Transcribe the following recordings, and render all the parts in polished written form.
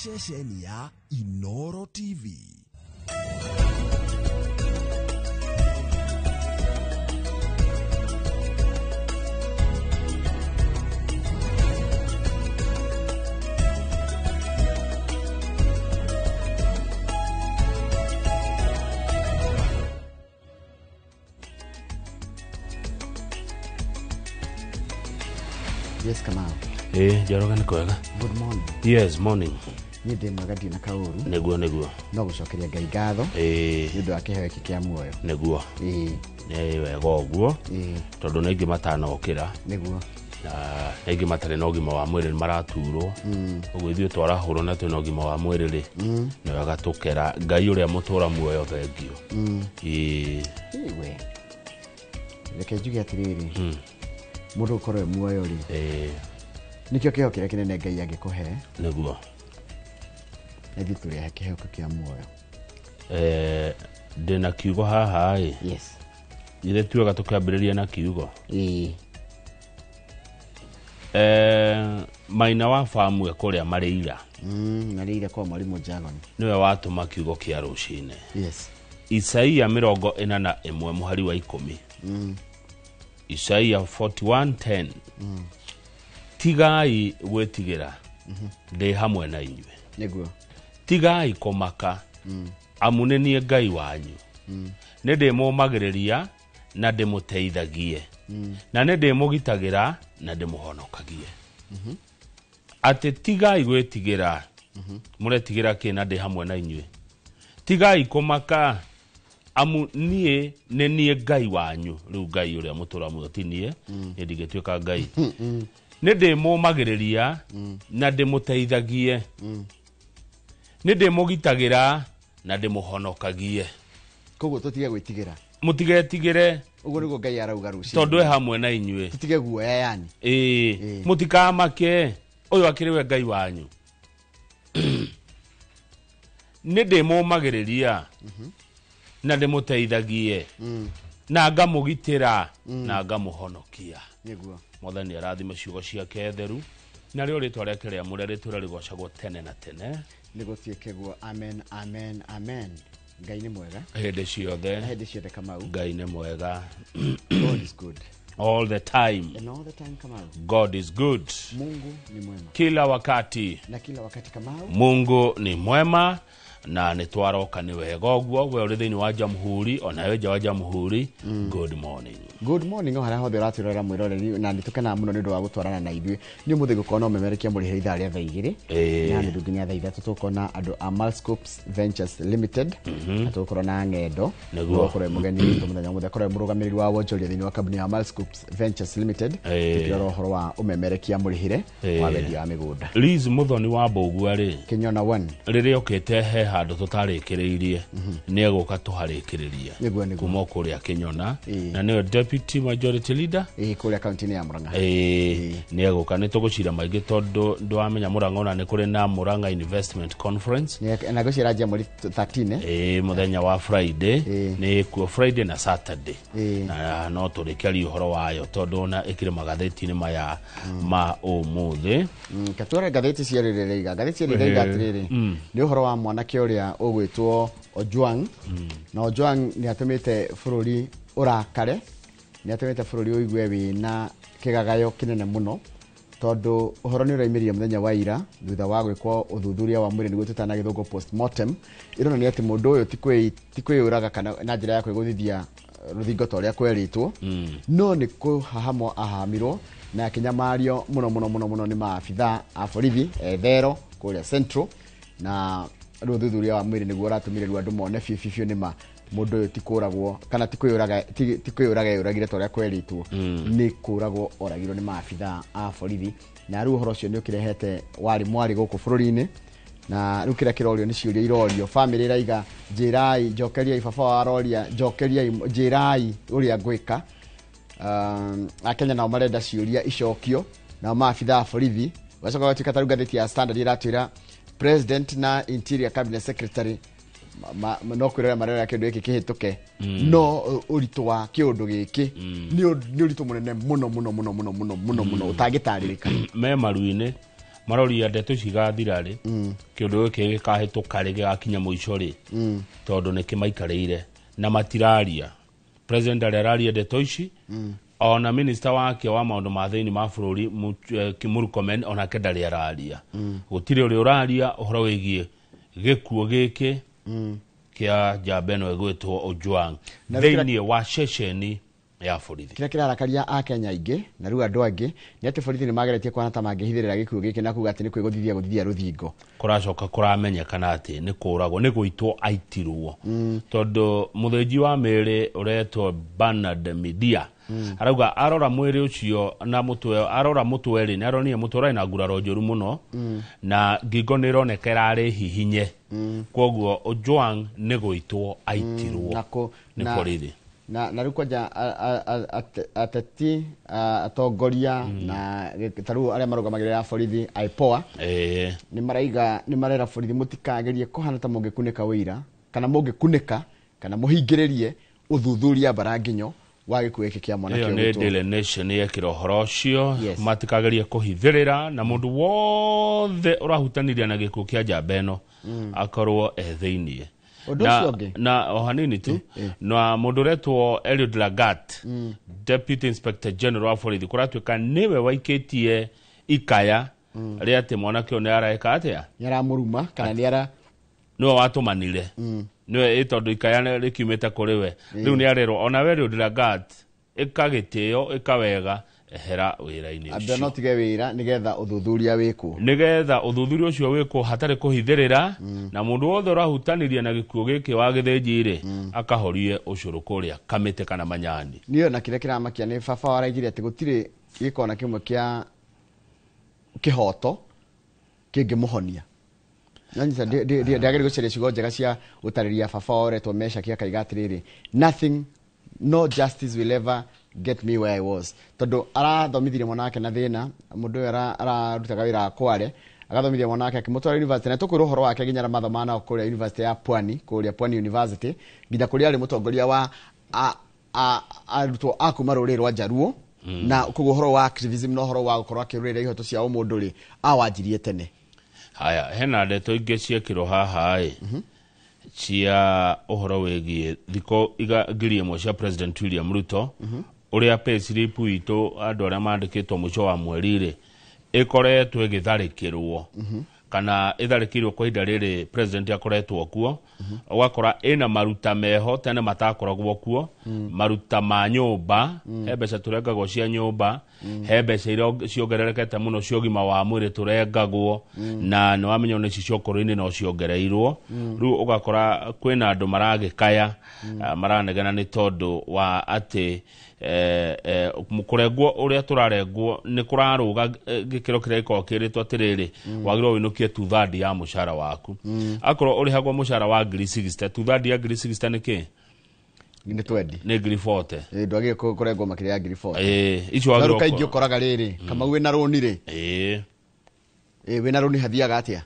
Ceceni ya Inoro TV. Yes, Kamau. Ĩ, Njoroge, nĩ kwega? Good morning. Yes, morning. Niĩ ndĩ mwega, ndirĩ na kaũru. Nĩguo. No gũcokeria Ngai ngatho nĩ ũndũ wa kĩheo gĩkĩ kĩa muoyo. Ĩĩ. Nĩ wega ũguo, tondũ nĩ aingĩ matanokĩra, na nĩ aingĩ matarĩ na ũgima wa mwĩrĩ, nĩ maraturwo. Ũguo ithuĩ twarahũrwo na twĩna ũgima wa mwĩrĩ rĩ, nĩ wega tũkera Ngai ũrĩa mũtũra muoyo thengio. Ĩĩ. Ĩ we, reke njuge atĩrĩrĩ, mũndũ gũkorwo e muoyo rĩ, nĩkĩo kĩheo kĩrĩa kĩnene Ngai angĩkũhe. Na ithuĩ tũrĩahe kĩheo kĩu kĩa muoyo. Ndĩna kiugo haha ĩ. Ithe tuwega tũkĩambĩrĩria na kiugo. Ĩĩ. Maina wa Famwe kũrĩa Marĩira. Marĩire kwa Mwarimũ Jagon. Nĩwe watũma kiugo kĩa rũcinĩ. Isaia 41 mũhari wa 10. Isaia 41:10. Tigai gwĩtigĩra, ndĩ hamwe na inyuĩ. Tigai kũmaka, amu nĩ niĩ Ngai wanyu. Nĩ ndĩmũũmagĩrĩria na ndĩmũteithagie. Na nĩ ndĩmũgitagĩra na ndĩmũhonokagie. Atĩ tigai gwĩtigĩra, mũretigĩra kĩ na ndĩ hamwe na inyuĩ. Tigai kũmaka, amu niĩ nĩ niĩ Ngai wanyu. Rĩu Ngai ũrĩa mũtũra muoyo ti niĩ, niĩ ndingĩtuĩka Ngai. Nĩ ndĩmũũmagĩrĩria na ndĩmũteithagie. Nĩ ndĩmũgitagĩra na ndĩmũhonokagie. Koguo tũtige gwĩtigĩra. Mũtigetigĩre. Ũguo nĩguo Ngai arauga rũcinĩ. Tondũ e hamwe na inyuĩ. Tũtige guoya yani. Ĩĩ. Mũtikamake, ũyũ akĩrĩ we Ngai wanyu. Nĩ ndĩmũũmagĩrĩria na ndĩmũteithagie na ngamũgitĩra na ngamũhonokia. Mwathani arathime ciugo ciake theru, narĩo rĩtwa rĩake rĩamũre rĩtũre rĩgocagwo tene na tene. Nĩgũtuĩke guo. Amen, amen, amen. Ngai nĩ mwega. Hĩndĩ ciothe. Na hĩndĩ ciothe, Kamau. Ngai nĩ mwega. God is good. All the time. And all the time, Kamau. God is good. Mungu ni mwema. Kila wakati. Na kila wakati, Kamau. Mungu ni mwema. Na nĩ twaroka nĩ wega ũguo, we ũrĩ thĩinĩ wa Jamhuri, ona we nja wa Jamhuri, good morning. Good morning o harĩa hothe ũratwĩrorera mwĩroreri, na nĩ tũkenaga mũno nĩ ũndũ wa gũtwarana na ithuĩ. Nĩ ũmũthĩ gũkorwo na ũmemerekia mũrĩhĩre ithaa rĩa thaa 2 na nuthu nginya thaa 3, tũgũkorwo na andũ a Malscopes Ventures Limited, na tũgũkorwo na ng'endo. Tũgũkorwo mũgeni witũ mũthenya ũmũthĩ akorwo mũrũgamĩrĩri wa wonjoria thĩinĩ wa kambuni ya Malscopes Ventures Limited, tũkĩrora ũhoro wa ũmemerekia mũrĩhĩre wa wendia wa mĩgũnda. Liz Muthoni wa Mbũgua rĩ, Kĩnyona one. Rĩrĩa okĩte he handũ tũtarĩkĩrĩirie, nĩ egũka tũharĩkĩrĩrie. Nĩguo. Kuma kũrĩa Kĩnyona, na nĩwe deputy majority leader. Ĩĩ, kũrĩa kaunti-inĩ ya Murang'a. Ĩĩ, nĩ egũka, nĩ tũgũcira maingĩ tondũ ndwamenya Murang'a ona nĩ kũrĩ na Murang'a Investment Conference. Na ngwĩciria ĩranjia mweri 13, eh? Ĩĩ, mũthenya wa Friday. Nĩ kuo Friday na Saturday. Na no tũrĩkĩaria ũhoro wayo tondũ ona ĩkĩrĩ magathĩti-inĩ maya ma ũmũthĩ. Katware ngathĩti cia rĩrĩ rĩiga ngathĩti cia rĩrĩ rĩiga atĩrĩrĩ, nĩ ũhoro wa mwanake ũrĩa ũgwĩtwo Ojwang, na Ojwang nĩ atũmĩte bũrũri ũrakare, nĩ atũmĩte bũrũri ũigue wĩna kĩgagayo kĩnene mũno, tondũ ũhoro nĩ ũraimĩrire mũthenya wa ira thutha wa gwĩkwo ũthuthuria wa mwĩrĩ, nĩguo tũtana gĩthũngũ postmortem, ĩronania atĩ mũndũ ũyũ ti kwĩyũraga kana na njĩra ya kwĩgũthithia rũthingo ta ũrĩa kwerĩtwo, no nĩ kũhahamwo ahamirwo na akĩnyamario mũno mũno mũno mũno nĩ maabitha a borithi ethero kũrĩa Central. Na rĩu ũthuthuria wa mwĩrĩ nĩguo ũratũmire rĩu andũ mone biũ biũ biũ nĩma mũndũ ũyũ ti kũragwo kana ti kwĩyũraga, ti kwĩyũraga eyũragire ta ũrĩa kwerĩtwo, nĩ kũragwo oragirwo nĩ maabitha a borithi. Na rĩu ũhoro ũcio nĩ ũkĩrehete warĩ mwarĩ gũkũ bũrũri-inĩ, na rĩu kĩrĩa kĩrorio nĩ ciũria irorio. Famĩlĩ ĩraiga, njĩrai, njokeriai baba wao, aroria, njokeriai, njĩrai ũrĩa ngwĩka. Akenya nao marenda ciũria icokio, nao maabitha a borithi gacoka gatuĩka ta rĩu ngathĩti ya Standard ĩratwĩra president na interior cabinet secretary no kwĩrora marera kĩndũ gĩkĩ kĩhĩtũke, no ũritũ wa kĩũndũ gĩkĩ nĩ ũritũ mũnene mũno mũno mũno mũno mũno mũno mũno ũtangĩtarĩrĩka. Me maru-inĩ Maroria ndeto ici igathira rĩ, kĩũndũ gĩkĩ gĩkahĩtũka rĩ, gĩgakinya mũico rĩ, tondũ nĩ kĩmaikarĩire na matiraria. President arĩa araria ndeto ici, ona minister wake wa maũndũ ma thĩinĩ ma bũrũri Murkomen onake ndarĩ araria. Gũtirĩ ũrĩa ũraria ũhoro wĩgiĩ gĩkuũ gĩkĩ kĩa njamba ĩno ĩgwĩtwo Ojwang thĩinĩ wa ceceni ya borithi. Kĩrĩa kĩrarakaria akenya aingĩ na rĩu andũ angĩ nĩ atĩ borithi nĩ mageretie kuona ta mangĩhithĩrĩra gĩkuũ gĩkĩ na kuga atĩ nĩ kwĩgũthithia gũthithia rũthingo. Kũracoka kũramenyekana atĩ nĩ kũragwo, nĩ gũitwo aitirwo, tondũ mũthĩnji wa mĩĩrĩ ũretwo Bernard Midia arauga arora mwĩrĩ ũcio na mũtwe, arora mũtwe rĩ, nĩ aronire mũtwe ũrarĩ na nguraro njũru mũno, na ngingo nĩ ĩroneka ĩrarĩ hihinye. Koguo Ojwang nĩ gũitwo aitirwo nĩ borithi. Na rĩu kwanja ateti, atongoria na ta rĩu arĩa marũgamagĩrĩra borithi IPOA nĩ maraiga, nĩ marera borithi mũtikagerie kũhana ta mũngĩkunĩka wĩira kana mũngĩkunĩka kana mũhingĩrĩrie ũthuthuria mbaranginyo wa gĩkuũ gĩkĩ kĩa mwanake Ĩyo nĩ ũgwĩtwo. Daily Nation yekĩra ũhoro ũcio. Yes. Matikagerie kũhithĩrĩra na mũndũ wothe ũrahutaniria na gĩkuũ kĩa njamba ĩno akorwo e thĩiniĩ. Ũndũ ũcio ũngĩ? Na o hanini tu, na mũndũ ũretwo Eliud Lagat, Deputy Inspector General wa borithi, kũratuĩka nĩwe waikĩtie ikaya rĩa atĩ mwanake ũyũ nĩ araeka atĩa, nĩ aramũruma kana nĩ ara nĩwe watũmanire, nĩwe tondũ ikaya rĩkiumĩte kũrĩ we. Rĩu nĩ arerwo ona we Eliud Lagat ĩka gĩtĩo, ĩka wega, ehera wĩra-inĩ ambia no ũcio, tige wĩra nĩgetha ũthuthuria wĩkwo, nĩgetha ũthuthuria ũcio wĩkwo hatarĩ kũhithĩrĩra, na mũndũ wothe ũrahutaniria na gĩkuũ gĩkĩ wa gĩthĩnji rĩ, akahorie ũcũrũ kũrĩa kamĩtĩ kana manyani. Niĩ ona kĩrĩa kĩramakia nĩ baba waraigire atĩ gũtirĩ gĩko ona kĩmwe kĩa kĩhoto kĩngĩmũhonia. Ndagĩrĩire gũcaria ciugo njega cia gũtarĩria baba wao ũretwo Meshaki, akaiga atĩrĩrĩ, nothing, no justice will ever get me where I was, tondũ arathomithirie mwana wake na thĩna. Mũndũ ũyũ ararutaga wĩra wa kware, agathomithia mwana wake akĩmũtwara university, na tũkwĩrwo ũhoro wake nginya arĩa mathomaga nao kũrĩa university ya Pwani, kũrĩa Pwani University, nginya kũrĩa arĩ mũtongoria wa arutwo a kuma rũrĩrĩ rwa Njaruo, na koguo ũhoro wa activism na ũhoro wa gũkorwo akĩrũĩrĩra ihoto cia ũmũndũ rĩ, awanjirie tene. Haya, hena ndeto ingĩ ciekĩrwo haha ĩ cia ũhoro wĩgiĩ thikũ 1,000 cia President William Ruto, ũrĩa pay slip itũ andũ arĩa mandĩkĩtwo mũico wa mweri rĩ ĩkoretwo ĩgĩtharĩkĩrwo kana ĩtharĩkĩirwo kwa ihinda rĩrĩ president akoretwo kuo. Ũgakora ĩna maruta meho tene matakoragwo kuo, maruta ma nyũmba, he mbeca tũrengagwo cia nyũmba, he mbeca iria ciongererekete mũno cia ũgima wa mwĩrĩ tũrengagwo, na nĩ wamenya ona ici cia ũkũrũ-inĩ no ciongereirwo. Rĩu ũgakora kwĩna andũ maragĩkaya, maranegena nĩ tondũ wa atĩ kũrengwo ũrĩa tũrarengwo nĩ kũrarũga gĩkĩro kĩrĩa gĩkoragwo kĩrĩtwo atĩrĩrĩ, wagĩrĩirwo wĩinũkie two-third ya mũcara waku. Akorwo ũrĩhagwo mũcara wa ngiri 60, two-third ya ngiri 60 nĩ kĩ? Nĩ 20. Nĩ ngiri 40. Ndwagĩrĩire kũrengwo makĩria ya ngiri 40. Icio Na rĩu wagĩrĩirwo kaingĩ ũkoraga rĩrĩ, Kamau wĩna rũni rĩ? Wĩna rũni hathiaga atĩa?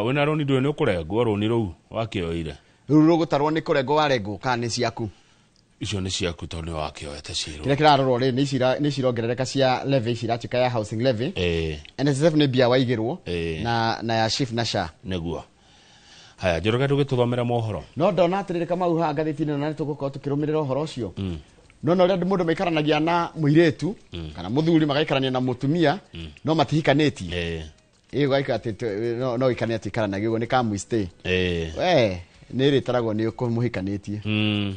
Wĩna rũni ndũĩ nĩ ũkũrengwo rũni rũu wakĩoire. Rĩu rũgũtarwo nĩ kũrengwo warengwo kana nĩ ciaku? Icio nĩ ciaku tondũ nĩ wakĩoete cirũ. Kĩrĩa kĩrarorwo rĩ, nĩ ici irongerereka cia levy, ici iratuĩka ya housing levy. NSSF nĩ mbia waigĩrwo, na ya SHIF na SHA. Nĩguo. Haya, Njoroge, ndũgĩtũthomera mohoro. No ndona atĩrĩrĩ, Kamau, haha ngathĩti-inĩ na nĩ tũgũkorwo tũkĩrũmĩrĩra ũhoro ũcio. No na ũrĩa mũndũ maikaranagia na mũirĩtu kana mũthuri magaikarania na mũtumia no matihikanĩtie. Ĩ ũgaikara atĩ no ũikanie atĩ ikaranagia ũguo nĩ kamwistay. We nĩ ĩrĩtaragwo nĩ ũkũmũhikanĩtie.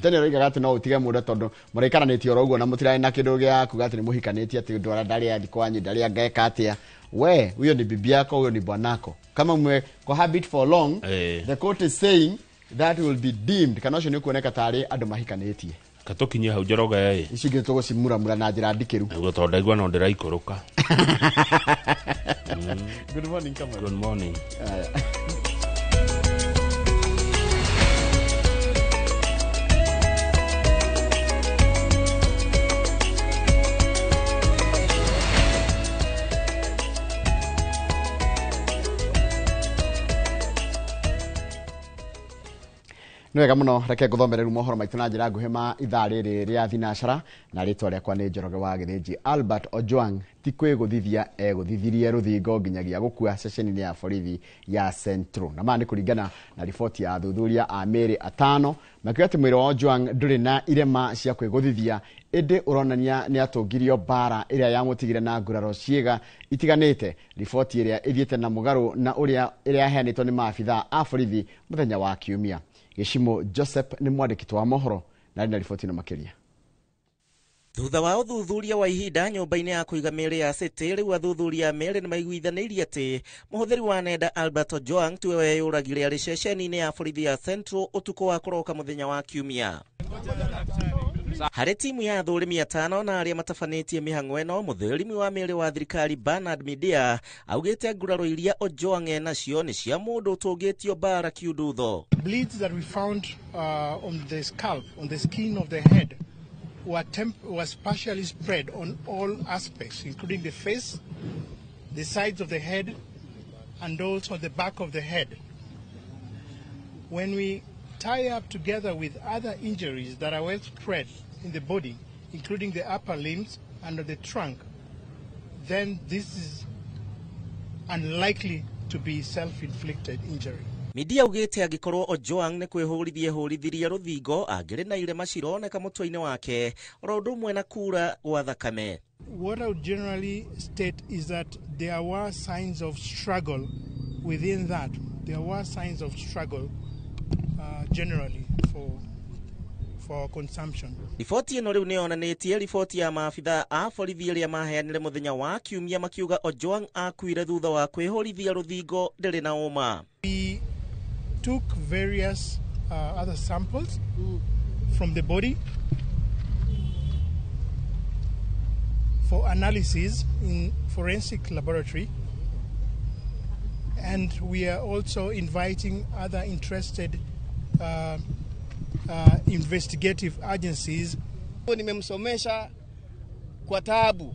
Tene ũroigaga atĩ no ũtige mũndũ tondũ mũraikaranĩtie oro ũguo na mũtirarĩ na kĩndũ gĩa kuga atĩ nĩ mũhikanĩtie, atĩ ndwara ndarĩ athi kwanyu, ndarĩ angeka atĩa. We huyo ni bibi yako, huyo ni bwanako. Kama mwe cohabit for long, the court is saying that will be deemed kana ũcio nĩ ũkuoneka tarĩ andũ mahikanĩtie. Katũkinyie hau, Njoroge ĩ. Ici ingĩ tũgũcimuramura na njĩra ndikĩru. Nĩguo, tondũ ndaigua no ndĩraikũrũka. Good morning, Kamau. Good morning. Haya. Nĩ wega mũno, reke ngũthomere rĩu mohoro maitũ na njĩra nguhĩ ma ithaa rĩrĩ rĩa thinacara, na rĩtwa rĩakwa nĩ Njoroge wa Gĩthĩnji. Albert Ojwang ti kwĩgũthithia egũthithirie rũthingo nginyagia gũkua ceceni-inĩ ya borithi ya Central. Na maya nĩ kũringana na riboti ya athuthuria a mĩĩrĩ atano makiuga atĩ mwĩrĩ wa Ojwang ndũrĩ na irema cia kwĩgũthithia, ĩndĩ ũronania nĩ atũngirio mbara ĩrĩa yamũtigire na nguraro ciĩga itiganĩte. Riboti ĩrĩa ĩthiĩte na mũgarũ na ũrĩa ĩrĩa yaheanĩtwo nĩ maabithaa a borithi mũthenya wa Kiumia. Gĩcimo Joseph nĩ mwandĩki wa mohoro na arĩ na riboti ĩno makĩria. Thutha wa ũthuthuria wa ihinda nyũmba-inĩ ya kũiga mĩĩrĩ ya City, rĩu athuthuria a mĩĩrĩ nĩmaiguithanĩirie atĩ mũhũthĩri wa nenda Albert Ojwang tiwe weyũragire arĩ ceceni-inĩ ya borithi ya Central ũtukũ wa kũroka mũthenya wa Kiumia. Harĩ timu ya athũrimi atano na arĩa matabanĩtie mĩhang'o ĩno, mũthũrimi wa mĩĩrĩ wa thirikari Bernard Midia augĩte nguraro iria Ojwang enacio nĩ cia mũndũ ũtũngĩtio mbara kiundutho. Bleeds that we found on the scalp, on the skin of the head, was partially spread on all aspects, including the face, the sides of the head, and also the back of the head. When we tie up together with other injuries that are well spread in the body, including the upper limbs and the trunk, then this is unlikely to be self-inflicted injury. Midia augĩte angĩkorwo Ojwang nĩ kwĩhũrithia ehũrithirie rũthingo angĩrĩ na irema cironeka mũtwe-inĩ wake oro ũndũ ũmwe na kura gwa thakame. What I would generally state is that there were signs of struggle within that. There were signs of struggle generally for consumption. Riboti ĩno rĩu nĩyonanĩtie riboti ya maabithaa a borithi arĩa maheanire mũthenya wa Kiumia makiuga Ojwang akuire thutha wa kwĩhũrithia rũthingo ndĩrĩ na ũma. We took various other samples from the body for analysis in forensic laboratory, and we are also inviting other interested investigative agencies. Nimemsomesha kwa taabu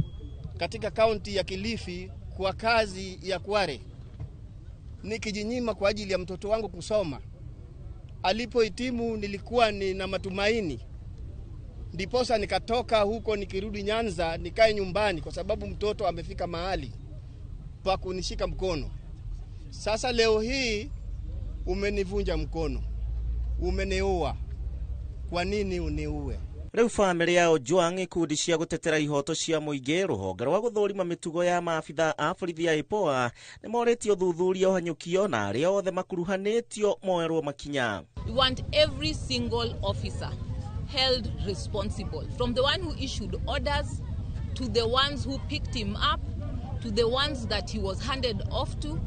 katika kaunti ya Kilifi kwa kazi ya Kware, nikijinyima kwa ajili ya mtoto wangu kusoma. Alipohitimu nilikuwa nina matumaini, ndiposa nikatoka huko nikirudi Nyanza nikae nyumbani kwa sababu mtoto amefika mahali pa kunishika mkono. Sasa leo hii umenivunja mkono, umeniua. Kwa nini uniue? Rĩu bamĩrĩ ya Ojwang, ikundi cia gũtetera ihoto cia mũingĩ, rũhonge rwa gũthũrima mĩtugo ya maabithaa a borithi ya IPOA nĩmorĩtie ũthuthuria ũhanyũkio na arĩa othe makuruhanĩtio moerwo makinya. We want every single officer held responsible, from the one who issued orders to the ones who picked him up to the ones that he was handed off to.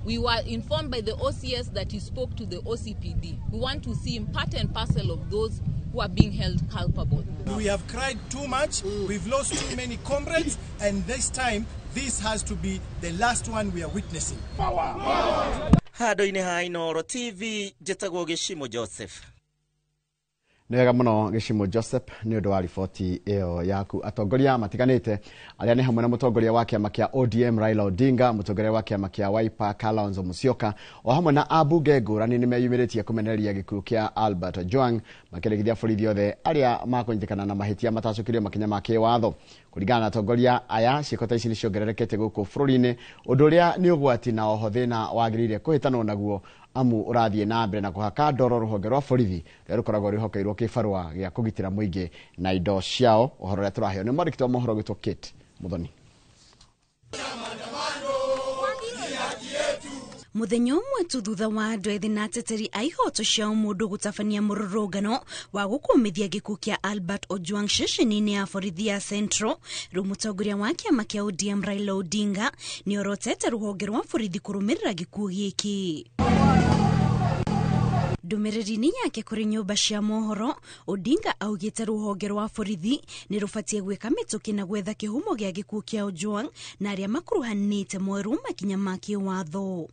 We were informed by the OCS that he spoke to the OCPD. We want to see him part and parcel of those who are being held culpable. We have cried too much, we've lost too many comrades, and this time, this has to be the last one we are witnessing. Power! Handũ-inĩ ha Inooro TV, njĩtagwo Gĩcimo Joseph. Nĩ wega mũno Gĩcimo Joseph nĩ ũndũ wa riboti ĩyo yaku. Atongoria matiganĩte arĩa nĩ hamwe na mũtongoria wa kĩama kĩa ODM Raila Odinga, mũtongoria wa kĩama kĩa Wiper Kalonzo Musyoka, o hamwe na ambunge ngũrani nĩ meyumĩrĩtie kũmenereria gĩkuũ kĩa Albert Ojwang, makĩregithia borithi othe arĩa makũnyitĩkana na mahĩtia matacũkĩrio makinya ma kĩwatho. Kũringana na atongoria aya, ciĩko ta ici nĩ ciongererekete gũkũ bũrũri-inĩ, ũndũ ũrĩa nĩ ũgwati na oho thĩna wagĩrĩire kũhĩtanwo naguo, amu ũrathiĩ na mbere na kũhaka ndoro rũhonge rwa borithi rũrĩa rũkoragwo rwĩhokeirwo kĩbarũa gĩa kũgitĩra mũingĩ na indo ciao. Ũhoro ũrĩa tũraheo nĩ mwandĩki wa mohoro gwĩtwo Kate Muthoni. Mũthenya ũmwe tu thutha wa andũ ethĩ na ateteri a ihoto cia ũmũndũ gũtabania mũrũrũngano wa gũkũmithia gĩkuũ kĩa Albert Ojwang ceceni-inĩ ya borithi ya Central, rĩu mũtongoria wa kĩama kĩa ODM Raila Odinga nĩ orotete rũhonge rwa borithi kũrũmĩrĩra gĩkuũ gĩkĩ. Ndũmĩrĩri-inĩ yake kũrĩ nyũmba cia mohoro, Odinga augĩte rũhonge rwa borithi nĩ rũbatiĩ gwĩka mĩtũkĩ na gwetha kĩhumo gĩa gĩkuũ kĩa Ojwang na arĩa makuruhanĩte moerwo makinya ma kĩwatho.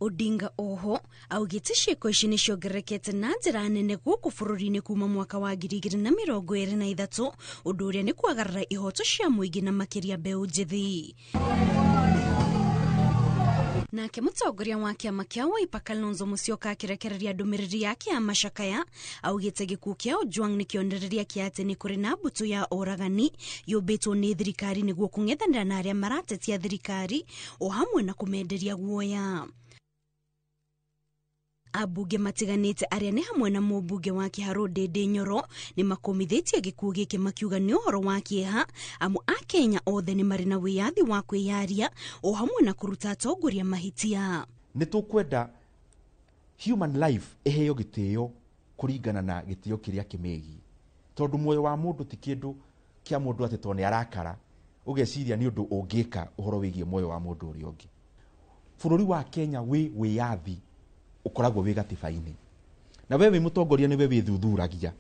Odinga oho augĩte ciĩko ici nĩ ciongererekete na njĩra nene gũkũ bũrũri-inĩ kuma mwaka wa 2023, ũndũ ũrĩa nĩ kwagarara ihoto cia mũingĩ na makĩria mbeũ njĩthĩ. Nake mũtongoria wa kĩama kĩa Wiper Kalonzo Musyoka akĩrekereria ndũmĩrĩri yake ya macakaya augĩte gĩkuũ kĩa Ojwang nĩ kĩonereria kĩa atĩ nĩ kũrĩ na mbũtũ ya oragani yũmbĩtwo nĩ thirikari nĩguo kũng'ethanĩra na arĩa maratetia thirikari o hamwe na kũmenderia guoya. Ambunge matiganĩte arĩa nĩ hamwe na mũmbunge wa Kĩharũ Ndĩndĩ Nyoro nĩ makũmithĩtie gĩkuũ gĩkĩ makiuga nĩ ũhoro wa kĩeha amu Akenya othe nĩ marĩ na wĩyathi wa kwĩyaria o hamwe na kũruta atongoria mahĩtia. Nĩ tũkwenda human life ĩheo gĩtĩo kũringana na gĩtĩo kĩrĩa kĩmegiĩ, tondũ muoyo wa mũndũ ti kĩndũ kĩa mũndũ atĩ tondũ nĩ arakara ũgeciria nĩ ũndũ ũngĩka ũhoro wĩgiĩ muoyo wa mũndũ ũrĩa ũngĩ. Bũrũri wa Kenya wĩ wĩyathi ukoragwo wĩ gatiba-inĩ, na we wĩ mũtongoria nĩwe wĩthuthuragia.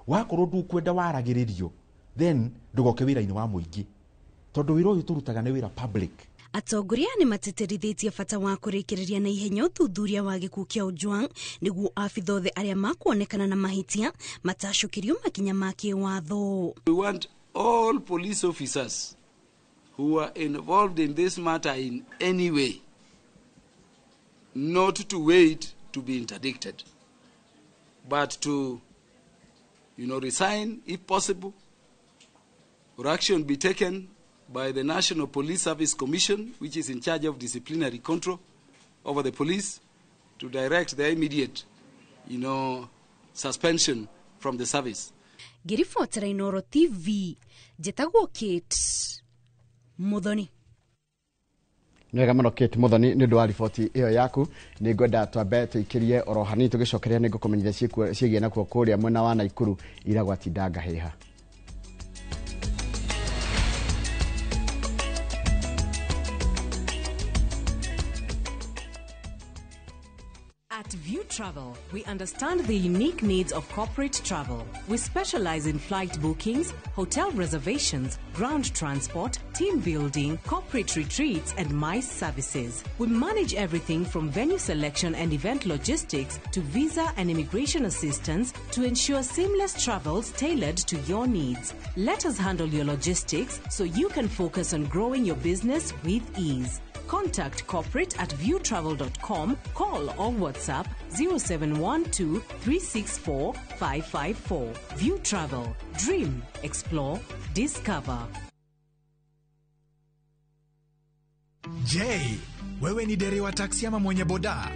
Wakorwo ndũkwenda waragĩrĩrio, then ndũgoke wĩra-inĩ wa mũingĩ, tondũ wĩra ũyũ tũrutaga nĩ wĩra public. Atongoria nĩ matĩtĩrithĩtie bata wa kũrĩkĩrĩria na ihenya ũthuthuria wa gĩkuũ kĩa Ojwang nĩguo abitha othe arĩa makuonekana na mahĩtia matacũkĩrio makinya ma kĩwatho. We want all police officers who are involved in this matter in any way not to wait to be interdicted, but to, resign if possible, or action be taken by the National Police Service Commission, which is in charge of disciplinary control over the police, to direct their immediate, suspension from the service. Ngĩribotera Inooro TV, njĩtagwo Kate Muthoni. Nĩ wega mũno Kate Muthoni nĩ ũndũ wa riboti ĩyo yaku. Nĩ ngwenda twambe tũikĩrie oro hanini tũgĩcokeria nĩ ngũkũmenyithia ciĩgiĩ nakuo kũrĩa mwena wa Naikuru ira gwatinda ngahĩha. At View Travel, we understand the unique needs of corporate travel. We specialize in flight bookings, hotel reservations, ground transport, team building, corporate retreats, and MICE services. We manage everything from venue selection and event logistics to visa and immigration assistance to ensure seamless travels tailored to your needs. Let us handle your logistics so you can focus on growing your business with ease. Contact corporate at viewtravel.com, call or WhatsApp 0712 364 554. View Travel. Dream, explore, discover. Je, wewe ni dereva taksi ama mwenye boda?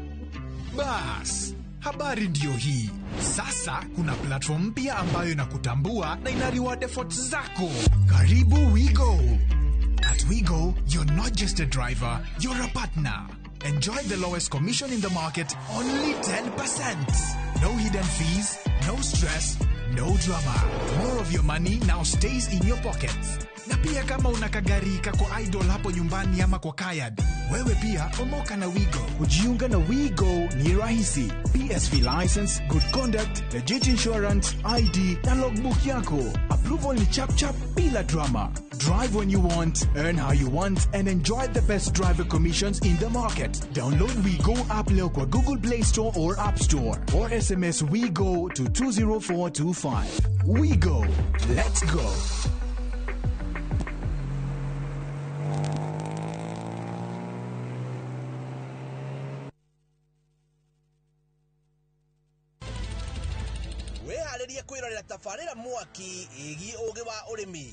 Bas, habari ndiyo hii. Sasa kuna platform mpya ambayo inakutambua na ina reward efforts zako. Karibu WeGo. At WeGo, you're not just a driver, you're a partner. Enjoy the lowest commission in the market, only 10%. No hidden fees, no stress, no drama. More of your money now stays in your pockets. Na pia kama una kagari kako idle hapo nyumbani ama kwa kayad, wewe pia omoka na WeGo. Kujiunga na WeGo ni rahisi. PSV license, good conduct, legit insurance, ID na logbook yako. Approval ni chap chap bila drama. Drive when you want, earn how you want, and enjoy the best driver commissions in the market. Download WeGo app leo kwa Google Play Store or App Store, or SMS WeGo to 20425. WeGo. Let's go. Wĩharĩrie kwĩrorera tabarĩra mwaki ĩgiĩ ũũgĩ wa ũrĩmi.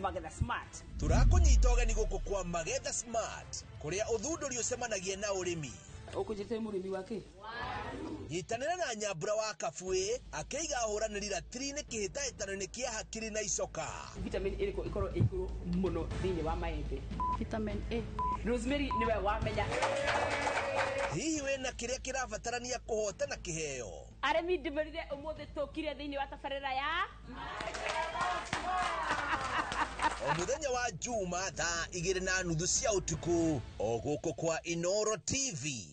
Magetha Smart. Tũrakũnyita ũgeni gũkũ kwa Magetha Smart, kũrĩa ũthundũri ũcemanagia na ũrĩmi. Ũkũnjĩte mũrĩmi wa kĩ? Nyitanĩra na Nyambura wa Kabuĩ akĩiga ahũranĩri ratiri-inĩ kĩhĩtahĩtano-inĩ kĩa hakiri na icoka. Vitamin ĩrĩkũ ĩkorwo ĩ igũrũ mũno thĩinĩ wa maembe? Vitamin A. Rosemary nĩwe wamenya. Hihi wĩna kĩrĩa kĩrabatarania kũhotana kĩheo? Arĩmi ndĩmerire ũmũthĩ tũkire thĩinĩ wa tabarĩra ya O mũthenya wa Juma thaa 2:30 cia ũtukũ o gũkũ kwa Inooro TV.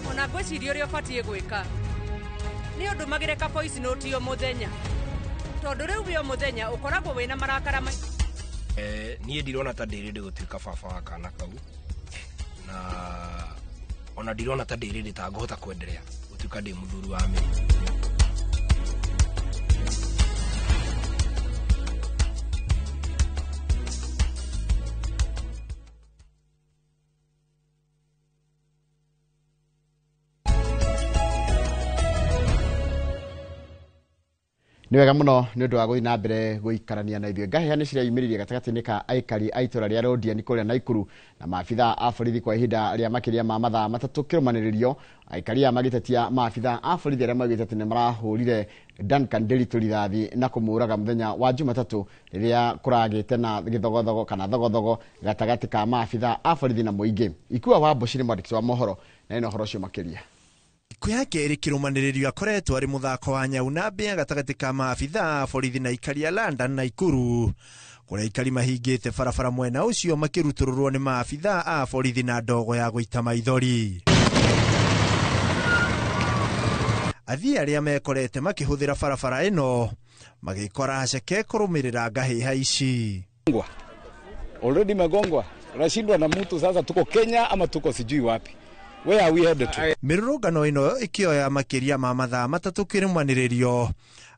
Ona ngwĩciria ũrĩa ũbatiĩ gwĩka nĩ ũndũ magĩre ka voice note o mũthenya, tondũ rĩu wĩ o mũthenya ũkoragwo wĩna marakara niĩ ndirona ta ndĩrĩ ndĩ gũtuĩka baba wa kana kau, na Ona ndirona ta ndĩ rĩndĩ ta ngũhota kwenderea gũtuĩka ndĩ mũthuri wa mĩri. Nĩ wega mũno nĩ ũndũ wa gũthiĩ na mbere gũikarania na ithuĩ. Ngahĩha nĩ cireyumĩririe gatagatĩ-inĩ ka aikari a itũra rĩa Rodiani kũrĩa Naikuru na maabithaa a borithi kwa ihinda rĩa makĩria ma mathaa 3 kĩrũmanĩrĩrio. Aikari aya magĩtetia maabithaa a borithi arĩa maugĩte atĩ nĩ marahũrire Duncan Ndiritu rithathi na kũmũraga mũthenya wa Jumatatũ rĩrĩa kũragĩte na gĩthogothogo kana thogothogo gatagatĩ ka maabithaa a borithi na mũingĩ. Ikua wa Mboci nĩ mwandĩki wa mohoro na ĩno ũhoro ũcio makĩria. Thikũ ya kerĩ kĩrũmanĩrĩrio akoretwo arĩ mũthako wa nyau na mbĩa gatagatĩ ka maabithaa a borithi na aikari a London na Nakuru, kũrĩa aikari mahingĩte barabara mwena ũcio makĩrutũrũrwo nĩ maabithaa a borithi na ndogo ya gũita maithori. Athii arĩa mekorete makĩhũthĩra barabara ĩno magĩkora haceke kũrũmĩrĩra ngahĩha ici. Already megongwa, unashindwa na mtu sasa, tuko Kenya ama tuko sijui wapi. Where are we headed to? Mĩrũrũngano ĩno ĩkĩoya makĩria ma mathaa 3 kĩrũmanĩrĩrio,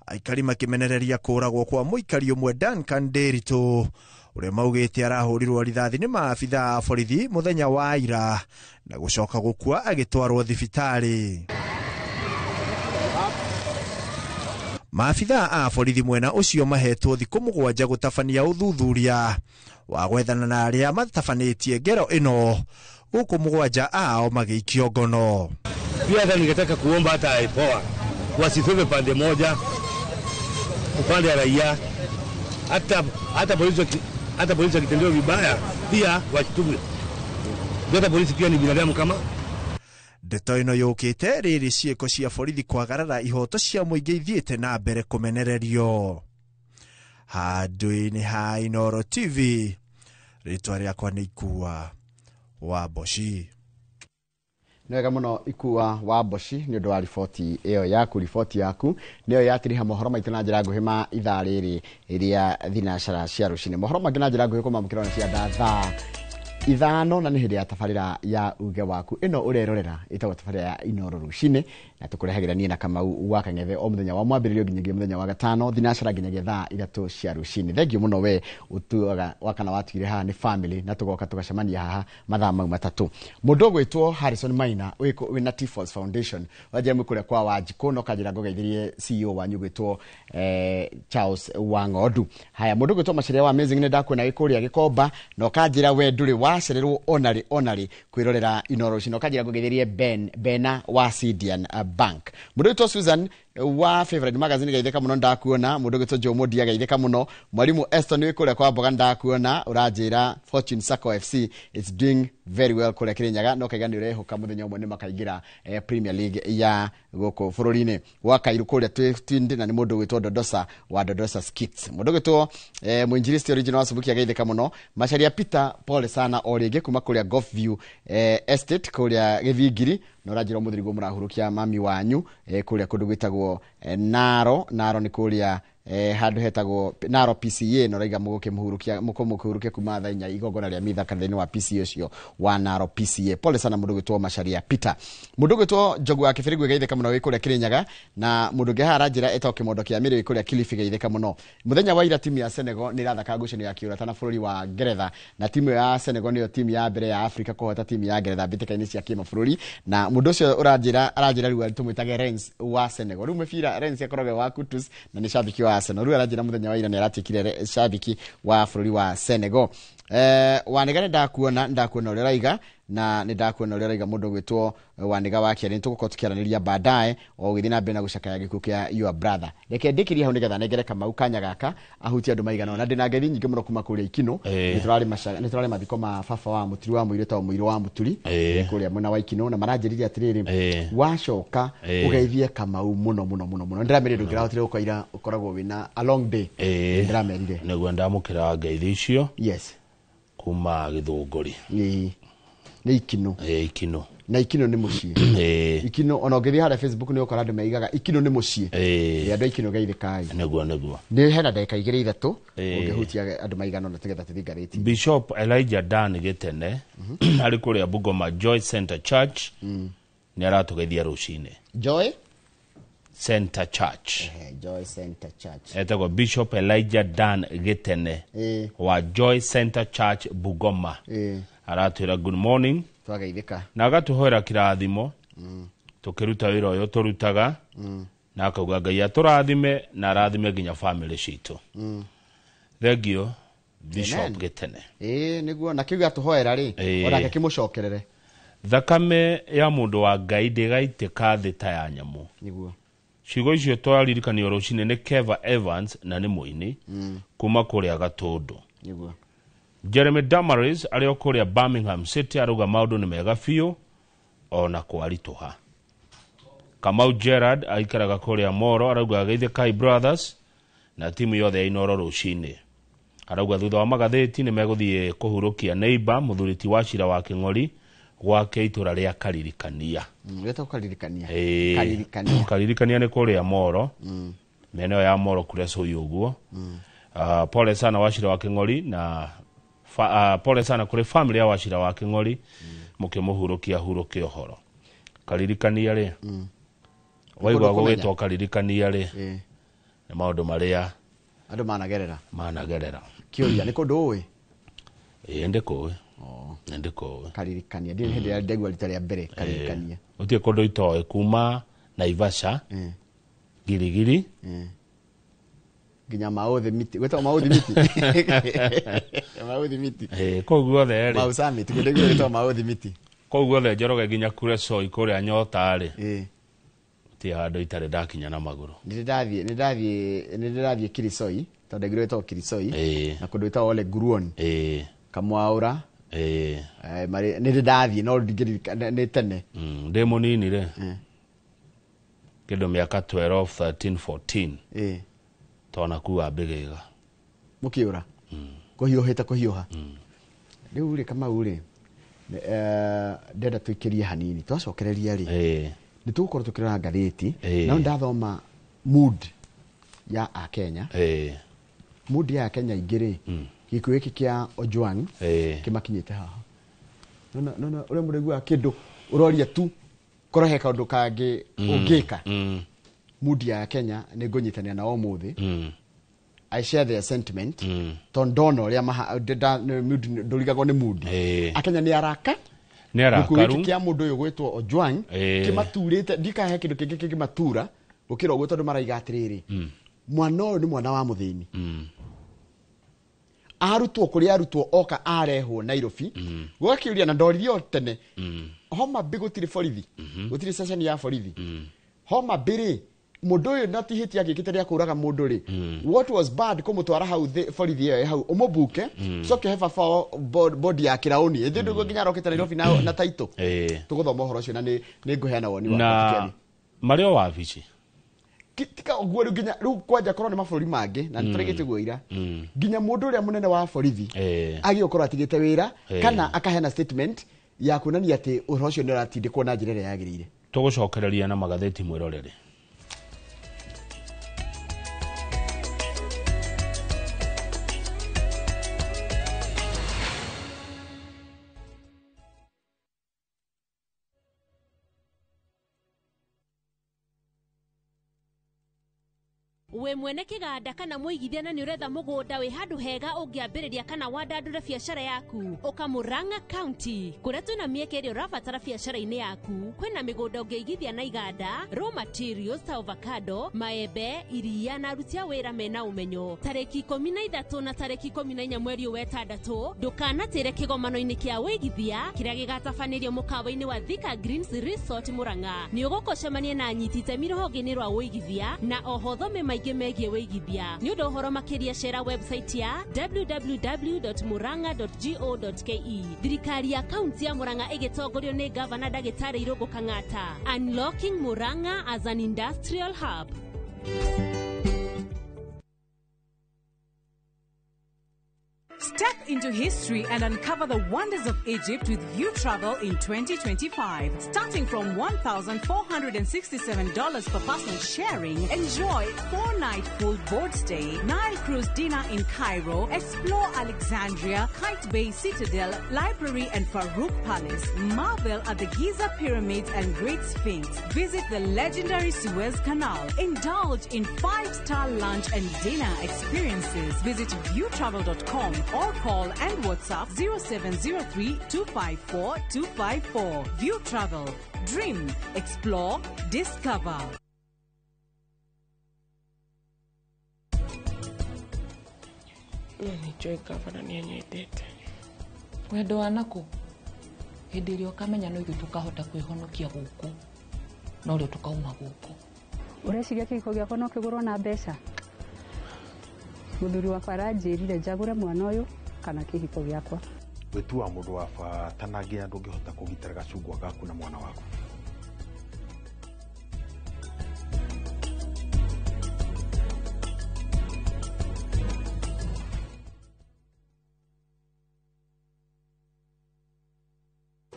aikari makĩmenereria kũragwo kwa mũikari ũmwe Duncan Ndiritu ũrĩa maugĩte arahũrirwo rithathi nĩ maabithaa a borithi mũthenya wa ira na gũcoka gũkua agĩtwarwo thibitarĩ. Maabithaa a borithi mwena ũcio mahetwo thikũ 7 gũtabania ũthuthuria wa gwethana na arĩa matabanĩtie ngero ĩno, huku 7 ao magĩikio ngono. Pia hata ningetaka kuomba hata IPOA wasifebe pande moja, upande wa raia, hata polisi wakitendewa vibaya pia washtumiwe. Hata polisi pia ni binadamu kama. Ndeto ĩno yũkĩte rĩrĩ ciĩko cia borithi kwagarara ihoto cia mũingĩ ithiĩte na mbere kũmenererio. Handũ-inĩ ha Inooro TV, rĩtwa rĩakwa nĩ Ikua wa Mboci. Nĩ wega mũno Ikua wa Mboci nĩ ũndũ wa riboti ĩyo yaku. Riboti yaku nĩyo yatiriha mohoro maitũ na njĩra nguhĩ ma ithaa rĩrĩ rĩa thinacara cia rũcinĩ. Mohoro mangĩ na njĩra nguhĩ kũmamũkĩra na cia thaa 5 na nĩ hĩndĩ ya tabarĩra ya uge waku ĩno ũrerorera ĩtagwo tabarĩra ya Inooro rũcinĩ, na tũkũrehagĩra niĩ na Kamau wa Kang'ethe o mũthenya wa mwambĩrĩrio nginyagia mũthenya wa gatano thinacara nginyagia thaa 3 cia rũcinĩ. Thengiũ mũno we ũtuaga wakana watuire haha nĩ family na tũgoka tũgacemania haha mathaa mau 3. Mũndũ ũgwĩtwo Harrison Maina wĩna T-Falls Foundation wanjĩra mwĩ kũrĩa kwa Wanjikũ no kanjĩra ngũgeithirie CEO wanyu ũgwĩtwo Charles Wang'ondu. Haya, mũndũ ũgwĩtwo Macharia wa Amazing nĩ ndakuona wĩ kũrĩa Gĩkomba na ũkanjĩra we ndũrĩ wacererwo onarĩ kwĩrorera Inooro rũcinĩ, ũkanjĩra ngũgeithirie Bena wa Sidian Bank. Mũndũ ũgwĩtwo Susan wa Favorite Magazine geithĩka mũno ndakuona. Mũndũ ũgwĩtwo Joe Modia geithĩka mũno. Mwalimu Eston wĩ kũrĩa kwa Mboga ndakuona, ũranjĩra Fortune Sacco FC it's doing very well kũrĩa Kĩrĩnyaga, no kaiga nĩ ũrehoka mũthenya ũmwe nĩ makaingĩra Premier League ya gũkũ bũrũri-inĩ. Gwa Kairu kũrĩa twĩ na nĩ mũndũ ũgwĩtwo Dodosa wa Dodosa Skits. Mũndũ ũgwĩtwo mwinjilisti original wa Subukia geithĩka mũno. Macharia Peter pole sana o rĩngĩ kuma kũrĩa Golf View Estate kũrĩa Gĩthingiri, na ũranjĩra ũmũthĩ nĩguo mũrahurukia mami wanyu kũrĩa kũndũ gwĩtagwo Naro. Naro nĩ kũrĩa handũ hetagwo Naro PCA, na ũraiga mũgũkĩmũhurukia mũkũmũhurukia kuma thaa 4 igongona rĩa mitha kanitha-inĩ wa PCA ũcio wa Naro PCA. Pole sana mũndũ ũgwĩtwo Macharia Peter. Mũndũ ũgwĩtwo Njogu wa Kĩbĩrĩgũ geithĩka mũno wĩ kũrĩa Kĩrĩnyaga, na mũndũ ũngĩ haha aranjĩra etagwo Kĩmondo kĩa Mĩrĩ wĩ kũrĩa Kilifi geithĩka mũno. Mũthenya wa ira timu ya Senegal nĩ ĩrathaka ngucanio ya kĩũrata na bũrũri wa Ngeretha, na timu ya Senegal nĩyo timu ya mbere ya Afrika kũhota timu ya Ngeretha mbĩtĩka-inĩ cia kĩmabũrũri. Na mũndũ ũcio ũranjĩra aranjĩra rĩu tũmwĩtage Renz wa Senegal. Rĩu mũbira Renz akoragwo wa Kutus na nĩ shabiki wa Arsenal. Rĩu aranjĩra mũthenya wa ira nĩ aratuĩkire shabiki wa bũrũri wa Senegal. Wanĩga nĩ ndakuona ũrĩa ũraiga, na nĩ ndakuona ũrĩa ũraiga mũndũ ũgwĩtwo Wanĩga wa Kĩarĩ. Nĩtũgũkorwo tũkĩaranĩria baadaye o ũgĩthiĩ na mbere na gũcakaya gĩkuũ kĩa your brother. Reke ndĩkĩrie hau nĩgetha nengere Kamau kanya gaka ahutie andũ maigana ũna. Ndĩna ngeithi nyingĩ mũno kuma kũrĩa Ikinũ. Nĩtũrarĩ mathiko ma baba wa Mũturi wa mũirũ wĩtagwo Mũirũ wa Mũturi kũrĩa mwena wa Ikinũ, na maranjĩrire atĩrĩrĩ, wacoka ũgeithie Kamau mũno mũno mũno mũno. Nĩndĩramerire ndũngĩrahotire gũka ira, ũkoragwo wĩna a long day. Nĩndĩramerire nĩguo ndamũkĩra ngeithi icio. Yes, kuma Gĩthũngũri. Nĩ Ikinũ. Ĩĩ, Ikinũ. Na Ikinũ nĩ mũciĩ. Ikinũ ona ũngĩthiĩ harĩa Facebook nĩ ũkora andũ meigaga Ikinũ nĩ mũciĩ. Ĩĩ, andũ a Ikinũ geithĩkai. Nĩguo nĩguo. Nĩ hena ndagĩka igĩrĩ ithatũ ũngĩhutia andũ maigana ũna tũgetha tũthiĩ ngathĩti. Bishop Elijah Dan Gĩtene arĩ kũrĩa Bungoma Joy Center Church nĩ aratũgeithia rũcinĩ. Joy Center Church. Joy Center Church. Etagwo Bishop Elijah Dan Gĩtene wa Joy Center Church Bungoma. Aratwĩra good morning. Twageithĩka. Na agatũhoera kĩrathimo tũkĩruta wĩra ũyũ tũrutaga na akauga Ngai atũrathime na arathime nginya family citũ. Thengio Bishop Amen. Gĩtene. Ĩĩ nĩguo na kĩu gĩatũhoera rĩ onake kĩmũcokerere. Thakame ya mũndũ wa Ngai ndĩgaitĩka thĩ ta ya nyamũ. Nĩguo. Ciugo icio twaririkanio rũcinĩ nĩ Keva Evans na nĩ mũini kuma kũrĩa Gatũndũ. Nĩguo. Jeremy Damaris arĩ o kũrĩa Birmingham City arauga maũndũ nĩ mega biũ ona kwaritũha. Kamau Gerard aikaraga kũrĩa Moro arauga geithĩkai Brothers na timu yothe ya Inooro rũcinĩ. Arauga thutha wa magathĩti nĩ megũthiĩ kũhurũkia neighbor mũthuri ti wa Cira wa Kĩng'ori gwake itũra rĩa Karirikania. Wĩtagwo Karirikania. Ĩĩ. Karirikania. Karirikania nĩ kũrĩa Moro. Mĩena ĩyo ya Moro Kuresoi ũguo. Pole sana Wachira wa Kĩng'ori na pole sana kũrĩ family ya Wachira wa Kĩng'ori mũkĩmũhurũkia hurũke ũhoro. Karirikania rĩ waigua Kũndũ kũmenya. gũgĩtwo Karirikania rĩ nĩ maũndũ marĩa andũ managerera. Managerera. Kĩũria nĩ kũndũ ũĩ? Ĩĩ ndĩ kũĩ. Nĩ ndĩ kũĩ. Karirikania ndirĩ hĩndĩ ĩrĩa ndaigua rita rĩa mbere Karirikania. Gũtirĩ kũndũ itoĩ kuma Naivasha Girigiri nginya Maũthĩ miti gwĩtagwo Maũthĩ miti. Maũthĩ miti. Ĩĩ kũu guothe rĩ. Mau Summit kũndũ gwĩtagwo Maũthĩ miti. Kũu guothe Njoroge nginya Kuresoi kũrĩa Nyota rĩ. Gũtirĩ handũ itarĩ ndakinya na magũrũ. Nĩ ndĩrathiĩ Kirisoi tondũ ndaiguire gwĩtagwo Kirisoi na kũndũ gwĩtagwo Ole Guruon. Kamwaũra. Nĩ ndĩ ndathiĩ no ndingĩririkana nĩ tene. Ndĩ mũnini rĩ. Kĩndũ mĩaka 12 13 14. Twanakuua mbĩgĩga. Mũkĩũra. Kũhiũhĩte kũhiũha. Rĩu rĩ Kamau rĩ ndĩrenda tũikĩrie hanini twacokereria rĩ nĩ tũgũkorwo tũkĩrora ngathĩti no ndathoma mood ya Akenya. Mood ya Akenya aingĩ rĩ gĩkuũ gĩkĩ kĩa Ojwang kĩmakinyĩte haha. Nona nona ũrĩa mũndũ aiguaga kĩndũ ũroria tu korwo he kaũndũ kangĩ ũngĩka. Mood ya Kenya nĩ ngũnyitanĩra nao ũmũthĩ. I share their sentiment tondũ ndona ũrĩa ndũrigagwo nĩ mood. Akenya nĩ araka. Nĩ arakaru. Gĩkuũ gĩkĩ kĩa mũndũ ũyũ gwĩtwo Ojwang kĩmaturĩte ndikahe kĩndũ kĩngĩ kĩngĩmatura gũkĩra ũguo tondũ maraiga atĩrĩrĩ mwana ũyũ nĩ mwana wa mũthĩni. Arutwo kũrĩa arutwo oka arehwo Nairobi gũgakĩũria na ndoririe o tene Homa Bay gũtirĩ borithi gũtirĩ ceceni ya borithi Homa Bay rĩ mũndũ ũyũ na ti hĩtia angĩkĩte rĩa kũraga mũndũ rĩ what was bad kũmũtwara hau borithi ĩyo ĩ hau ũmũbuke coke he baba bodi ya kĩraũni ĩthĩ ndũguo nginya arokĩte Nairobi na taitũ tũgũthoma ũhoro ũcio na nĩ ngũheana woni wakwa Na tũkĩaria. marĩ o wabici. Tika ũguo rĩu nginya rĩu kwanja korwo nĩ mabũrũri mangĩ na nĩtũrĩkĩtie guo ira nginya mũndũ ũrĩa mũnene wa borithi agĩrĩirwo gũkorwo atigĩte wĩra kana akaheana statement ya kuonania atĩ ũhoro ũcio nĩ ũratindĩkwo na njĩra ĩrĩa yagĩrĩire. Tũgũcokereria na magathĩti mwĩrorere. We mwene kiganda kana muigithia na niuretha mugunda wi handu hega ungiambiriria kana wandandure biacara yaku uka Murang'a County kuria twina mieke iria urabatara biacara-ini yaku. Kwina migunda ungiigithia na iganda raw materials ta avocado, maembe, iria na aruti a wira mena umenyo. Tariki 13 na tariki 14 mweri wa 6 ndukanatire kigomano-ini kia wigithia kiria gigatabanĩrio mukawa-ini wa Thika Greens Resort Murang'a. Ni ugucemania na anyiti itemi rũhonge-inĩ rwa wĩigithia na oho thome maingĩ megiĩ wĩigithia. Nĩ ũndũ ũhoro makĩria cera website ya www.murang'a.go.ke. Thirikari ya kaunti ya Murang'a ĩgĩtongorio nĩ Gavana Ndagĩtarĩ Irũngũ Kang'ata. Unlocking Murang'a as an industrial hub. Step into history and uncover the wonders of Egypt with View Travel in 2025. Starting from $1,467 per person sharing, enjoy 4-night full board stay, Nile cruise dinner in Cairo, explore Alexandria, Kite Bay Citadel, Library and Farouk Palace, marvel at the Giza Pyramids and Great Sphinx, visit the legendary Suez Canal, indulge in 5-star lunch and dinner experiences. Visit viewtravel.com or call and WhatsApp 0703 254 254. View Travel. Dream, explore, discover. No nĩ njũĩ gavana nĩ anyendete. Wendo wa naku hĩndĩ ĩrĩa ũkamenya no ithuĩ tũkahota kwĩhonokia gũkũ no rĩo tũkauma gũkũ. Ũreciria kĩhiko gĩakwa no kĩgũrwo na mbeca? Mũthuri wakwa aranjĩrire njagũre mwana ũyũ kana kĩhiko gĩakwa. Gwĩtua mũndũ wa bata na nginya ndũngĩhota kũgitĩra gacungwa gaku na mwana waku.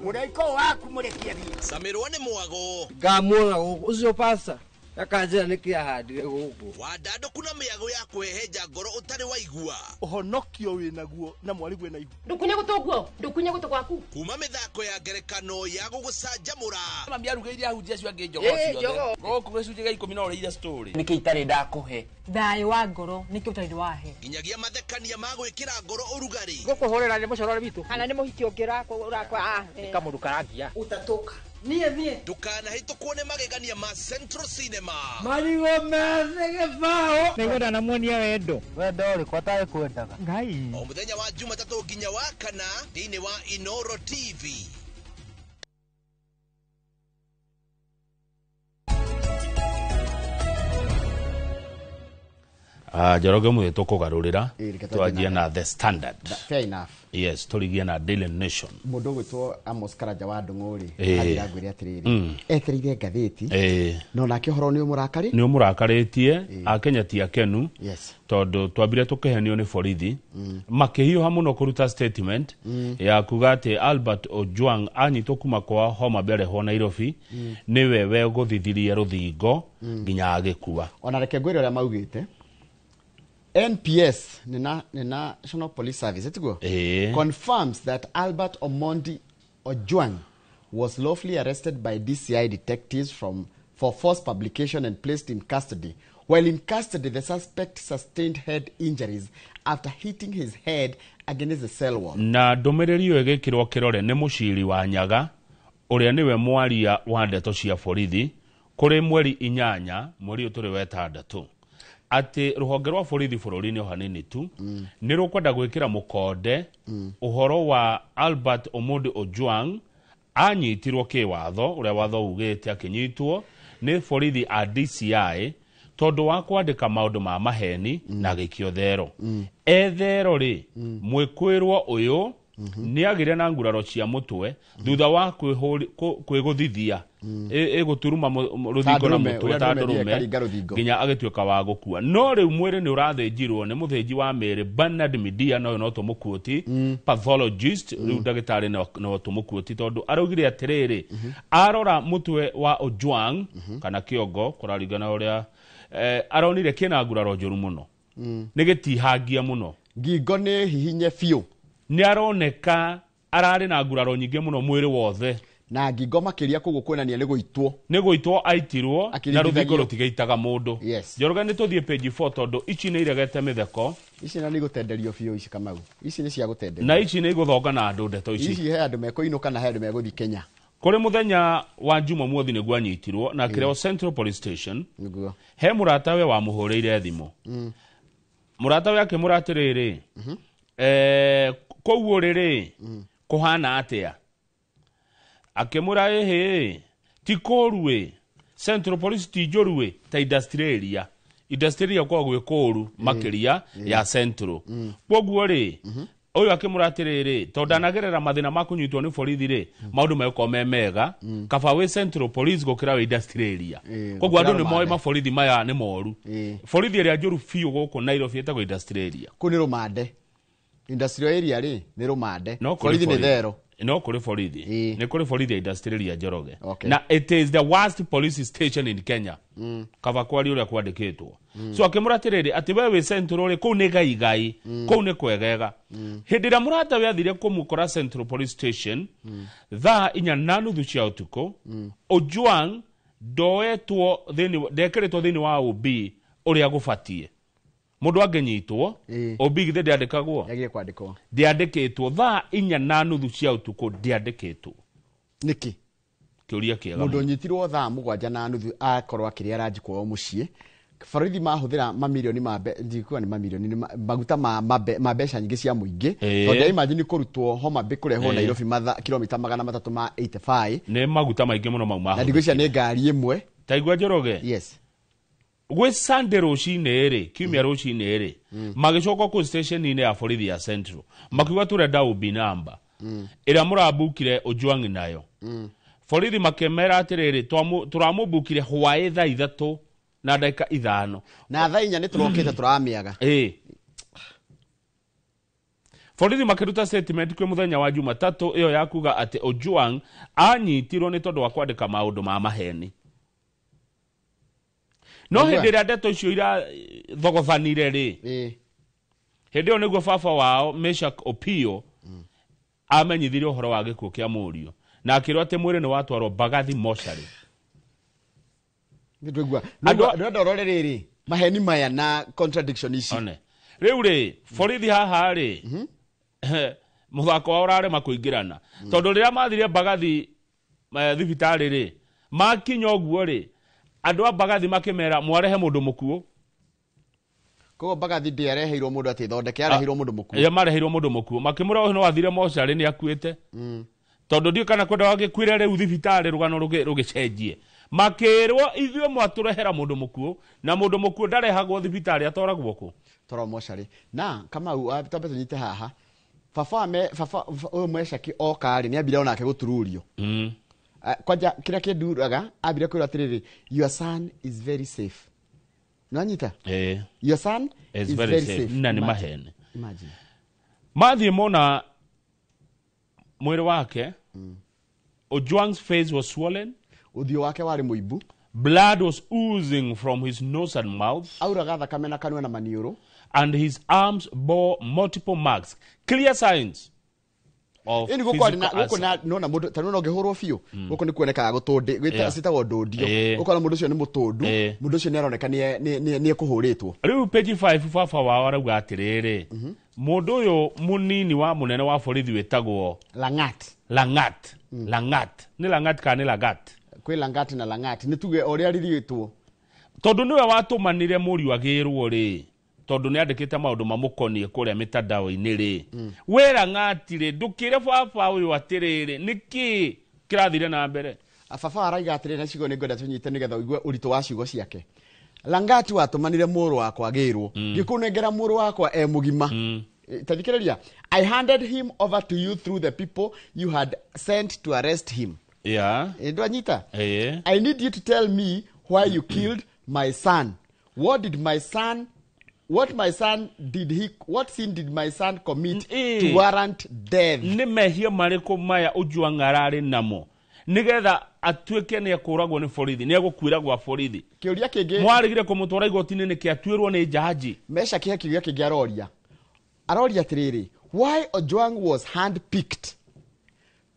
Mũraiko waku mũrekie thiĩ. Camirwo nĩ mwago. Ngamuona gũkũ ũcio pasta akanjĩra nĩkĩ ahandire gũkũ. Wandandũku na mĩago ya kwĩhenja ngoro ũtarĩ waigua. Ũhonokio wĩnaguo na mwarĩguo na ihu. Ndũkunye gũtũ guo, ndũkunye gũtũ gwaku. Kuma mĩthako ya ngerekano ya gũgũcanjamũra. Mami arugĩire ahunjia acio angĩ njogoo ciothe. Gũkũ gĩcunjĩ gĩa 10 no ũrĩire story. Nĩkĩ itarĩ ndakũhe? Thayũ wa ngoro nĩkĩ ũtarĩ wahe? Nginyagia mathekania ma gwĩkĩra ngoro ũrugarĩ. Gũkũhũrĩra nĩ mũcorore witũ. Kana nĩ mũhiki ũngĩ ũrakwa. Nĩ kamũndũ karangia. Ũtatũka. Niĩ thiĩ. Ndũkanahĩtũkwo nĩ magegania ma Central Cinema. Marigũ methĩ gĩbaũ. Nĩngwenda namuonia wendo. Wendo ũrĩkũ atarĩ kwendaga? Ngai. O mũthenya wa Jumatatũ nginya wa kana thĩinĩ wa Inoro TV. Njoroge mũthĩ tũkũgarũrĩra twanjie na The Standard. Fair enough. Yes, tũrigie na Daily Nation. Mũndũ ũgwĩtwo Amos Karanja wa Ndung'u rĩ, anjĩra ngwĩre atĩrĩrĩ, etereire ngathĩti no nake ũhoro nĩ ũmũrakari? Nĩ ũmũrakarĩtie, Akenya ti akenu. Yes. Tondũ twambire tũkĩhenio nĩ borithi makĩhiũha mũno kũruta statement ya kuga atĩ Albert Ojwang anyitwo kuma kwa Homa Bay arehwo Nairobi nĩwe wegũthithirie rũthingo nginya agĩkua. Ona reke ngwĩre ũrĩa maugĩte. NPS, National Police Service, etiguo? Confirms that Albert Omondi Ojwang was lawfully arrested by DCI detectives for false publication and placed in custody. While in custody, the suspect sustained head injuries after hitting his head against the cell wall. Na ndũmĩrĩri ĩyo ĩgĩkĩrwo kĩrore nĩ mũciri wa Nyaga ũrĩa nĩwe mwaria wa ndeto cia borithi kũrĩ mweri 8 mweri ũyũ tũrĩ wa 6 atĩ rũhonge rwa borithi bũrũri-inĩ o hanini tu nĩ rũkwenda gwĩkĩra mũkonde ũhoro wa Albert Omondi Ojwang anyitirwo kĩwatho ũrĩa watho ugĩte akĩnyitwo nĩ borithi a DCI tondũ wa kwandĩka maũndũ ma maheni na agĩikio thero. Ethero rĩ mwĩkwĩrwo ũyũ nĩ agĩire na nguraro cia mũtwe thutha wa kwĩgũthithia ĩgũturuma rũthingo na mũtwe ta ndũrũme nginya agĩtuĩka wa gũkua. No rĩu mwĩrĩ nĩ ũrathĩnjirwo nĩ mũthĩnji wa mĩĩrĩ Bernard Midia, na ũyũ no tũmũkuoti pathologist, rĩu ndagĩtarĩ no tũmũkuoti tondũ araugire atĩrĩrĩ arora mũtwe wa Ojwang kana kĩongo kũraringana ũrĩa aronire kĩna nguraro njũru mũno nĩ gĩtihangia mũno, ngingo nĩ hihinye biũ, nĩ aroneka ararĩ na nguraro nyingĩ mũno mwĩrĩ wothe na ngingo makĩria koguo kuonania nĩ gũitwo nĩ gũitwo aitirwo na rũthingo rũtigĩitaga mũndũ. Njoroge nĩ tũthiĩ page 4 tondũ ici nĩ iregete mĩtheko ici na nĩ igũtenderio biũ ici Kamau, ici nĩ cia gũtenderio na ici nĩ igũthonga na andũ ndeto ici ici he andũ mekũinũka na he andũ megũthiĩ Kenya. Kũrĩ mũthenya wa Jumamothi nĩguo anyitirwo na akĩrehwo Central Police Station. Nĩguo he mũratawe wamũhũrĩire thimũ, mũratawe akĩmũra atĩrĩrĩ kũu ũrĩ rĩ kũhana atĩa? Akĩmũra ĩhĩ ti kũũru ĩ, Central Police ti njũru ĩ ta industrial area. Industrial area koragwo gwĩ kũũru makĩria ya Central. Kwoguo rĩ ũyũ akĩmũra atĩrĩrĩ tondũ ndanagerera mathĩna ma kũnyitwo nĩ borithi rĩ maũndũ megũkorwo me mega kaba wĩ Central Police gũkĩra wĩ industrial area. Kwoguo andũ nĩ moĩ maborithi maya nĩ moru. Borithi ĩrĩa njũru biũ gũkũ Nairobi ĩtagwo industrial area. Kũu nĩ rũmande. Industrial area rĩ nĩ rũmande, borithi nĩ thero. No kũrĩ borithi, nĩ kũrĩ borithi ya industrial area Njoroge. Okay. Na it is the worst police station in Kenya. Kaba kwari ũrĩa kwandĩkĩtwo. So akĩmũra atĩrĩrĩ, atĩ we wĩ Central rĩ, kũu nĩ gaigai, kũu nĩ kwegega. Hĩndĩ ĩrĩa mũrata we athire kũmũkora Central Police Station thaa 4:30 cia ũtukũ, Ojwang ndoetwo thĩinĩ, ndekĩrĩtwo thĩinĩ wa OB ũrĩa gũbatiĩ. Mũndũ angĩnyitwo, OB githĩ ndĩandĩkagwo? Yagĩrĩire kwandĩkwo. Ndĩandĩkĩtwo thaa 4:30 cia ũtukũ, ndĩandĩkĩtwo. Nĩkĩ? Kĩũria kĩega Mũndũ mũno. ũnyitirwo thaa 7:30 akorwo akĩrĩa ranji kwao mũciĩ, borithi mahũthĩra mamirioni ma ndikuga nĩ mamirioni, nĩ maguta ma mbeca nyingĩ cia mũingĩ. Tondũ imagine kũrutwo Homa Bay kũrehwo Nairobi matha kilomita 385. Nĩ maguta maingĩ mũno mau Na ndigwĩciria nĩ ngari ĩmwe. Ta igua Njoroge. Yes. Gwĩ Sunday rũcinĩ rĩ, kiumia rũcinĩ rĩ, magĩcoka kũu station-inĩ ya borithi ya Central, makiuga tũrenda OB number ĩrĩa mũrambukire Ojwang nayo. Borithi makĩmera atĩrĩrĩ, tũramũmbukire hwaĩ thaa 3:05. Na thaa 4 nĩ tũrokĩte tũramĩaga. Borithi makĩruta statement kwĩ mũthenya wa Jumatatũ ĩyo ya kuga atĩ Ojwang anyitirwo nĩ tondũ wa kwandĩka maũndũ ma maheni. No Nĩguo. hĩndĩ ĩrĩa ndeto icio irathogothanire rĩ, hĩndĩ ĩyo nĩguo baba wao Meshack Opio amenyithirie ũhoro wa gĩkuũ kĩa mũriũ, na akĩrwo atĩ mwĩrĩ nĩ watwarwo Mbagathi mocarĩ. Nĩ Andũ ndĩrenda ũrore rĩrĩ maheni maya na contradiction ici. One. Rĩu rĩ, borithi haha rĩ, mũthako wao ũrarema kũingĩrana. Tondũ rĩrĩa mathire Mbagathi thibitarĩ rĩ, makinya ũguo rĩ, andũ a Mbagathi makĩmera mwarehe mũndũ mũkuũ. Koguo Mbagathi ndĩareheirwo mũndũ atĩ ĩthondeke, yareheirwo mũndũ mũkuũ. Ya mareheirwo mũndũ mũkuũ. Makĩmwĩra ũyũ no athire mocarĩ nĩ akuĩte. Tondũ ndiũĩ kana kwenda wagĩkuire rĩu thibitarĩ rũgano rũgĩcenjie. Makĩrwo ithuĩ mwatũrehera mũndũ mũkuũ, na mũndũ mũkuũ ndarehagwo thibitarĩ, atwaragwo kũ? Twaragwo mocarĩ. Na Kamau, twambe tũnyite haha. Baba ũyũ Meshack oka rĩ, nĩ ambire onake gũtururio. Kwanja kĩrĩa kĩnduraga, ambire kwĩrwo atĩrĩrĩ, your son is very safe. Nĩwanyita? Your son Is is very very safe. safe. Na nĩ Imagine. maheni. Imagine. Mathiĩ mona mwĩrĩ wake, Ojwang's face was swollen. Ũthiũ wake warĩ mũimbu. Blood was oozing from his nose and mouth. Auraga thakame na kanua na maniũrũ. And his arms bore multiple marks, clear signs of Ĩni gũkũ arĩ na, physical gũkũ na, assault. nona mũndũ, ta nona ũngĩhũrwo biũ, gũkũ nĩ kuonekaga gũtũndĩ, gwĩta, citagwo ndũndio. Ũkona mũndũ ũcio nĩ mũtũndu, mũndũ ũcio nĩ aroneka nĩ ekũhũrĩtwo. Rĩu page 5 baba wao arauga atĩrĩrĩ, mũndũ ũyũ mũnini wa mũnene wa borithi wĩtagwo Langat. Langat. Langat. Nĩ Langat kana nĩ Lagat? Kwĩ Langat na Langat. Nĩ tuge o ũrĩa rirĩtwo. Tondũ nĩwe watũmanire mũriũ agĩrwo rĩ, tondũ nĩ andĩkĩte maũndũ mamũkoniĩ kũrĩa mĩtandao-inĩ rĩ. We Langat rĩ, ndũkĩre baba ũyũ atĩrĩrĩ, nĩkĩ kĩrathire na mbere? Baba araiga atĩrĩrĩ, na ciugo nĩ ngwenda tũnyite nĩgetha ũigue ũritũ wa ciugo ciake. Langat watũmanire mũrũ wakwa agĩrwo. Ngĩkũnengera mũrũ wakwa e mũgima. Ta thikĩrĩria, I handed him over to you through the people you had sent to arrest him. Ndwanyita? I need you to tell me why you killed my son. What did my son, what my son did he, what sin did my son commit to warrant death? Nĩ mehia marĩkũ maya Ojwang ararĩ namo nĩgetha atuĩke nĩ ekũragwo nĩ borithi, nĩ egũkuĩra gwa borithi? Kĩũria kĩngĩ, mwarĩgire kũmũtwara igoti-inĩ nĩkĩ atuĩrwo nĩ jaji? Meshack he kĩũria kĩngĩ aroria. Aroria atĩrĩrĩ, why Ojwang was handpicked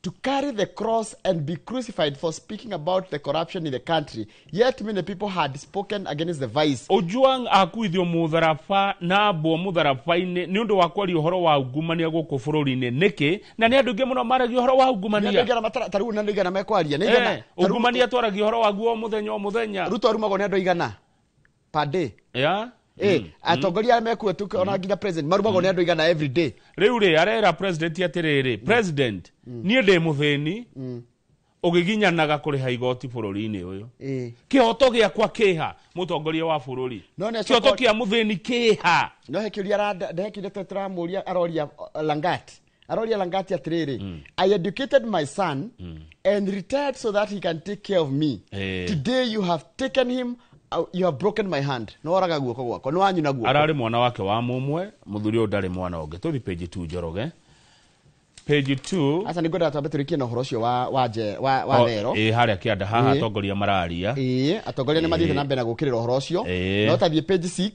to carry the cross and be crucified for speaking about the corruption in the country, yet many people had spoken against the vice. Ojwang akuithio mũtharaba na ambwo mũtharaba-inĩ nĩ ũndũ wa kwaria ũhoro wa ungumania gũkũ bũrũri-inĩ nĩkĩ? Na nĩ andũ aingĩ mũno maragia ũhoro wa ungumania. Nĩ andũ aingĩ arĩa ta rĩu nĩ andũ aigana mekwaria? Nĩ aigana? Ungumania twaragia ũhoro waguo o mũthenya o mũthenya. Ruto arumagwo nĩ andũ aigana per day? Atongoria arĩa mekuo tu, ona nginya president marumagwo nĩ andũ aigana every day? Rĩu rĩ, arera president atĩrĩrĩ, president, niĩ ndĩ mũthĩni, ũgĩginyanaga kũrĩha igoti bũrũri-inĩ ũyũ. Kĩhoto gĩakwa kĩha, mũtongoria wa bũrũri? No nĩ acoka- Kĩhoto kĩa mũthĩni kĩha? No he kĩũria aranda, he kĩũria tũramũria, aroria Langat. Aroria Langat atĩrĩrĩ, I educated my son and retired so that he can take care of me. Today you have taken him You have broken my hand. No woraga guoko gwakwa, nĩ wanyuna guoko. Ararĩ mwana wake wa mũmwe, mũthuri ũyũ ndarĩ mwana ũngĩ. Tũthi page 2 Njoroge. Page 2. Aca nĩngwenda twambe tũrĩkie na ũhoro ũcio wa thero. Ĩ harĩa kĩanda haha atongoria mararia. Ĩ atongoria nĩ mathiĩte na mbere na gũkĩrĩra ũhoro ũcio. No tathiĩ page 6,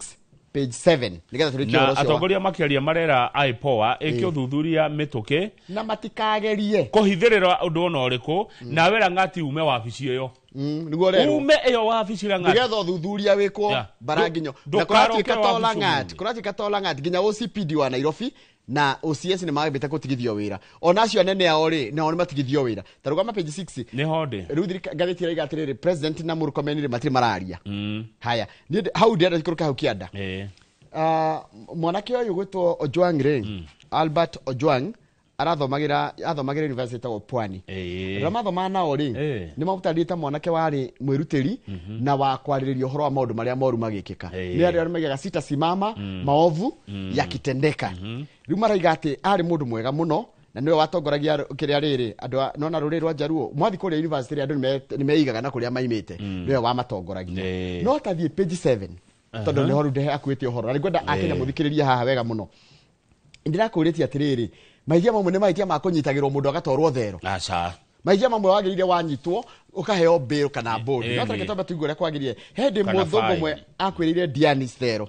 page 7 nĩgetha tũrĩkie ũhoro Na ũcio. Atongoria makĩaria marera IPOA ĩke ũthuthuria mĩtũkĩ na matikagerie kũhithĩrĩra ũndũ ona ũrĩkũ, nawe Lang'ati ume wabici ĩyo. Nĩguo ũrerwo. Ume ĩyo wabici Lang'ati. Nĩgetha ũthuthuria wĩkwo bara nginyo. Na Ndũkaroke kũratuĩka to wabici Lang'ati, ũmũthĩ. kũratuĩka to Lang'ati nginya OCPD wa Nairobi na OCS nĩ magĩte kũtigithio wĩra. Ona acio anene ao rĩ, nao nĩ matigithio wĩra. Ta rũgama page 6. Nĩho ndĩ. Rĩu ngathĩti ĩraiga atĩrĩrĩ, president na Murkomen rĩ matirĩ mararia. Haya, niĩ hau ndĩrenda ikũrũke hau kĩanda. Mwanake ũyũ gwĩtwo Ojwang rĩ, Albert Ojwang arathomagĩra athomagĩra university ĩtagwo Pwani. Rĩrĩa mathomaga nao rĩ, nĩ mamũtarĩrie ta mwanake warĩ mwĩrutĩri na wa kwarĩrĩria ũhoro wa maũndũ marĩa moru magĩkĩka. Nĩ arĩa maigaga sita simama maovu yakitendeka. Rĩu maraiga atĩ arĩ mũndũ mwega mũno na nĩwe watongoragia kĩrĩa rĩrĩ andũ nona rũrĩrĩ rwa Njaruo mwathi kũrĩa university rĩ, andũ nĩ meigaga na kũrĩa maimĩte, nĩwe wamatongoragia. No tathiĩ page 7 tondũ nĩho rĩu ndĩhe akuĩte ũhoro na nĩngwenda akenya mũthikĩrĩrie haha wega mũno. Ndĩrakũrĩtie atĩrĩrĩ, mahĩtia mamwe nĩ mahĩtia ma kũnyitagĩrwo mũndũ agatwarwo thero. Aca. Mahĩtia mamwe wagĩrĩire wanyitwo ũkaheo bail kana bond. No tareke twambe tũigue ũrĩa kwagĩrĩire. He hĩndĩ Kana mũthũngũ fine. ũmwe akwĩrĩire Dianis thero.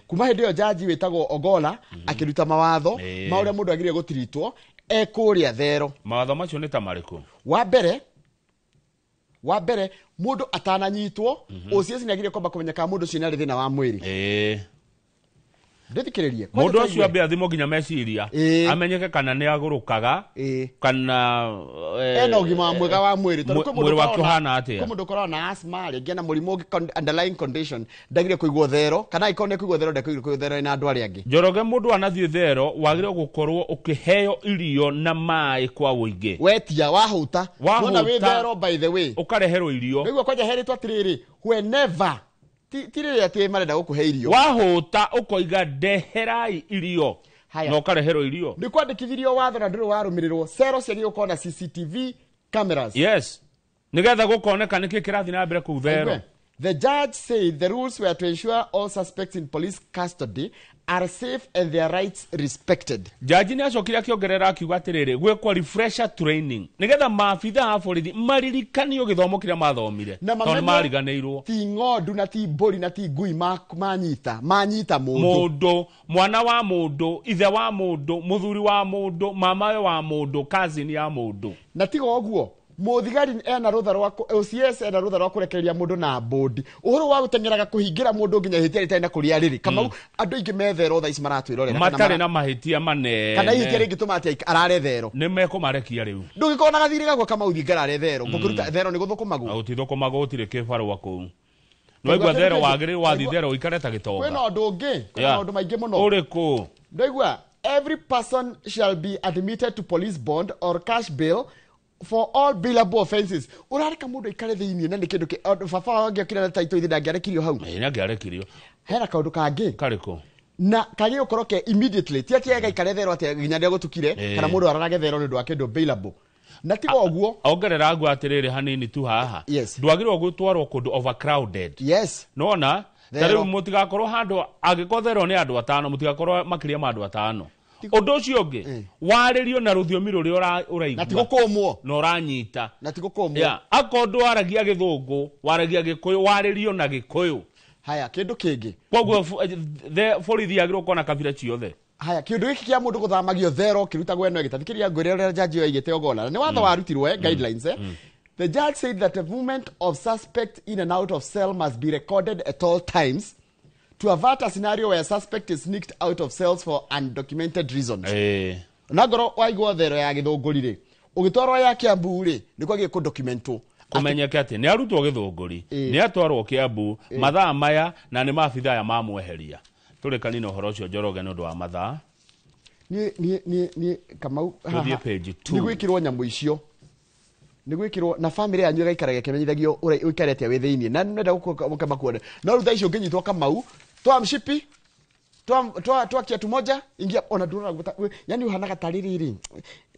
Kuma hĩndĩ ĩyo jaji wĩtagwo Ogola akĩruta mawatho ma ũrĩa mũndũ agĩrĩire gũtiritwo e kũrĩa thero. Mawatho macio nĩ ta marĩkũ? Wa mbere mũndũ atananyitwo, OCS nĩ agĩrĩire kwamba kũmenya kana mũndũ ũcio nĩ arĩ thĩna wa mwĩrĩ. Ndĩthikĩrĩrie. Mũndũ ũcio ambe athimwo nginya meciria, amenyeke kana nĩ agũrũkaga kana ena ũgima mwega wa mwĩrĩ. Tondũ kwĩ mũndũ mwĩrĩ wake ũkoragwo na- ũhana atĩa? Kwĩ mũndũ ũkoragwo na asthma rĩngĩ ena mũrimũ ũngĩ underlying condition, ndagĩrĩire kũigwo thero, kana angĩkorwo nĩ kũigwo thero ndagĩrĩire kũigwo thero na andũ arĩa angĩ. Njoroge, mũndũ anathiĩ thero wagĩrĩirwo gũkorwo ũkĩheo irio na maĩ kwa ũingĩ. Wetia wahũta. Wahũta. Wona wĩ thero by the way. Ũkareherwo irio. Nĩguo kwanja heritwo atĩrĩrĩ, whenever ti rĩrĩa atĩ marenda gũkũhe irio. Wahũta ũkoiga ndeherai irio. Haya. Na ũkareherwo irio. Nĩ kwandĩkithirio watho na ndũrĩ warũmĩrĩrwo, cero ciagĩrĩirwo gũkorwo na CCTV cameras. Yes. Nĩgetha gũkoneka nĩkĩ kĩrathiĩ na mbere kũu thero. Aigua. The judge said the rules were to ensure all suspects in police custody are safe and their rights respected. Jaji nĩ acokire akĩongerera akiuga atĩrĩrĩ, gwĩkwo refresher training nĩgetha maabitha a borithi maririkanio gĩthomo kĩrĩa mathomire, Na tondũ mamenye nĩ mariganĩirwo. Ti ng'ondu na ti mbũri na ti ngui manyita mũndũ. Mũndũ, mwana wa mũndũ, ithe wa mũndũ, mũthuri wa mũndũ, mamawe wa mũndũ, cousin ya mũndũ. Na tiga ũguo, mũthigari ena rũtha rwa OCS ena rũtha rwa kũrekereria mũndũ na bodi. Ũhoro wa gũteng'eraga kũhingĩra mũndũ nginya ihĩtia rĩtarĩ na kũrĩa rĩrĩ. Kamau, andũ aingĩ me thero thaa ici maratwĩrorera kana Matarĩ na mahĩtia manene. Kana ihĩtia rĩngĩtũma atĩ arare thero. Nĩ mekũmarekia rĩu. Ndũngĩkorwo na gathirĩ gakwa Kamau thiĩ ngarare thero. Ngũkĩruta thero nĩ gũthũkũmagwo. Gũtithũkũmagwo, gũtirĩ kĩbarũa kũu. Nĩwaigua thero wagĩrĩirwo wathiĩ thero ũikare ta gĩtonga. Kwĩna ũndũ ũngĩ, kwĩna maũndũ maingĩ mũno. Ũrĩkũ? Ndaigua, every person shall be admitted to police bond or cash bail for all bailable offenses. Ũrareka mũndũ aikare thĩiniĩ na nĩ kĩndũ baba wao angĩokire na taitũ ithe ndangĩarekirio hau. Ĩĩ, nĩangĩarekirio. Hena kaũndũ kangĩ. Karĩkũ? Na kagĩ gũkorwo ke immediately. Ti atĩ agaikare thero atĩ nginya rĩrĩa gũtukire, kana mũndũ ararage thero nĩ ũndũ wa kĩndũ bailable. Na tiga ũguo. Ongerera nguo atĩrĩrĩ hanini tu haha. Ndwagĩrĩirwo gũtwarwo kũndũ overcrowded. Nĩwona? Ta Thero. rĩu mũtigakorwo handũ, angĩkorwo thero nĩ andũ atano, mũtigakorwo makĩria ma andũ atano. Ũndũ ũcio ũngĩ, warĩrio na rũthiomi rũrĩa ũraigua. Na ti gũkũmwo. Na ũranyita. Na ti gũkũmwo. Yeah. Akorwo ndwaragia gĩthũngũ, waragia gĩkũyũ, warĩrio na gĩkũyũ. Haya, kĩndũ kĩngĩ. Koguo borithi yagĩrĩirwo kuona kabira ciothe. Haya, kĩndũ gĩkĩ kĩa mũndũ gũthamagio thero kĩrutagwo ĩno ĩgĩtathikĩria ngwĩre ũrĩa jaji oigĩte Ogola. Na nĩ watho warutirwo, guidelines, The judge said that the movement of suspect in and out of cell must be recorded at all times to avert a scenario where suspect is sneaked out of cells for undocumented reasons. Na ngoro waigwo thero ya gĩthũngũri rĩ, ũgĩtwarwo ya Kiambu rĩ, nĩ kwagĩrĩire kũdocumentwo. Kũmenyeke atĩ nĩ arutwo gĩthũngũri, nĩ atwarwo Kiambu mathaa maya na nĩ maabitha aya mamweheria. Tũrĩkanie na ũhoro ũcio Njoroge nĩ ũndũ wa mathaa. Niĩ Kamau, Tũthiĩ haha, page 2. nĩ gwĩkĩrwo nyamũ icio. Nĩ gwĩkĩrwo na family yanyu ĩgaikaraga ĩkĩmenyithagio ũrĩa ũikare atĩa wĩ thĩiniĩ. Na nĩndenda gũka makuone. No rĩu thaa ici ũngĩnyitwo Kamau, toa mshipi, toa kiatu moja, ingia ona ndũrora yani ũhanaga tarĩ rĩrĩ.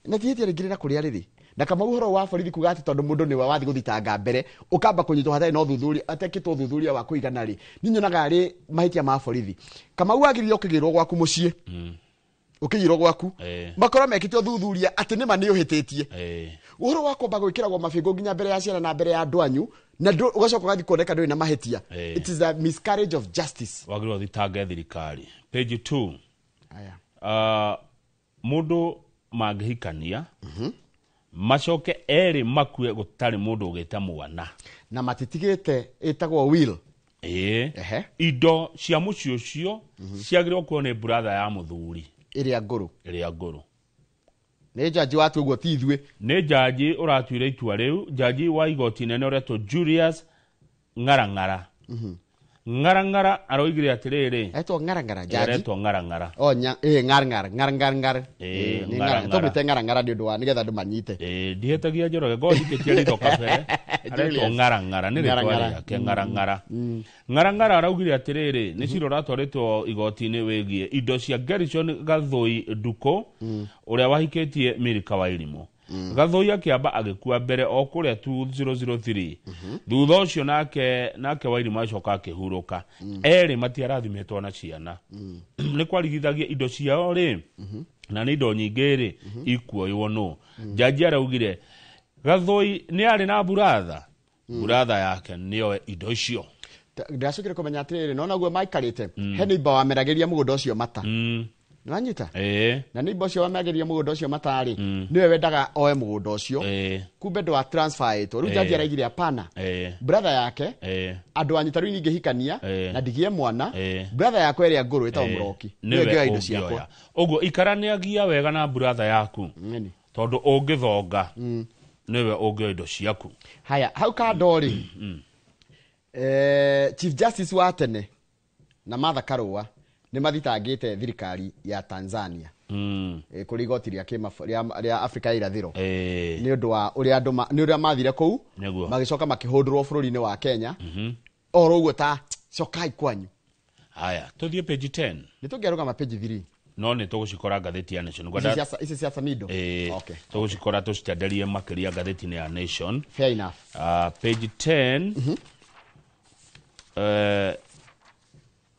Na ti hĩtia rĩngĩ rĩna kũrĩa rĩrĩ. Na Kamau ũhoro wa borithi kuga atĩ tondũ mũndũ nĩwe wathiĩ gũthitanga mbere ũkamba kũnyitwo hatarĩ na ũthuthuria, atekĩtwo ũthuthuria wa kũigana rĩ, niĩ nyonaga arĩ mahĩtia ma borithi. Kamau wagĩrĩire ũkĩgĩrwo gwaku mũciĩ, ũkĩgĩrwo gwaku, makorwo mekĩte ũthuthuria atĩ nĩma nĩ ũhĩtĩtie. Ũhoro wa kwamba gwĩkĩragwo mabĩngũ nginya mbere ya ciana na mbere ya andũ anyu, na ũgacoka ũgathiĩ kuoneka ndũrĩ na mahĩtia. It is a miscarriage of justice. Wagĩrĩirwo thitange thirikari. Page 2. Aya. Mũndũ mangĩhikania macoke erĩ makue gũtarĩ mũndũ ũgĩte mwana na matitigĩte ĩtagwo will. Indo cia mũciĩ ũcio ciagĩrĩirwo kuoywo nĩ brother ya mũthuri ĩrĩa ngũrũ. Ĩrĩa ngũrũ. Nĩ jaji watua ũguo, ti ithuĩ. Nĩ jaji ũratuire itua rĩu, jaji wa igoti nene ũretwo Julius Ng'arang'ara. Ng'arang'ara aroigire atĩrĩrĩ, Etwo Ng'arang'ara jaji. Aretwo Ng'arang'ara. O nya ng'arang'ara ng'arang'ara. Nĩ Nĩ Ng'arang'ara. Tũmĩte Ng'arang'ara nĩ ũndũ wa nĩgetha andũ manyite. Ndihĩtagia Njoroge, ngorwo njikĩtie ritho kabere. Aretwo Julius. Ng'arang'ara, nĩ rĩtwa Ng'arang'ara. rĩake Ng'arang'ara. Ng'arang'ara araugire atĩrĩrĩ, nĩ cira ũratwarĩtwo igoti-inĩ wĩgiĩ indo cia Gerishon Gathũi Nduko, ũrĩa wahikĩtie Milka Wairimu. Gathũi akĩamba agĩkua mbere o kũrĩa 2003. Thutha ũcio nake Wairimu acoka akĩhurũka. Erĩ matiarathimĩtwo na ciana. Nĩ kwarigithagia indo ciao rĩ, na nĩ indo nyingĩ rĩ, ikuoywo nũ. Jaji araugire Gathũi nĩ arĩ na buratha, buratha yake nĩoe indo icio. Ndĩracokire kũmenya atĩrĩrĩ, nona ũguo maikarĩte, he neighbor wameragĩria mũgũnda ũcio mata. Nĩwanyita? Na neighbor ũcio wameragĩria mũgũnda ũcio mata rĩ, nĩwe wendaga oe mũgũnda ũcio. Kumbe ndwa transfer ĩtwo. Rĩu jaji araigire hapana. Brother yake, andũ anyu ta rĩu ningĩhikania na ndigie mwana, brother yakwa ĩrĩa ngũrũ ĩtagwo Mũroki, nĩwe Nĩwe ũngĩoya indo ũngĩoya. ciakwa. Ũguo ikaraniagia wega na brother yaku. Tondũ ũngĩthonga nĩwe ũngĩoya indo ciaku. Haya, hau kando rĩ, Chief Justice wa tene na Martha Karua nĩ mathitangĩte thirikari ya Tanzania kũrĩ igoti rĩa rĩa Afrika ya irathĩro nĩ ũndũ wa ũrĩa andũ nĩ ũrĩa mathire kũu magĩcoka makĩhũndũrwo bũrũri-inĩ wa Kenya oro ũguo ta cokai kwanyu. Haya, tũthiĩ page 10. Nĩ tũngĩarũgama page 3. No nĩ tũgũcikora ngathĩti ya Nation. Ici cia Samido. Tũgũcikora tũcitenderie makĩria ngathĩti-inĩ ya Nation. Fair enough. Page 10.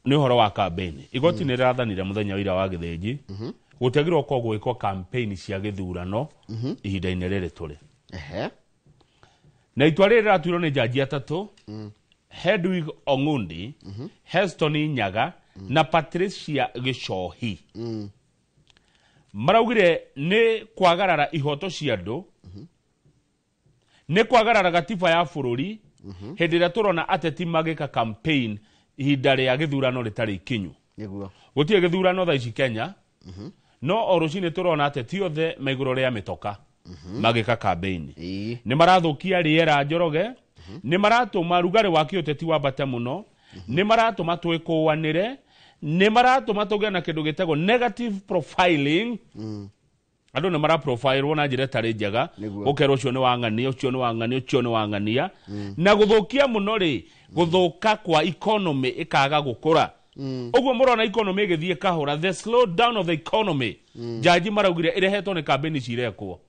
Nĩ ũhoro wa campaign. Igoti nĩ rĩrathanire mũthenya wa ira wa gĩthĩnji. Gũtiagĩrĩirwo gũkorwo gwĩkwo campaign cia gĩthurano ihinda-inĩ rĩrĩ tũrĩ. Na itua rĩrĩ rĩratuirwo nĩ jaji atatũ, Hedwig Ong'undi, Heston Nyaga na Patricia Gĩcohi. Maraugire nĩ kwagarara ihoto cia andũ, nĩ kwagarara gatiba ya bũrũri hĩndĩ ĩrĩa tũrona ateti magĩka campaign ihinda rĩa gĩthurano rĩtarĩ ikinyu. Gũtirĩ gĩthurano thaa ici Kenya, no o rũcinĩ tũrona ateti othe me igũrũ rĩa mĩtoka magĩka campaign. Nĩ marathũkia rĩera Njoroge, nĩ maratũma rugarĩ wa kĩũteti wambate mũno, nĩ maratũma twĩkũanĩre, nĩ maratũma tũgĩe na kĩndũ gĩtagwo negative profiling. Andũ nĩ maraprofilwo na njĩra ĩtarĩ njega, ũkerwo ũcio nĩ wang'ania, ũcio nĩ wang'ania, ũcio nĩ wang'ania. Na gũthũkia mũno rĩ, gũthũka kwa economy ĩkaga gũkũra. Ũguo mũrona economy ĩgĩthiĩ kahora, the slow down of the economy. Jaji maraugire ĩrehetwo nĩ kambĩni cirekwo.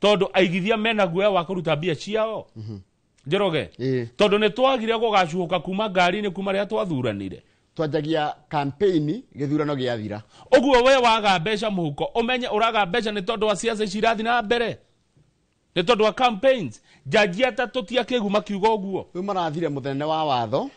Tondũ aigithia mena guoya wa kũruta mbia ciao. Njoroge, tondũ nĩ twagire gũgacuhũka kuma ngari-inĩ kuma rĩrĩa twathuranire. Twanjagia campaign gĩthurano gĩathira. Ũguo we waga mbeca mũhuko, ũmenye ũraga mbeca nĩ tondũ wa siasa ici irathiĩ na mbere, nĩ tondũ wa campaigns. Jaji atatũ ti akĩgu makiuga ũguo. Rĩu marathire mũthene wa watho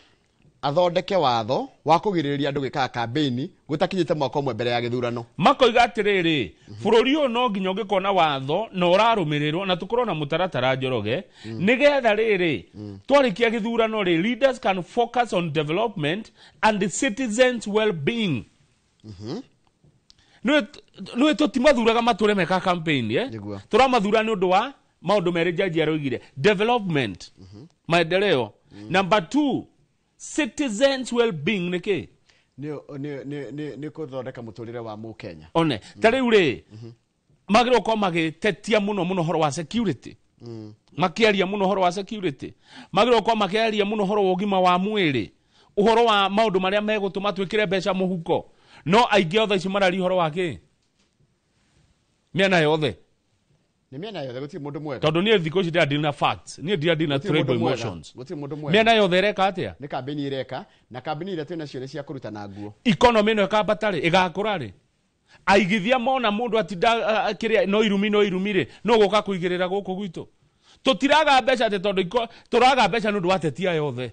athondeke watho wa kũgirĩrĩria andũ gwĩkaga campaign gũtakinyĩte mwaka ũmwe mbere ya gĩthurano. Makoiga atĩrĩrĩ, bũrũri ũyũ no nginya ũngĩkorwo na watho na ũrarũmĩrĩrwo na tũkorwo na mũtaratara Njoroge, nĩgetha rĩrĩ twarĩkia gĩthurano rĩ, leaders can focus on development and the citizens well-being. Nĩũĩ tũtimathuraga matũre meka campaign, eh? Tũramathura nĩ ũndũ wa maũndũ merĩ jaji aroigire, development, maendeleo. Number 2, citizens well-being nĩ kĩ? Nĩ kũthondeka mũtũrĩre wa mũkenya. One, ta rĩu rĩ, magĩrĩirwo gũkorwo magĩtetia mũno mũno ũhoro wa security. Makĩaria mũno ũhoro wa security. Magĩrĩirwo gũkorwo makĩaria mũno ũhoro wa ũgima wa mwĩrĩ, ũhoro wa maũndũ marĩa megũtũma twĩkĩre mbeca mũhuko. No aingĩ othe ici mararia ũhoro wa kĩ? Mĩena yothe. Nĩ mĩena yothe gũtirĩ mũndũ mwega. Tondũ niĩ thikũ ici ndĩradeal na facts, niĩ ndiradeal na Gũtirĩ tribal mũndũ mwega. emotions. Gũtirĩ mũndũ mwega. Mĩena yothe ĩreka atĩa? Nĩ kambĩni ĩreka, na kambĩni iria twĩnacio nĩ cia kũrutana nguo. Economy ĩno ĩkambata rĩ, ĩgakũra rĩ? Aigithia mona mũndũ atinda kĩrĩa no irumi no irumi rĩ, no gũka kũigĩrĩra gũkũ gwitũ. Tũtiraga mbeca atĩ tondũ tũraga mbeca nĩ ũndũ wa ateti aya othe.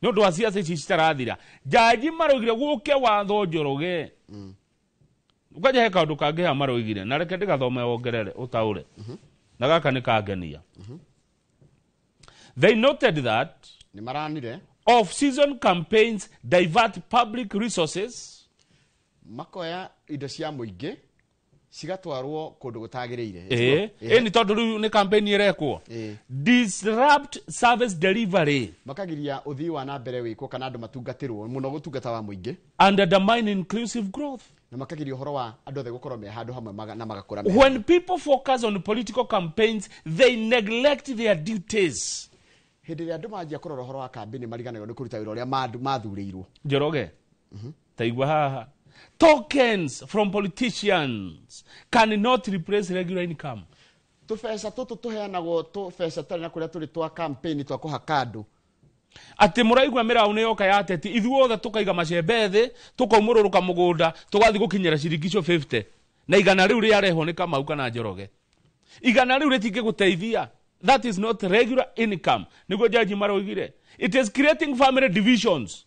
Nĩ ũndũ wa ciaca ici citarathira. Jaji maroigire gũke watho Njoroge. Kwanja he kaũndũ kangĩ haha maroigire, na reke ndĩgathome wongerere ũtaũre. Na gaka nĩ kangenia. They noted that nĩ maranire off-season campaigns divert public resources, makoya indo cia mũingĩ cigatwarwo kũndũ gũtagĩrĩire. Nĩ tondũ rĩu nĩ campaign ĩrekwo. Disrupt service delivery, makagiria ũthii wa na mbere wĩkwo kana andũ matungatĩrwo mũno gũtungata wa mũingĩ, and undermine inclusive growth, na makagiria ũhoro wa andũ othe gũkorwo me handũ hamwe na magakũra me. When people focus on political campaigns, they neglect their duties. Hĩndĩ ĩrĩa andũ manjia kũrora ũhoro wa kambĩni mariganagĩrwo nĩ kũruta wĩra ũrĩa mathurĩirwo. Njoroge, taigua haha. Tokens from politicians cannot replace regular income. Tũbeca tũtũ tũheanagwo tũbeca tũtarĩ na kũrĩa tũrĩ twa campaign twa kũhaka andũ. Atĩ mũraigua mĩraũ nĩ yoka ya ateti, ithuothe tũkaiga macembe thĩ, tũkaumũrũrũka mũgũnda, tũgathiĩ gũkinyĩra ciringi icio 50. Na igana rĩu rĩarehwo nĩ Kamau kana Njoroge. Igana rĩu rĩtingĩgũteithia. That is not regular income. Nĩguo jaji maroigire. It is creating family divisions.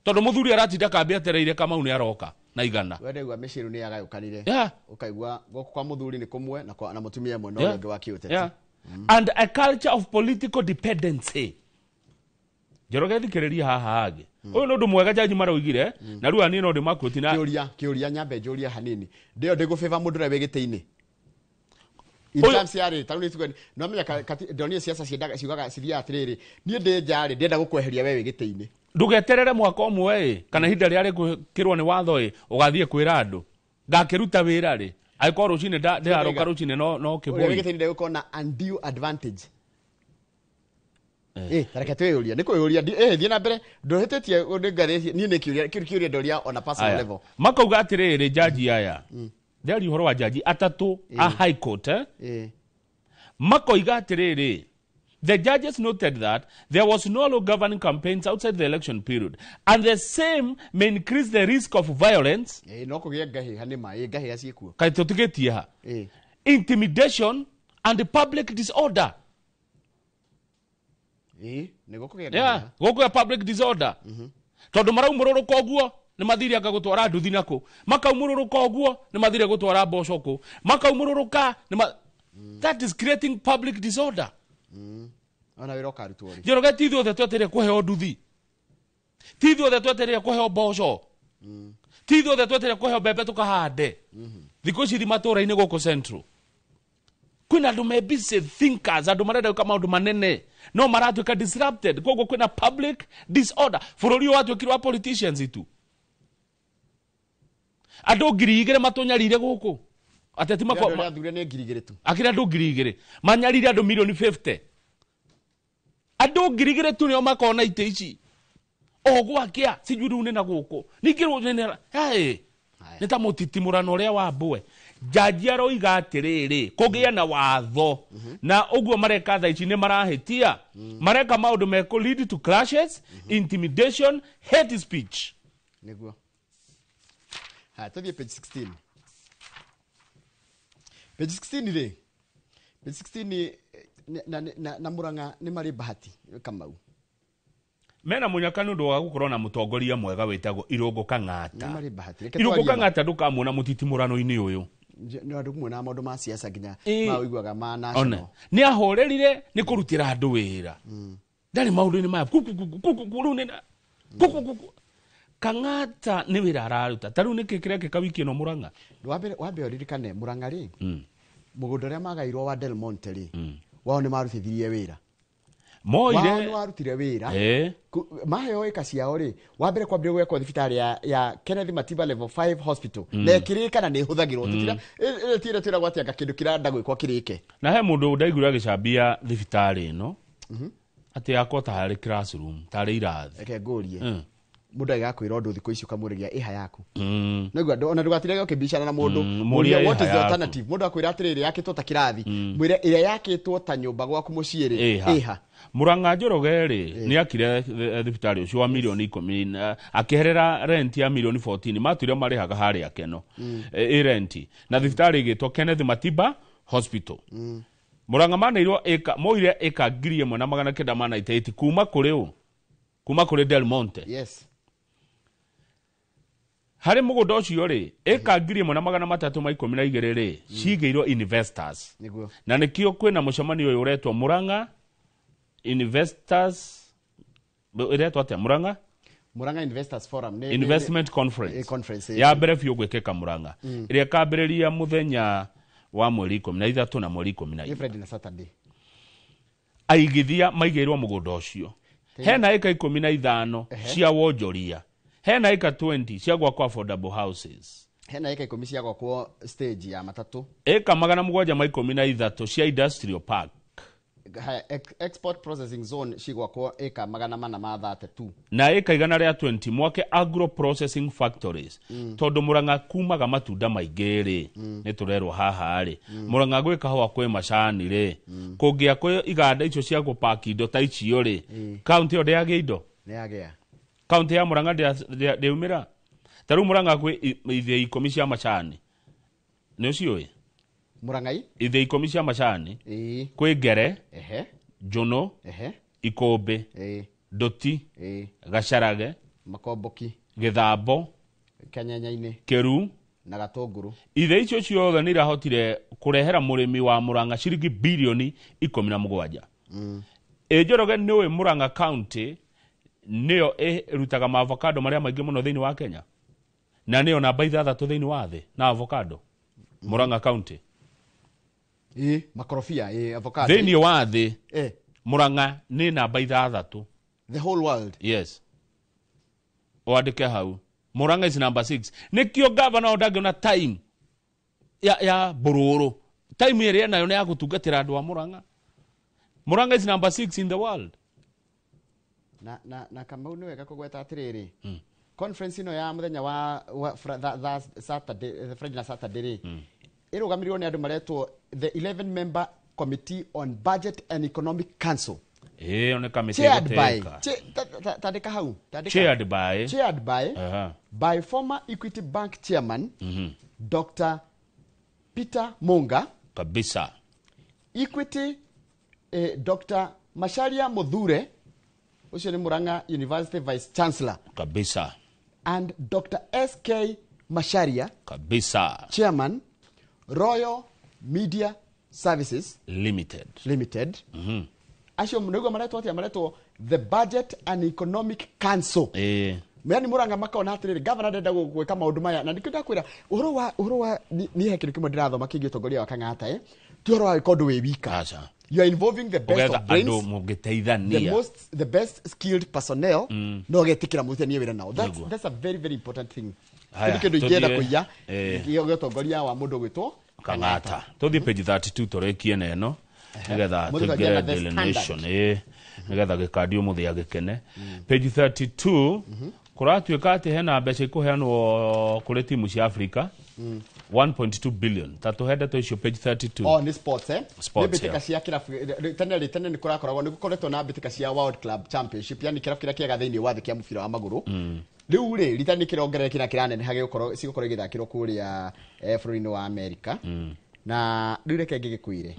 Tondũ mũthuri aratinda kambĩ atereire Kamau nĩ aroka na igana. We ndaigua mĩciĩ rĩu nĩ yagayũkanire. Ũkaigua gũkũ kwa mũthuri nĩ kũmwe na mũtumia ĩmwe na ũrĩa ũngĩ wa kĩũteti. And a culture of political dependency. Njoroge thikĩrĩria haha hangĩ. Ũyũ nĩ ũndũ mwega jaji maroigire, na rĩu niĩ no ndĩmakuoti na kĩũria nyambe njũria hanini. Ndĩyo ndĩgũbĩba mũndũ ũrĩa wĩ gĩtĩ-inĩ. In terms ya rĩ, tarĩu nĩ tuge, no menya ndonire ciaca ciendaga ciugaga cithiaga atĩrĩrĩ, niĩ ndĩ nja rĩ, ndĩrenda gũkweheria we wĩ gĩtĩ-inĩ. Ndũgeterere mwaka ũmwe ĩ, kana ihinda rĩrĩa rĩkwĩkĩrwo nĩ watho ĩ, ũgathiĩ kwĩra andũ. Ngakĩruta wĩra rĩ, angĩkorwo rũcinĩ ndĩraroka rũcinĩ no Ũrĩa wĩ kĩbũi. gĩtĩ-inĩ ndegũkorwo na undue advantage. Tareke twĩyũrie, nĩ kwĩyũria, thiĩ na mbere, ndũhĩtĩtie nĩ ngathĩti, niĩ nĩ kĩũria, kĩu kĩũria ndoria on a personal level. Makauga atĩrĩrĩ jaji aya, ndĩraria ũhoro wa jaji atatũ a High Court, Makoiga atĩrĩrĩ, the judges noted that there was no law governing campaigns outside the election period, and the same may increase the risk of violence. No kũgĩe ngahĩha nĩ ma, ngahĩha ciĩkuo. Kaĩ tũtigĩtie ha? Intimidation and public disorder. Nĩ gũkũgĩa ngahĩha. Gũkũgĩa public disorder. Tondũ maraumũrũrũka ũguo nĩ mathire anga gũtwara nduthi nakũ, makaumũrũrũka ũguo nĩ mathire gũtwara mboco kũ, makaumũrũrũka nĩ that is creating public disorder. Ona wĩra ũkarutwo rĩ. Njoroge, ti ithuothe twetereire kũheo nduthi, ti ithuothe twetereire kũheo mboco, ti ithuothe twetereire kũheo mbembe tũkahande. Thikũ ici thi matũũra-inĩ gũkũ Central kwĩna andũ me busy thinkers, andũ marenda gwĩka maũndũ manene no maratuĩka disrupted, koguo kwĩna public disorder. Bũrũri ũyũ watuĩkire wa politicians tu. Andũ 2,000 matũnyarire gũkũ. Ateti Andũ arĩa athure nĩ 2,000 tu. Akĩrĩ andũ 2,000 manyarire andũ milioni 50. Andũ 2,000 tu nĩo makona itĩ ici. O gwakĩa sijui rĩu nĩ na gũkũ. Ningĩ rĩu nĩ na, hey, nĩ ta mũtitimũrano ũrĩa wa mbwe. Jaji aroiga atĩrĩrĩ, kũgĩe na watho. Na ũguo mareka thaa ici nĩ marahĩtia. Mareka maũndũ mekũ lead to clashes, intimidation, hate speech. Nĩguo. Haya, tũthiĩ page 16. Page 16 rĩ. Page 16 na Murang'a nĩ marĩ bahati Kamau. Mena mũnyaka nĩ ũndũ wa gũkorwo na mũtongoria mwega wĩtagwo Irũngũ Kang'ata. Nĩ marĩ bahati. Reke Irũngũ twarie ma. Kang'ata ndũkamuona mũtitimũrano-inĩ ũyũ. Nĩ andũ muona maũndũ ma siasa nginya ma ũiguaga ma national. One. Nĩ ahorerire nĩ kũrutĩra andũ wĩra. Ndarĩ maũndũ-inĩ maya. Ku, ku, ku, ku, ku, ku, rĩu nĩ na-, ku, ku, ku, ku. Kang'ata nĩ wĩra araruta. Ta rĩu nĩkĩ kĩrekĩka wiki ĩno Murang'a? Wambe ũririkane Murang'a rĩ, mũgũnda ũrĩa magairwo wa Del Monte rĩ, wao nĩ marutithirie wĩra. Moire. Wao nĩ warutire wĩra. Maheo ĩka ciao rĩ, wa mbere kwambĩrĩria gwekwo thibitarĩ ya Kenneth Matiba Level 5 Hospital. Na ĩkĩrĩka na nĩ ĩhũthagĩrwo. Tũtira, ĩrĩa twĩragwo atĩ anga kĩndũ kĩrenda gwĩkwo kĩrĩke. Na he mũndũ ndaiguire agĩcambia thibitarĩ ĩno, atĩ yakwo tarĩ classroom, tarĩ irathi. Reke ngũrie. Mundu agakwira undu thiku ici ukamurigia iha yaku. Niguo andu ona ndugatirege ukibicana na mundu. Muria what is the alternative? Mundu akwira atiriri yakitwo ta kirathi. Mwire iria yakitwo ta nyumba gwaku mucii ri iha. Murang'a Njoroge ri ni akire thibitari ucio wa milioni 10 akiherera rent ya milioni 14 matuire marihaga haria keno i rent na thibitari igitwo Kenneth Matiba Hospital. Murang'a maneirwo eka moire eka 1998 kuma kuri u kuma kuri Del Monte. Yes. Hari mugunda ucio ri eka 1312 ri cigeirwo investors. Niguo. Na nikio kwina mucemanio uyu uretwo Murang'a Investors iretwo atia Murang'a Murang'a Investors Forum ne Investment Conference. Conference ya mbere biũ gwikika Murang'a iria kambiriria muthenya wa mweri 13 na mweri 14 Friday na Saturday. Aigithia maigeirwo mugunda ucio hena eka 15 cia wonjoria, hena eka 20 cia gwakwo affordable houses, hena eka 10 cia gwakwo stage ya matatu, eka 713 cia industrial park, export processing zone cigwakwo eka 432 na eka 120 mwake agro processing factories. Tondu Murang'a kumaga matunda maingi ri ni turerwo haha ri Murang'a gwi kahua kwi macani ri kungiakwo iganda icio cia gupaki indo ta icio ri kaunti yo ndiagia indo niagia kaunti ya Murang'a ndiumira ta riu Murang'a gwi ithie 10 cia macani ni ucio i Murang'a ithie 10 cia macani kwi Ngere, Njuno, Ikumbi, Nduti, Gacarage, Makomboki, Githambo, Kanyanyaini, Kiru na Gatunguru. Ithe icio ciothe nĩ irahotire kũrehera mũrĩmi wa Murang'a ciringi bilioni 17. Njoroge nĩũĩ Murang'a County nĩyo ĩrutaga maavocado marĩa maingĩ mũno thĩinĩ wa Kenya na nĩyo namba 6 thĩinĩ wa thĩ na avocado. Murang'a County makorobia avocado thĩinĩ wa thĩ. Murang'a nĩ namba 6 the whole world. Yes, wandĩke hau Murang'a is number 6. Nikio governor ndangĩona time ya bururu time ĩrĩa nayo nĩ ya gũtungatĩra andũ a Murang'a. Murang'a is number 6 in the world. Na Kamau nĩ wega kũgweta atĩrĩrĩ, conference ĩno ya mũthenya wa Saturday, Friday na Saturday rĩ ĩrũgamĩrĩirwo nĩ andũ maretwo the 11 member committee on budget and economic council. Ĩyo nĩ kamĩtĩ chaired by tandĩka hau, chaired by chaired by by former Equity Bank chairman Dr. Peter Munga kabisa, Equity Dr. Macharia Muthure ucio ni Murang'a University Vice Chancellor kabisa, and Dr. SK Macharia kabisa, chairman Royal Media Services Limited. Acio niguo maretwo atia, maretwo the Budget and Economic Council. Yani Murang'a makona atiriri governor ndenda gwika maundu maya na nikio ndakwira uhoro wa ni he kindu kimwe ndirathoma kingi utongoria wa Kang'ata ti uhoro wa gwika undu wi wika. You are involving the best of brains, the best skilled personnel no getikira muthanie wira nao. That's a very very important thing. Kindu ingienda kuiya gĩa utongoria wa mundu gwitwo Kang'ata. Tuthi page 32 tũrĩkie neno nigetha tũingĩre Daily Nation nigetha gĩkandio mũthĩ agĩkene. Page 32 kũratuĩka atĩ hena mbeca ikũheanwo kũrĩ timu cia Africa 1.2 billion. Ta tũhe ndeto icio page 32. Oh, ni sports Nĩ mbĩtĩka cia kĩrabu tene nĩ kũrakoragwo nĩ gũkoretwo na mbĩtĩka cia World Club Championship, yani kĩrabu kĩrĩa kĩega thĩinĩ wa thĩ kĩa mũbira wa magũrũ. Rĩu rĩ rita nĩ kĩrongerereka na kĩraneneha gĩgũkorwo cigũkorwo igĩthakĩrwo kũrĩa bũrũri-inĩ wa America. Na rĩu reke ngĩgĩkwĩre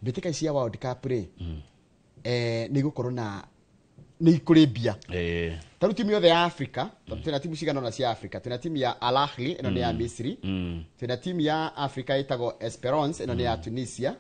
mbĩtĩka cia World Cup rĩ nĩ igũkorwo na nĩ ikũrĩ mbia. Ta rĩu timu yothe ya Africa, tondũ twĩna timu cigana ũna cia Africa, twĩna timu ya Al Ahly ĩno nĩ ya Misri, twĩna timu ya Africa ĩtagwo Esperance ĩno nĩ ya Tunisia,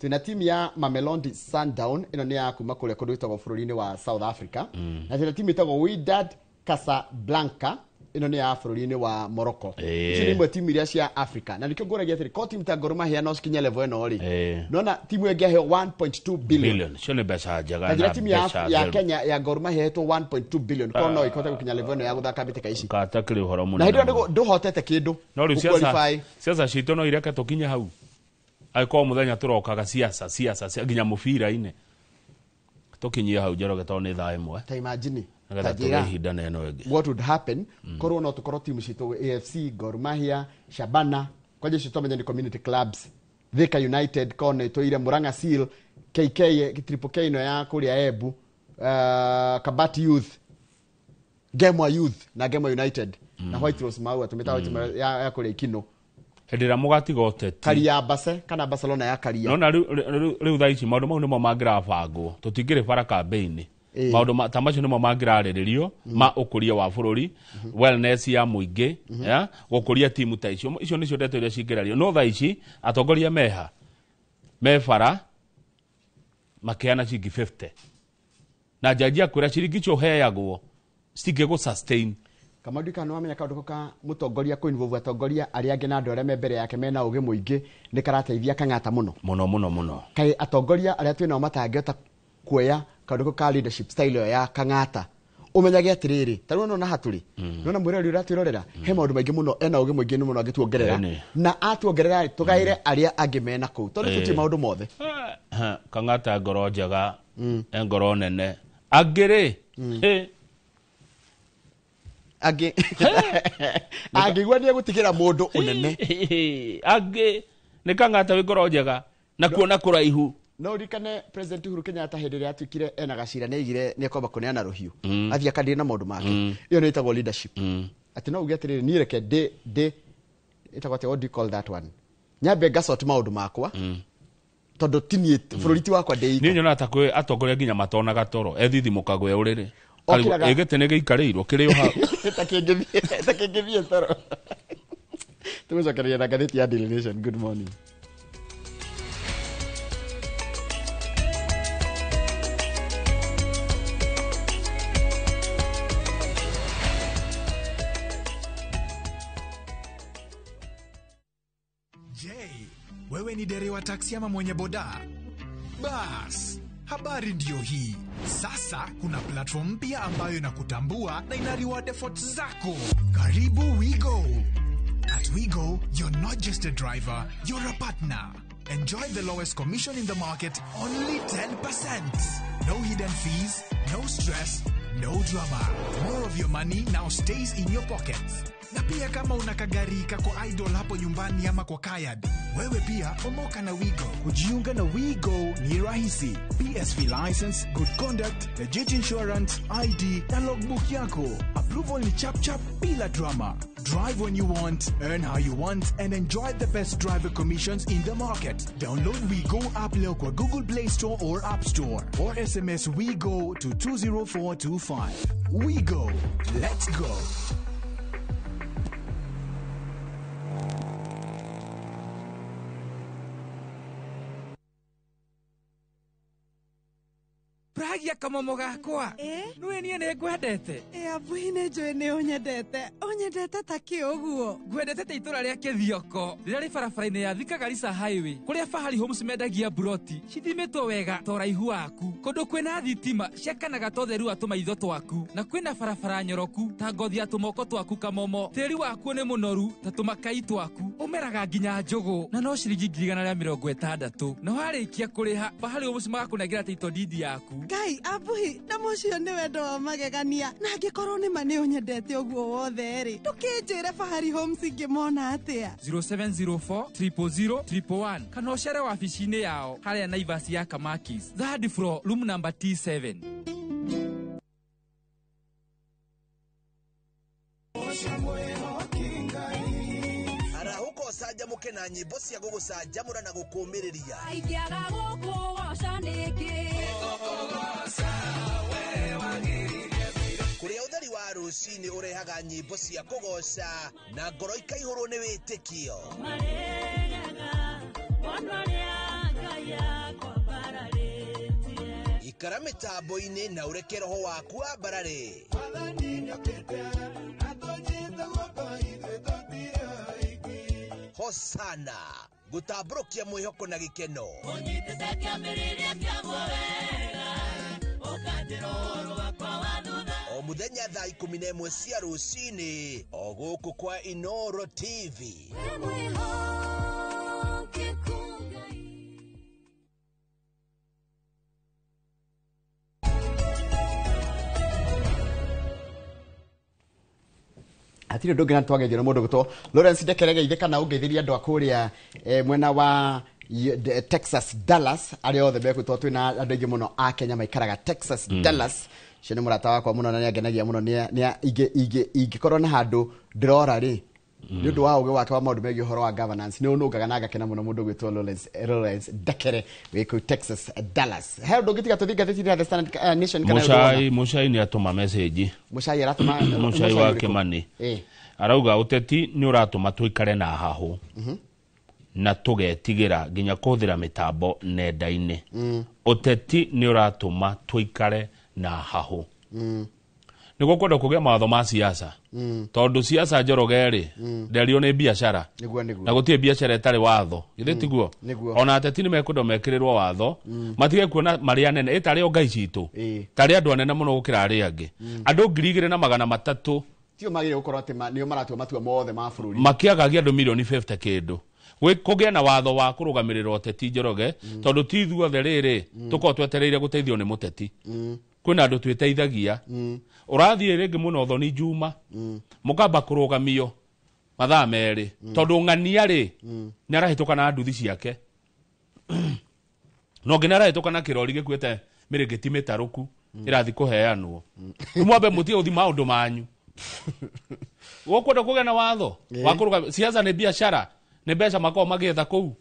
twĩna timu ya Mamelodi Sundown ĩno nĩ ya kuma kũrĩa kũndũ gwĩtagwo bũrũri-inĩ wa South Africa, na twĩna timu ĩtagwo Wydad Casablanca ĩno nĩ ya bũrũri-inĩ wa Morocco. Icio nĩ imwe timu iria cia Africa na nĩkĩo ngũragia atĩrĩ ko timu ta Gor Mahia no cikinye level ĩno rĩ, nona timu ĩngĩ aheo 1.2 billion. Icio nĩ mbeca njega. Na timu ya Kenya ya Gor Mahia hetwo 1.2 billion ko no ĩkote gũkinya level ĩno ya gũthaka mbĩtĩka ici. Katakĩrĩ ũhoro mũnene. Na hĩndĩ ĩyo ndũhotete kĩndũ. No rĩu siasa citũ no ireke tũkinye hau. Angĩkorwo mũthenya tũrokaga siasa nginya mũbira-inĩ. Tũkinyie hau Njoroge tondũ nĩ thaa ĩmwe. Ta imagine. Nĩgetha tũgĩe ihinda na ĩno ĩngĩ. What would happen korwo no tũkorwo timu citũ AFC, Gor Mahia, Shabana, kwanja icio twamenya nĩ community clubs, Thika United kona ĩtũire, Murang'a Seal, KK, Triple K ĩno ya kũrĩa Embu, Kabati Youth, Gemwa Youth na Gemwa United na White Rose Maua tumĩta White Rose ya kũrĩa Ikino. Hĩndĩ ĩrĩa mũgatiga ũteti. Karia Base kana Barcelona ya Karia. Nona rĩu thaa ici maũndũ mau nĩmo mangĩrabangwo, tũtingĩrĩ bara kambĩini. Maũndũ ta macio nĩmo mangĩrarĩrĩrio ma ũkũria wa bũrũri, wellness ya mũingĩ, ya gũkũria timu ta icio. Icio nĩcio ndeto iria cingĩrario. No thaa ici atongoria meha me bara makeana ciringi 50 na njanji akwĩra ciringi icio ũheagwo citingĩgũ sustain. Kamandu kana wamenya kaundu ka mutongoria kũ involve atongoria arĩa angĩ na andũ arĩa me mbere yake mena ũgĩ mũingĩ nĩ karateithia Kang'ata mũno mũno mũno mũno. Kaĩ atongoria arĩa twĩ nao matangĩhota kuoya kaundu ka leadership style ĩyo ya Kang'ata ũmenyage atĩrĩrĩ, ta rĩu nona hatũrĩ nona mwĩrori ũratwĩrorera he maũndũ maingĩ mũno ena ũgĩ mũingĩ mũno angĩtuongerera na atuongerera tũgaĩre arĩa angĩ mena kũu tondũ tũtirĩ maũndũ mothe. Kang'ata ngoro njega, ngoro nene angĩ rĩ angĩ angĩigua nĩ egũtigĩra mũndũ ũnene angĩ nĩ Kang'ata wĩ ngoro njega na kuona kũraihu. No ririkane President Uhuru Kenyatta hĩndĩ ĩrĩa atuĩkire ena gacira nĩ aigire nĩ ekwamba kũneana rũhiũ athiĩ akandire na maũndũ make. Ĩyo nĩ ĩtagwo leadership. Atĩ no uge atĩrĩrĩ, niĩ reke ndĩ ĩtagwo atĩa, what do you call that one, nyambe ngasort maũndũ makwa tondũ ti niĩ bũrũri ti wakwa ndĩ ika. Niĩ nyonaga ta kwĩ atongoria nginya matonaga toro ethithimũkagwo e ũrĩrĩ gĩtĩ nĩ gĩikarĩirwo kĩrĩ o hau ta kĩngĩthiĩ toro. Tũgũcokereria na ngathĩti ya Daily Nation. Good morning. Wewe ni dereva taksi ama mwenye boda? Bas, habari ndiyo hii. Sasa kuna platform mpya ambayo inakutambua na ina reward efforts zako. Karibu WeGo. At WeGo, you're not just a driver, you're a partner. Enjoy the lowest commission in the market, only 10%. No hidden fees, no stress, no drama. More of your money now stays in your pockets. Na pia kama una kagari kako idol hapo nyumbani ama kwa kayad, wewe pia omoka na WeGo. Kujiunga na WeGo ni rahisi. PSV license, good conduct, legit insurance, ID na logbook yako. Approval ni chap chap bila drama. Drive when you want, earn how you want, and enjoy the best driver commissions in the market. Download WeGo app leo kwa Google Play Store or App Store, or SMS WeGo to 20425. WeGo. Let's go. Pragia kamomo gakwa. Nĩwe niĩ nĩ ngwendete. Abuhi nĩ njũĩ nĩ ũnyendete. Ũnyendete ta kĩ ũguo? Ngwendete ta itũra rĩa Kĩthioko rĩrĩa rĩ barabara-inĩ ya Thika Garissa Highway kũrĩa Fahari Homes mendagia buroti cithimĩtwo wega ta ũraihu waku, kũndũ kwĩna thitima ciakanaga ta ũtheru wa tũmaitho twaku, na kwĩna barabara nyoroku ta ngothi ya tũmoko twaku kamomo. Tĩri wakuo nĩ mũnoru ta tũmakai twaku, ũmeraga nginya njũgũ na no ciringi 160,000. Na warĩkia kũrĩha Fahari Homes magakũnengera title deed yaku. Ngai abuhi na mũcio nĩ wendo wa magegania, na angĩkorwo nĩ ma nĩ ũnyendete ũguo wothe rĩ, ndũkĩnjĩre Fahari Homes ingĩmona atĩa? 0704 000 111 kana ũcere wabici-inĩ yao harĩa Naivas ya Kamakis, third floor, room number T7. Arahũka ũcanjamũke na nyĩmbo cia gũgũcanjamũra na gũkũũmĩrĩria. Ingĩaga gũkũgoca nĩkĩ? Kũrĩa ũtheri wa rũcinĩ ũrehaga nyĩmbo cia kũgoca na ngoro ikaihũrwo nĩ wĩtĩkio. Ikara mĩtambo-inĩ na ũreke roho waku wambarare. Hosana gũtambũrũkia mwĩhoko na gĩkeno. O mũthenya thaa 11 cia rũcinĩ o gũkũ kwa Inoro TV. Hatirĩ ũndũ ũngĩ na twageithio nĩ mũndũ gwĩtwo Lawrence Ndekerege ithe kana ũngeithĩria andũ a kũrĩa mwena wa Texas Dallas arĩa othe megwĩtwo twĩna andũ aingĩ mũno a Kenya maikaraga Texas Dallas. Ũcio nĩ mũrata wakwa mũno na nĩangenagia mũno ingĩkorwo na handũ ndĩrora rĩ nĩ ũndũ wa ũgĩ wake wa maũndũ megiĩ ũhoro wa governance nĩ ũnũngaga na ngakena mũno mũndũ gwĩtwo Lawrence Ndekere wĩ kũu Texas Dallas. He ũndũ ũngĩ tiga tũthiĩ ngathĩti-inĩ ya The Standard Nation kana ũndũ wona? Mucai nĩ atũma message. Mucai aratũma Mucai wa ũrĩkũ? Kimani arauga ũteti nĩ ũratũma tũikare na hahũ na tũgetigĩra nginya kũhũthĩra mĩtambo nenda-inĩ. Ũteti nĩ ũratũma tũikare na hahũ. Nĩguo kwenda kũgĩa mawatho ma siasa. Tondũ siasa Njoroge rĩ nderio nĩ biacara. Nĩguo nĩguo. Na gũtirĩ biacara ĩtarĩ watho. Githĩ tiguo? Nĩguo. Ona ateti nĩ mekwenda mekĩrĩrwo watho matige kuona marĩ anene ĩtarĩ o ngai citũ. Tarĩ andũ anene mũno gũkĩra arĩa angĩ. Andũ 2300 Tio magĩrĩire gũkorwo atĩ nĩo maratua matua mothe ma bũrũri. Makĩagagia andũ milioni 50 kĩndũ. Kũgĩe na watho wa kũrũgamĩrĩra ũteti Njoroge tondũ ti ithuothe rĩrĩ tũkorwo twetereire gũteithio nĩ mũteti. Kwĩna andũ twĩteithagia. Ũrathiĩ rĩngĩ mũno Thoni Juma mũkamba kũrũgamio mathaa merĩ tondũ ng'ania rĩ nĩ arahĩtũka na nduthi ciake no nginya arahĩtũka na kĩrori gĩkuĩte mĩrĩngĩti mĩtarũku ĩrathiĩ kũheanwo. Mwambe mũtige gũthiĩ maũndũ manyu. Gũkwenda kũgĩa na watho wa kũrũgamia siasa nĩ biacara nĩ mbeca makoragwo magĩetha kũu.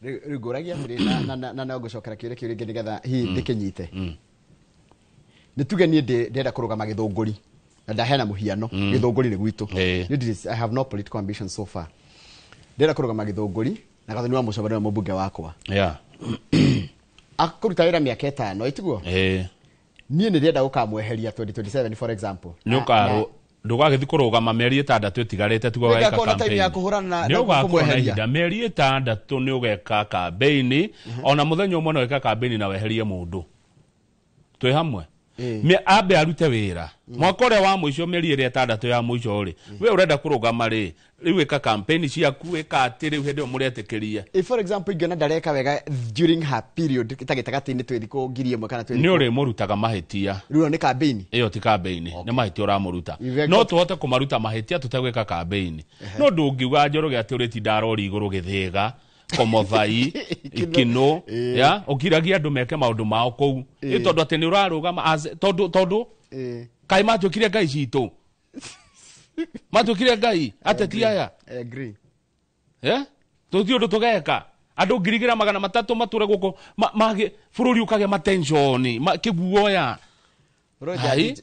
Rĩu ngũragia atĩrĩ na no ngũcokera kĩũria kĩu rĩngĩ nĩgetha hihi ndĩkĩnyite. Nĩ tuge niĩ ndĩrenda kũrũgama Gĩthũngũri na ndaheana mũhiano Gĩthũngũri nĩ gwitũ. I have no political ambition so far. Ndĩrenda kũrũgama Gĩthũngũri na Gathoni wa Mũcomba nĩwe mũmbunge wakwa. Akũruta wĩra mĩaka 5 ĩtiguo? Niĩ nĩ ndĩrenda gũkamweheria 2027 for example. Nĩ ũkarũ ndũgagĩthiĩ kũrũgama mĩeri 6 ĩtigarĩte tiguo Nĩngakorwo ũgeka na time ya campaign. kũhũrana na Nĩ ũgakorwo na kũmweheria. ihinda mĩeri 6 nĩ ũgeka campaign ona mũthenya ũmwe no wĩka campaign na weherie mũndũ. Twĩ hamwe. Ambe arute wĩra mwaka ũrĩa wa mũico mĩeri ĩrĩa 6 ya mũico rĩ we ũrenda kũrũgama rĩ rĩu ĩka campaign ciaku ĩka atĩ rĩu hĩndĩ ĩyo mũretĩkĩria. If for example ingĩona ndareka wega during her period ta gĩtagatĩ-inĩ twĩ thikũ 1000 kana twĩ Nĩ ũrĩmũrutaga mahĩtia. Rĩu nĩ campaign. Ĩyo ti campaign, nĩ mahĩtia ũramũruta. No tũhote kũmaruta mahĩtia tũtegwĩka campaign. No ndũngiuga Njoroge atĩ ũrĩtinda rori igũrũ Gĩthĩga Komothai Ikino ya ũkiragia andũ meke maũndũ mao kũu. Ĩ tondũ atĩ nĩ ũrarũgama tondũ kaĩ matuĩkire ngai citũ. Matuĩkire ngai ateti aya. I agree. Tũthiĩ ũndũ tũgeka. Andũ 2300 matũre gũkũ mage bũrũri ũkagĩa matensioni kĩguoya.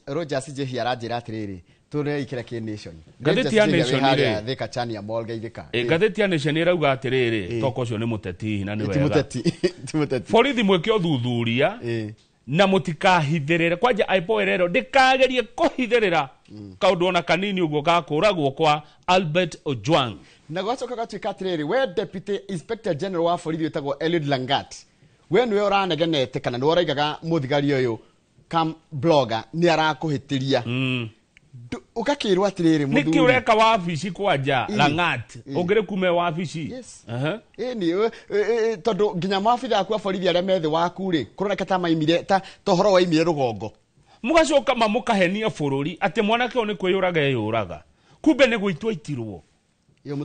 Rogers Njihia aranjĩra atĩrĩrĩ tũreikĩra kĩ Nation. Ngathĩti ya Nation rĩ Thika Chania Mall geithĩka. Ngathĩti ya Nation ĩrauga atĩrĩrĩ toko ũcio nĩ mũteti na nĩ Ti wega. mũteti, ti mũteti. Borithi mwĩke ũthuthuria na mũtikahithĩrĩre kwanja IPOA ĩrerwo ndĩkagerie kũhithĩrĩra kaũndũ ona kanini ũguo gakũragwo kwa Albert Ojwang. Na gwacoka gatuĩka atĩrĩrĩ we Deputy Inspector General wa borithi wĩtagwo Eliud Langat we nĩwe ũranegenete kana nĩwe ũraigaga mũthigari ũyũ cam blogger nĩ arakũhĩtĩria. Ũgakĩrwo atĩrĩrĩ Nĩkĩ mũthuri. ũreka wabici kwanja Langat ũngĩrĩ kume wabici? Ĩni tondũ nginya maabitha aku a borithi arĩa me thĩ waku rĩ kũroneka ta maimire ta ũhoro waimire rũgongo. Mũgacoka mamũkahenia bũrũri atĩ mwanake ũyũ nĩ kwĩyũraga eyũraga. Kumbe nĩ gũitwo aitirwo.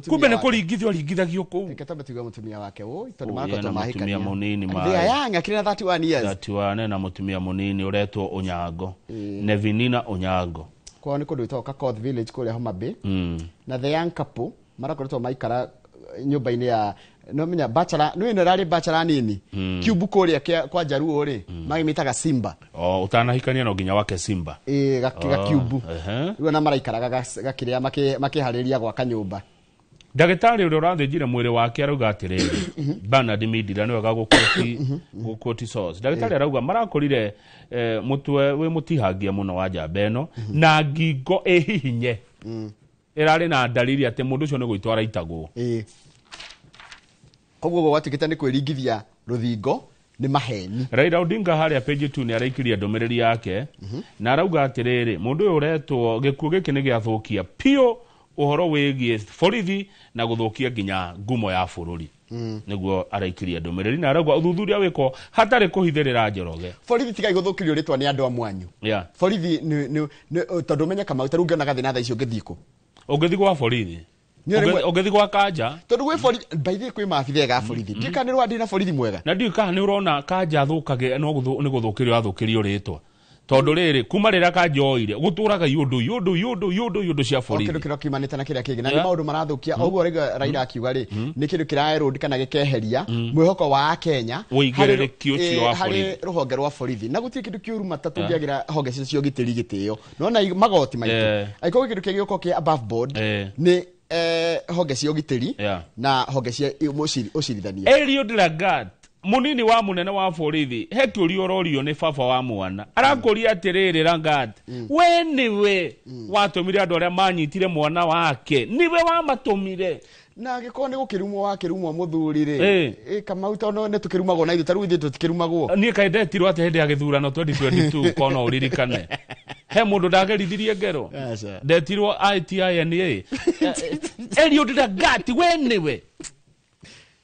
Kumbe nĩ kũringithio ringithagio kũu. Reke twambe tuigue mũtumia wake ũi tondũ Ũyũ marakoretwo ena mahikania. mũtumia mũnini They are young, akĩrĩ na 31 years. 31 na mũtumia mũnini ũretwo Onyango. Nevinina Onyango. Kwao nĩ kũndũ gwĩtagwo Kakoth Village kũrĩa Homa Bay. Na the young couple marakoretwo maikara nyũmba-inĩ ya no menya bachelor nĩ ĩno ĩrarĩ bachelor nini. Kiumbu kũrĩa kwa Jaruo rĩ magĩmĩtaga Simba. Oh, ũtanahikania no nginya wake Simba. Gakiumbu. Rĩu ona maraikaraga gakĩrĩa makĩharĩria gwaka nyũmba. Ndagĩtarĩ ũrĩa ũrathĩnjire mwĩrĩ wake arauga atĩrĩrĩ Bernard Mindira nĩwe gagũkũti source. Ndagĩtarĩ arauga marakorire mũtwe wĩ mũtihangie mũno wa njamba ĩno na ngingo ĩhihinye. Ĩrarĩ na dalili atĩ mũndũ ũcio nĩ gũitwo araitagwo. Koguo gwatuĩkĩte nĩ kwĩringithia rũthingo nĩ maheni. Raila Odinga harĩa page 2 nĩ araikirie ndũmĩrĩri yake na arauga atĩrĩrĩ mũndũ ũyũ ũretwo gĩkuũ gĩkĩ nĩ gĩathũkia piũ ũhoro wĩgiĩ borithi na gũthũkia nginya ngumo ya bũrũri. Nĩguo araikirie ndũmĩrĩri na arauga ũthuthuria wĩkwo hatarĩ kũhithĩrĩra Njoroge. Borithi tigai gũthũkĩrio rĩtwa nĩ andũ a mwanyu. Borithi nĩ tondũ ũmenye Kamau ta rĩu ũngĩona gathĩna thaa ici ũngĩthiĩ kũ? Ũngĩthiĩ gwa borithi. Nĩ rĩmwe- Ũngĩthiĩ gwa Kanja. Tondũ gwĩ borithi, by the way, kwĩ maabitha ega a borithi. Ndiũĩ kana nĩ rwandĩ na borithi mwega. Na ndiũĩ kana nĩ ũrona Kanja athũkage no nĩ gũthũkĩrio athũkĩrio rĩtwa. Tondũ rĩrĩ kuma rĩrĩa Kanja oire gũtũraga iũndũ iũndũ iũndũ iũndũ iũndũ cia O borithi. kĩndũ kĩrĩa kiumanĩte na kĩrĩa kĩngĩ na nĩ maũndũ marathũkia ũguo rĩngĩ Raila akiuga rĩ nĩ kĩndũ kĩraerode kana gĩkeheria mwĩhoko wa Akenya Ũigĩrĩrĩki ũcio wa harĩ borithi. rũhonge rwa borithi na gũtirĩ kĩndũ kĩũru mata tũngĩagĩra honge cio cia ũgitĩri gĩtĩo nona magoti maitũ angĩkorwo kĩndũ kĩngĩ gĩgũkorwo kĩ above board nĩ honge cia ũgitĩri na honge cia ũcirithania. Eliud Lagat munini wa munene wa borithi he kĩũria ũrorio nĩ baba wa mwana arakũria atĩrĩrĩ Lagat we nĩwe watũmire andũ arĩa manyitire mwana wake nĩwe wamatũmire na angĩkorwo nĩ gũkĩrumwo wakĩrumwo mũthuri rĩ Kamau tondũ nĩ tũkĩrumagwo na ithuĩ ta rĩu ithuĩ tũtikĩrumagwo. Niĩ kaĩ ndetirwo atĩ hĩndĩ ya gĩthurano 2022 kona ũririkane he mũndũ ndagerithirie ngero ndetirwo ITINA. Eliud Lagat we nĩwe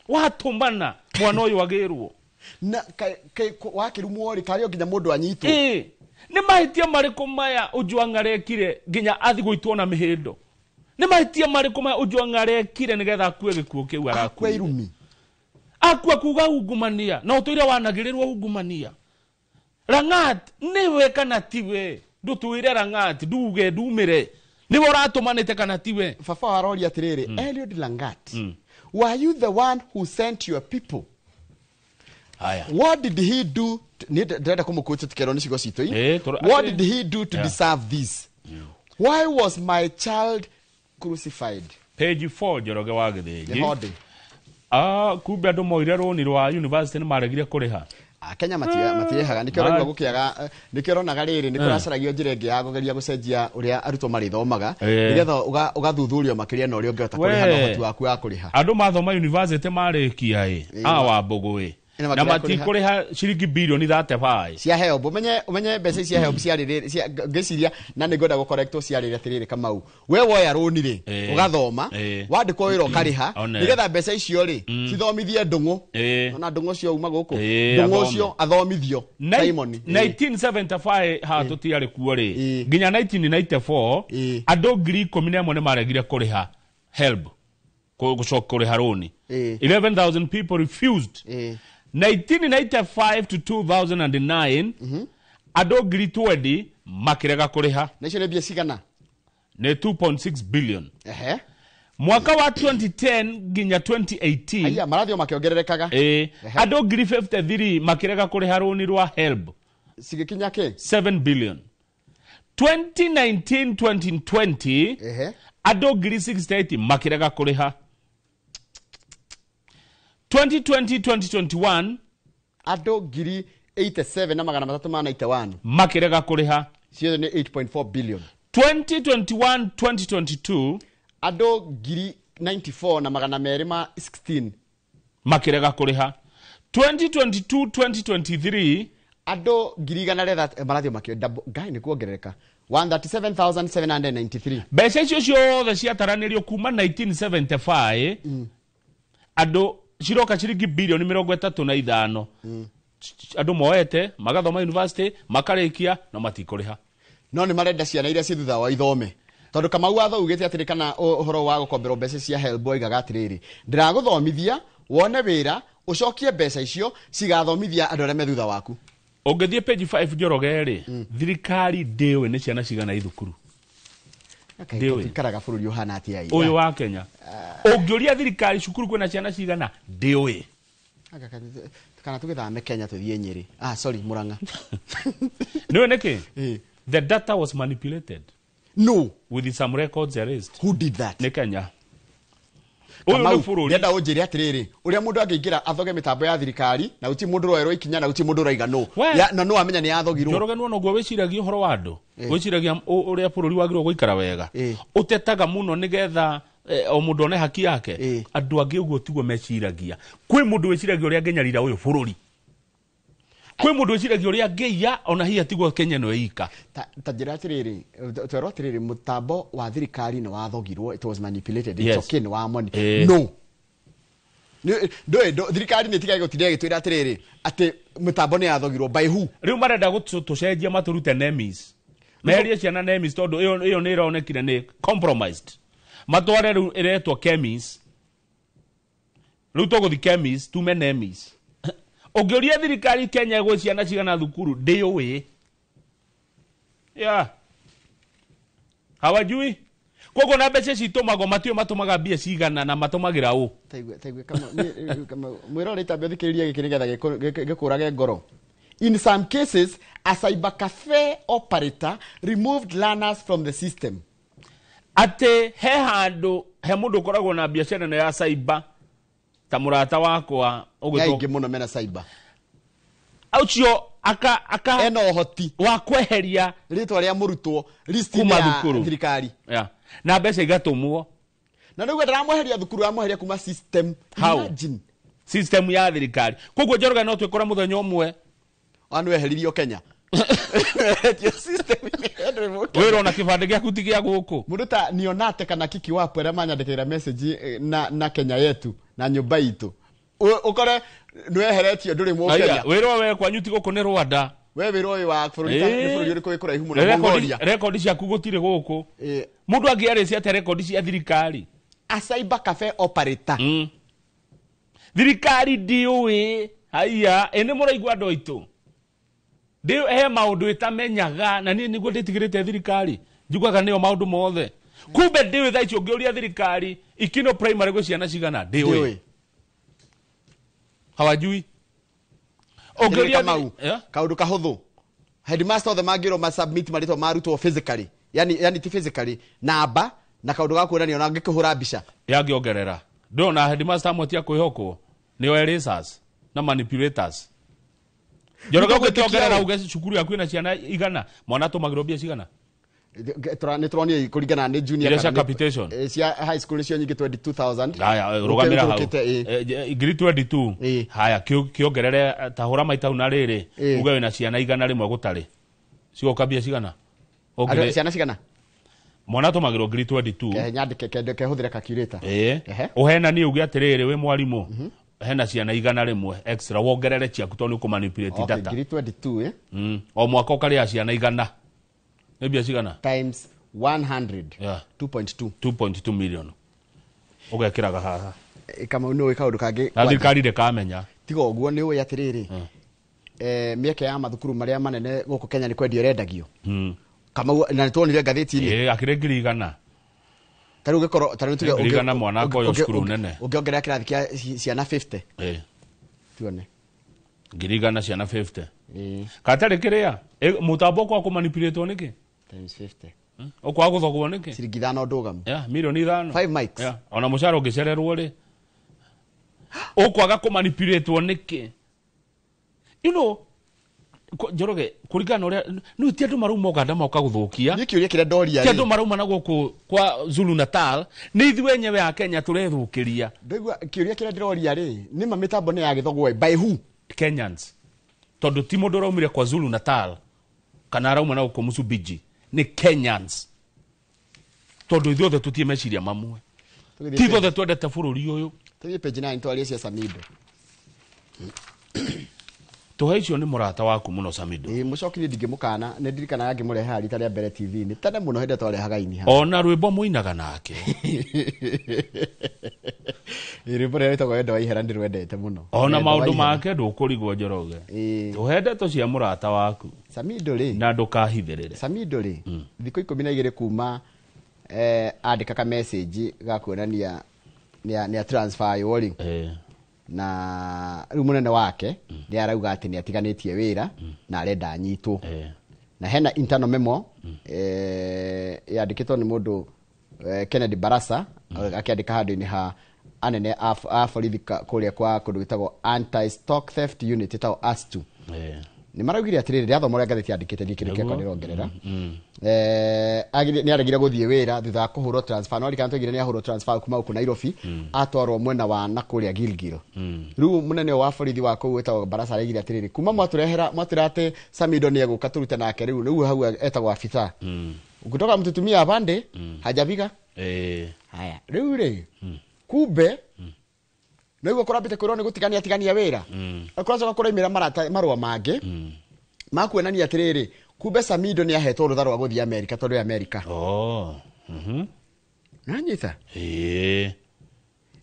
watũmana mwana ũyũ agĩrwo na wakĩrumwo rĩ karĩ o nginya mũndũ anyitwo. Nĩ mahĩtia marĩkũ maya Ojwang arekire nginya athi gũitwo na mĩhĩndo? Nĩ mahĩtia marĩkũ maya Ojwang arekire nĩgetha akue gĩkuũ kĩu arakue? Irumi akua kuga ungumania na ũtũire wanagĩrĩrwo ungumania. Langat nĩwe kana tiwe? Ndũtwĩre Langat nduge ndumĩre nĩwe ũratũmanĩte kana tiwe? Baba aroria atĩrĩrĩ, Eliud Langat, were you the one who sent your people? Haya. What did he do? Ndĩrenda kũmũkũtia tũkerwo nĩ ciugo citũ. What did he do to deserve this? Why was my child crucified? Page 4 Njoroge wa Gĩthĩnji. Nĩ Kumbe andũ moire rũni rwa university nĩ maregire kũrĩha. Kenya matirĩhaga nĩkĩo ũraigua gũkĩaga nĩkĩo ũronaga rĩrĩ nĩ kũracaragio njĩra ĩngĩ ya kũgeria gũcenjia ũrĩa arutwo marĩthomaga nĩgetha ũgathuthurio makĩria na ũrĩa ũngĩhota kũrĩha na ũhoti waku wa kũrĩha. Andũ mathoma university marĩkia ĩ a Wambũgũ ĩ na matikũrĩha ciringi bilioni 35 cia HELB. Ũmenye mbeca cia HELB ciarĩ ngĩciria na nĩ ngwenda gũkorektwo ciarĩ atĩrĩrĩ Kamau we woya rũni rĩ ũgathoma wandĩkwo wĩra ũkarĩha nĩgetha mbeca icio rĩ cithomithie Ndũng'ũ ona Ndũng'ũ ũcio uma gũkũ Ndũng'ũ ũcio athomithio Simon 1975 ha tũtiarĩ kuo rĩ nginya 1994 andũ 11,000 nĩ maregire kũrĩha HELB gũcoka kũrĩha rũni. 11,000 people refused. 1995 to 2009 andũ 20,000 makĩrega kũrĩha. Na icio nĩ mbia cigana? Nĩ 2.6 billion. Mwaka wa 2010 nginya 2018 aya marathio makĩongererekaga. Andũ 53,000 makĩrega kũrĩha rũni rwa HELB. Cigĩkinya kĩ? 7 billion. 2019 2020 andũ 68,000 makĩrega kũrĩha. 2020 2021 andũ 87,391 makĩrega kũrĩha. Ciothe nĩ 8.4 billion. 2021 2022 andũ 94,216 makĩrega kũrĩha. 2022 2023 andũ 100,000 marathio makĩo ngai nĩ kuongerereka 137,793. Mbeca icio ciothe ciataranĩrio kuma 1975 andũ ciroka ciringi bilioni 35. Andũ moete magathoma university makarĩkia na matikũrĩha. No nĩ marenda ciana iria ci thutha wa ithome tondũ Kamau watho ugĩte atĩrĩ kana ũhoro wa gũkomberwo mbeca cia HELB oigaga atĩrĩrĩ ndĩragũthomithia wone wĩra ũcokie mbeca icio cigathomithia andũ arĩa me thutha waku. Ũngĩthiĩ page 5 Njoroge rĩ thirikari ndĩũĩ nĩ ciana cigana ithukuru. Ndĩũĩ bũrũri ũhana atĩa ũyũ wa Kenya. Ũngĩũria thirikari cukuru kwĩna ciana cigana ndĩũĩ. Kana tũgĩthame Kenya tũthiĩ Nyĩrĩ. Sorry Murang'a. Nĩũĩ nĩkĩ? The data was manipulated. No. With some records erased. Who did that? Nĩ Kenya. Ũyũ nĩ bũrũri. Ndĩrenda ũnjĩre atĩrĩrĩ ũrĩa mũndũ angĩingĩra athoge mĩtambo ya thirikari na gũtirĩ mũndũ ũroerwo ikinya na gũtirĩ mũndũ ũraiga no. Na no amenya nĩ yathogirwo. Njoroge nĩwona ũguo wĩciragia ũhoro wa andũ. Wĩciragia ũrĩa bũrũri wagĩrĩirwo gũikara wega. Ũtetaga mũno nĩgetha o mũndũ one haki yake. Andũ angĩ ũguo tiguo meciragia. Kwĩ mũndũ wĩciragia ũrĩa angĩnyarira ũyũ bũrũri. Kwĩ mũndũ wĩciragia ũrĩa angĩiya ona hihi atigwo Kenya ĩno ĩika. Ta njĩra atĩrĩrĩ twerwo atĩrĩrĩ mũtambo wa thirikari nĩ wathogirwo, it was manipulated. It's okay nĩ wa money. No. Ndũĩ thirikari nĩ ĩtigaga gũtinda ĩgĩtwĩra atĩrĩrĩ atĩ mũtambo nĩ yathogirwo by who? Rĩu marenda gũtũcenjia matũrute NEMIS. Meherie ciana NEMIS tondũ ĩyo nĩ ĩronekire nĩ compromised. Matware rĩu ĩretwo Kemis. Rĩu tũgũthi Kemis tume Nemis. Ũngĩũria thirikari Kenya gwĩ ciana cigana thukuru ndĩũĩ. Yeah. Hawajui. Koguo na mbeca citũmagwo matiũĩ matũmaga mbia cigana na matũmagĩra ũ. Taigue kama mwĩrore itambia thikĩrĩria gĩkĩ nĩgetha gĩkũrage ngoro. In some cases, a cyber cafe operator removed learners from the system. Atĩ he handũ he mũndũ ũkoragwo na biacara ĩno ya cyber ta mũrata wakwa ũgĩtwo aingĩ mũno mena cyber. Ũcio aka ena ũhoti wa kweheria rĩtwa rĩa mũrutwo list-inĩ ya thirikari. Yeah. Na mbeca igatũmwo. Na rĩu ndaramweheria thukuru amweheria kuma system. Imagine. System ya thirikari. Koguo Njoroge no twĩkore mũthenya ũmwe anu eheririo Kenya. Wĩra ona kĩbandĩ gĩaku ti gĩa gũkũ. Mũndũ ta nionate kana kiki wapo arĩa manyandĩkĩra message na Kenya yetu na nyũmba itũ. Ũkore nĩweheretio ndũrĩ Mũkenya. Wĩra we kwanyu ti gũkũ nĩ Rwanda. We wĩra ũyũ wa bũrũri nĩ bũrũri ũrĩkũ wĩ kũraihu mũno Mongolia. Rekondi ciaku gũtirĩ gũkũ. Mũndũ angĩarĩcia atĩa rekondi cia thirikari? A cyber cafe operator. Thirikari ndiũĩ. Haiya, ĩ nĩ mũraigua andũ aitũ. Ndiũ he maũndũ ĩtamenyaga na niĩ nĩguo ndĩtigĩrĩte thirikari. Njiguaga nĩyo maũndũ mothe. Kumbe ndiũĩ thaa ici ũngĩũria thirikari Ikino primary gwĩ ciana cigana ndiũĩ. Hawajui. Ũngĩũria mau kaũndũ kahũthũ. Headmaster othe mangĩrwo ma submit marĩtwa ma arutwo physically. Yani ti physically namba na kaũndũ ga kuonania ona angĩkĩhũra mbica. Yangĩongerera. Ndĩrona headmaster amwe ti a kwĩhokwo. Nĩo erasers na manipulators. Njoroge ũngĩkĩongerera uge cukuru yaku ĩna ciana igana mwana atũmagĩrwo mbia cigana. Nĩ tũronire kũringana nĩ junior cia capitation cia high school cio nyingĩ 22,000. Haya rũgamĩra hau ngiri 22. Haya kĩongerere ta hũra maita na rĩrĩ uge wĩna ciana 100 gũtarĩ cigoka mbia cigana. Ciana cigana mwana atũmagĩrwo ngiri 22. Nyandĩke kehũthĩre calculator. Ũhenanie uge atĩrĩrĩ wĩ mwarimũ hena ciana 100 extra wongerere ciaku tondũ nĩ ũkũmanipulate data. Ngiri 22 O mwaka ũkarĩha ciana 100. Nĩ mbia cigana? Times 100. Yeah. 2.2. 2.2 million. Ũgekĩraga haha. Kamau nĩ ũĩ kaũndũ kangĩ. Na thirikari ndĩkamenya. Tiga ũguo nĩ ũĩ atĩrĩrĩ. Mĩeke ya mathukuru marĩa manene gũkũ Kenya nĩ kwendio ĩrendagio. Kamau na nĩ tuonire ngathĩti-inĩ. Akĩrĩ ngiri 100. Ta rĩu ũngĩkorwo ta rĩu tuge ngiri 100 mwana akoywo cukuru nene. Ũngĩongerera kĩrathi kĩa ciana 50. Tuone. Ngiri 100 ciana 50. Katarĩ kĩrĩa mũtambo ũkwaga kũmanipulate nĩkĩ? Times 50. Ũkwaga gũthogwo nĩkĩ? Ciringi 5 ndũgamu. Yeah, milioni 5. 5 mics. Yeah. Ona mũcara ũngĩcererwo rĩ. Ũkwaga kũmanipulate nĩkĩ? You know, Njoroge kũringana ũrĩa nĩ ti andũ marauma Uganda moka gũthũkia. Nĩ kĩũria kĩrĩa ndoria. Ti andũ marauma na gũkũ kwa Zulu Natal, nĩ ithuĩ enyewe a Kenya tũrethũkĩria. Ndaigua kĩũria kĩrĩa ndĩroria rĩ, nĩ ma mĩtambo nĩ yagĩthogwo by who? Kenyans. Tondũ ti mũndũ ũraumire kwa Zulu Natal kana arauma na gũkũ Msumbiji, nĩ Kenyans. Tondũ ithuothe tũtirĩ meciria mamwe. Ti ithuothe twendete bũrũri ũyũ. Tũthiĩ page 9 twarie cia Samido. Tũhe icio nĩ mũrata waku mũno Samido. Mũcoki ndingĩmũkana, nĩ ndirikanaga ngĩmũrehe rita rĩa mbere TV-inĩ. Tene mũno hĩndĩ twarehaga ini haha. Ona rwĩmbo mũinaga nake. Rwĩmbo rũrĩa rwĩtagwo Wendo wa Ihera ndĩrwendete mũno. Ona maũndũ make ndũkũrigwo Njoroge. Tũhe ndeto cia mũrata waku. Samido rĩ. Na ndũkahithĩrĩre. Samido rĩ, thikũ 12 kuma andĩka ka message ga kuonania nĩ transfer yo rĩ. Na rĩu mũnene wake nĩ arauga atĩ nĩ atiganĩtie wĩra na arenda anyitwo. Na hena internal memo yandĩkĩtwo nĩ mũndũ Kennedy Barasa akĩandĩka handũ-inĩ ha anene a borithi kũrĩa kwa kũndũ gwĩtagwo anti stock theft unit ĩtagwo ASTU. Nĩ maraugire atĩrĩrĩ, ndĩrathoma ũrĩa ngathĩti yandĩkĩte ndiĩ kĩndũ kĩakwa ndĩrongerera. Nĩ aregire gũthiĩ wĩra thutha wa kũhũrwo transfer. No ririkana twaigire nĩ ahũrwo transfer kuma gũkũ Nairobi atwarwo mwena wa na kũrĩa Gilgil. Rĩu mũnene wa borithi wa kũu wĩtagwo Barasa araigire atĩrĩrĩ, kuma mwatũrehera mwatwĩra atĩ Samido nĩ egũka tũrute nake rĩu rĩu hau etagwo afisa. Ukitoka mtutumia afande hajaviga. Haya rĩu rĩ kumbe nĩguo kũrambĩte kwĩrwo nĩ gũtigania tigania wĩra. Kũracoka kũraimĩra marũa mangĩ ma kuonania atĩrĩrĩ, kumbe Samido nĩ ahetwo rũtha rwa gũthiĩ Amerika tondũ ya Amerika. Nanyita. Ĩĩ.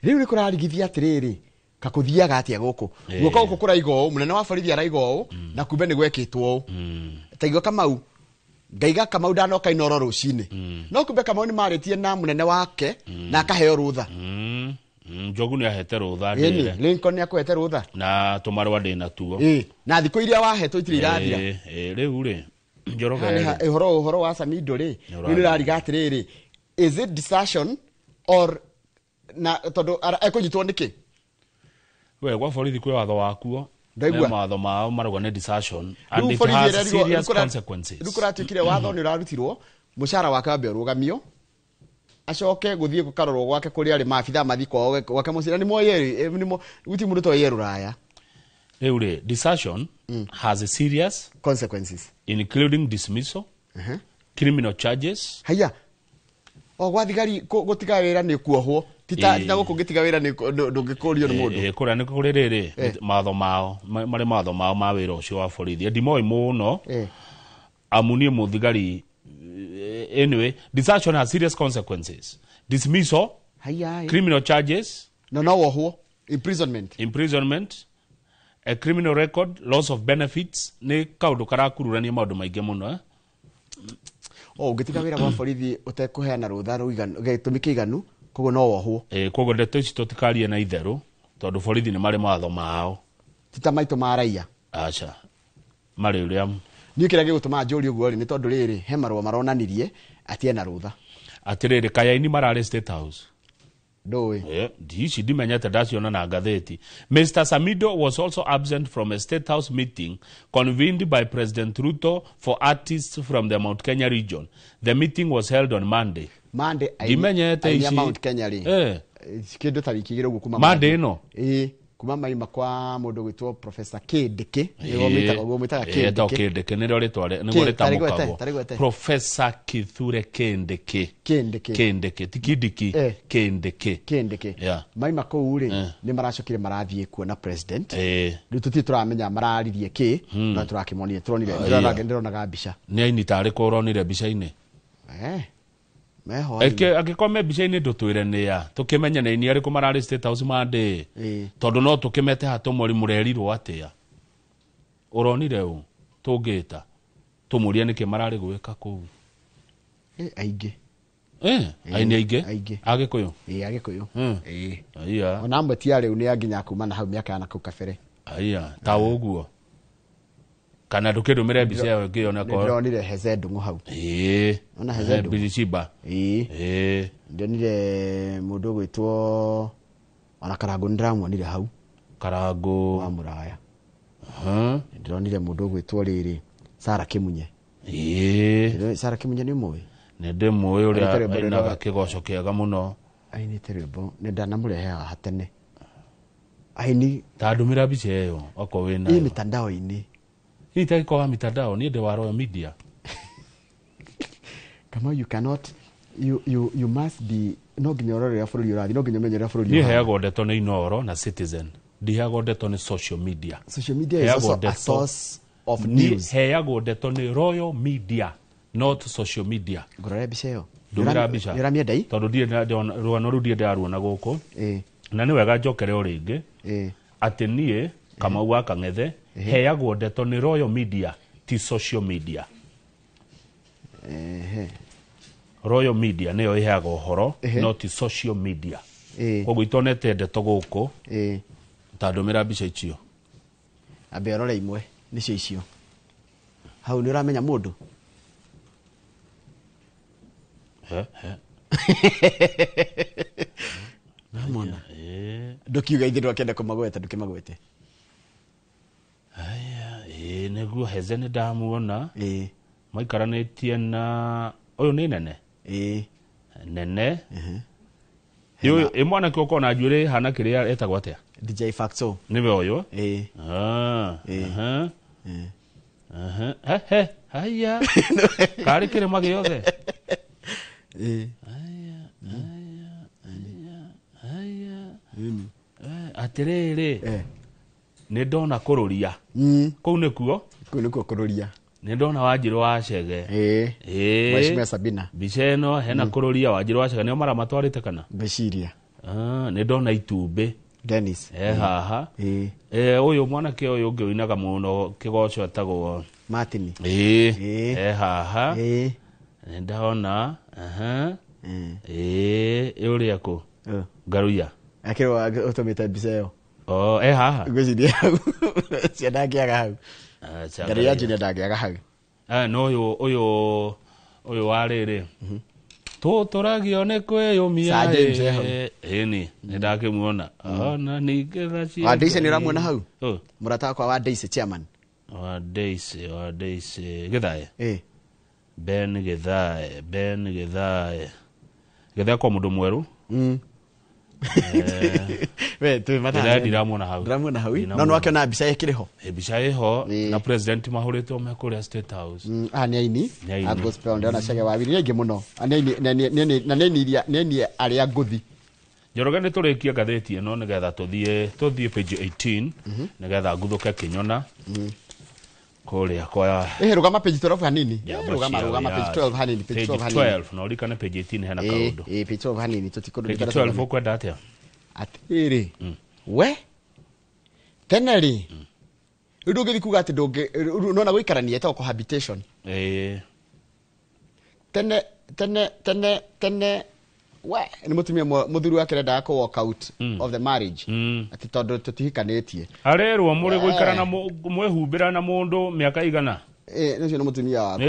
Rĩu nĩ kũrarigithia atĩrĩrĩ, kakũthiaga atĩa gũkũ? Guoka gũkũ kũraiga ũũ, mũnene wa borithi araiga ũũ, na kumbe nĩ gwekĩtwo ũũ. Ta igua Kamau, ngaiga Kamau ndanoka Inoro rũcinĩ. No kumbe Kamau nĩ marĩtie na mũnene wake na akaheo rũtha. Njogu nĩ ahete rũtha Ĩni, ndĩre. Lincoln nĩ akũhete rũtha. Na tũmarũa ndĩ natuo. Ĩĩ, na thikũ iria wahetwo itirĩ irathira. Ĩĩ, rĩu rĩ, Njoroge Haha nĩ rĩ. ũhoro wa Samido rĩ, Nĩ rĩu nĩũrariga atĩrĩrĩ, is it desertion or na tondũ ekũnyitwo nĩkĩ? We gwa borithi kwĩ watho wakuo. Ndaigua. Me mawatho mao marauga nĩ desertion and Rĩu it borithi has ĩrerigwo- serious rĩu consequences. Rĩu kũratuĩkire watho nĩ ũrarutirwo, mũcara wake wambe ũrũgamio, acoke gũthiĩ gũkarorwo gwake kũrĩa arĩ maabithaa mathiĩ kwao gwake mũciĩ na nĩ moĩ gũtirĩ mũndũ toĩ e rũraya. Rĩu rĩ, desertion has a serious consequences including dismissal, criminal charges. Haya. O gwa thigari gũtiga wĩra nĩ kuohwo. Tita Ĩĩ. tita gũkũ ũngĩtiga wĩra nĩ ndũngĩkũrio nĩ mũndũ. Kũrĩa nĩ kũrĩ rĩrĩ mawatho mao marĩ mawatho mao ma wĩra ũcio wa borithi ndimoĩ mũno amu niĩ mũthigari anyway desertion has serious consequences dismissal Haya. criminal charges no no wohwo imprisonment a criminal record loss of benefits nĩ kaũndũ karakururania maũndũ maingĩ mũno O ũngĩtiga wĩra gwa borithi ũtekũheana rũtha rũiganu gĩtũmi kĩiganu koguo no wohwo. Koguo ndeto ici tũtikarie na itherũ tondũ borithi nĩ marĩ mawatho mao ti ta maitũ ma raia. Aca marĩ ũrĩa Niĩ kĩrĩa gĩgũtũma njũrie ũguo rĩ nĩ tondũ rĩrĩ he marũa maronanirie atĩ ena rũtha. Atĩrĩrĩ Kayaini mararĩ State House. Ndũĩ. Ici ndimenyete ndaciona na ngathĩti. Mr. Samido was also absent from a State House meeting convened by President Ruto for artists from the Mount Kenya region. The meeting was held on Monday. Monday ndimenyete aini a ici. Mount Kenya rĩ. Kĩndũ ta wiki igĩrĩ ũguo kuma Monday ĩno? Ĩĩ, kuma maima kwa mũndũ gwĩtwo Professor Kindiki. Nĩguo mwĩtaga ũguo mwĩtaga Etagwo Kindiki. Kindiki nĩrĩo rĩtwa nĩguo Tarĩgwete, rĩtamũkagwo. tarĩgwete. Professor Kithure Kindiki. Kindiki. Kindiki ti Kindiki. Kindiki. Kindiki. Yeah. Maima kũu rĩ nĩ maracokire marathiĩ kuona president. Rĩu tũtirĩ tũramenya mararirie kĩ no tũrakĩmonire tũronire ndĩronaga mbica. Nĩ aini tarĩ kũ ũronire mbica-inĩ? Meho Angĩkorwo me mbica-inĩ ndũtwĩre nĩa tũkĩmenye nĩ aini arĩkũ mararĩ State House Monday tondũ no tũkĩmete ha tũmori mũrerirwo atĩa ũronire ũ tũngĩta tũmũrie nĩkĩ mararĩ gwĩka kũu. Aingĩ. Aini aingĩ aingĩ Agĩkũyũ. Ĩĩ Agĩkũyũ. Ĩĩ. Aya. Ona amwe ti arĩu nĩ anginya kuma na hau mĩaka ya nakũu kabere. Aya ta ũguo kana ndũkĩndũmĩre mbica ĩyo ngĩone Nĩ ndĩronire Heze Ndung'u hau. Ĩĩ. Ona Heze Ndung'u. Biliciba. Ĩĩ. Ĩĩ. Ndĩronire mũndũ ũgwĩtwo ona Karangũ nĩndĩramuonire hau. Karangũ wa Mũraya. Ndĩronire mũndũ ũgwĩtwo rĩrĩ Sarah Kĩmunye. Ĩĩ. Sarah Kĩmunye nĩ ũmũĩ? Nĩ ndĩmũĩ ũrĩa Ainĩte rwĩmbo ainaga rwĩtagwo- kĩgoco kĩega mũno. Ainĩte rwĩmbo nĩ ndanamũrehe haha tene. Aini ta ndũmĩra mbica ĩyo okorwo wĩ ĩ nayo. mitandao-inĩ. Hihi ta gĩkorwo wa mitandao niĩ ndĩ wa Royal Media. Kamau you cannot you must be no nginya ũrore ũrĩa bũrũri ũrathiĩ no nginya ũmenye ũrĩa bũrũri Niĩ ũhana. heagwo ndeto nĩ Inooro na Citizen. Ndiheagwo ndeto nĩ social media. Social media is Heagwo also a ndeto- source of Niĩ news. heagwo ndeto nĩ Royal Media not social media. Ngũrore mbica ĩyo. Ndũmĩra mbica. Nĩ ũramĩenda ii? Tondũ ndirĩ rũgano rũu ndirĩ ndaruona gũkũ. Na nĩ wega njokere o rĩngĩ atĩ niĩ Kamau wa Kang'ethe heagwo ndeto nĩ Royal Media ti social media. Royal Media nĩyo ĩheaga ũhoro no ti social media. Koguo itonete ndeto gũkũ ta ndũmĩra mbica icio. Ambe ũrore imwe nĩcio icio. Hau nĩ ũramenya mũndũ? He, he. Namona. Ndũkiuga ithe ndwakĩenda kũmagweta ndũkĩmagwete. Ĩĩ nĩguo Heze nĩ ndamuona. Maikaranĩtie na ũyũ nĩ Nene. Nene. Ũyũ ĩ mwanake ũkoragwo na njuĩrĩ hana kĩrĩa etagwo atĩa? DJ Facto. Nĩwe ũyũ? Ĩĩ. Aha. Aha. He he. Haya. Karĩ kĩrĩma gĩothe. Ĩĩ. Atĩrĩrĩ. Nĩ ndona kũrũria. Kũu nĩkuo? Kũu nĩkuo kũrũria. Nĩ ndona Wanjirũ wa Chege. Ĩĩ. Mheshimiwa Sabina. Mbica ĩno hena kũrũria Wanjirũ wa Chege nĩo maramatwarĩte kana? Ngwĩciria. Nĩ ndona itumbĩ. Dennis. Haha. Ũyũ mwanake ũyũ ũngĩ ũinaga mũno kĩgoco etagwo Martin. Ĩĩ. Haha. Nĩ ndona. Ĩĩ, ũrĩa kũ? Ngaruya. Akĩrwo ũtũmĩte mbica ĩyo. Oh, haha. Ngwĩciria hau. Cia ndangĩaga hau. Ngaruya Junior ndangĩaga hau. No ũyũ wa rĩrĩ. Tũtũragio nĩ kwĩyũmia. Sir James hau. Ĩni, nĩ ndakĩmuona. Ona ningĩ tha cia. Wa Daisy nĩ ũramuona hau? Mũrata wakwa wa Daisy chairman. Wa Daisy, Githae. Ben Githae, Githae kwa mũndũ mwerũ. We tu mathaa. Ndiramuona hau. Ndiramuona hau. No no akĩona mbica ĩkĩrĩ ho. Mbica ĩho na president mahũrĩtwo me kũrĩa State House. Nĩ aini. A gospel ndĩrona Chege wa Wili aingĩ mũno. Na nĩ aini arĩa ngũthi. Njoroge nĩ tũrĩkie ngathĩti ĩno nĩgetha tũthiĩ page 18 nĩgetha nguthũke kĩnyona. Kũrĩa kwa rũgama page 12 hanini. Rũgama page 12 hanini, page 12 hanini. 12 na ũrikane page 18 hena kaũndũ. Page 12 hanini tũtikũndũ. Page 12 ũkwenda atĩa? Atĩrĩ. We tene rĩ rĩu ndũngĩthiĩ kuga atĩ ndũngĩ nona gũikarania ĩtagwo cohabitation. Tene we nĩ mũtumia mũthuri wake arendaga kũ walk out of the marriage atĩ tondũ tũtihikanĩtie. Arerwo mũrĩ gũikara na mwĩhumbĩra na mũndũ mĩaka igana. Ũcio nĩ mũtumia waku.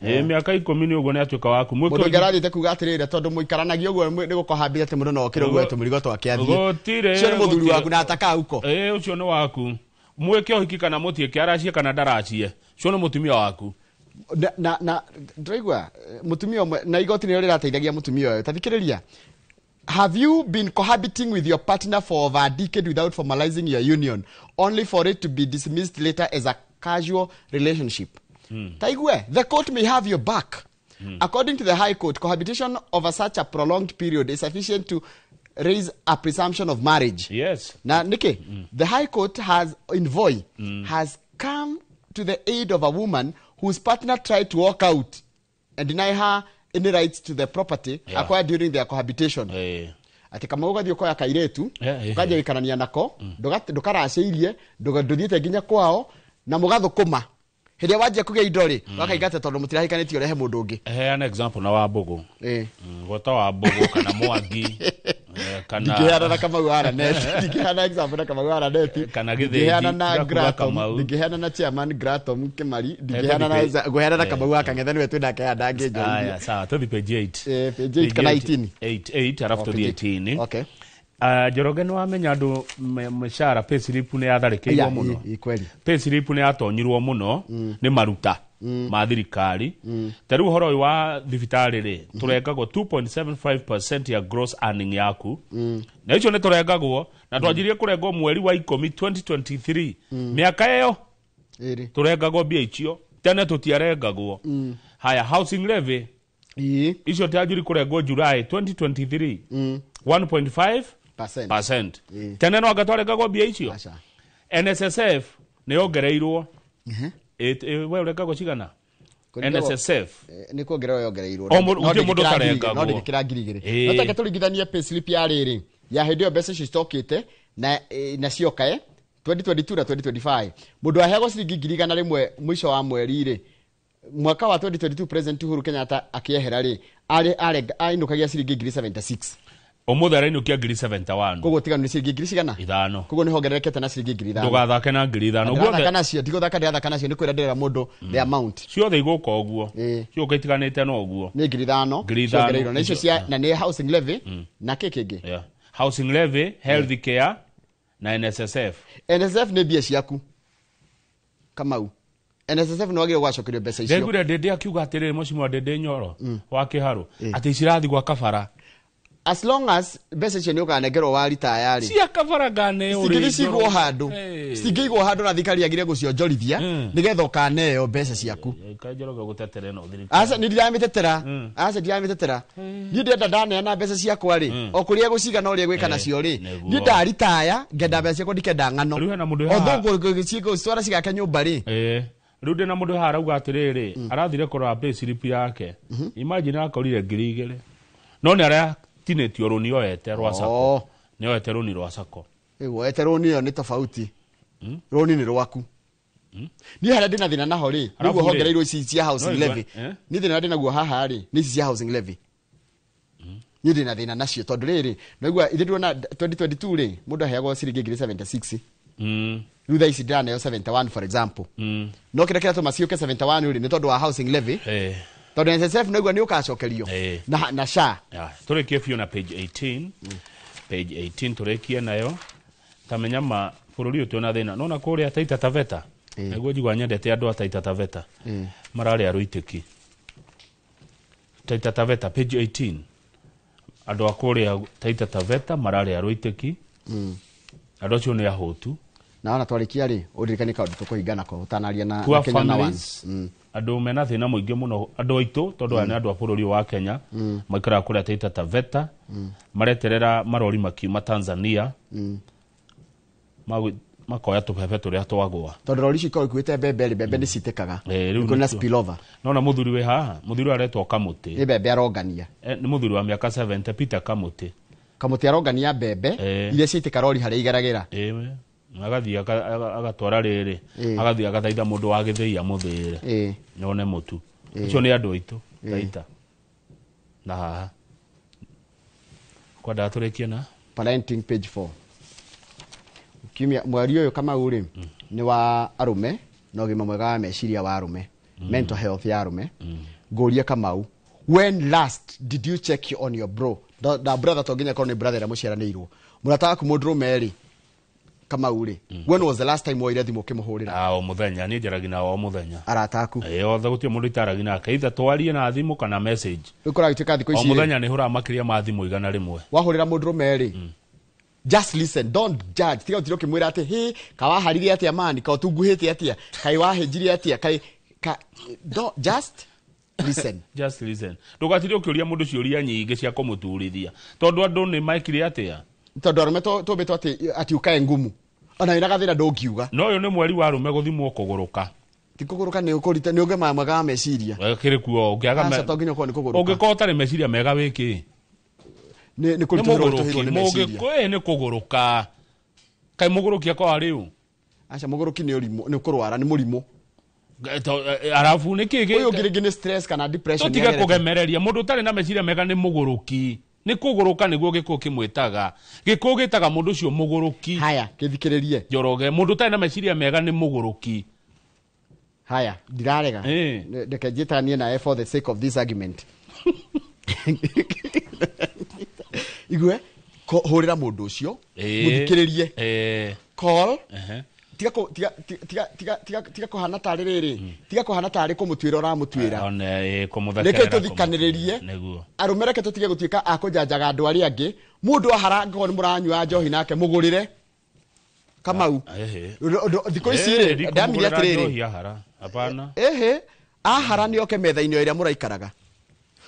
Mĩaka 10 nĩ ũguo nĩ atuĩka waku. Mũndũ ũngĩ arathiĩte kuga atĩrĩrĩ tondũ mũikaranagia ũguo nĩ gũkohambia atĩ mũndũ no okĩre ũguo tũmũrigo twake athiĩ. Gũtirĩ. Ũcio nĩ mũthuri waku na atakauko. Ũcio nĩ waku. Mwĩke ũhiki kana mũtiĩke, aracie kana ndaracie. Ũcio nĩ mũtumia waku. Na ndĩraigua mũtumia ũmwe na igoti nĩrĩo rĩrateithagia mũtumia ũyũ. Ta thikĩrĩria. Have you been cohabiting with your partner for over a decade without formalizing your union, only for it to be dismissed later as a casual relationship? Taigue, the court may have your back. According to the High Court, cohabitation over such a prolonged period is sufficient to raise a presumption of marriage. Yes. Now, Nikki, the High Court has, in Voi, has come to the aid of a woman whose partner tried to walk out and deny her any rights to the property acquired during their cohabitation. Ati kama ũgathiĩ ũkoya kairĩtu, ũkanjia gũikarania nako, ndũkaracĩirie, ndũthiĩte nginya kwao, na mũgathũkũma. Hĩndĩ ĩrĩa wanjia kũgĩa indo rĩ, wakaingata tondũ mũtirahikanĩtie ũrehe mũndũ ũngĩ. Heana example na Wambũgũ. Gwata Wambũgũ kana Mwangi. Ndingĩheana na Kamau wa Raneti. Ndingĩheana example na Kamau wa Raneti. Kana Gĩthĩnji. Ndingĩheana na Gratom. Ndingĩheana na chairman Gratom Kĩmari. Ndingĩheana na ngũheana na Kamau wa Kang'ethe nĩwe twĩ nake haha ndangĩnjorithia. Aya, sawa, tũthiĩ page 8. Page 8 kana 18. 8 alafu tũthiĩ 18. Okay. Njoroge nĩ wamenya andũ mĩcara payslip nĩ yatharĩkĩirwo mũno. Payslip nĩ yatonyirwo mũno nĩ maruta ma thirikari. Ta rĩu ũhoro ũyũ wa thibitarĩ rĩ, tũrengagwo 2.75% ya gross earning yaku. Na icio nĩ tũrengagwo na twanjirie kũrengwo mweri wa 10 2023. Mĩaka ĩyo tũrengagwo mbia icio. Tene tũtiarengagwo. Haya, housing levy icio twanjirie kũrengwo July 2023. 1.5%. Tene no anga twarengagwo mbia icio. NSSF nĩ yongereirwo. We ũrengagwo cigana? NSSF nĩ kuongererwo yongereirwo. Gũtirĩ mũndũ ũtarengagwo. No ndĩgĩkĩra 2,000. No take tũringithanie payslip ya rĩrĩ ya hĩndĩ ĩyo mbeca icio citokĩte na cioka 2022 na 2025. Mũndũ aheagwo ciringi 100,000 mũico wa mweri rĩ, mwaka wa 2022 President Uhuru Kenyatta akĩehera rĩ, ainũkagia ciringi 76. Ũmũthĩ arainũkia 71. Koguo tiganu nĩ ciringi 5,000 cigana? 5. Koguo nĩ hongererekete na ciringi 5,000. Ndũgathake na 5,000. Ndũgathaka nacio, ndigũthaka ndĩrathaka nacio nĩ kwĩra ndĩrera mũndũ the amount. Ciothe igũka ũguo. Ciũka itiganĩte na ũguo. Nĩ 5,000. Ciongereirwo. Na icio cia na nĩ housing levy na kĩ kĩngĩ? Housing levy, health care na NSSF. NSSF nĩ mbia ciaku. Kamau. NSSF nĩ wagĩrĩirwo gwacokerio mbeca icio. Ndegwire Ndĩndĩ akiuga atĩrĩrĩ, mũcimwa Ndĩndĩ Nyoro wa Kĩharũ, atĩ cirathi gwa kabara. As long as mbeca icio nĩ ũkanengerwo wa ritaya rĩ, cia kabara ngane ũrĩ cingĩthiĩ cigwo handũ, cingĩigwo handũ na thirikari yagĩrĩire gũcionjorithia nĩgetha ũkaneo mbeca ciaku. Njoroge gũtetera ĩno thirikari. Aca, nĩ ndiramĩtetera. Aca, ndiramĩtetera. Niĩ ndĩrenda ndaneana mbeca ciakwa rĩ, o kũrĩa gũciga na ũrĩa gwĩka nacio rĩ, niĩ ndaritaya ngenda mbeca ciakwa ndikenda ng'ano. Rĩu hena mũndũ Although gũcitwara cigake nyũmba rĩ. Rĩu ndĩna mũndũ haha arauga atĩrĩrĩ, arathire kũrora pay slip yake, imagine akorire 2000, no nĩ aratinĩtio rũni oete rwa sacco. Nĩ oete rũni rwa sacco. Woete rũni ĩyo nĩ tofauti, rũni nĩ rwaku. Niĩ harĩa ndĩna thĩna naho rĩ, Arabu nĩguo rĩ, hongereirwo ici cia housing no igua, levy. Niĩ thĩna ndĩnaguo haha rĩ, nĩ ici cia housing levy. Niĩ ndĩna thĩna nacio tondũ rĩrĩ, naigua ithuĩ tuona 2022 rĩ, mũndũ aheagwo ciringi 1076. Rĩu thaa ici ndĩraneo 71, for example. No kĩrĩa kĩratũma ciũke 71 rĩ, nĩ tondũ wa housing levy. Tondũ NSSF naigua nĩ ũkacokerio na SHA. Ya, tũrĩkie biũ na page 18. Page 18 tũrĩkie nayo. Tamenya ma bũrũri ũyũ twĩna thĩna. Nona kũrĩa Taita Taveta, nĩguo njigua nyendete andũ a Taita Taveta, mararĩa rũitĩki. Taita Taveta page 18, andũ a kũrĩa Taita Taveta mararĩa rũitĩki. Andũ acio nĩ ahũtu. Na ona twarĩkia rĩ, ũririkanie kaũndũ tũkũhinga nako ũtanaria na Poor na Kenya na one. families, andũ mena thĩna mũingĩ mũno, andũ aitũ, tondũ aya nĩ andũ a bũrũri ũyũ wa Kenya, maikaraga kũrĩa Taita Taveta, mareterera marori makiuma Tanzania, makoya tũbebe tũrĩa twagwa. Tondũ rori ici ikoragwo ikuĩte mbembe rĩ, mbembe nĩ citĩkaga. Rĩu Nĩ kũrĩ na nĩkĩo. spillover. Nona mũthuri wĩ haha, mũthuri ũyũ aretwo Kamũtĩ. Nĩ mbembe arongania. Nĩ mũthuri wa mĩaka 70, Peter Kamũtĩ. Kamũtĩ arongania mbembe iria ciitĩka rori harĩa igeragĩra. Agathiĩ agatwara rĩrĩ, agathiĩ agathaitha mũndũ wa gĩthĩi amũthĩĩre none mũtu. Ũcio nĩ andũ aitũ Taita. Na haha kwendaga tũrĩkie na Parenting page 4. Kiumia mweri ũyũ Kamau rĩ, nĩ wa arũme na ũgima mwega wa meciria wa arũme, mental health ya arũme. Ngũrie Kamau, when last did you check on your bro? Na brother to nginya korwo nĩ brother ĩrĩa mũciaranĩirwo, mũrata waku mũndũrũme rĩ, Kamau rĩ, when was the last time woire thimũ ũkĩmũhũrĩra? O mũthenya, niĩ njaragia nao o mũthenya. Arata aku? Othe, gũtirĩ mũndũ itaragia nake, either twarie na thimũ kana message. Rĩu kũragĩtuĩka thikũ O ici rĩ, mũthenya nĩ hũraga makĩria ma thimũ 100. Wahũrĩra mũndũrũme rĩ, just listen, don't judge. Tiga gũtinda ũkĩmwĩra atĩ hĩ, kawaharire atĩa mani, ka ũtunguhĩte atĩa, kaĩ wahĩnjire atĩa, kaĩ ka, don't, just listen. Just listen. Ndũgatinde ũkĩũria mũndũ ciũria nyingĩ cia kũmũturithia, tondũ andũ nĩ mekire atĩa? Tondũ arũme tũmbĩtwo atĩ ũkae ngumu, ona wĩna gathĩna ndũngiuga. No ũyũ nĩ mweri wa arũme gũthimwo kũgũrũka. Ti kũgũrũka, nĩ ũkũrita, nĩ ũgima mwega wa meciria. Kĩrĩ kuo, ũngĩaga Aca, to nginya ũkorwo nĩ kũgũrũka. Ũngĩkorwo ũtarĩ meciria mega wĩkĩ? Nĩ kũritũhĩrwo ũritũhĩirwo nĩ meciria. Nĩ kũgũrũka. Kaĩ mũgũrũki akoragwo rĩu? Aca, mũgũrũki nĩ ũrimũ, nĩ kũrwara, nĩ mũrimũ. Arabu nĩ kĩ Ũyũ ũngĩ rĩngĩ nĩ stress kana depression. Tũtige nĩagerete. kũgemereria mũndũ ũtarĩ na meciria mega nĩ mũgũrũki. Nĩ kũgũrũka nĩguo gĩkũyũ kĩmwĩtaga. Gĩkũyũ gĩtaga mũndũ ũcio mũgũrũki. Haya, kĩthikĩrĩrie. Njoroge, mũndũ ũtarĩ na meciria mega nĩ mũgũrũki. Haya, ndirarega. Reke njĩtanie nawe for the sake of this argument. Igue, hũrĩra mũndũ ũcio, mũthikĩrĩrie. Call. Tiga kũ-, tiga, tiga, tiga, tiga, tiga, tiga kũhana tarĩ rĩrĩ. Tiga kũhana tarĩ kũmũtuĩra ũramũtuĩra. One, kũmũthekerera, Reke tũthikanĩrĩrie. Nĩguo. Arũme reke tũtige gũtuĩka a kũnjanjaga andũ arĩa angĩ. Mũndũ ahara angĩkorwo nĩ mũranyua njohi nake, mũgũrĩre. Kamau. Thikũ ici rĩ, ndamire Ndikũmũgũrĩra atĩrĩrĩ. njohi ahara. Hapana. Ahara nĩ oke metha-inĩ o ĩrĩa mũraikaraga.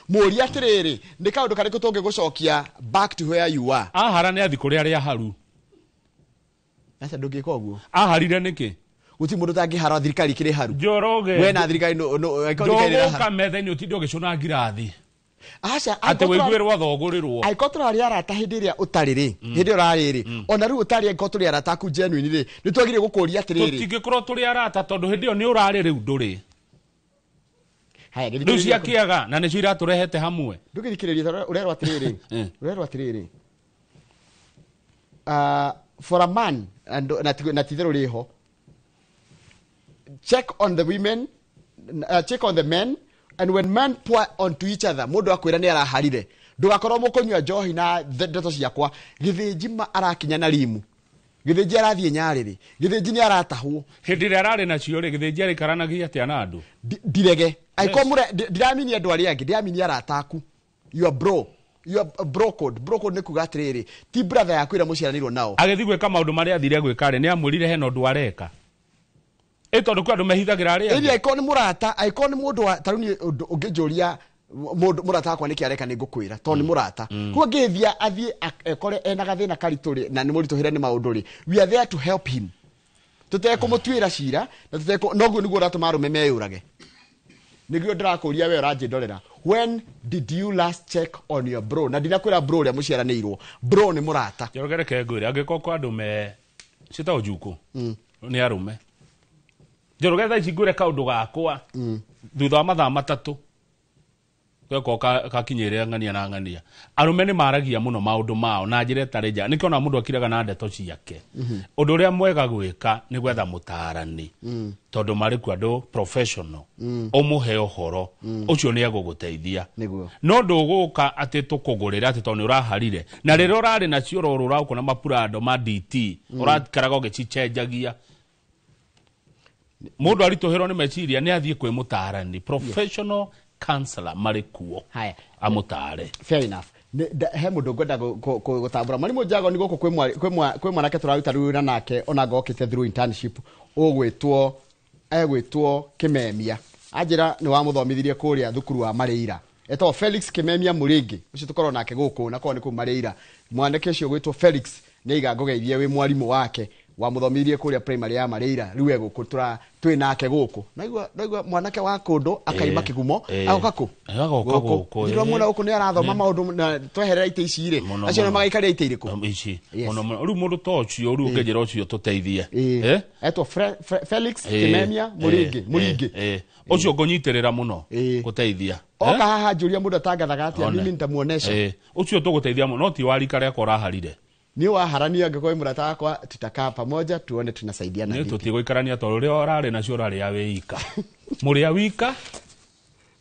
Mũũrie atĩrĩrĩ, nĩ kaũndũ karĩkũ tũngĩgũcokia back to where you are? Ahara nĩ athi kũrĩa arĩa aharu. Aca, ndũngĩka ũguo. Aharire nĩkĩ? Gũtirĩ mũndũ ũtangĩhara thirikari ĩkĩrĩ haru. Njoroge. We na thirikari no, no, angĩkorwo thirikari ĩrahara. Ndũgũka metha-inĩ ũtinde ũgĩcũna ngirathi. Aca, Atĩ wĩiguĩrwo athogũrĩrwo. Angĩkorwo tũrarĩ arata hĩndĩ ĩrĩa ũtarĩ rĩ, hĩndĩ ĩrĩa ũrarĩ rĩ, ona rĩu ũtarĩ angĩkorwo tũrĩ arata aku genuine rĩ, nĩ twagĩrĩire gũkũria atĩrĩrĩ. Tũtingĩkorwo tũrĩ arata tondũ hĩndĩ ĩyo nĩ ũrarĩ rĩu ndũrĩ. Haya, Rĩu gĩthikĩrĩrie cia kĩaga na nĩcio iratũrehete hamwe. Ndũgĩthikĩrĩrie tondũ ũrerwo atĩrĩrĩ. Ũrerwo atĩrĩrĩ. For a man, and, na na titherũ rĩho, check on the women, check on the men, and when men pour onto each other, mũndũ akwĩra nĩ araharire, ndũgakorwo mũkũnyua njohi na ndeto ciakwa. Gĩthĩnji ma arakinya na rimu, gĩthĩnji arathiĩ nyarĩrĩ, gĩthĩnji nĩ aratahwo. Hĩndĩ ĩrĩa ararĩ nacio rĩ, gĩthĩnji arĩkaranagia atĩa na andũ? Ndirege. Angĩkorwo ndiramini andũ arĩa angĩ, ndiramini arata aku. Your bro. Your bro code. Bro code nĩ kuga atĩrĩrĩ, ti brother yaku ĩrĩa mũciaranĩirwo nao. Agĩthiĩ gwĩka maũndũ marĩa athire gwĩka rĩ, nĩ amwĩrire hena ũndũ areka. Tondũ kwĩ andũ mehithagĩra arĩa angĩ. Ĩni angĩkorwo nĩ mũrata, angĩkorwo nĩ mũndũ wa, ta rĩu niĩ ũndũ ũngĩnjũria, mũndũ mũrata wakwa nĩkĩ areka nĩ ngũkwĩra, tondũ nĩ mũrata. Koguo angĩthiĩ athiĩ ekore ena gathĩna karitũ rĩ, na nĩ mũritũhĩre nĩ maũndũ rĩ, we are there to help him. Tũtekũmũtuĩra cira na tũtekũ noguo nĩguo ũratũma arũme meyũrage. Nĩguo ndĩrakũria we ũranjĩndorera. When did you last check on your bro? Na ndinakwĩra bro ũrĩa mũciaranĩirwo. Bro nĩ mũrata. Njoroge reke ngwĩre angĩkorwo kwa andũ me ciĩtagwo njukũ nĩ arũme. Njoroge thaa ici ngwĩre kaũndũ gakwa thutha wa mathaa 3 geko kakinyĩrĩra ng'ania na ng'ania. Arũme nĩ maragia mũno maũndũ mao na njĩra ĩtarĩ njega. Nĩkĩo ona mũndũ akiraga na ndeto ciake. Ũndũ ũrĩa mwega gwĩka nĩ gwetha mũtaarani tondũ marĩ kuo andũ professional ũmũhe ũhoro ũcio nĩ egũgũteithia. No ndũgũka atĩ tũkũgũrĩre atĩ tondũ nĩ ũraharire na rĩrĩa ũrarĩ nacio ũrorũra ũkona mapurando ma DT ũraikaraga ũgĩcicenjagia. Mũndũ aritũhĩrwo nĩ meciria nĩ athiĩ kwĩ mũtaarani professional counselor marĩ kuo amũtaare. Fair enough. He mũndũ ngwenda gũtambũra Mwarimũ Njago nĩ gũkũ kwĩ mwanake tũraruta wĩra nake ona ngokĩte through internship ũgwĩtwo egwĩtwo Kimemia. Anjĩra nĩ wamũthomithirie kũrĩa thukuru wa Marĩira. Etagwo Felix Kimemia Mũrĩngĩ ũcio tũkorwo nake gũkũ na korwo nĩ kũu Marĩira. Mwanake ũcio ũgwĩtwo Felix nĩ aiga ngũgeithie wĩ mwarimũ wake wamũthomithirie kũrĩa primary ya Marĩira rĩu egũkũ twĩ nake gũkũ. Naigua mwanake wa kũndũ akaima kĩgumo agoka kũ? Agoka gũkũ. Ndĩramwona gũkũ nĩ arathoma maũndũ na tweherera itĩ ici rĩ. Acio nĩ magaikarĩra itĩ irĩkũ? Ici. Mũno mũno. Rĩu mũndũ ta ũcio rĩu ũngĩnjĩra ũcio tũteithie. Etwo Felix Kimemia Mũrĩngĩ. Ũcio ngũnyitĩrĩra mũno gũteithia. Oka haha njũria mũndũ atangathaga atĩa mimi nitamuonesha. Ũcio tũgũteithia mũno no ti wa rika rĩakwa ũraharire. Ni waharania angĩkorwo mũrata wakwa tutakaa pamoja tuone tunasaidiana vipi. Nĩ tũtigũikarania tondũ ũrĩa ũrarĩ nacio ũrarĩ wĩika. Mũrĩ a wika.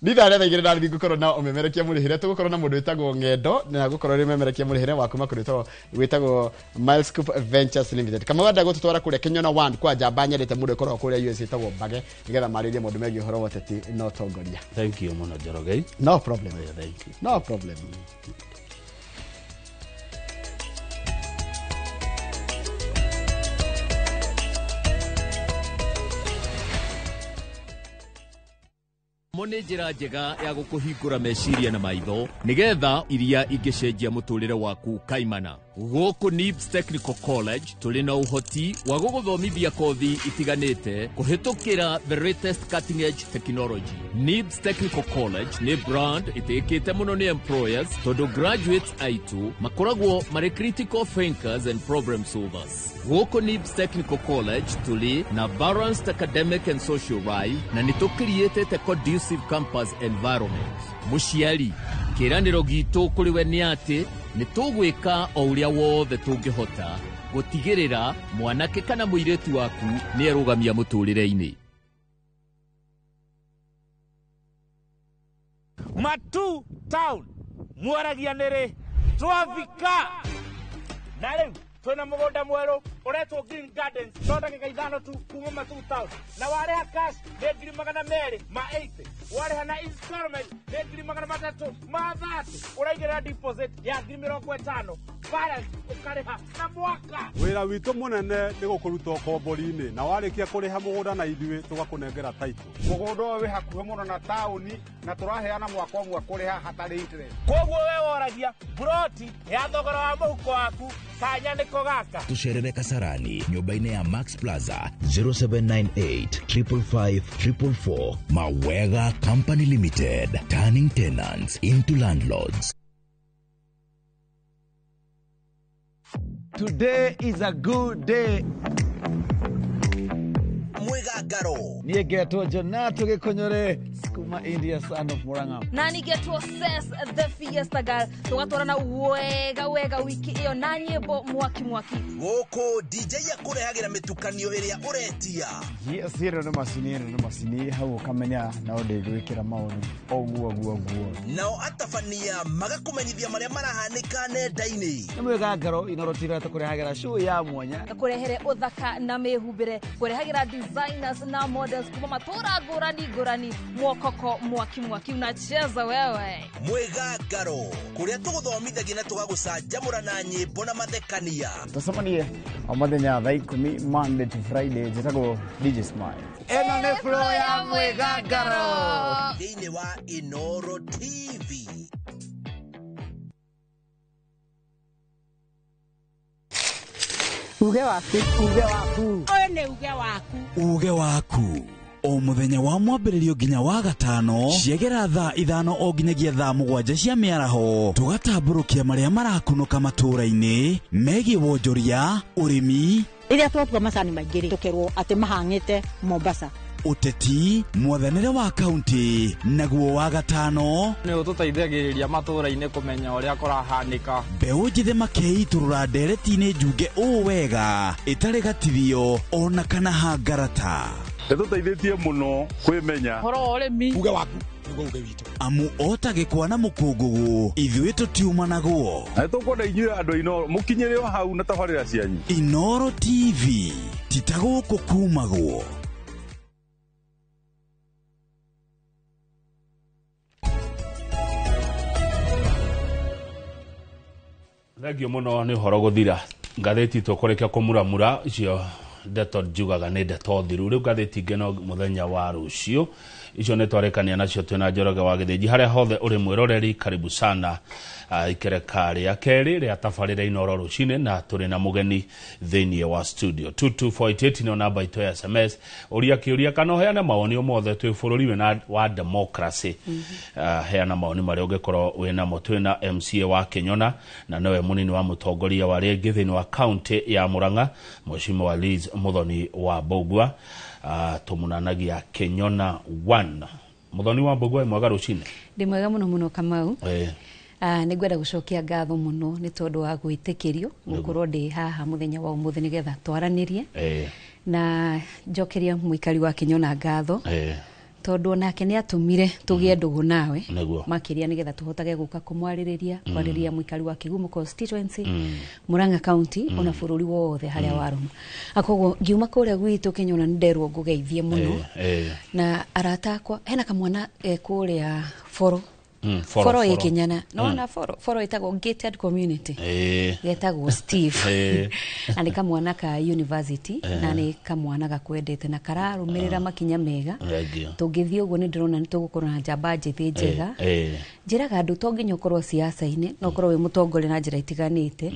Ni thaa rĩa 2:30 na ngũkorwo na ũmemerekia mũrĩhĩre tũgũkorwo na mũndũ wĩtagwo Ng'endo na gũkorwo rĩ ũmemerekia mũrĩhĩre wa kuma kũrĩ wĩtagwo Miles Scoop Ventures Limited. Kamau enda gũtũtwara kũrĩa Kĩnyona 1 kwa njamba nyendete mũndũ ĩkoragwo kũrĩa US ĩtagwo Mbage nĩgetha marĩrie maũndũ megiĩ ũhoro wa ũteti na ũtongoria. Thank you mũno Njoroge. No problem. Thank you. No problem. Mo nĩ njĩra njega ya gũkũhingũra meciria na maitho nĩgetha iria ingĩcenjia mũtũrĩre waku kaimana. Gũkũ NIBS Technical College tũrĩ na ũhoti wa gũgũthomithia kothi itiganĩte kũhĩtũkĩra the latest cutting edge technology. NIBS Technical College nĩ brand ĩtĩkĩte mũno nĩ employers tondũ graduates aitũ makoragwo marĩ critical thinkers and problem solvers. Gũkũ NIBS Technical College tũrĩ na balanced academic and social life na nĩ tũkiriĩtĩte conducive campus environment. Mũciari, kĩĩranĩro gitũ kũrĩ we nĩ atĩ nĩ tũgwĩka o ũrĩa wothe tũngĩhota gũtigĩrĩra mwanake kana mũirĩtu waku nĩ erũgamia mũtũrĩre-inĩ. Matu town mwaragia nĩrĩ twafika na rĩu twĩna mũgũnda mwerũ ũretwo Green Gardens no ndagĩka 5 tu kuma Matu town na warĩha cash nĩ 280,000 warĩha na installment nĩ 330,000 ũraigĩrĩra deposit ya 50,000 balance ũkarĩha na mwaka. Wĩra witũ mũnene nĩ gũkũruta ũkombori-inĩ na warĩkia kũrĩha mũgũnda na ithuĩ tũgakũnengera title. Mũgũnda ũyũ wĩ hakuhĩ mũno na taũni na tũraheana mwaka ũmwe kũrĩha hatarĩ interest. Koguo we woragia buroti ya thogora wa mũhuko waku kanya nĩko gaka. Tũcerere Kasarani nyũmba-inĩ ya Max Plaza 0798 555 444. Mawega Company Limited, turning tenants into landlords. Today is a good day. Mwigangaro. Niĩ ngetwo Jonato Gĩkũnyũre kuma India, son of Murang'a. Na nĩngetwo Ses the Fiesta Girl. Tũgatwarana wega wega wiki ĩyo na nyĩmbo mwaki mwaki. Gũkũ DJ akũrehagĩra mĩtukanio ĩrĩa ũretia. Yes, ĩno nĩ macini, ĩno nĩ macini hau ũkamenya no ndĩgwĩkĩra maũndũ ũguo ũguo ũguo. Nao atabania magakũmenyithia marĩa marahanĩka nenda-inĩ. Nĩ Mwigangaro Inooro TV tũkũrehagĩra show ya mwanya. Kũrehere ũthaka na mĩhumbĩre, kũrehagĩra designers na models kuma matũra ngũrani ngũrani, mwokoko mwaki mwaki unacheza wewe. Mwigangaro kũrĩa tũgũthomithagia na tũgagũcanjamũra na nyĩmbo na mathekania. Tũcemanie o mũthenya thaa 10 Monday to Friday. Njĩtagwo DJ Smile. Ĩno nĩ flow ya Mwigangaro thĩinĩ wa Inooro TV. Uge waku. Uge waku. Ũyũ nĩ uge waku. Uge waku o muthenya wa mwambĩrĩrio nginya wa gatano ciegera thaa 5 o nginyagia thaa 7 cia mĩaraho tũgatambũrũkia marĩa marakunũka matũũra-inĩ megiĩ wonjoria, ũrĩmi, rĩrĩa twatua macani maingĩ rĩ tũkerwo atĩ mahang'ĩte Mombasa, ũteti, mwathanĩre wa kaunti, naguo wa gatano nĩ ũtũteithagĩrĩria matũũra-inĩ kũmenya ũrĩa kũrahanĩka. Mbeũ njĩthĩ makeitũrũra ndereti-inĩ njunge ũũ wega ĩtarĩ gatithio ona kana hangarata. Nĩtũteithĩtie mũno kwĩmenya ũhoro wa ũrĩmi. Uge waku nĩguo uge witũ. Amu ota gĩkwa na mũkũngũgũ ithuĩ tũtiumanagwo. Na nĩtũkwenda inyuĩ andũ a Inooro mũkinyĩre o hau na tabarĩra cianyu. Inooro TV ti ta gũkũ kumagwo. Thengio mũno nĩ ũhoro gũthira ngathĩti tũkũrĩkia kũmuramura icio ndeto njugaga nĩ ndeto thiru. Rĩu ngathĩti ingĩ no mũthenya wa rũciũ icio nĩ twarĩkania nacio twĩna Njoroge wa Gĩthĩnji. Harĩa hothe ũrĩ mwĩroreri, karibu sana ikereka rĩa kerĩ rĩa tabarĩra Inooro rũcinĩ, na tũrĩ na mũgeni thĩinĩ wa studio. 22488 nĩyo namba itũ ya SMS. Ũria kĩũria kana ũheane mawoni o mothe, twĩ bũrũri wĩna wa democracy. Heana mawoni marĩa ũngĩkorwo wĩnamo. Twĩna MCA wa Kĩnyona na nowe mũnini wa mũtongoria wa rĩngĩ thĩinĩ wa kaunti ya Murang'a, Mheshimiwa Liz Muthoni wa Mbũgua. Tũmunanagia Kĩnyona 1. Muthoni wa Mbũgua, mwega rũcinĩ. Ndĩ mwega mũno mũno Kamau. Nĩ ngwenda gũcokia ngatho mũno nĩ tondũ wa gwĩtĩkĩrio gũkorwo ndĩ haha mũthenya wa ũmũthĩ nĩgetha twaranĩrie na njokeria mũikari wa Kĩnyona ngatho tondũ onake nĩ atũmire tũgĩe ndũgũ nawe makĩria nĩgetha tũhotage gũka kũmwarĩrĩria kwarĩria mũikari wa Kĩgumo constituency, Murang'a county, ona bũrũri wothe harĩa warũma. Akoguo ngiuma kũrĩa gwitũ Kĩnyona nĩ nderwo ngũgeithie mũno na arata akwa. Hena kamwana kũrĩa Boro Foro ĩ Kĩnyana no na Foro Foro ĩtagwo gated community getagwo Steve na nĩ kamwana ka university na nĩ kamwana gakwendete na kararũmĩrĩra makinya mega. Tũngĩthiĩ ũguo nĩ ndĩrona nĩ tũgũkorwo na njamba njĩthĩ njega. Njĩraga andũ to nginya ũkorwo siasa-inĩ, no ũkorwo wĩ mũtongoria na njĩra itiganĩte,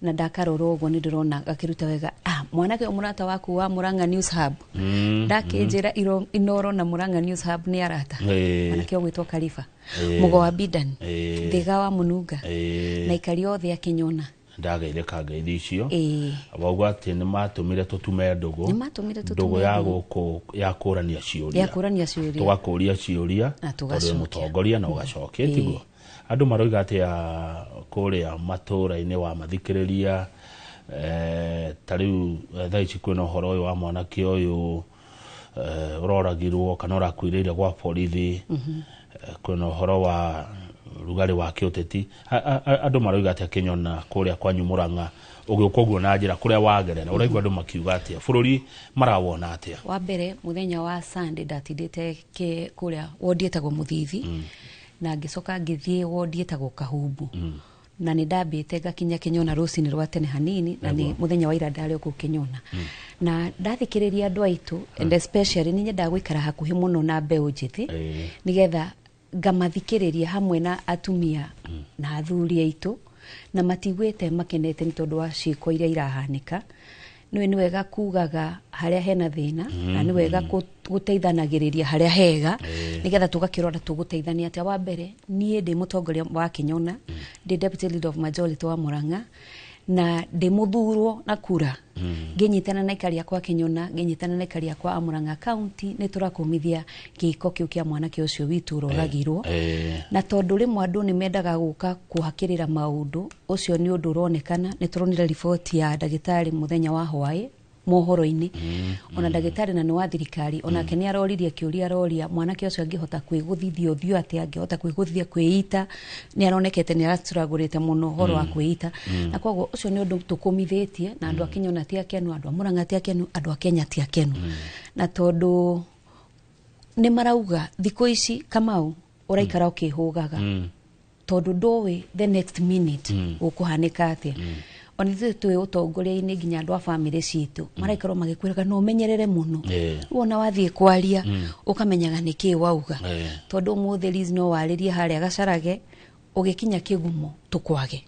na ndakarora ũguo nĩ ndĩrona gakĩruta wega. Mwanake mũrata waku wa Murang'a News Hub ndakĩnjĩra Inooro na Murang'a News Hub nĩ arata. Mwanake ũgwĩtwo Kariba Mũgo wa Bidan, Thiga wa Mũnunga na ikari othe a Kĩnyona. Ndageithĩka ngeithi icio wauga atĩ nĩ matũmire tũtume ndũgũ, ndũgũ ya gũkũ ya kũrania ciũria, tũgakũria ciũria tondũ mũtongoria na ũgacokia, tiguo? Andũ maroiga atĩa kũrĩa matũũra-inĩ wa mathikĩrĩria? Ta rĩu thaa ici kwĩna ũhoro ũyũ wa mwanake ũyũ ũroragirwo kana ũrakuĩrĩire gwa borithi, kwĩna ũhoro wa rugarĩ wa kĩũteti. Andũ maroiga atĩa Kĩnyona kũrĩa kwanyu Murang'a ũgĩũka ũguo na njĩra kũrĩa wagerera, ũraigua andũ makiuga atĩa, bũrũri marawona atĩa? Wa mbere mũthenya wa Sunday ndatindĩte kũrĩa wondi ĩtagwo Mũthithi na ngĩcoka ngĩthiĩ wondi ĩtagwo Kahumbu na nĩ ndambĩte ngakinya Kĩnyona rũcinĩ rwa tene hanini, na nĩ mũthenya wa ira ndarĩ kũu Kĩnyona na ndathikĩrĩria andũ aitũ, and especially nĩ nyendaga gũikara hakuhĩ mũno na mbeũ njĩthĩ nĩgetha ngamathikĩrĩria hamwe na atumia na athuri aitũ, na matiguĩte makenete nĩ tondũ wa ciĩko iria irahanĩka. Nĩ wega kugaga harĩa hena thĩna na nĩ wega gũteithanagĩrĩria harĩa hega nĩgetha tũgakĩrora tũgũteithania atĩa. Wa mbere niĩ ndĩ mũtongoria wa Kĩnyona, ndĩ deputy leader of majority wa Murang'a na ndĩ mũthurwo na kura, ngĩnyitana na ikari akwa Kĩnyona, ngĩnyitana na ikari akwa a Murang'a county, nĩ tũrakũmithia gĩko kĩu kĩa mwanake ũcio witũ ũroragirwo. Na tondũ rĩmwe andũ nĩ mendaga gũka kũhakĩrĩra maũndũ, ũcio nĩ ũndũ ũronekana. Nĩ tũronire riboti ya ndagĩtarĩ mũthenya wa hwaĩ mohoro-inĩ, ona ndagĩtarĩ na nĩ wa thirikari onake nĩ aroririe kĩũria, aroria mwanake ũcio angĩhota kwĩgũthithia ũthiũ atĩa, angĩhota kwĩgũthithia kwĩita, nĩ aronekete nĩ aracuragũrĩte mũno ũhoro wa kwĩita, na koguo ũcio nĩ ũndũ tũkũmithĩtie na andũ a Kĩnyona ti akenu, andũ a Murang'a ti akenu, andũ a Kenya ti akenu. Na tondũ nĩ marauga thikũ ici Kamau ũraikara ũkĩhũgaga tondũ ndũĩ the next minute gũkũhanĩka atĩa. Ona ithuĩ twĩ ũtongoria-inĩ nginya andũ a bamĩrĩ citũ maraikarwo magĩkwĩraga no ũmenyerere mũno, wona wathiĩ kwaria ũkamenyaga nĩkĩĩ wauga, tondũ ũmũthĩ Liz no warĩrie harĩa gacarage Ũgĩkinya kĩgumo tũkwage.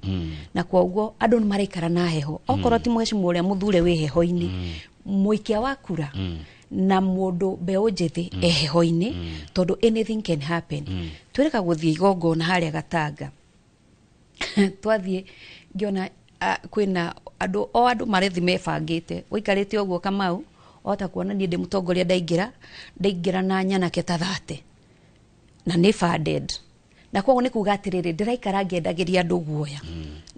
Na kwoguo andũ nĩ maraikara na heho, okorwo ti mheshimiwa ũrĩa mũthure wĩ heho-inĩ, mũikia wa kura na mũndũ mbeũ njĩthĩ e heho-inĩ, tondũ anything can happen. Twĩrĩka gũthiĩ igongona harĩa Gatanga, twathiĩ ngĩona kwĩna andũ, o andũ marethi mebangĩte, ũikarĩte ũguo Kamau ota kuona niĩ ndĩ mũtongoria, ndaingĩra na nyanake ta 30 na nĩ funded, na koguo nĩ kuga atĩrĩrĩ, ndĩraikara ngĩendagĩria andũ guoya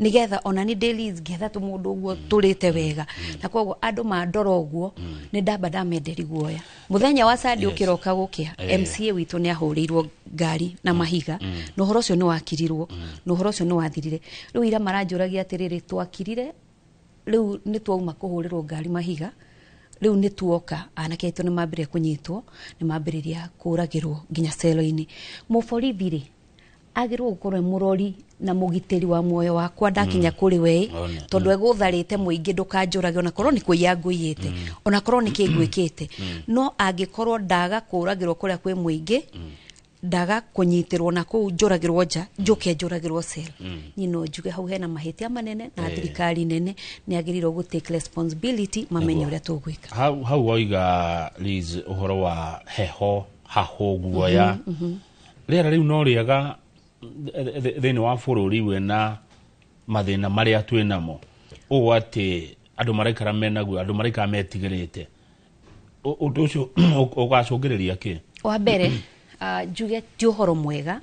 nĩgetha ona nĩ dailies ngĩetha tũmũndũ ũguo tũrĩte wega, na koguo andũ mandora ũguo nĩ ndamba ndamenderi guoya. Mũthenya wa Sunday ũkĩroka gũkĩa, MCA witũ nĩ ahũrĩirwo ngari na mahiga, na ũhoro ũcio nĩ wakirirwo, na ũhoro ũcio nĩ wathirire. Rĩu ira maranjũragia atĩrĩrĩ, twakirire, rĩu nĩ twauma kũhũrĩrwo ngari mahiga, rĩu nĩ tuoka anake aitũ nĩ mambĩrĩria kũnyitwo, nĩ mambĩrĩria kũragĩrwo nginya celo-inĩ. Mũborithi rĩ, agĩrĩirwo gũkorwo e mũrori na mũgitĩri wa muoyo wakwa ndakinya kũrĩ we, tondũ egũtharĩte mũingĩ ndũkanjũrage, onakorwo nĩ kũiya ngũiyĩte, onakorwo nĩ kĩ ngwĩkĩte. No angĩkorwo ndaga kũragĩrwo kũrĩa kwĩ mũingĩ, ndaga kũnyitĩrwo na kũu njũragĩrwo nja, njũke njũragĩrwo cell, niĩ no njuge hau hena mahĩtia manene, na thirikari nene nĩ agĩrĩirwo gũ take responsibility, mamenye ũrĩa tũgwĩka. Hau wauga, Liz, ũhoro wa heho, hahũ, guoya, rĩera rĩu no rĩega thĩinĩ wa bũrũri wĩna mathĩna marĩa twĩ namo ũũ, atĩ andũ maraikara mena guoya, andũ maraikara metigĩrĩte. Ũndũ ũcio ũgacũngĩrĩria kĩ? Wa mbere, njuge ti ũhoro mwega,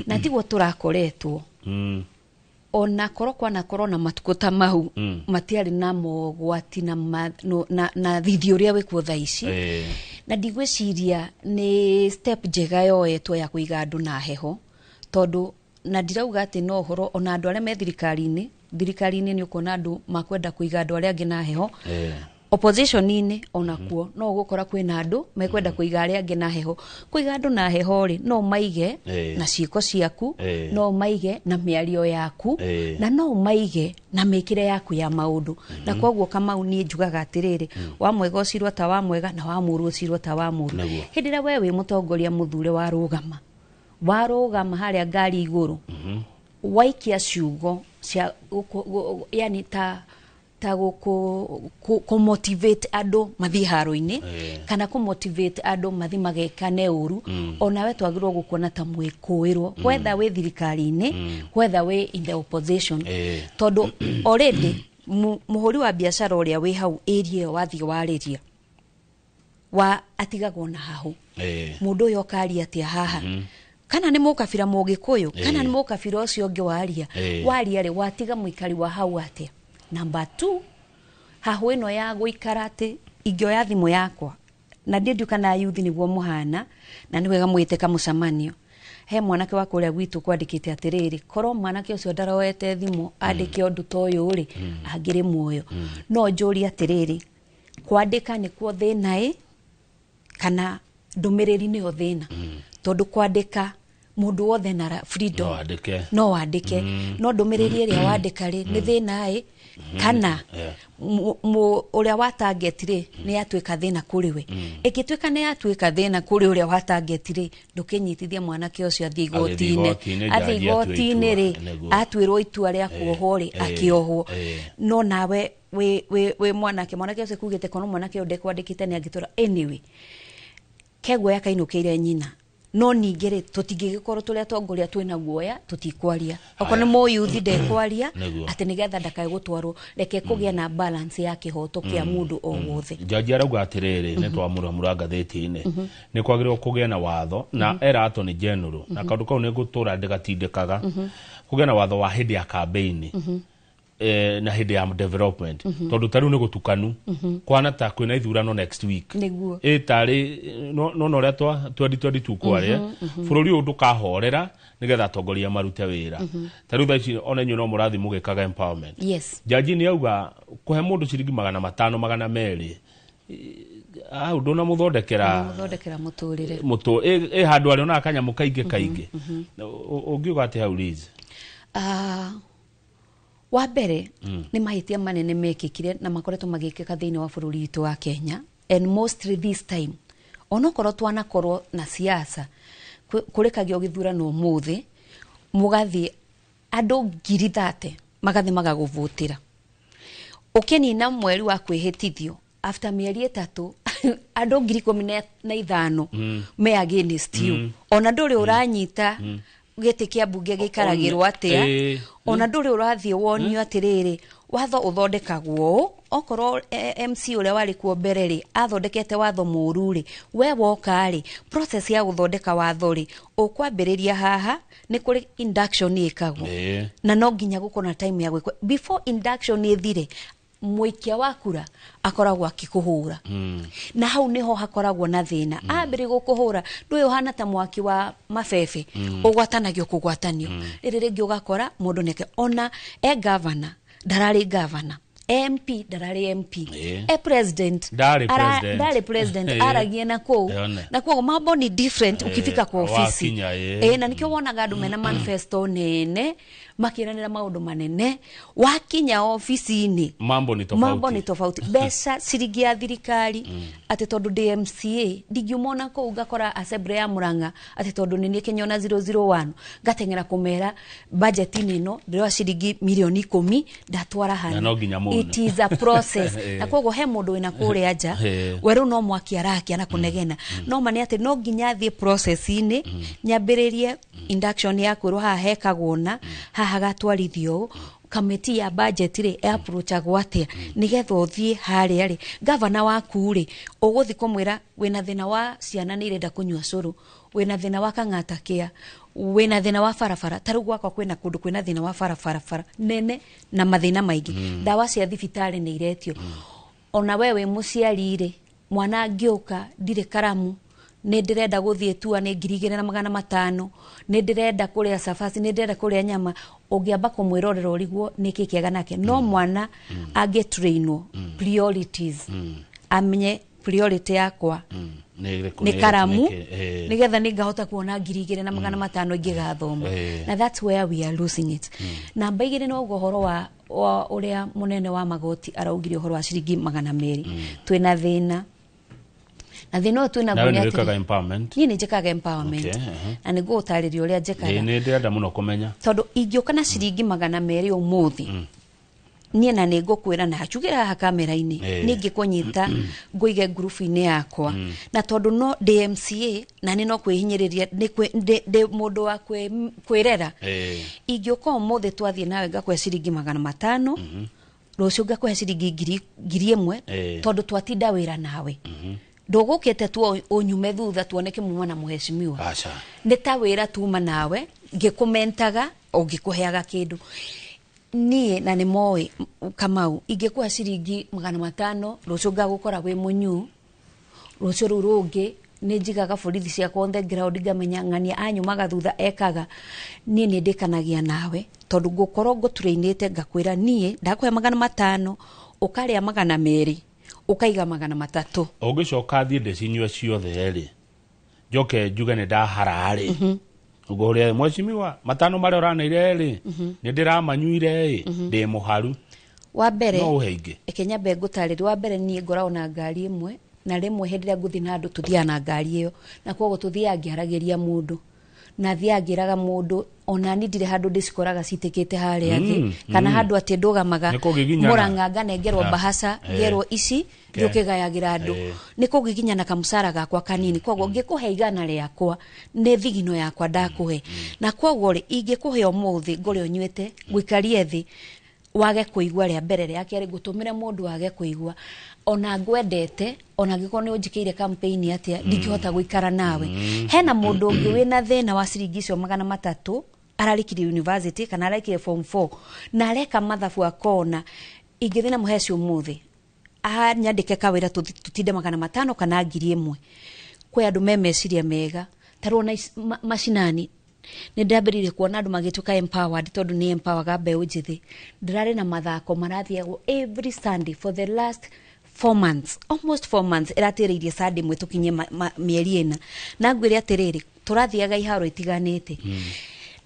na tiguo tũrakoretwo. Ona korwo kwanakorwo na matukũ ta mau, matiarĩ na mogwati na, ma, no, na thithi ũrĩa wĩkuo thaa ici. Na ndigwĩciria nĩ step njega yoetwo ya kũiga andũ na heho, tondũ na ndirauga atĩ no ũhoro ona andũ arĩa me thirikari-inĩ nĩ ũkuona andũ makwenda kũiga andũ arĩa angĩ na heho. Opposition-inĩ onakuo no ũgũkora kwĩna andũ mekwenda kũiga arĩa angĩ na heho. Kũiga andũ na heho rĩ, no maige na ciĩko ciaku, no maige na mĩario yaku, na no maige na mĩkĩre yaku ya maũndũ. Na koguo Kamau, niĩ njugaga atĩrĩrĩ, wa mwega ũcirwo ta wa mwega, na wa mũũru ũcirwo ta wa mũũru. Hĩndĩ ĩrĩa we wĩ mũtongoria mũthure, warũgama harĩa ngari igũrũ, waikia ciugo cia yani ta gũkũ motivate andũ mathiĩ haro-inĩ, kana kũ motivate andũ mathiĩ magekane ũru, onawe twagĩrĩirwo gũkuona ta mwĩkũĩrwo, whether wĩ thirikari-inĩ, whether wĩ in the opposition, tondũ already mũhũri wa biacara ũrĩa wĩ hau area ĩyo wathiĩ warĩria wa atigagwo na hahũ, mũndũ ũyũ okaria atĩa haha, kana nĩ mũkabira mũgĩkũyũ, kana nĩ mũkabira ũcio ũngĩ waria, waria rĩ, watiga mũikari wa hau atĩa? Number 2, hahũ ĩno ya gũikara atĩ ingĩoya thimũ yakwa, na ndiĩ ndiũ kana yuthi nĩguo mũhana, na nĩ wega mwĩte kamũcemanio. He mwanake wa kũrĩa gwitũ kwandĩkĩte atĩrĩrĩ, korwo mwanake ũcio ndaroete thimũ andĩke ũndũ ta ũyũ rĩ, angĩrĩ muoyo. No njũrie atĩrĩrĩ, kwandĩka nĩkuo thĩna ĩ, kana ndũmĩrĩri nĩyo thĩna? Tondũ kwandĩka mũndũ wothe na freedom No wandĩke. No wandĩke, no ndũmĩrĩri ĩrĩa wandĩka rĩ, nĩ thĩna ĩ, kana ũrĩa wa target rĩ, nĩ yatuĩka thĩna kũrĩ we? Ĩngĩtuĩka nĩ yatuĩka thĩna kũrĩ ũrĩa wa target rĩ, ndũkĩnyitithia mwanake ũcio athiĩ Agĩthiĩ igoti-inĩ. igoti-inĩ, Athiĩ jaji atue igoti-inĩ rĩ, itua, nĩguo. atuĩrwo itua rĩa kuohwo rĩ, akĩohwo. No nawe wĩ mwanake ũcio kugĩte kono mwanake ũyũ ndekwandĩkĩte nĩ angĩtũra. Anyway, keguoya kainũkĩire nyina. No ningĩ rĩ, tũtingĩgĩkorwo tũrĩ atongoria twĩna guoya tũtikwaria, okorwo nĩ mũyuthi ndekwaria atĩ nĩgetha ndakae gũtwarwo. Reke kũgĩa na balance ya kĩhoto kĩa mũndũ o wothe. Jaji arauga atĩrĩrĩ, nĩ twamũramũra ngathĩti-inĩ, nĩ kwagĩrĩirwo kũgĩa na watho, na era Attorney General, na kaũndũ kau nĩ ngũtũra ndĩgatindĩkaga, kũgĩa na watho wa hĩndĩ ya campaign na hĩndĩ ya development, tondũ ta rĩu nĩ gũtukanu kwana ta kwĩna ithurano next week. Ĩ tarĩ no no ũrĩa twa 2022 kwarĩa, bũrũri ũyũ ndũkahorera nĩgetha atongoria marute wĩra. Ta rĩu thaa ici ona inyuĩ no mũrathiĩ mũgĩkaga empowerment. Jaji nĩ auga kũhe mũndũ ciringi 500, 200, hau ndũnamũthondekera Mũthondekera mũtũrĩre. Mũtũ ĩ handũ arĩonaga kanyamũ kaingĩ kaingĩ. Ũngiuga atĩ hau, Liz? Wa mbere, nĩ mahĩtia manene mekĩkire na makoretwo magĩkĩka thĩinĩ wa bũrũri witũ wa Kenya, and mostly this time, onokorwo twanakorwo na siasa kũrĩkagio gĩthurano ũmũthĩ. Mũgathiĩ andũ 30,000 magathiĩ magagũvũtĩra. Ũkĩnina mweri wa kwĩhĩtithio, after mĩeri 3 andũ 15,000 me against you. Ona ndũrĩ ũranyita gĩtĩ kĩa mbunge gĩikaragĩrwo atĩa, ona ndũrĩ ũrathiĩ wonio atĩrĩrĩ watho ũthondekagwo ũũ. Okorwo MC ũrĩa warĩ kuo mbere rĩ athondekete watho mũũru rĩ, we woka rĩ, process ya gũthondeka watho rĩ ũkwambĩrĩria haha, nĩ kũrĩ induction ĩkagwo na no nginya gũkorwo na time ya gwĩkwo before induction ĩthire. Mũikia wa kura akoragwo akĩkũhũra na hau niho hakoragwo na thĩna. Ambĩrĩ gũkũhũra ndũĩ ũhana ta mwaki wa mabebe, ũgwatanagio kũgwatanio. Rĩrĩ rĩngĩ ũgakora mũndũ nĩake ona e governor ndararĩ governor, MP ndararĩ MP, e president ndarĩ president, aragia na kũu na kũu mambo ni different ukifika kwa ofisi. Na nikio wonaga andũ mena manifesto nene makiranĩra maũndũ manene, wakinya ofici-inĩ mambo ni tofauti, mambo ni tofauti. Mbeca ciringi ya thirikari atĩ tondũ ndĩ MCA ndingiuma ona kũu ngakora assembly ya Murang'a atĩ tondũ nĩ niĩ Kĩnyona 001 ngateng'era kũmera budget-inĩ ĩno ndĩroya ciringi mirioni 10 ndatwara hana. It is a process. Na koguo he mũndũ wĩna kũrĩa nja we rĩu no mwaki arakia na kũnegena, no ma nĩ atĩ no nginya thiĩ process-inĩ nyambĩrĩrie induction ya kwĩrwo haha hekagwo na haha gatwarithio kamiti ya budget rĩ approachagwo atĩa nĩgetha ũthiĩ harĩa rĩ gavana waku rĩ ũgũthiĩ kũmwĩra wĩna thĩna wa ciana nĩ irenda kũnyua cũrũ, wĩna thĩna wa kang'ata kĩa, wĩna thĩna wa barabara. Ta rĩu gwakwa kwĩna kũndũ kwĩna thĩna wa barabara nene na mathĩna maingĩ. Ndawa cia thibitarĩ nĩ iretio. Ona we wĩ mũciari rĩ, mwana angĩũka ndirĩ karamu, nĩ ndĩrenda gũthiĩ tua nĩ 2,500, nĩ ndĩrenda kũrĩa cabaci, nĩ ndĩrenda kũrĩa nyama, ũngĩamba kũmwĩrorera ũrigwo nĩkĩ kĩega nake. No mwana angĩtrainwo priorities, amenye priority yakwa nĩ karamu nĩgetha nĩngahota kuona 2,500 ingĩgathoma. Na that's where we are losing it. Namba 2 no ũhoro wa ũrĩa mũnene wa magoti araugire ũhoro wa ciringi 200. Twĩna thĩna na thĩna ũyũ twĩna guo nĩ atĩ empowerment. Niĩ nĩ njĩkaga empowerment na nĩ ngũgũtarĩria ũrĩa njĩkaga. Nĩ ndĩrenda mũno kũmenya tondũ ingĩũka na ciringi 200 ũmũthĩ niĩ na nĩ ngũkwĩra na njugĩre haha kamera-inĩ nĩ ngĩkũnyita ngũige ngurubu-inĩ yakwa, na tondũ no ndĩ MCA na nĩ no kwĩhinyĩrĩria ndĩ mũndũ wa kwĩrera, ingĩũka ũmũthĩ twathiĩ nawe ngakũhe ciringi 500, rũciũ ngakũhe ciringi 1,000 tondũ twatinda wĩra nawe. Ndũgũkĩte tu ũnyume thutha tuone kĩmuma na mũheshimiwa. Nĩ ta wĩra tuma nawe ngĩkũmentaga ũngĩkũheaga kĩndũ. Niĩ na nĩ moĩ Kamau ingĩkũhe ciringi 500 rũciũ ngagũkora wĩ mũnyu, rũciũ rũu rũngĩ nĩ njigaga borithi ciakwa on the ground ngamenya ng'ania anyumaga thutha ekaga. Niĩ nĩ ndĩkanagia nawe tondũ ngũkorwo ngũtrainĩte ngakwĩra niĩ ndakũhe 500 ũkarĩa 200 ũkaiga 300. Ũngĩcoka thiĩ ndĩcinyue ciothe rĩ njoke njuge nĩ ndahara rĩ, ũngũrĩa mheshimiwa 5 marĩa ũraneire rĩ nĩ ndĩramanyuire ĩ ndĩ mũharu. Wa mbere no ũhe ingĩ. Reke nyambe ngũtarĩrie. Wa mbere niĩ ngoragwo na ngari ĩmwe na rĩmwe hĩndĩ ĩrĩa ngũthiĩ na andũ tũthiaga na ngari ĩyo, na koguo tũthiaga ngĩaragĩria mũndũ na thiaga ngĩraga mũndũ ona ni ndirĩ handũ ndĩcikoraga citĩkĩte harĩa thĩ kana handũ atĩ ndũgamaga Murang'a nganengerwo bahaca ngerwo ici njũkĩgayagĩra andũ, nĩ kũgiginyana kamũcara gakwa kanini. Koguo ngĩkũhe 100 rĩakwa nĩ thigino yakwa ndakũhe, na koguo rĩ ingĩkũhe ũmũthĩ ngũrĩ ũnyuĩte ngũikarie thĩ wage kũigua rĩa mbere rĩa kerĩ ngũtũmĩre mũndũ wage kũigua ona ngwendete ona ngĩkorwo nĩ ũnjĩkĩire campaign atĩa ndingĩhota gũikara nawe. Hena mũndũ ũngĩ wĩna thĩna wa ciringi icio 300 ararĩkirie university kana ararĩkirie form 4 na areka mathabu akona ingĩthiĩ na mũheci ũmũthĩ anyandĩke kawĩra tũtinde 500 kana 1,000. Kwĩ andũ me meciria mega ta rĩu ona macinani nĩ ndambĩrĩirie kuona andũ magĩtuĩka empowered tondũ nĩ empowerga mbeũ njĩthĩ. Ndĩrarĩ na mathako marathiagwo every Sunday for the last 4 months, almost 4 months ĩratĩrĩirie Sunday ĩmwe tũkinye mĩeri 4, na ngwĩre atĩrĩrĩ tũrathiaga iharo itiganĩte.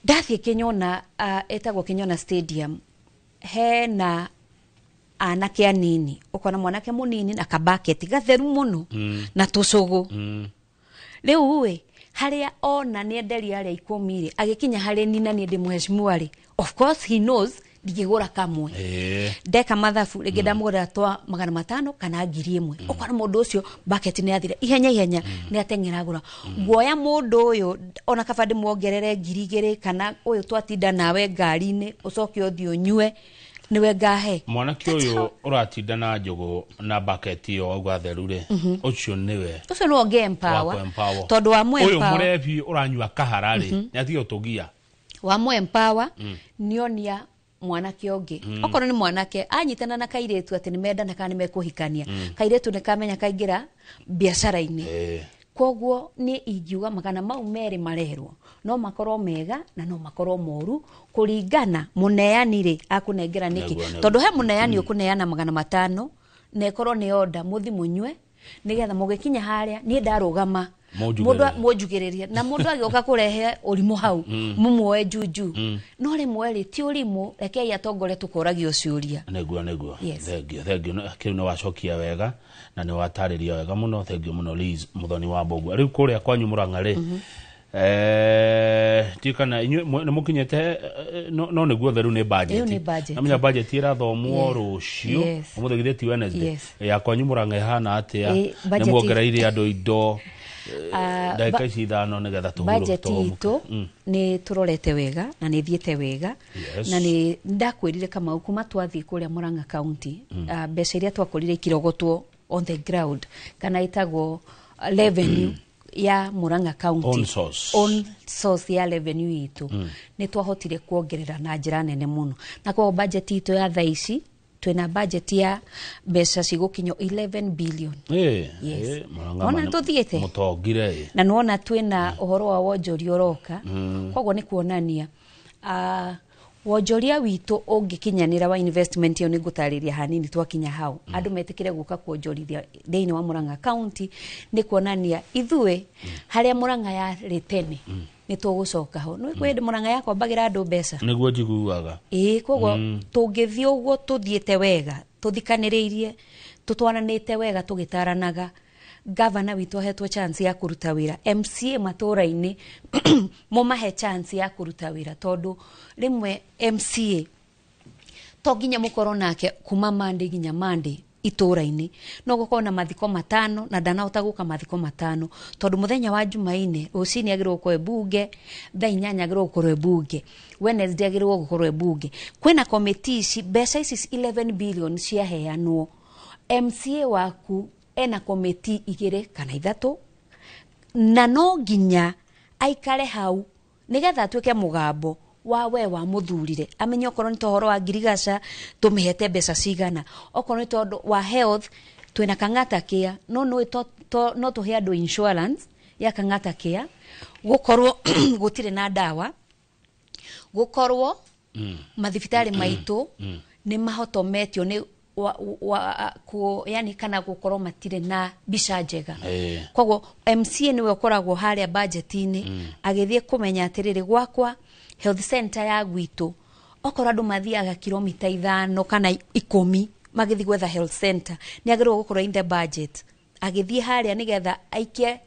Ndathiĩ Kĩnyona, ĩtagwo Kĩnyona Stadium, hena anake anini, ũkona mwanake mũnini na kabaketi gatheru mũno na tũcũgũ. Rĩu ĩ Harĩa ona nĩ enderia arĩa 10 rĩ, agĩkinya harĩ nina niĩ ndĩ mheshimiwa rĩ, of course he knows ndingĩgũra kamwe. Ndeka mathabu rĩngĩ ndamũgũrĩra twa 500 kana 1000. Ũkona mũndũ ũcio bucket nĩ athira ihenya ihenya, nĩ ateng'era agũra. Nguoya mũndũ ũyũ ona kaba ndĩmuongerere 2000 kana ũyũ twatinda nawe ngari-inĩ ũcoke ũthiĩ ũnyue nĩwe ngahe. Mwanake ũyũ ũratinda na njũgũ na bucket ĩyo wauga theru rĩ, ũcio nĩwe ũcio nĩwe ũngĩ empower tondũ wa mũ ũyũ empower mũrebi ũranyua kahara rĩ, nĩ atige ũtũgia wa mũ empower nĩonia mwanake ũngĩ. Okorwo nĩ mwanake anyitana na kairĩtu atĩ nĩmendana kana nĩmekũhikania, kairĩtu nĩkamenya kaingĩra biacara-inĩ. Koguo niĩ ingiuga 200 marerwo no makorwo mega na no makorwo moru kũringana mũneani rĩ akũnengera nĩkĩ, tondũ he mũneani ũkũneana 500 na ĩkorwo nĩ order mũthi mũnyue nĩgetha mũgĩkinya harĩa niĩ ndarũgama mũndũ mũnjugĩrĩrie na mũndũ agĩũka kũrehe ũrimũ hau mũmuoe juju. No rĩmwe rĩ ti ũrimũ, rekei atongoria tũkoragio ciũria. Nĩguo. Thank you. Kĩu nĩ wacokia wega na nĩ watarĩria wega mũno. Thank you mũno Liz Muthoni wa Mbũgua. Rĩu kũrĩa kwanyu Mũrang'a rĩ, ti kana inyuĩ nĩ mũkinyĩte no nĩguo theru nĩ budget. Namenya budget ĩrathomwo rũciũ ũmũthĩ githĩ ti Wednesday. Ya kwanyu Mũrang'a ĩhana atĩa? Nĩ muongereire andũ indo ndagĩka ici 5 nĩgetha tũhurũke? Budget itũ nĩ tũrorete wega na nĩ thiĩte wega. Na nĩ ndakwĩrire Kamau kuma twathiĩ kũrĩa Mũrang'a County, mbeca iria twakorire ikirogotwo on the ground kana ĩtagwo revenue ya Murang'a County, own source ya revenue itũ, nĩ twahotire kuongerera na njĩra nene mũno. Na koguo budget itũ ya thaa ici twĩna budget ya mbeca cigũkinya 11 billion. Yes. Wona tũthiĩte mũtongire na nĩwona twĩna ũhoro wa wonjoria ũroka. Koguo nĩ kuonania wonjoria witũ ũngĩkinyanĩra wa investment ĩyo nĩ ngũtarĩria hanini twakinya hau. Andũ metĩkĩre gũka kuonjorithia thĩinĩ wa Murang'a County nĩ kuonania ithuĩ harĩa Murang'a yarĩ tene nĩ tũgũcoka ho. Nĩ kwĩ hĩndĩ Murang'a yakombagĩra andũ mbeca. Nĩguo njiguaga. Ĩĩ, koguo tũngĩthiĩ ũguo tũthiĩte wega, tũthikanĩrĩirie, tũtwaranĩte wega, tũgĩtaranaga, gavana witũ ahetwo chance ya kũruta wĩra, MCA matũũra-inĩ mũmahe chance ya kũruta wĩra, tondũ rĩmwe MCA to nginya mũkorwo nake kuma Monday nginya Monday itũũra-inĩ, no gũkorwo na mathiko 5 na ndanahota gũka mathiko 5 tondũ mũthenya wa Jumaine rũcinĩ agĩrĩirwo gũkorwo e bunge, thaa 8 agĩrĩirwo gũkorwo e bunge, Wednesday agĩrĩirwo gũkorwo e bunge. Kwĩna komiti ici, mbeca ici 11 billion ciaheanwo, MCA waku ena komiti 2 kana 3 na no nginya aikare hau nigetha atuĩke mũgambo wa we wa mũthurire, amenye okorwo nĩ tohoro wa ngirigaca tũmĩhete mbeca cigana, okorwo nĩ tondũ wa health twĩna Kang'ata Care, no no tũhe andũ insurance ya Kang'ata Care, gũkorwo gũtirĩ na ndawa, gũkorwo mathibitarĩ maitũ nĩ mahotometio nĩ yani kana gũkorwo matirĩ na mbica njega. Koguo MCA nĩwe ũkoragwo harĩa budget-inĩ agĩthiĩ kũmenya atĩrĩrĩ, gwakwa health center ya gwitũ okorwo andũ mathiaga kilomita 5 kana 10 magĩthiĩ gwetha health center, nĩ agĩrĩirwo gũkorwo in the budget agĩthiĩ harĩa nĩgetha aikie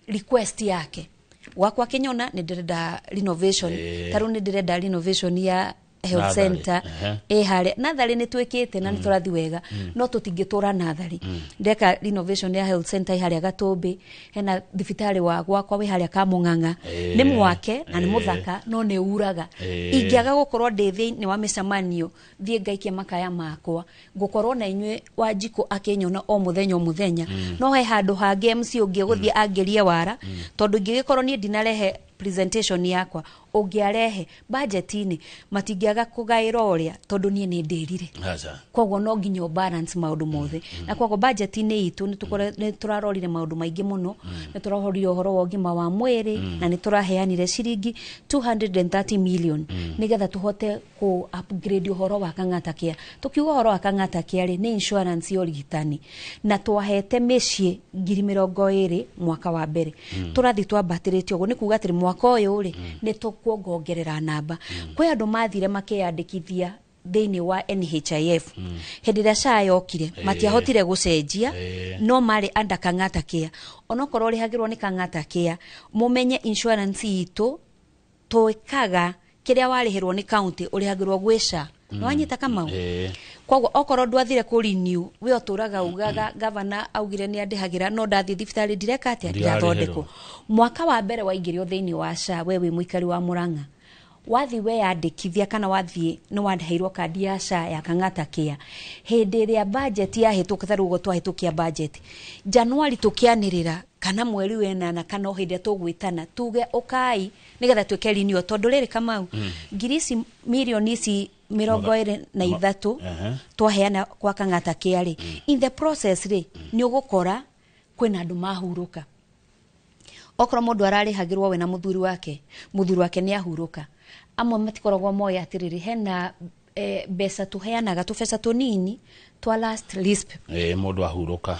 request yake. Gwakwa Kĩnyona nĩ ndĩrenda renovation, ta rĩu nĩ ndĩrenda renovation ya health center ĩ harĩa natharĩ nĩ twĩkĩte na nĩ tũrathiĩ wega, no tũtingĩtũra natharĩ. Ndeka renovation ya health center ĩ harĩa Gatũmbĩ, hena thibitarĩ wa gwakwa wĩ harĩa Kamũng'ang'a, nĩ mwake na nĩ mũthaka no nĩ uraga. Ingĩaga gũkorwo ndĩ thĩinĩ wa mĩcemanio thiĩ ngaikie makaya makwa, ngũkorwo na inyuĩ Wanjikũ akĩnyona o mũthenya o mũthenya, no he handũ hangĩ MC ũngĩ gũthiĩ angĩrie wara, tondũ ingĩgĩkorwo niĩ ndinarehe presentation yakwa ũngĩarehe budget-inĩ matingĩaga kũgaĩra ũrĩa, tondũ niĩ nĩ ndĩrire. Koguo no nginya ũ balance maũndũ mothe. Na koguo budget-inĩ itũ nĩ tũrarorire maũndũ maingĩ mũno, nĩ tũrarorire ũhoro wa ũgima wa mwĩrĩ, na nĩ tũraheanire ciringi 230 million nĩgetha tũhote kũ upgrade ũhoro wa Kang'ata Care. Tũkiuga ũhoro wa Kang'ata Care rĩ, nĩ insurance ya ũrigitani, na twahete mĩciĩ 20,000 mwaka wa mbere, tũrathiĩ twambatĩrĩte ũguo, nĩ kuga atĩrĩ mwaka ũyũ rĩ nĩ tũkuongerera namba. Kwĩ andũ mathire makĩyandĩkithia thĩinĩ wa NHIF hĩndĩ ĩrĩa SHA yokire matiahotire gũcenjia no marĩ under Kang'ata Care. Onokorwo ũrĩhagĩrwo nĩ Kang'ata Care, mũmenye insurance itũ twĩkaga kĩrĩa warĩhĩrwo nĩ county ũrĩhagĩrwo gwĩ SHA. Nĩwanyita Kamau? Koguo okorwo ndwathire kũ renew we ũtũraga ugaga governor augire nĩ andĩhagĩra no ndathiĩ thibitarĩ ndireka atĩa, ndirathondekwo. Mwaka wa mbere waingĩrio thĩinĩ wa SHA we wĩ mũikari wa Murang'a, wathi weyandĩkithia kana wathiĩ nĩ waheirwo kandi ya SHA ya Kang'ata Care, hĩndĩ ĩrĩa budget yahĩtũka ta rĩu ũguo twahĩtũkia budget Januari tũkĩanĩrĩra kana mweri wenana kana o hĩndĩ ĩrĩa tũgwĩtana tuge ũkai nĩgetha twĩke renewal, tondũ rĩrĩ Kamau ngiri ici mirioni ici 23 twaheana kwa Kang'ata Care rĩ, in the process rĩ nĩ ũgũkora kwĩna andũ mahurũka. Okorwo mũndũ ararĩhagĩrwo we na mũthuri wake nĩ ahurũka. Amwe matikoragwo moĩ atĩrĩrĩ hena mbeca tũheanaga tũbeca tũnini twa last lisp mũndũ ahurũka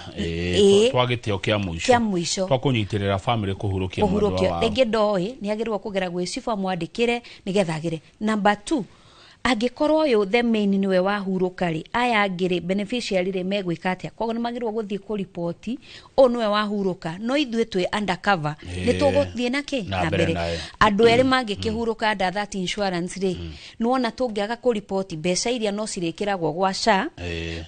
twa gĩtĩo kĩa mũico twa kũnyitĩrĩra family kũhurũkia mwendwa wao. Rĩngĩ ndoĩ nĩ agĩrĩirwo kũgera gwĩ cibũ amwandĩkĩre nĩgetha agĩre. Number 2, angĩkorwo ũyũ the main nĩwe wahurũka rĩ, aya angĩ rĩ beneficiary rĩ megwĩka atĩa? Koguo nĩ magĩrĩirwo gũthiĩ kũriboti ũyũ nĩwe wahurũka, no ithuĩ twĩ undercover nĩ tũgũthiĩ nakĩ na mbere. Andũ erĩ mangĩkĩhurũka under that insurance rĩ, nĩwona tũngĩaga kũriboti mbeca iria no cirĩkĩragwo gwa SHA.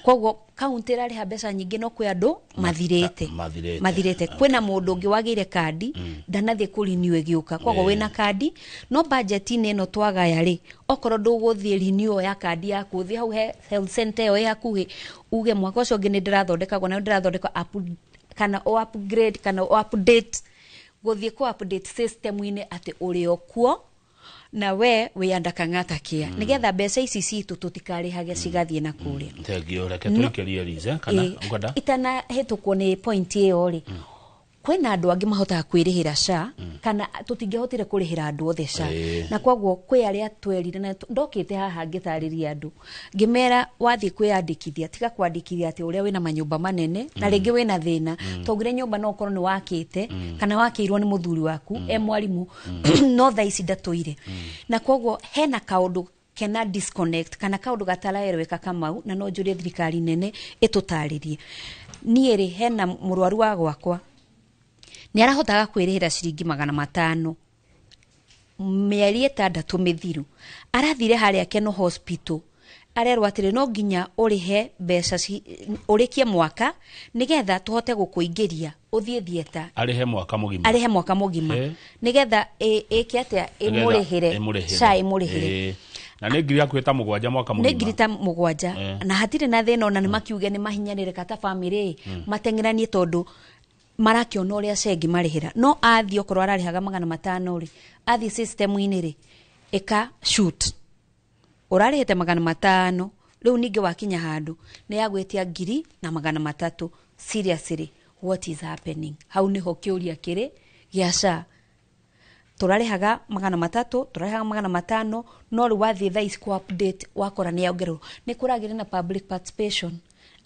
Koguo kaunti ĩrarĩha mbeca nyingĩ no kwĩ andũ mathirĩte. Kwĩna mũndũ ũngĩ wagĩire kandi ndanathiĩ kũ renew ĩgĩũka, koguo wĩna kandi no budget-inĩ ĩno twagaya rĩ, okorwo ndũgũthiĩ renew ya kandi yaku ũthiĩ hau he health center ĩyo ĩ hakuhĩ uge mwaka ũcio ũngĩ nĩ ndĩrathondekagwo na ndĩrathondekwo kana o upgrade kana o update, gũthiĩ kũ update system-inĩ atĩ ũrĩ o kuo na we wĩ under Kang'ata Care nĩgetha mbeca ici citũ tũtikarĩhage cigathiĩ na kũrĩa. Thengiũ, reke tũikĩrie Liz kana ũkwenda itanahĩtũkwo nĩ point ĩyo rĩ, kwĩna andũ angĩ mahotaga kwĩrĩhĩra SHA kana tũtingĩahotire kũrĩhĩra andũ othe SHA, na koguo kwĩ arĩa twerire na ndokĩte haha ngĩtarĩria andũ ngĩmera wathiĩ kwĩyandĩkithia tiga kwandĩkithia atĩ ũrĩa wĩna manyũmba manene na rĩngĩ wĩna thĩna, twaugire nyũmba no ũkorwo nĩ wakĩte kana wakĩirwo nĩ mũthuri waku e mwarimũ no thaa ici ndatũire, na koguo hena kaũndũ kena disconnect kana kaũndũ gataraereweka Kamau, na no njũrie thirikari nene ĩtũtarĩrie. Niĩ rĩ hena mũrwaru wa gwakwa nĩ arahotaga kwĩrĩhĩra ciringi 500 mĩeri 6 mĩthiru, arathire harĩa Keno Hospital arerwo atĩrĩ no nginya ũrĩhe mbeca ũrĩkie mwaka nĩgetha tũhote gũkũingĩria ũthiĩ theatre. Arĩhe mwaka mũgima, arĩhe mwaka mũgima nĩgetha ĩke atĩa, ĩmũrĩhĩre SHA ĩmũrĩhĩre na nĩ ngiri hakuhĩ ta 7 mwaka mũgima, nĩ ngiri ta 7 na hatirĩ na thĩna ona nĩ makiuge nĩ mahinyanĩre kata family mateng'eranie tondũ marakĩona ũrĩa cengi marĩhĩra, no athiĩ okorwo ararĩhaga 500 rĩ, athiĩ system-inĩ rĩ ĩka shoot ũrarĩhĩte 500 rĩu ningĩ wakinya handũ nĩ yagwĩtia 1,300. Seriously, what is happening? Hau nĩho kĩũria kĩrĩ gĩa SHA. Tũrarĩhaga 300, tũrarĩhaga 500, no rĩu wathiĩ thaa ici kũ update wakora nĩ yongererwo. Nĩ kũragĩrĩ na public participation,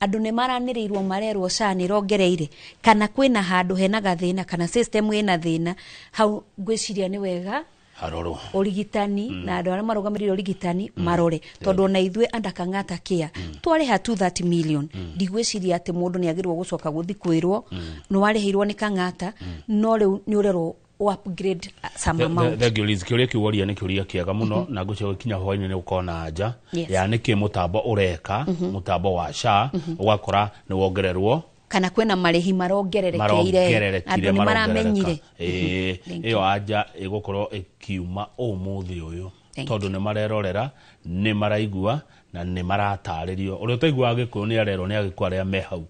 andũ nĩ maranĩrĩirwo marerwo SHA nĩ ĩrongereire kana kwĩna handũ hena gathĩna kana system ĩna thĩna, hau ngwĩciria nĩ wega harorwo ũrigitani na andũ arĩa marũgamĩrĩire ũrigitani marore, tondũ ona ithuĩ under Kang'ata Care twarĩha 230 million, ndigwĩciria atĩ mũndũ nĩ agĩrĩirwo gũcoka gũthiĩ kwĩrwo nĩ warĩhĩirwo nĩ Kang'ata, no rĩu nĩ ũrerwo upgrade some amount. Thank you Liz, kĩũria kĩu woria nĩ kĩũria kĩega mũno na ngwĩciria gũkinya hwaĩ-inĩ nĩ gũkorwo na anja ya nĩkĩ mũtambo ũreka mũtambo wa SHA ũgakora nĩ wongererwo kana kwĩna marĩhi marongererekeire andũ nĩ maramenyire. Ĩyo anja ĩgũkorwo ĩkiuma ũmũthĩ ũyũ tondũ nĩ marerorera, nĩ maraigua na nĩ maratarĩrio. Ũrĩa ũtaiguaga Gĩkũyũ nĩ arerwo nĩ Agĩkũyũ arĩa me hau.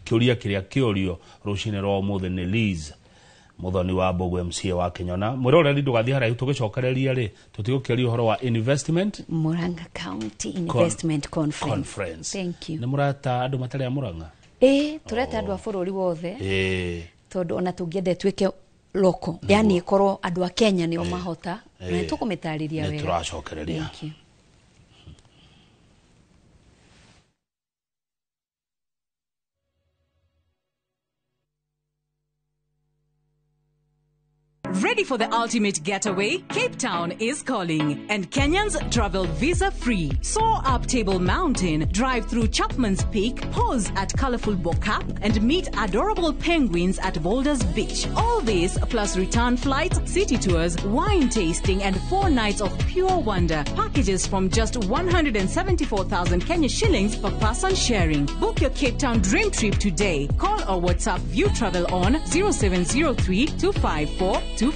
Kĩũria kĩrĩa kĩũrio rũcinĩ rwa ũmũthĩ nĩ Liz Muthoni wa Mbũgũ MCA wa Kĩnyona. Mwĩroreri ndũgathiĩ haraihu, tũgĩcokereria rĩ tũtigũkĩaria ũhoro wa investment Murang'a County Investment Conference. Thank you. Nĩ mũrata andũ matarĩ a Murang'a? Tũreta andũ a bũrũri wothe tondũ ona tũngĩenda tuĩke local, yani ĩkorwo andũ a Kenya nĩo mahota, na tũkũmĩtarĩria wega. Nĩ tũracokereria. Thank you. Ready for the ultimate getaway? Cape Town is calling, and Kenyans travel visa free. Soar up Table Mountain, drive through Chapman's Peak, pause at colorful Bo-Kaap, and meet adorable penguins at Boulders Beach. All this plus return flights, city tours, wine tasting, and 4 nights of pure wonder. Packages from just 174,000 Kenya shillings per person sharing. Book your Cape Town dream trip today. Call or WhatsApp View Travel on 0703 254 254.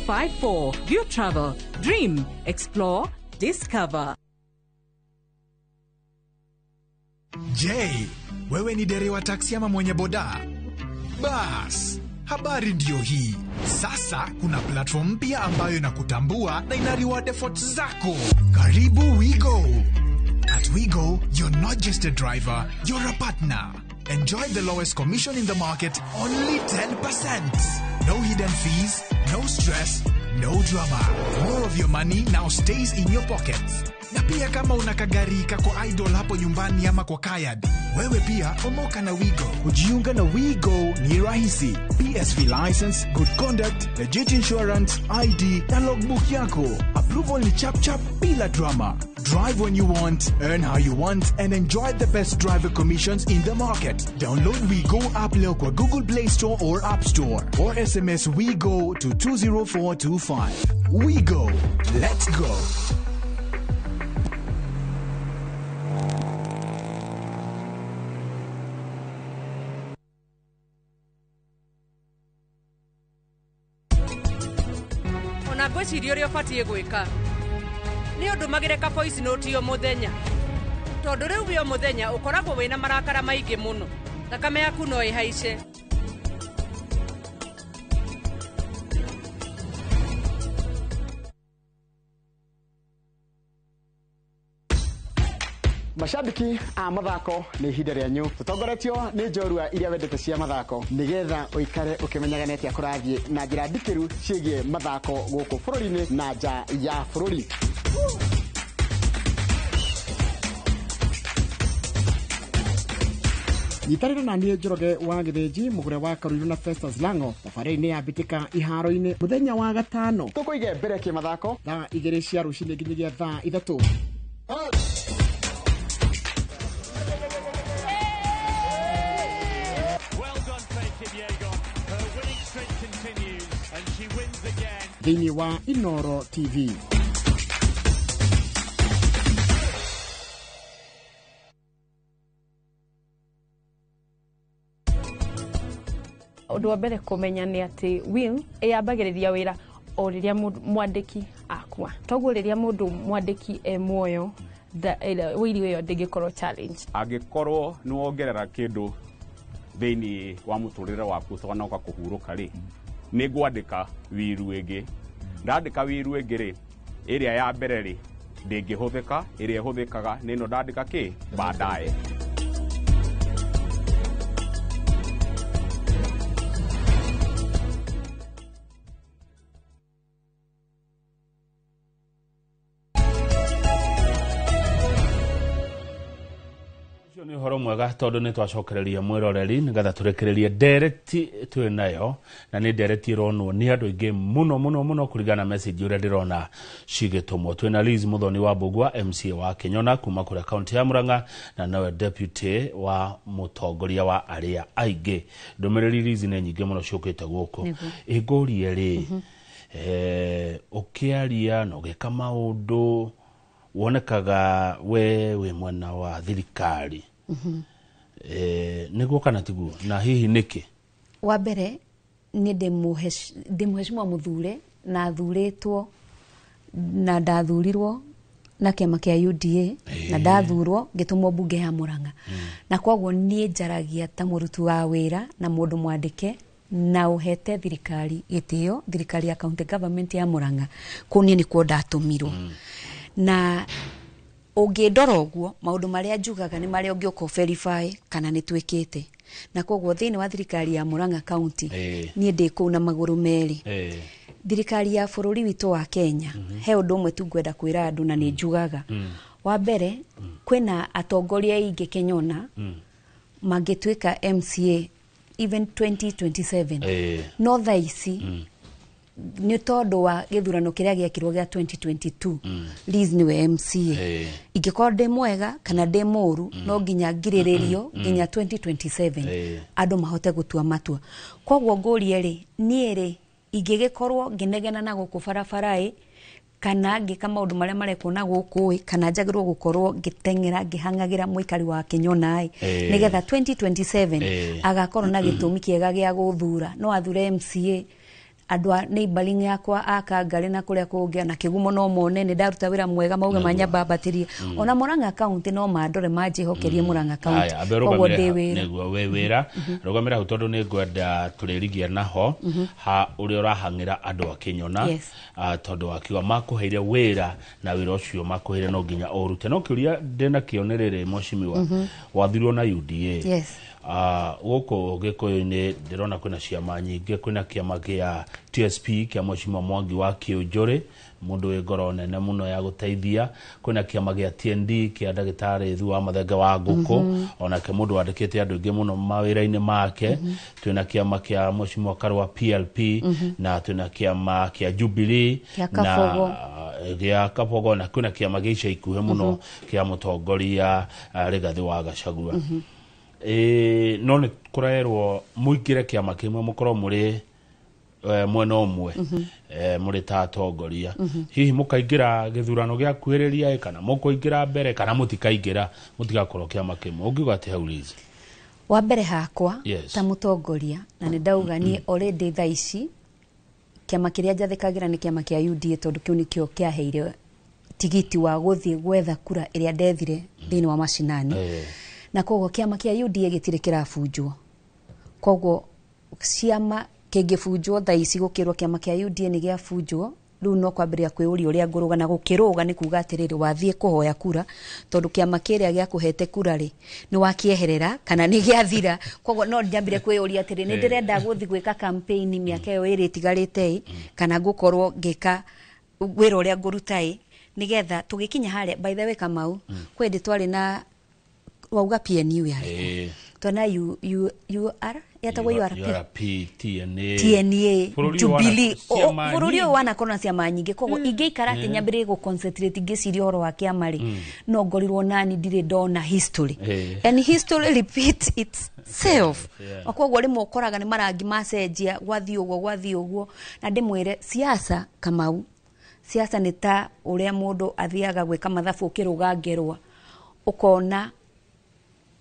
View Travel. Dream, explore, discover. Je, wewe ni dereva taksi ama mwenye boda? Bas, habari ndiyo hii. Sasa kuna platform mpya ambayo inakutambua na ina reward efforts zako. Karibu WeGo. At WeGo, you're not just a driver, you're a partner. Enjoy the lowest commission in the market, only 10%. No hidden fees, no stress, no drama. More of your money now stays in your pockets. Na pia kama una kagari kako idle hapo nyumbani ama kwa kayad, wewe pia omoka na WeGo. Kujiunga na WeGo ni rahisi. PSV license, good conduct, legit insurance, ID na logbook yako. Approval ni chap chap bila drama. Drive when you want, earn how you want, and enjoy the best driver commissions in the market. Download WeGo app leo kwa Google Play Store or App Store, or SMS WeGo to 20425. WeGo. Let's go. Ona ngwĩciria ũrĩa ũbatiĩ gwĩka nĩ ũndũmagĩre ka voice note o mũthenya, tondũ rĩu wĩ o mũthenya ũkoragwo wĩna marakara maingĩ mũno, thakame yaku no ĩhaice. Mashabiki a mathako nĩ ihinda rĩanyu tũtongoretio nĩ njorua iria wendete cia mathako nĩgetha ũikare ũkĩmenyaga nĩ atĩa kũrathiĩ na njĩra ndikĩru ciĩgiĩ mathako gũkũ bũrũri-inĩ na nja ya bũrũri. Nyitanĩra na niĩ Njoroge wa Gĩthĩnji, mũgũre wa Karũirũ na Festus Lango thabarĩ-inĩ ya mbĩtĩka iharo-inĩ mũthenya wa gatano. Tũkũige mbere kĩmathako thaa 2 cia rũcinĩ nginyagia thaa 3. Thĩinĩ wa Inoro TV. Ũndũ wa mbere kũmenya nĩ atĩ will ĩyambagĩrĩria wĩra o rĩrĩa mwandĩki akua. Toguo rĩrĩa mũndũ mwandĩki e muoyo, will ĩyo ndĩngĩkorwo challenge. Angĩkorwo nĩ wongerera kĩndũ thĩinĩ wa mũtũrĩre waku ũtanoka kũhurũka rĩ, nĩ ngwandĩka wiru ĩngĩ. Ndandĩka wiru ĩngĩ rĩ, ĩrĩa ya mbere rĩ ndĩngĩhũthĩka, ĩrĩa ĩhũthĩkaga nĩ ĩno ndandĩka kĩ baadaye. Nĩ ũhoro mwega tondũ nĩ twacokereria mwĩroreri nĩgetha tũrekererie ndereti twĩ nayo, na nĩ ndereti ĩronwo nĩ andũ aingĩ mũno mũno mũno kũringana na message ũrĩa ndĩrona cigĩtũmwo. Twĩna Liz Muthoni wa Mbũgua, MCA wa Kĩnyona kuma kũrĩa kaunti ya Murang'a, na nowe deputy wa mũtongoria wa arĩa aingĩ. Ndũmĩrĩri Liz nĩ nyingĩ mũno ciũkĩte gũkũ. Ĩngũrie rĩ, ũkĩaria na ũgĩka maũndũ wonekaga we wĩ mwena wa thirikari. Nĩguo kana tiguo, na hihi nĩkĩ? Wa mbere nĩ ndĩmũheshimwa mũthure na thurĩtwo na ndathurirwo na kĩama kĩa UDA na ndathurwo ngĩtũmwo mbunge ya Murang'a. Na koguo niĩ njaragia ta mũruti wa wĩra na mũndũ mwandĩke na ũhete thirikari gĩtĩo, thirikari ya county government ya Murang'a, kũu niĩ nĩkuo ndatũmirwo. Na ũngĩndora ũguo maũndũ marĩa njugaga nĩ marĩa ũngĩũka verify kana nĩ twĩkĩte. Na koguo thĩinĩ wa thirikari ya Murang'a county niĩ ndĩ kũu na magũrũ merĩ. Thirikari ya bũrũri witũ wa Kenya, he ũndũ ũmwe tu ngwenda kwĩra andũ na nĩ njugaga. Wa mbere kwĩna atongoria aingĩ Kenyona mangĩtuĩka MCA even 2027, no thaa ici Nĩ tondũ wa gĩthurano kĩrĩa gĩekirwo gĩa 2022, Liz nĩwe MCA. Ingĩkorwo ndĩ mwega kana ndĩ mũru, no nginya ngirĩrĩrio nginya 2027 andũ mahote gũtua matua. Koguo ngũrie rĩ, niĩ rĩ, ingĩgĩkorwo ngĩnegena na gũkũ barabara ĩ, kana ngĩka maũndũ marĩa marekwo na gũkũ ĩ, kana njagĩrĩrwo gũkorwo ngĩteng'era ngĩhang'agĩra mũikari wa Kĩnyona ĩ, nĩgetha 2027 agakorwo na gĩtũmi kĩega gĩa gũthura, no athure MCA, andũ a neighboring yakwa a Kangarĩ na kũrĩa kũngĩ na Kĩgumo no mone nĩ ndaruta wĩra mwega, mauge manyambambatĩrie. Ona Murang'a County no mandore manjĩhokerie Murang'a County. Aya, ambe Koguo rũgamĩre ndĩ wĩra. Nĩguo wĩ wĩra, rũgamĩre hau tondũ nĩ ngwenda tũrĩrigia naho ha ũrĩa ũrahang'ĩra andũ a Kĩnyona. Tondũ wakiuga makũheire wĩra na wĩra ũcio makũheire no nginya ũrute, no kĩũria ndĩnakĩo nĩ rĩrĩ, mheshimiwa, wathirwo na UDA. Gũkũ Gĩkũyũ-inĩ ndĩrona kwĩna ciama nyingĩ, kwĩna kĩama gĩa TSP kĩa mheshimiwa Mwangi wa Kĩũnjũrĩ, mũndũ wĩ ngoro nene mũno ya gũteithia, kwĩna kĩama gĩa TND kĩa ndagĩtarĩ Thu wa Mathenge wa Ngũkũ, onake mũndũ wandĩkĩte andũ aingĩ mũno mawĩra-inĩ make, twĩna kĩama kĩa mheshimiwa Karua PLP, na twĩna kĩama kĩa Jubilee Kĩa na Kabogo. Gĩa Kabogo, na kwĩna kĩama gĩa ica ikuhĩ mũno kĩa mũtongoria Rigathĩ wa Gachagua. No nĩ kũrerwo mũingĩre kĩama kĩmwe, mũkorwo mũrĩ mwena ũmwe, mũrĩ ta atongoria. Hihi mũkaingĩra gĩthurano gĩakuhĩrĩria ĩ, kana mũkũingĩra mbere, kana mũtikaingĩra, mũtigakorwo kĩama kĩmwe? Ũngiuga atĩ hau, Liz? Wa mbere hakwa, ta mũtongoria, na nĩ ndauga niĩ already thaa ici kĩama kĩrĩa njathĩkagĩra nĩ kĩama kĩa UDA, tondũ kĩu nĩkĩo kĩaheire tigiti wa gũthiĩ gwetha kura ĩrĩa ndethire thĩinĩ wa macinani, na koguo kĩama kĩa UDA gĩtirĩ kĩrabunjwo. Koguo ciama kĩngĩbunjwo thaa ici, gũkĩrwo kĩama kĩa UDA nĩ gĩabunjwo, rĩu no kwambĩrĩria kwĩyũria ũrĩa ngũrũga. Na gũkĩrũga nĩ kuga atĩrĩrĩ, wathiĩ kũhoya kura, tondũ kĩama kĩrĩa gĩakũhete kura rĩ, nĩ wakĩeherera kana nĩ gĩathira. Koguo no nyambire kwĩyũria atĩrĩ, nĩ ndĩrenda gũthiĩ gwĩka campaign mĩaka ĩyo 2 ĩtigarĩte ĩ, kana ngũkorwo ngĩka wĩra ũrĩa ngũruta ĩ, nĩgetha tũgĩkinya harĩa. By the way, Kamau, kwĩ hĩndĩ twarĩ na wauga PNU yarĩ twana U, UR yetagwo URP. URP, TNA. TNA. Bũrũri ũyũ Jubilee. ciama Bũrũri ũyũ nyingĩ. wanakorwo na ciama nyingĩ. Koguo ingĩikara atĩ nyambĩrĩrie gũ concentrate ngĩciria ũhoro wa kĩama rĩ, no ngorirwo nani ndirĩ ndona history, and history repeat itself. Na koguo rĩmwe ũkoraga nĩ marangi macenjia, gwathiĩ ũguo, gwathiĩ ũguo. Na ndĩmwĩre siasa, Kamau, siasa nĩ ta ũrĩa mũndũ athiaga gwĩka mathabu, ũkĩrũga ngerwa ũkona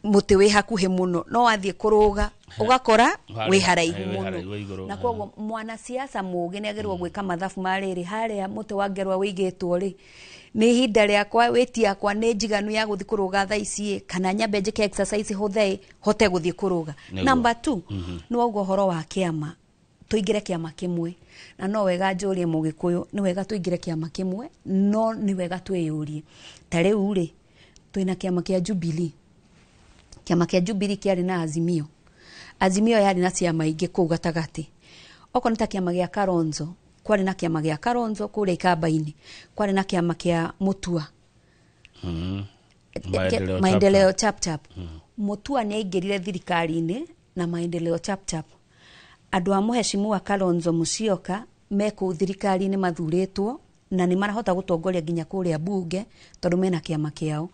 mũtĩ wĩ hakuhĩ mũno, no wathiĩ kũrũga ũgakora wĩ haraihu wĩ mũno. Haraihu igũrũ. Na koguo mwanasiasa mũgĩ nĩ agĩrĩirwo gwĩka mathabu ma rĩrĩ, harĩa mũtĩ wa ngerwa wĩigĩtwo rĩ, nĩ ihinda rĩakwa, wĩti yakwa nĩ njiganu ya gũthiĩ kũrũga thaa ici ĩ, kana nyambe njĩke exercise hũthe ĩ, hote gũthiĩ kũrũga. Number 2, nĩ wauga ũhoro wa kĩama, tũingĩre kĩama kĩmwe, na no wega njũrie mũgĩkũyũ, nĩ wega tũingĩre kĩama kĩmwe, no nĩ wega twĩyũrie. Ta rĩu rĩ, twĩna kĩama kĩa Jubilee. Kĩama kĩa Jubilee kĩarĩ na Azimio, Azimio yarĩ na ciama ingĩ kũu gatagatĩ. Okorwo nĩ ta kĩama gĩa Kalonzo, kwarĩ na kĩama gĩa Kalonzo kũrĩa Ikamba-inĩ, kwarĩ na kĩama kĩa Mutua. Maendeleo. Maendeleo Chap Chap. Mutua nĩ aingĩrire thirikari-inĩ na Maendeleo Chap Chap. Andũ a mũheshimiwa Kalonzo Musyoka me kũu thirikari-inĩ mathurĩtwo na nĩ marahota gũtongoria nginya kũrĩa bunge tondũ mena kĩama kĩao.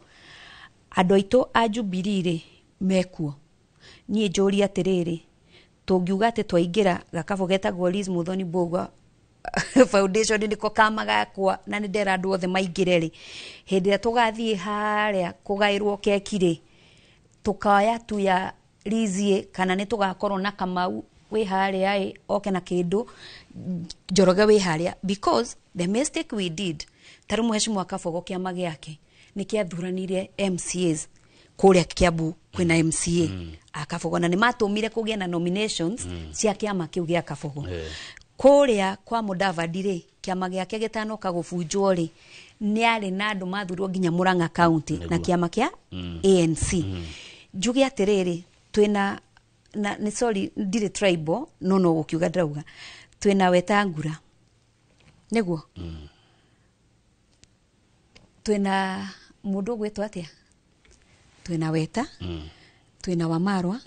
Andũ aitũ a Jubilee rĩ, mekuo. Niĩ njũrie atĩrĩrĩ, tũngiuga atĩ twaingĩra gakabũ getagwo Liz Muthoni Mbugua Foundation nĩko kama gakwa, na nĩ ndera andũ othe maingĩre rĩ, hĩndĩ ĩrĩa tũgathiĩ harĩa kũgaĩrwo keki rĩ, tũkaya tu ya Liz, kana nĩ tũgakorwo na Kamau wĩ harĩa ĩ, oke na kĩndũ, Njoroge wĩ harĩa? Because the mistake we did, ta rĩu mũheshimiwa Kabogo kĩama gĩake nĩ kĩathuranire MCAs kũrĩa Kiambu, kwĩna MCA a Kabogo, na nĩ matũmire kũgĩe na nominations cia kĩama kĩu gĩa Kabogo. Kũrĩa kwa Mudavadi rĩ, kĩama gĩake gĩtanoka gũbunjwo rĩ, nĩ arĩ na andũ mathurwo nginya Murang'a County na kĩama kĩa ANC. Njuge atĩrĩrĩ, twĩna na nĩ, sorry, ndirĩ tribal, no gũkiuga ndĩrauga, twĩna Wetangula, nĩguo twĩna mũndũ ũgwĩtwo atĩa, twĩna Weta, twĩna Wamarwa,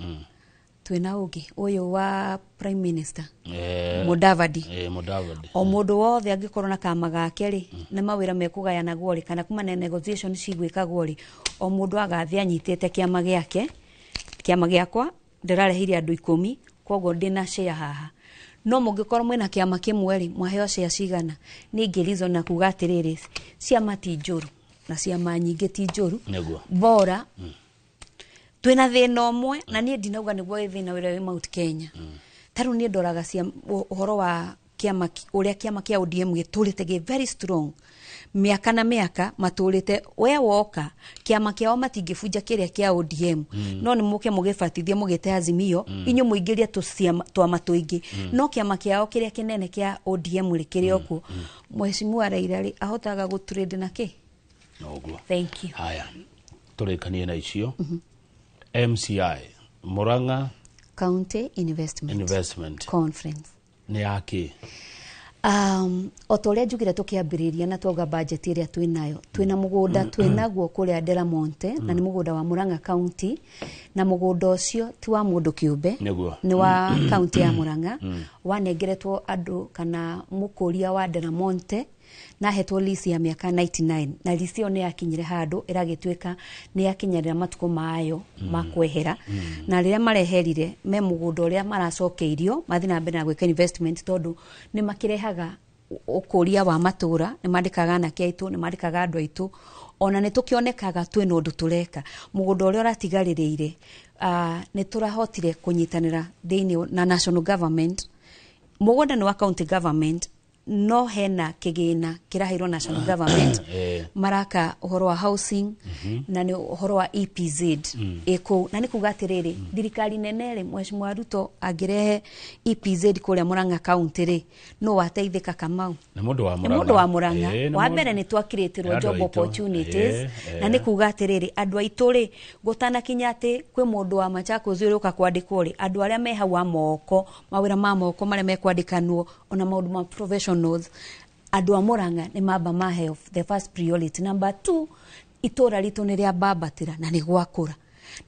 Twĩna ũngĩ ũyũ wa prime minister, Mudavadi. Mudavadi. O mũndũ wothe angĩkorwo na kama gake rĩ, nĩ mawĩra mekũgayanagwo rĩ, kana kuma na negotiation cigwĩkagwo rĩ, o mũndũ agathiĩ anyitĩte kĩama gĩake. Kĩama gĩakwa ndĩrareheire andũ 10, koguo ndĩna share haha. No mũngĩkorwo mwĩna kĩama kĩmwe rĩ, mwaheo share cigana? Niĩ ingĩ na kuga atĩrĩrĩ, ciama ti njũru na ciama nyingĩ ti njũru. Bora twĩna thĩna ũmwe, na niĩ ndinauga nĩguo wĩ thĩna ũrĩa wĩ Mount Kenya. Ta rĩu niĩ ndoraga ũhoro wa kĩama, ũrĩa kĩama kĩa ODM gĩtũrĩte gĩ very strong mĩaka na mĩaka matũrĩte. We woka kĩama kĩao matingĩbunja kĩrĩa kĩa ODM, no nĩ mũke mũgĩbatithie mũgĩte Azimio, inyuĩ mũingĩrie twama tũingĩ, no kĩama kĩao kĩrĩa kĩnene kĩa ODM rĩ kĩrĩ o kuo. Mheshimiwa Raila rĩ, ahotaga gũtrade na kĩ? Noguo. Thank you. Haya, tũrĩkanie na icio. MCI, Murang'a County Investment, Investment Conference. Nĩ yakĩ? O ta ũrĩa njugire tũkĩambĩrĩria na twauga budget ĩrĩa twĩnayo, twĩna mũgũnda twĩnaguo kũrĩa Delamonte, na nĩ mũgũnda wa Murang'a County, na mũgũnda ũcio ti wa mũndũ kĩũmbe, nĩ wa county ya Murang'a, wanengeretwo andũ kana mũkũria wa Delamonte, na ahetwo lease ya mĩaka 99, na lease ĩyo nĩ yakinyire handũ ĩragĩtuĩka nĩ yakinyĩrĩra matukũ mayo ma kwehera, na rĩrĩa mareherire me mũgũnda ũrĩa maracokeirio mathiĩ na mbere na gwĩka investment, tondũ nĩ makĩrehaga ũkũria wa matũra, nĩ mandĩkaga anake aitũ, nĩ mandĩkaga andũ aitũ, ona nĩ tũkĩonekaga twĩna ũndũ tũreka. Mũgũnda ũrĩa ũratigarĩrĩire, nĩ tũrahotire kũnyitanĩra thĩinĩ na national government. Mũgũnda nĩ wa county government, no hena kĩgĩna kĩraheirwo national government, maraka ũhoro wa housing, na nĩ ũhoro wa EPZ ĩkũu, na nĩ kuga atĩrĩrĩ, thirikari nene rĩ, Mheshimiwa Ruto angĩrehe EPZ kũrĩa Murang'a County rĩ, no wateithĩka Kamau? Nĩ mũndũ wa Nĩ Murang'a. mũndũ wa Murang'a. Nĩ Wa mũndũ- mbere nĩ twakirĩtĩrwo Nĩ andũ job aitũ. opportunities, na nĩ kuga atĩrĩrĩ, andũ aitũ rĩ, gũtanakinya atĩ kwĩ mũndũ wa Machakos ũrĩa ũka kwandĩkwo rĩ, andũ arĩa me hau a moko, mawĩra ma moko marĩa mekwandĩkanwo, ona maũndũ ma professionals, andũ a Murang'a nĩ mamba maheo the first priority. Number 2, itũra ritũ nĩ rĩa bambatĩra na nĩ gwakũra,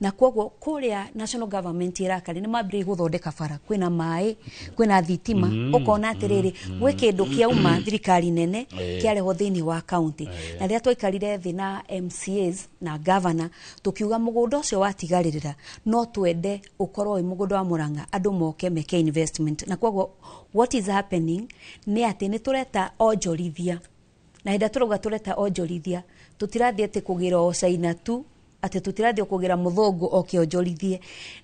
na koguo kũrĩa national government ĩraka rĩ, nĩ mambĩrĩirie gũthondeka bara, kwĩna maĩ, kwĩna thitima, ũkona atĩrĩrĩ, gwĩ kĩndũ kĩauma thirikari nene kĩarehwo thĩinĩ wa county. Na rĩrĩa twaikarire thĩ na MCAs na governor, tũkiuga mũgũnda ũcio watigarĩrĩra no twende ũkorwo wĩ mũgũnda wa Murang'a, andũ moke meke investment. Na koguo what is happening nĩ atĩ nĩ tũreta onjorithia, na hĩndĩ ĩrĩa tũrauga tũreta onjorithia, tũtirathiĩ atĩ kũgĩra o China tu, atĩ tũtirathiĩ kũgĩra mũthũngũ oke onjorithie,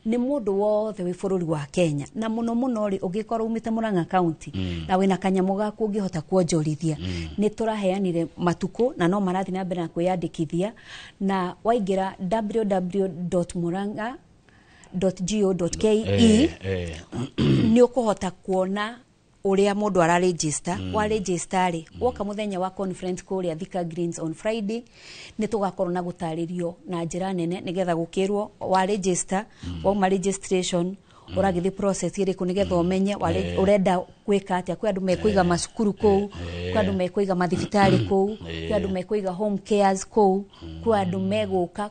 nĩ mũndũ wothe wĩ bũrũri wa Kenya, na mũno mũno rĩ, ũngĩkorwo umĩte Murang'a County na wĩna kanyamũ gaku ũngĩhota kuonjorithia, nĩ tũraheanire matukũ na no marathiĩ na mbere na kwĩyandĩkithia, na waingĩra www.murang'a.go.ke nĩ ũkũhota kuona ũrĩa mũndũ ara register. Wa register rĩ, woka mũthenya wa conference kũrĩa Thika Greens on Friday, nĩ tũgakorwo na gũtarĩrio na njĩra nene, nĩgetha gũkĩrwo wa register, wauma registration ũragĩthiĩ process ĩrĩkũ, nĩgetha ũmenye ũrenda gwĩka atĩa. Kwĩ andũ mekũiga macukuru kũu, kwĩ andũ mekũiga mathibitarĩ kũu, kwĩ andũ mekũiga home cares kũu, kwĩ andũ megũka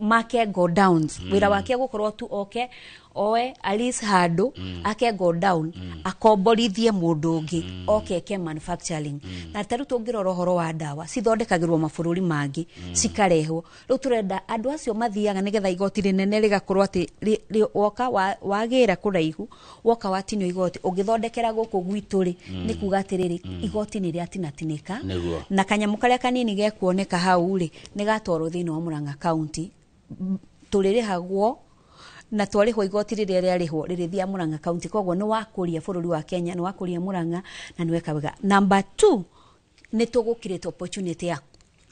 make go downs. Wĩra wake gũkorwo tu oke oe alice handũ ake go down, akomborithie mũndũ ũngĩ oke eke manufacturing. Na ta rĩu tũngĩrora ũhoro wa ndawa cithondekagĩrwo mabũrũri mangĩ, cikarehwo, rĩu tũrenda andũ acio mathiaga nĩgetha igoti rĩnene rĩgakorwo atĩ woka wagĩra kũraihu, woka watinio igoti ũngĩthondekera gũkũ gwitũ rĩ, nĩ kuga atĩrĩrĩ, igoti nĩ rĩatinatinĩka, na kanyamũ karĩa kanini gekuoneka hau rĩ, nĩ gatwarwo thĩinĩ wa Murang'a County. Tũrĩrĩhagwo na twarĩhwo igoti rĩrĩa rĩarĩhwo rĩrĩthiaga Murang'a County, koguo nĩ wakũria bũrũri wa Kenya, nĩ wakũria Murang'a na nĩ weka wega. Number 2, nĩ tũgũkirĩte opportunity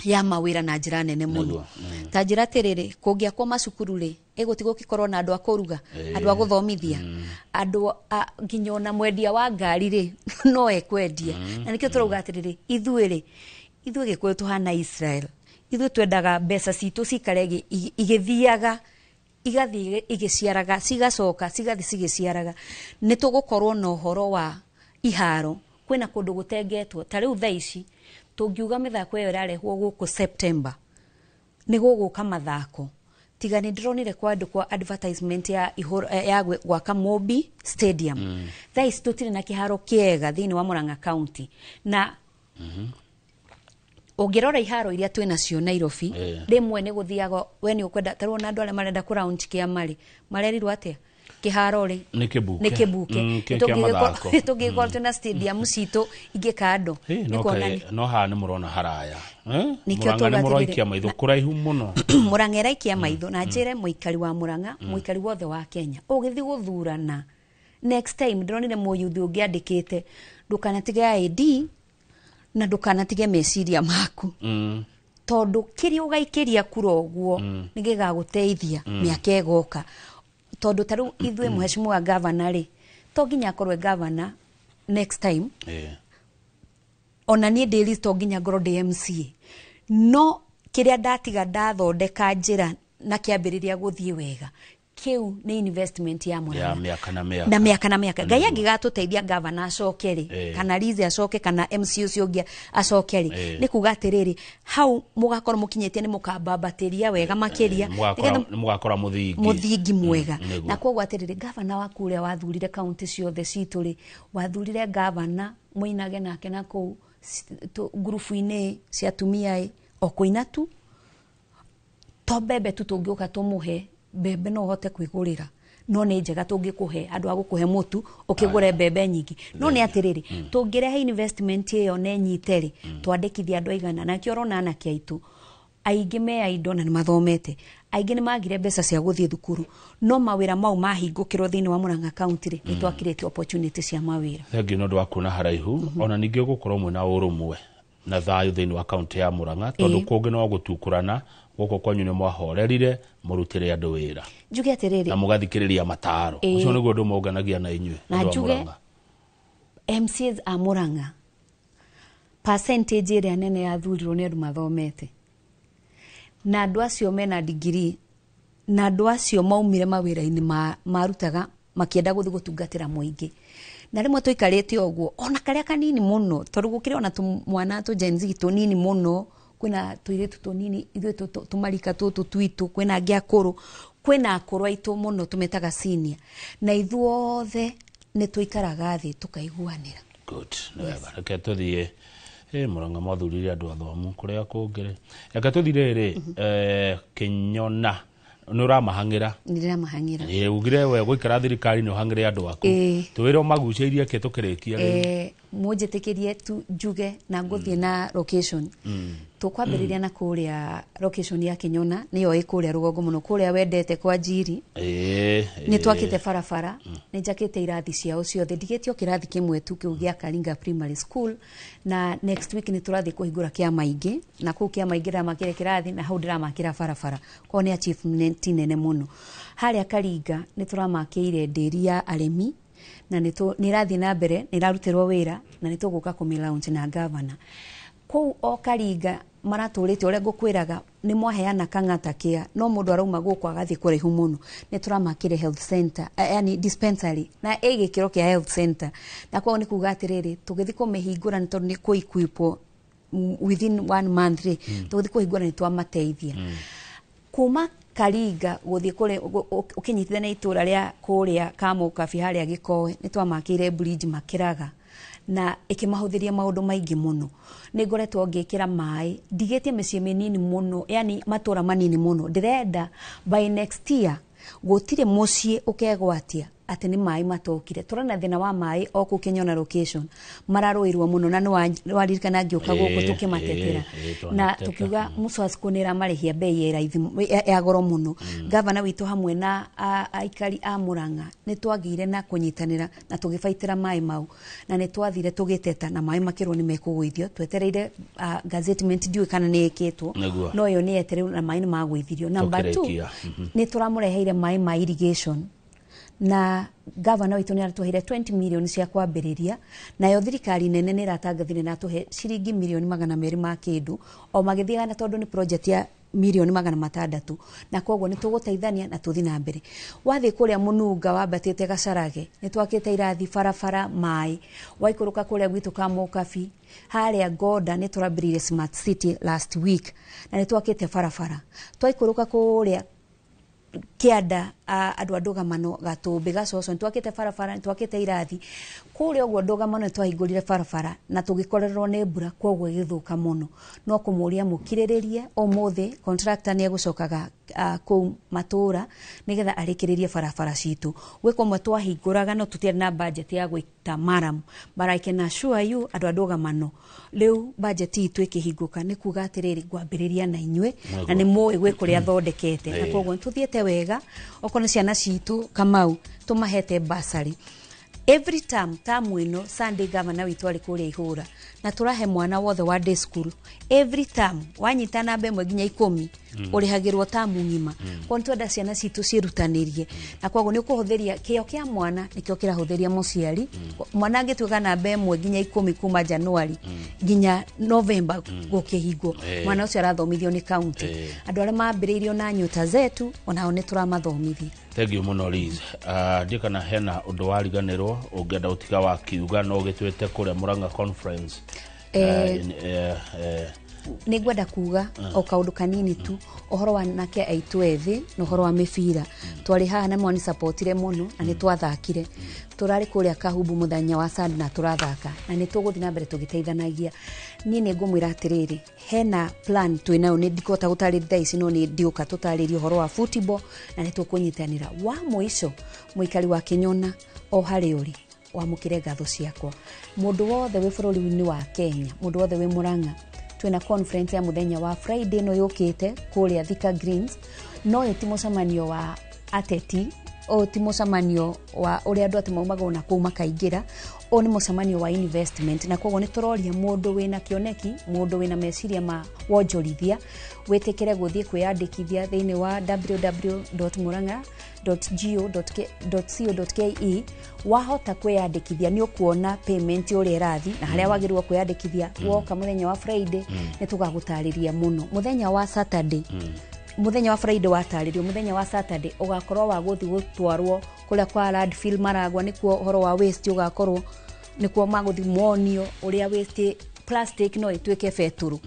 ya mawĩra na njĩra nene mũno. Ta njĩra atĩrĩrĩ, kũngĩakwo macukuru rĩ, ĩgũtigwo gũgĩkorwo na andũ a kũruga, andũ a gũthomithia, andũ nginya ona mwendia wa ngari rĩ, no ekwendia. Na nĩkĩo tũrauga atĩrĩrĩ, ithuĩ rĩ, ithuĩ Gĩkũyũ tũhana Israel, ithuĩ twendaga mbeca citũ cikare igĩthiaga, igathiĩ igĩciaraga, cigacoka cigathiĩ cigĩciaraga. Nĩ tũgũkorwo na ũhoro wa iharo, kwĩna kũndũ gũtengetwo. Ta rĩu thaa ici tũngiuga mĩthako ĩyo ĩrarehwo gũkũ September, nĩ gũgũka mathako. Tiga nĩ ndĩronire kwandĩkwo advertisement ya ihũro, ya gwaka Mobi Stadium. Thaa ici tũtirĩ na kĩharo kĩega thĩinĩ wa Murang'a County, na ũngĩrora iharo iria twĩ nacio Nairobi, rĩmwe nĩ gũthiaga we nĩ ũkwenda tarĩu ona andũ arĩa marenda kũ launch kĩama rĩ, marerirwo atĩa kĩharo rĩ Nĩ kĩbuke. Nĩ kĩbuke. Kĩ kĩa mathako. Tũngĩgĩkorwo twĩna stadium citũ ingĩ kando no nĩ kuonania no haha nĩ mũrona haraya. Nĩkĩo Mũrang'a nĩ twauga mũraikia atĩrĩrĩ, maitho kũraihu mũno. Mũrang'a ĩraikia maitho, na njĩre mũikari wa Mũrang'a, mũikari wothe wa Kenya ũgĩthiĩ gũthurana next time, ndĩronire mũyuthi ũngĩ andĩkĩte, ndũkanatige ID na ndũkanatige meciria maku, tondũ kĩrĩa ũgaikĩria kura ũguo nĩ gĩgagũteithia mĩaka ĩgoka. Tondũ ta rĩu ithuĩ mheshimiwa gavana rĩ, to nginya akorwo e gavana next time, ona niĩ ndĩ list, to nginya ngorwo ndĩ MCA, no kĩrĩa ndatiga ndathondeka njĩra na kĩambĩrĩria gũthiĩ wega, kĩu nĩ investment ya Ya Mũrang'a mĩaka na mĩaka. Na mĩaka na mĩaka. Ngai angĩgatũteithia gavana acoke rĩ, kana Liz acoke, kana MC ũcio ũngĩ acoke rĩ, nĩ kuga atĩrĩrĩ, hau mũgakorwo mũkinyĩtie nĩ mũkambambatĩria wega makĩria, nĩgetha Nĩ mũgakora mũthingi. Mũthingi mwega. Nĩguo. Na koguo atĩrĩrĩ, gavana waku ũrĩa wathurire kaunti ciothe citũ rĩ, wathurire gavana mũinage nake na kũu ngurubu-inĩ cia atumia ĩ, o kũina tu, to mbembe tu tũngĩũka tũmũhe mbembe, no ũhote kwĩgũrĩra, no nĩ njega tũngĩkũhe andũ a gũkũhe mũtu ũkĩgũre mbembe nyingĩ. No nĩ atĩrĩrĩ, tũngĩrehe investment ĩyo na ĩnyite rĩ, twandĩkithie andũ aigana, na kĩo ũrona anake aitũ aingĩ me indo na nĩ mathomete, aingĩ nĩ magire mbeca cia gũthiĩ thukuru, no mawĩra mau mahingũkĩrwo thĩinĩ wa Murang'a County rĩ, nĩ twakirĩte opportunity cia mawĩra. Thengiũ nĩ ũndũ wa kuona haraihu. Ona ningĩ gũkorwo mwĩna ũrũmwe na thayũ thĩinĩ wa kaunti ya Murang'a, tondũ kũngĩ no gũtukũrana, gũkũ kwanyu nĩ mwahorerire mũrutĩre andũ wĩra Njuge atĩrĩrĩ, na mũgathikĩrĩria mataro. Ũcio nĩguo ũndũ mũnganagia na inyuĩ Na andũ a njuge Murang'a. MCAs a Murang'a, percentage ĩrĩa nene yathurirwo nĩ andũ mathomete, na andũ acio mena degree, na andũ acio maumire mawĩra-inĩ marutaga makĩenda gũthiĩ gũtungatĩra mũingĩ. Na rĩmwe tũikarĩte ũguo ona karĩa kanini mũno, tondũ gũkĩrĩ ona tũmwana tũ Gen Z tũnini mũno, kwĩna tũirĩtu tũnini, ithuĩ tũmarika tũtũ twitũ, kwĩna angĩ akũrũ, kwĩna akũrũ aitũ mũno tũmetaga senior, na ithuothe nĩ tũikaraga thĩ tũkaiguanĩra. Good, nĩ wega. Reke tũthiĩ Murang'a mwathurire andũ athomu, kũrĩa kũngĩ rĩ, reke tũthiĩ rĩrĩ Kĩnyona, nĩ ũramahang'ĩra. Nĩ ndĩramahang'ĩra. Ugire we gũikara thirikari nĩ ũhang'ĩre andũ aku. Twĩre ũmagucĩirie kĩ tũkĩrĩkia rĩu. Mũnjĩtĩkĩrie tu njuge na ngũthiĩ na location. Tũkwambĩrĩria na kũrĩa location ya Kĩnyona, nĩyo ĩ kũrĩa rũgongo mũno, kũrĩa wendete kwa Njiri. Nĩ twakĩte barabara, nĩ njakĩte irathi ciao ciothe, ndigĩtie o kĩrathi kĩmwe tu, kĩu gĩa Karinga Primary School, na next week nĩ tũrathiĩ kũhingũra kĩa maingĩ, na kũu kĩa maingĩ ndĩramakĩra kĩrathi na hau ndĩramakĩra barabara, koguo nĩ achievement nene mũno. Harĩa Karinga nĩ tũramakĩire ndĩri ya arĩmi, na nĩ ĩrathiĩ na mbere, nĩ ĩrarutĩrwo wĩra, na nĩ tũgũka kũmĩ launch na gavana kũu o Karinga. Maratũrĩte ũrĩa ngũkwĩraga, nĩ mwaheana kang'ata kĩa no mũndũ arauma gũkũ agathiĩ kũraihu mũno, nĩ tũramakĩre health center, yani dispensary, na ĩ gĩkĩro kĩa health center, na koguo nĩ kuga atĩrĩrĩ, tũgĩthiĩ kũmĩhingũra, nĩ tondũ nĩ kũ-equipwo within one month rĩ, tũgĩthiĩ kũhingũra nĩ twamateithia kuma Karinga gũthiĩ kũrĩ ũkĩnyitithania itũra rĩa kũrĩa Kamũkabi harĩa Gĩkoe, nĩ twamakĩire bridge makĩraga na ĩkĩmahũthĩria maũndũ maingĩ mũno. Nĩ ngoretwo ngĩkĩra maĩ, ndigĩtie mĩciĩ mĩnini mũno, yani matũra manini mũno. Ndĩrenda by next year gũtirĩ mũciĩ ũkegwatia atĩ nĩ maĩ matokire. Tũrona thĩna wa maĩ o kũu Kĩnyona location, mararũĩrwo mũno, na nĩ waririkana ngĩũka gũkũ tũkĩmatetera na twanateta. Tũkiuga Muswasco nĩ ĩramarĩhia bei ya raithi, ya goro mũno. Gavana witũ hamwe na aikari a Murang'a nĩ twagĩire na kũnyitanĩra na tũgĩbaitĩra maĩ mau, na nĩ twathire tũgĩteta na maĩ makĩrwo nĩ mekũgũithio. Twetereire gazettement, ndiũĩ kana nĩ ĩkĩtwo. No ĩyo nĩ yetereirwo na maĩ nĩ magũithirio. Number two, Tũkĩrĩkia. Nĩ tũramũreheire maĩ ma irrigation, na gavana witũ nĩ aratũheire 20 million cia kwambĩrĩria, nayo thirikari nene nĩ ĩratangathire na atũhe ciringi mirioni 200 ma kĩndũ o magĩthiaga, na tondũ nĩ project ya mirioni 600, na koguo nĩ tũgũteithania na tũthiĩ na mbere. Wathiĩ kũrĩa Mũnunga wambatĩte Gacarage, nĩ twakĩte irathi, barabara, maĩ. Waikũrũka kũrĩa gwitũ Kamũkabi harĩa Ngoda, nĩ tũrambĩrĩirie smart city last week na nĩ twakĩte barabara. Twaikũrũka kũrĩa Kĩanda, andũ a ndũgamano Gatũmbĩ, Gacoco, nĩtwakĩte barabara, nĩtwakĩte irathi kũrĩa ũguo ndũgamano. Nĩtwahingũrire barabara na tũgĩkorererwo nĩ mbura, koguo ĩgĩthũka mũno. No kũmũria mũkirĩrĩrie, ũmũthĩ contractor nĩ egũcokaga kũu matũra nĩgetha arĩkĩrĩrie barabara citũ. Gwĩ kũmwe twahingũraga no tũtiarĩ na budget ya gwĩta murram, but I can assure you, andũ a ndũgamano, rĩu budget itũ ĩkĩhingũka nĩ kuga atĩrĩrĩ, ngwambĩrĩria na inyuĩ na nĩ mũĩ gwĩ kũrĩa thondekete, na koguo nĩtũthiĩte wega. Okorwo nĩ ciana citũ, Kamau, tũmahete bursary every term. Term ĩno Sunday governor witũ arĩ kũrĩa ihũra na tũrahe mwana wothe wa day school every term, wanyita namba 1 nginya 10, ũrĩhagĩrwo tamu ng'ima. Koguo nĩtwenda ciana citũ ciĩrutanĩrie, na koguo nĩ ũkũhũthĩria kĩo kĩa mwana, nĩkĩo kĩrahũthĩria mũciari. Mwana angĩtuĩka namba 1 nginya 10 kuma January nginya November gũkĩhingwo, mwana ũcio arathomithio nĩ county. Andũ arĩa mambĩrĩirio na Nyota Zetu, onao nĩ tũramathomithia. Thank you mũno, Liz. Ndiĩ kana hena ũndũ wariganĩrwo ũngĩenda gũtiga wakiuga, no ũgĩtwĩte kũrĩa Murang'a conference. Nĩ ngwenda kuga o kaũndũ kanini tu, ũhoro wa anake aitũ ethĩ na ũhoro wa mĩbira. Twarĩ haha na mwani supportire mũno na nĩ twathakire. Tũrarĩ kũrĩa Kahumbu mũthenya wa Sunday na tũrathaka, na nĩ tũgũthiĩ na mbere tũgĩteithanagia. Niĩ nĩ ngũmwĩra atĩrĩrĩ, hena plan twĩnayo, nĩ ndikũhota gũtarĩria thaa ici, no nĩ ndiũka tũtarĩrie ũhoro wa football na nĩ tũkũnyitanĩra. Wa mũico, mũikari wa Kĩnyona o harĩa ũrĩ, wamũkĩre ngatho ciakwa. Mũndũ wothe wĩ bũrũri-inĩ wa Kenya, mũndũ wothe wĩ Murang'a, twĩna conference ya mũthenya wa Friday ĩno yũkĩte kũrĩa Thika Greens. No ũyũ ti mũcemanio wa ateti, ũyũ ti mũcemanio wa ũrĩa andũ atĩ maumaga ona kũu makaingĩra. Ũyũ nĩ mũcemanio wa investment, na koguo nĩ tũroria mũndũ wĩna kĩoneki, mũndũ wĩna meciria ma wonjorithia, wĩtĩkĩre gũthiĩ kwĩyandĩkithia thĩinĩ wa www.murang'a.go.co.ke. Wahota kwĩyandĩkithia, nĩ ũkuona payment ũrĩa ĩrathi na harĩa wagĩrĩirwo kwĩyandĩkithia. Woka mũthenya wa Friday, nĩ tũgagũtarĩria mũno. Mũthenya wa Saturday, mũthenya wa Friday watarĩrio, mũthenya wa Saturday ũgakorwo wa gũthiĩ gũtwarwo kũrĩa kwa landfill Maragwa, nĩkuo ũhoro wa waste ũgakorwo, nĩkuo magũthiĩ monio ũrĩa waste plastic no ĩtuĩke betũrũ.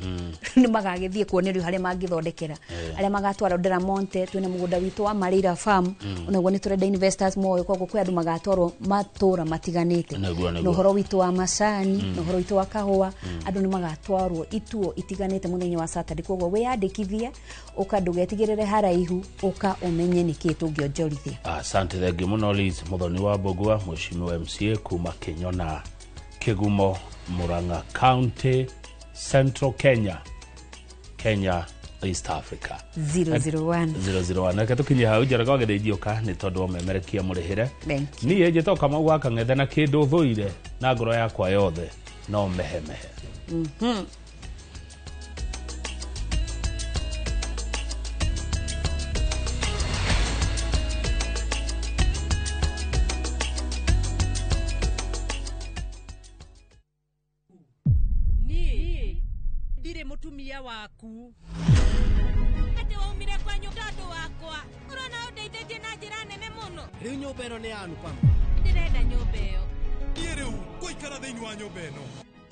Nĩ magagĩthiĩ kuonerio harĩa mangĩthondekera. Arĩa magatwarwo Delamonte, twĩna mũgũnda witũ wa Mareira Farm, onaguo nĩ tũrenda investors moyo. Koguo kwĩ andũ magatwarwo matũra matiganĩte. Nĩguo. Na ũhoro witũ wa macani, na ũhoro witũ wa kahũa, andũ nĩ magatwarwo ituo itiganĩte mũthenya wa Saturday. Koguo wĩyandĩkithie, ũka, ndũgetigĩrĩre haraihu, ũka ũmenye nĩkĩĩ tũngĩonjorithia. Asante, thengi mũno, Liz Muthoni wa Mbũgua, mheshimiwa MCA kuma Kĩnyona Kĩgumo, Murang'a County, Central Kenya, Kenya, East Africa. 001. 001. Reke tũkinye hau. Njoroge wa Gĩthĩnji nĩ tondũ wa ũmemerekia mũrĩhĩre. Thank you. Niĩ njĩtagwo Kamau wa Kang'ethe, na kĩndũ thũire na ngoro yakwa yothe no mehemehe. Niĩ ndirĩ mũtumia waku. Atĩ waumire kwanyu tondũ wakwa? Ũrona ũndeithĩtie na njĩra nene mũno. Rĩu nyũmba ĩno nĩ ya Anupama. Ndĩrenda nyũmba ĩyo. Niĩ rĩu ngũikara thĩinĩ wa nyũmba ĩno,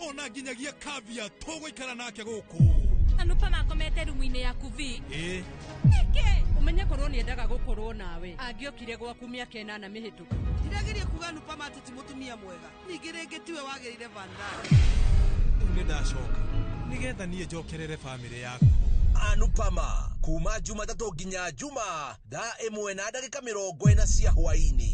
ona nginyagia Kavya tũgũikara nake gũkũ. Anupama akomete rumu-inĩ yaku vi? Ĩĩ. Nĩkĩ? Ũmenye korwo nĩendaga gũkorwo nawe, angĩokire gwaku mĩaka 8 mĩhĩtũku. Ndirageria kuga Anupama atĩ ti mũtumia mwega, ningĩ rĩngĩ tiwe wagĩrĩire Vandana. Rĩu nĩ ndacoka nĩgetha niĩ njokerere bamĩrĩ yaku. Anupama kuma Jumatatũ nginya Juma, thaa 1:40 cia hwaĩ-inĩ.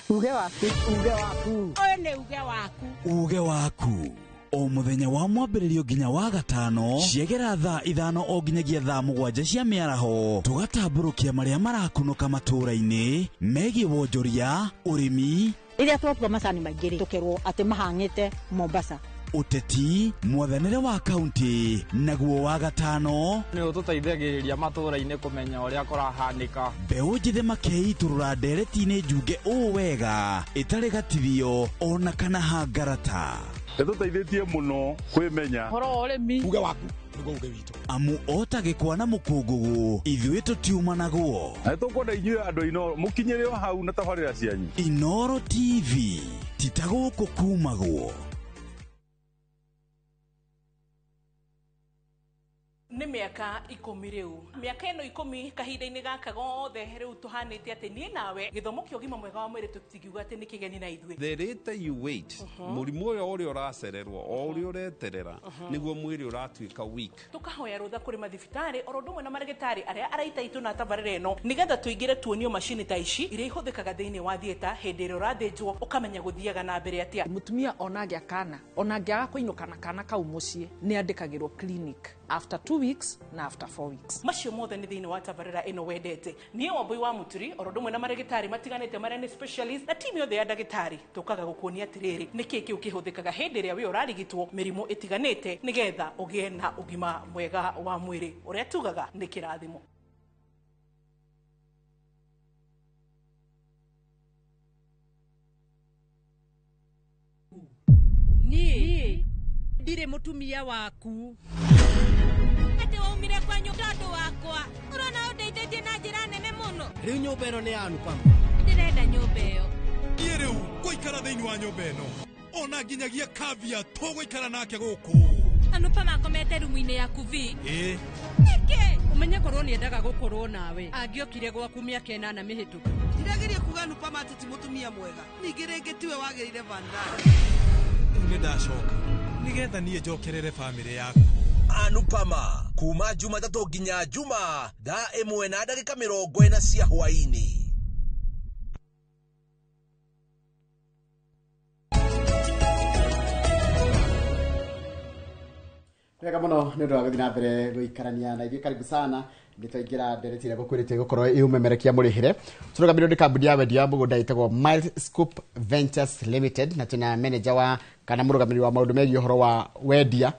Uge waku. Uge waku. Ũyũ nĩ uge waku. Uge waku o mũthenya wa mwambĩrĩrio nginya wa gatano, ciegera thaa 5 o nginyagia thaa 7 cia mĩaraho, tũgatambũrũkia marĩa marakunũka matũũra-inĩ megiĩ wonjoria, ũrĩmi, Rĩrĩa twatua macani maingĩ rĩ, tũkerwo atĩ mahang'ĩte Mombasa. Ũteti, mwathanĩre wa kaunti. Naguo wa gatano, nĩ ũtũteithagĩrĩria matũũra-inĩ kũmenya ũrĩa kũrahanĩka. Mbeũ njĩthĩ makeitũrũra ndereti-inĩ njunge ũũ wega, ĩtarĩ gatithio ona kana hangarata. Ĩtũteithĩtie mũno kwĩmenya. Ũhoro wa ũrĩmi. Uge waku nĩguo uge witũ. Amu ota gĩkwa na mũkũngũgũ, ithuĩ tũtiumanagwo. Na nĩtũkwenda inyuĩ andũ a Inooro mũkinyĩre o hau na tabarĩra cianyu. Inooro TV, ti ta gũkũ kumagwo. Mĩaka 10 rĩu, mĩaka ĩno 10 kahinda-inĩ gaka gothe rĩu tũhanĩte atĩ niĩ nawe gĩthomo kĩa ũgima mwega wa mwĩrĩ tũtingiuga atĩ nĩ kĩgeni na ithuĩ. The later you wait, mũrimũ ũyũ ũrĩa ũracererwo o ũrĩa ũreterera nĩguo mwĩrĩ ũratuĩka weak. Tũkahoya rũtha kũrĩ mathibitarĩ oro ũndũ ũmwe na marĩgĩtarĩ arĩa araita itũ na tabarĩra ĩno nĩgetha tũingĩre tuonio macini ta ici iria ihũthĩkaga thĩinĩ wa theatre hĩndĩ ĩrĩa ũrathĩnjwo ũkamenya gũthiaga na mbere atĩa. Mũtumia ona angĩa kana ona angĩaga kũinũka na kana kau mũciĩ nĩ andĩkagĩrwo clinic after 2 weeks na after 4 weeks. Macio mothe nĩ thĩinĩ wa tabarĩra ĩno wendete. Niĩ Wambui wa Mũturi oro ũndũ ũmwe na marĩgĩtarĩ matiganĩte marĩa nĩ specialist na timu yothe ya ndagĩtarĩ tũkaga gũkuonia atĩrĩrĩ nĩkĩ kĩu kĩhũthĩkaga hĩndĩ ĩrĩa wĩ ũrarigitwo mĩrimũ ĩtiganĩte nĩgetha ũgĩe na ũgima mwega wa mwĩrĩ ũrĩa tugaga nĩ kĩrathimo. Niĩ ndirĩ mũtumia waku. Atĩ waumire kwanyu tondũ wakwa. Ũrona ũndeithĩtie na njĩra nene mũno. Rĩu nyũmba ĩno nĩ ya Anupama. Ndĩrenda nyũmba ĩyo. Niĩ rĩu ngũikara thĩinĩ wa nyũmba ĩno ona nginyagia kavia tũgũikara nake gũkũ. Anupama akomete rumu-inĩ yaku vi. Ĩĩ. Nĩkĩ? Ũmenye korwo nĩendaga gũkorwo nawe angĩokire gwaku mĩaka 8 mĩhĩtũku. Ndirageria kuga Anupama atĩ ti mũtumia mwega, ningĩ rĩngĩ tiwe wagĩrĩire Vandana. Rĩu nĩ ndacoka nĩgetha niĩ njokerere bamĩrĩ yaku. Anupama kuma Jumatatũ nginya Juma thaa 1:40 cia hwaĩ-inĩ. Wega muno nĩ ũndũ wa gũthiĩ na mbere gũikarania na ithuĩ, karibu sana. Nĩ twaingĩra ndereti ĩrĩa ngũkwĩrĩte gũkorwo ĩũmemerekia mũrĩhĩre. Tũrũgamĩrĩirwo nĩ kambuni ya wendia wa mũgũnda ĩtagwo Miles Scoop Ventures Limited, na twĩna manager wa kana mũrũgamĩrĩri wa maũndũ megiĩ ũhoro wa wendia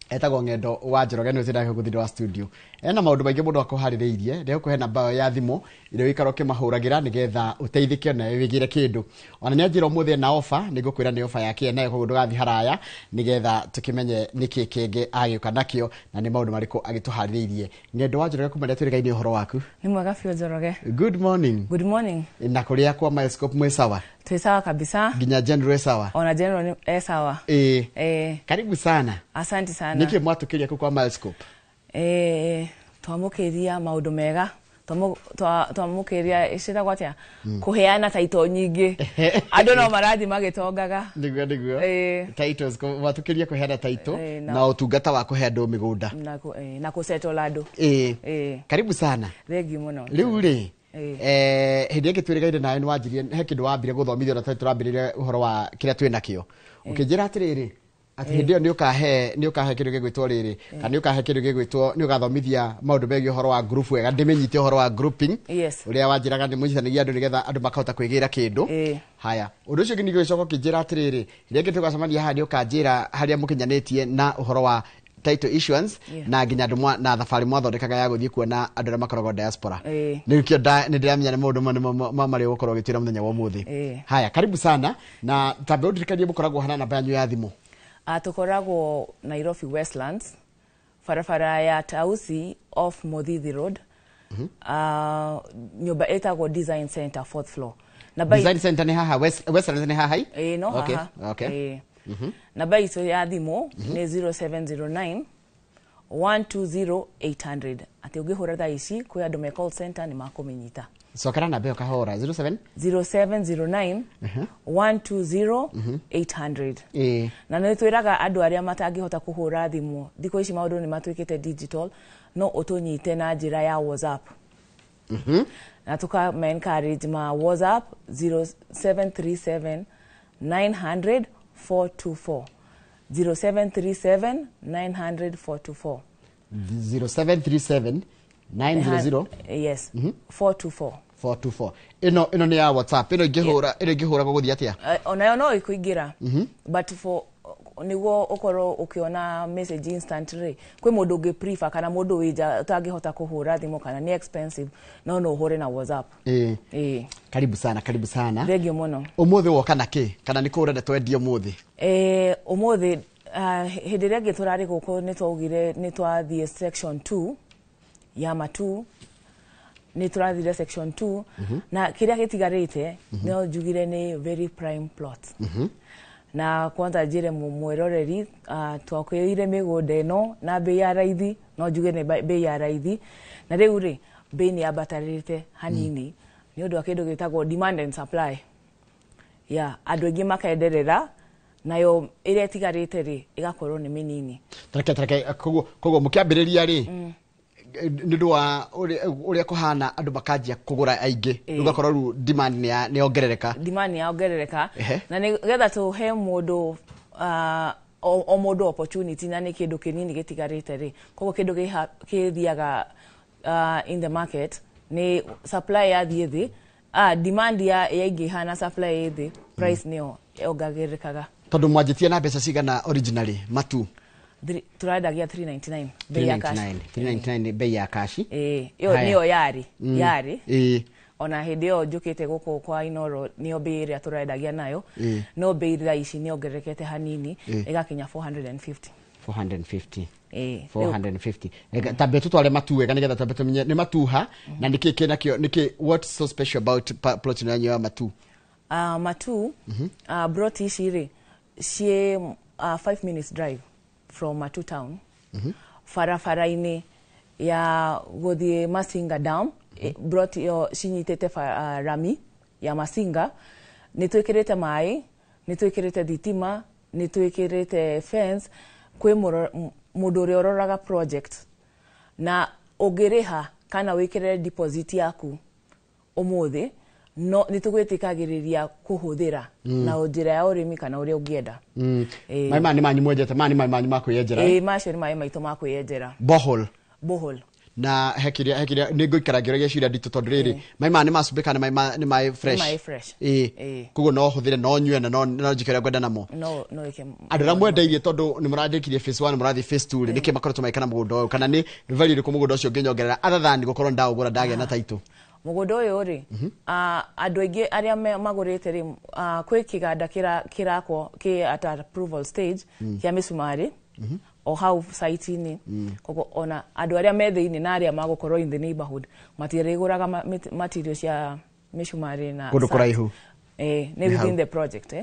etagwo Ng'endo wa Njoroge, nĩwe twĩnake gũkũ thĩinĩ wa studio. Ena maũndũ maingĩ mũndũ akũharĩrĩirie, ndĩgũkũhe namba ya thimũ ĩrĩa ũikara ũkĩmahũragĩra nĩgetha ũteithĩke nawe wĩgĩre kĩndũ. Ona nĩ anjĩra ũmũthĩ ena ofa, nĩngũkwĩra nĩ ofa yake nayo, koguo ndũgathiĩ haraya nĩgetha tũkĩmenye nĩkĩ kĩngĩ agĩũka nakĩo na nĩ maũndũ marĩkũ agĩtũharĩrĩirie. Ng'endo wa Njoroge, kuma rĩrĩa twĩrĩgaine ũhoro waku? Nĩ mwega biũ Njoroge. Good morning. Good morning. Na kũrĩa kwa Miles Scoop mwĩ sawa? Twĩ sawa kabisa. Nginya General e sawa? Ona General e sawa. Ĩĩ. Karibu sana. Asante sana. Nĩkĩ mwatũkĩria kũu kwa Miles Scoop? Twamũkĩria maũndũ mega, twamũkĩria ĩcĩtagwo atĩa, kũheana taito nyingĩ, andũ no marathiĩ magĩtongaga. Nĩguo nĩguo. Titles, mwatũkĩria kũheana taito na ũtungata wa kũhe andũ mĩgũnda na kũsettle andũ. Ĩĩ. Karibu sana. Thengiũ mũno. Rĩu rĩ, hĩndĩ ĩngĩ twĩrĩgaine nawe nĩ wanjirie he kĩndũ wambire gũthomithio na tũrambĩrĩria ũhoro wa kĩrĩa twĩ nakĩo, ũkĩnjĩra atĩrĩrĩ atĩ hĩndĩ ĩyo nĩ ũkahe kĩndũ gĩgwĩtwo rĩrĩ kana nĩ ũkahe kĩndũ gĩgwĩtwo nĩ ũgathomithia maũndũ megiĩ ũhoro wa group wega, ndĩmĩnyite ũhoro wa grouping ũrĩa wanjĩraga nĩ mũnyitanagia andũ nĩgetha andũ makahota kwĩgĩra kĩndũ. Haya, ũndũ ũcio ũngĩ ningĩ ũgĩcoka ũkĩnjĩra atĩrĩrĩ, rĩrĩa ĩngĩ tũgacemania haha nĩ ũkanjĩra harĩa mũkinyanĩtie na ũhoro wa title issuance na nginya andũ na thabarĩ mwathondekaga ya gũthiĩ kuona andũ arĩa makoragwo diaspora. Nĩkĩo nĩ ndĩramenya nĩ maũndũ marĩa ũgũkorwo ũgĩtwĩra mũthenya wa ũmũthĩ. Haya, karibu sana, na tambe ũndirikanie mũkoragwo hana namba yanyu ya thimũ. Tũkoragwo Nairobi Westlands, barabara ya Tausi off Muthithi Road. Nyũmba ĩtagwo Design Center, 4th floor. Design Center nĩ haha Westlands nĩ haha? Ĩĩ, no haha. Okay. Namba itũ ya thimũ nĩ 0709 120 800. Atĩ ũngĩhũra thaa ici kwĩ andũ me call center nĩ makũmĩnyita. Cokera namba ĩyo kahora. 07 0709 120 800. Na nĩ twĩraga andũ arĩa matangĩhota kũhũra thimũ, thikũ ici maũndũ nĩ matuĩkĩte digital, no ũtũnyite na njĩra ya WhatsApp. Na tũka encourage ma WhatsApp 0737 900 424. 0737 900 424. 0737 900 yes 424. 424. Ĩno nĩ ya WhatsApp. Ĩno ingĩhũra, ĩno ingĩhũra gũgũthiĩ atĩa? Onayo no ĩkũingĩra. But for nĩguo ũkorwo ũkĩona message instantly, kwĩ mũndũ ũngĩ prefer kana mũndũ wĩ nja ũtangĩhota kũhũra thimũ kana nĩ expensive, no ũhũre na WhatsApp. Ĩĩ. Karibu sana, karibu sana. Thengiũ mũno. Ũmũthĩ woka na kĩ? Kana nĩ kũ ũrenda twendie ũmũthĩ? Ũmũthĩ hĩndĩ ĩrĩa ĩngĩ tũrarĩ gũkũ nĩ twaugire nĩ twathiĩ section 2 ya matu, nĩ tũrathire section 2 na kĩrĩa gĩtigarĩte no njugire nĩ very prime plot. Na kwanza njĩre mwĩroreri, twakwĩire mĩgũnda ĩno na bei ya raithi, no njuge nĩ bei ya raithi, na rĩu rĩ bei nĩ yambatarĩte hanini nĩ ũndũ wa kĩndũ gĩtagwo demand and supply. Ya andũ aingĩ makenderera, nayo ĩrĩa ĩtigarĩte rĩ ĩgakorwo nĩ mĩnini. Tareke koguo mũkĩambĩrĩria rĩ, nĩ ũndũ wa ũrĩa kũhana, andũ makanjia kũgũra aingĩ, ũgakorwo rĩu demand nĩ yongerereka. Demand nĩ yongerereka, na nĩgetha tũhe mũndũ o mũndũ opportunity, na nĩ kĩndũ kĩnini gĩtigarĩte rĩ, koguo kĩndũ kĩthiaga in the market nĩ supply yathiĩ thĩ, demand yaingĩha na supply ĩ thĩ, price nĩyo yongagĩrĩkaga. Tondũ mwanjĩtie na mbeca cigana originally Matu? Tũrendagia 399 bei ya cash. 399 nĩ bei ya cash. Ĩĩ, ĩyo Haya. nĩyo yarĩ yarĩ ona hĩndĩ ĩyo njũkĩte gũkũ kwa Inoro, nĩyo bei ĩrĩa tũrendagia nayo. No bei thaa ici nĩ yongererekete hanini, ĩgakinya 450. 450. Ĩĩ. 450. Ega, tambe tutware Matu wega nigetha tambe tumenye nĩ matuha na nĩkĩ kĩnakĩo, nĩkĩ, what's so special about plot ĩno yanyu ya Matu? Matu, broti ici rĩ ciĩ 5 minutes drive from Matu town, barabara-inĩ ya gũthiĩ Masinga Dam. Broti ĩyo cinyitĩte rami ya Masinga. Nĩ twĩkĩrĩte maĩ, nĩ twĩkĩrĩte thitima, nĩ twĩkĩrĩte fence. Kwĩ mũndũ ũrĩa ũroraga project, na ũngĩrĩha kana wĩkĩre deposit yaku ũmũthĩ, no nĩ tũgwĩtĩkagĩrĩria kũhũthĩra na njĩra ya ũrĩmi kana ũrĩa ũngĩenda. Maĩ maya nĩ manyu mwenjete, maya nĩ maĩ manyu ma kwĩyenjera? Ĩĩ, macio nĩ maĩ maitũ ma kwĩyenjera. Borehole? Borehole. Na hekĩrĩa nĩ ngũikara ngĩũragia ciũria nditũ, tondũ rĩrĩ, maĩ maya nĩ macumbĩ kana nĩ maĩ fresh? Nĩ maĩ fresh. Ĩĩ. Ĩĩ. Koguo no hũthĩre, no nyue, na no njĩke ũrĩa ngwenda namo? No ĩke. Andũ arĩa mwendeirie, tondũ nĩ mũrandĩkirie phase 1, mũrathiĩ phase 2 rĩ, nĩkĩ makoretwo magĩka na mũgũnda ũyũ, kana nĩ value ĩrĩkũ mũgũnda ũcio ũngĩnyongerera other than gũkorwo ndaũgũra ndagĩa na title? Mũgũnda ũyũ rĩ, andũ aingĩ arĩa magũrĩte rĩ, kwĩ kĩganda kĩrakwo kĩ at approval stage kĩa mĩcumarĩ o hau site-inĩ. Koguo ona andũ arĩa me thĩinĩ na arĩa magũkorwo in the neighborhood matirĩgũraga material cia mĩcumarĩ na kũndũ sand. Kũraihu. Nĩ Nĩ hau. within the project.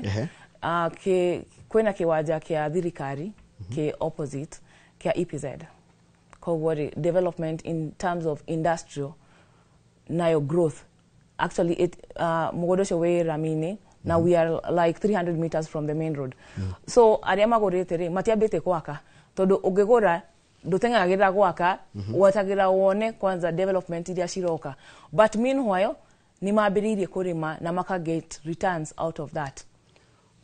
Kwĩna kĩwanja kĩa thirikari kĩ opposite kĩa EPZ. Koguo rĩ, development in terms of industrial nayo growth actually it, mũgũnda ũcio wĩ rami-inĩ na we are like 300 meters from the main road. So arĩa magũrĩte rĩ, matiambĩte gwaka, tondũ ũngĩgũra ndũteng'eragĩra gwaka, wetagĩra wone kwanza development iria ciroka, but meanwhile nĩ mambĩrĩirie kũrĩma na maka get returns out of that.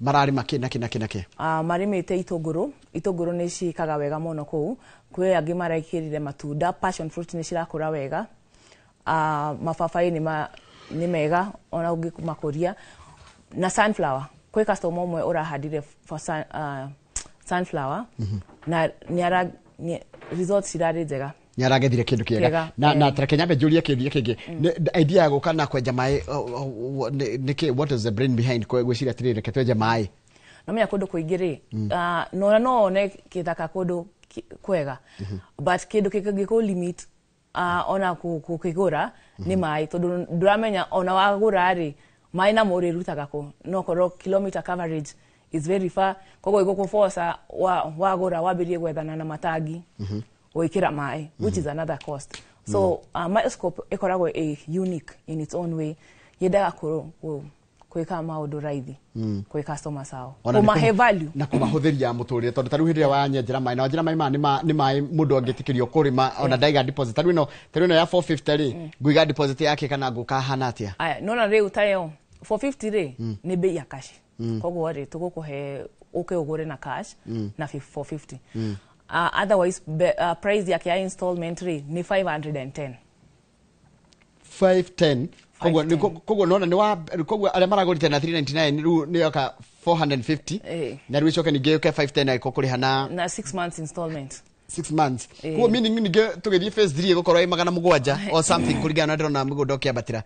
Mararĩma kĩ na kĩ na kĩ na kĩ? Marĩmĩte itũngũrũ. Itũngũrũ nĩ ciĩkaga wega mũno kũu. Kwĩ angĩ marekĩrire matunda, passion fruit nĩ cirakũra wega, mababaĩ nĩ mega ona ũngĩmakũria, na sunflower. Kwĩ customer ũmwe ũrahandire for sunflower na results cirarĩ njega. Nĩ aragethire kĩndũ kĩega. Kĩega, Na tareke nyambe njũrie kĩũria kĩngĩ. Idea ya gũka na kwenja maĩ, nĩkĩ, what is the brain behind gwĩciria atĩrĩrĩ, reke twenje maĩ? Namenya kũndũ kũingĩ rĩ, nona no one kĩthaka kũndũ kwega, but kĩndũ kĩngĩkũ limit ona gũkĩgũra nĩ maĩ, tondũ ndũramenya ona wagũra rĩ, maĩ namo ũrĩrutaga kũ, no korwo kilometer coverage is very far, koguo ĩgũkũboca wagũra wambĩrĩrie gwethana na matangi gwĩkĩra maĩ, which is another cost. So Milescope ĩkoragwo ĩ unique in its own way, yendaga gwĩka maũndũ raithi kwĩ customers ao, Ona nĩ kũmahe value. Na kũmahũthĩria mũtũrĩre, tondũ ta rĩu hĩndĩ ĩrĩa wanyenjera maĩ na wanjĩra maĩ maya nĩ maĩ mũndũ angĩtĩkĩrio kũrĩma ona ndaiga deposit, ta rĩu ĩno ya 450 rĩ, ngũiga deposit yake kana ngũka hana atĩa? Aya, nona rĩu tayo 450 rĩ, nĩ bei ya cash. Koguo rĩ, tũgũkũhe ũke ũgũre na cash na 450. Otherwise price yake ya installment rĩ nĩ 510. 510. Koguo nona nĩ wa koguo arĩa maragũrĩte na 399 rĩu nĩ yoka 450, na rĩu icoke ningĩ yũke 510 angĩkorwo kũrĩha na na 6 months installment. 6 months. Koguo meaning ningĩ tũgĩthiĩ phase 3 ĩgũkorwo ĩ 700 or something, kũringana na ndĩrona mũgũnda ũkĩambatĩra.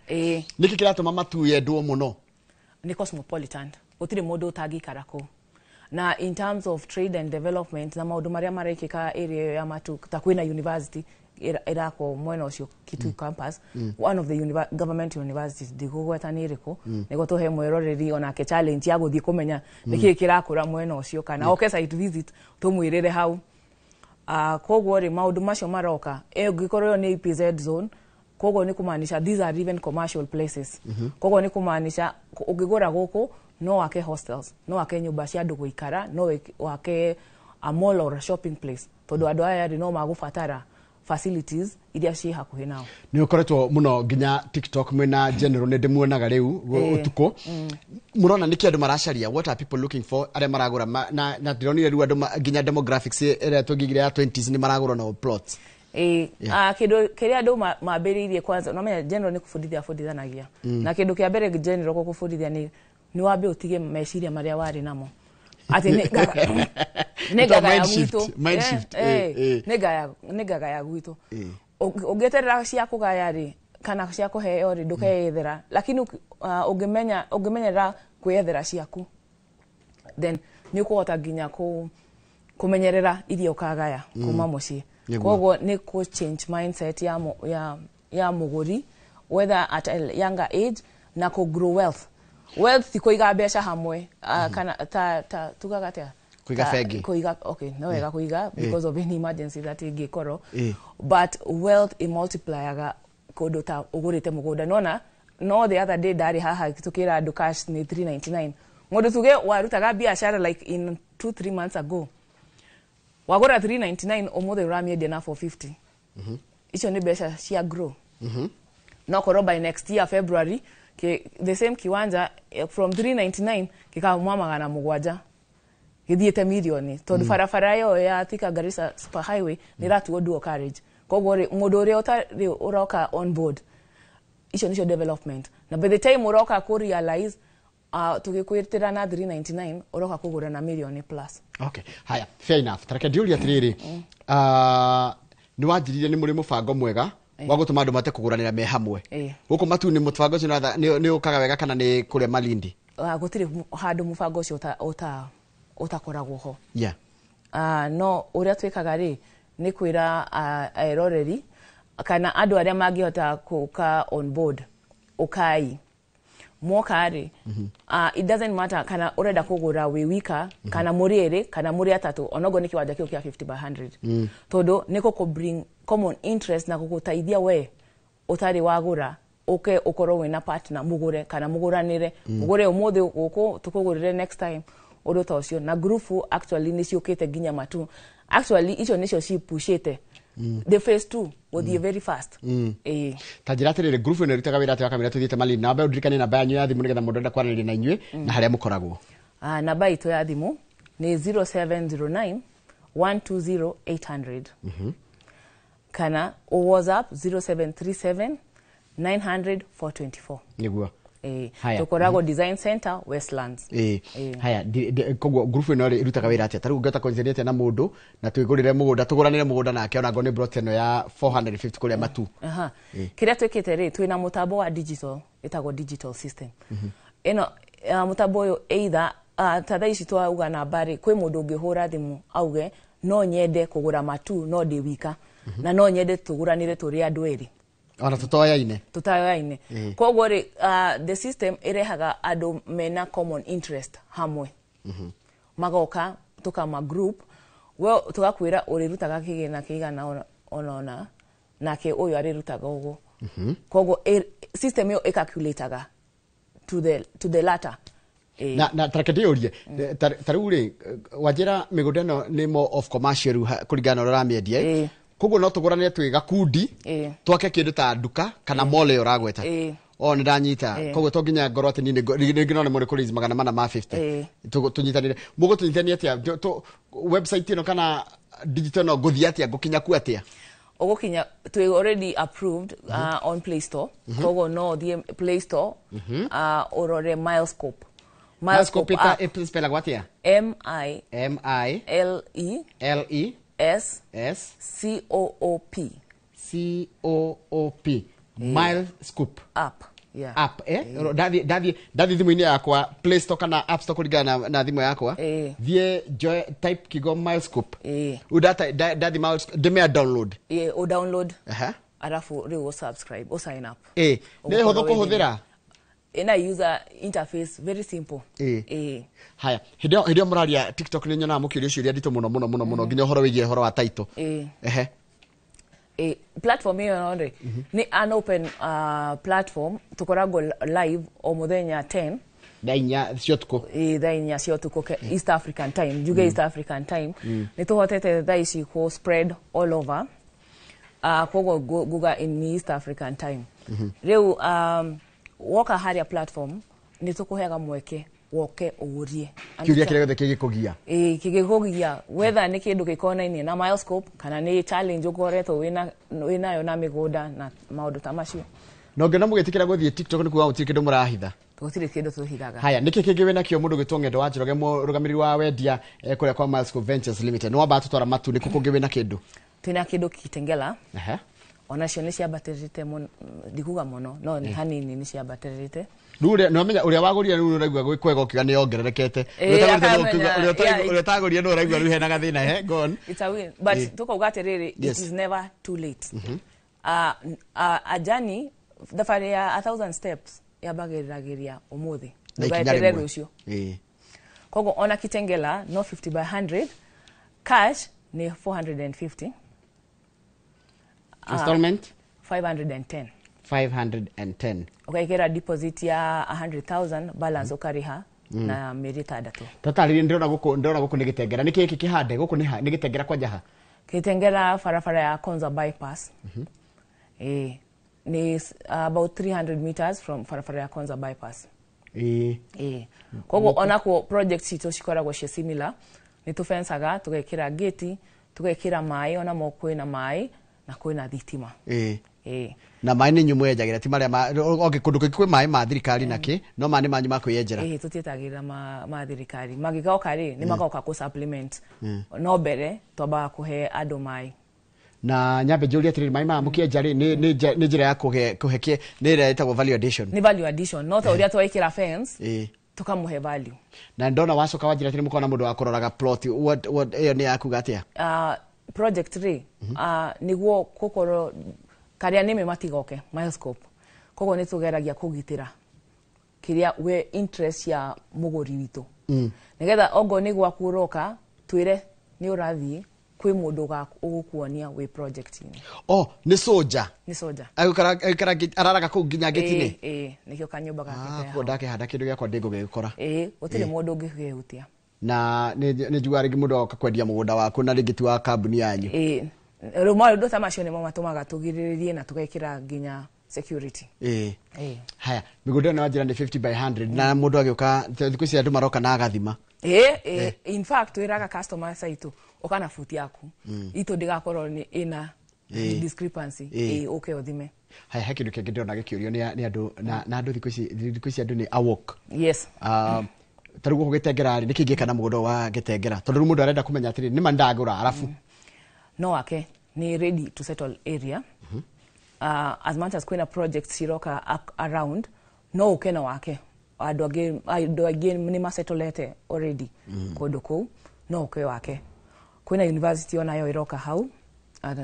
Nĩkĩ kĩratũma Matu yendwo mũno? Nĩ cosmopolitan, gũtirĩ mũndũ ũtangĩikara kũu, na in terms of trade and development na maũndũ marĩa marekĩka area ĩyo ya Matu, ta kwĩna university Ĩrakwo mwena ũcio Kitui campus, one of the government universities, ndigũgweta nĩ ĩrĩkũ, nĩguo tũhe mwĩroreri onake challenge ya gũthiĩ kũmenya nĩkĩĩ kĩrakũra mwena ũcio, kana oke site visit tũmwĩrĩre hau. Koguo rĩ, maũndũ macio maroka, ĩngĩkorwo ĩyo nĩ EPZ zone, koguo nĩ kũmaanisha these are even commercial places. Koguo nĩ kũmaanisha ũngĩgũra gũkũ no wake hostels, no wake nyũmba cia andũ gũikara, no wake a mall or a shopping place, tondũ andũ aya rĩ no magũbatara facilities iria ciĩ hakuhĩ nao. Nĩ ũkoretwo mũno nginya TikTok mwĩna General, nĩ ndĩmuonaga rĩu ũtukũ. Mũrona nĩkĩ andũ maracaria? What are people looking for arĩa maragũra? Na ndĩronire rĩu andũ nginya demographics ĩrĩa tũngĩigire ya 20s nĩ maragũra no plots. Kĩndũ kĩrĩa andũ mambĩrĩirie kwanza, unamenya General nĩ kũbundithia abundithanagia. Na kĩndũ kĩa mbere General gũkũbundithia nĩ wambe ũtige meciria marĩa warĩ namo atĩ nĩ ngagaya Mind shift, gwitũ. Mind shift, Nĩ ngagaya gwitũ. Ũngĩeterera cia kũgaya rĩ kana cia kũheo rĩ, ndũkeyethera, lakini ũngĩmenya ũngĩmenyerera kwĩyethera ciaku, then nĩ ũkũhota nginya kũmenyerera iria ũkagaya kuma mũciĩ. Koguo nĩ kũ change mindset ya mũgũri, whether at a younger age, na kũ grow wealth. Wealth ti kũiga mbeca hamwe, kana ta tugaga atĩa? Kũiga bengi. Kũiga, okay, no wega kũiga because of any emergency that ĩngĩkorwo, but wealth imultiplyaga kũndũ ta ũgũrĩte mũgũnda. Nona no the other day ndarĩ haha tũkĩra andũ cash nĩ 399. Mũndũ tuge warutaga biashara like in 2 3 months ago, wagũra 399, ũmũthĩ ũramĩendia na 450. Icio nĩ mbeca cia grow. No korwo by next year February the same kiwanja, from 399 kĩkauma 700 gĩthiĩte mirioni, tondũ barabara ĩyo ya Thika Garissa super highway nĩ ĩratuo dual carriage. Koguo rĩ, mũndũ ũrĩa ũtarĩ ũroka on board, icio nicio development, na by the time ũroka kũ realize, tũgĩkwĩtĩra na 399, ũroka kũgũra na mirioni plus. Okay, haya, fair enough. Tareke ndiũrie atĩrĩrĩ, nĩ wanjirire nĩ mũrĩ mũbango mwega wa gũtũma andũ mate kũgũranĩra me hamwe. Gũkũ Matu-inĩ mũbango ũcio nĩ ũkaga wega kana nĩ kũrĩa Malindi? Gũtirĩ handũ mũbango ũcio ũtakoragwo ho. No ũrĩa twĩkaga rĩ nĩ kwĩra eroreri kana andũ arĩa mangĩhota kũka on board, ũkai mwoka rĩ, it doesn't matter kana ũrenda kũgũra wĩ wika, kana mũrĩ erĩ, kana mũrĩ atatũ, onogo nĩ kĩwanja kĩu kĩa 50 by 100, tondũ nĩ gũkũ bring common interest na gũgũteithia we ũtarĩ wagũra ũke ũkorwo wĩna partner, mũgũre kana mũgũranĩre. Mũgũre ũmũthĩ gũkũ, tũkũgũrĩre next time, ũndũ ta ũcio. Na grupu actually nĩ ciũkĩte nginya Matu. Actually icio nĩcio cipushĩte the phase 2 gũthiĩ very fast. Ta njĩra atĩrĩrĩ, ngurubu ĩno ĩrutaga wĩra atĩa wakamĩra tũthiĩte Malindi? Na wambe ũndirikanie namba yanyu ya thimũ nĩgetha mũndũ enda kwaranĩria na inyuĩ na harĩa mũkoragwo. Namba itũ ya thimũ nĩ 0709 120 800, kana o WhatsApp 0737 900 424. Nĩguo. Haya. Tũkoragwo Design Center, Westlands. Haya, koguo ngurubu ĩno rĩ ĩrutaga wĩra atĩa? Ta rĩu ũngĩhota kwanjĩrĩria atĩa na mũndũ na twĩgũrĩre mũgũnda, tũgũranĩre mũgũnda nake ona angorwo nĩ plot ĩno ya 450 kũrĩa Matu? Kĩrĩa twĩkĩte rĩ, twĩna mũtambo wa digital ĩtagwo digital system. Ĩno mũtambo ũyũ, either ta thaa ici twauga namba rĩ, kwĩ mũndũ ũngĩhũra thimũ auge no nyende kũgũra Matu no ndĩ wika, na no nyende tũgũranĩre tũrĩ andũ erĩ, ona tũtoyaine. Tũtayoyaine. Koguo rĩ, the system ĩrehaga andũ mena common interest hamwe, magoka tũkama group, we tũgakwĩra ũrĩrutaga kĩgĩna kĩigana ona nake ũyũ arĩrutaga ũguo. Koguo system ĩyo ĩcalculataga to the latter. Na tareke ndĩyũrie, ta rĩu rĩ, wanjĩra mĩgũnda ĩno nĩ more of commercial rĩu kũringana na ũrĩa ũramĩendia, eh? Koguo no tũgũranĩre twĩ gakundi, twake kĩndũ ta nduka kana mall ĩyo ũragweta? O nĩ ndanyita. Koguo to nginya ngorwo atĩ niĩ rĩngĩ no nĩ mũrĩ kũ raise 450. Tũnyitanĩre, mũgũtũnyitania atĩa? Website ĩno kana digital ĩno, ngũthiĩ atĩa, ngũkinya ku atĩa? Ũgũkinya twĩ already approved on Play Store. Koguo no ũthiĩ Play Store, ũrore Milescope. Milescope app. Ĩspellagwo atĩa? M I M I L E L E S S C O O P. C O O P, Milescope app. Yeah. App ndathi thimũ-inĩ yakwa Play Store kana App Store kũringana na thimũ yakwa, thiĩ njoe type kiugo Milescope. Rĩu ndathi Milescope ndĩmĩa download. Ĩ, ũ download, arabu rĩu ũ subscribe, ũ sign up. Nĩ hũthũ kũhũthĩra? Ĩna user interface very simple. Ĩ. Haya, hĩndĩ ĩyo mũraria TikTok nĩ nyonaga mũkĩũrio ciũria nditũ mũno mũno mũno mũno, nginya ũhoro wĩgiĩ ũhoro wa title. Ĩ, platform ĩyo rĩ nĩ an open platform, tũkoragwo live o mũthenya 10. Thaa 4 cia ũtukũ. Ĩ, thaa 4 cia ũtukũ, East African time, njuge East African time. Nĩ tũhotete thaa ici kũ spread all over, koguo nguga in East African time. Rĩu woka harĩa platform nĩ tũkũheaga mweke woke ũrie kĩũria kĩrĩa gĩothe kĩngĩkũgia. Ĩ, kĩngĩkũgia, whether nĩ kĩndũ gĩkonainie na Milescope kana nĩ challenge ũkoretwo wĩnayo na mĩgũnda na maũndũ ta macio. Na ũngĩona mũgĩtĩkĩra gũthiĩ TikTok nĩ kuga gũtirĩ kĩndũ mũrahitha. Gũtirĩ kĩndũ tũhithaga. Haya, nĩkĩ kĩngĩ wĩna kĩo mũndũ gwĩtwo Ng'endo wa Njoroge, mũrũgamĩrĩri wa wendia kũrĩa kwa Milescope Ventures Limited? Nĩ wambaga tũtwara matu, nĩkũ kũngĩ wĩna kĩndũ? Twĩna kĩndũ Kitengela. Onacio nĩ ciambatĩrĩte mũno, ndikuga mũno no nĩ hanini nĩ ciambatĩrĩte. Rĩu ũrĩa nĩwamenya ũrĩa wagũrire rĩu ũraigua gwĩ kwega ũkiuga nĩ yongererekete. Ĩ, akamenya, Ũrĩa yeah, ũrĩa ũtagũrire nĩ ũraigua rĩu hena gathĩna he go on. It's a win, but tukauga atĩrĩrĩ, it is never too late. A journey, thabarĩ ya 1,000 steps yambagĩrĩragĩria ũmũthĩ. Na ikinya Ndũgeterere rĩmwe. rũciũ. Koguo ona Kitengela no 50 by 100, cash nĩ 450. Installment? 510. 510. Ũgekĩra deposit ya 100,000, balance ũkarĩha na mĩeri 6. Tatarĩrie, ndĩrona gũkũ nĩ Gĩtengera, nĩkĩ gĩkĩ kĩhande gũkũ nĩ Gĩtengera kwanja ha? Kitengela, barabara ya Konza bypass. Ĩ, nĩ about 300 meters from barabara ya Konza bypass. Ĩ, koguo onakuo project citũ cikoragwo ciĩ similar, nĩ tũfencaga, tũgekĩra gate, tũgekĩra maĩ, onamo kwĩna maĩ na kwĩna thitima. Ĩ. Na maĩ nĩ inyuĩ mwenjagĩra, ti marĩa okay, kũndũ kũngĩ kwĩ maĩ ma thirikari na kĩ, no maĩ nĩ manyu ma kwĩyenjera? Ĩ, tũtietagĩrĩra ma thirikari, mangĩgoka rĩ nĩ magoka kũ supplement, no mbere twambaga kũhe andũ maĩ. Na nyambe njũrie atĩrĩrĩ, maĩ maya mũkĩenja rĩ nĩ njĩra ya kũhe kĩ, nĩ ĩrĩa ĩtagwo value addition? Nĩ value addition, no ta ũrĩa twekĩra fence, tũkamũhe value. Na ndona wacoka wanjĩra atĩrĩ mũkona mũndũ wa kũroraga plot, what ĩyo nĩ yakuga atĩa? Project rĩ, nĩguo gũkorwo karĩa nĩme matigoke Milescope, koguo nĩ tũgeragia kũgitĩra kĩrĩa we interest ya mũgũri witũ, nĩgetha ongo nĩ gwaku ũroka twĩre nĩ ũrathiĩ kwĩ mũndũ ũgũkuonia wĩ project-inĩ. Oh, nĩ soja? Nĩ soja. Agũikara araraga kũu nginya ngĩti-inĩ? Ĩ, nĩkĩo kanyũmba gake ke Koguo hau. ndakĩhanda kĩndũ gĩakwa ndĩngũgĩgĩkora. Ĩ, gũtirĩ mũndũ ũngĩkĩhutia. Na nĩ njugaga rĩngĩ mũndũ agoka kwendia mũgũnda waku na rĩngĩ ti wa kambuni yanyu. Ĩ, rĩu maũndũ ta macio nĩmo matũmaga tũgirĩrĩrie na tũgekĩra nginya security. Ĩ. Haya, mĩgũnda ĩno wanjĩra nĩ 50 by 100, na mũndũ agĩũka thikũ ici andũ maroka na agathima? Ĩ, in fact twĩraga customers aitũ ũka na buti yaku, itũ ndĩgakorwo nĩ ĩna discrepancy. Ĩ, ũke ũthime. Haya, he kĩndũ kĩngĩ ndĩrona gĩkĩũrio nĩ andũ na andũ thikũ ici andũ nĩ awoke. Ta rĩu gũkũ Gĩtengera rĩ, nĩkĩ ingĩka na mũgũnda wa Gĩtengera, tondũ rĩu mũndũ arenda kũmenya atĩrĩ, nĩma ndagũra arabu? No ake nĩ ready to settle area. As much as kwĩna projects ciroka around, no ũke na wake, andũ aingĩ nĩ masettlete already kũndũ kũu, no ũke wake. Kwĩna university onayo ĩroka hau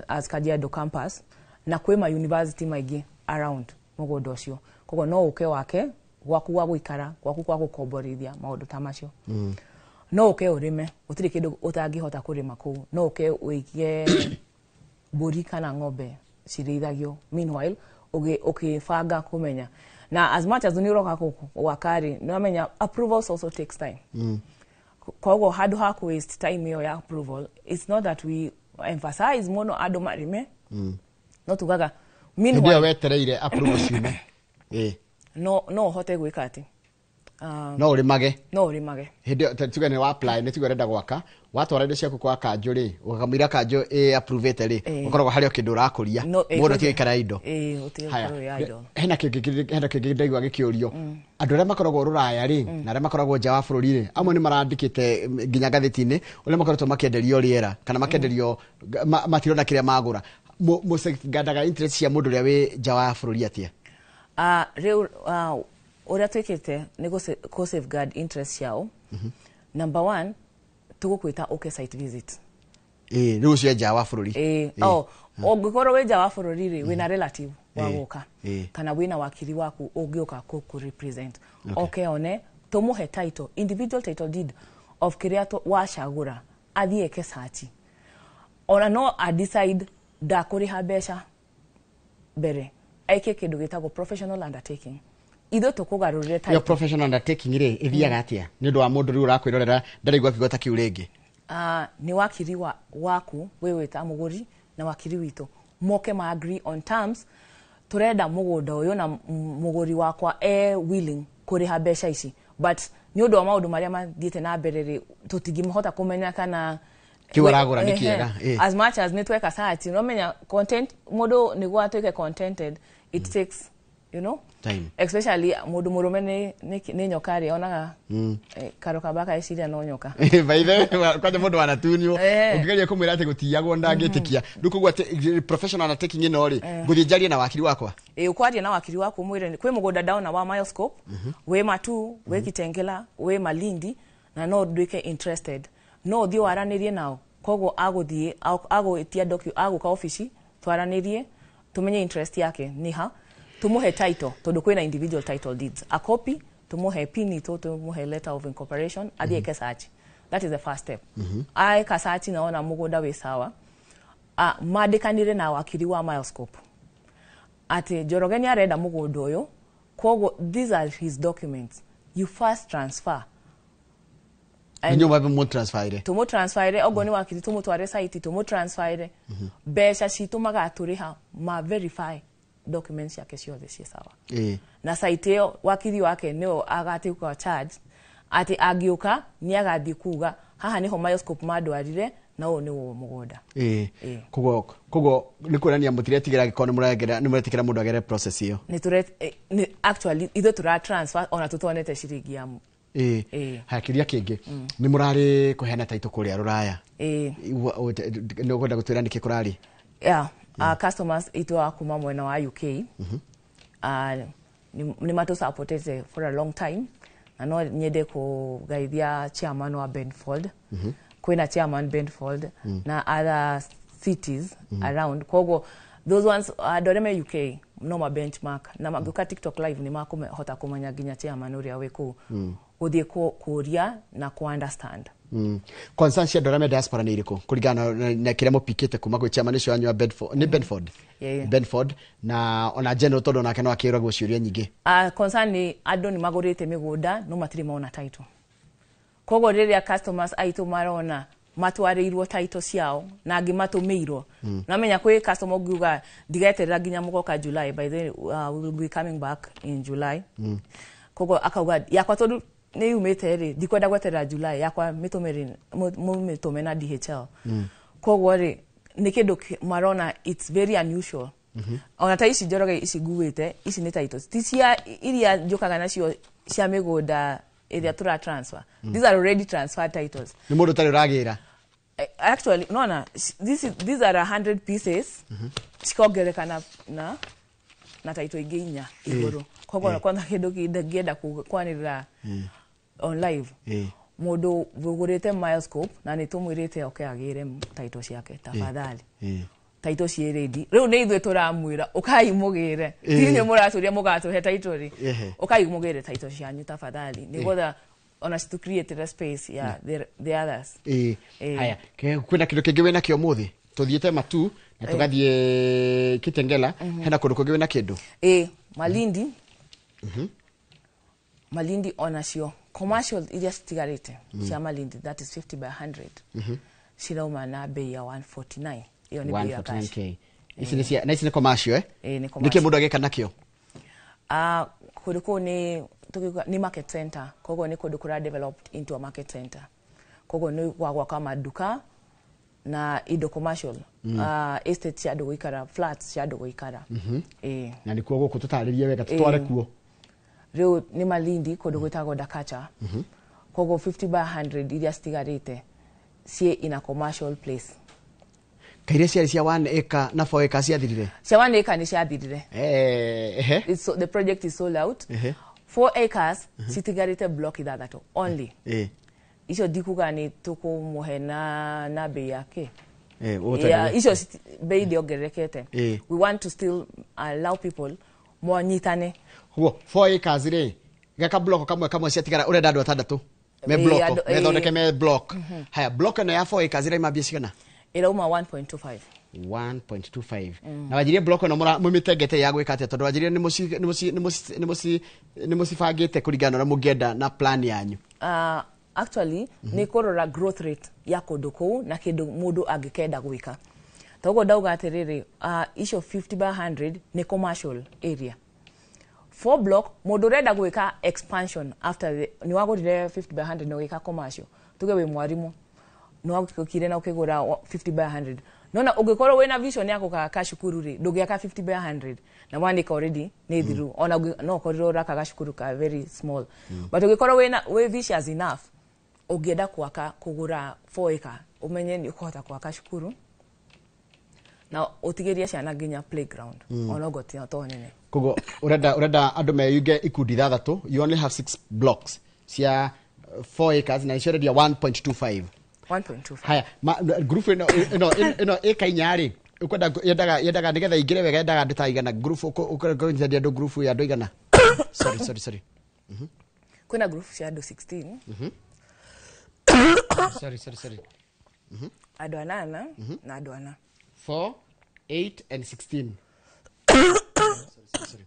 as Kajiado campus, na kwĩ ma university maingĩ around mũgũnda ũcio, koguo no ũke wake gwaku gwa gũikara, gwaku gwa gũkomborithia, maũndũ ta macio. No ũke ũrĩme, gũtirĩ kĩndũ ũtangĩhota kũrĩma kũu, no ũke ũige mbũri kana ng'ombe cirĩithagio meanwhile ũkĩbanga kũmenya. Na as much as nĩ ũroka gũkũ gwaka rĩ, nĩ wamenya approvals also takes time. Koguo handũ ha ku waste time ĩyo ya approval, it's not that we emphasize mũno andũ marĩme, no tugaga Hĩndĩ ĩyo meanwhile wetereire approval ciume. Ĩ. No ũhote gwĩka atĩ No ũrĩmage. No ũrĩmage. Hĩndĩ ĩyo tuge nĩ wa apply, nĩ tuge ũrenda gwaka, watwara indo ciaku kwa kanjũ rĩ, ũkamũira kanjũ ĩ approve-ĩte rĩ, ũkoragwo harĩ o kĩndũ ũrakũria. No, mũndũ atige indo. Ĩ, ũtige Haya, gũkorwo wĩ idle. Hena kĩngĩ ndaigua gĩkĩũrio, andũ arĩa makoragwo rũraya rĩ na arĩa makoragwo nja wa bũrũri rĩ, amwe nĩ marandĩkĩte nginya ngathĩti-inĩ ũrĩa makoretwo makĩenderio rĩera kana makĩenderio matirona kĩrĩa magũra. Mũsafeguardaga interest cia mũndũ ũrĩa wĩ nja wa bũrũri atĩa? Rĩu ũrĩa twĩkĩte nĩ kũ safeguard interest ciao. Number one, tũgũkwĩta ũke site visit. Ĩĩ, rĩu ũcio nja wa bũrũri. Ĩĩ, oh, ũngĩkorwo wĩ nja wa bũrũri rĩ, wĩna relative wa gũka kana wĩna wakiri waku ũngĩũka kũ represent, oke one, tũmũhe title, individual title deed of kĩrĩa wacagũra, athiĩ eke search. Ona no a decide ndakũrĩha mbeca mbere, eke kĩndũ gĩtagwo professional undertaking, ithuĩ tũkũgarũrĩre Iyo title. Professional undertaking rĩ, ĩthiaga atĩa nĩ ũndũ wa mũndũ rĩu ũrakwĩrorera ndaraigua kiugo ta kĩu rĩngĩ? Nĩ wakiri waku wĩ wĩta mũgũri na wakiri witũ moke ma agree on terms. Tũrenda mũgũnda ũyũ na mũgũri wakwa e willing kũrĩha mbeca ici, but nĩ ũndũ wa maũndũ marĩa mathiĩte na mbere rĩ, tũtingĩhota kũmenya kana Kĩu aragũra nĩ kĩega, As much as nĩ tweka search, ũramenya content, mũndũ nĩguo atuĩke contented, it takes time. Especially mũndũ mũrũme nĩ nyoka rĩ, onaga karo kaba eciria no nyoka. By the way, kwanja mũndũ wanatunio ũngĩgeria kũmwĩra atĩ gũtiyagwo ndangĩtĩkia. Rĩu koguo atĩ professional undertaking ĩno rĩ, ngũthiĩ njarie na wakiri wakwa. Ĩ, ũkwaria na wakiri waku, mwĩre kwĩ mũgũnda ndaona wa Milescope wĩ Matu, wĩ Kitengela, wĩ Malindi, na no nduĩke interested, no ũthiĩ waranĩrie nao. Koguo agũthiĩ agũĩtia agũka obici twaranĩrie, tũmenye interest yake nĩ ha, tũmũhe title, tondũ kwĩna individual title deeds, a copy, tũmũhe pin itũ, tũmũhe letter of incorporation, athiĩ eke search. That is the first step. Aeka search na ona mũgũnda wĩ sawa, mandĩkanĩre na wakiri wa Milescope atĩ Njoroge nĩ arenda mũgũnda ũyũ, koguo these are his documents, you first transfer. Inyuĩ mwambe mũtransferire. Tũmũtransferire, okorwo nĩ wakiri tũmũtware site, tũmũtransferire mbeca citũ, magatũrĩha ma verify documents ciake ciothe ciĩ sawa. Na site ĩyo wakiri wake nĩwe agatuĩka charge atĩ angĩũka nĩ agathiĩ kuga haha nĩho Milescope mandwarire na ũyũ nĩguo mũgũnda. Koguo nĩ kuonania mũtiretigĩra angĩkorwo nĩ mũretĩkĩra mũndũ agere process ĩyo. Nĩ tũre actually ithuĩ tũra transfer ona tũtonete ciringi ya Haya, kĩũria kĩngĩ, nĩ mũrarĩ kũheana title kũrĩa rũraya. Nĩ ũkwenda gũtwĩra nĩkĩ kũrarĩ? Yeah, customers itũ a kuma mwena wa UK nĩ matũ-supportete for a long time, na no nyende kũgeithia chairman wa Benfold. Kwĩna chairman Benfold na other cities around, koguo those ones, andũ arĩa me UK no ma benchmark na mangĩũka TikTok live nĩ makũhota kũmenya nginya chairman ũrĩa wĩ kũu, gũthiĩ kũria na kũ understand. Concern cia andũ arĩa me diaspora nĩ irĩkũ kũringana na kĩrĩa mũpikĩte kuma gwĩ chairman ũcio wanyu wa Bedford, nĩ Benford? Yeah. Benford na ona general, tondũ nake no akĩũragwo ciũria nyingĩ. Concern nĩ andũ nĩ magũrĩte mĩgũnda no matirĩ mona title. Koguo rĩrĩa customers aitũ marona matwarĩirwo title ciao na angĩ matũmĩirwo, namenya kwĩ customer ũngiuga ndigeterera nginya mũgoka July. By the way, we will be coming back in July. Koguo akauga yakwa tondũ nĩ yumĩte rĩ, ndikwenda gweterera July, yakwa mĩtũmĩre, mũmĩtũme na DHL. Koguo rĩ, nĩ kĩndũ marona it's very unusual. Ona ta ici Njoroge ici nguĩte, ici nĩ titles, ti cia iria njũkaga nacio cia mĩgũnda ĩrĩa tũra transfer. These are already transferred titles. Nĩ mũndũ ũtarĩ ũragĩra. Actually nona these are 100 pieces, cikongereka na title ingĩ inya igũrũ. Koguo kwanza kĩndũ ngĩenda kwanĩrĩra on live, mũndũ ũgũrĩte Milescope na nĩ tũmwĩrĩte oke agĩre title ciake, tafadhali, title ciĩ ready. Rĩu nĩ ithuĩ tũramwĩra ũkai mũgĩre. Ti inyuĩ mũratũria mũgatũhe title rĩ, ũkai mũgĩre title cianyu tafadhali, nĩgetha ona to create a space ya the others. Haya, kwĩna kĩndũ kĩngĩ wĩna kĩo mũthĩ? Tũthiĩte Matu na tũgathiĩ Kitengela, hena kũndũ kũngĩ wĩna kĩndũ? Ĩ, Malindi. Malindi onacio commercial iria citigarĩte cia Malindi, that is 50 by 100, cirauma na bei ya 149. Ĩyo nĩ bei ya cash. 149K. Ici nĩ na ici nĩ commercial, eh? Ĩ, nĩ Nĩkĩ commercial. mũndũ agĩka nakĩo? Kũndũ kũu nĩ tũkiuga nĩ market center, koguo nĩ kũndũ kũra developed into a market center, koguo nĩ gwa gwaka maduka na indo commercial, estate cia andũ gũikara, flats cia andũ gũikara. Ĩ. Na nĩkuo gũkũ, tũtarĩrie wega, tũtware kuo. Rĩu nĩ Malindi, kũndũ gwĩtagwo Dakacha. Koguo 50 by 100 iria citigarĩte ciĩ in a commercial place. Kaire ciarĩ cia 1 acre na 4 acre ciathirire? Cia 1 acre nĩ ciathirire. Ehe. The project is sold out. 4 acres citigarĩte block ithathatũ only. Icio ndikuga nĩ tũkũmũhe na bei yake. Yeah, icio bei ndĩongererekete. We want to still allow people monyitane. Koguo 4 acres rĩ, gaka block kamwe kamwe ciatigara ũrenda andũ atandatũ me block, methondeke me block. Haya, block ĩno ya 4 acres ĩraima mbia cigana? Ĩrauma 1.25. 1.25. Na wanjirie block ĩno mũmĩtengete ya gwĩka atĩa, tondũ wanjirie nĩ mũcibangĩte kũringana na ũrĩa mũngĩenda na plan yanyu. Actually nĩ kũrora growth rate ya kũndũ kũu na kĩndũ mũndũ angĩkenda gwĩka. Toguo ndauga atĩrĩrĩ, icio 50 by 100 nĩ commercial area. 4 block mũndũ ũrenda gwĩka expansion after nĩ wagũrire 50 by 100 na ũgĩka commercial, tuge wĩ mwarimũ nĩ wakire na ũkĩgũra 50 by 100, nona ũngĩkorwo wĩna vision ya gũgaka cukuru rĩ, ndũngĩaka 50 by 100 na wandĩka already nĩ thiru, ona no ũkorirwo ũrakaga cukuru ka very small. But ũngĩkorwo wĩ vicious enough ũngĩenda gwaka kũgũra 4 acre, ũmenye nĩ ũkũhota gwaka cukuru na ũtigĩrie ciana nginya playground, ona ũguo ti to nene. Koguo ũrenda andũ meyunge ikundi ithathatũ, you only have 6 blocks cia 4 acres na icio ũrendia 1.25. 1.25. Haya, group ĩno ĩka inya rĩ, ũkwenda yendaga nĩgetha ingĩre wega, yendaga andũ ta igana, group ũkwendia andũ group ya andũ igana. Sorry. Kwĩna group cia andũ 16. Sorry. Andũ anana na andũ ana. 4, 8 and 16. Sorry.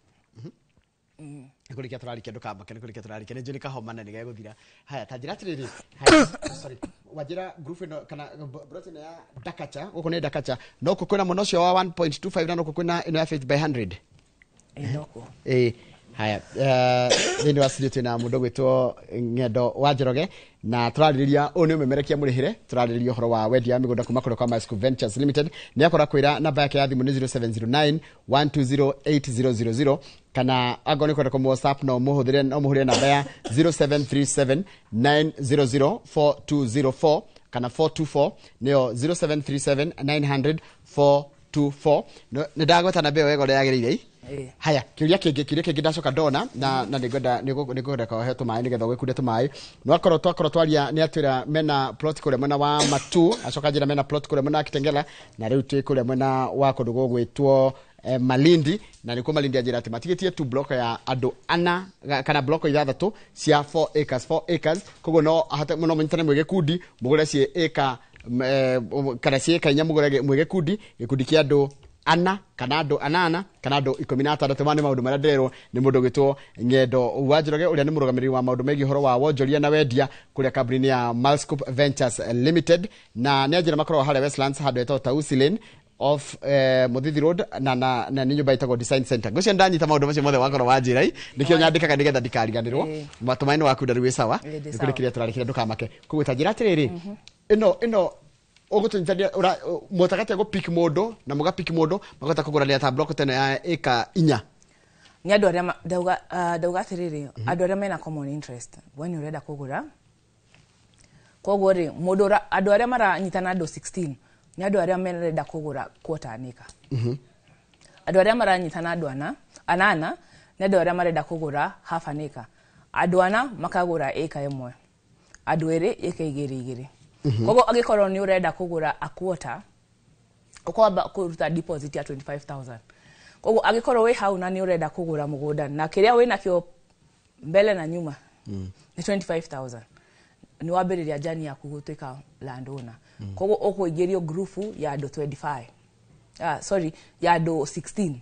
Nĩkũrĩkia tũrarĩkia, ndũkamake, nĩkũrĩkia tũrarĩkia, nĩ njũĩ nĩ kahoma na nĩgegũthira. Haya, ta njĩra atĩrĩrĩ, haya, sorry, wanjĩra group ĩno kana plot ĩno ya Dakacha, gũkũ nĩ Dakacha, no gũkũ kwĩna mwena ũcio wa 1.25 na no gũkũ kwĩna ĩno ya 50 by 100. Haya, thĩinĩ wa studio twĩna mũndũ ũgwĩtwo Ng'endo wa Njoroge na tũrarĩrĩria ũyũ nĩ ũmemerekia mũrĩhĩre, tũrarĩrĩria ũhoro wa wendia wa mĩgũnda kuma kũrĩa kwa Masco Ventures Limited. Nĩ akora kwĩra namba yake ya thimũ nĩ 0709 120 8000, kana angorwo nĩ kwenda kũmũ WhatsApp no mũhũthĩre, no mũhũrĩre namba ya 0737 900 4204 kana 424, nĩyo 0737 900 424. Nĩ ndagweta namba ĩyo wega ũrĩa yagĩrĩire. Haya, kĩũria kĩngĩ ndacoka ndona na nĩngwenda kũhe tũmaĩ nĩgetha ũgĩkunde tũmaĩ. Nĩwakorwo twakorwo twaria nĩ atwĩra mena plot kũrĩa mwena wa Matu, acoka njĩra mena plot kũrĩa mwena wa Kitengela, na rĩu twĩ kũrĩa mwena wa kũndũ gũgwĩtwo Malindi, na nĩkuo Malindi anjĩra atĩ matigĩtie tu block ya andũ ana kana block ithathatũ cia 4 acres 4 acres, koguo no no mũnyitane mwĩ gĩkundi mũgũre ciĩ acre kana ciĩ ĩka inya mũgũre mwĩ gĩkundi kĩa andũ ana kana andũ anana kana andũ 16. Maya nĩ maũndũ marĩa ndĩrerwo nĩ mũndũ ũgwĩtwo Ng'endo wa Njoroge, ũrĩa nĩ mũrũgamĩrĩri wa maũndũ megiĩ ũhoro wa wonjoria na wendia kũrĩa kambuni-inĩ ya Malscope Ventures Limited, na nĩ anjĩra makoragwo harĩa Westlands handũ hetagwo Tausi Lane off Muthithi Road, na nĩ nyũmba ĩtagwo Design Center. Ngwĩciria ndanyita maũndũ macio mothe wakorwo wanjĩra i nĩkĩo nyandĩkaga nĩgetha ndikariganĩrwo. Matũmaĩ nĩ waku ndarĩ wĩ sawa, nĩkũrĩkĩria tũrarĩkĩria ndũkamake. Koguo ta njĩra atĩrĩrĩ, ĩno ũgũtũnyitania mũhotaga atĩa gũpick mũndũ na mũgapick mũndũ makahota kũgũranĩra ta block teno ya ĩka inya? Nĩ andũ arĩa ndauga atĩrĩrĩ, andũ arĩa mena common interest, we nĩ ũrenda kũgũra, koguo rĩ mũndũ andũ arĩa maranyitana andũ 16 nĩ andũ arĩa marenda kũgũra quarter an acre. Andũ arĩa maranyitana andũ anana nĩ andũ arĩa marenda kũgũra half an acre. Andũ ana makagũra ĩka ĩmwe, andũ erĩ ĩka igĩrĩ igĩrĩ. Koguo angĩkorwo nĩ ũrenda kũgũra a quarter, ũkwamba kũruta deposit ya 25,000. Koguo angĩkorwo wĩ hau na nĩ ũrenda kũgũra mũgũnda na kĩrĩa wĩnakĩo mbele na nyuma nĩ 25,000, nĩ wambĩrĩria journey yaku gũtuĩka landowner. Koguo ũkũingĩrio grupu ya andũ 25, sorry, ya andũ 16.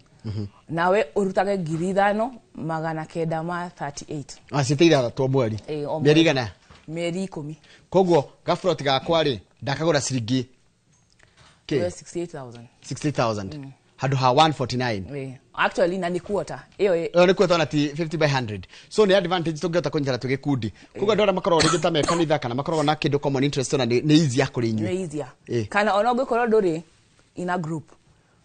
Nawe ũrutage 5,938. Ciĩte ithathatũ o mweri? Mĩeri igana? Mĩeri 10. Koguo gaburoti gakwa rĩ ndakagũra ciringi 68,000. 60,000 handũ ha 149. Actually na nĩ quarter ĩyo nĩ quarter na ti 50 by 100, so nĩ advantage tũngĩhota kũnyitana twĩ gĩkundi. Koguo andũ arĩa makoragwo rĩngĩ ta me kanitha kana makoragwo na kĩndũ common interest ona nĩ easier kũrĩ inyuĩ. Nĩ easier. Kana ona ũngĩkorwo ndũrĩ in a group,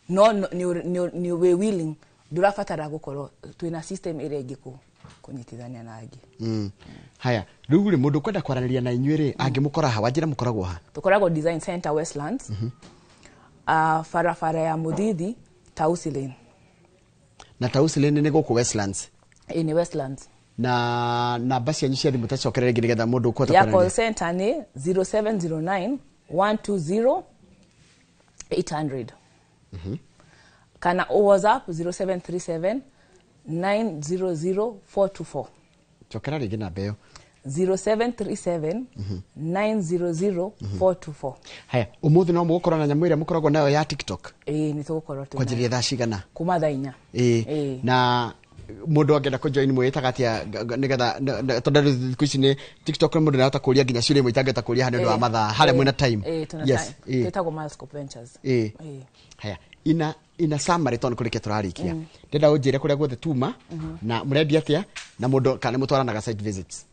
no nĩ wĩ willing, ndũrabatara gũkorwo twĩna system ĩrĩa ĩngĩ kũnyitithania na angĩ. Haya, rĩu rĩ mũndũ ũkwenda kwaranĩria na inyuĩ rĩ angĩmũkora ha, wanjĩra mũkoragwo ha? Tũkoragwo Design Center Westlands. Barabara ya Muthithi, Tausi Lane. Na Tausi Lane nĩ gũkũ Westlands? Ĩ, nĩ Westlands. Na namba cianyu cia thimũ tacokerere rĩngĩ nĩgetha mũndũ ũkũhota Ya call kwaranĩria. center nĩ 0709 120 800 kana WhatsApp 0737 900 424. Cokera rĩngĩ namba ĩyo. 0737 900 424. Haya, ũmũthĩ no mũgũkorwo na nyamũ ĩrĩa mũkoragwo nayo ya TikTok? Ĩĩ, nĩ tũgũkorwo twĩ Kwanjĩrĩria thaa cigana? Kuma thaa 4. Ĩĩ. Ĩĩ. Na mũndũ angĩenda kũjoin mwĩtaga atĩa nĩgetha tondũ rĩu thikũ ici nĩ TikTok mũndũ nĩarahota kũria nginya ciũria imwe itangĩhota kũria haha nĩ ũndũ wa mathaa harĩa mwĩna time. Ĩĩ, tũna Yes, time. ĩĩ. Twĩtagwo Milescope Ventures. Ĩĩ. Ĩĩ. Haya, ina summary tondũ kũrĩkia tũrarĩkia, ndĩrenda ũnjĩre kũrĩa guothe tuma na mũrendia atĩa na mũndũ kana nĩ mũtwaranaga site visits.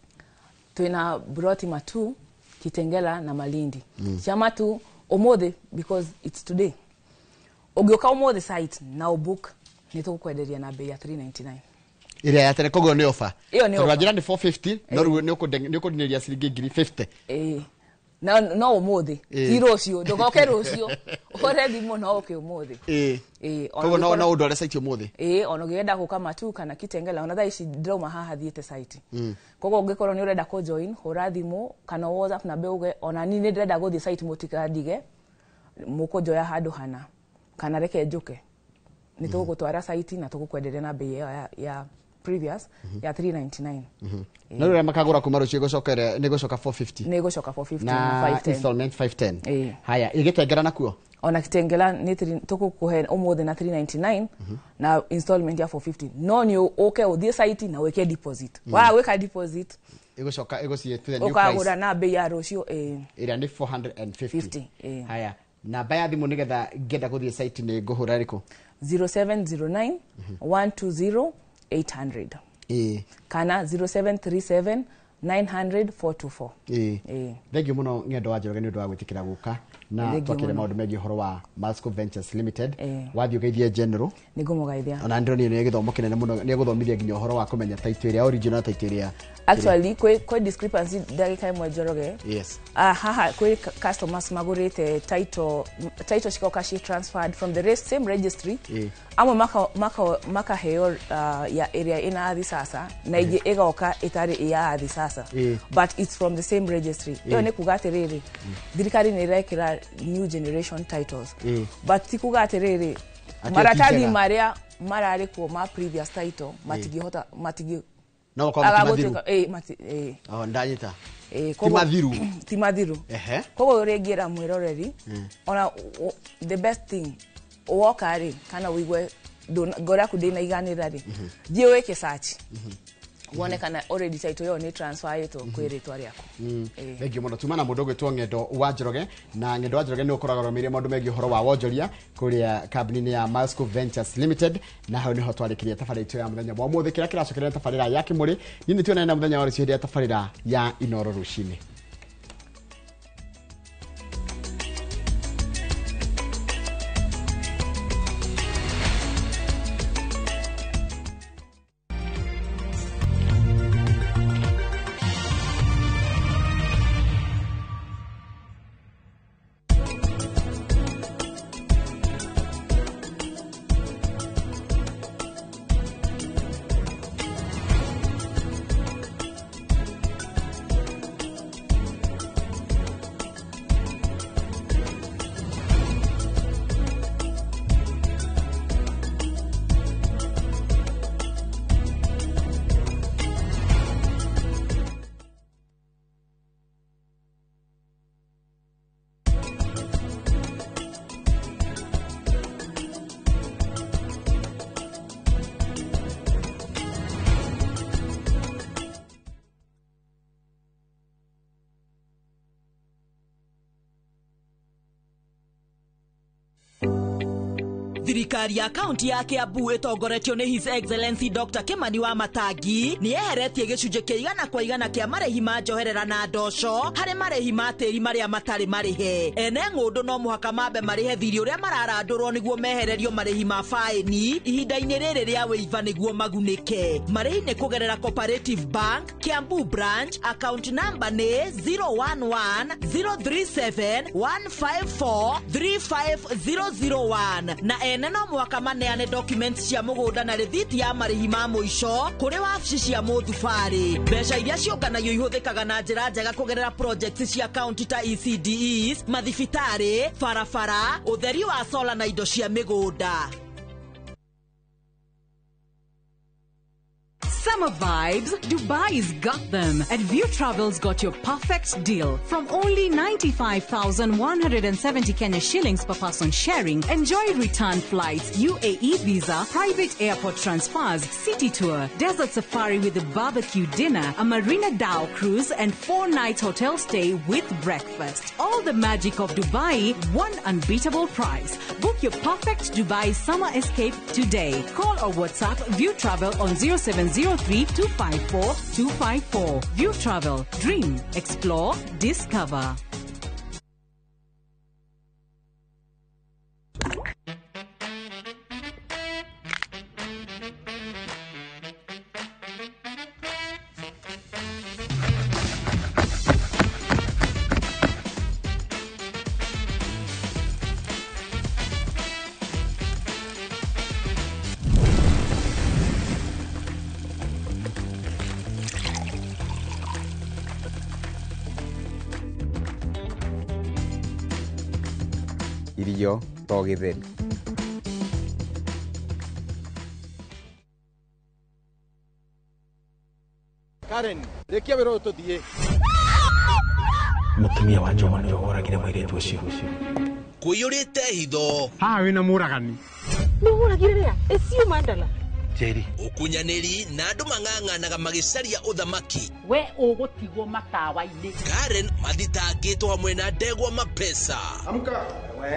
Twina broti Matu, Kitengela na Malindi. Cia Matu ũmũthĩ, because it's today, ũngĩũka ũmũthĩ site na ũbook, nĩ tũgũkwenderia na bei ya 399. Ĩrĩa ya tene, koguo nĩ offer? Ĩyo nĩ Tondũ offer. wanjĩra nĩ 450, no rĩu nĩ ũkũndinĩria ciringi ngiri 50. Ĩĩ, no no ũmũthĩ. Ĩĩ. Ti rũciũ, ndũgoke rũciũ, ũhũre thimũ, no ũke ũmũthĩ. Ĩĩ. Ĩĩ, ona Koguo no ũngĩkorwo- no ũndware site ũmũthĩ? Ĩĩ, ona ũngĩenda gũka Matu kana Kitengela, ona thaa ici ndĩrauma haha thiĩte site. Koguo ũngĩkorwo nĩ ũrenda kũ join, hũra thimũ kana WhatsApp na uge ona niĩ nĩ ndĩrenda gũthiĩ site, mũtikandige, mũkũnjoya handũ hana kana reke njũke, nĩ tũgũgũtwara site na tũgũkwenderia na bei ĩyo ya previous ya 399. No rĩrĩa makagũra kuma rũciũ ĩgũcoka nĩ ĩgũcoka 450? Nĩ ĩgũcoka 450 na Na 510. installment 510. Ĩĩ. Haya, ĩgĩtengera nakuo? Ona Kitengela nĩ tũgũkũhe ũmũthĩ na 399 na installment ya 450, no nĩ ũke ũthiĩ site na wĩke deposit. Waga gwĩka deposit, Ĩgũcoka ĩgũciĩ to the new ũkagũra price na bei ya rũciũ, ĩĩ. Ĩrĩa nĩ 450. 50, ĩĩ. Haya, namba ya thimũ nĩgetha ngĩenda gũthiĩ site nĩ ngũhũra ĩrĩkũ? 0709 120 800 Ĩĩ. kana 0737 900 424. Ĩĩ. Ĩĩ. Thengiũ mũno Ng'endo wa Njoroge nĩ ũndũ wa gwĩtĩkĩra gũka na Thengiũ twakĩre mũno. maũndũ megiĩ ũhoro wa Masco Ventures Limited. Ĩĩ. Wathiĩ ũgeithie General. Nĩ ngũmũgeithia. Ona ndĩronire nĩ gĩthomo kĩnene mũno, nĩ egũthomithia nginya ũhoro wa kũmenya title ĩrĩa original na title ĩrĩa Actually kwĩ discrepancy, ndagĩka ĩmwe, Njoroge. Yes. Ah, haha kwĩ customers magũrĩte title cigoka ci transferred from the same registry. Ĩĩ. Amwe makaheo ya ĩrĩa ĩna athi sasa na ĩngĩ ĩgoka ĩtarĩ ya athi sasa, Ĩĩ. but it's from the same registry. Ĩyo Ĩĩ. nĩ kuga atĩrĩrĩ, thirikari nĩ ĩrekĩra new generation titles, Ĩĩ. but ti kuga atĩrĩrĩ Atĩ ti maratathi njega. marĩa mararĩ kuo ma previous title matingĩhota matingĩ No makorwo ti mathiru. Ĩĩ, ĩĩ. Oh, ndanyita. Ĩĩ, Ti koguo- mathiru. Ti mathiru. Ehe. Koguo ũrĩa ingĩra mwĩroreri, ona the best thing woka rĩ, kana ũigue ngoro yaku ndĩnaiganĩra rĩ, thiĩ wĩke search wone kana already title ĩyo nĩ transfer ĩtwo kwĩ rĩtwa rĩaku. Ĩĩ. Thengiũ mũno. Tuma na mũndũ ũgwĩtwo Ng'endo wa Njoroge, na Ng'endo wa Njoroge nĩ ũkoragwo arũmĩrĩire maũndũ megiĩ ũhoro wa wonjoria kũrĩa kambuni-inĩ ya Masco Ventures Limited. Na hau nĩho twarĩkĩria tabarĩra itũ ya mũthenya wa ũmũthĩ. Kĩrĩa kĩracokerera tabarĩra ya Kĩmũrĩ, niĩ nĩ tuonane na mũthenya wa rũciũ hĩndĩ ya tabarĩra ya Inoro rũcinĩ. Thirikari ya kaunti ya Kiambu ĩtongoretio nĩ His Excellency Dr. Kimani wa Matangi nĩ yeheretie gĩcunjĩ kĩa 100% kĩa marĩhi ma njoherera na ndoco harĩ marĩhi ma tĩri marĩa matarĩ marĩhe. Ene ng'ũndũ no mũhaka mambe marĩhe thirĩ ũrĩa mararandũrwo nĩguo mehererio marĩhi ma faĩni ihinda-inĩ rĩrĩ rĩa wĩiva nĩguo magunĩke. Marĩhi nĩ kũgerera Cooperative Bank, Kiambu Branch, account number nĩ 011 037 154 35001 na ene no mũhaka maneane documents cia mũgũnda na rĩthiti ya marĩhi ma mũico kũrĩ wabici cia mũthubarĩ. Mbeca iria ciũnganagio ihũthĩkaga na njĩra njega kũgerera projects cia kaunti ta ECDEs, mathibitarĩ, barabara, ũtheri wa sola na indo cia mĩgũnda. Summer vibes, Dubai's got them. At View Travel's got your perfect deal. From only 95,170 Kenya shillings per person sharing, enjoy return flights, UAE visa, private airport transfers, city tour, desert safari with a barbecue dinner, a Marina Dhow cruise, and 4-night hotel stay with breakfast. All the magic of Dubai, one unbeatable price. Book your perfect Dubai summer escape today. Call or WhatsApp View Travel on 0703 254 254. View Travel. Dream, explore, discover. Irio to gĩtheri. Karen, rĩkia wĩra ũyũ tũthiĩ. Mũtumia wa Njoma nĩwe woragire mũirĩtu ũcio. Kũiyũrĩte hitho. Haha wĩna mũragani. Nĩ ũragire rĩa? Ĩcio mandala. Njeri. Ũkunyanĩri na andũ mang'ang'anaga magĩcaria ũthamaki. We ũgũtigwo matawa-inĩ. Karen mathitangĩtwo hamwe na ndegwa mapesa. Amka.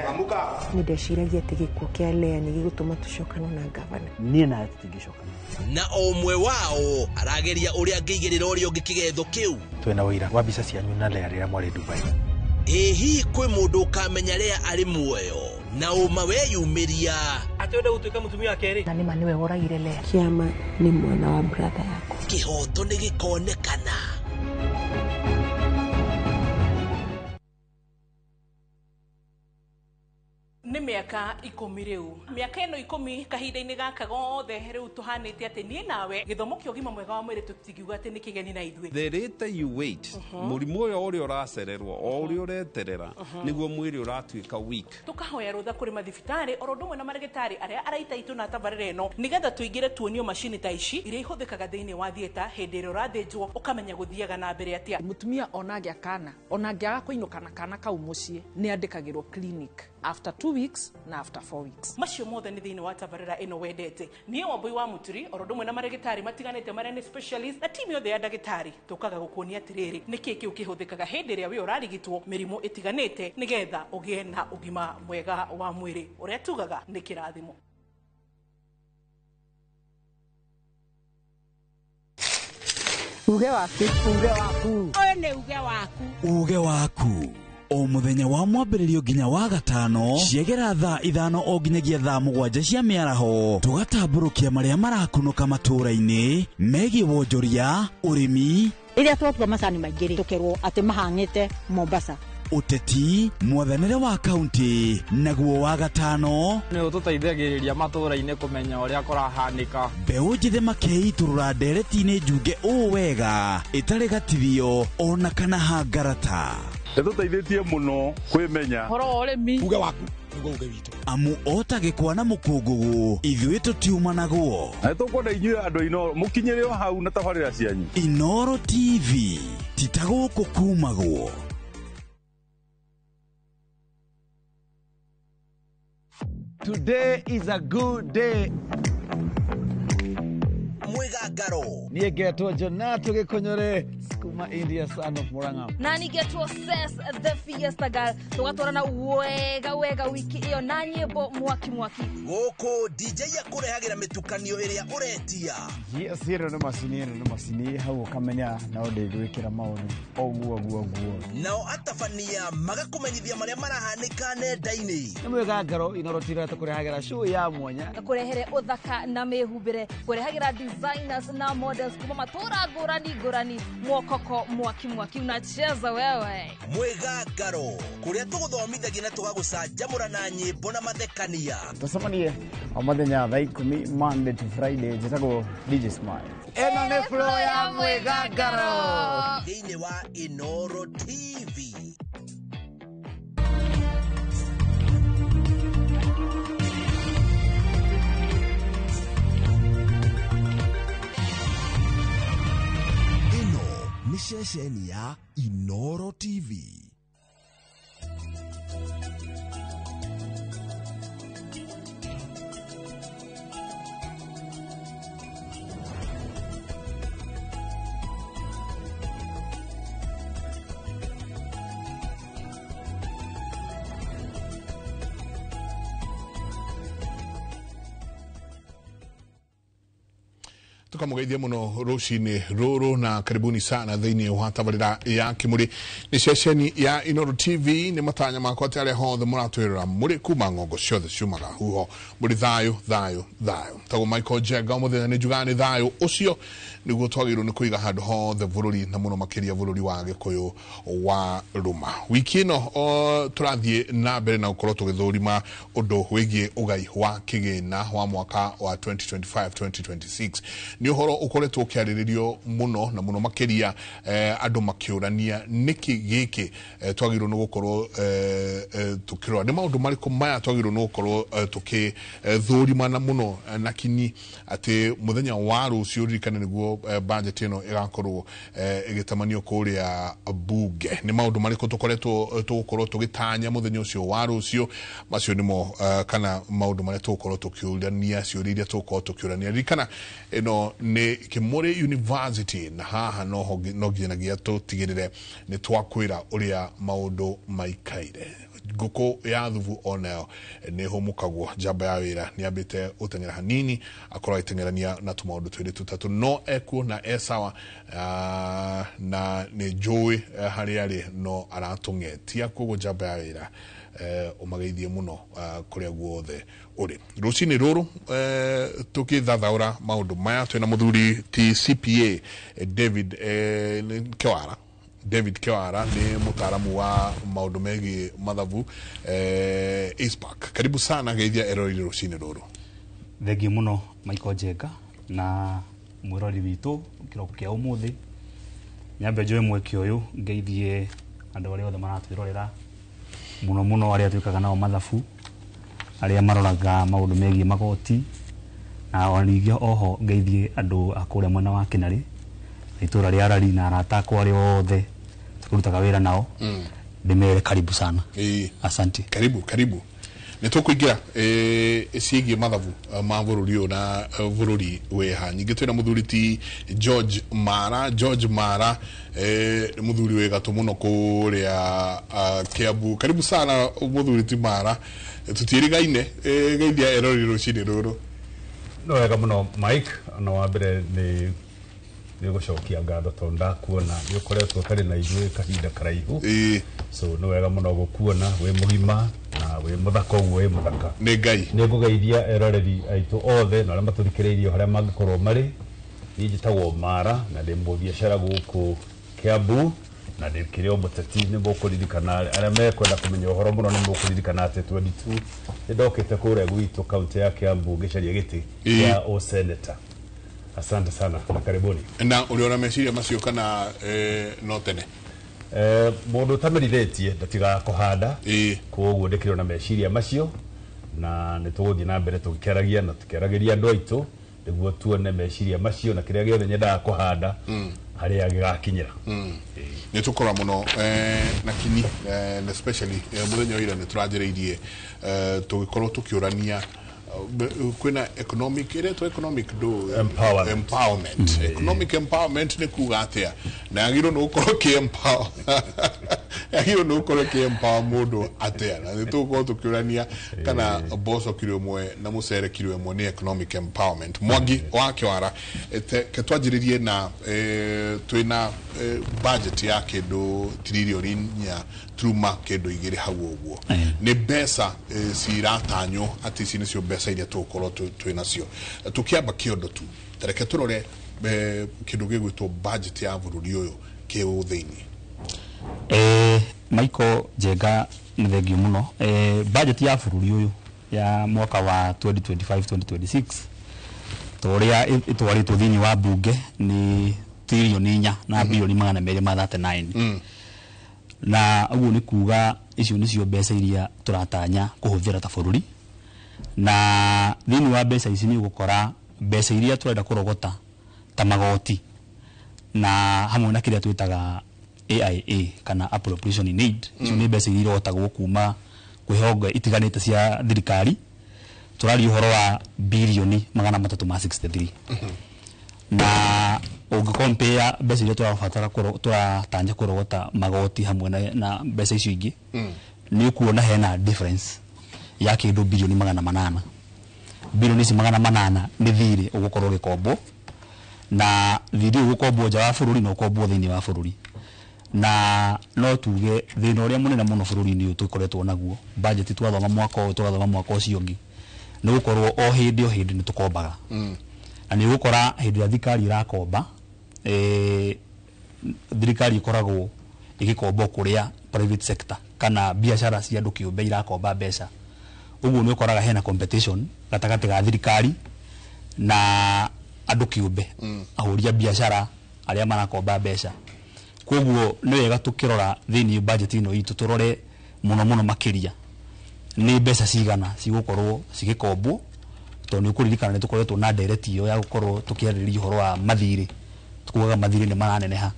Amuka. Nĩ ndeciragia atĩ gĩkuũ kĩa Lea nĩ gĩgũtũma tũcokane na ngavana. Niĩ nawe tũtingĩcokana. Na o ũmwe wao arageria ũrĩa angĩigĩrĩra ũrĩa ũngĩ kĩgetho kĩu. Twĩna ũira wa mbica cianyu na Lea rĩrĩa mwarĩ Dubai. Ĩ hihi kwĩ mũndũ ũkamenya Lea arĩ muoyo na ũma weyumĩria atĩ wenda gũtuĩka mũtumia wa kerĩ? Na nĩma nĩwe woragire Lea. Kĩama nĩ mwana wa brother yakwa. Kĩhoto nĩ gĩkonekana. Nĩ mĩaka 10 rĩu. Mĩaka ĩno 10 kahinda-inĩ gaka gothe rĩu tũhanĩte atĩ niĩ nawe gĩthomo kĩa ũgima mwega wa mwĩrĩ tũtingiuga atĩ nĩ kĩgeni na ithuĩ. The later you wait, mũrimũ ũyũ ũrĩa ũracererwo o ũrĩa ũreterera nĩguo mwĩrĩ ũratuĩka weak. Tũkahoya rũtha kũrĩ mathibitarĩ oro ũndũ ũmwe na marĩgĩtarĩ arĩa araita itũ na tabarĩra ĩno nĩgetha tũingĩre tuonio macini ta ici iria ihũthĩkaga thĩinĩ wa theatre hĩndĩ ĩrĩa ũrathĩnjwo ũkamenya gũthiaga na mbere atĩa. Mũtumia ona agĩa kana ona angĩaga kũinũka na kana kau mũciĩ nĩ andĩkagĩrwo clinic after 2 weeks na after 4 weeks. Macio mothe nĩ thĩinĩ wa tabarĩra ĩno wendete. Niĩ Wambui wa Mũturi oro ũndũ ũmwe na marĩgĩtarĩ matiganĩte marĩa nĩ specialist na timu yothe ya ndagĩtarĩ tũkaga gũkuonia atĩrĩrĩ nĩkĩĩ kĩu kĩhũthĩkaga hĩndĩ ĩrĩa wĩ ũrarigitwo mĩrimũ ĩtiganĩte nĩgetha ũgĩe na ũgima mwega wa mwĩrĩ ũrĩa tugaga nĩ kĩrathimo. Uge waku, uge waku. Ũyũ nĩ uge waku. Uge waku. O mũthenya wa mwambĩrĩrio nginya wa gatano ciegera thaa 5 o nginyagia thaa 7 cia mĩaraho tũgatambũrũkia marĩa marakunũka matũũra-inĩ megiĩ wonjoria, ũrĩmi, rĩrĩa twatua macani maingĩ rĩ tũkerwo atĩ mahang'ĩte Mombasa, ũteti, mwathanĩre wa kaunti, naguo wa gatano nĩ ũtũteithagĩrĩria matũũra-inĩ kũmenya ũrĩa kũrahanĩka. Mbeũ njĩthĩ makeitũrũra ndereti-inĩ njunge ũũ wega ĩtarĩ gatithio ona kana hangarata. Nĩtũteithĩtie mũno kwĩmenya ũhoro wa ũrĩmi. Uge waku nĩguo uge witũ. Amu ota gĩkwa na mũkũngũgũ ithuĩ tũtiumanagwo. Na nĩtũkwenda inyuĩ andũ Inooro mũkinyĩre o hau na tabarĩra cianyu. Inooro TV ti ta gũkũ kumagwo. Today is a good day. Mwigangaro. Niĩ ngetwo Jonato Gĩkũnyore kuma India, son of Murang'a. Na ningĩ Ses the Fiesta Girl tũgatwarana wega wega wiki ĩyo na nyĩmbo mwaki mwaki. Gũkũ DJ akũrehagĩra mĩtukanio ĩrĩa ũretia. Yes, ĩno nĩ macini, ĩno nĩ macini hau ũkamenya no ndĩgwĩkĩra maũndũ ũguo ũguo ũguo. Nao atabania magakũmenyithia marĩa marahanĩka nenda-inĩ. Nĩ mwega ngaro Inoro TV tũkũrehagĩra show ya mwanya. Kũrehere ũthaka na mĩhumbĩre, kũrehagĩra designers na models kuma matũra ngũrani ngũrani, mwokoko mwaki mwaki unacheza wewe. Mwega ngaro kũrĩa tũgũthomithagia na tũgagũcanjamũra na nyĩmbo na mathekania. Tũcemanie o mũthenya thaa 10 Monday to Friday. Njĩtagwo DJ Smile. Ĩno nĩ flow ya mwega ngaro thĩinĩ wa Inoro TV. Ĩno nĩ ceceni ya Inoro TV. Tukamugeithia muno rucini ruru na karibuni sana thiini wa tabarira ya Kimuri ni ceceni ya Inoro TV. Ni matanya makwa ati aria hothe muratwirora muri kuma ng'ongo ciothe ciumaga huho muri thayo thayo thayo. Tagwo Michael Jenga muthenya ni njugaga ni thayo ucio niguo twagĩrĩirwo nĩ kũiga handũ hothe bũrũri na mũno makĩria bũrũri wa Gĩkũyũ wa Rũma. Wiki ĩno tũrathiĩ na mbere na gũkorwo tũgĩthũrima ũndũ wĩgiĩ ũgai wa kĩgĩna wa mwaka wa 2025-2026. Nĩ ũhoro ũkoretwo ũkĩarĩrĩrio mũno na mũno makĩria andũ makĩũrania nĩkĩ gĩkĩ twagĩrĩirwo nĩ gũkorwo tũkĩrora nĩ maũndũ marĩkũ maya twagĩrĩirwo nĩ gũkorwo tũkĩthũrimana mũno na kinyi atĩ mũthenya wa rũciũ ririkane nĩguo budget ĩno ĩgakorwo ĩgĩtamanio kũrĩa bunge. Nĩ maũndũ marĩkũ tũkoretwo tũgũkorwo tũgĩtanya mũthenya ũcio wa rũciũ? Macio nĩmo kana maũndũ marĩa tũgũkorwo tũkĩũrania, ciũria iria tũgũkorwo tũkĩũrania. Ririkana ĩno nĩ Kimuri University na haha no nginyagia tũtigĩrĩre nĩ twakwĩra ũrĩa maũndũ maikaire. Ngũkũ ya thubu onayo nĩ hũmũkagwo. Njamba ya wĩra nĩ ambĩte gũteng'era hanini akorwo agĩteng'erania na tũmaũndũ twĩrĩ tũtatũ, no ekuo na e sawa, na nĩ njũĩ harĩa arĩ no aratũng'etia. Koguo njamba ya wĩra ũmageithie mũno kũrĩa guothe ũrĩ. Rũcinĩ rũrũ tũkĩthathaũra maũndũ maya twĩna mũthuri ti CPA David Kewara. David Kewara ni mtaalamu wa maũndũ megiĩ mathabu Eastpark. Karibu sana geithia eroreri rũcinĩ rũrũ. Thengiũ mũno Michael Jenga na mwĩrori witũ kĩroko kĩa ũmũthĩ. Nyambe njoe mweke ũyũ ngeithie andũ arĩa othe maratwĩrorera mũno mũno arĩa twĩkaga nao mathabu, arĩa maroraga maũndũ megiĩ magoti, na o ningĩ oho ngeithie andũ a kũrĩa mwena wa Kĩnarĩ na itũra rĩa Rari na arata akwa arĩa othe tũrutaga wĩra nao. Ndĩmere karibu sana. Asante. Karibu karibu. Nĩ tũkũingĩra ciĩgiĩ mathabu ma bũrũri ũyũ na bũrũri wĩha. Ningĩ twĩna mũthuri ti George Mara. George Mara nĩ mũthuri wĩ gatũ mũno kũrĩa Kiambu. Karibu sana mũthuri ti Mara. Tũtiĩrĩgaine, geithia eroreri rũcinĩ rũrũ. No wega mũno Mike, na wa mbere nĩ gũcokia ngatho tondũ ndakuona nĩ ũkoretwo ũtarĩ na ithuĩ kahinda karaihu. So nĩ wega mũno gũkuona wĩ mũgima na wĩ mũthaka ũguo wĩ mũthaka. Nĩ Ngai. Nĩ ngũgeithia eroreri aitũ othe na arĩa matũthikĩrĩirie harĩa mangĩkorwo marĩ. Niĩ njĩtagwo Mara na ndĩ mũbiacara gũkũ Kiambu na ndĩkĩrĩ o mũteti. Nĩ mũkũririkana arĩa mekwenda kũmenya ũhoro mũno nĩ mũkũririkana atĩ 22 nĩ ndokĩte kũrĩa gwitũ kaunti ya Kiambu ngĩcaria gĩtĩ kĩa ũseneta. Asante sana na karibuni. Na ũrĩ meciria macio kana no tene? Mũndũ ũtamerithĩtie ndatigaga kũhanda, koguo ndĩkĩrĩ na meciria macio na nĩ tũgũthiĩ na mbere tũgĩkĩaragia na tũkĩaragĩria andũ aitũ nĩguo tuone meciria macio na kĩrĩa gĩothe nyendaga kũhanda harĩa gĩgakinyĩra. Nĩ tũkora mũno na kinyi na especially mũthenya wa ira nĩ tũranjĩrĩirie tũgĩkorwo tũkĩũrania Kwĩna economic ĩretwo economic do Empowerment. Empowerment. Economic empowerment nĩ kuga atĩa, na yagĩrĩirwo nĩ gũkorwo kĩ empower, yagĩrĩirwo nĩ gũkorwo kĩ empower mũndũ atĩa? Na nĩ tũgũkorwo tũkĩũrania kana mboco kiro ĩmwe na mũcere kiro ĩmwe nĩ economic empowerment. Mwangi wa Kĩwara, ke twanjĩrĩrie na twĩna budget ya kĩndũ 4 tiririoni turuma kĩndũ 2 hau ũguo. Nĩ mbeca ciratanywo atĩ ici nĩcio mbeca iria tũgũkorwo twĩ nacio. Tũkĩamba kĩondo tu, tareke tũrore kĩndũ gĩgwĩtwo budget ya bũrũri ũyũ kĩ thĩinĩ. Michael Njenga, nĩ thengio mũno. Budget ya bũrũri ũyũ ya mwaka wa 2025 2026 ta ũrĩa ĩtwarĩtwo thĩinĩ wa bunge nĩ 4 na 239 billion, na ũguo nĩ kuga icio nĩcio mbeca iria tũratanya kũhũthĩra ta bũrũri. Na thĩinĩ wa mbeca ici nĩ ũgũkora mbeca iria tũrenda kũrogota ta magoti na hamwe na kĩrĩa twĩtaga AIA kana appropriation in aid. Icio nĩ mbeca iria irogotagwo kuma kwĩ honge itiganĩte cia thirikari. Tũraria ũhoro wa 363 billion, na ũngĩcompare mbeca iria tũrabatara tũratanya kũrogota magoti hamwe na mbeca icio ingĩ, nĩ ũkuona hena difference ya kĩndũ 800 billion. Ici 800 nĩ thirĩ ũgũkorwo ũgĩkombwo, na thirĩ ũyũ ũgũkombwo nja wa bũrũri na ũkombwo thĩinĩ wa bũrũri. Na no tuge thĩna ũrĩa mũnene mũno bũrũri-inĩ ũyũ tũkoretwo naguo, budget twathoma mwaka ũyũ, tũgathoma mwaka ũcio ũngĩ, nĩ gũkorwo o hĩndĩ o hĩndĩ nĩ tũkombaga. Na nĩ ũgũkora hĩndĩ ĩrĩa thirikari ĩrakomba, thirikari ĩkoragwo ĩgĩkomba kũrĩa private sector kana biacara cia andũ kĩũmbe irakomba mbeca. Ũguo nĩ ũkoraga hena competition gatagatĩ ga thirikari na andũ kĩũmbe, ahũri a biacara arĩa marakomba mbeca. Koguo nĩ wega tũkĩrora thĩinĩ budget ĩno itũ, tũrore mũno mũno makĩria nĩ mbeca cigana cigũkorwo cigĩkombwo, tondũ nĩ ũkũririkana nĩ tũkoretwo na ndereti ĩyo ya gũkorwo tũkĩarĩrĩria ũhoro wa mathirĩ, tukugaga mathirĩ nĩ maraneneha.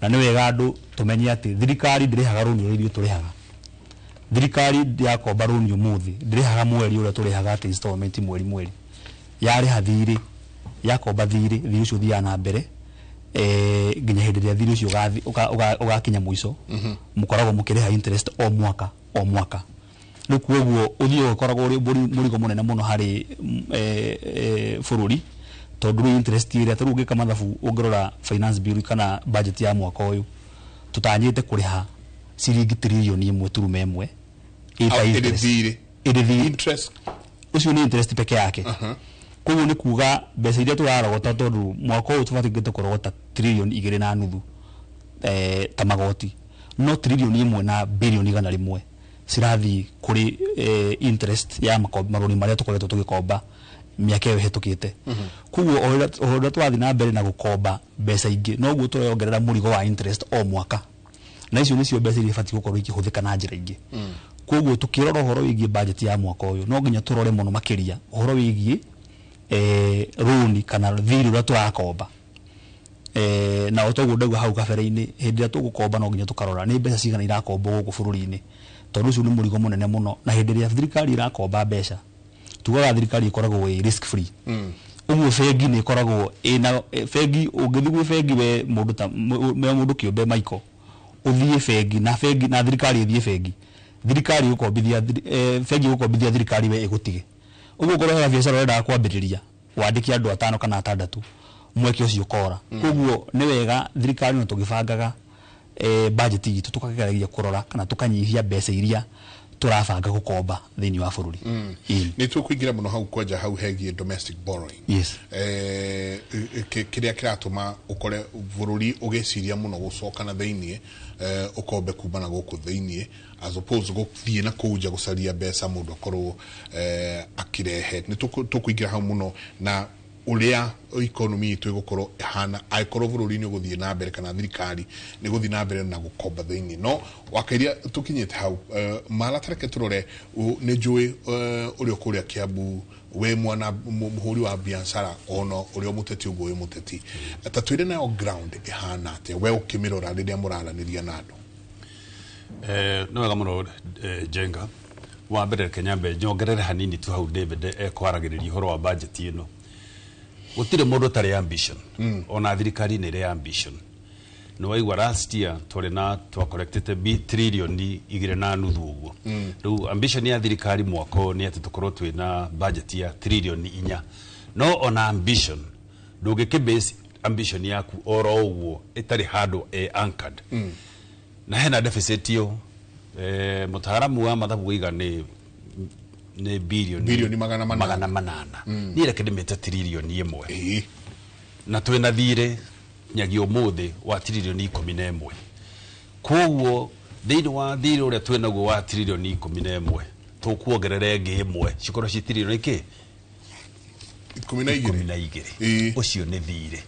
Na nĩ wega andũ tũmenye atĩ thirikari ndĩrĩhaga rũni ũrĩa ithuĩ tũrĩhaga. Thirikari yakomba rũni ũmũthĩ, ndĩrĩhaga mweri ũrĩa tũrĩhaga, atĩ installment mweri mweri. Yarĩha thirĩ, yakomba thirĩ, thirĩ ũcio ũthiaga na mbere nginya hĩndĩ ĩrĩa thirĩ ũcio ũgakinya mũico. Mũkoragwo mũkĩrĩha interest o mwaka o mwaka. Rĩu koguo ũthiaga ũkoragwo ũrĩ mũrigo mũnene mũno harĩ bũrũri, tondũ rĩu interest ĩrĩa, ta rĩu ũngĩka mathabu, ũngĩrora finance bill kana budget ya mwaka ũyũ, tũtanyĩte kũrĩha ciringi 1.1 trillion ĩta Ĩrĩ interest. Thirĩ. Ĩrĩ thirĩ. Interest. Ũcio nĩ interest peke yake. Koguo nĩ kuga mbeca iria tũrarogota, tondũ mwaka ũyũ tũbatingĩte kũrogota 2.5 trillion ta magoti, no 1 na 100 billion cirathiĩ kũrĩ interest ya marũni marĩa tũkoretwo tũgĩkomba mĩaka ĩyo ĩhetũkĩte. Koguo o ũrĩa tũrathiĩ na mbere na gũkomba mbeca ingĩ, noguo tũrongerera mũrigo wa interest o mwaka, na icio nĩcio mbeca iria ibatiĩ gũkorwo ikĩhũthĩka na njĩra ingĩ. Koguo tukĩrora ũhoro wĩgiĩ budget ya mwaka ũyũ, no nginya tũrore mũno makĩria ũhoro wĩgiĩ rũni kana thirĩ ũrĩa tũrakomba. Na o toguo ndauga hau kabere-inĩ, hĩndĩ ĩrĩa tũgũkomba no nginya tũkarora nĩ mbeca cigana irakombwo gũkũ bũrũri-inĩ, tondũ ũcio nĩ mũrigo mũnene mũno. Na hĩndĩ ĩrĩa thirikari ĩrakomba mbeca, tugaga thirikari ĩkoragwo ĩ risk free. Ũguo bengi nĩ ĩkoragwo ĩna bengi, ũngĩthiĩ gwĩ bengi we mũndũ ta we mũndũ kĩũmbe Michael, ũthiĩ bengi na bengi na thirikari ĩthiĩ bengi, thirikari ĩgũkombithia bengi ĩgũkombithia thirikari, we ĩgũtige. Ũguo ũkorwo hena biacara ũrendaga kwambĩrĩria, wandĩke andũ atano kana atandatũ, mweke ũcio ũkora. Koguo nĩ wega thirikari no tũgĩbangaga budget itũ, tũkageragia kũrora kana tũkanyihia mbeca iria tũrabanga gũkomba thĩinĩ wa bũrũri. Ĩĩ. Nĩ tũkũingĩra mũno hau kwanja hau hegiĩ domestic borrowing. Kĩrĩa kĩratũma ũkore bũrũri ũgĩciria mũno gũcoka na thĩiniĩ, ũkombe kuma na gũkũ thĩiniĩ as opposed gũthiĩ na kũu nja gũcaria mbeca mũndũ akorwo akĩrehe. Nĩ tũkũingĩra hau mũno na ũrĩa economy itũ ĩgũkorwo ĩhana angĩkorwo bũrũri nĩ ũgũthiĩ na mbere kana thirikari nĩ gũthiĩ na mbere na gũkomba thĩiniĩ. No wakairia tũkinyĩte hau, mara tareke tũrore nĩ njũĩ ũrĩa ũkũrĩa Kiambu, we mwana mũhũri wa biacara, ona ũrĩa mũteti ũguo wĩ mũteti, ta twĩre nayo ground ĩhana atĩa we ũkĩmĩrora rĩrĩa mũraranĩria na andũ? Nĩ wega mũno, Njenga. Wa mbere reke nyambe nyongerere hanini tu hau David ekwaragĩrĩria ũhoro wa budget ĩno. Gũtirĩ mũndũ ũtarĩ ambition. Ona thirikari nĩ ĩrĩ ambition. Nĩ waigua last year twarĩ na twacollectĩte trilioni 2.5 ũguo. Rĩu ambition ya thirikari mwaka ũyũ nĩ atĩ tũkorwo twĩna budget ya trilioni 4. No ona ambition ndũngĩkĩbase ambition yaku oro ũguo ĩtarĩ handũ anchored. Na hena deficit ĩyo mũtaaramu wa mathabu waiga nĩ bilioni Bilioni 800. 800. Niĩ reke ndĩmĩte trilioni 1. Na twĩna thirĩ nyagia ũmũthĩ wa trilioni 11. Koguo thĩinĩ wa thirĩ ũrĩa twĩnaguo wa trilioni 11 tũkuongerera ĩngĩ 1 cikorwo ci trilioni kĩ? 12. 12. Ũcio nĩ thirĩ.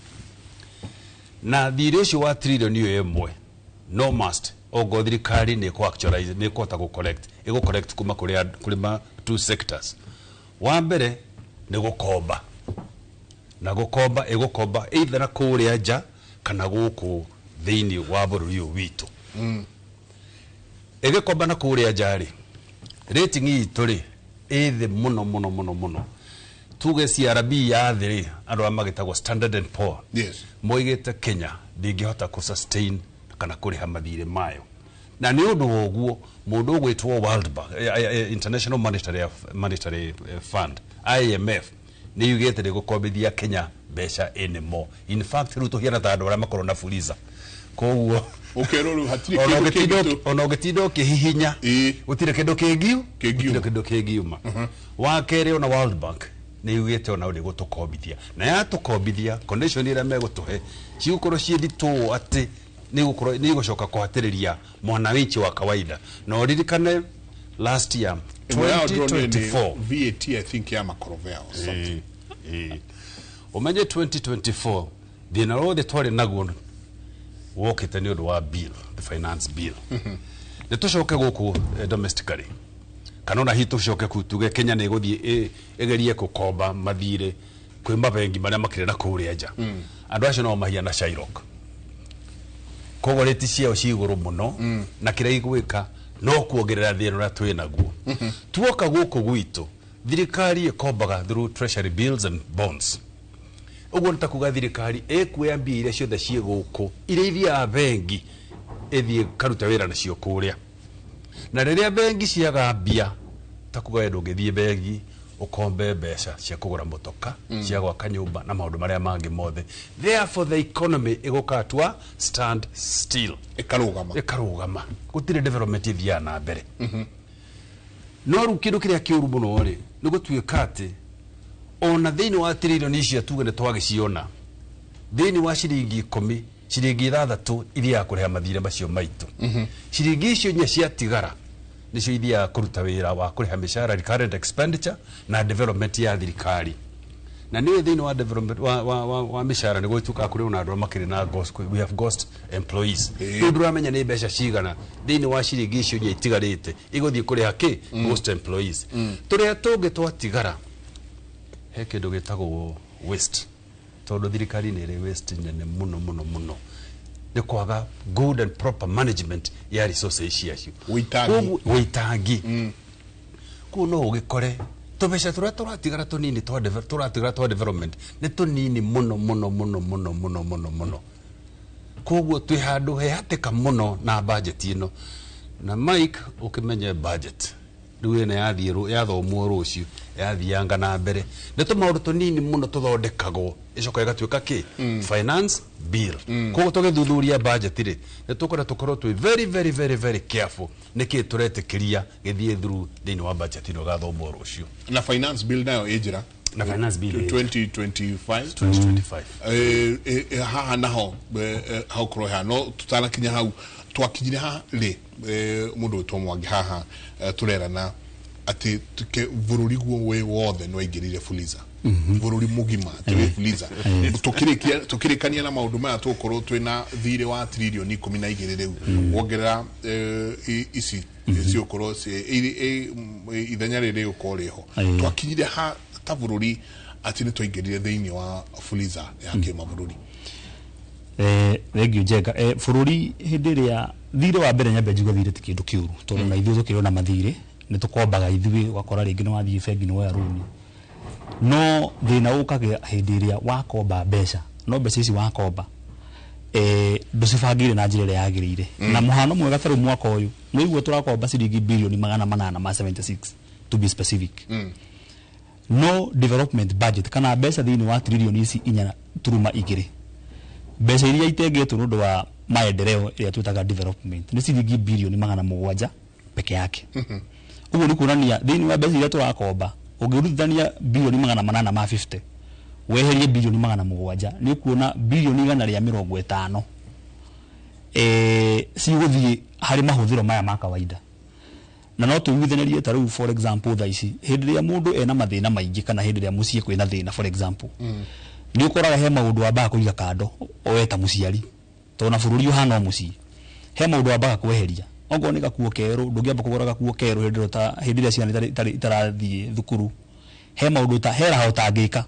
Na thirĩ ũcio wa trilioni 1 no must ogo thirikari nĩ kũ actualize nĩ kũhota gũ collect ĩgũ collect kuma kũrĩ ma two sectors. Wa mbere nĩ gũkomba. Na gũkomba ĩgũkomba either na kũrĩa nja kana gũkũ thĩinĩ wa bũrũri ũyũ witũ. Ĩgĩkomba na kũrĩa nja rĩ, rating itũ rĩ ĩ thĩ mũno mũno mũno mũno. Tuge CRB ya thĩ rĩ, andũ arĩa magĩtagwo Standard and Poor. Yes. Moigĩte Kenya ndĩngĩhota kũ sustain kana kũrĩha mathirĩ mayo. Na nĩ ũndũ wa ũguo mũndũ ũgwĩtwo World Bank, International Monetary Fund, IMF, nĩ yugĩte ndĩgũkombithia Kenya mbeca anymore. In fact rĩu tũhiana ta andũ arĩa makorwo na fuliza. Koguo ũkerwo rĩu hatirĩ kĩndũ kĩngĩ ona ũngĩtinda ũkĩhihinya gũtirĩ kĩndũ gũtirĩ kĩndũ kĩngiuma. Wa kerĩ ona World Bank nĩ yugĩte ona ndĩgũtũkombithia. Na yatũkombithia condition ĩrĩa megũtũhe cigũkorwo ciĩ nditũ atĩ nĩ igũcoka kũhatĩrĩria mwananchi wa kawaida. Na ũririkane last year 2024 VAT I think ya makorovea or something. Ũmenye 2024 thĩna wothe twarĩ naguo wokĩte nĩ ũndũ wa bill, the finance bill. Nĩ tũcoke gũkũ domestically kana ona hihi tũcoke kuu tuge Kenya nĩ ĩgũthiĩ ĩgerie gũkomba mathirĩ kwĩ mabengi marĩa makĩrĩ na kũrĩa nja. Andũ acio no mahiana Shylock. Koguo rĩti ciao ci igũrũ mũno na kĩrĩa igwĩka no kuongerera thĩna ũrĩa twĩ naguo. Tuoka gũkũ gwitũ thirikari ĩkombaga through treasury bills and bonds. Ũguo nĩ ta kuga thirikari ĩkuoya mbia iria ciothe ciĩ gũkũ iria ithiaga bengi ĩthiĩ karuta wĩra nacio kũrĩa. Na rĩrĩa bengi ciaga mbia ta kuga we ndũngĩthiĩ bengi ũkombe mbeca cia kũgũra mũtoka, cia gwaka nyũmba na maũndũ marĩa mangĩ mothe. Therefore the economy ĩgũka to stand still. Ĩkarũgama. Gũtirĩ development ĩthiaga na mbere. No rĩu kĩndũ kĩrĩa kĩũru mũno rĩ nĩ gũtuĩka atĩ ona thĩinĩ wa trilioni icio tuge nĩ twagĩciona thĩinĩ wa ciringi 10 ciringi 6 ithiaga kũrĩha mathirĩ macio maitũ. Ciringi icio 4 ciatigara nĩcio ithiaga kũruta wĩra wa kũrĩha mĩcara, recurrent expenditure na development ya thirikari. Na nĩ thĩinĩ wa development wa mĩcara nĩ gũtuĩkaga kũrĩ ona andũ makĩrĩ na ghost, we have ghost employees. Rĩu ndũramenya nĩ mbeca cigana thĩinĩ wa ciringi icio 4 itigarĩte igũthiĩ kũrĩha kĩ ghost employees. Tũrĩa tũngĩ twatigara he kĩndũ gĩtagwo waste, tondũ thirikari nĩ ĩrĩ waste nene mũno mũno mũno nĩ kwaga good and proper management ya resources ciacio. Wĩitangi. Koguo no ũgĩkore tũbeca tũrĩa tũratigara tũnini tũratigara twa development nĩ tũnini mũno mũno mũno mũno mũno mũno mũno. Koguo twĩ handũ he hatĩka mũno na budget ĩno. Na Mike ũkĩmenye budget rĩu ĩno yathiĩ yathomwo rũciũ yathianga na mbere nĩ tũmaũndũ tũnini mũno tũthondekagwo ĩcoka ĩgatuĩka kĩ finance bill. Koguo tũgĩthuthuria budget rĩ nĩ tũkwenda tũkorwo twĩ very very very very careful nĩkĩ tũretĩkĩria gĩthiĩ through thĩinĩ wa budget ĩno ĩgathomwo rũciũ. Na finance bill nayo ĩ njĩra na finance bill 2025 haha naho haukorwo haha no tutanakinya hau twakinyire haha rĩ mũndũ wĩtwo Mwangi haha tũrerana atĩ bũrũri guo wĩ wothe nĩ waingĩrire fuliza. Bũrũri mũgima tũrĩ fuliza. Tũkĩrĩkania na maũndũ maya tũgũkorwo twĩna thirĩ wa trilioni 12 rĩu wongerera ici cigũkorwo ithenya rĩrĩ rĩgũkorwo rĩho. Twakinyire ha ta bũrũri atĩ nĩ twaingĩrire thĩinĩ wa fuliza ya kĩmabũrũri. Thengiũ Njenga. Bũrũri hĩndĩ ĩrĩa thirĩ wa mbere nyambe njigue thirĩ ti kĩndũ kĩũru tondũ na ithuĩ tũkĩrĩ ona mathirĩ Nĩ tũkombaga ithuĩ, ũgakora rĩngĩ nĩ wathiĩ bengi nĩ woya rũni, no thĩna ũkaga hĩndĩ ĩrĩa wakomba mbeca, no mbeca ici wakomba ndũcibangĩire na njĩra ĩrĩa yagĩrĩire. Na mũhano mwega ta rĩu mwaka ũyũ nĩguo tũrakomba ciringi birioni 876, to be specific. No development budget kana mbeca thĩinĩ wa tririoni ici 4.2, mbeca iria itengetwo nĩ ũndũ wa maendeleo ĩrĩa twĩtaga development nĩ ciringi birioni 700 peke yake. Ũguo nĩ kuonania thĩinĩ wa mbeca iria tũrakomba, ũngĩrutithania birioni 850 weherie birioni 700, nĩ ũkuona birioni 150 cigũthiĩ harĩ mahũthĩro maya ma kawaida. Na no tũiguithanĩrie ta rĩu, for example, thaa ici hĩndĩ ĩrĩa mũndũ ena mathĩna maingĩ kana hĩndĩ ĩrĩa mũciĩ kwĩna thĩna, for example, nĩ ũkoraga he maũndũ wambaga kũiga kando owe ta mũciari, tondũ na bũrũri ũhana o mũciĩ he maũndũ wambaga kweheria. Okorwo nĩ gakuo kerũ, ndũngĩamba kũgũra gakuo kerũ hĩndĩ ĩrĩa hĩndĩ ĩrĩa ciana itarathiĩ thukuru. He maũndũ ta he raha ũtangĩka.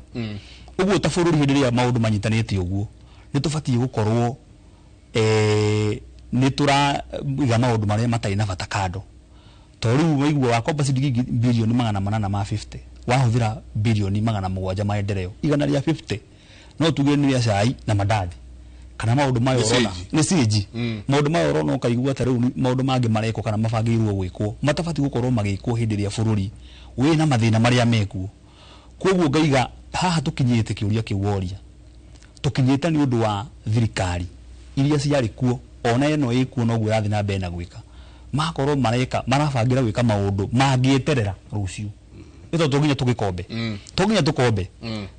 Ũguo ta bũrũri, hĩndĩ ĩrĩa maũndũ manyitanĩte ũguo, nĩ tũbatiĩ gũkorwo nĩ tũraiga maũndũ marĩa matarĩ na bata kando, tondũ rĩu waigua wakomba ciringi birioni 850, wahũthĩra birioni 700 maendeleo, 150 no tuge nĩ rĩa cai na mandathi kana maũndũ maya Nĩ ũrona cĩnji. Nĩ cĩnji. Maũndũ maya ũrona ũkaigua ta rĩu maũndũ mangĩ marekwo kana mabangĩirwo gwĩkwo matabatiĩ gũkorwo magĩkwo hĩndĩ ĩrĩa bũrũri wĩna mathĩna marĩa mekuo. Koguo ngaiga haha tũkinyĩte kĩũria kĩu woria, tũkinyĩte nĩ ũndũ wa thirikari iria ciarĩ kuo, ona ĩno ĩkuo noguo ĩrathiĩ na mbere na gwĩka, makorwo mareka marabangĩra gwĩka maũndũ mangĩeterera rũciũ. Nĩ tondũ to nginya tũgĩkombe, to nginya tũkombe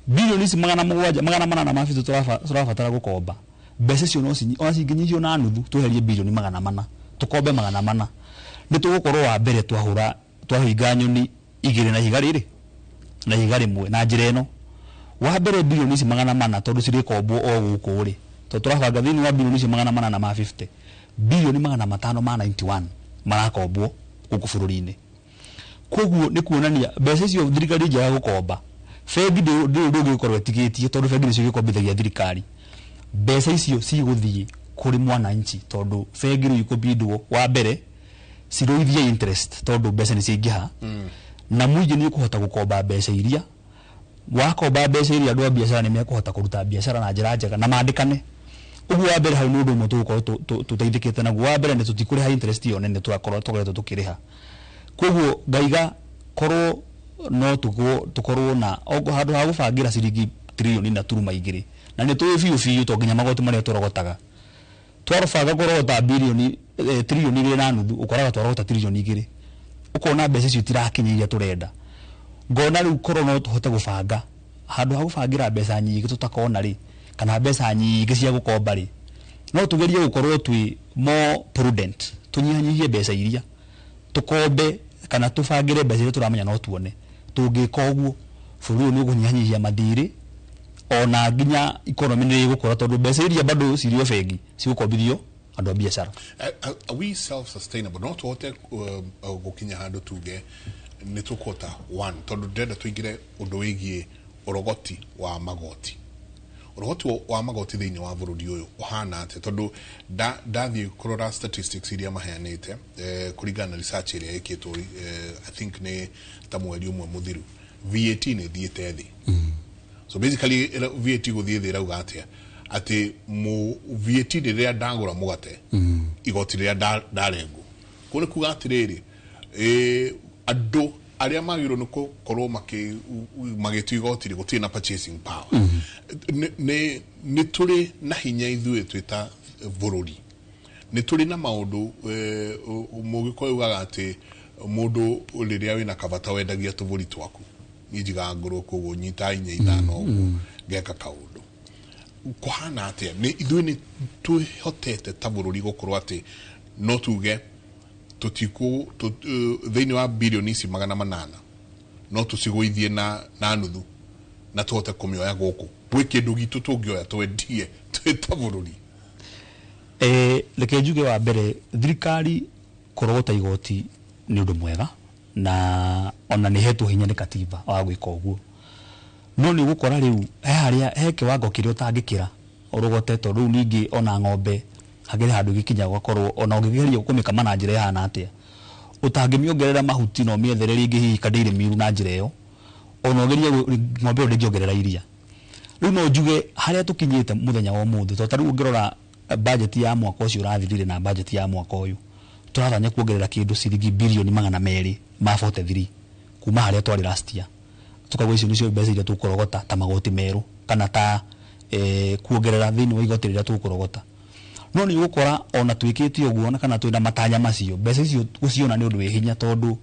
birioni ici 700, 850 tũrabatara gũkomba. Mbeca icio no ona cingĩnyihio na nuthu, tweherie birioni 400, tũkombe 400, nĩ tũgũkorwo wa mbere twahũra twahinga nyoni igĩrĩ na ihiga rĩrĩ na ihiga rĩmwe. Na njĩra ĩno, wa mbere, birioni ici 400 tondũ cirĩkombwo o gũkũ rĩ, tondũ tũrabanga thĩinĩ wa birioni icio 850, birioni 591 marakombwo gũkũ bũrũri-inĩ. Koguo nĩ kuonania mbeca icio thirikari ĩngĩaga gũkomba bengi, ndĩ ũndũ ũngĩkorwo ĩtigĩtie, tondũ bengi nĩcio igĩkombithagia thirikari. Mbeca icio cigũthiĩ kũrĩ mwananchi, tondũ bengi rĩu ikũbindwo wa mbere cirũithie interest, tondũ mbeca nĩ ciaingĩha na mũingĩ nĩ ũkũhota gũkomba mbeca iria. Wakomba mbeca iria, andũ a biacara nĩ mekũhota kũruta biacara na njĩra njega na mandĩkane. Ũguo wa mbere hau nĩ ũndũ ũmwe tũgũkorwo tũteithĩkĩte naguo. Wa mbere nĩ tũtikũrĩha interest ĩyo nene tũrakorwo tũkoretwo tũkĩrĩha. Koguo ngaiga korwo no tũkorwo na handũ ha gũbangĩra ciringi tririoni 4.2, na nĩ tũĩ biũ biũ to nginya magoti marĩa tũrogotaga, twarobanga kũrogota birioni tririoni 2.5, ũkoraga twarogota tririoni 2, ũkona mbeca icio itirakinya iria tũrenda. Ngona rĩu korwo no tũhote gũbanga, handũ ha gũbangĩra mbeca nyingĩ tũtakona rĩ, kana mbeca nyingĩ cia gũkomba rĩ, no tũgerie gũkorwo twĩ more prudent, tũnyihanyihie mbeca iria tũkombe kana tũbangĩre mbeca iria tũramenya no tuone. Tũngĩka ũguo, bũrũri ũyũ nĩ ũkũnyihanyihia mathirĩ, ona nginya economy nĩ ĩgũkũra, tondũ mbeca iria bado cirio bengi cigũkombithio andũ a biacara. Are we self sustainable? No tũhote gũkinya handũ tuge nĩ tũkũhota one, tondũ ndĩrenda tũingĩre ũndũ wĩgiĩ ũrogoti wa magoti. Ũrogoti wa magoti thĩinĩ wa bũrũri ũyũ ũhana atĩa? Tondũ ndathiĩ kũrora statistics iria maheanĩte kũringana na research ĩrĩa ĩkĩtwo, I think nĩ ta mweri ũmwe mũthiru, VAT nĩ ĩthiĩte thĩ. So basically VAT gũthiĩ thĩ ĩrauga atĩa? Atĩ mu VAT rĩrĩa ndagũra mũgate, igoti rĩrĩa ndarengwo kũu, nĩ kuga atĩrĩrĩ, andũ arĩa magĩrĩirwo nĩ gũkorwo magĩtio igoti rĩ, gũtirĩ na purchasing power. Nĩ tũrĩ na hinya ithuĩ twĩ ta bũrũri? Nĩ tũrĩ na maũndũ mũgĩkũyũ ugaga atĩ mũndũ rĩrĩa wĩna kabata wendagia tũbũri twaku. Niĩ njigaga ngũrũ, koguo nyita inya ithano ũguo ngeka kaũndũ. Kũhana atĩa? Nĩ ithuĩ nĩ twĩhotete ta bũrũri gũkorwo atĩ no tuge tũtikũ thĩinĩ wa birioni ici 800 no tũcigũithie na nuthu na tũhote kũmĩoya gũkũ gwĩ kĩndũ gitũ tũngĩoya twendie twĩ ta bũrũri? Reke njuge wa mbere, thirikari kũrogota igoti nĩ ũndũ mwega, na ona nĩ hetwo hinya nĩ katiba wa gwĩka ũguo. No nĩ ũgũkora rĩu he harĩa he kĩwango kĩrĩa ũtangĩkĩra ũrogote, tondũ rĩu ningĩ ona ng'ombe hakĩrĩ handũ gĩkinya gũgakorwo ona ũngĩgeria kũmĩkama na njĩra ĩhana atĩa, Ũtangĩmĩongerera mahuti na ũmĩethere rĩngĩ hihi ka dairy meal na njĩra ĩyo, ona ũgerie ng'ombe ĩyo ndĩngĩongerera iria. Rĩu no njuge harĩa tũkinyĩte mũthenya wa ũmũthĩ, tondũ ta rĩu ũngĩrora budget ya mwaka ũcio ũrathirire na budget ya mwaka ũyũ, tũratanya kuongerera kĩndũ ciringi birioni 243 kuma harĩa twarĩ last year. Tukauga icio nĩcio mbeca iria tũkũrogota ta magoti merũ kana ta kuongerera thĩinĩ wa igoti rĩrĩa tũkũrogota. No nĩ ũgũkora ona twĩkĩte ũguo na kana twĩna matanya macio, mbeca icio gũciona nĩ ũndũ wĩ hinya, tondũ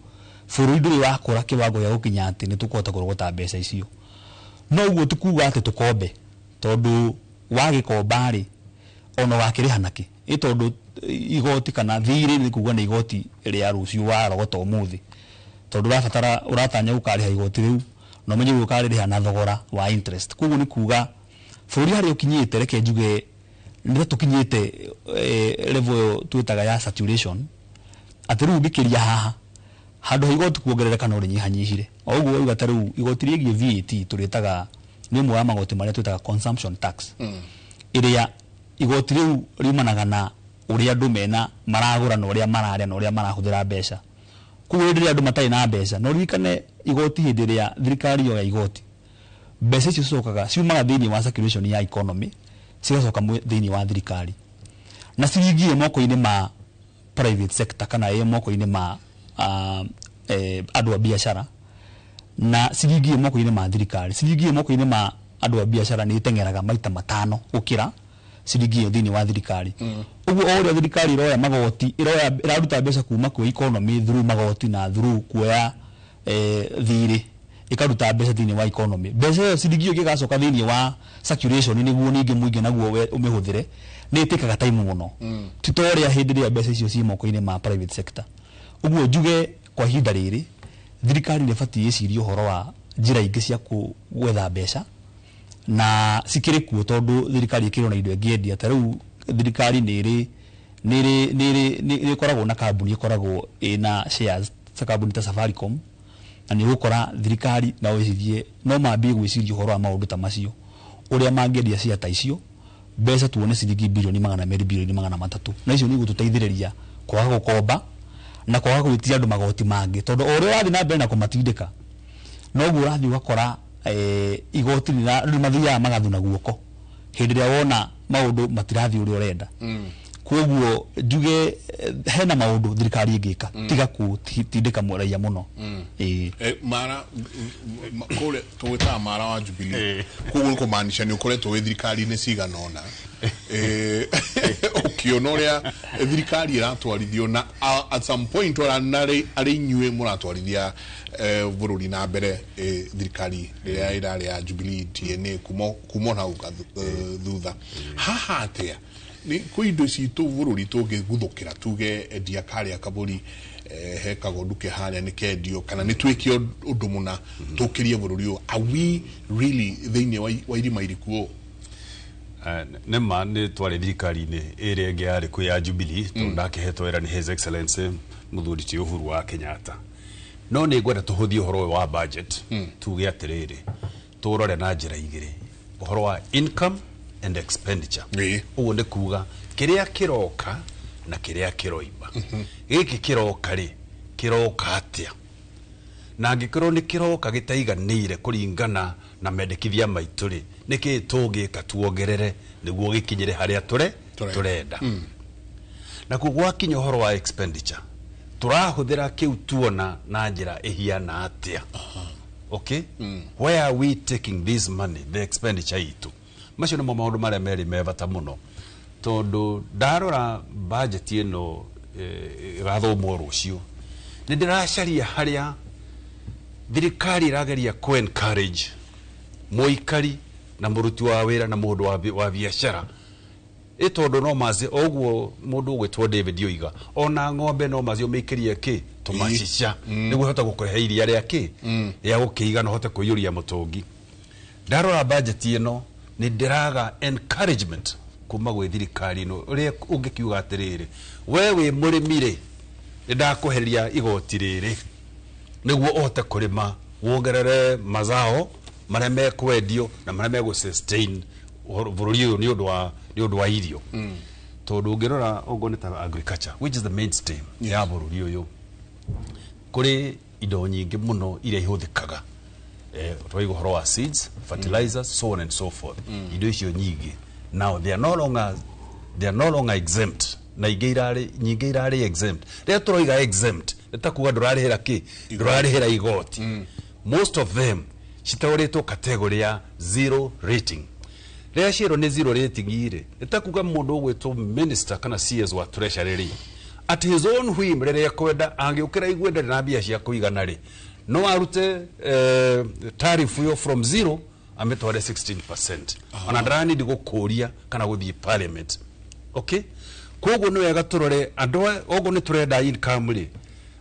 bũrũri ndũrĩ wakũra kĩwango gĩa gũkinya atĩ nĩ tũkũhota kũrogota mbeca icio. No ũguo ti kuga atĩ tũkombe, tondũ wagĩkomba rĩ, ona ũgakĩrĩha nakĩ? Ĩ tondũ igoti kana thirĩ nĩ kuga nĩ igoti rĩa rũciũ warogota ũmũthĩ, tondũ ũrabatara ũratanya gũkarĩha igoti rĩu na ũmenye rĩu ũkarĩrĩha na thogora wa interest. Koguo nĩ kuga bũrũri harĩa ũkinyĩte, reke njuge nĩ ta tũkinyĩte level ĩyo twĩtaga ya saturation, atĩ rĩu ũngĩkĩria haha handũ ha igoti kuongerereka no rĩnyihanyihire. O ũguo wauga, ta rĩu igoti rĩgiĩ VAT tũrĩtaga nĩ ũmwe wa magoti marĩa twĩtaga consumption tax, ĩrĩa igoti rĩu riumanaga na ũrĩa andũ mena maragũra na ũrĩa mararĩa na ũrĩa marahũthĩra mbeca. Koguo hĩndĩ ĩrĩa andũ matarĩ na mbeca, na ũririkane igoti, hĩndĩ ĩrĩa thirikari yoya igoti, mbeca icio cicokaga ciumaga thĩinĩ wa circulation ya economy, cigacoka thĩinĩ wa thirikari, na ciringi ĩ moko-inĩ ma private sector kana ĩ moko-inĩ ma andũ a biacara, na ciringi ĩ moko-inĩ ma thirikari, ciringi ĩ moko-inĩ ma andũ a biacara nĩ ĩteng'eraga maita 5 gũkĩra ciringi ĩyo thĩinĩ wa thirikari. Ũguo o ũrĩa thirikari ĩroya magoti, ĩroya ĩraruta mbeca kuma kwĩ economy through magoti na through kuoya thirĩ, ĩkaruta mbeca thĩinĩ wa economy, mbeca ĩyo ciringi ĩyo ĩngĩgacoka thĩinĩ wa circulation nĩguo ningĩ mũingĩ naguo ũmĩhũthĩre, nĩ ĩtĩkaga time mũno, ti ta ũrĩa hĩndĩ ĩrĩa mbeca icio ciĩ moko-inĩ ma private sector. Ũguo njuge kwa ihinda rĩrĩ thirikari nĩ ĩbatiĩ ĩcirie ũhoro wa njĩra ingĩ cia gwetha mbeca, na cikĩrĩ kuo, tondũ thirikari ĩkĩrĩ na indo ĩngĩendia. Ta rĩu thirikari nĩ ĩrĩ nĩ ĩrĩ nĩ ĩrĩ nĩ ĩkoragwo na kambuni ĩkoragwo ĩna shares ta kambuni ta Safaricom, na nĩ ũgũkora thirikari no ĩcirie, no mambie gwĩciria ũhoro wa maũndũ ta macio, ũrĩa mangĩendia share ta icio, mbeca tuone ciringi birioni 200, birioni 300, na icio nĩ igũtũteithĩrĩria kwaga gũkomba na kwaga gwĩtia andũ magoti mangĩ, tondũ o ũrĩa ũrathiĩ na mbere na kũmatindĩka, noguo ũrathiĩ ũgakora igoti rĩu mathiaga magathuna guoko hĩndĩ ĩrĩa wona maũndũ matirathiĩ ũrĩa ũrenda. Koguo njuge hena maũndũ thirikari ĩngĩka tiga gũtindĩka raia mũno. Ĩĩ. Mara kũrĩa tũgwĩtaga Mara wa Jubilee, koguo nĩ kũmaanisha nĩ ũkoretwo wĩ thirikari-inĩ cigana ũna, ũkĩona ũrĩa thirikari ĩratwarithio, na at some point ona arĩ inyuĩ mũratwarithia bũrũri na mbere, thirikari rĩrĩa ĩrarĩ ya Jubilee DNA kuma ona hau thutha haha, atĩa nĩ kwĩ indo citũ bũrũri tũngĩguthũkĩra tuge endia karĩa kabũri, he kagondu ke harĩa nĩ kendio, kana nĩ twĩke ũndũ mũna tũkĩrie bũrũri ũyũ? Are we really thĩinĩ wa irima iriku ũũ? Nĩ ma nĩ twarĩ thirikari-inĩ ĩrĩa ĩngĩ yarĩ kuo ya Jubilee, tondũ ndakĩhetwo wĩra nĩ His Excellency mũthuri ti Uhuru wa Kenyatta. No nĩ ngwenda tũhũthie ũhoro ũyũ wa budget, tuge atĩrĩrĩ, tũrore na njĩra igĩrĩ, ũhoro wa income and expenditure. Ũguo nĩ kuga kĩrĩa kĩroka na kĩrĩa kĩroima. Gĩkĩ kĩroka rĩ, kĩroka atĩa? Na angĩkorwo nĩ kĩroka gĩtaiganĩire kũringana na mendekithia maitũ rĩ, nĩkĩ tũngĩka tuongerere nĩguo gĩkinyĩre harĩa tũrenda? Nakuo gwakinya ũhoro wa expenditure, tũrahũthĩra kĩu tuona na njĩra ĩhiana atĩa? Okay, where are we taking this money, the expenditure itũ? Macio nĩmo maũndũ marĩa merĩ me bata mũno, tondũ ndarora budget ĩno ĩgathomwo rũciũ, nĩ ndĩracaria harĩa thirikari ĩrageria ku encourage mũikari na mũruti wa wĩra na mũndũ wa biacara, ĩ tondũ no maci ũguo mũndũ ũgwĩtwo David oiga, ona ng'ombe no maci ũmĩikĩrie kĩ tũmacica nĩguo ĩhote gũkũhe iria rĩa kĩ rĩa gũkĩigana ũhote kũiyũria mũtũngi. Ndarora budget ĩno, nĩ ndĩraga encouragement kuma gwĩ thirikari ĩno, ũrĩa ũngĩkiuga atĩrĩrĩ, we wĩ mũrĩmi rĩ, nĩ ndakũheria igoti rĩrĩ nĩguo ũhote kũrĩma wongerere mazao marĩa mekwendio na marĩa megũ sustain bũrũri ũyũ nĩ ũndũ wa irio, tondũ ũngĩrora ũguo nĩ ta agriculture, which is the mainstay ya bũrũri ũyũ. Kũrĩ indo nyingĩ mũno iria ihũthĩkaga, twaigua ũhoro wa seeds, fertilizers, so on and so forth. Indo icio nyingĩ now they are no longer exempt, na ingĩ irarĩ nyingĩ irarĩ exempt. Rĩrĩa tũroiga exempt, nĩ ta kuga ndũrarĩhĩra kĩ, ndũrarĩhĩra igoti. Most of them citaũrĩtwo category ya zero rating. Rĩrĩa cierwo nĩ zero rating rĩ, nĩ ta kuga mũndũ ũgwĩtwo minister kana CS wa treasury rĩ, at his own whim, rĩrĩa ekwenda, angĩũkĩra igue ndarĩ na mbia cia kũigana rĩ, no arute tariff ĩyo from zero amĩtware 16%, ona ndaranindi gũkũria kana gũthiĩ parliament. Okay, koguo nĩ wega tũrore andũ aya. Oguo nĩ tũrenda income rĩ,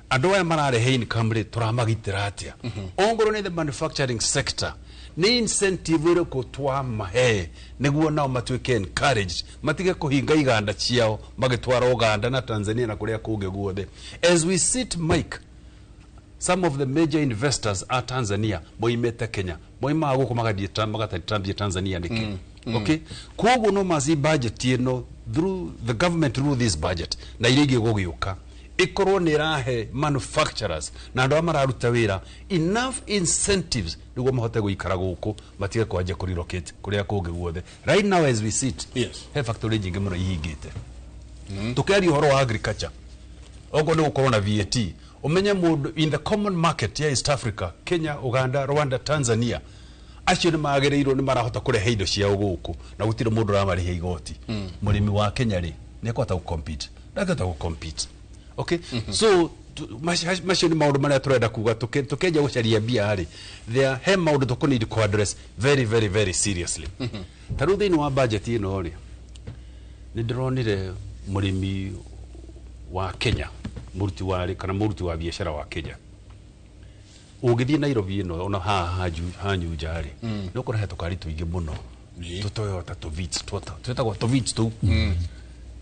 andũ aya mararehe income rĩ, tũramagitĩra atĩa? Ongorwo nĩ the manufacturing sector, nĩ incentive ĩrĩkũ twamahe nĩguo nao matuĩke encouraged matige kũhinga iganda ciao magĩtwara Uganda na Tanzania na kũrĩa kũngĩ guothe? As we sit, Mike, some of the major investors a Tanzania moimĩte Kenya, moimaga gũkũ magathiĩ magatambia Tanzania nĩkĩ? Okay, koguo no maci budget ĩno, through the government, through this budget na iria ingĩ gũgĩũka, ĩkorwo nĩ ĩrahe manufacturers na andũ arĩa mararuta wĩra enough incentives nĩguo mahote gũikara gũkũ, matige kwanjia kũ relocate kũrĩa kũngĩ guothe. Right now, as we sit, he factory nyingĩ mũno ihingĩte. Tũkĩaria ũhoro wa agriculture, okorwo nĩ gũkorwo na VAT, ũmenye mũndũ in the common market ya East Africa, Kenya, Uganda, Rwanda, Tanzania, acio nĩ magĩrĩirwo nĩ marahota kũrehe indo ciao gũkũ na gũtirĩ mũndũ ũramarĩhia igoti. Mũrĩmi wa Kenya rĩ, nĩ ekũhota gũcompete? Ndangĩhota gũcompete. Okay, so macio nĩ maũndũ marĩa tũrenda kuga. Tũkĩanjia gũcaria mbia rĩ, there he maũndũ tũkũneed ku address very, very, very seriously. Ta rĩu thĩinĩ wa budget ĩno rĩ, nĩ ndĩronire mũrĩmi wa Kenya, mũruti wa kana mũruti wa biacara wa Kenya, ũngĩthiĩ Nairobi ĩno, ona haha Hanyunja rĩ, nĩ ũkũrehe he tũkari tũingĩ mũno, tũ Toyota, tũ Vitz, twĩtagwo tũ Vitz tũu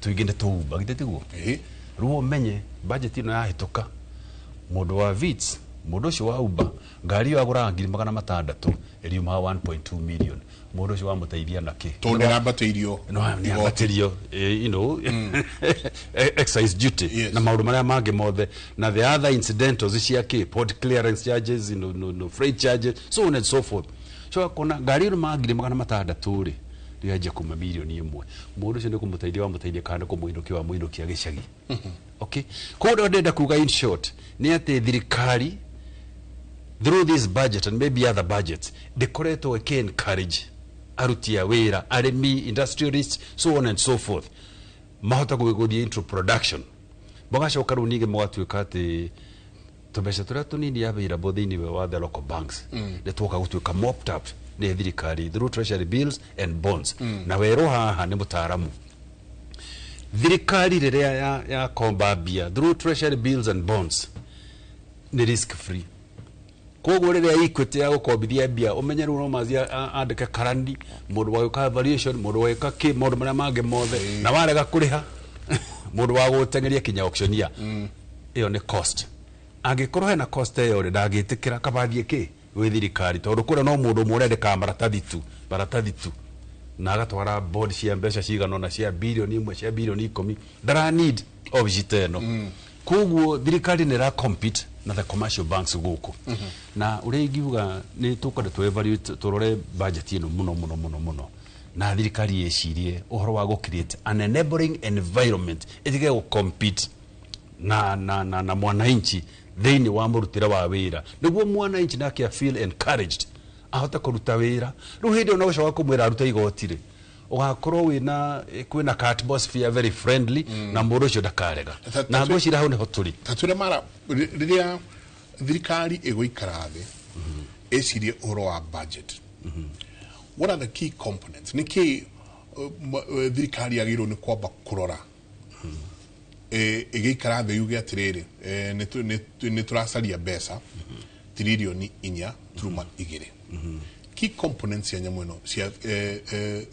tũingĩ, nĩ tũumba githĩ tiguo? Rĩu ũmenye budget ĩno yahĩtũka, mũndũ wa Vitz, mũndũ ũcio wa Uber, ngari ĩyo agũraga 600,000, ĩriumaga 1.2 million. Mũndũ ũcio wamũteithia na kĩ? Tondũ nĩ arambatĩirio. No nĩ ambatĩrio, excise duty na maũndũ marĩa mangĩ mothe na the other incidentals cia kĩ, port clearance charges, no, freight charges, so on and so forth. So akona ngari ĩno ma 600,000 rĩ, rĩanjia kuma 1 million. Mũndũ ũcio nĩ kũmũteithia wamũteithia kana nĩ kũmũinũkia wamũinũkia gĩcagi? Okay, koguo ndĩrenda kuga in short nĩ atĩ thirikari through this budget and maybe other budgets ndĩkoretwo ĩkĩ encourage aruti a wĩra, arĩmi, industrialists, so on and so forth, mahota gũthiĩ into production. Magacoka rĩu ningĩ magatuĩka atĩ tũmbeca tũrĩa tũnini available thĩinĩ wa the local banks nĩ twoka gũtuĩka mopped up nĩ thirikari through treasury bills and bonds. Na werũ haha nĩ mũtaaramu, thirikari rĩrĩa ya komba mbia through treasury bills and bonds nĩ risk free. Koguo rĩrĩa Equity ya gũkombithia mbia, ũmenye rĩu no mazi andĩke karani, mũndũ wa gwĩka valuation, mũndũ wa gwĩka kĩ, maũndũ marĩa mangĩ mothe, na warega kũrĩha, mũndũ wa gũteng'eria kinya auctioneer, ĩyo nĩ cost. Angĩkorwo hena cost ĩyo rĩ, ndangĩtĩkĩra, kabathiĩ kĩ gwĩ thirikari, tondũ kũrĩa no mũndũ ũmwe ũrendekaga maratathi tu, maratathi tu, na agatwara board cia mbeca cigana ũna, cia 1 billion, cia 10 billion, ndara need obici ta ĩno. Koguo thirikari nĩ ĩra compete na the commercial banks gũkũ. Na ũrĩa ingiuga nĩ tũkwenda tũ evaluate, tũrore budget ĩno mũno mũno mũno mũno, na thirikari ĩcirie ũhoro wa gũ create an enabling environment ĩtige gũ compete na mwananchi thĩinĩ wa mũrutĩre wa wĩra, nĩguo mwananchi nake feel encouraged ahote kũruta wĩra. Rĩu hĩndĩ ĩyo no gũcoka kũmwĩra arute igoti rĩ, ũgakorwo wĩna kwĩna ka atmosphere very friendly na mũndũ ũcio ndakarega. Na ngwĩciria hau nĩho tũrĩ. Ta twĩre mara, rĩrĩa thirikari ĩgũikara thĩ ĩcirie ũhoro wa budget, what are the key components? Nĩ kĩ thirikari yagĩrĩirwo nĩ kwamba kũrora ĩgĩikara thĩ yuge atĩrĩrĩ, nĩ tũracaria mbeca 4.2 tiririoni? Key components cia nyamũ ĩno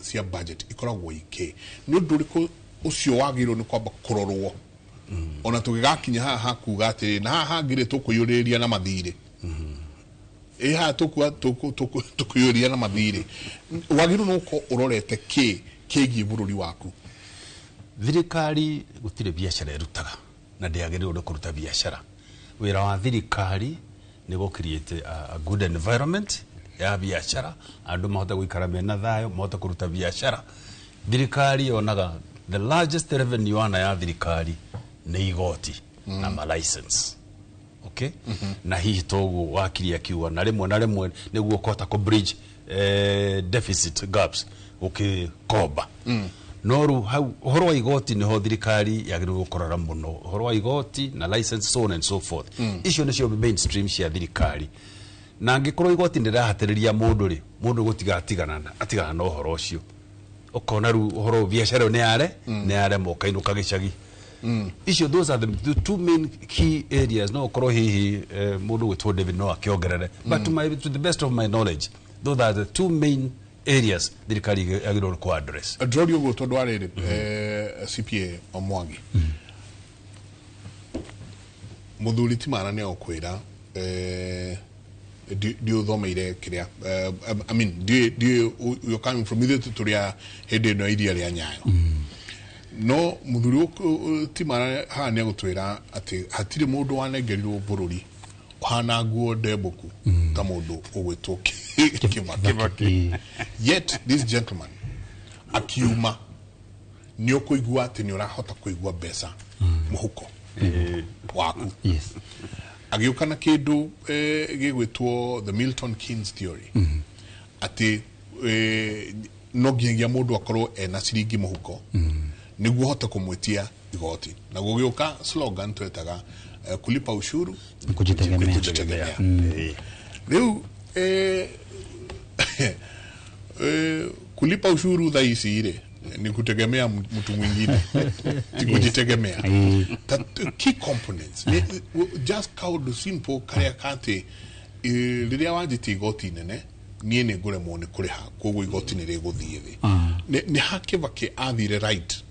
cia budget ikoragwo ikĩ? Nĩ ũndũ ũrĩkũ ũcio wagĩrĩirwo nĩ kwamba kũrorwo ona tũgĩgakinya haha hakuga atĩrĩ, na haha hangĩ rĩ, tũkũiyũrĩrĩria na mathirĩ, ĩ haha tũkũiyũrĩrĩria na mathirĩ? Wagĩrĩirwo nĩ gũkorwo ũrorete kĩ kĩgiĩ bũrũri waku? Thirikari gũtirĩ biacara ĩrutaga na ndĩagĩrĩirwo nĩ kũruta biacara. Wĩra wa thirikari nĩ gũ create a good environment ya biacara, andũ mahote gũikara mena thayũ, mahote kũruta biacara. Thirikari yonaga the largest revenue wana ya thirikari nĩ igoti na ma license. Okay? Na hihi toguo wakiri akiuga na rĩmwe na rĩmwe nĩguo ũkũhota kũ bridge deficit gaps ũkĩkomba. No rĩu hau ũhoro wa igoti nĩho thirikari yagĩrĩirwo gũkorora mũno, ũhoro wa igoti na license, so on and so forth. Icio nĩcio mainstream cia thirikari, na angĩkorwo igoti nĩ rĩrahatĩrĩria mũndũ rĩ, mũndũ gũtiga atigana atigana na ũhoro ũcio, ũkona rĩu ũhoro biacara ĩyo nĩ yare nĩ yarema, ũkainũka gĩcagi. Icio, those are the two main key areas. No ũkorwo hihi mũndũ gwĩtwo David no akĩongerere, but to the best of my knowledge, those are the two main areas thirikari yagĩrĩirwo kũ address. Ndĩroria ũguo tondũ wa rĩrĩ, CPA Mwangi, mũthuri ti mara nĩ agũkwĩra ndiũthomeire kĩrĩa, I mean, ndiũ you're coming from, ithuĩ tũrĩ a hĩndĩ ĩno ya iria rĩa Nyayo. No mũthuri ti mara haha nĩ agũtwĩra atĩ hatirĩ mũndũ wanengerirwo bũrũri ũhana nguo ndembũku ta mũndũ ũgwĩtwo Kibaki. Yet this gentleman akiuma nĩ ũkũigua atĩ nĩ ũrahota kũigua mbeca mũhuko waku. Agĩũka na kĩndũ gĩgwĩtwo the Milton Keynes theory, atĩ no nginyagia mũndũ akorwo ena ciringi mũhuko nĩguo hote kũmwĩtia igoti, na gũgĩũka slogan twetaga kulipa ushuru ni kujitegemea. Kujitegemea. Rĩu kulipa ushuru thaa ici rĩ ni kutegemea mtu mwingine, ti kujitegemea. That key components ni just kaũndũ simple karĩa katĩ rĩrĩa wanjĩtie igoti inene, niĩ nĩ ngũremwo nĩ kũrĩha, koguo igoti nĩ rĩgũthiĩ thĩ. Nĩ ha Kibaki athire right,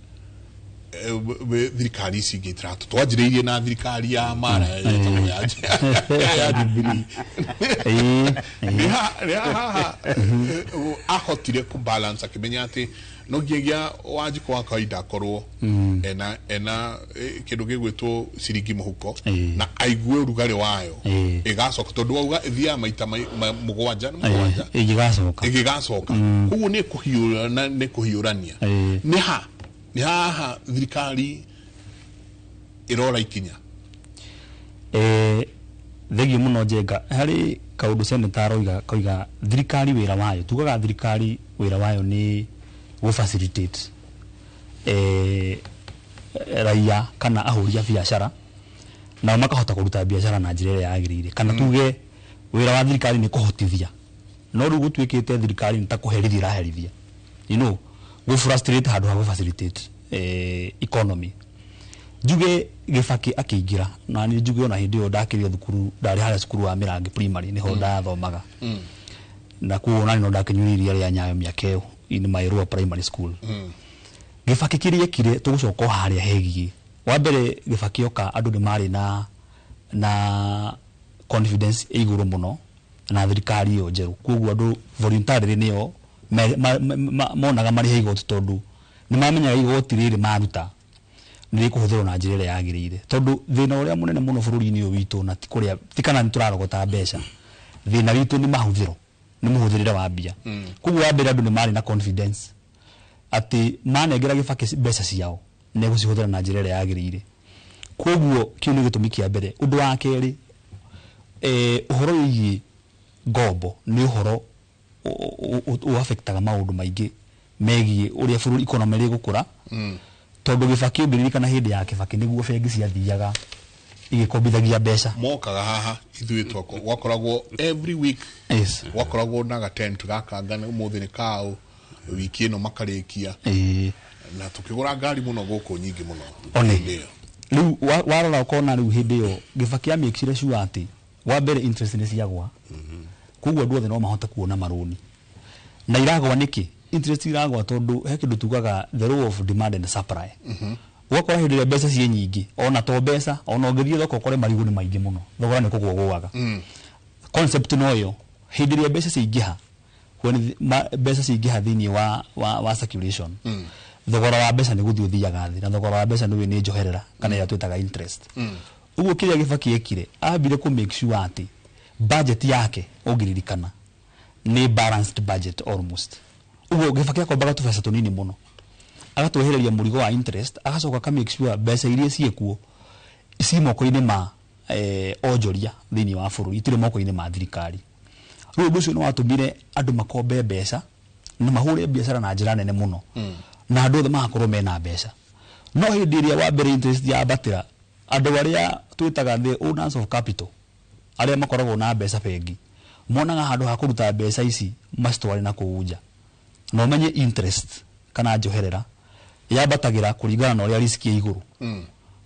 thirikari ici ingĩ itiratũ twanjĩrĩirie na thirikari ya mara yetagwo ya Jubilee. Nĩ ha haha ahotire kũ balance akĩmenya atĩ no nginyagia Wanjikũ wa kawaida akorwo ena kĩndũ gĩgwĩtwo ciringi mũhuko na aigue ũrugarĩ wayo ĩgacoka, tondũ wauga ĩthiaga maita mũgwanja nĩ mũgwanja ĩgĩgacoka. Ĩgĩgacoka, koguo nĩ kũhiũrana, nĩ kũhiũrania. Nĩ ha nĩ haha thirikari ĩrora ikinya? Thengio mũno Njenga. Harĩ kaũndũ senator aroiga, koiga thirikari wĩra wayo, tugaga thirikari wĩra wayo nĩ gũ facilitate raia kana ahũri a biacara nao makahota kũruta biacara na njĩra ĩrĩa yagĩrĩire, kana tuge wĩra wa thirikari nĩ kũhotithia. No rĩu gũtuĩkĩte thirikari nĩ ta kũherithia ĩraherithia, gũ frustrate handũ ha gũ facilitate economy. Njuge Gĩbakĩ akĩingĩra, na nĩ njuge ona hĩndĩ ĩyo ndakĩrĩ thukuru, ndarĩ harĩa cukuru wa Mĩrangi Primary nĩho ndathomaga, na kuo ona no ndakĩnyuire iria rĩa Nyayo mĩaka ĩyo in my lower primary school. Gĩbakĩ kĩrĩa ekire, tũgũcoka o harĩa hegiĩ wa mbere. Gĩbakĩ oka, andũ nĩ marĩ na confidence ĩ igũrũ mũno na thirikari ĩyo njerũ, koguo andũ voluntarily nĩo monaga marĩhe igoti, tondũ nĩ mamenyaga igoti rĩrĩ maruta nĩ rĩkũhũthĩrwo na njĩra ĩrĩa yagĩrĩire. Tondũ thĩna ũrĩa mũnene mũno bũrũri-inĩ ũyũ witũ, na ti kũrĩa, ti kana nĩ tũrarogota mbeca, thĩna witũ nĩ mahũthĩro, nĩ mũhũthĩrĩre wa mbia. Koguo wa mbere andũ nĩ marĩ na confidence atĩ manengera Gĩbakĩ mbeca ciao nĩ egũcihũthĩra na njĩra ĩrĩa yagĩrĩire. Koguo kĩu nĩ gĩtũmi kĩa mbere. Ũndũ wa kerĩ, ũhoro wĩgiĩ ngombo nĩ ũhoro ũafektaga maũndũ maingĩ megiĩ ũrĩa bũrũri economy rĩgũkũra, tondũ Gĩbakĩ, ũngĩririkana hĩndĩ ya Kĩbakĩ nĩguo bengi ciathiaga igĩkombithagia mbeca. Mokaga haha ithuĩ twako gwakoragwo every week. Gwakoragwo na gatent gaka ngana ũmũthĩ nĩ kaũ, wiki ĩno makarĩkia na tukĩgũra ngari mũno gũkũ nyingĩ mũno. One. Hĩndĩ ĩyo. Rĩu warora ũkona rĩu hĩndĩ ĩyo Gĩbakĩ amĩkire sure atĩ wa mbere interest nĩ ciagwa, koguo andũ othe no mahote kuona marũni. Na iragwa nĩkĩ interest iragwa? Tondũ he kĩndũ tugaga the law of demand and supply. Ũgakora hĩndĩ ĩrĩa mbeca ciĩ nyingĩ, ona to mbeca, ona ũngĩthiĩ thoko ũkore marigũ nĩ maingĩ mũno, thogora nĩ kũgwa gũaga. Concept no ĩyo, hĩndĩ ĩrĩa mbeca ciaingĩha, when mbeca ciaingĩha thĩinĩ wa circulation, thogora wa mbeca nĩ gũthiĩ ũthiaga thĩ, na thogora wa mbeca nĩ nĩ njoherera kana ĩrĩa twĩtaga interest. Ũguo kĩrĩa Kibaki ekire, ambire kũ make sure atĩ budget yake, ũngĩririkana, nĩ balanced budget almost. Ũguo Kibaki akombaga tũbeca tũnini mũno, agatwehereria mũrigo wa interest, agacoka aka make sure mbeca iria ciĩkuo ci moko-inĩ ma onjoria thĩinĩ wa bũrũri, itirĩ moko-inĩ ma thirikari. Rĩu ũndũ ũcio nĩ watũmire andũ makombe mbeca na mahũre biacara na njĩra nene mũno, na andũ othe magakorwo mena mbeca. No hĩndĩ ĩrĩa wa mbere interest yambatĩra, andũ arĩa twĩtaga the owners of capital, arĩa makoragwo na mbeca bengi, monaga handũ ha kũruta mbeca ici macitware na kũu nja. Na ũmenye interest kana njoherera yambatagĩra kũringana na ũrĩa risk ĩ igũrũ.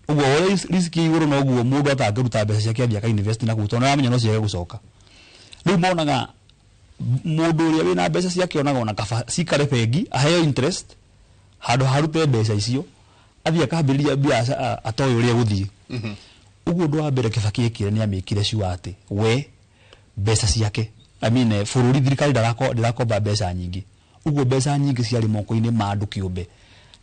Ũguo ũrĩa risk ĩ igũrũ, noguo mũndũ atangĩruta mbeca ciake athiĩ aka-invest na kũu, tondũ nĩaramenya no ciage gũcoka. Rĩu monaga mũndũ ũrĩa wĩna mbeca ciake onaga ona kaba cikare bengi aheo interest, handũ harute mbeca icio athiĩ akambĩrĩria biacara atoĩ ũrĩa gũthiĩ. Ũguo ũndũ wa mbere Kibaki ekire nĩ amĩkire sure atĩ we mbeca ciake, I mean, bũrũri, thirikari ndĩrakomba mbeca nyingĩ. Ũguo mbeca nyingĩ ciarĩ moko-inĩ ma andũ kĩũmbe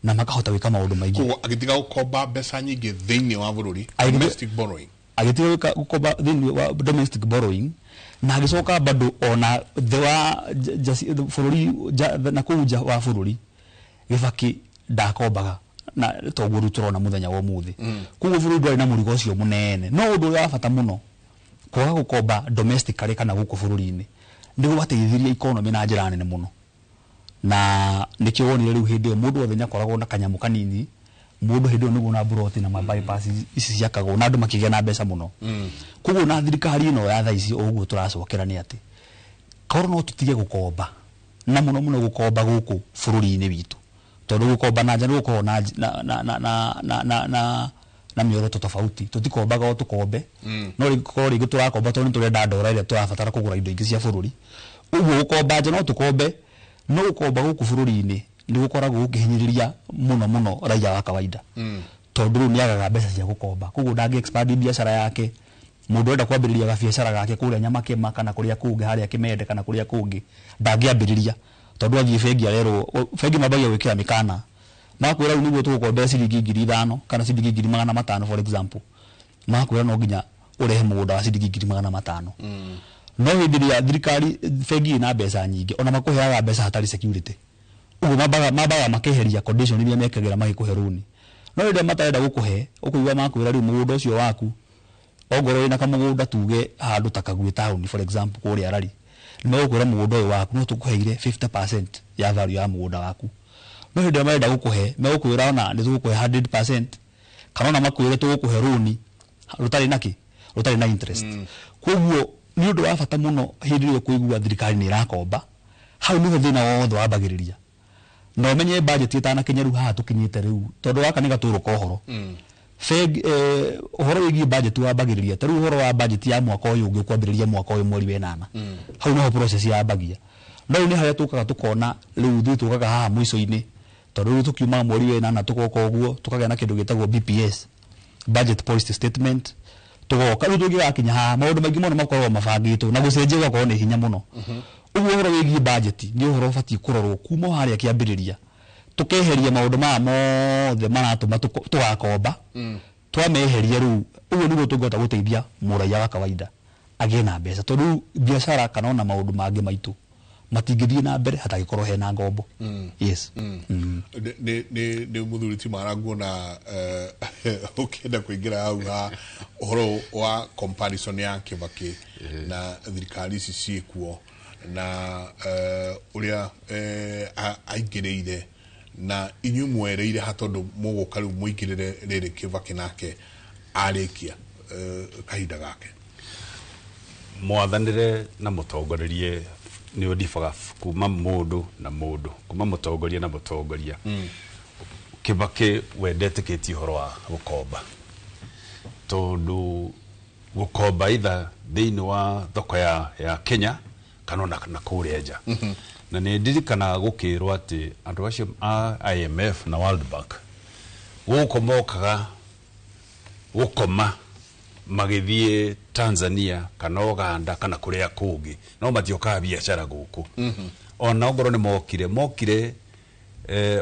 na makahota gwĩka maũndũ maingĩ. Koguo agĩtiga gũkomba mbeca nyingĩ thĩinĩ wa bũrũri, domestic borrowing. Agĩtiga gwĩka gũkomba thĩinĩ wa domestic borrowing, na agĩcoka bado ona thĩ wa bũrũri na kũu nja wa bũrũri Kibaki ndakombaga na toguo rĩu tũrona mũthenya wa ũmũthĩ. Koguo bũrũri ndwarĩ na mũrigo ũcio mũnene. No ũndũ ũrĩa wa bata mũno, kwaga gũkomba domestically kana gũkũ bũrũri-inĩ nĩ gwateithirie economy na njĩra nene mũno. Na nĩkĩo wonire rĩu hĩndĩ ĩyo mũndũ wothe nĩakoragwo na kanyamũ kanini, mũndũ hĩndĩ ĩyo nĩguo na mburoti na ma bypass ici ciakagwo na andũ makĩgĩa na mbeca mũno. Koguo na thirikari ĩno ya thaa ici ũguo tũracokera nĩ atĩ korwo no tũtige gũkomba, na mũno mũno gũkomba gũkũ bũrũri-inĩ witũ, tondũ gũkomba na nja nĩ gũkoragwo na mĩoroto tofauti. Tũtikombaga o tũkombe, no rĩngĩ rĩngĩ tũrakomba tondũ nĩ tũrenda ndora ĩrĩa tũrabatara kũgũra indo ingĩ cia bũrũri. Ũguo gũkomba nja no tũkombe, no gũkomba gũkũ bũrũri-inĩ nĩ gũkoragwo gũkĩhinyĩrĩria mũno mũno raia wa kawaida, tondũ rĩu nĩagaga mbeca cia gũkomba. Koguo ndangĩ expand biacara yake. Mũndũ ũrenda kwambĩrĩria gabiacara gake kũrĩa Nyamakema kana kũrĩa kũngĩ harĩa Kĩmende kana kũrĩa kũngĩ, ndangĩambĩrĩria tondũ athiĩ bengi arerwo, bengi mambagia gwĩkĩra mĩkana, makwĩra rĩu nĩguo tũgũkombera ciringi 5,000 kana ciringi 500,000 for example, makwĩra no nginya ũrehe mũgũnda wa ciringi 500,000. No hĩndĩ ĩrĩa thirikari bengi ĩna mbeca nyingĩ, ona makũheaga mbeca hatarĩ security. Ũguo mambaga makeheria condition iria mekagĩra magĩkũhe rũni. No rĩrĩa matarenda gũkũhe, ũkũigua makwĩra rĩu mũgũnda ũcio waku, ongorwo wĩna kamũgũnda tuge handũ ta Kagui town for example kũrĩa Rari, nĩ megũkwĩra mũgũnda ũyũ waku no tũkũheire 50% ya value ya mũgũnda waku. No hĩndĩ ĩrĩa marenda gũkũhe, megũkwĩra ona nĩ tũgũkũhe 100%, kana ona makwĩre tũgũkũhe rũni rũtarĩ na kĩ, rũtarĩ na interest. Koguo nĩ ũndũ wa bata mũno hĩndĩ ĩrĩa ũkũigua thirikari nĩ ĩrakomba, hau nĩho thĩna wothe wambagĩrĩria. Na ũmenye budget ĩtanakinya rĩu haha tũkinyĩte rĩu, tondũ gaka nĩ gatũrũ ka ũhoro. Bengi, ũhoro wĩgiĩ budget wambagĩrĩria ta rĩu ũhoro wa budget ya mwaka ũyũ ũngĩ ũkwambĩrĩria mwaka ũyũ mweri wa ĩnana, hau nĩho process yambagia. No rĩu nĩ harĩa tũkaga tũkona rĩu ithuĩ tũkaga haha mũico-inĩ, tondũ rĩu tũkiuma mweri wa ĩnana tũgoka ũguo tũkagĩa na kĩndũ gĩtagwo BPS, budget policy statement, tũgoka rĩu tũngĩgakinya haha maũndũ maingĩ mũno makoragwo mabangĩtwo na gũcenjia gũgakorwo nĩ hinya mũno. Ũguo ũhoro wĩgiĩ budget nĩ ũhoro ũbatiĩ kũrorwo kuma o harĩa kĩambĩrĩria, tũkeheria maũndũ maya mothe maratũma tũgakomba, twameheria rĩu ũguo nĩguo tũngĩhota gũteithia mũraiya wa kawaida agĩe na mbeca, tondũ rĩu biacara kana ona maũndũ mangĩ maitũ matingĩthiĩ na mbere hatangĩkorwo hena ngombo. Yes. Nĩ mũthuri ti mara nguona ũkĩenda kũingĩra hau ha ũhoro wa comparison ya Kibaki na thirikari ici ciĩkuo na ũrĩa aingĩrĩire na inyuĩ mwereire ha, tondũ mũgũka rĩu mũingĩrĩre rĩrĩ Kibaki nake arĩkia kahinda gake. Mwathanĩre na mũtongorerie nĩ ũndibaga kuma mũndũ na mũndũ, kuma mũtongoria na mũtongoria. Kibaki we ndetĩkĩtie ũhoro wa gũkomba, tondũ gũkomba either thĩinĩ wa thoko ya Kenya kana ona na kũrĩa nja. Na nĩ ndirikanaga gũkĩrwo atĩ andũ acio a IMF na World Bank gũkũ mokaga gũkoma magĩthiĩ Tanzania kana Uganda kana kũrĩa kũngĩ, no matiokaga biacara gũkũ. Ona ongorwo nĩ mokire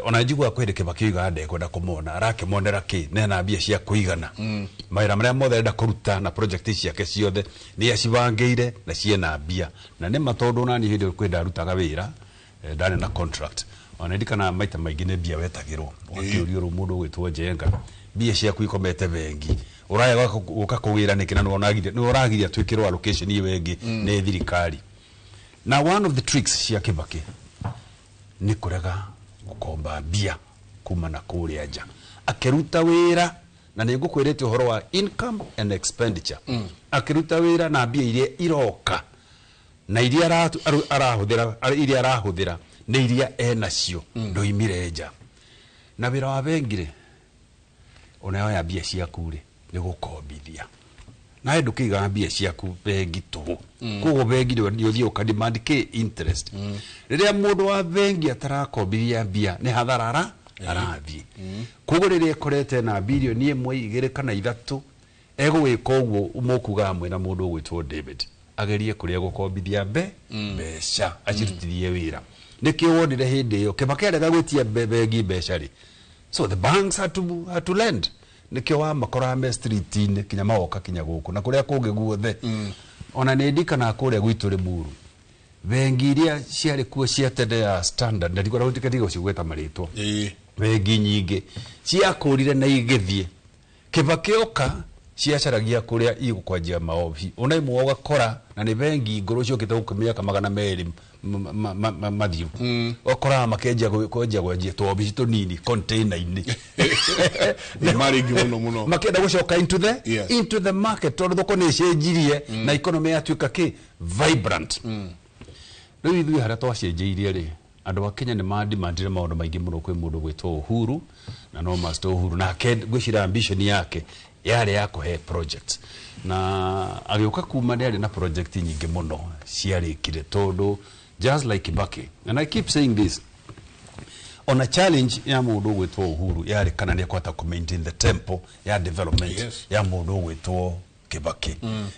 Ona njiguaga kwĩ hĩndĩ Kibaki oigaga ndekwenda kũmona, arakĩmonera kĩ na ena mbia cia kũigana. Mawĩra marĩa mothe arenda kũruta na project ciake ciothe nĩ acibangĩire na ciena mbia. Na nĩma tondũ nani hĩndĩ ĩyo kwĩ ndarutaga wĩra, ndarĩ na contract, ona ndirikanaga maita maingĩ nĩ mbia wetagĩrwo, ũgakĩũrio rĩu mũndũ ũgwĩtwo Njenga, mbia ciaku ikomete bengi, ũraya gũka kũgĩra nĩkĩ na nĩwe ũragiria twĩkĩrwo allocation ĩyo ĩngĩ nĩ thirikari. Na one of the tricks cia Kibaki nĩ kũrega gũkomba mbia kuma na kũrĩa nja, akĩruta wĩra, na nĩ ngũkwĩrĩte ũhoro wa income and expenditure, akĩruta wĩra na mbia iria iroka na iria arahũthĩra, iria arahũthĩra nĩ iria enacio, ndoimire nja. Na wĩra wa bengi rĩ, ona yoya mbia ciaku rĩ, nĩ gũkombithia, nawe ndũkĩigaga mbia ciaku bengi tũhũ. Koguo bengi nĩ ũthiĩ ũka demand kĩ interest. Rĩrĩa mũndũ wa bengi atarakombithia mbia, nĩ hathara arathiĩ. Koguo rĩrĩa ĩkorete na bilioni 1, 2 kana 3, egũgĩka ũguo mũkugaga mwĩna mũndũ ũgwĩtwo David agerie kũrĩa gũkombithia mbeca acirutithie wĩra. Nĩkĩo wonire hĩndĩ ĩyo Kibaki arega gwĩtia bengi mbeca rĩ, so the banks had to lend. Nĩkĩo wamakoraga me street-inĩ kinya magoka kinya gũkũ na kũrĩa kũngĩ guothe. Ona nĩ ndikanaga kũrĩa gwitũ Limuru, bengi iria ciarĩ kuo cia tene ya Standard, na ndikwenda gũtiga gũcigweta marĩtwa, bengi nyingĩ ciakũrire na igĩthiĩ. Kibaki oka ciacaragia kũrĩa igũkwanjia maobi, ona imwe ũgakora na nĩ bengi ngũrũ ciũkĩte gũkũ mĩaka 200 mathiru, ũkoraga makĩanjia kwanjia gwanjia tũobici tũnini container-inĩ. Nĩ marĩ ingĩ mũno mũno. Makĩenda gũcoka into the market, tondũ thoko nĩ ĩcenjirie na economy yatuĩka kĩ vibrant. Rĩu ithuĩ harĩa twacenjeirie rĩ, andũ a Kenya nĩ mandimandire maũndũ maingĩ mũno kwĩ mũndũ gwĩtwo Uhuru, na no Master Uhuru nake ngwĩciria ambition yake yarĩ ya kũhe project, na agĩũka kuma nĩ arĩ na project nyingĩ mũno ciarĩkire, tondũ just like Kibaki, and I keep saying this, ona challenge ya mũndũ ũgwĩtwo Uhuru yarĩ kana nĩ ekũhota kũ maintain the tempo ya development ya mũndũ ũgwĩtwo Kibaki,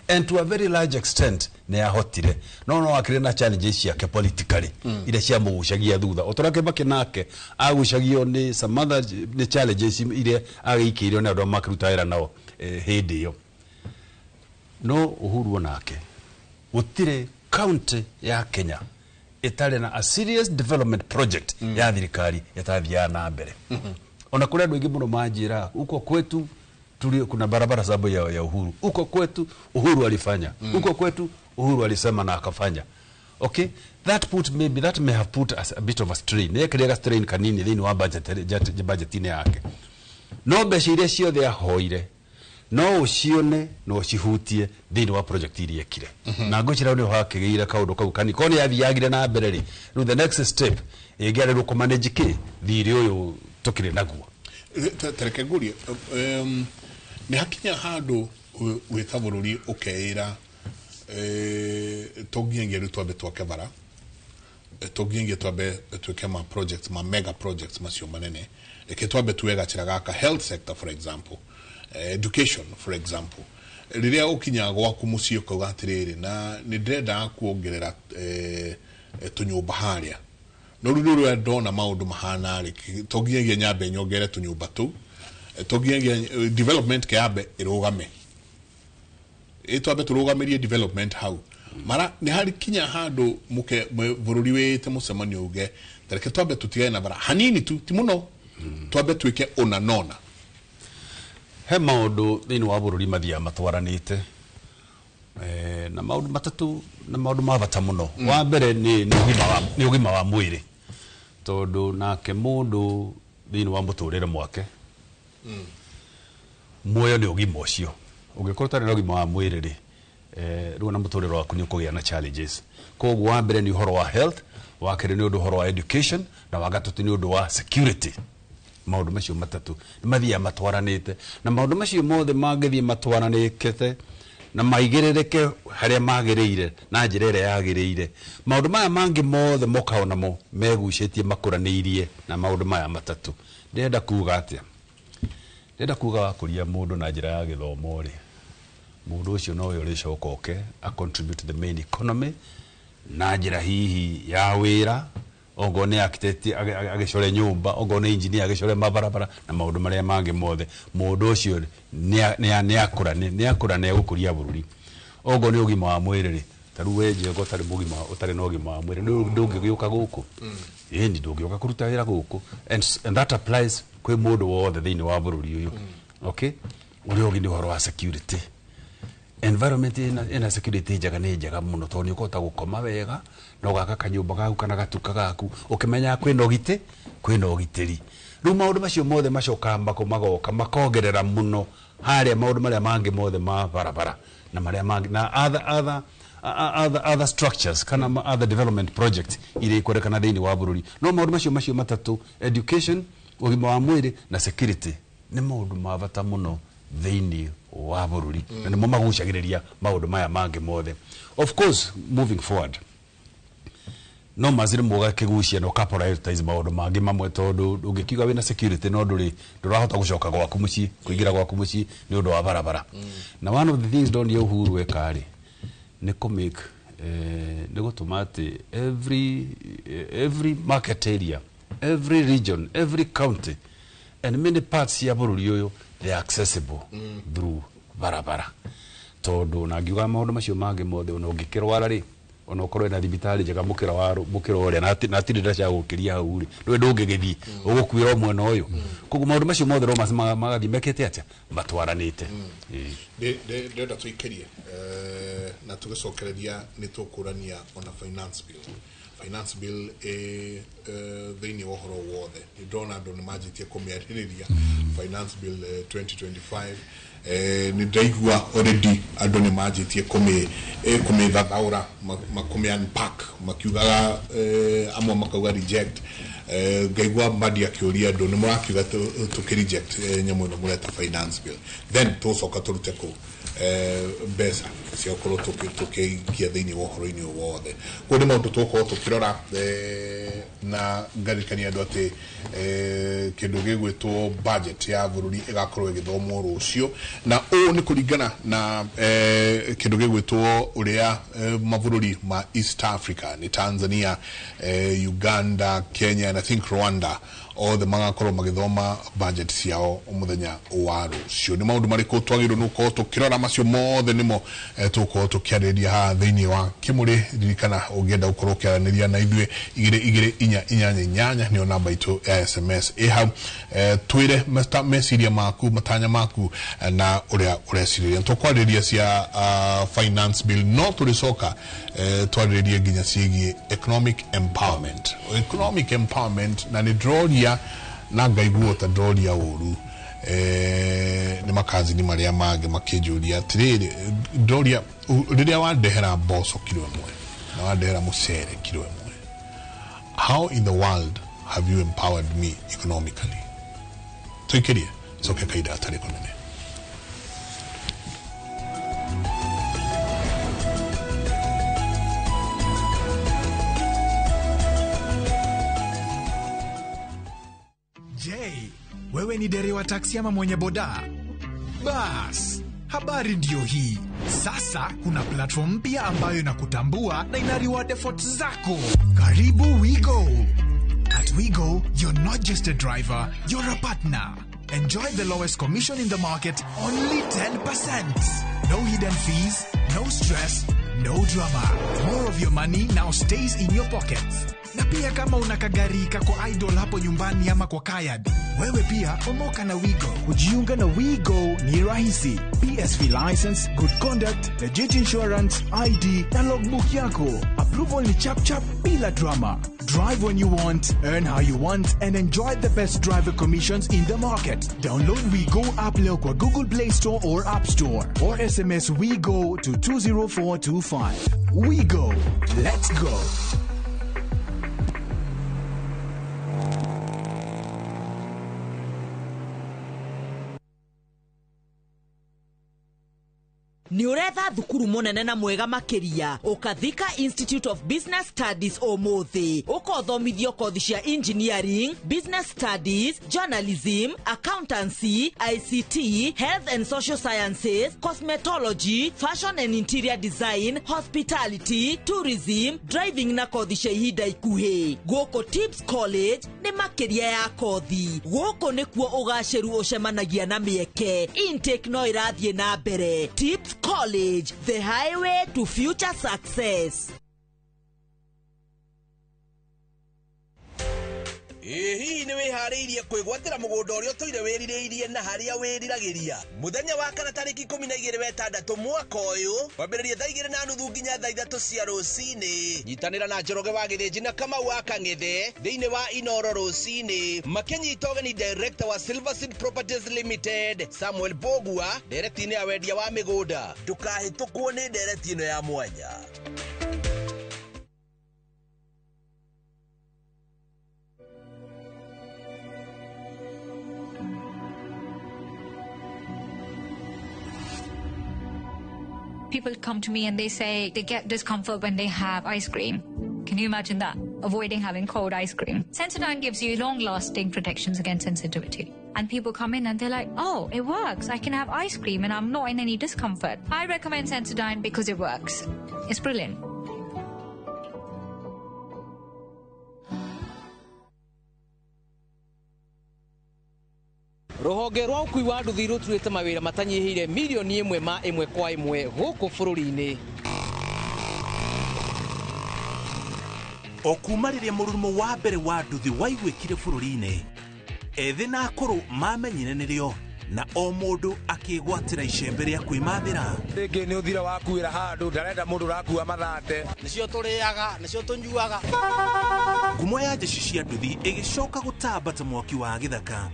and to a very large extent nĩ ahotire, no akĩrĩ na challenges ciake politically iria ciamũgucagia thutha, o torĩa Kibaki nake agucagio nĩ some other nĩ challenges iria agĩikĩirio nĩ andũ arĩa makĩruta wĩra nao hĩndĩ ĩyo. No Uhuru onake gũtirĩ county ya Kenya ĩtarĩ na a serious development project ya thirikari ĩtathiaga na mbere. Ona kũrĩ andũ aingĩ mũno manjĩraga huko kwetu tuli kuna barabara sababu ya Uhuru, huko kwetu Uhuru alifanya, huko kwetu Uhuru alisema na akafanya. Okay, that put maybe that may have put us a bit of a strain, nĩ strain kanini thĩinĩ wa budget-inĩ yake, no mbeca iria ciothe ahoire no ũcione no ũcihutie thĩinĩ wa project iria ekire. Na ngwĩciria nĩ hakĩgĩire kaũndũ kau kani korwo nĩ yathiagire na mbere rĩ, rĩu the next step ĩngĩarĩ kũ manage kĩ thirĩ ũyũ tũkĩrĩ naguo. Tareke ngurie, nĩ hakinya handũ wĩ ta bũrũri ũkeĩra to nginyagia rĩu twambe twake bara, to nginyagia twambe twĩke ma projects, ma mega projects macio manene, reke twambe tuwe gacĩra gaka, health sector for example, education for example. Rĩrĩa ũkinyaga gwaku mũciĩ ũkauga atĩrĩrĩ, na nĩ ndĩrenda kuongerera tũnyũmba harĩa, no rĩu rĩrĩa ndona maũndũ mahana rĩ, to nginyagia nyambe nyongere tũnyũmba tũu, to nginyagia development ke yambe ĩrũgame, ĩ twambe tũrũgamĩrie development hau. Mara nĩ harĩ kinya handũ mũke bũrũri wĩte mũcemanio uge tareke twambe tũtigane na bara hanini tu, ti mũno, twambe twĩke ũna nona? He maũndũ thĩinĩ wa bũrũri mathiaga matwaranĩte, na maũndũ matatũ, na maũndũ ma bata mũno. Wa mbere nĩ ũgima wa mwĩrĩ, tondũ nake mũndũ thĩinĩ wa mũtũrĩre mwake muoyo nĩ ũgima ũcio. Ũngĩkorwo ũtarĩ na ũgima wa mwĩrĩ rĩ, rĩu ona mũtũrĩre waku nĩ ũkũgĩa na challenges. Koguo wa mbere nĩ ũhoro wa health, wa kerĩ nĩ ũndũ ũhoro wa education, na wa gatatũ nĩ ũndũ wa security. Maũndũ macio matatũ nĩ mathiaga matwaranĩte, na maũndũ macio mothe mangĩthiĩ matwaranĩte na maigĩrĩrĩke harĩa magĩrĩire na njĩra ĩrĩa yagĩrĩire, maũndũ maya mangĩ mothe mokaga namo megucĩtie makũranĩirie na maũndũ maya matatũ. Ndĩrenda kuga atĩa? Ndĩrenda kuga wakũria mũndũ na njĩra ya gĩthomo rĩ, mũndũ ũcio nowe ũrĩcoka oke a contribute to the main economy na njĩra hihi ya wĩra. Ongorwo nĩ architect agĩcore nyũmba, ongorwo nĩ engineer agĩcore mabarabara na maũndũ marĩa mangĩ mothe, mũndũ ũcio nĩ akũra, nĩ akũra nĩ egũkũria bũrũri. Ongorwo nĩ ũgima wa mwĩrĩ rĩ, ta rĩu we Njenga ũtarĩ mũgima, ũtarĩ na ũgima wa mwĩrĩ, ndũngĩgĩũka gũkũ, ĩni ndũngĩũka kũruta wĩra gũkũ. And that applies kwĩ mũndũ wothe thĩinĩ wa bũrũri ũyũ. Okay, ũrĩa ũngĩ nĩ ũhoro wa security. Environment ĩna security njega nĩ njega mũno, tondũ nĩ ũkũhota gũkoma wega na ũgaka kanyũmba gaku kana gatuka gaku ũkĩmenyaga kwĩna ũgitĩ, kwĩna ũgitĩri. Rĩu maũndũ macio mothe macokaga magoka makongerera mũno harĩa maũndũ marĩa mangĩ mothe ma barabara na marĩa mangĩ na other structures kana other development projects iria ikwendekana thĩinĩ wa bũrũri. No maũndũ macio matatũ, education, ũgima wa mwĩrĩ na security, nĩ maũndũ ma bata mũno thĩinĩ wa bũrũri, na nĩmo magucagĩrĩria maũndũ maya mangĩ mothe. Of course, moving forward, no mazire mũgakĩgucia na ũka prioritize maũndũ mangĩ mamwe, tondũ ndũngĩkiuga wĩna security no ndũrĩ ndũrahota gũcoka gwaku mũciĩ, kũingĩra gwaku mũciĩ nĩ ũndũ wa barabara. Na one of the things ndonire Uhuru eka rĩ, nĩ kũ make nĩ gũtũma atĩ every market area, every region, every county and many parts cia bũrũri ũyũ, they are accessible through barabara. Tondũ na ngiuga maũndũ macio mangĩ mothe, ona ũngĩkĩrwara rĩ, ona ũkorwo na thibitarĩ njega mũkĩra wa mũkĩra ũrĩa na hatirĩ nda cia gũkĩria hau rĩ, ndũĩ ndũngĩgĩthiĩ, ũgũkuĩra o mwena ũyũ. Koguo maũndũ macio mothe no magathiĩ mekĩte atĩa, matwaranĩte. Ĩĩ. Ndĩrenda tũikĩrie na tũgĩcokereria nĩ tũkũrania ona finance bill ĩ thĩinĩ wa ũhoro wothe. Nĩ ndĩrona andũ nĩ manjĩtie kũmĩarĩrĩria finance bill 2025. Nĩ ndaigua already andũ nĩ manjĩtie kũmĩthathaũra, kũmĩ unpack, makiugaga amwe makauga reject. Ngaigua Mbadi akĩũria andũ nĩ mũrakiuga tũkĩ reject nyamũ ĩno mũreta finance bill, then tũgũcoka tũrute kũ mbeca cia gũkorwo tũkĩingia thĩinĩ wa ũhoro-inĩ ũyũ wothe. Koguo nĩ maũndũ tũgũkorwo tũkĩrora, na ngarikania andũ atĩ kĩndũ gĩgwĩtwo budget ya bũrũri ĩgakorwo ĩgĩthomwo rũciũ, na ũũ nĩ kũringana na kĩndũ gĩgwĩtwo ũrĩa mabũrũri ma East Africa, nĩ Tanzania, Uganda, Kenya and I think Rwanda, othe magakorwo magĩthoma budget ciao mũthenya wa rũciũ. Nĩ maũndũ marĩkũ twagĩrĩirwo nĩ gũkorwo tũkĩrora? Macio mothe nĩmo tũgũkorwo tũkĩarĩrĩria haha thĩinĩ wa Kĩmũrĩ. Ririkana ũngĩenda gũkorwo ũkĩaranĩria na ithuĩ, 22488 nĩyo namba itũ ya SMS ĩ hau. Twĩre meciria maku, matanya maku na ũrĩa ũrecirĩria. Tũkwarĩrĩria cia finance bill, no tũrĩcoka twarĩrĩrie nginya ciĩgiĩ economic empowerment, economic empowerment. Na nĩ ndĩroria na ngaiguo ta ndĩroria ũru nĩ makazini marĩa mangĩ makĩnjũria atĩrĩrĩ, ndĩroria rĩrĩa wandehera mboco kiro ĩmwe na wandehera mũcere kiro ĩmwe, how in the world have you empowered me economically? Tũikĩrie coke kaida atarĩ kũnene. Je, wewe ni dereva taksi ama mwenye boda? Bas, habari ndiyo hii. Sasa kuna platform mpya ambayo inakutambua na ina reward efforts zako. Karibu WeGo. At WeGo, you're not just a driver, you're a partner. Enjoy the lowest commission in the market, only 10%. No hidden fees, no stress, no drama. More of your money now stays in your pockets. Na pia kama una kagari kako idle hapo nyumbani ama kwa kayard, wewe pia omoka na WeGo. Kujiunga na WeGo ni rahisi. PSV license, good conduct, legit insurance, ID na logbook yako. Approval ni chap chap bila drama. Drive when you want, earn how you want, and enjoy the best driver commissions in the market. Download WeGo app leo kwa Google Play Store or App Store, or SMS WeGo to 20425. WeGo. Let's go. Nĩ ũretha thukuru mũnene na mwega makĩria, ũkathika Institute of Business Studies ũmũthĩ, ũkothomithio kothi cia engineering, business studies, journalism, accountancy, ICT, health and social sciences, cosmetology, fashion and interior design, hospitality, tourism, driving na kothi cia ihinda ikuhĩ. Gũkũ Tips College nĩ makĩria ya kothi. Gũkũ nĩkuo ũgacĩru ũcemanagia na mĩeke. Intake no ĩrathiĩ na mbere. Tips College, the highway to future success. Ĩ hihi nĩ wĩharĩirie kwĩgwatĩra mũgũnda ũrĩa ũtũire wĩrirĩirie na harĩa wĩriragĩria? Mũthenya wa kana tarĩki 12 wa ĩtandatũ mwaka ũyũ, kwambĩrĩria thaa 2:30 nginya thaa 3 cia rũcinĩ. Nyitanĩra na Njoroge wa Gĩthĩnji na Kamau wa Kang'ethe thĩinĩ wa Inoro rũcinĩ, makĩnyita ũgeni director wa Silver Seed Properties Limited Samuel Bogua ndereti-inĩ ya wendia wa mĩgũnda. Ndũkahĩtũkwo nĩ ndereti ĩno ya mwanya. People come to me and they say they get discomfort when they have ice cream. Can you imagine that? Avoiding having cold ice cream. Sensodyne gives you long-lasting protections against sensitivity. And people come in and they're like, oh, it works. I can have ice cream and I'm not in any discomfort. I recommend Sensodyne because it works. It's brilliant. Rũhonge rwa ũkui wa nduthi rũturĩte mawĩra matanyihĩire milioni 1 ma 1 kwa 1 gũkũ bũrũri-inĩ. O kuma rĩrĩa mũrurumo wa mbere wa nduthi waiguĩkire bũrũri-inĩ, ethĩ na akũrũ mamenyire nĩrĩo na o mũndũ akĩgwatĩra icembe rĩa kwĩmathĩra. Rĩngĩ nĩ ũthira wakuĩra handũ ndarenda mũndũ ũrakua mathate. Nĩcio tũrĩaga, nĩcio tũnyuaga. Ngumo ya njeci cia nduthi ĩgĩcoka gũtamba ta mwaki wa gĩthaka.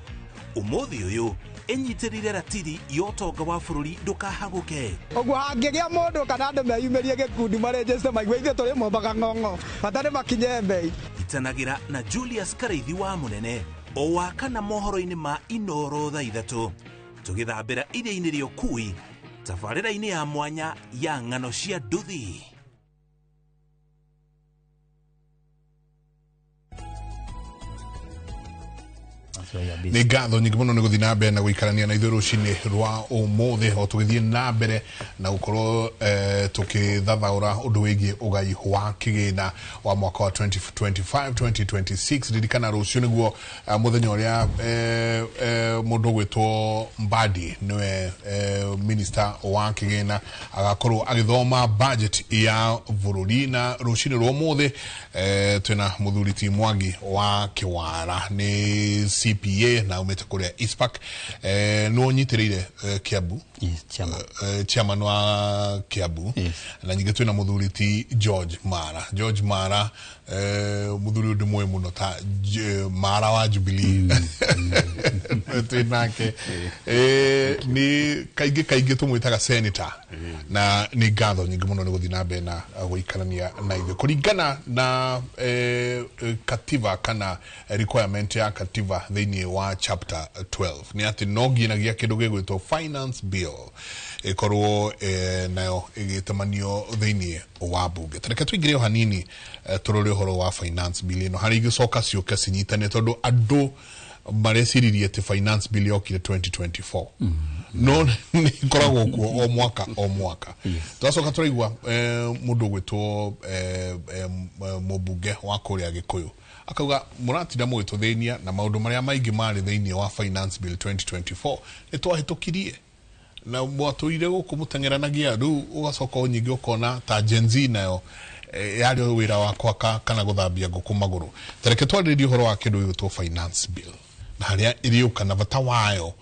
Ũmũthĩ ũyũ ĩnyitĩrĩire ratiri ya ũtonga wa bũrũri ndũkahagũke. Ũguo hangĩgĩa mũndũ kana andũ meyumĩrie gĩkundi marenjeste maigue ithuĩ tũrĩ mombaga ng'ong'o bata nĩ makinye mbei. Itanagĩra na Julius Karaithi wa Mũnene o wa kana mohoro-inĩ ma Inoro thaa 3 tũgĩthambĩra iria-inĩ rĩa ũkui tabarĩra-inĩ ya mwanya ya ng'ano cia nduthi. Nĩ ngatho nyingĩ mũno nĩ gũthiĩ na mbere na gũikarania na ithuĩ rũcinĩ rwa ũmũthĩ o tũgĩthiĩ na mbere na gũkorwo tũkĩthathaũra ũndũ wĩgiĩ ũgai wa kĩgĩna wa mwaka wa 2025-2026. Ririkana rũciũ nĩguo mũthenya ũrĩa mũndũ ũgwĩtwo Mbadi nĩwe minister wa kĩgĩna agakorwo agĩthoma budget ya bũrũri. Na rũcinĩ rwa ũmũthĩ twĩna mũthuri ti Mwangi wa Kĩwara nĩ CPA na umĩte kũrĩa ISPAC, nĩ ũnyitĩrĩire Kiambu. Yes, chairman. Chairman wa Kiambu. Yes. Na nyingĩ twĩna mũthuri ti George Mara. George Mara mũthuri ũndũ mũĩ mũno ta Mara wa Jubilee. Twĩ nake nĩ kaingĩ tũmwĩtaga senator. Na nĩ ngatho nyingĩ mũno nĩ gũthiĩ na mbere na gũikarania na ithuĩ kũringana na katiba kana requirement ya katiba thĩinĩ wa chapter 12 nĩ atĩ no nginyagia kĩndũ gĩgwĩtwo finance bill ĩkorwo nayo ĩgĩtamanio thĩinĩ wa bunge. Tareke tũingĩre o hanini tũrore ũhoro wa finance bill ĩno harĩa igĩcoka ciũke cinyitane tondũ andũ mareciririe atĩ finance bill yokire 2024 no nĩ ĩkoragwo kuo o mwaka o mwaka. Twacoka tũraigua mũndũ ũgwĩtwo mũmbunge wa kũrĩa Gĩkũyũ akauga mũratinda mũgĩtũthĩnia na maũndũ marĩa maingĩ marĩ thĩinĩ wa finance bill 2024 nĩ twahĩtũkirie na mwatũire gũkũ mũteng'eranagia rĩu ũgacoka o nyingĩ ũkona ta Gen Z nayo yarĩ wĩra wa gwaka kana gũthambia ngũkũ magũrũ. Tareke twarĩrĩrie ũhoro wa kĩndũ gĩgwĩtwo finance bill na harĩa ĩrĩũka na bata wayo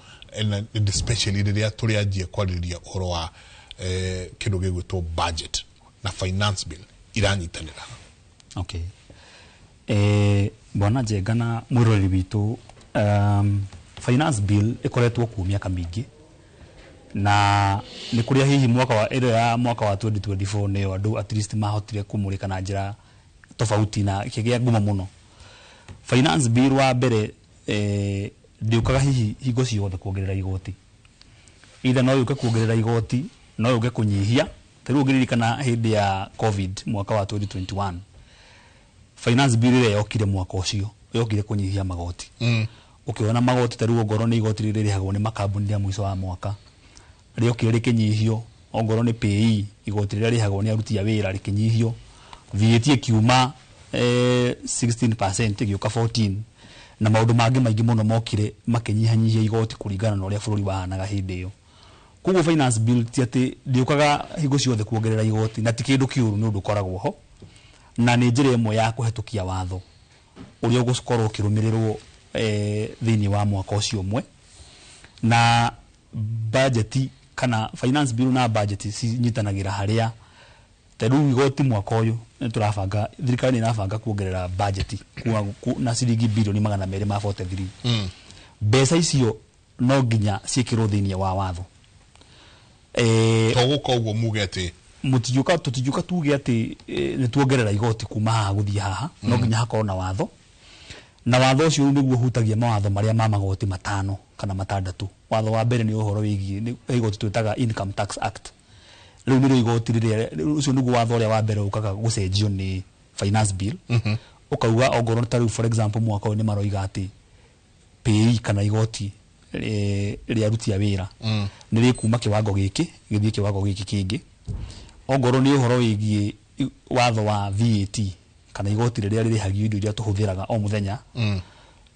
and especially rĩrĩa tũrĩanjia kwarĩrĩria ũhoro wa kĩndũ gĩgwĩtwo budget na finance bill iranyitanĩra. Okay. Bwana Njenga na mwĩroreri witũ, finance bill ĩkoretwo kuo mĩaka mĩingĩ na nĩ kũrĩa hihi mwaka wa ĩrĩa ya mwaka wa 2024 nĩyo andũ at least mahotire kũmũrĩka na njĩra tofauti na ĩkĩgĩa ngumo mũno. Finance bill wa mbere ndĩũkaga hihi hingo ciothe kuongerera igoti, either no yũke kuongerera igoti No yũke kũnyihia. Ta rĩu ũngĩririkana hĩndĩ ya COVID mwaka wa 2021, finance bill ĩrĩa yokire mwaka ũcio yokire kũnyihia magoti. Ũkĩona magoti ta rĩu ongorwo nĩ igoti rĩrĩa rĩrĩhagwo nĩ makambuni rĩa mũico wa mwaka rĩokire rĩkĩnyihio, ongorwo nĩ PAYE igoti rĩrĩa rĩrĩhagwo nĩ aruti a wĩra rĩkĩnyihio, VAT ĩkiuma 16% ĩgĩũka 14, na maũndũ mangĩ maingĩ mũno mokire makĩnyihanyihia igoti kũringana na ũrĩa bũrũri wahanaga hĩndĩ ĩyo. Koguo finance bill ti atĩ ndĩũkaga hingo ciothe kuongerera igoti, na ti kĩndũ kĩũru, nĩ ũndũ ũkoragwo ho na nĩ njĩra ĩmwe ya kũhetũkia watho ũrĩa ũgũkorwo ũkĩrũmĩrĩrwo thĩinĩ wa mwaka ũcio ũmwe. Na budget kana finance bill na budget cinyitanagĩra harĩa ta rĩu igoti mwaka ũyũ nĩ tũrabanga, thirikari nĩ ĩrabanga kuongerera budget na ciringi birioni 243. Mbeca icio no nginya ciĩkĩrwo thĩinĩ wa watho. To gũka ũguo muge atĩ mũtingiũka, tũtingiũka tuge atĩ nĩ tuongerera igoti kuma haha gũthiĩ haha. No nginya hakorwo na watho, na watho ũcio rĩu nĩguo ũhutagia mawatho marĩa ma magoti 5 kana 6. Watho wa mbere nĩ ũhoro wĩgiĩ nĩ igoti twĩtaga Income Tax Act. Rĩu nĩrĩo igoti rĩrĩa, ũcio nĩguo watho ũrĩa wa mbere ũkaga gũcenjio nĩ finance bill. Ũkauga ongorwo ta rĩu for example mwaka ũyũ nĩ maroiga atĩ PAYE kana igoti rĩa aruti a wĩra nĩ rĩkuma kĩwango gĩkĩ gĩthiĩ kĩwango gĩkĩ kĩngĩ. Ongorwo nĩ ũhoro wĩgiĩ watho wa VAT kana igoti rĩrĩa rĩrĩhagio indo iria tũhũthĩraga o mũthenya,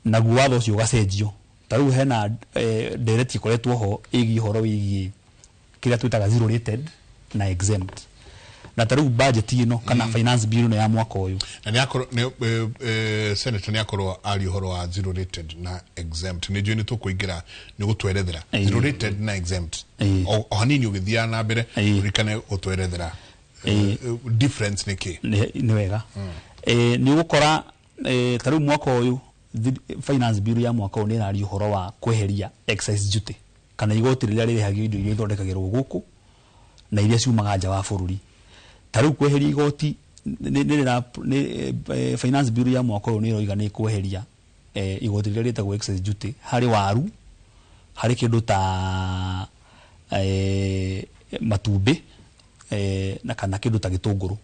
naguo watho ũcio ũgacenjio. Ta rĩu hena ndereti ĩkoretwo ho ĩgiĩ ũhoro wĩgiĩ kĩrĩa twĩtaga zero rated na exempt, na ta rĩu budget ĩno kana finance bill ĩno ya mwaka ũyũ na nĩ akorwo nĩ senator nĩ akorwo aria ũhoro wa zero rated na exempt, nĩ njũĩ nĩ tũkũingĩra nĩ gũtwerethera zero rated na exempt o hanini ũgĩthiaga na mbere, ũririkane gũtwerethera difference nĩ kĩ. Nĩ wega. Nĩ ũgũkora ta rĩu mwaka ũyũ finance bill ya mwaka ũyũ nĩ ĩraria ũhoro wa kweheria excise duty kana igoti rĩrĩa rĩrĩhagio indo iria ithondekagĩrwo gũkũ na iria ciumaga nja wa bũrũri. Ta rĩu kweheria igoti nĩ finance bill ya mwaka ũyũ nĩ ĩroiga nĩ kweheria igoti rĩrĩa rĩtagwo excise duty harĩ waru, harĩ kĩndũ ta matumbĩ na kana kĩndũ ta gĩtũngũrũ.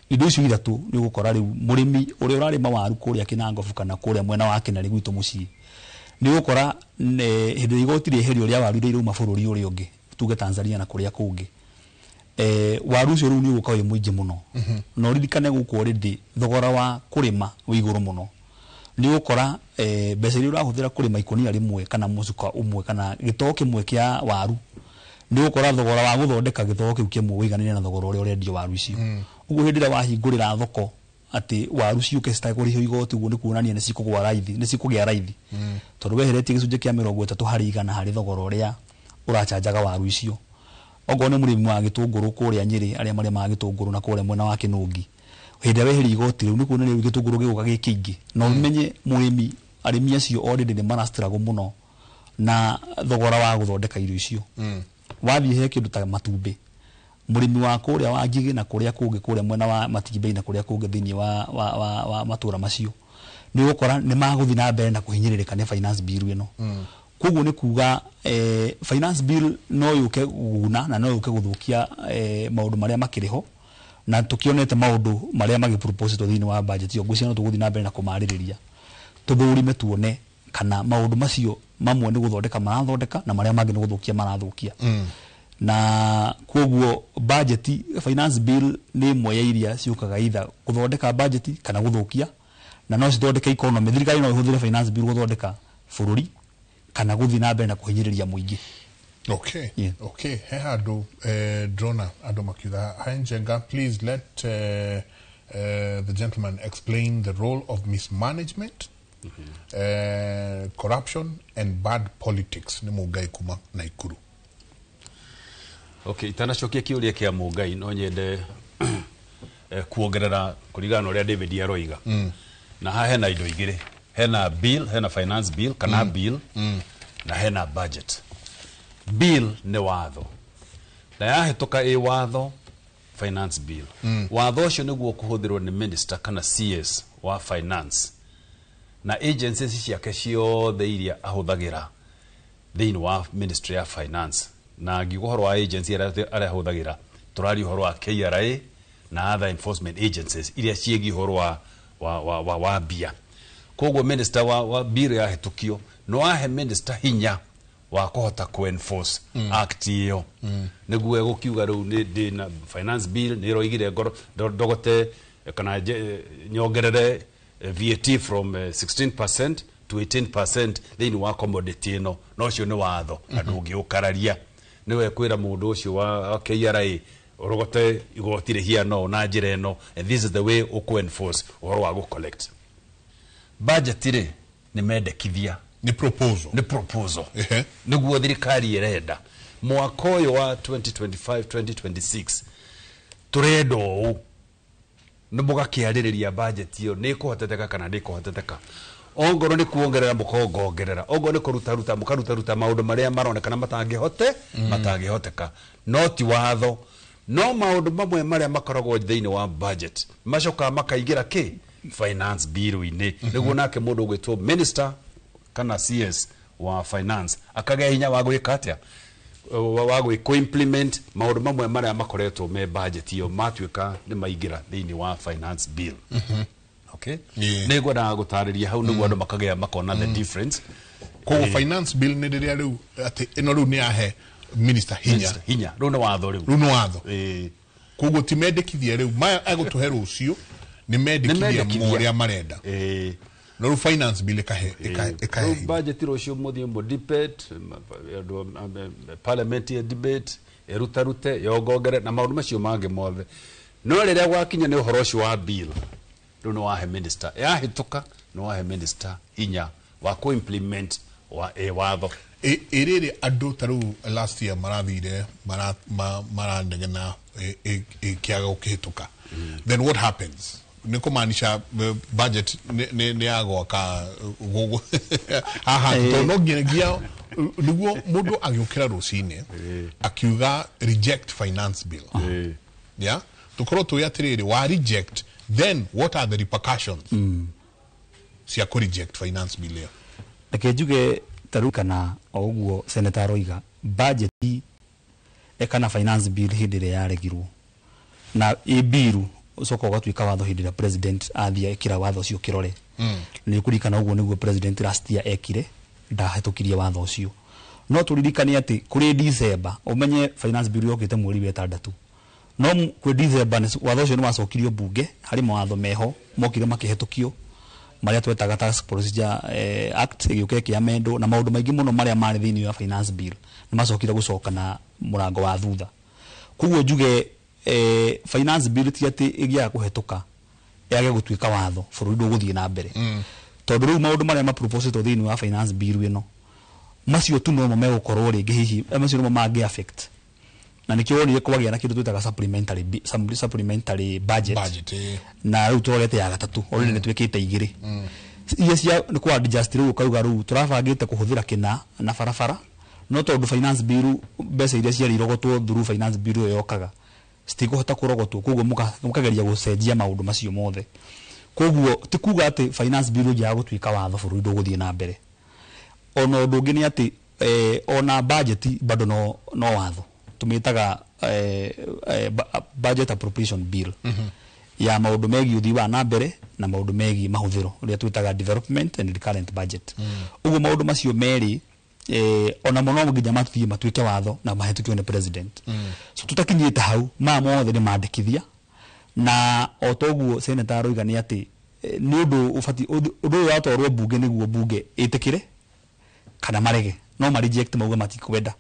Indo icio ithatũ nĩ ũgũkora rĩu mũrĩmi ũrĩa ũrarĩma waru kũrĩa Kĩnangobu kana kũrĩa mwena wa Kĩnarĩ gwitũ mũciĩ, nĩ ũgũkora hĩndĩ ĩrĩa igoti rĩeherio rĩa waru iria irauma bũrũri ũrĩa ũngĩ, tuge Tanzania na kũrĩa kũngĩ, waru ũcio rĩu nĩ ũgũka wĩ mũingĩ mũno. Na ũririkane gũkũ already thogora wa kũrĩma wĩ igũrũ mũno. Nĩ ũgũkora mbeca iria ũrahũthĩra kũrĩma ikũnia rĩmwe kana mũcuka ũmwe kana gĩtoo kĩmwe kĩa waru, nĩ ũgũkora thogora wa gũthondeka gĩtoo kĩu kĩmwe ũiganĩre na thogora ũrĩa ũrendio waru icio. Ũguo hĩndĩ ĩrĩa wahingũrĩra thoko atĩ waru ciũke citekũrĩhio igoti, ũguo nĩ kuonania nĩ cikũgũa raithi, nĩ cikũgĩa raithi. Tondũ weheretie gĩcunjĩ kĩa 30% harĩ thogora ũrĩa ũrachanjaga waru icio. Okorwo nĩ mũrĩmi wa gĩtũngũrũ kũrĩa Nyĩrĩ, arĩa marĩmaga gĩtũngũrũ na kũrĩa mwena wa Kĩnũngi, hĩndĩ ĩrĩa weheria igoti rĩu nĩ kuonania rĩu gĩtũngũrũ gĩgũka gĩ kĩingĩ. Na ũmenye mũrĩmi, arĩmi acio already nĩ mara struggle mũno na thogora wa gũthondeka irio icio. Wathiĩ he kĩndũ ta matumbĩ, mũrĩmi wa kũrĩa wa Ngigĩ na kũrĩa kũngĩ, kũrĩa mwena wa Matimbei na kũrĩa kũngĩ thĩinĩ wa matũra macio, nĩ ũgũkora nĩ magũthiĩ na mbere na kũhinyĩrĩrĩka nĩ finance bill ĩno. Koguo nĩ kuga finance bill no yũke kũguna na no yũke gũthũkia maũndũ marĩa makĩrĩ ho, na tũkĩonete maũndũ marĩa magĩproposetwo thĩinĩ wa budget ĩyo, ngwĩciria no tũgũthiĩ na mbere na kũmarĩrĩria, tũthũrime tuone kana maũndũ macio mamwe nĩ gũthondeka marathondeka na marĩa mangĩ nĩ gũthũkia marathũkia. Na koguo budget finance bill nĩ ĩmwe ya iria ciũkaga either gũthondeka budget kana gũthũkia, na no cithondeke economy. Thirikari no ĩhũthĩre finance bill gũthondeka bũrũri kana gũthiĩ na mbere na kũhinyĩrĩria mũingĩ. Okay. Okay. He handũ ndĩrona andũ makiuga, "Hi Njenga, please let the gentleman explain the role of mismanagement, corruption and bad politics." Nĩ Mũngai kuma Naikuru. Okay, itanacokia kĩũria kĩa Mũngai, no nyende kuongerera kũringana na ũrĩa David aroiga. Na haha hena indo igĩrĩ, hena bill, hena finance bill kana bill, na hena budget. Bill nĩ watho, na yahĩtũka ĩ watho finance bill, watho ũcio nĩguo kũhũthĩrwo nĩ minister kana CS wa finance na agencies ciake ciothe iria ahũthagĩra thĩinĩ wa ministry ya finance. Na ngiuga ũhoro wa agency arĩa ahũthagĩra, tũraria ũhoro wa KRA na other enforcement agencies iria ciĩgiĩ ũhoro wa mbia. Koguo minister wa bill yahĩtũkio, no ahe minister hinya wa kũhota ku-enforce act ĩyo. Nĩguo egũkiuga rĩu nĩ ndĩna finance bill nĩ ĩroigire ngoro ndogote kana nyongerere VAT from 16% to 18% thĩinĩ wa commodity ĩno, na ũcio nĩ watho na ndũngĩũkararia. Nĩwe kwĩra mũndũ ũcio wa KRA ũrogote igoti rĩhiana ũũ na njĩra ĩno, and this is the way ũkũ enforce ũhoro wa gũ collect. Budget rĩ nĩ mendekithia, nĩ proposal, nĩ proposal nĩguo thirikari ĩrenda mwaka ũyũ wa 2025 2026 tũrenda ũũ, nĩ mũgakĩarĩrĩria budget ĩyo nĩ ĩkũhoteteka kana ndĩ kũhoteteka. Ongorwo nĩ kuongerera mũkongongerera, ongorwo nĩ kũrutaruta mũkarutaruta maũndũ marĩa maronekana matangĩhote matangĩhoteka, no ti watho. No maũndũ mamwe marĩa makoragwo thĩinĩ wa budget macokaga makaingĩra kĩ finance bill-inĩ, nĩguo nake mũndũ ũgwĩtwo minister kana CS wa finance akagĩa hinya wa gwĩka atĩa, wa gwĩ implement maũndũ mamwe marĩa makoretwo me budget ĩyo matuĩka nĩ maingĩra thĩinĩ wa finance bill. Okay, nĩ ngwendaga gũtarĩria hau nĩguo andũ makagĩa makona the difference. Koguo finance bill nĩ rĩrĩa rĩu atĩ ĩno rĩu nĩ yahe minister hinya, hinya rĩu nĩ watho, rĩu rĩu nĩ watho. Koguo ti mendekithia rĩu maya egũtũhe rũciũ nĩ mendekithia ũrĩa marenda. No rĩu finance bill ĩkahe ĩkahe budget rũciũ mũthiĩ mũ debate, parliament ya debate ĩrutarute yongongere na maũndũ macio mangĩ mothe. No rĩrĩa gwakinya nĩ ũhoro ũcio wa bill, rĩu nĩ wahe minister yahĩtũka, nĩ wahe minister hinya wa ku implement wa watho. Ĩrĩrĩ andũ ta rĩu last year marathire maranegena ĩkĩaga gũkĩhĩtũka, then what happens? Nĩ kũmaanisha budget nĩ yagwaka haha, tondũ no nginyagia nĩguo mũndũ agĩũkĩra rũcinĩ akiuga reject finance bill, yeah, tũkorwo tũĩ atĩrĩrĩ wa reject, then what are the repercussions cia kũ reject finance bill ĩyo? Reke njuge ta rĩu kana o ũguo senator aroiga budget kana finance bill hĩndĩ ĩrĩa yaregirwo na ĩ bill ũcoka ũgatuĩka watho hĩndĩ ĩrĩa president athiĩ ekĩra watho ũcio kĩrore. Nĩ ũkũririkana ũguo nĩguo president last year ekire, ndahĩtũkirie watho ũcio. No tũririkane atĩ kũrĩ December, ũmenye finance bill yokĩte mweri wa ĩtandatũ, no kwĩ December watho ũcio nĩ wacokirio bunge harĩ mawatho meho mokire makĩhetũkio marĩa twetaga Tax Procedure Act ĩgĩũka ĩkĩamendwo, na maũndũ maingĩ mũno marĩa marĩ thĩinĩ wa finance bill nĩ macokire gũcoka na mũrango wa thutha. Koguo njuge finance bill ti atĩ ĩgĩaga kũhetũka yage gũtuĩka watho bũrũri ndũgũthiĩ na mbere, tondũ rĩu maũndũ marĩa maproposĩtwo thĩinĩ wa finance bill ĩno macio tu nomo megũkorwo rĩngĩ hihi macio nomo mangĩ affect, na nĩkĩo wonire kwagĩa na kĩndũ twĩtaga supplementary budget, na rĩu tũrorete ya gatatũ already nĩ twĩkĩte igĩrĩ iria cia nĩ kwa adjust. Rĩu ũkauga rĩu tũrabangĩte kũhũthĩra kĩna na barabara, no tondũ finance bill mbeca iria ciarĩ irogotwo through finance bill ĩyo yokaga citikũhota kũrogotwo, koguo mũkageria gũcenjia maũndũ macio mothe. Koguo ti kuga atĩ finance bill ĩngĩaga gũtuĩka watho bũrũri ndũgũthiĩ na mbere. Ona ũndũ ũngĩ nĩ atĩ ona budget bado no watho tũmĩtaga budget appropriation bill ya maũndũ megiĩ ũthii wa na mbere na maũndũ megiĩ mahũthĩro ũrĩa twĩtaga development and recurrent budget. Ũguo maũndũ macio merĩ ona mũno nginya mathiĩ matuĩke watho na mahĩtũkio nĩ president. So tũtakinyĩte hau maya mothe nĩ mandĩkithia, na o toguo senator aroiga nĩ atĩ nĩ ũndũ ũbatiĩ ũndũ ũyũ watwarwo bunge nĩguo bunge ĩtĩkĩre kana marege, no ma reject mauge matikwenda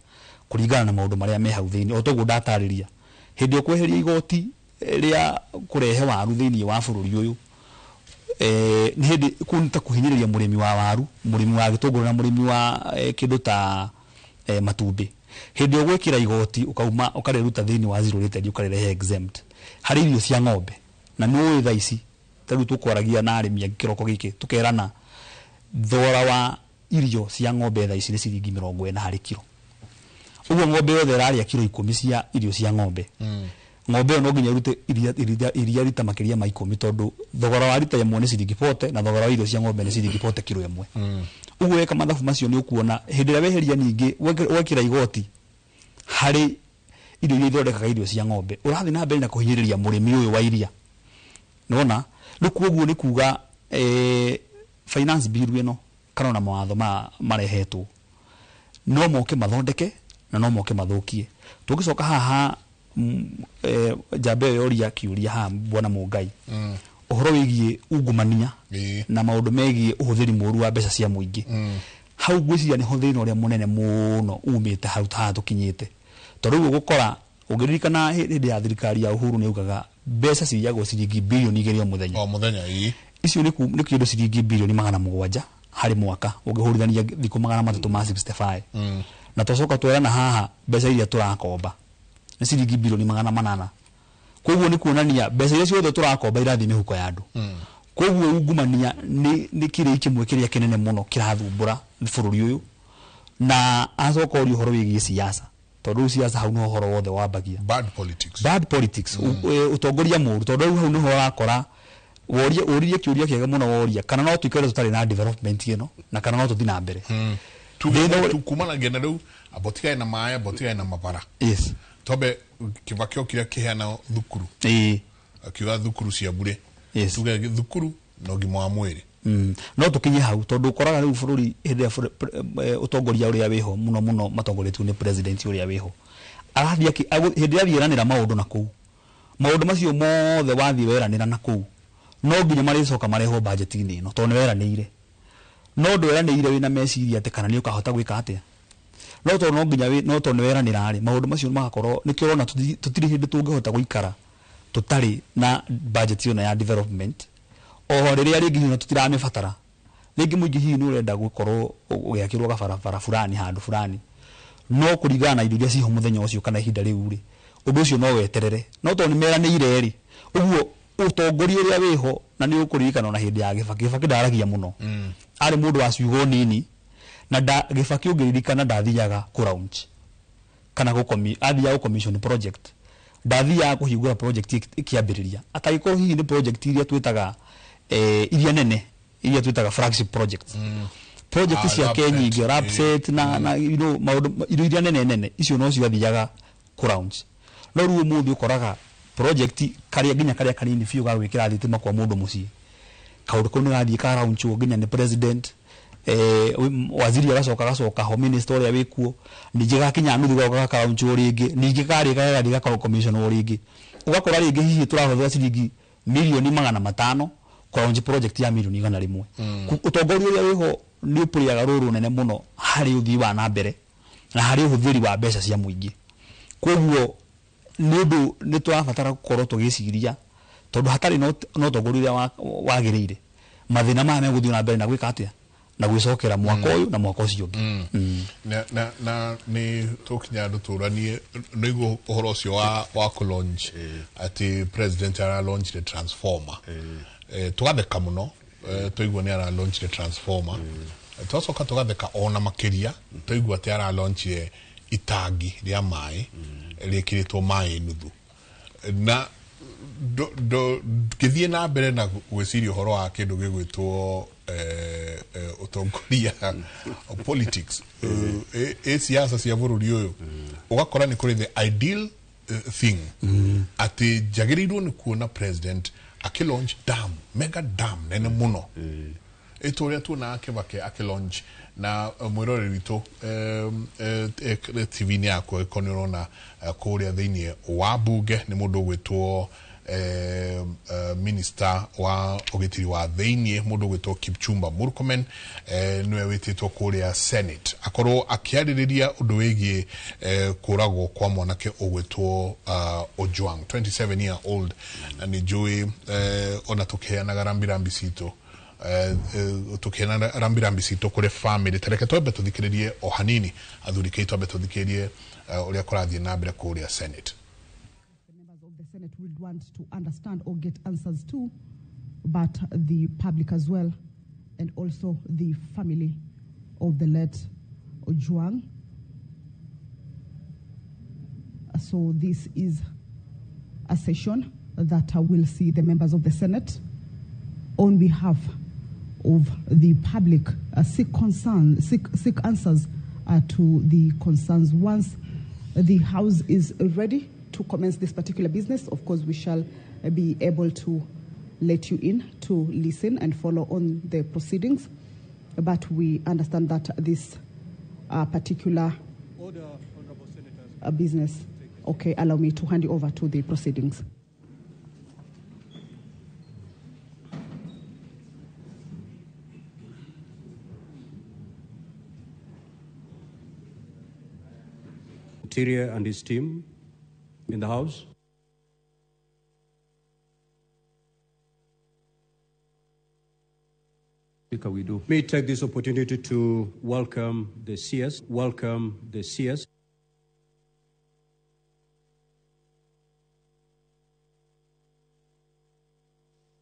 kũringana na maũndũ marĩa me hau thĩinĩ. O toguo ndatarĩria hĩndĩ ĩyo kweheria igoti rĩa kũrehe waru thĩinĩ wa bũrũri ũyũ, nĩ hĩndĩ kũu nĩ ta kũhinyĩrĩria mũrĩmi wa waru, mũrĩmi wa gĩtũngũrũ na mũrĩmi wa kĩndũ ta matumbĩ. Hĩndĩ ĩyo gwĩkĩra igoti ũkauma ũkarĩruta thĩinĩ wa zero rated ũkarĩrehe exempt harĩ irio cia ng'ombe, na nĩ ũĩ thaa ici ta rĩu tũkwaragia na arĩmi angĩ kĩroko gĩkĩ tũkerana thogora wa irio cia ng'ombe thaa ici nĩ ciringi 40 harĩ kiro. Ũguo ng'ombe yothe ĩrarĩa kiro 10 cia irio cia ng'ombe, ng'ombe ĩyo no nginya ĩrute iria rita makĩria ma 10, tondũ thogora wa rita ĩmwe nĩ ciringi 40 na thogora wa irio cia ng'ombe nĩ ciringi 40 kiro ĩmwe. Ũguo weka mathabu macio nĩ ũkuona hĩndĩ ĩrĩa weheria ningĩ wekĩra igoti Harĩ indo iria ithondekaga irio cia ng'ombe, ũrathiĩ na mbere na kũhinyĩrĩria mũrĩmi ũyũ wa iria. Nĩwona? Rĩu koguo nĩ kuga finance bill ĩno kana ona mawatho maya marehetwo no moke mathondeke na no moke mathũkie. Tũngĩcoka haha njamba ĩyo yoria kĩũria haha bwana Mũngai, ũhoro wĩgiĩ ungumania na maũndũ megiĩ ũhũthĩri mũru wa mbeca cia mũingĩ, hau ngwĩciria nĩho thĩna ũrĩa mũnene mũno umĩte hau haha tũkinyĩte. Tondũ rĩu ũgũkora ũngĩririkana hĩndĩ ya thirikari ya Uhuru nĩaugaga mbeca ciyagwo ciringi bilioni 2 o mũthenya. O mũthenya, ĩĩ. Icio nĩ kĩndũ ciringi bilioni 700 harĩ mwaka ũngĩhũrithania thikũ 365. Na twacoka twerana haha mbeca iria tũrakomba nĩ ciringi bilioni 800. Koguo nĩ kuonania mbeca iria ciothe tũrakomba irathiĩ mĩhuko ya andũ. Koguo ungumania nĩ kĩrĩi kĩmwe kĩrĩa kĩnene mũno kĩrathumbũra bũrũri ũyũ. Na acoka ũria ũhoro wĩgiĩ siasa, tondũ rĩu siasa hau nĩho ũhoro wothe wambagia. Bad politics. Bad politics. Ũtongoria mũũru, tondũ rĩu hau nĩho ũrakora woria ũririe kĩũria kĩega mũno woria kana no tũikare tũtarĩ na development ĩno na kana no tũthiĩ na mbere. Kumanagia na rĩu amba ũtigane na maĩ, amba ũtigane na mabara. Yes. Twambe Kibaki okire akĩheana thukuru. Akiuga thukuru cia bure. Yes. Tuge thukuru na ũgima wa mwĩrĩ. No tũkinye hau tondũ ũkoraga rĩu bũrũri hĩndĩ ĩrĩa ũtongoria ũrĩa wĩho mũno mũno matongoretio nĩ president ũrĩa wĩho arathiĩ hĩndĩ ĩrĩa athiĩ eranĩra maũndũ na kũu, maũndũ macio mothe wathiĩ weranĩra na kũu no nginya marĩcoka marehwo budget-inĩ ĩno tondũ nĩ weranĩire. No ndweranĩire wĩna meciria atĩ kana nĩ ũkahota gwĩka atĩa, no tondũ no nginya no tondũ nĩ weranĩra rĩ, maũndũ macio magakorwo nĩkĩo ũrona tũtirĩ hĩndĩ tũngĩhota gũikara tũtarĩ na budget ĩno ya development. Oho rĩrĩa rĩngĩ hihi tũtiramĩbatara, rĩngĩ mũingĩ hihi nĩ ũrenda gũkorwo ũgĩakĩrwo gabarabara fulani handũ fulani, no kũringana na indo iria ciho mũthenya ũcio kana ihinda rĩu rĩ, ũndũ ũcio no weterere. No tondũ nĩ meranĩire rĩ, ũguo ũtongoria ũrĩa wĩho na nĩ ũkũririkana ona hĩndĩ ya Kibaki, Kibaki ndaragia mũno, arĩ mũndũ wa ciugo nini, na Kibaki ũngĩririkana ndathiaga kũ launch kana athiaga gũ commission project, ndathiaga kũhingũra project ĩkĩambĩrĩria, atangĩkorwo hihi nĩ project iria twĩtaga iria nene, iria twĩtaga flagship projects. Project ciake nyingĩ, Lapset na you know maũndũ indo iria nene nene icio no cio athiaga kũ launch. No rĩu ũmũthĩ ũkoraga project karĩa nginya karĩa kanini biũ ga gwĩkĩra thitima kwa mũndũ mũciĩ, kaũndũ kau nĩ gathiĩ ka launchwo nginya nĩ president, waziri agacoka agacoka ho, minister ũrĩa wĩkuo, ningĩ gakinya nuthu gagoka gakalaunchwo rĩngĩ, ningĩ karĩka gagathiĩ gakacommissionwo rĩngĩ. Ũgakora rĩngĩ hihi tũrahũthĩra ciringi milioni 500 kũlaunch project ya milioni 100. Ũtongoria ũrĩa wĩho nĩ ũpũrĩaga rũrũ nene mũno harĩ ũthii wa na mbere na harĩ ũhũthĩri wa mbeca cia mũingĩ. Koguo nĩ ũndũ nĩ tũrabatara gũkorwo tũgĩciria, tondũ hatarĩ na ũtongoria ũrĩa wagĩrĩire, mathĩna maya megũthiĩ na mbere na gwĩka atĩa, na gwĩcokera mwaka ũyũ na mwaka ũcio ũngĩ. Na nĩ tũkinya andũ tũranie nĩguo ũhoro ũcio wa kũ launch atĩ president ara launch the transformer. Tũgatheka mũno twaigua nĩ ara launch the transformer. Twacoka tũgatheka ona makĩria twaigua atĩ ara launch itangi rĩa maĩ rĩkĩrĩtwo maĩ nuthu. Na ngĩthiĩ na mbere na gwĩciria ũhoro wa kĩndũ gĩgwĩtwo ũtongoria politics, siasa cia bũrũri ũyũ, ũgakora nĩ kũrĩ the ideal thing atĩ njagĩrĩirwo nĩ kuona president akĩ launch dam, mega dam nene mũno ĩtũ ũrĩa tuonaga Kibaki akĩ launch. Na mwĩroreri witũ TV-inĩ yaku angĩkorwo nĩ ũrona kũrĩa thĩinĩ wa bunge nĩ mũndũ ũgwĩtwo minister wa ũgitĩri wa thĩinĩ, mũndũ ũgwĩtwo Kipchumba Murkomen, nĩwe wĩtĩtwo kũrĩa Senate akorwo akĩarĩrĩria ũndũ wĩgiĩ kũragwo kwa mwanake ũgwĩtwo Ojwang, 27 year old. Na nĩ njũĩ ona tũkĩheanaga rambirambi citũ, tũkĩheana rambirambi citũ kũrĩ family. Tareke twambe tũthikĩrĩrie o hanini athuri kei, twambe tũthikĩrĩrie ũrĩa kũrathiĩ na mbere kũrĩa Senate. Senate would want to understand or get answers to, but the public as well, and also the family of the late Ojwang. So this is a session that will see the members of the Senate on behalf of the public seek answers to the concerns once the House is ready to commence this particular business, of course, we shall be able to let you in to listen and follow on the proceedings. But we understand that this particular business. Okay, allow me to hand you over to the proceedings. Interior and his team in the House. Speaker, we do. Let me take this opportunity to welcome the CS,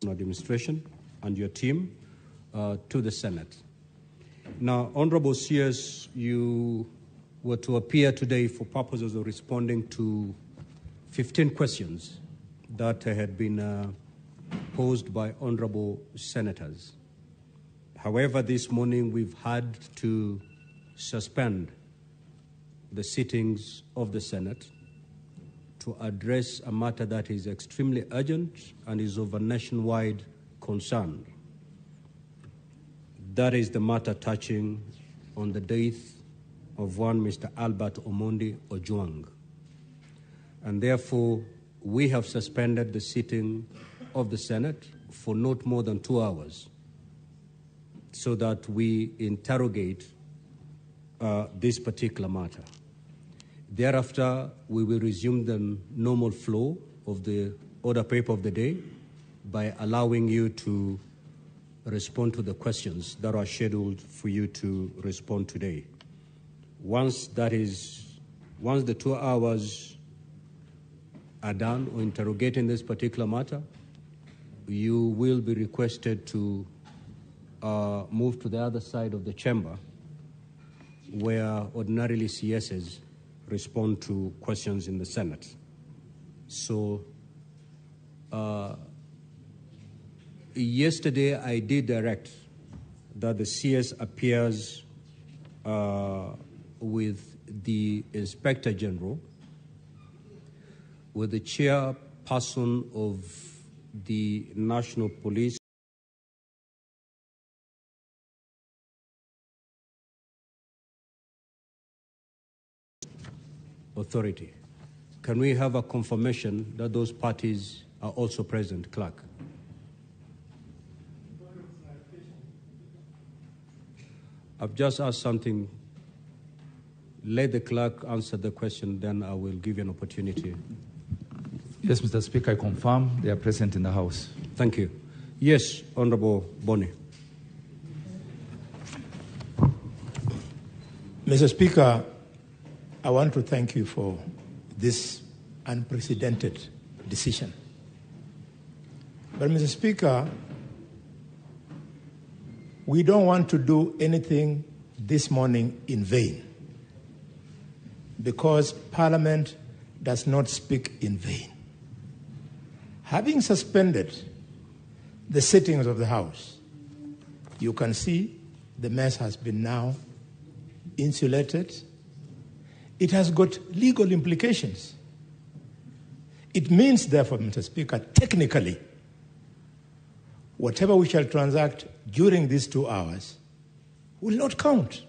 administration and your team to the Senate. Now, Honorable CS, you were to appear today for purposes of responding to 15 questions that had been posed by honorable senators. However, this morning we've had to suspend the sittings of the Senate to address a matter that is extremely urgent and is of a nationwide concern. That is the matter touching on the death of one Mr. Albert Omondi Ojwang. And therefore, we have suspended the sitting of the Senate for not more than 2 hours so that we interrogate this particular matter. Thereafter, we will resume the normal flow of the order paper of the day by allowing you to respond to the questions that are scheduled for you to respond today. Once the 2 hours are done or interrogating this particular matter, you will be requested to move to the other side of the chamber where ordinarily CSs respond to questions in the Senate. So yesterday I did direct that the CS appears with the Inspector General, with the chairperson of the National Police Authority. Can we have a confirmation that those parties are also present, Clerk? I've just asked something. Let the clerk answer the question, then I will give you an opportunity. Yes, Mr. Speaker, I confirm they are present in the House. Thank you. Yes, Honorable Boni. Mr. Speaker, I want to thank you for this unprecedented decision. But, Mr. Speaker, we don't want to do anything this morning in vain, because Parliament does not speak in vain. Having suspended the sittings of the House, you can see the mess has been now insulated. It has got legal implications. It means, therefore, Mr. Speaker, technically, whatever we shall transact during these 2 hours will not count.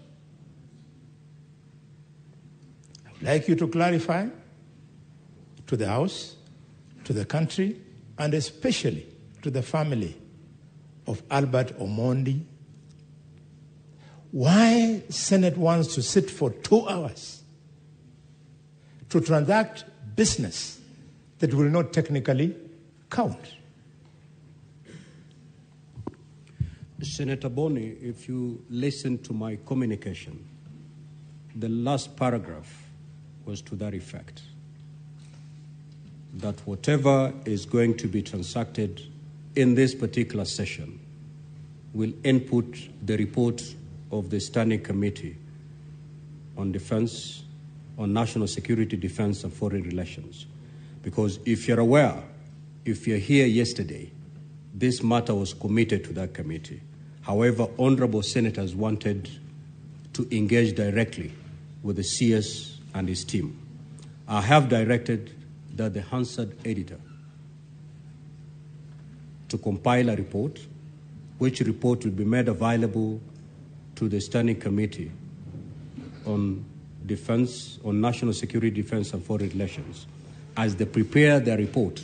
I would like you to clarify to the House, to the country, and especially to the family of Albert Omondi, why Senate wants to sit for 2 hours to transact business that will not technically count. Senator Boni, if you listen to my communication, the last paragraph was to that effect, that whatever is going to be transacted in this particular session will input the report of the Standing Committee on Defense, on National Security, Defense and Foreign Relations. Because if you're aware, if you're here yesterday, this matter was committed to that committee. However, honorable senators wanted to engage directly with the CS and his team. I have directed that the Hansard editor to compile a report, which report will be made available to the Standing Committee on Defense, on National Security, Defense and Foreign Relations. As they prepare their report,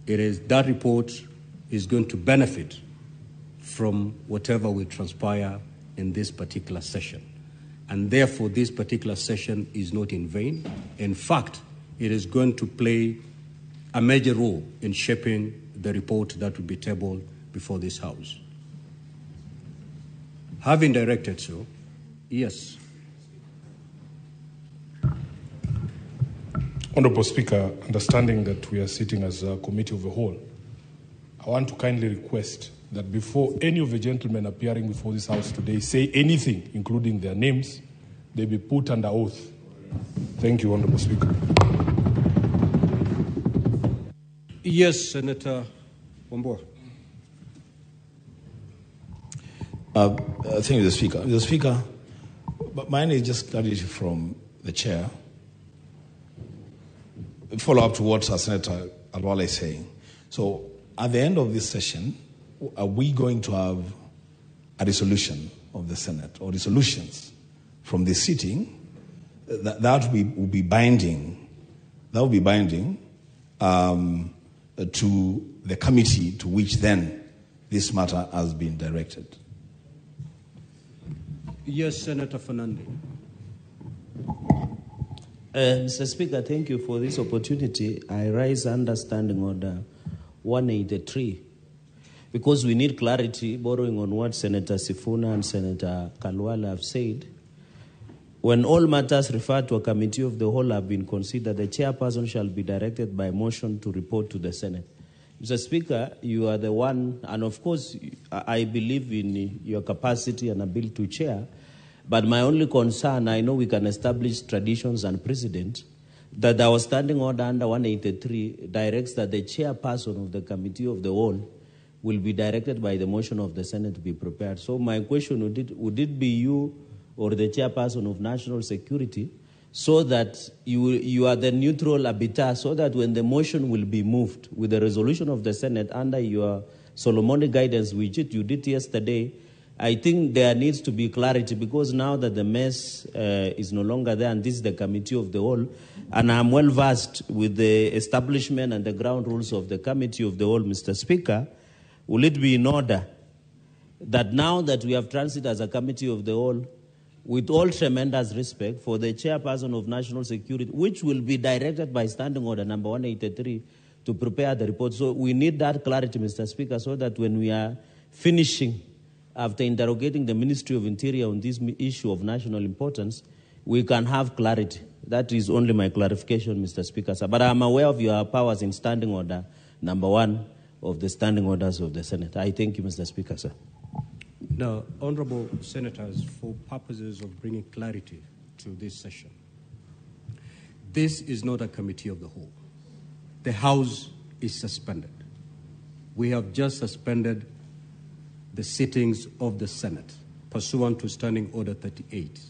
it is that report is going to benefit from whatever will transpire in this particular session. And therefore, this particular session is not in vain. In fact, it is going to play a major role in shaping the report that will be tabled before this House. Having directed so, yes. Honorable Speaker, understanding that we are sitting as a committee of the whole, I want to kindly request that before any of the gentlemen appearing before this House today say anything, including their names, they be put under oath. Thank you, Honorable Speaker. Yes, Senator Wambua. Thank you, Mr. Speaker. Mr. Speaker, but mine is just clarity from the chair. Follow up to what Senator Khalwale is saying. So, at the end of this session, are we going to have a resolution of the Senate or resolutions from this sitting that will be binding? That will be binding to the committee to which then this matter has been directed. Yes, Senator Fernande. Mr. Speaker, thank you for this opportunity. I rise under Standing Order 183 because we need clarity, borrowing on what Senator Sifuna and Senator Khalwale have said. When all matters referred to a committee of the whole have been considered, the chairperson shall be directed by motion to report to the Senate. Mr. Speaker, you are the one, and of course, I believe in your capacity and ability to chair, but my only concern, I know we can establish traditions and precedent, that our standing order under 183 directs that the chairperson of the committee of the whole will be directed by the motion of the Senate to be prepared. So my question, would it be you or the chairperson of national security, so that you are the neutral arbiter, so that when the motion will be moved with the resolution of the Senate under your Solomonic guidance, which you did yesterday, I think there needs to be clarity, because now that the mess is no longer there, and this is the committee of the whole, and I'm well versed with the establishment and the ground rules of the committee of the whole, Mr. Speaker, will it be in order that now that we have transited as a committee of the whole, with all tremendous respect for the chairperson of national security, which will be directed by standing order number 183 to prepare the report. So we need that clarity, Mr. Speaker, so that when we are finishing, after interrogating the Ministry of Interior on this issue of national importance, we can have clarity. That is only my clarification, Mr. Speaker. Sir. But I'm aware of your powers in standing order number 1 of the standing orders of the Senate. I thank you, Mr. Speaker, sir. Now, honorable senators, for purposes of bringing clarity to this session, this is not a committee of the whole. The House is suspended. We have just suspended the sittings of the Senate pursuant to Standing Order 38.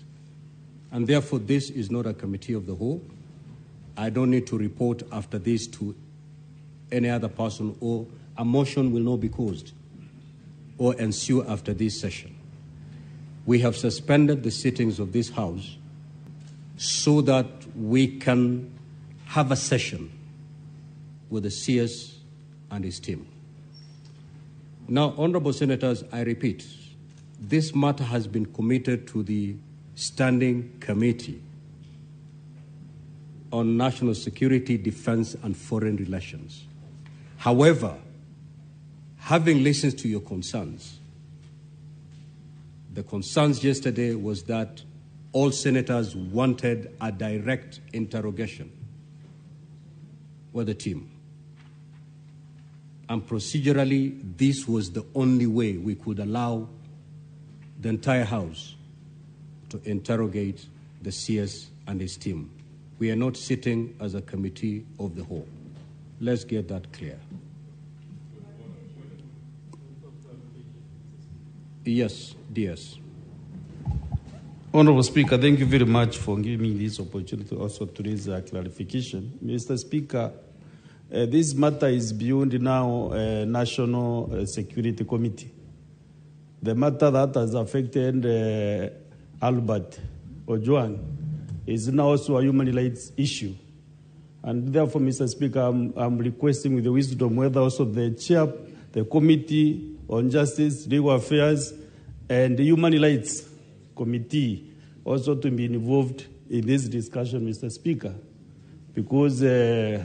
And therefore, this is not a committee of the whole. I don't need to report after this to any other person, or a motion will not be caused or ensue after this session. We have suspended the sittings of this House so that we can have a session with the CS and his team. Now, honorable senators, I repeat, this matter has been committed to the Standing Committee on National Security, Defense, and Foreign Relations. However, having listened to your concerns, the concerns yesterday was that all senators wanted a direct interrogation with the team. And procedurally, this was the only way we could allow the entire House to interrogate the CS and his team. We are not sitting as a committee of the whole. Let's get that clear. Yes, DS. Honorable Speaker, thank you very much for giving me this opportunity also to raise a clarification. Mr. Speaker, this matter is beyond now National Security Committee. The matter that has affected Albert Ojwang is now also a human rights issue. And therefore, Mr. Speaker, I'm requesting with the wisdom whether also the chair, the Committee on Justice, Legal Affairs, and the Human Rights Committee also to be involved in this discussion, Mr. Speaker, because that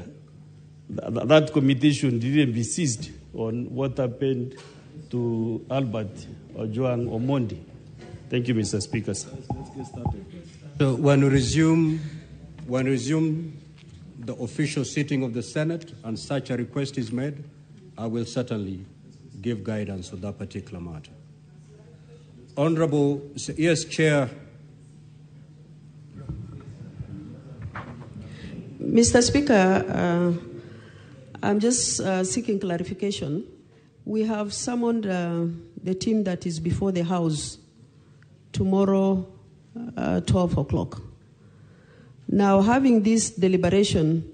committee should even be seized on what happened to Albert Ojwang Omondi. Thank you, Mr. Speaker. Let's get started. So when we resume the official sitting of the Senate and such a request is made, I will certainly give guidance on that particular matter. Honorable, yes, Chair. Mr. Speaker, I'm just seeking clarification. We have summoned the team that is before the House tomorrow, 12 o'clock. Now, having this deliberation,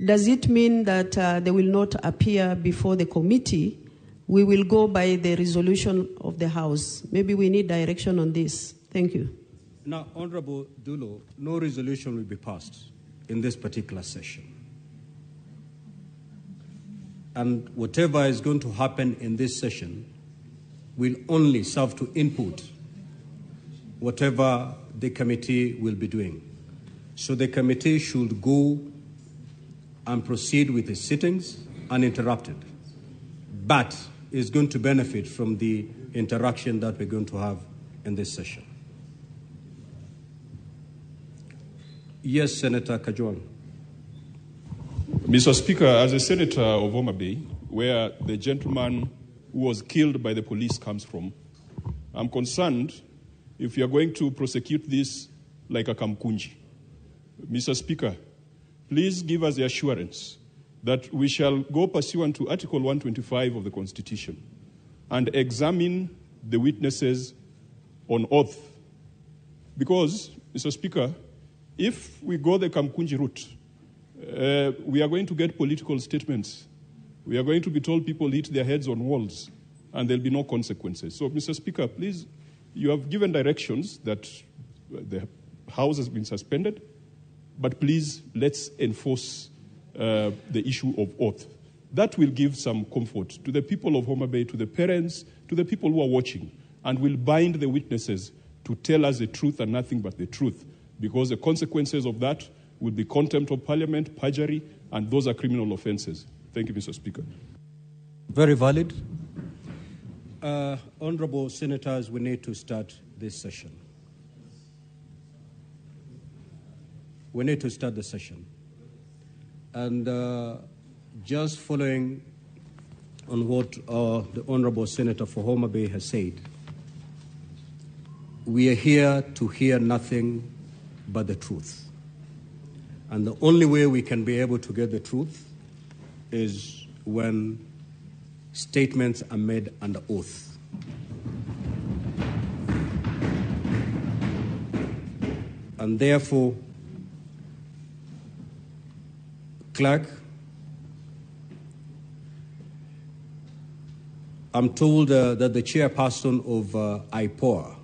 does it mean that they will not appear before the committee? We will go by the resolution of the House. Maybe we need direction on this. Thank you. Now, Honorable Dulo, no resolution will be passed in this particular session. And whatever is going to happen in this session will only serve to input whatever the committee will be doing. So the committee should go and proceed with its sittings uninterrupted, but is going to benefit from the interaction that we're going to have in this session. Yes, Senator Kajwang. Mr. Speaker, as a senator of Homa Bay, where the gentleman who was killed by the police comes from, I'm concerned if you are going to prosecute this like a Kamkunji. Mr. Speaker, please give us the assurance that we shall go pursuant to Article 125 of the Constitution and examine the witnesses on oath. Because, Mr. Speaker, if we go the Kamkunji route, we are going to get political statements. We are going to be told people hit their heads on walls and there'll be no consequences. So, Mr. Speaker, please, you have given directions that the House has been suspended, but please, let's enforce the issue of oath. That will give some comfort to the people of Homa Bay, to the parents, to the people who are watching, and will bind the witnesses to tell us the truth and nothing but the truth, because the consequences of that would be contempt of parliament, perjury, and those are criminal offenses. Thank you, Mr. Speaker. Very valid. Honorable Senators, we need to start this session. We need to start the session. And just following on what the Honorable Senator for Homa Bay has said, we are here to hear nothing but the truth. And the only way we can be able to get the truth is when statements are made under oath. And therefore, Clerk, I'm told that the chairperson of IPOA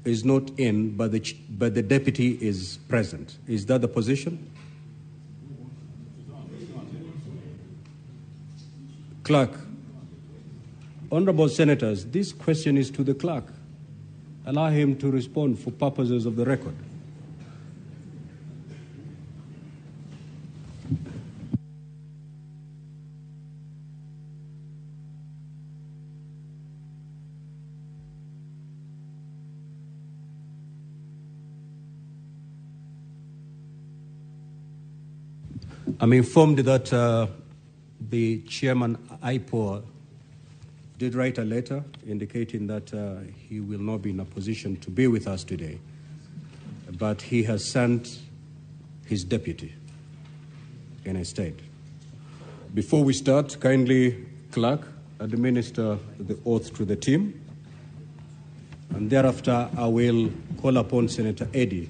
is not in, but the deputy is present. Is that the position? Clerk, Honorable Senators, this question is to the clerk. Allow him to respond for purposes of the record. I'm informed that the chairman, IPOA, did write a letter indicating that he will not be in a position to be with us today, but he has sent his deputy in his stead. Before we start, kindly, clerk, administer the oath to the team. And thereafter, I will call upon Senator Eddy,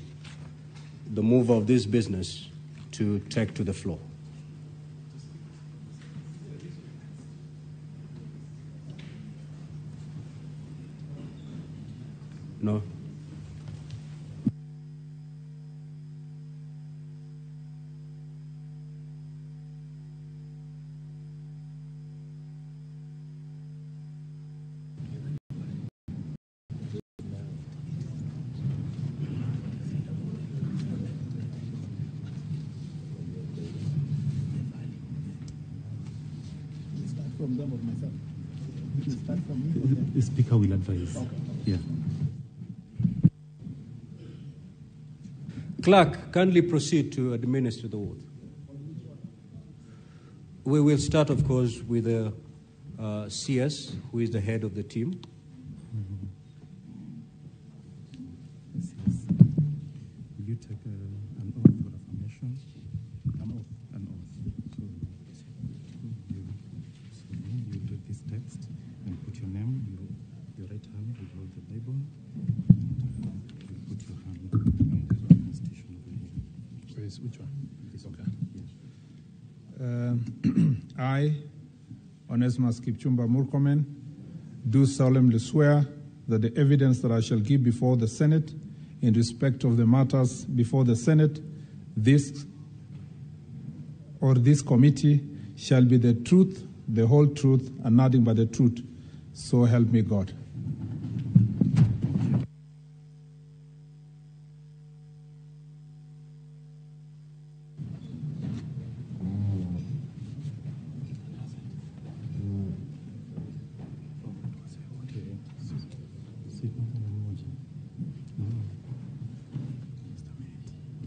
the mover of this business, to take to the floor. No. Start from them or myself? Start from me? The Speaker will advise. Okay. Yeah. Clerk, kindly proceed to administer the oath. We will start, of course, with the CS, who is the head of the team. Mm-hmm. Yes. Will you take an oath or affirmation? An oath. An oath. So you read this text and put your name, your right hand will hold the Bible, and you put your hand on the Constitution over here. Which one? This okay. Yeah. I, Onesmus Kipchumba Murkomen, do solemnly swear that the evidence that I shall give before the Senate in respect of the matters before the Senate, this or this committee shall be the truth, the whole truth, and nothing but the truth. So help me God.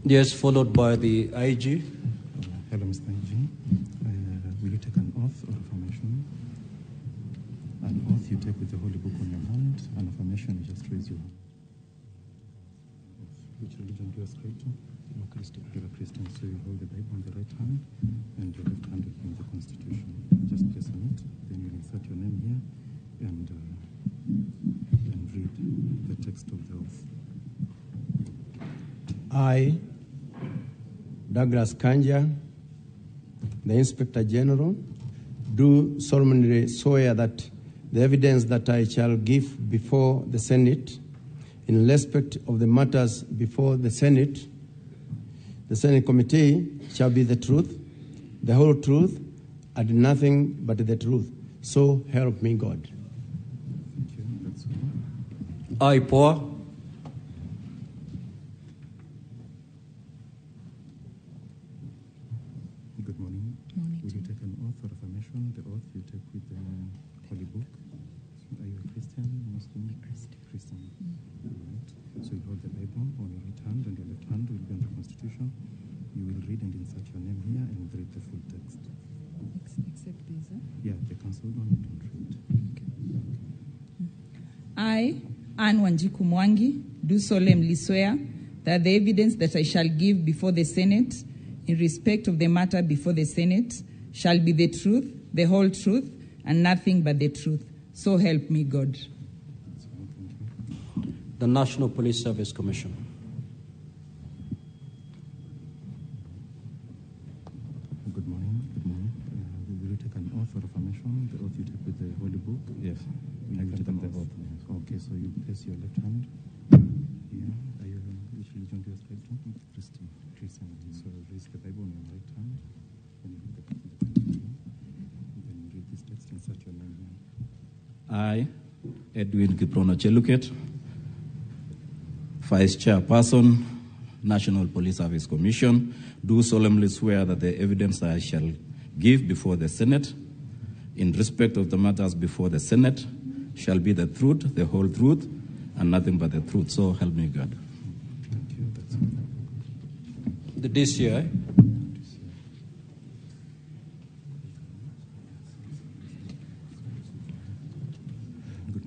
Yes, followed by the IG. Hello, Mr. IG. Will you take an oath or affirmation? An oath you take with the Holy Book on your hand. An affirmation, you just raise your hand. Which religion do you ascribe to? I'm a Christian. You're a Christian, so you hold the Bible on the right hand and your left hand will be on the Constitution. Just place on it, then you'll insert your name here and read the text of the oath. I, Douglas Kanja, the Inspector General, do solemnly swear that the evidence that I shall give before the Senate in respect of the matters before the Senate Committee shall be the truth, the whole truth, and nothing but the truth. So help me God. Thank you. That's all. I, Poa. Good morning. Morning. Will you take an oath or affirmation? The oath you take with the Holy Book. Are you a Christian, Muslim? Christian. Christian. Mm. All right. So you hold the Bible on your right hand and your left hand will be on the Constitution. You will read and insert your name here and read the full text. Except this, huh? Yeah, the council one, don't read. Okay. I, Anne Wanjiku Mwangi, do solemnly swear that the evidence that I shall give before the Senate in respect of the matter before the Senate shall be the truth, the whole truth, and nothing but the truth. So help me God. The National Police Service Commission. Good morning. Good morning. Will you take an oath or affirmation? The oath you take with the Holy Book? Yes. I will take the oath. Yes. Okay, so you place your left hand here. Are you, which religion do you ascribe to? Christian. Christian. So raise the Bible on your right hand, then you read the Constitution, then you read this text, insert your name here. I, Edwin Kiprono Cheluket, Vice Chairperson, National Police Service Commission, do solemnly swear that the evidence I shall give before the Senate in respect of the matters before the Senate shall be the truth, the whole truth, and nothing but the truth. So help me God. Thank you. That's all. The DCI.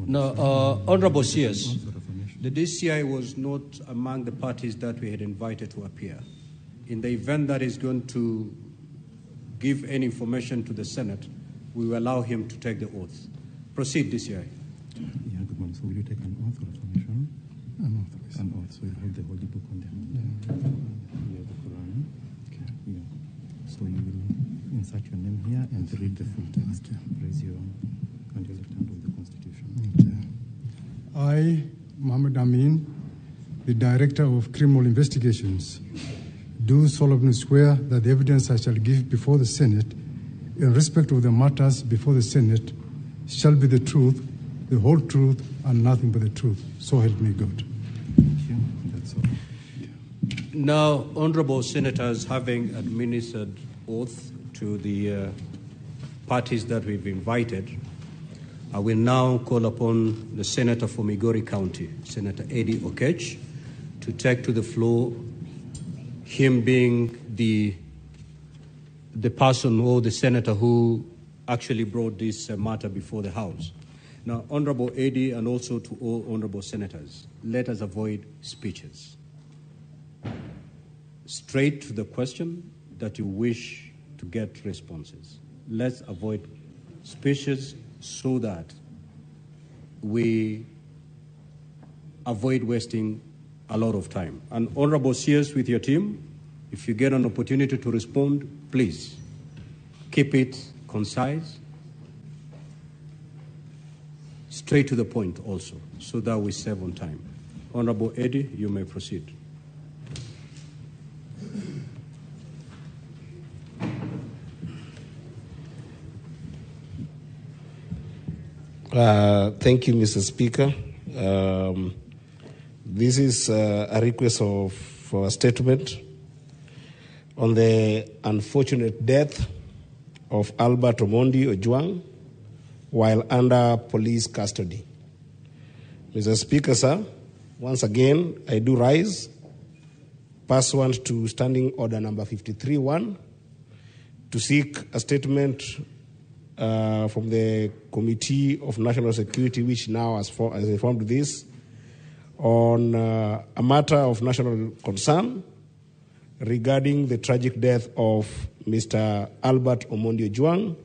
No, Honorable CS, the DCI was not among the parties that we had invited to appear. In the event that he's going to give any information to the Senate, we will allow him to take the oath. Proceed, DCI. Yeah, good morning. So will you take an oath or affirmation? An oath. So you hold the holy book on the hand. Yeah. You have the Quran. Okay. Yeah. So you will insert your name here and read the full text. Okay. Raise your and your left hand of the Constitution. Okay. I, Mohammed Amin, the Director of Criminal Investigations, do solemnly swear that the evidence I shall give before the Senate in respect of the matters before the Senate shall be the truth, the whole truth, and nothing but the truth. So help me God. Thank you. That's all. Now, honorable senators, having administered oath to the parties that we've invited, I will now call upon the Senator for Migori County, Senator Eddie Oketch, to take to the floor, him being the person or the senator who actually brought this matter before the House. Now, Honorable Eddie, and also to all honorable senators, let us avoid speeches. Straight to the question that you wish to get responses. Let's avoid speeches so that we avoid wasting a lot of time. And Honorable Sears, with your team, if you get an opportunity to respond, please keep it concise, straight to the point also, so that we save on time. Honorable Eddie, you may proceed. Thank you, Mr. Speaker. This is a request for a statement on the unfortunate death of Albert Omondi Ojwang while under police custody. Mr. Speaker, sir, once again, I do rise pursuant to Standing Order number 53-1 to seek a statement from the Committee of National Security, which now has informed this, on a matter of national concern regarding the tragic death of Mr. Albert Omondi Ojwang,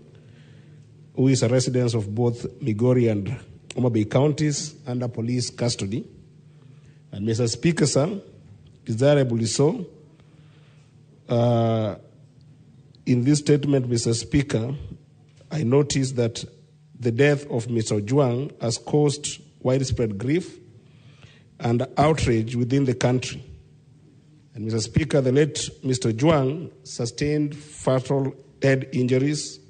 who is a resident of both Migori and Homa Bay counties under police custody. And Mr. Speaker, sir, desirably so, in this statement, Mr. Speaker, I notice that the death of Mr. Ojwang has caused widespread grief and outrage within the country. And Mr. Speaker, the late Mr. Ojwang sustained fatal head injuries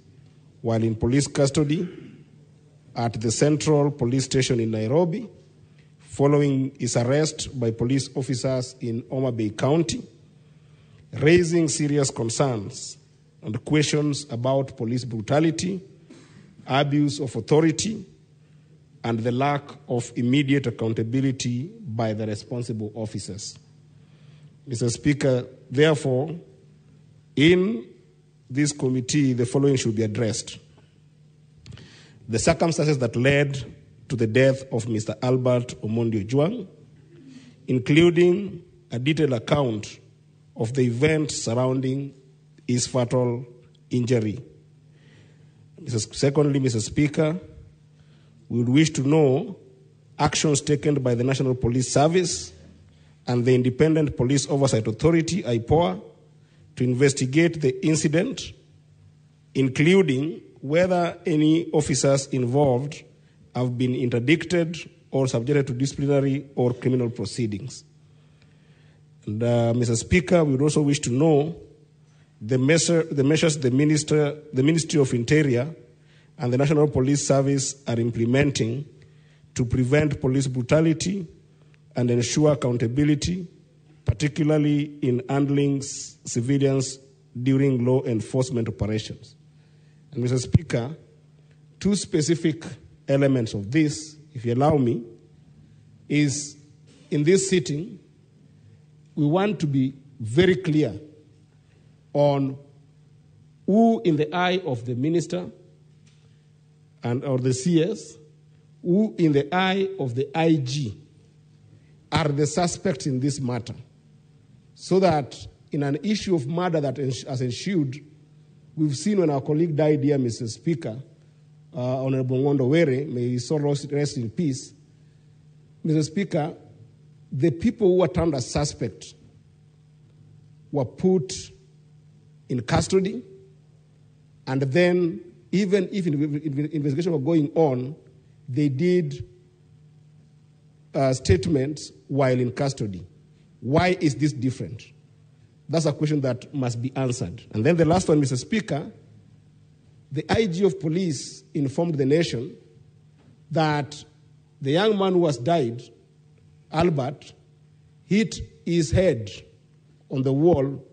while in police custody at the Central Police Station in Nairobi, following his arrest by police officers in Homa Bay County, raising serious concerns and questions about police brutality, abuse of authority, and the lack of immediate accountability by the responsible officers. Mr. Speaker, therefore, in this committee, the following should be addressed. The circumstances that led to the death of Mr. Albert Omondi Ojwang, including a detailed account of the events surrounding his fatal injury. Secondly, Mr. Speaker, we would wish to know actions taken by the National Police Service and the Independent Police Oversight Authority, IPOA, to investigate the incident, including whether any officers involved have been interdicted or subjected to disciplinary or criminal proceedings. And, Mr. Speaker, we would also wish to know the measures the Ministry of Interior and the National Police Service are implementing to prevent police brutality and ensure accountability, particularly in handling civilians during law enforcement operations. And Mr. Speaker, two specific elements of this, if you allow me, is in this sitting, we want to be very clear on who in the eye of the minister and or the CS, who in the eye of the IG are the suspects in this matter, so that in an issue of murder that has ensued, we've seen when our colleague died here, Mr. Speaker, Honorable Ngondo Were, may his soul rest in peace. Mr. Speaker, the people who were termed as suspect were put in custody, and then even if investigation were going on, they did statements while in custody. Why is this different? That's a question that must be answered. And then the last one, Mr. Speaker, the IG of police informed the nation that the young man who has died, Albert, hit his head on the wall,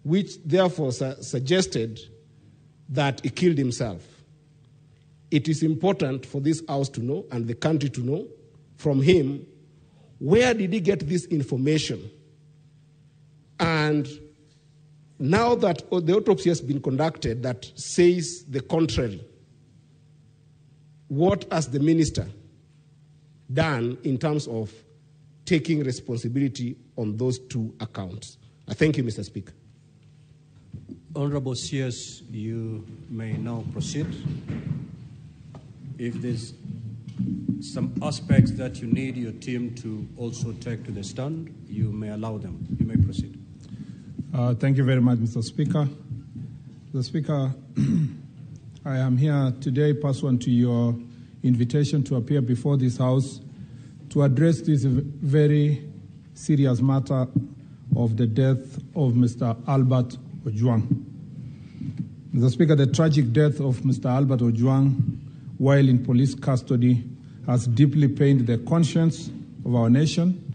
which therefore suggested that he killed himself. It is important for this house to know and the country to know from him, where did he get this information? And now that the autopsy has been conducted that says the contrary, what has the minister done in terms of taking responsibility on those two accounts? I thank you, Mr. Speaker. Honorable CS, you may now proceed. If there's some aspects that you need your team to also take to the stand, you may allow them. You may proceed. Thank you very much, Mr. Speaker. Mr. Speaker, I am here today pursuant to your invitation to appear before this House to address this very serious matter of the death of Mr. Albert Ojwang. Mr. Speaker, the tragic death of Mr. Albert Ojwang while in police custody has deeply pained the conscience of our nation.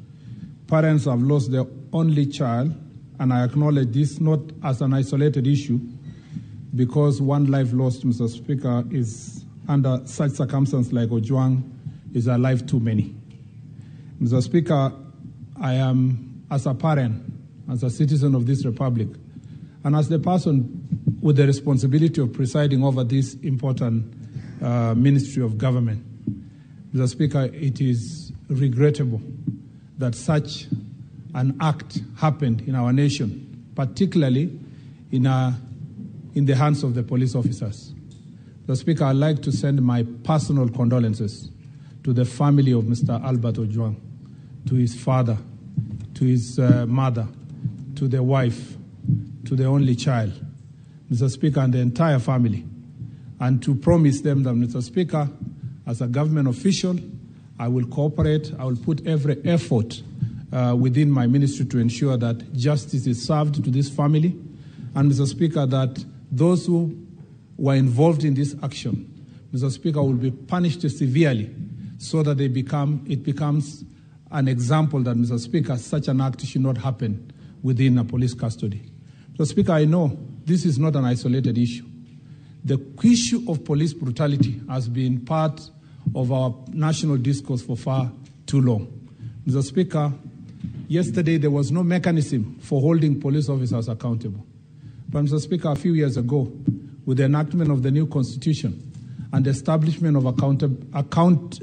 Parents have lost their only child, and I acknowledge this not as an isolated issue, because one life lost, Mr. Speaker, is under such circumstances like Ojwang is a life too many. Mr. Speaker, I am, as a parent, as a citizen of this republic, and as the person with the responsibility of presiding over this important ministry of government, Mr. Speaker, it is regrettable that such an act happened in our nation, particularly in the hands of the police officers. Mr. Speaker, I'd like to send my personal condolences to the family of Mr. Albert Ojwang, to his father, to his mother, to the wife, to the only child, Mr. Speaker, and the entire family, and to promise them that, Mr. Speaker, as a government official, I will cooperate, I will put every effort within my ministry to ensure that justice is served to this family, and, Mr. Speaker, that those who were involved in this action, Mr. Speaker, will be punished severely so that it becomes an example that, Mr. Speaker, such an act should not happen within a police custody. Mr. Speaker, I know this is not an isolated issue. The issue of police brutality has been part of our national discourse for far too long. Mr. Speaker, yesterday there was no mechanism for holding police officers accountable. But, Mr. Speaker, a few years ago, with the enactment of the new constitution and the establishment of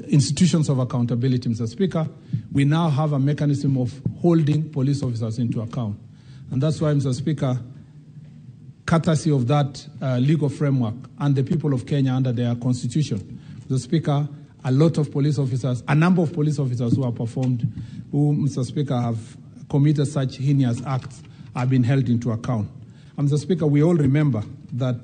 institutions of accountability, Mr. Speaker, we now have a mechanism of holding police officers into account. And that's why, Mr. Speaker, courtesy of that legal framework and the people of Kenya under their constitution, Mr. Speaker, a lot of police officers, a number of police officers who have performed, who, Mr. Speaker, have committed such heinous acts, have been held into account. And, Mr. Speaker, we all remember that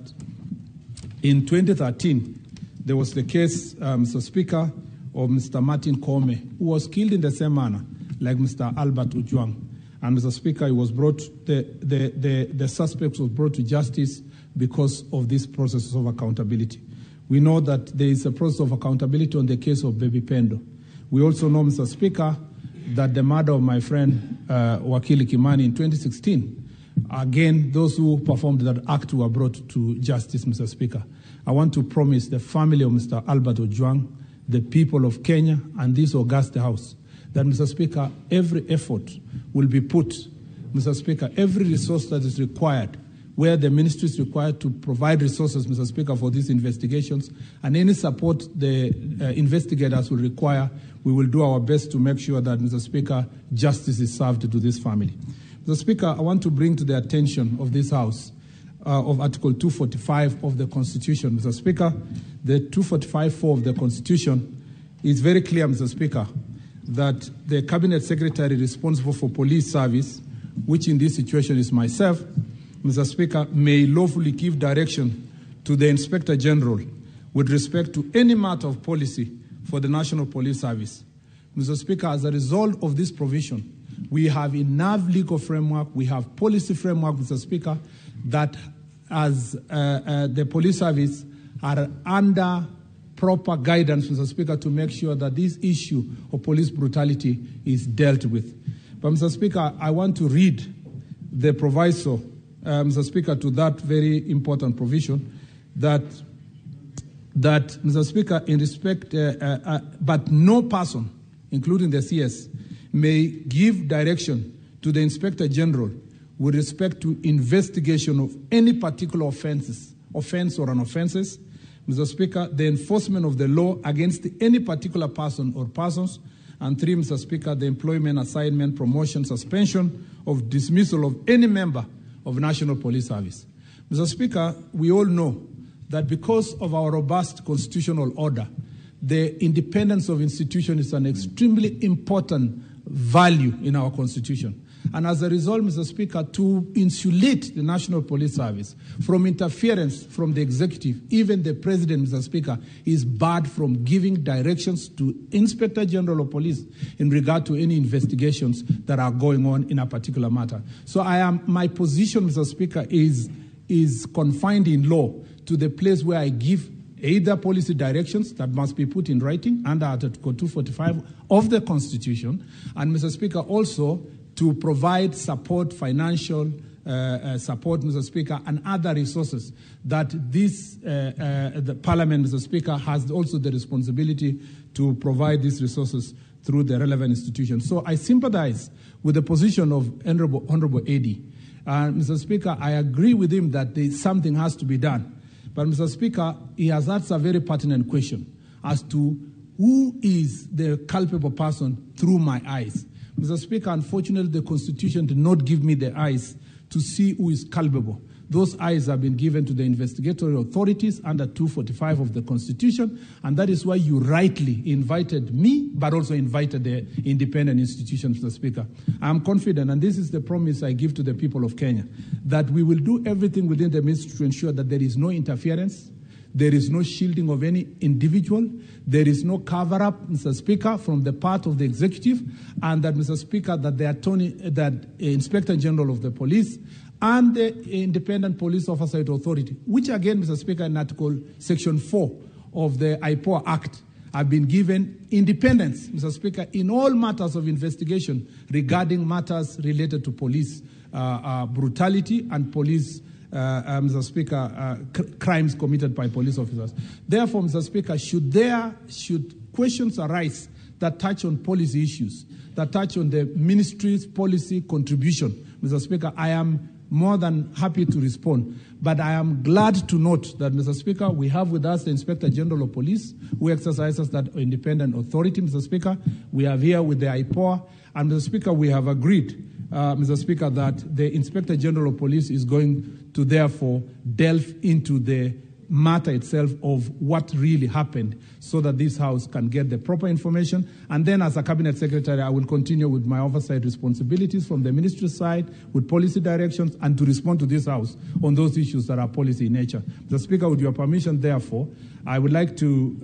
in 2013, there was the case, Mr. Speaker, of Mr. Martin Koome, who was killed in the same manner like Mr. Albert Ojwang. And, Mr. Speaker, he was brought, the suspect was brought to justice because of this process of accountability. We know that there is a process of accountability on the case of Baby Pendo. We also know, Mr. Speaker, that the murder of my friend Wakili Kimani in 2016, again, those who performed that act were brought to justice, Mr. Speaker. I want to promise the family of Mr. Albert Ojwang, the people of Kenya, and this august house, that, Mr. Speaker, every effort will be put, Mr. Speaker, every resource that is required, where the ministry is required to provide resources, Mr. Speaker, for these investigations, and any support the investigators will require, we will do our best to make sure that, Mr. Speaker, justice is served to this family. Mr. Speaker, I want to bring to the attention of this House of Article 245 of the Constitution. Mr. Speaker, the 245(4) of the Constitution is very clear, Mr. Speaker, that the Cabinet Secretary responsible for police service, which in this situation is myself, Mr. Speaker, may lawfully give direction to the Inspector General with respect to any matter of policy for the National Police Service. Mr. Speaker, as a result of this provision, we have enough legal framework, we have policy framework, Mr. Speaker, that as the police service are under proper guidance, Mr. Speaker, to make sure that this issue of police brutality is dealt with. But, Mr. Speaker, I want to read the proviso, Mr. Speaker, to that very important provision that, Mr. Speaker, in respect, but no person, including the CS, may give direction to the Inspector General with respect to investigation of any particular offense or offenses. Mr. Speaker, the enforcement of the law against any particular person or persons. And three, Mr. Speaker, the employment, assignment, promotion, suspension, of dismissal of any member of National Police Service. Mr. Speaker, we all know that because of our robust constitutional order, the independence of institution is an extremely important value in our constitution. And as a result, Mr. Speaker, to insulate the National Police Service from interference from the executive, even the president, Mr. Speaker, is barred from giving directions to Inspector General of Police in regard to any investigations that are going on in a particular matter. So my position, Mr. Speaker, is confined in law to the place where I give either policy directions that must be put in writing under Article 245 of the Constitution, and, Mr. Speaker, also to provide support, financial support, Mr. Speaker, and other resources that this the Parliament, Mr. Speaker, has also the responsibility to provide these resources through the relevant institutions. So I sympathize with the position of Honorable Edi. Mr. Speaker, I agree with him that something has to be done. But, Mr. Speaker, he has asked a very pertinent question as to who is the culpable person through my eyes. Mr. Speaker, unfortunately, the Constitution did not give me the eyes to see who is culpable. Those eyes have been given to the investigatory authorities under 245 of the Constitution, and that is why you rightly invited me, but also invited the independent institutions, Mr. Speaker. I am confident, and this is the promise I give to the people of Kenya, that we will do everything within the ministry to ensure that there is no interference, there is no shielding of any individual, there is no cover-up, Mr. Speaker, from the part of the executive, and that, Mr. Speaker, that the attorney, that Inspector General of the Police and the Independent Police Oversight Authority, which again, Mr. Speaker, in Article Section 4 of the IPOA Act, have been given independence, Mr. Speaker, in all matters of investigation regarding matters related to police brutality and police, Mr. Speaker, crimes committed by police officers. Therefore, Mr. Speaker, should questions arise that touch on policy issues, that touch on the ministry's policy contribution, Mr. Speaker, I am more than happy to respond. But I am glad to note that, Mr. Speaker, we have with us the Inspector General of Police, who exercises that independent authority, Mr. Speaker. We have here with the IPOA. And, Mr. Speaker, we have agreed, Mr. Speaker, that the Inspector General of Police is going to therefore delve into the matter itself of what really happened so that this House can get the proper information. And then as a Cabinet Secretary, I will continue with my oversight responsibilities from the ministry side, with policy directions, and to respond to this House on those issues that are policy in nature. Mr. Speaker, with your permission, therefore, I would like to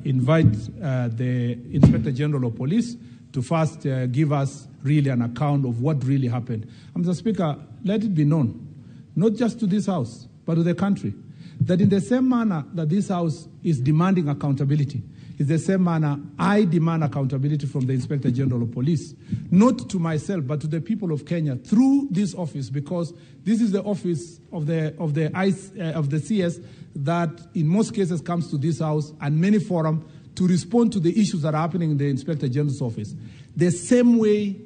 invite the Inspector General of Police to first give us really an account of what really happened. And Mr. Speaker, let it be known, not just to this House, but to the country, that in the same manner that this House is demanding accountability, is the same manner I demand accountability from the Inspector General of Police, not to myself, but to the people of Kenya through this office, because this is the office of the CS that in most cases comes to this House and many forums to respond to the issues that are happening in the Inspector General's office. The same way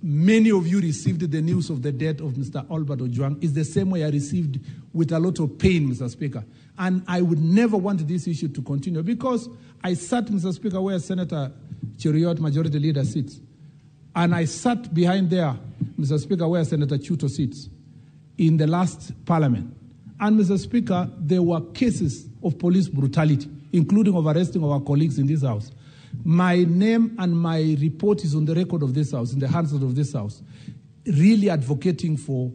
many of you received the news of the death of Mr. Albert Ojwang is the same way I received with a lot of pain, Mr. Speaker. And I would never want this issue to continue, because I sat, Mr. Speaker, where Senator Cheruiyot, Majority Leader, sits. And I sat behind there, Mr. Speaker, where Senator Chuto sits in the last parliament. And, Mr. Speaker, there were cases of police brutality, including of arresting our colleagues in this House. My name and my report is on the record of this House, in the hands of this House, really advocating for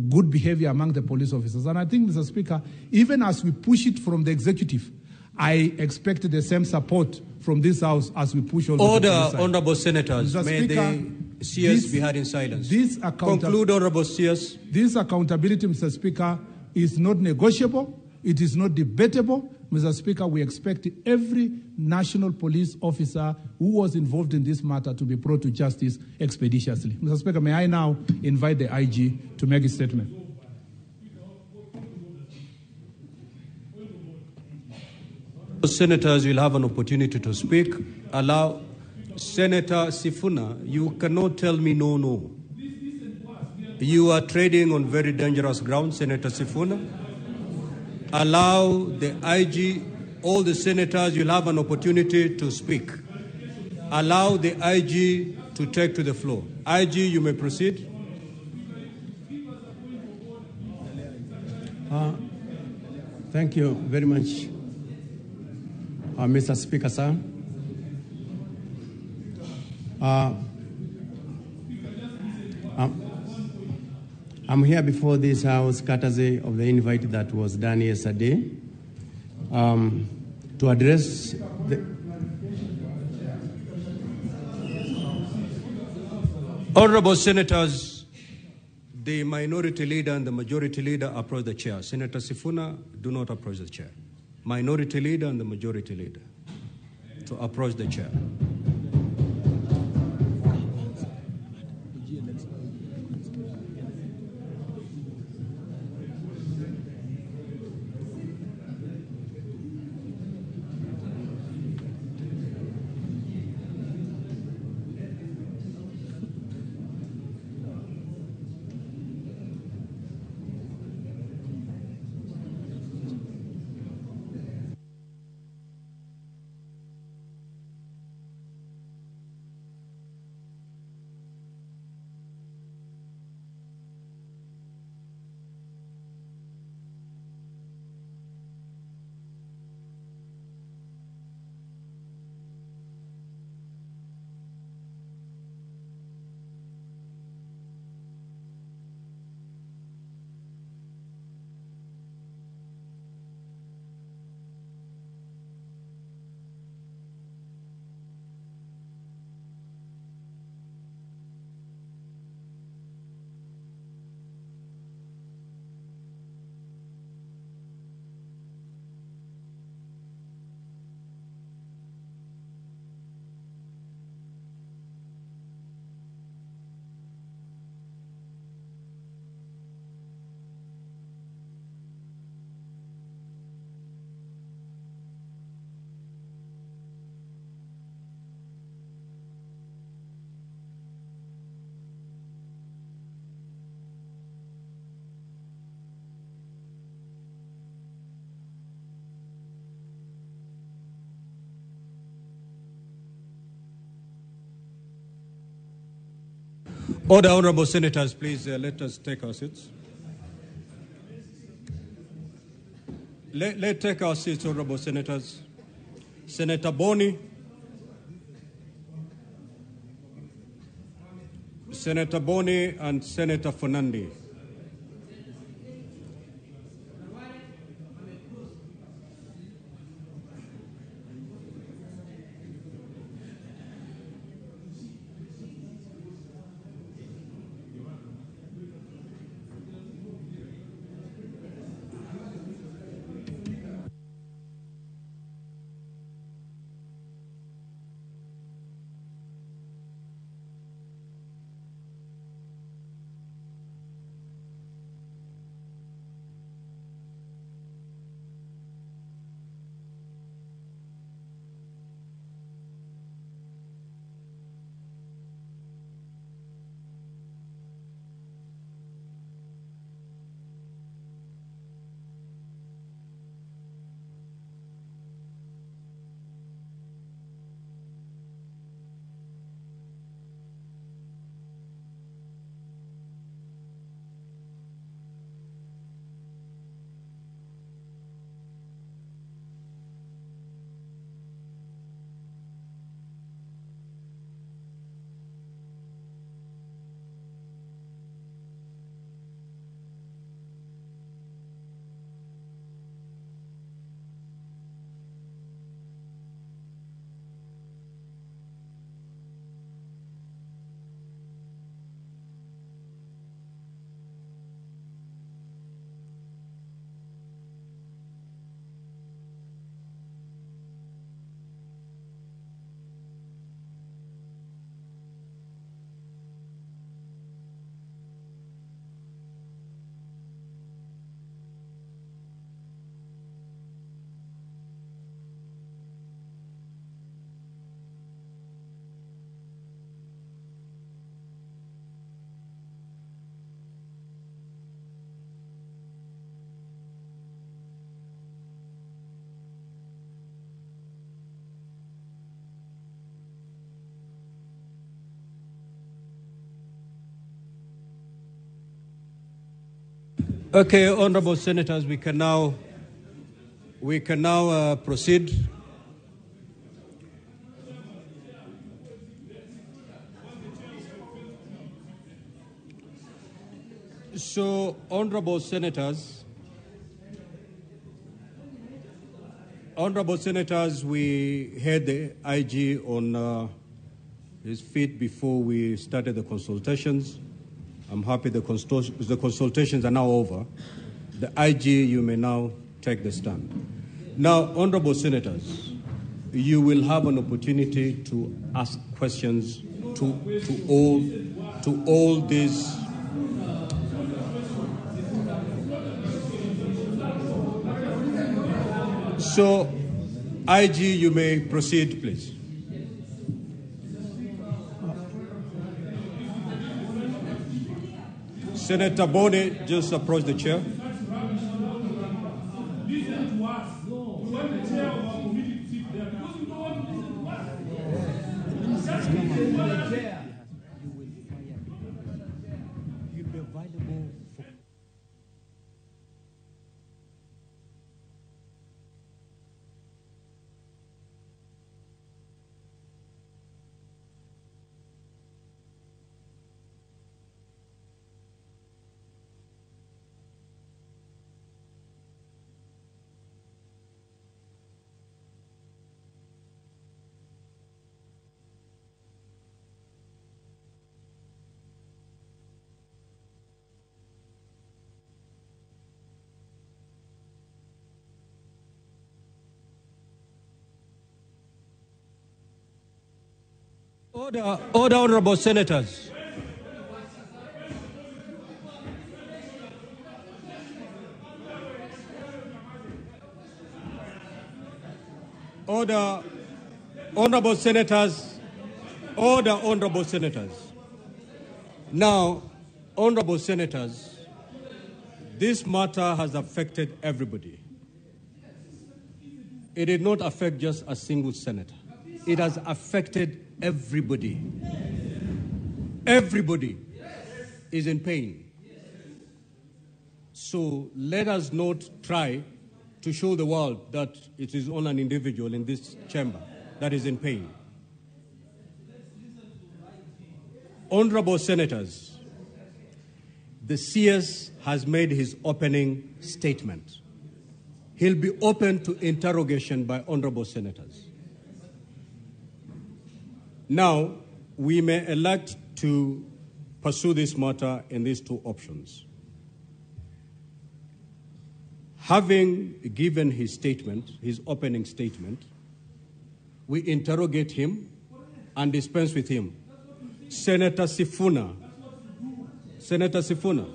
good behavior among the police officers. And I think, Mr. Speaker, even as we push it from the executive, I expect the same support from this House as we push on. Order, honorable senators. Mr. May Speaker, the CS be heard in silence. Conclude, honorable CS. This accountability, Mr. Speaker, is not negotiable. It is not debatable. Mr. Speaker, we expect every national police officer who was involved in this matter to be brought to justice expeditiously. Mr. Speaker, may I now invite the IG to make a statement. Senators will have an opportunity to speak. Allow Senator Sifuna, you cannot tell me no, no. You are trading on very dangerous ground, Senator Sifuna. Allow the IG, all the senators, you'll have an opportunity to speak. Allow the IG to take to the floor. IG, you may proceed. Thank you very much, Mr. Speaker, sir. I'm here before this House, courtesy of the invite that was done yesterday, to address the... Honorable Senators, the minority leader and the majority leader approach the chair. Senator Sifuna, do not approach the chair. Minority leader and the majority leader to approach the chair. Order, honorable senators, please let us take our seats. Let's take our seats, honorable senators. Senator Boni. Senator Boni and Senator Fernandi. Okay, honorable senators, we can now proceed. So, honorable senators, we had the IG on his feet before we started the consultations. I'm happy the consultations are now over. The IG, you may now take the stand. Now, honorable senators, you will have an opportunity to ask questions to all these. So, IG, you may proceed, please. Senator Boni, just approach the chair. Listen to us. We want the chair of our committee to sit there because you don't want to listen to us. Just listen to us. You'll be available for. Order, order, honorable senators. Order, honorable senators. Order, honorable senators. Now, honorable senators, this matter has affected everybody. It did not affect just a single senator. It has affected everybody. Everybody is in pain. So let us not try to show the world that it is only an individual in this chamber that is in pain. Honorable senators, the CS has made his opening statement. He'll be open to interrogation by honorable senators. Now, we may elect to pursue this matter in these two options. Having given his statement, his opening statement, we interrogate him and dispense with him. Senator Sifuna. Senator Sifuna.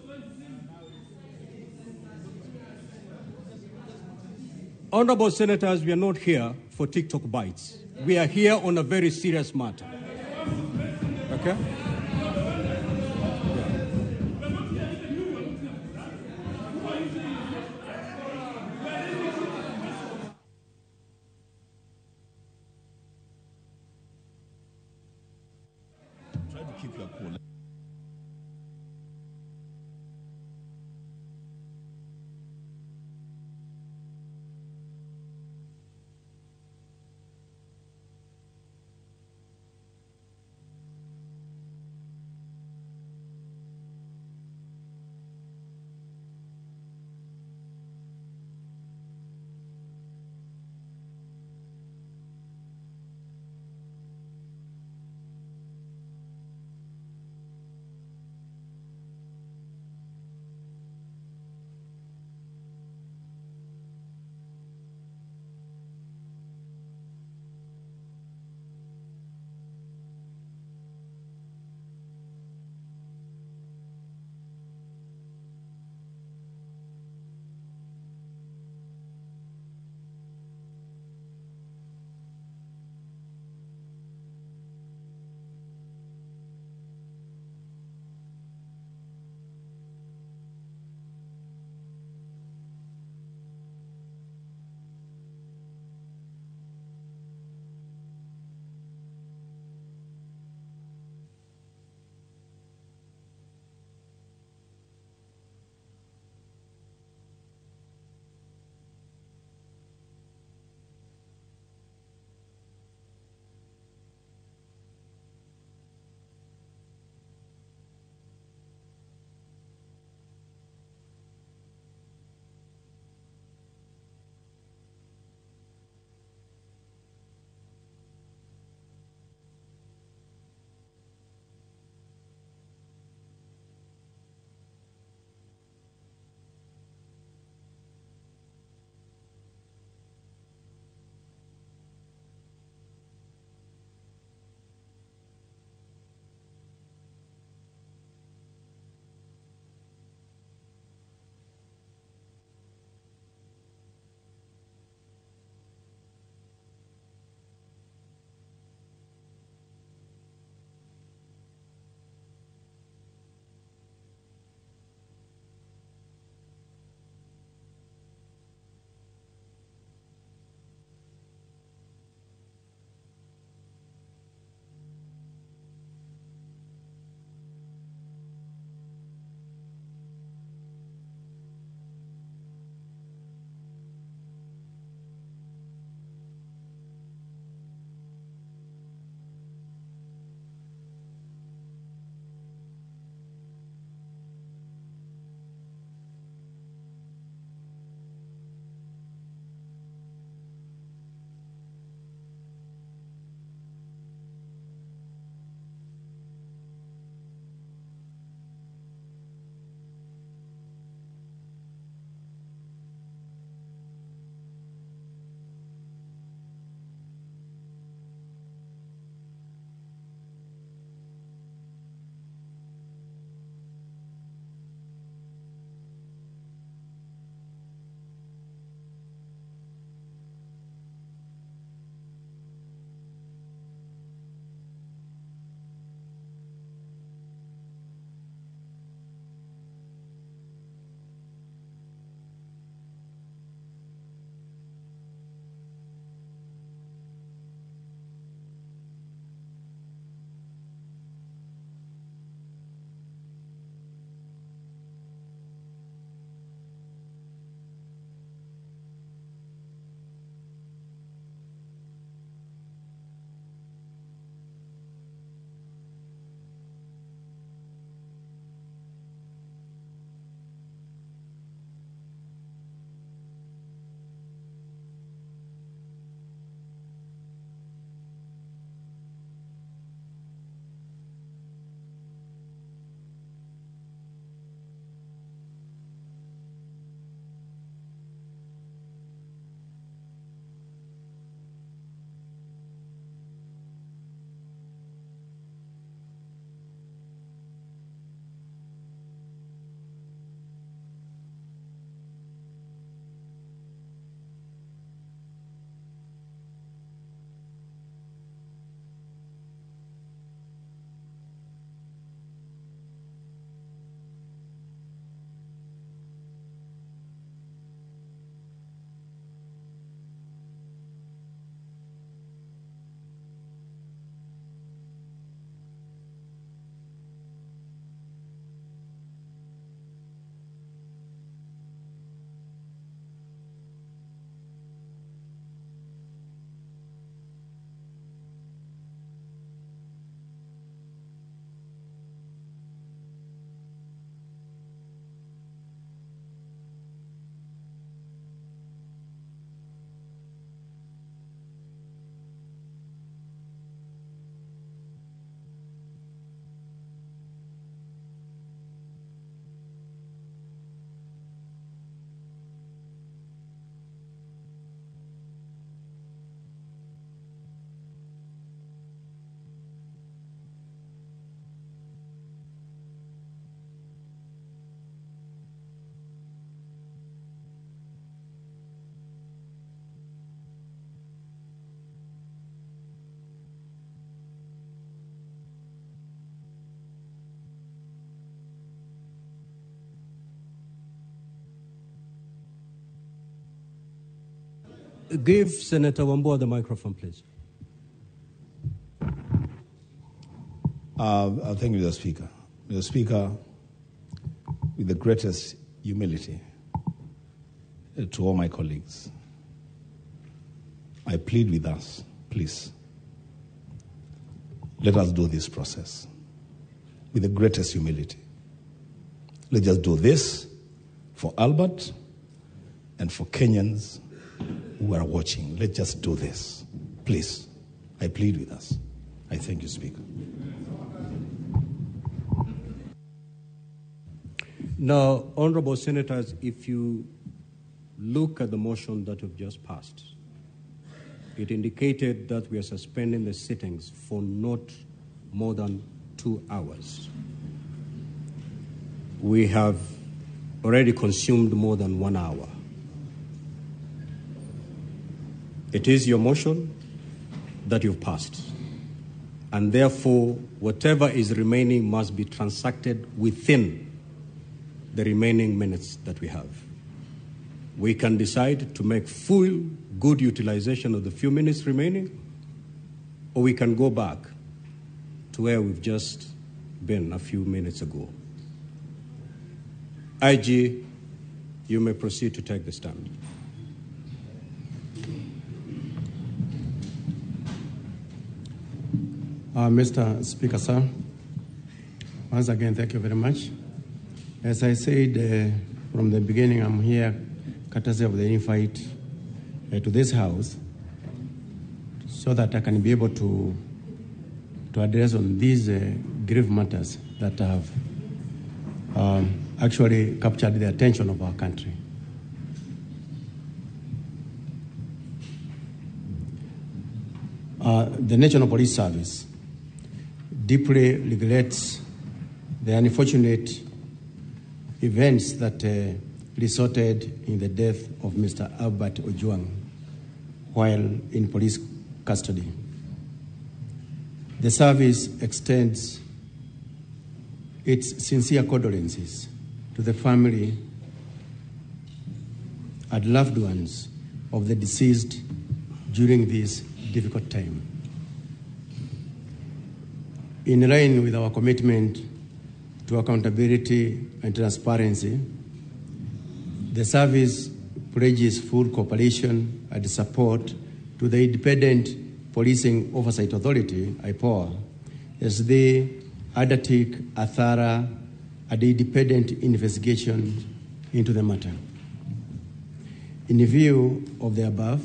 Honorable senators, we are not here for TikTok bites. We are here on a very serious matter. Okay? Try to keep your cool. Give Senator Wambua the microphone, please. Thank you, Mr. Speaker. Mr. Speaker, with the greatest humility to all my colleagues, I plead with us, please, let us do this process with the greatest humility. Let's just do this for Albert and for Kenyans who are watching. Let's just do this. Please, I plead with us. I thank you, Speaker. Now, honorable senators, if you look at the motion that we've just passed, it indicated that we are suspending the sittings for not more than 2 hours. We have already consumed more than 1 hour. It is your motion that you've passed, and therefore, whatever is remaining must be transacted within the remaining minutes that we have. We can decide to make full good utilization of the few minutes remaining, or we can go back to where we've just been a few minutes ago. IG, you may proceed to take the stand. Mr. Speaker, sir, once again, thank you very much. As I said from the beginning, I'm here courtesy of the invite to this house so that I can be able to address on these grave matters that have actually captured the attention of our country. The National Police Service deeply regrets the unfortunate events that resulted in the death of Mr. Albert Ojwang while in police custody. The service extends its sincere condolences to the family and loved ones of the deceased during this difficult time. In line with our commitment to accountability and transparency, the service pledges full cooperation and support to the Independent Policing Oversight Authority, IPOA, as they undertake a thorough and independent investigation into the matter. In view of the above,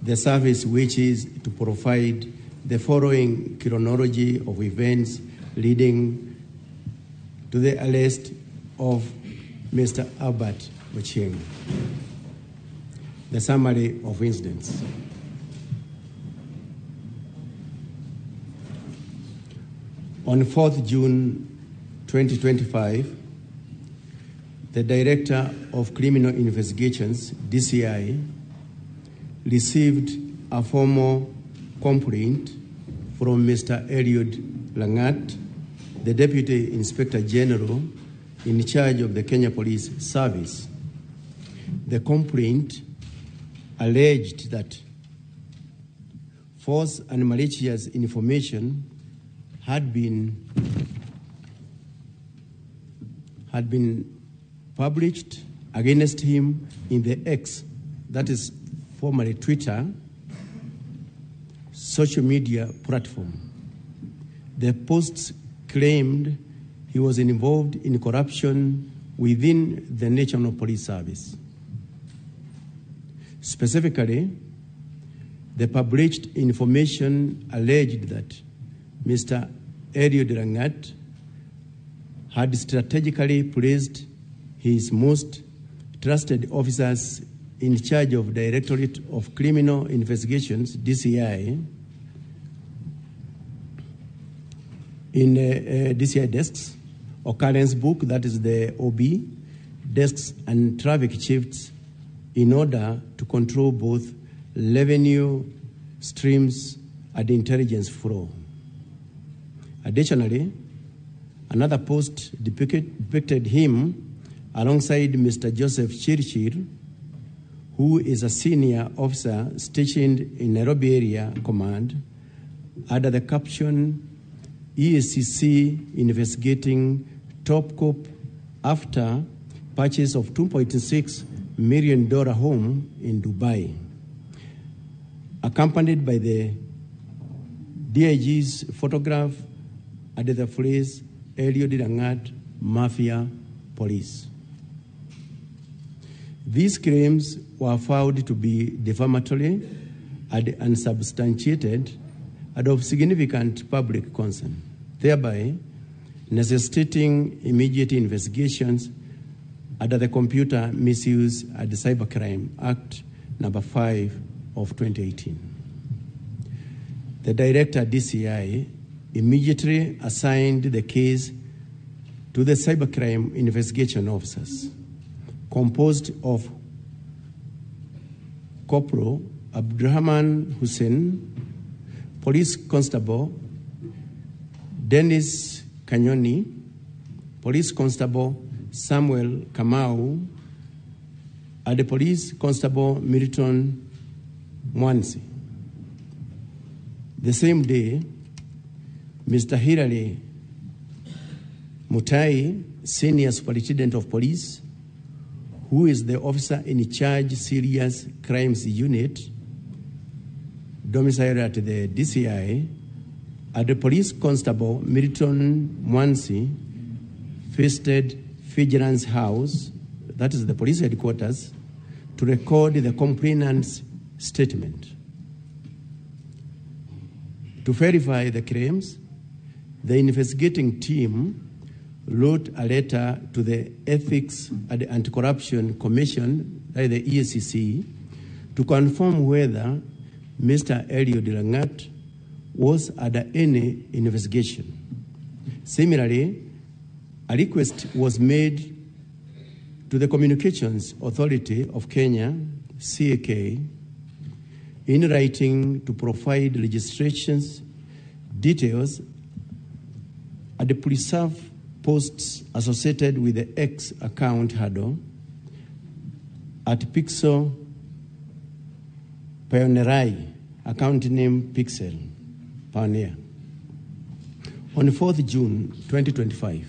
the service wishes to provide the following chronology of events leading to the arrest of Mr. Albert Ojwang. The summary of incidents. On 4th June 2025, the Director of Criminal Investigations, DCI, received a formal complaint from Mr. Eliud Langat, the Deputy Inspector General in charge of the Kenya Police Service. The complaint alleged that false and malicious information had been published against him in the X, that is formerly Twitter, social media platform. The posts claimed he was involved in corruption within the National Police Service. Specifically, the published information alleged that Mr. Eliud Langat had strategically placed his most trusted officers in charge of Directorate of Criminal Investigations, DCI, in DCI desks, occurrence book, that is the OB, desks and traffic shifts in order to control both revenue streams and intelligence flow. Additionally, another post depicted him alongside Mr. Joseph Chirchir, who is a senior officer stationed in Nairobi Area Command, under the caption EACC investigating top cop after purchase of $2.6 million home in Dubai, accompanied by the DIG's photograph under the phrase Eliud Langat Mafia Police. These claims were found to be defamatory and unsubstantiated and of significant public concern, thereby necessitating immediate investigations under the Computer Misuse and Cybercrime Act number 5 of 2018. The director, DCI, immediately assigned the case to the cybercrime investigation officers, composed of Corporal Abdurrahman Hussein, Police Constable Dennis Kanyoni, Police Constable Samuel Kamau, and the Police Constable Milton Mwansi. The same day, Mr. Hilary Mutai, Senior Superintendent of Police, who is the officer in charge Serious Crimes Unit, domiciled at the DCI, and the Police Constable Milton Mwansi visited Vigilance House, that is the police headquarters, to record the complainant's statement. To verify the claims, the investigating team wrote a letter to the Ethics and Anti-Corruption Commission, that is the EACC, to confirm whether Mr. Eliud Langat was under any investigation. Similarly, a request was made to the Communications Authority of Kenya, CAK, in writing to provide registrations, details, and the preserve posts associated with the X account handle at Pixel Pioneerai, account name Pixel Pioneer. On 4th June 2025,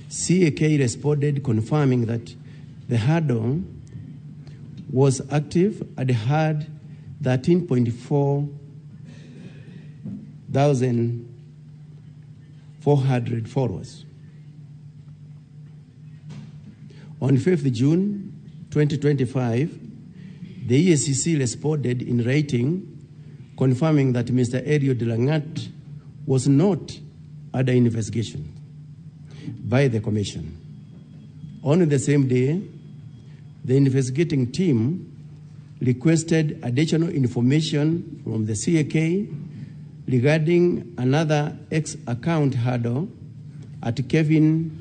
CAK responded confirming that the handle was active and had 13.4,400 followers. On 5th June 2025, the EACC responded in writing, confirming that Mr. Eliud Langat was not under investigation by the Commission. On the same day, the investigating team requested additional information from the CAK regarding another X account handle at Kevin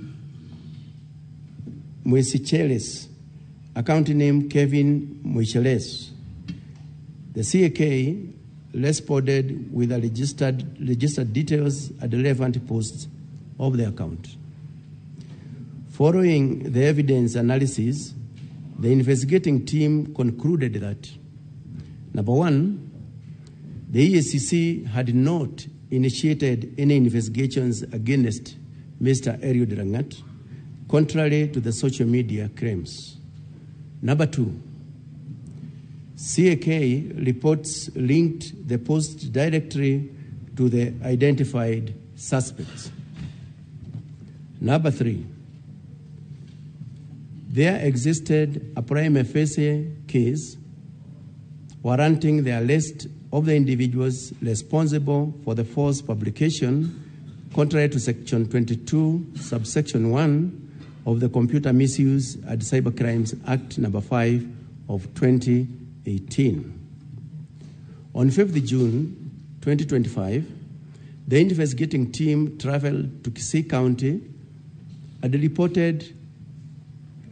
Moisecheles, account name Kevin Moisecheles. The CAK responded with the registered details at the relevant posts of the account. Following the evidence analysis, the investigating team concluded that, number one, the EACC had not initiated any investigations against Mr. Eliud Langat, contrary to the social media claims. Number two, CAK reports linked the post directly to the identified suspects. Number three, there existed a prima facie case warranting the arrest of the individuals responsible for the false publication, contrary to Section 22, subsection 1 of the Computer Misuse and Cybercrimes Act number 5 of 2018. On 5th June 2025, the investigating team traveled to Kisii County and reported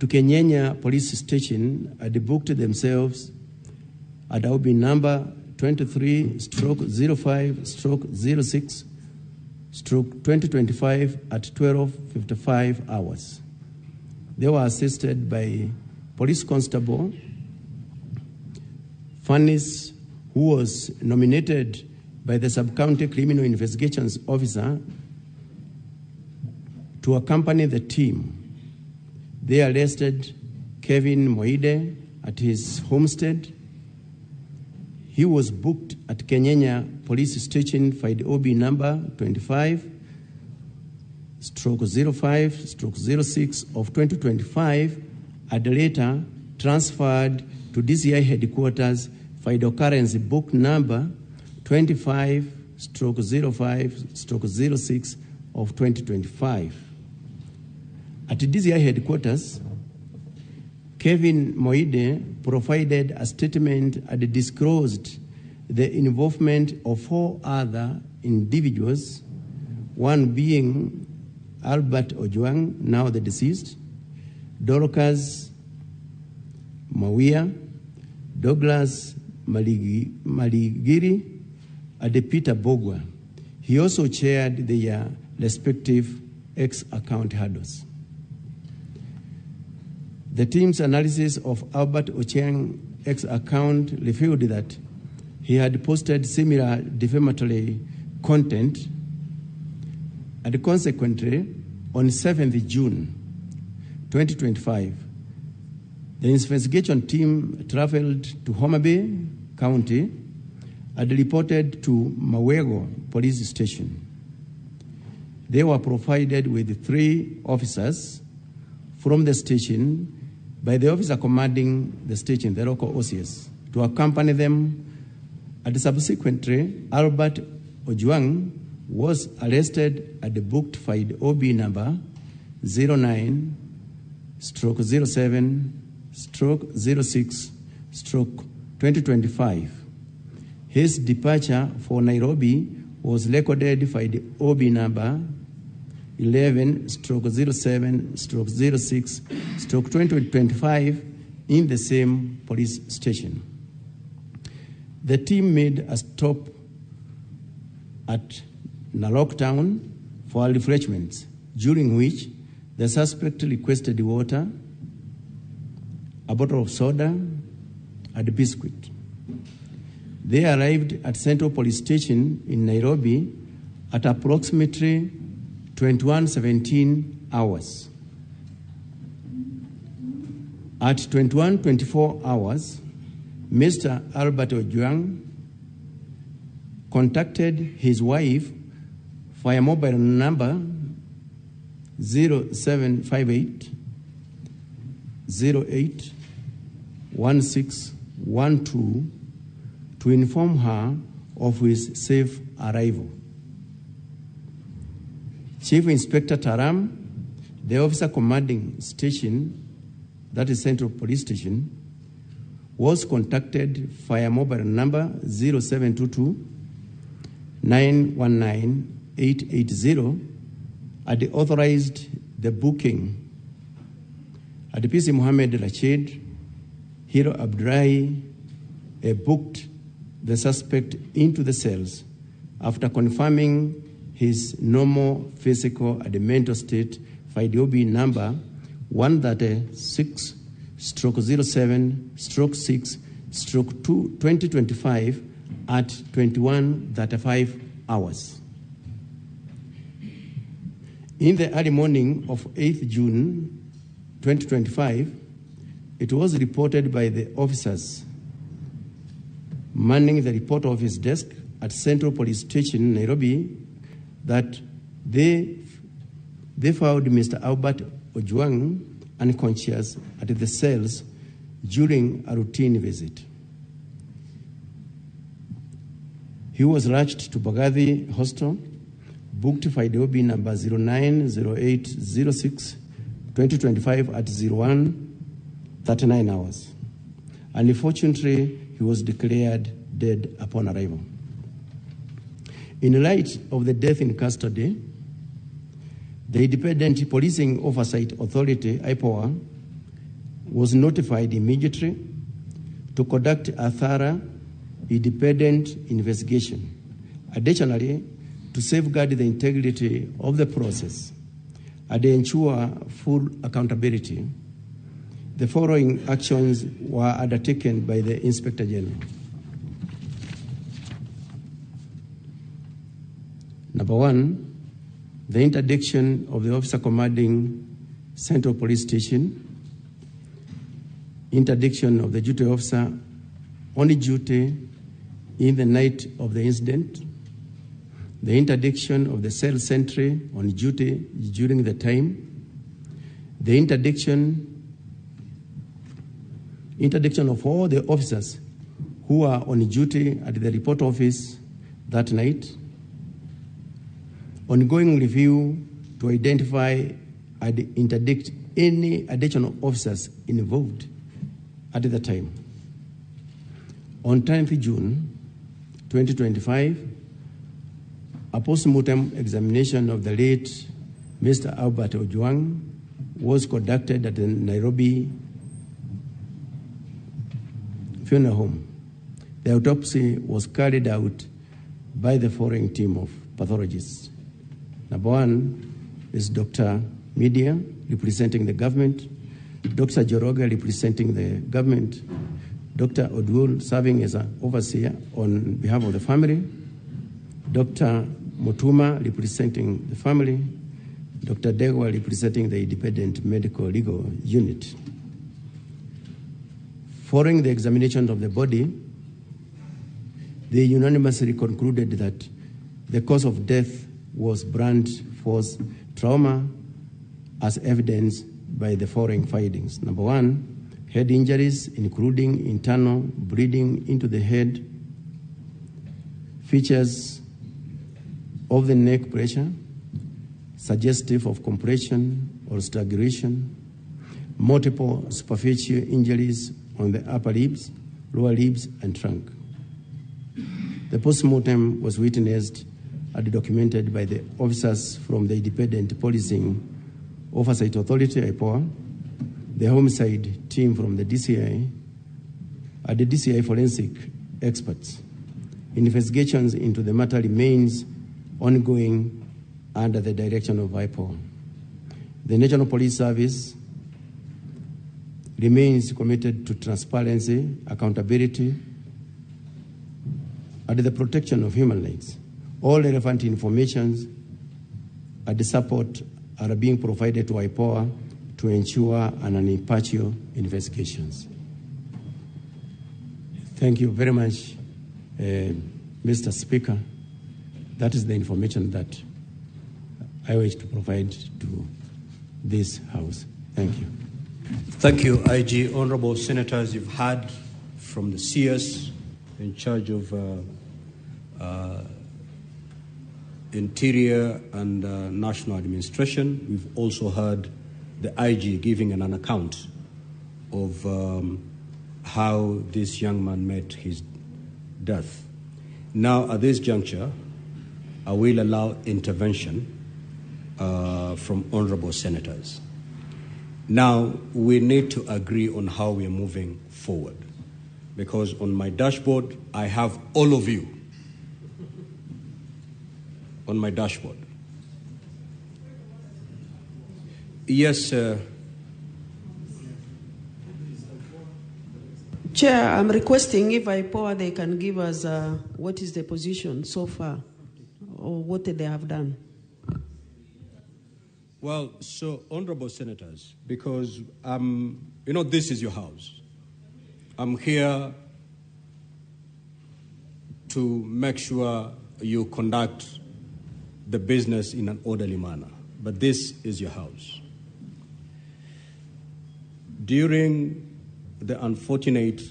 to Kenyenya Police Station and booked themselves at OB number 23/05/06/2025 at 12:55 hours. They were assisted by Police Constable Fanis, who was nominated by the Sub-County Criminal Investigations Officer to accompany the team. They arrested Kevin Moide at his homestead. He was booked at Kenyenya Police Station for the OB number 25/05/06 of 2025 and later transferred to DCI headquarters for the occurrence book number 25/05/06 of 2025. At DCI headquarters, Kevin Moide provided a statement and disclosed the involvement of 4 other individuals, one being Albert Ojwang, now the deceased, Dorcas Mawia, Douglas Maligiri, and Peter Bogwa. He also chaired their respective ex-account hurdles. The team's analysis of Albert Ochieng's ex-account revealed that he had posted similar defamatory content, and consequently, on 7th June 2025, the investigation team traveled to Homa Bay County and reported to Mawego Police Station. They were provided with 3 officers from the station by the officer commanding the station, the local OCS, to accompany them. And subsequently, Albert Ojwang was arrested at the booked file OB number 09/07/06/2025. His departure for Nairobi was recorded by the OB number 11/07/06/2025 in the same police station. The team made a stop at Narok Town for refreshments, during which the suspect requested water, a bottle of soda, and biscuit. They arrived at Central Police Station in Nairobi at approximately 21:17 hours. At 21:24 hours, Mr. Albert Ojwang contacted his wife via mobile number 0758 08 1612 to inform her of his safe arrival. Chief Inspector Taram, the officer commanding station, that is Central Police Station, was contacted via mobile number 0722 919 880 and authorized the booking. At PC Mohammed Rashid, Hiro Abdullahi booked the suspect into the cells after confirming his normal physical and mental state by the OB number 136/07/6/2025 at 21:35 hours. In the early morning of 8th June 2025, it was reported by the officers manning the report office desk at Central Police Station, Nairobi, that they found Mr. Albert Ojwang unconscious at the cells during a routine visit. He was rushed to Bagathi Hostel, booked by the OB number 090806 2025 at 01:39 hours. Unfortunately, he was declared dead upon arrival. In light of the death in custody, the Independent Policing Oversight Authority, IPOA, was notified immediately to conduct a thorough, independent investigation. Additionally, to safeguard the integrity of the process and ensure full accountability, the following actions were undertaken by the Inspector General. Number 1, the interdiction of the officer commanding Central Police Station, interdiction of the duty officer on duty in the night of the incident, the interdiction of the cell sentry on duty during the time, the interdiction of all the officers who are on duty at the report office that night, ongoing review to identify and interdict any additional officers involved at the time. On 10th June 2025, a post-mortem examination of the late Mr. Albert Ojwang was conducted at the Nairobi Funeral Home. The autopsy was carried out by the following team of pathologists. Number 1 is Dr. Media, representing the government, Dr. Joroge, representing the government, Dr. Odwul, serving as an overseer on behalf of the family, Dr. Mutuma, representing the family, Dr. Degwa, representing the Independent Medical Legal Unit. Following the examination of the body, they unanimously concluded that the cause of death was blunt force trauma, as evidenced by the following findings. Number 1, head injuries, including internal bleeding into the head, features of the neck pressure, suggestive of compression or strangulation, multiple superficial injuries on the upper ribs, lower ribs, and trunk. The postmortem was witnessed and documented by the officers from the Independent Policing Oversight Authority, IPOA, the homicide team from the DCI, and the DCI forensic experts. Investigations into the matter remains ongoing under the direction of IPOA. The National Police Service remains committed to transparency, accountability, and the protection of human rights. All relevant information and the support are being provided to IPOA to ensure an impartial investigations. Thank you very much, Mr. Speaker. That is the information that I wish to provide to this House. Thank you. Thank you, IG. Honorable Senators, you've heard from the CS in charge of Interior and National Administration. We've also heard the IG giving an account of how this young man met his death. Now, at this juncture, I will allow intervention from honorable senators. Now, we need to agree on how we are moving forward, because on my dashboard, I have all of you on my dashboard. Yes, sir. Chair, I'm requesting if IPOA they can give us what is the position so far, or what they have done. Well, so, honorable senators, because, you know, this is your house. I'm here to make sure you conduct the business in an orderly manner. But this is your house. During the unfortunate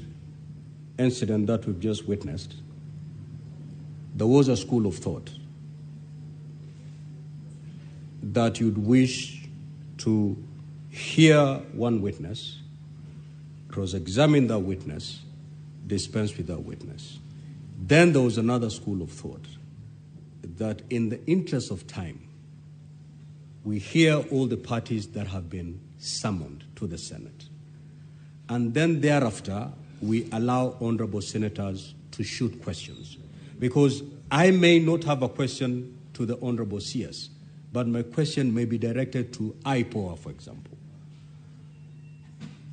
incident that we've just witnessed, there was a school of thought that you'd wish to hear one witness, cross-examine that witness, dispense with that witness. Then there was another school of thought that in the interest of time, we hear all the parties that have been summoned to the Senate. And then thereafter, we allow honorable senators to shoot questions. Because I may not have a question to the honorable CS, but my question may be directed to IPOA, for example.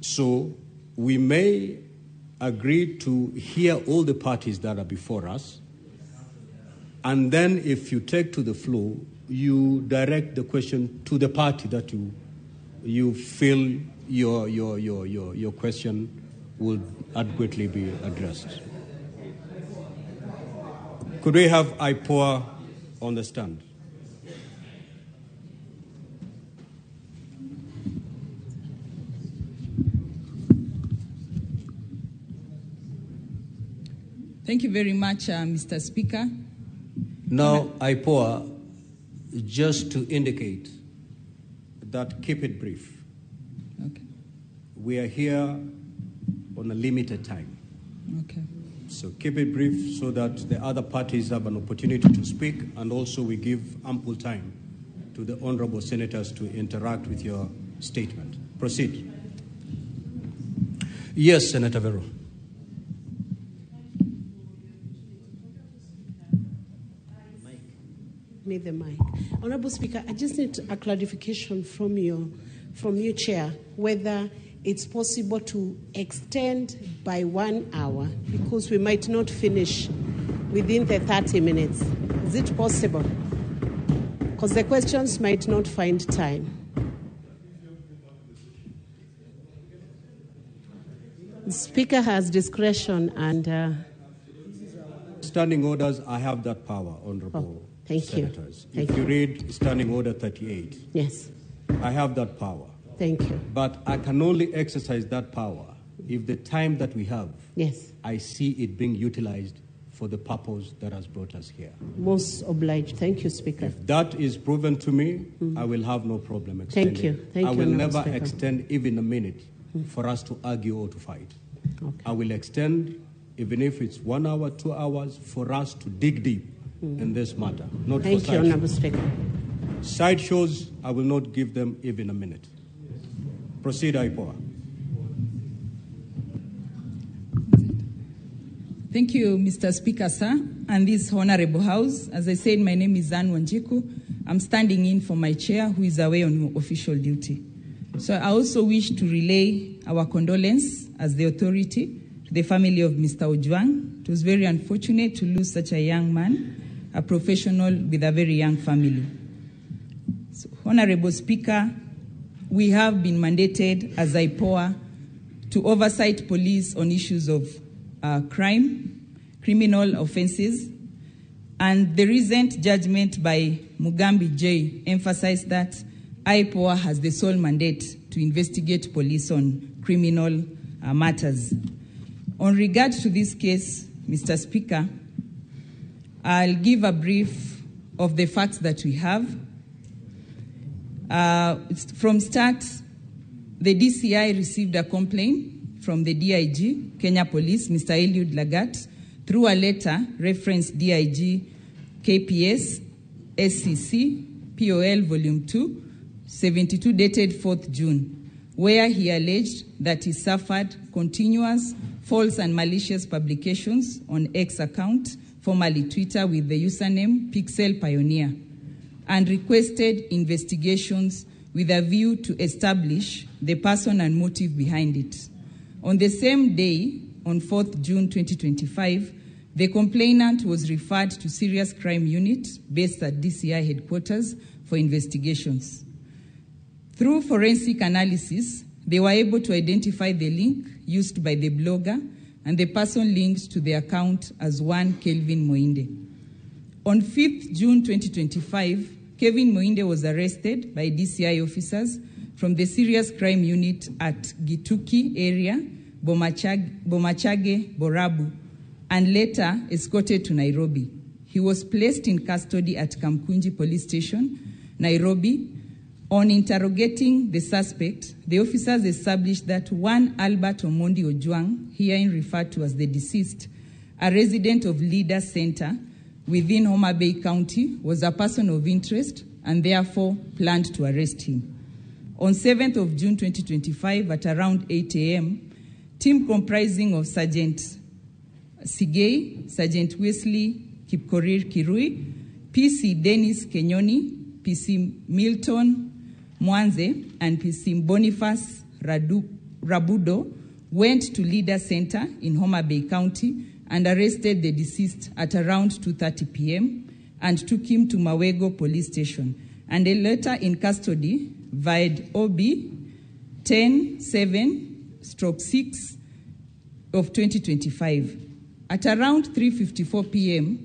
So we may agree to hear all the parties that are before us, and then if you take to the floor, you direct the question to the party that you feel your question will adequately be addressed. Could we have IPOA on the stand? Thank you very much, Mr. Speaker. Now, IPOA, just to indicate that keep it brief. Okay. We are here on a limited time. Okay. So keep it brief so that the other parties have an opportunity to speak, and also we give ample time to the honorable senators to interact with your statement. Proceed. Yes, Senator Vero. Me the mic. Honorable Speaker, I just need a clarification from your chair whether it's possible to extend by 1 hour, because we might not finish within the 30 minutes. Is it possible? Because the questions might not find time. The Speaker has discretion and... Standing orders, I have that power, Honorable. Oh. Thank senators. You. Thank if you read Standing Order 38, yes, I have that power. Thank you. But I can only exercise that power if the time that we have, yes, I see it being utilized for the purpose that has brought us here. Most obliged. Thank you, Speaker. If that is proven to me, I will have no problem extending. Thank you. Thank I you, will never Speaker. Extend even a minute for us to argue or to fight. Okay. I will extend, even if it's 1 hour, 2 hours, for us to dig deep in this matter. Not Thank for you, Honorable Speaker. Sideshows, I will not give them even a minute. Proceed, IPOA. Thank you, Mr. Speaker, sir, and this Honorable House. As I said, my name is Anne Wanjiku. I'm standing in for my chair, who is away on official duty. So I also wish to relay our condolence as the authority to the family of Mr. Ojwang. It was very unfortunate to lose such a young man, a professional with a very young family. So, Honorable Speaker, we have been mandated as IPOA to oversight police on issues of crime, criminal offenses, and the recent judgment by Mugambi J emphasized that IPOA has the sole mandate to investigate police on criminal matters. On regard to this case, Mr. Speaker, I'll give a brief of the facts that we have. From start, the DCI received a complaint from the DIG, Kenya Police, Mr. Eliud Lagat, through a letter referenced DIG KPS SCC POL Volume 2, 72 dated 4th June, where he alleged that he suffered continuous false and malicious publications on X account, formerly Twitter, with the username Pixel Pioneer, and requested investigations with a view to establish the person and motive behind it. On the same day, on 4th June 2025, the complainant was referred to Serious Crime Unit based at DCI headquarters for investigations. Through forensic analysis, they were able to identify the link used by the blogger and the person linked to the account as one Kelvin Moinde. On 5th June 2025, Kevin Moinde was arrested by DCI officers from the Serious Crime Unit at Gituki area, Bomachage, Borabu, and later escorted to Nairobi. He was placed in custody at Kamkunji Police Station, Nairobi. On interrogating the suspect, the officers established that one Albert Omondi Ojwang, herein referred to as the deceased, a resident of Leader Center within Homa Bay County, was a person of interest and therefore planned to arrest him. On 7th of June 2025 at around 8 a.m., team comprising of Sergeant Sigei, Sergeant Wesley Kipkorir Kirui, PC Dennis Kenyoni, PC Milton Mwanze, and PC Boniface Rabudo went to Leader Center in Homa Bay County and arrested the deceased at around 2:30 p.m. and took him to Mawego Police Station, and a letter in custody via OB 107/6 of 2025. At around 3:54 p.m.,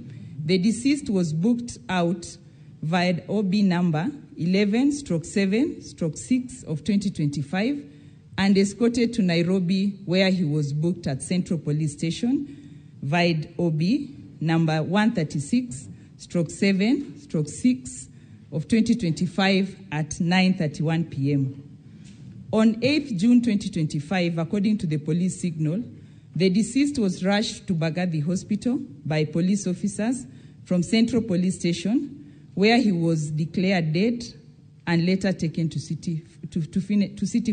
the deceased was booked out via OB number 11/7/6 of 2025 and escorted to Nairobi, where he was booked at Central Police Station via OB number 136/7/6 of 2025 at 9:31 p.m. On 8th June 2025, according to the police signal, the deceased was rushed to Mbagathi Hospital by police officers from Central Police Station, where he was declared dead and later taken to City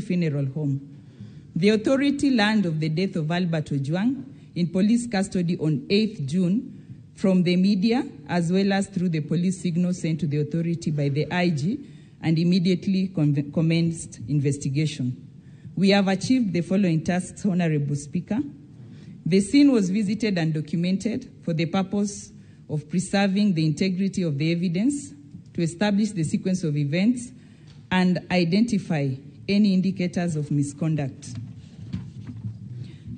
Funeral Home. The authority learned of the death of Albert Ojwang in police custody on 8th June from the media, as well as through the police signal sent to the authority by the IG, and immediately commenced investigation. We have achieved the following tasks, Honorable Speaker. The scene was visited and documented for the purpose of preserving the integrity of the evidence, to establish the sequence of events, and identify any indicators of misconduct.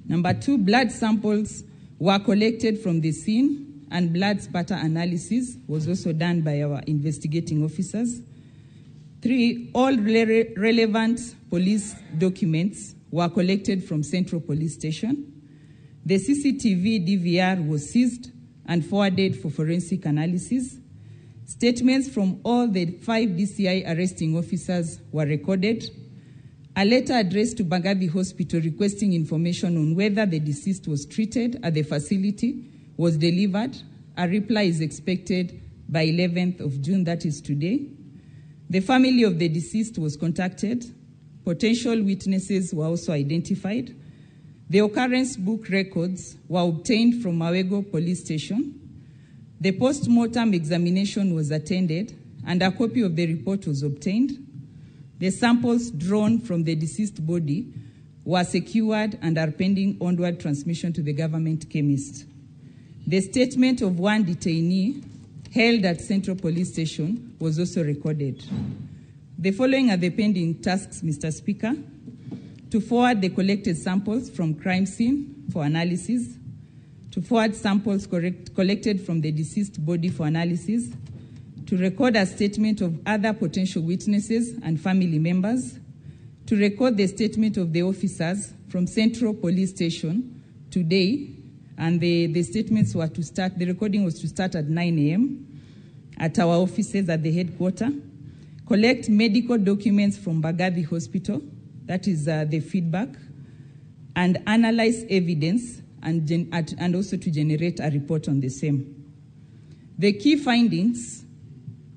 Number 2, blood samples were collected from the scene, and blood spatter analysis was also done by our investigating officers. 3, all relevant police documents were collected from Central Police Station. The CCTV DVR was seized and forwarded for forensic analysis. Statements from all the 5 DCI arresting officers were recorded. A letter addressed to Mbagathi Hospital requesting information on whether the deceased was treated at the facility was delivered. A reply is expected by 11th of June, that is today. The family of the deceased was contacted. Potential witnesses were also identified. The occurrence book records were obtained from Mawego Police Station. The post-mortem examination was attended and a copy of the report was obtained. The samples drawn from the deceased body were secured and are pending onward transmission to the government chemist. The statement of one detainee held at Central Police Station was also recorded. The following are the pending tasks, Mr. Speaker: to forward the collected samples from crime scene for analysis, to forward samples collected from the deceased body for analysis, to record a statement of other potential witnesses and family members, to record the statement of the officers from Central Police Station today, and the statements were to start, the recording was to start at 9 a.m. at our offices at the headquarters, collect medical documents from Mbagathi Hospital, that is the feedback, and analyze evidence and also to generate a report on the same. The key findings: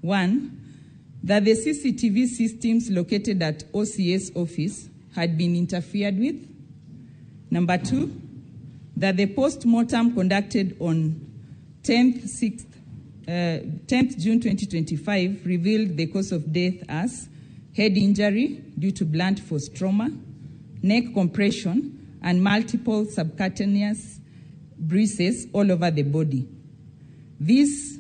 1, that the CCTV systems located at OCS office had been interfered with. Number 2, that the post-mortem conducted on 10th June 2025 revealed the cause of death as head injury due to blunt force trauma, neck compression, and multiple subcutaneous bruises all over the body. This,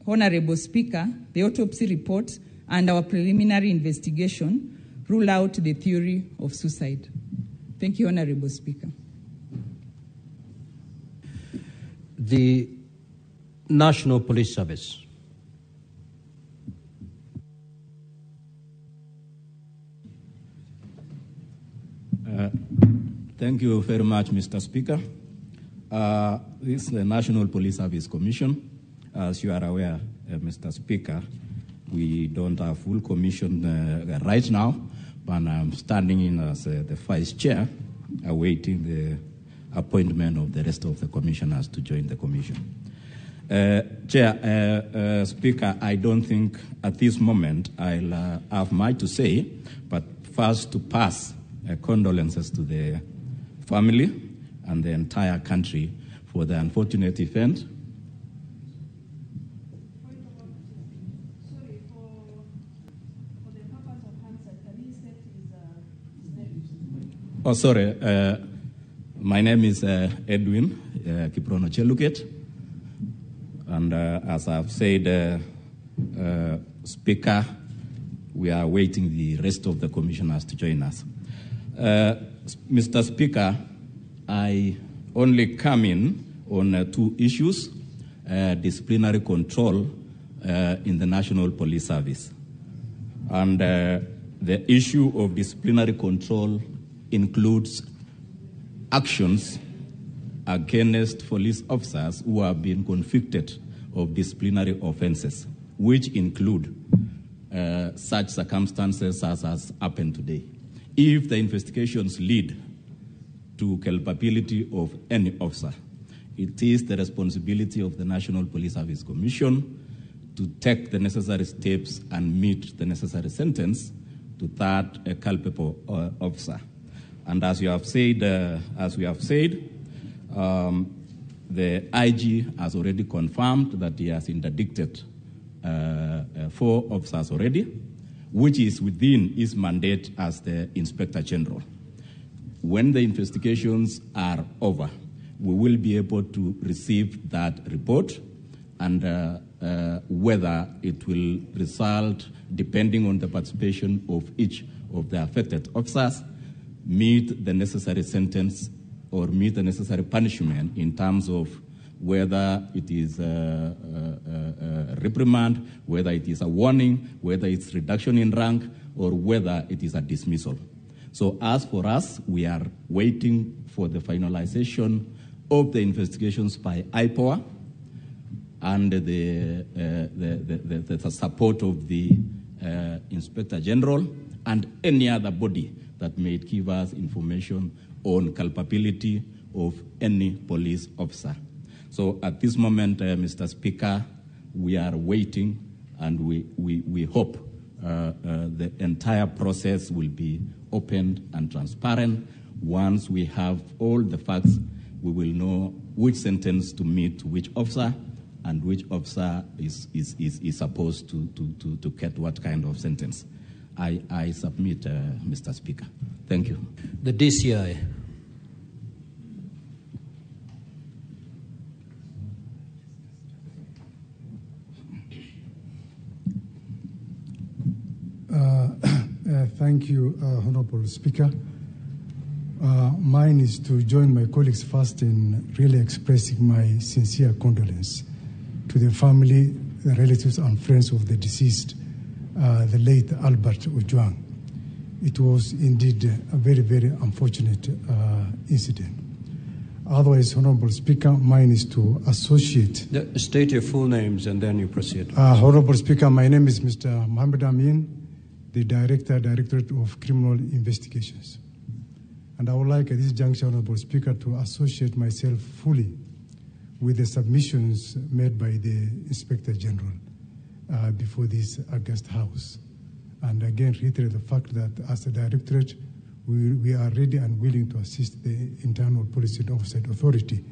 Honorable Speaker, the autopsy report and our preliminary investigation rule out the theory of suicide. Thank you, Honorable Speaker. The National Police Service. Thank you very much, Mr. Speaker. This is the National Police Service Commission. As you are aware, Mr. Speaker, we don't have full commission right now, but I'm standing in as the vice chair, awaiting the appointment of the rest of the commissioners to join the commission. Chair, Speaker, I don't think at this moment I'll have much to say, but first to pass condolences to the family and the entire country for the unfortunate event. Oh, sorry. My name is Edwin Kiprono Cheluget. And as I've said, Speaker, we are waiting the rest of the commissioners to join us. Mr. Speaker, I only come in on two issues, disciplinary control in the National Police Service. And the issue of disciplinary control includes actions against police officers who have been convicted of disciplinary offenses, which include such circumstances as has happened today. If the investigations lead to culpability of any officer, it is the responsibility of the National Police Service Commission to take the necessary steps and meet the necessary sentence to that culpable officer. And as you have said, the IG has already confirmed that he has interdicted 4 officers already, which is within his mandate as the Inspector General. When the investigations are over, we will be able to receive that report and whether it will result, depending on the participation of each of the affected officers, meet the necessary sentence or meet the necessary punishment in terms of whether it is a reprimand, whether it is a warning, whether it's reduction in rank, or whether it is a dismissal. So as for us, we are waiting for the finalization of the investigations by IPOA and the support of the Inspector General and any other body that may give us information on culpability of any police officer. So at this moment, Mr. Speaker, we are waiting and we hope the entire process will be open and transparent. Once we have all the facts, we will know which sentence to meet which officer and which officer is supposed to get what kind of sentence. I submit, Mr. Speaker. Thank you. The DCI. Thank you, Honorable Speaker. Mine is to join my colleagues first in really expressing my sincere condolence to the family, the relatives and friends of the deceased, the late Albert Ojwang. It was indeed a very, very unfortunate incident. Otherwise, Honorable Speaker, mine is to associate. State your full names and then you proceed. Honorable Speaker, my name is Mr. Mohammed Amin, the Director, Directorate of Criminal Investigations. And I would like at this juncture, Honorable Speaker, to associate myself fully with the submissions made by the Inspector General before this august House. And again, reiterate the fact that as a Directorate, we are ready and willing to assist the Internal Police and Oversight Authority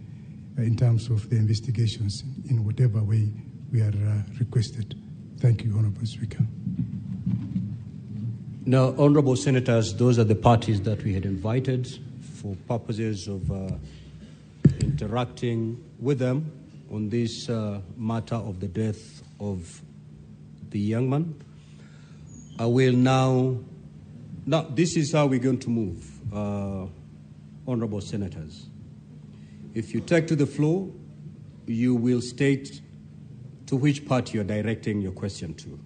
in terms of the investigations in whatever way we are requested. Thank you, Honorable Speaker. Now, Honorable Senators, those are the parties that we had invited for purposes of interacting with them on this matter of the death of the young man. I will now this is how we're going to move, Honorable Senators. If you take to the floor, you will state to which party you're directing your question to.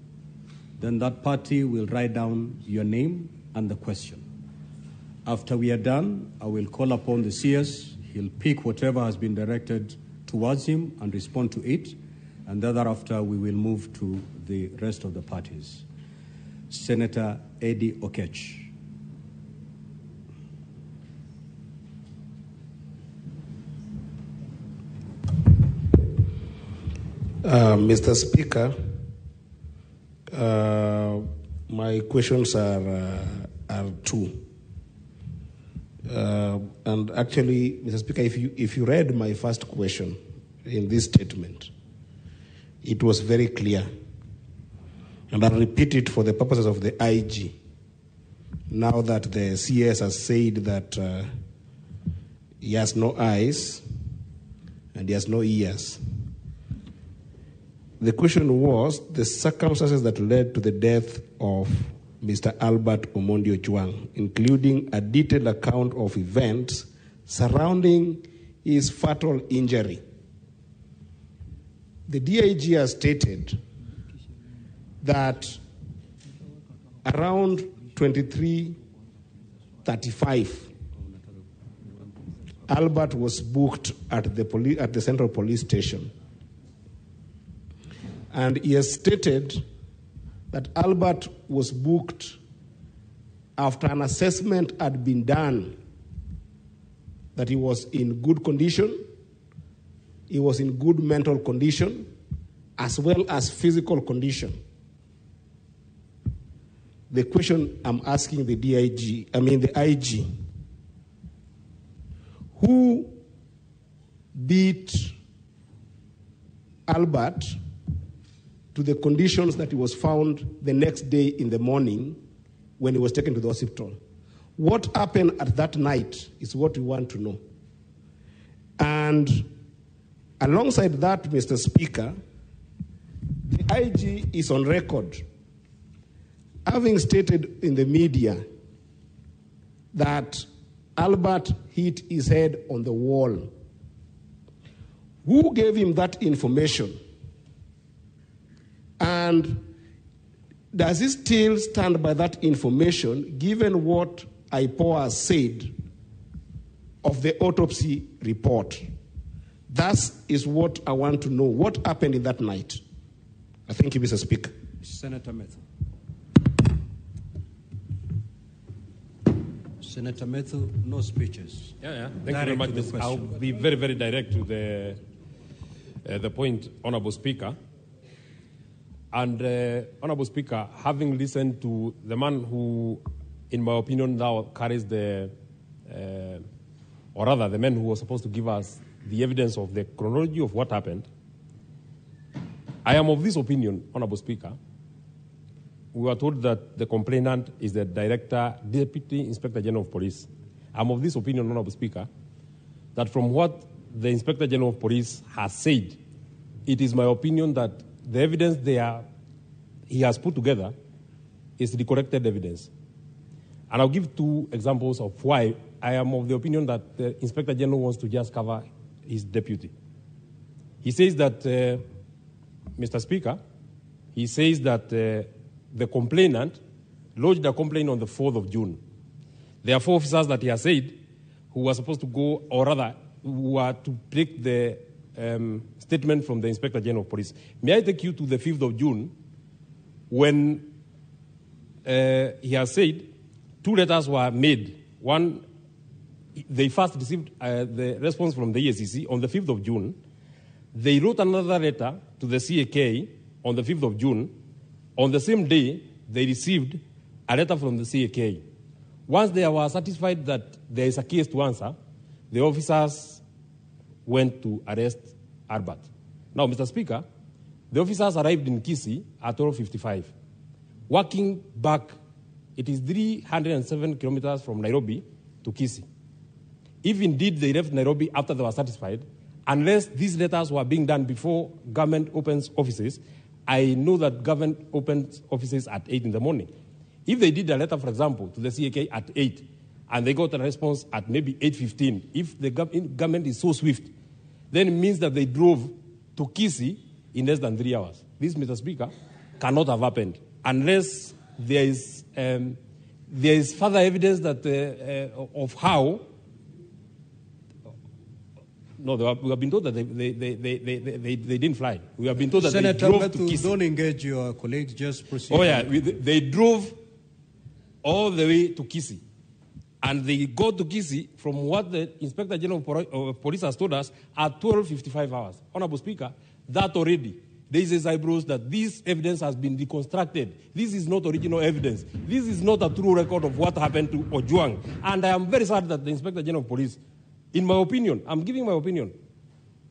Then that party will write down your name and the question. After we are done, I will call upon the CS. He'll pick whatever has been directed towards him and respond to it. And thereafter, we will move to the rest of the parties. Senator Eddie Okech. Mr. Speaker, my questions are two. And actually, Mr. Speaker, if you read my first question in this statement, it was very clear. And I'll repeat it for the purposes of the IG Now that the CS has said that he has no eyes and he has no ears. The question was the circumstances that led to the death of Mr. Albert Omondi Ojwang, including a detailed account of events surrounding his fatal injury. The DIG has stated that around 23:35, Albert was booked at the Central Police Station. And he has stated that Albert was booked after an assessment had been done that he was in good condition, he was in good mental condition, as well as physical condition. The question I'm asking the the IG, who beat Albert to the conditions that he was found the next day in the morning when he was taken to the hospital? What happened at that night is what we want to know. And alongside that, Mr. Speaker, the IG is on record having stated in the media that Albert hit his head on the wall. Who gave him that information? And does he still stand by that information, given what IPOA said of the autopsy report? That is what I want to know. What happened in that night? I thank you, Mr. Speaker. Senator Methu. Senator Methu, no speeches. Yeah. Thank you very much. I'll be very, very direct to the point, Honorable Speaker. And, Honorable Speaker, having listened to the man who, in my opinion, now carries the, or rather, the man who was supposed to give us the evidence of the chronology of what happened, I am of this opinion, Honorable Speaker. We were told that the complainant is the Director, Deputy Inspector General of Police. I'm of this opinion, Honorable Speaker, that from what the Inspector General of Police has said, it is my opinion that the evidence he has put together is the corrected evidence. And I'll give two examples of why I am of the opinion that the Inspector General wants to just cover his deputy. He says that, Mr. Speaker, he says that the complainant lodged a complaint on the 4th of June. There are four officers that he has said who were supposed to go, or rather, who were to take the statement from the Inspector General of Police. May I take you to the 5th of June, when he has said two letters were made. One, they first received the response from the EACC on the 5th of June. They wrote another letter to the CAK on the 5th of June. On the same day, they received a letter from the CAK. Once they were satisfied that there is a case to answer, the officers went to arrest Albert. Now, Mr. Speaker, the officers arrived in Kisii at 12:55. Walking back, it is 307 kilometers from Nairobi to Kisii. If indeed they left Nairobi after they were satisfied, unless these letters were being done before government opens offices, I know that government opens offices at 8 in the morning. If they did a letter, for example, to the CAK at 8, and they got a response at maybe 8:15, if the government is so swift, then it means that they drove to Kisii in less than 3 hours. This, Mr. Speaker, cannot have happened unless there is further evidence that of how. No, we have been told that they didn't fly. We have been told that Senator they drove to Kisii. Don't engage your colleagues, just proceed. Oh, yeah. They drove all the way to Kisii. And they got to Kisii, from what the Inspector General of Police has told us, at 12:55 hours. Honorable Speaker, that already raises eyebrows that this evidence has been deconstructed. This is not original evidence. This is not a true record of what happened to Ojwang. And I am very sad that the Inspector General of Police, in my opinion, I'm giving my opinion,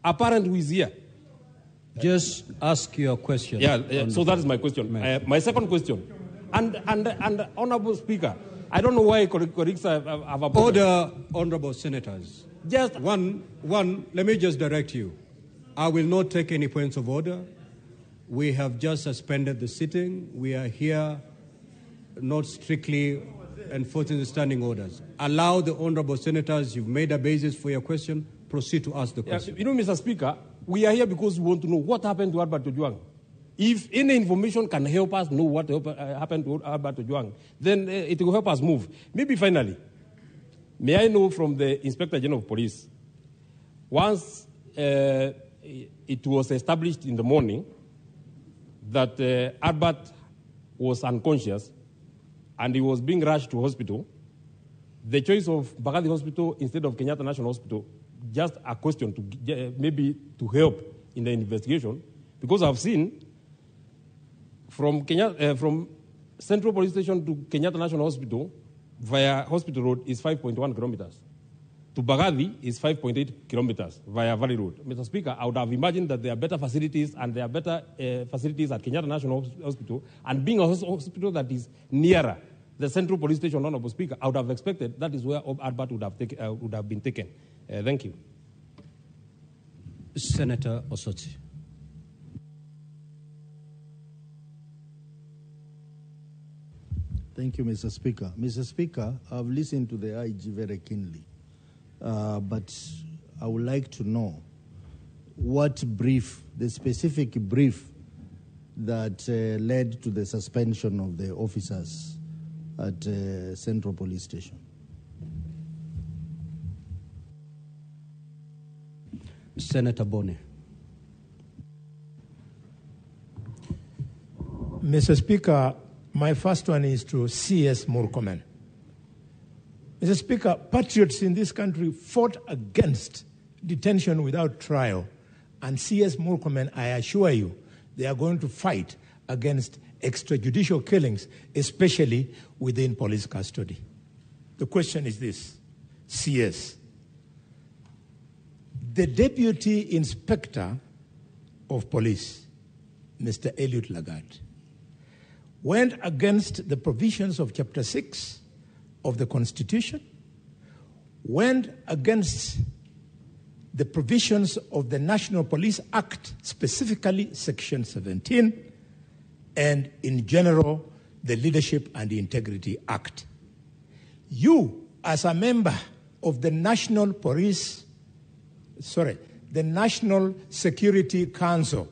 apparent who is here. Just ask your question. Yeah, so that is my question. My second question. And Honorable Speaker, I don't know why colleagues have a problem. Order, honorable senators. Just one, let me just direct you. I will not take any points of order. We have just suspended the sitting. We are here not strictly enforcing the standing orders. Allow the honorable senators, you've made a basis for your question, proceed to ask the question. Yeah, you know, Mr. Speaker, we are here because we want to know what happened to Albert Ojwang. If any information can help us know what happened to Albert Ojwang, then it will help us move. Maybe finally, may I know from the Inspector General of Police, once it was established in the morning that Albert was unconscious and he was being rushed to hospital, the choice of Mbagathi Hospital instead of Kenyatta National Hospital, just a question to maybe to help in the investigation, because I've seen from from Central Police Station to Kenyatta National Hospital via Hospital Road is 5.1 kilometers. To Mbagathi is 5.8 kilometers via Valley Road. Mr. Speaker, I would have imagined that there are better facilities and there are better facilities at Kenyatta National Hospital, and being a hospital that is nearer the Central Police Station, Honorable Speaker, I would have expected that is where Albert would have been taken. Thank you. Senator Osotsi. Thank you, Mr. Speaker. Mr. Speaker, I've listened to the IG very keenly, but I would like to know what brief, the specific brief that led to the suspension of the officers at Central Police Station. Senator Boni. Mr. Speaker, my first one is to C.S. Murkomen. Mr. Speaker, patriots in this country fought against detention without trial. And C.S. Murkomen, I assure you, they are going to fight against extrajudicial killings, especially within police custody. The question is this, C.S. The Deputy Inspector of Police, Mr. Eliud Lagat, went against the provisions of Chapter 6 of the Constitution, went against the provisions of the National Police Act, specifically Section 17, and in general, the Leadership and Integrity Act. You, as a member of the National Police, the National Security Council,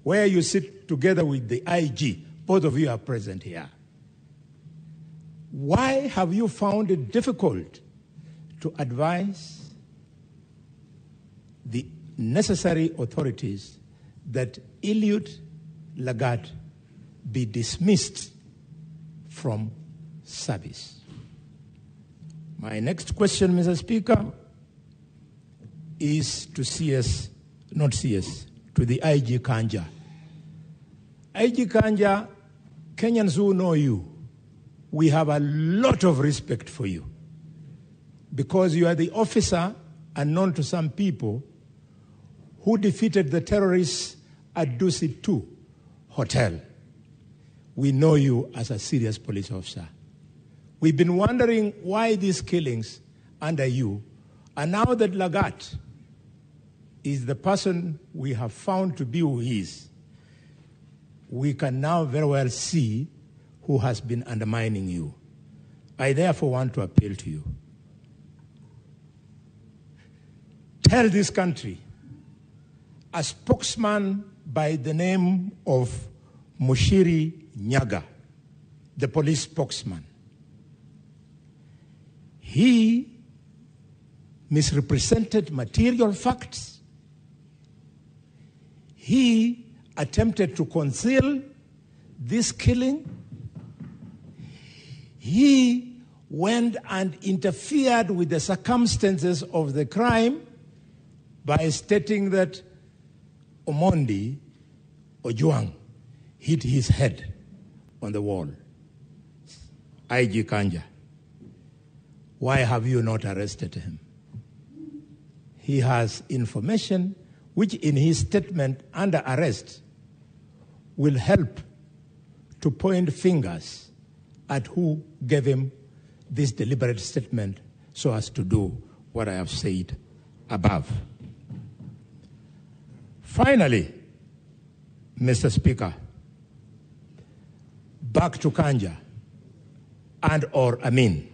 where you sit together with the IG, both of you are present here. Why have you found it difficult to advise the necessary authorities that Eliud Lagat be dismissed from service? My next question, Mr. Speaker, is to CS, not CS, to the IG Kanja. IG Kanja, Kenyans who know you, we have a lot of respect for you because you are the officer, unknown to some people, who defeated the terrorists at Dusit 2 Hotel. We know you as a serious police officer. We've been wondering why these killings under you, and now that Lagat is the person we have found to be who he is, we can now very well see who has been undermining you. I therefore want to appeal to you. Tell this country, a spokesman by the name of Mushiri Nyaga, the police spokesman, he misrepresented material facts. He attempted to conceal this killing. He went and interfered with the circumstances of the crime by stating that Omondi Ojwang hit his head on the wall. IG Kanja, why have you not arrested him? He has information which in his statement under arrest will help to point fingers at who gave him this deliberate statement so as to do what I have said above. Finally, Mr. Speaker, back to Kanja and or Amin.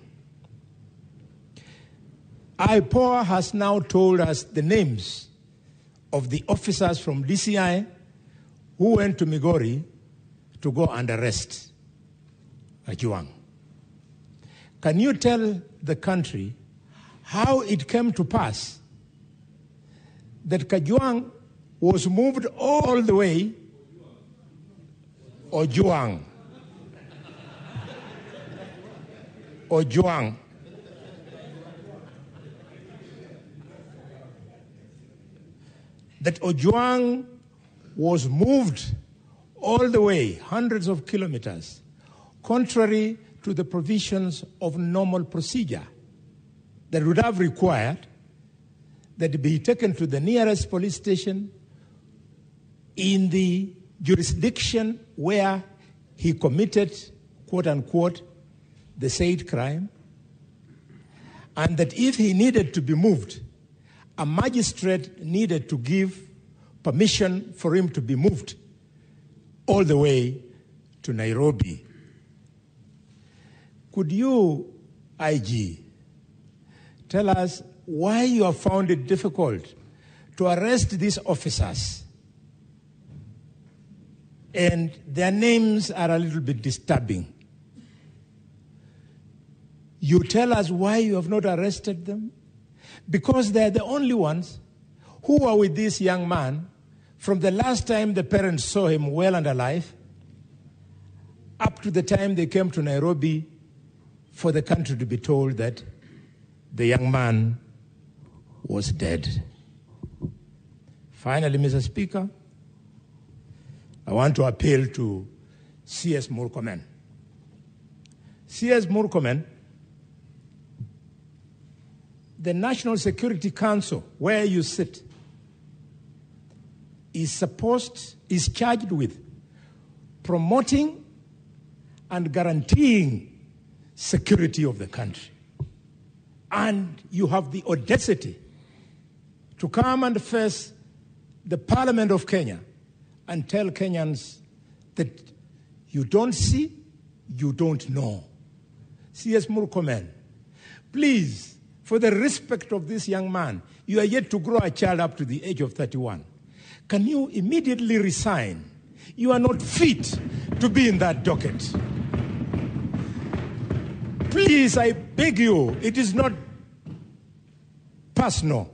IPOA has now told us the names of the officers from DCI who went to Migori to go and arrest Ojwang. Can you tell the country how it came to pass that Kajwang was moved all the way, Ojwang, Ojwang, that Ojwang was moved all the way, hundreds of kilometers, contrary to the provisions of normal procedure that would have required that he be taken to the nearest police station in the jurisdiction where he committed, quote unquote, the said crime, and that if he needed to be moved, a magistrate needed to give permission for him to be moved all the way to Nairobi. Could you, IG, tell us why you have found it difficult to arrest these officers? And their names are a little bit disturbing. You tell us why you have not arrested them? Because they are the only ones who were with this young man from the last time the parents saw him well and alive up to the time they came to Nairobi for the country to be told that the young man was dead. Finally, Mr. Speaker, I want to appeal to C.S. Murkomen. C.S. Murkomen, the National Security Council, where you sit, is charged with promoting and guaranteeing security of the country. And you have the audacity to come and face the Parliament of Kenya and tell Kenyans that you don't see, you don't know. C.S. Murkomen, please, for the respect of this young man, you are yet to grow a child up to the age of 31. Can you immediately resign? You are not fit to be in that docket. Please, I beg you, it is not personal.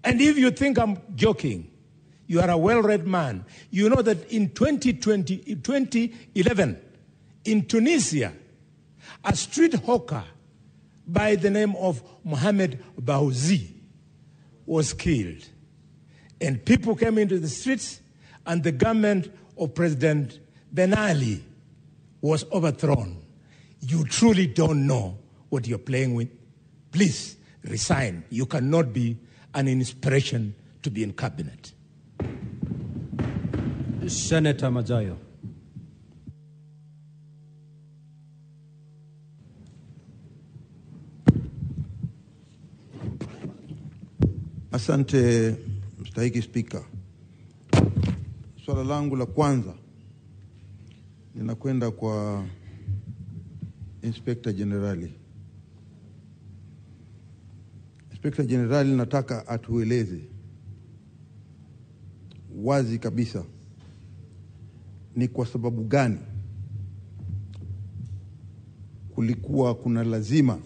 And if you think I'm joking, you are a well-read man. You know that in 2011, in Tunisia, a street hawker by the name of Mohamed Bouazizi was killed. And people came into the streets, and the government of President Ben Ali was overthrown. You truly don't know what you're playing with. Please resign. You cannot be an inspiration to be in cabinet. Senator Madzayo. Asante Mstahiki Spika. Swala langu la kwanza linakwenda kwa Inspector Generali. Inspector Generali, nataka atueleze wazi kabisa ni kwa sababu gani kulikuwa kuna lazima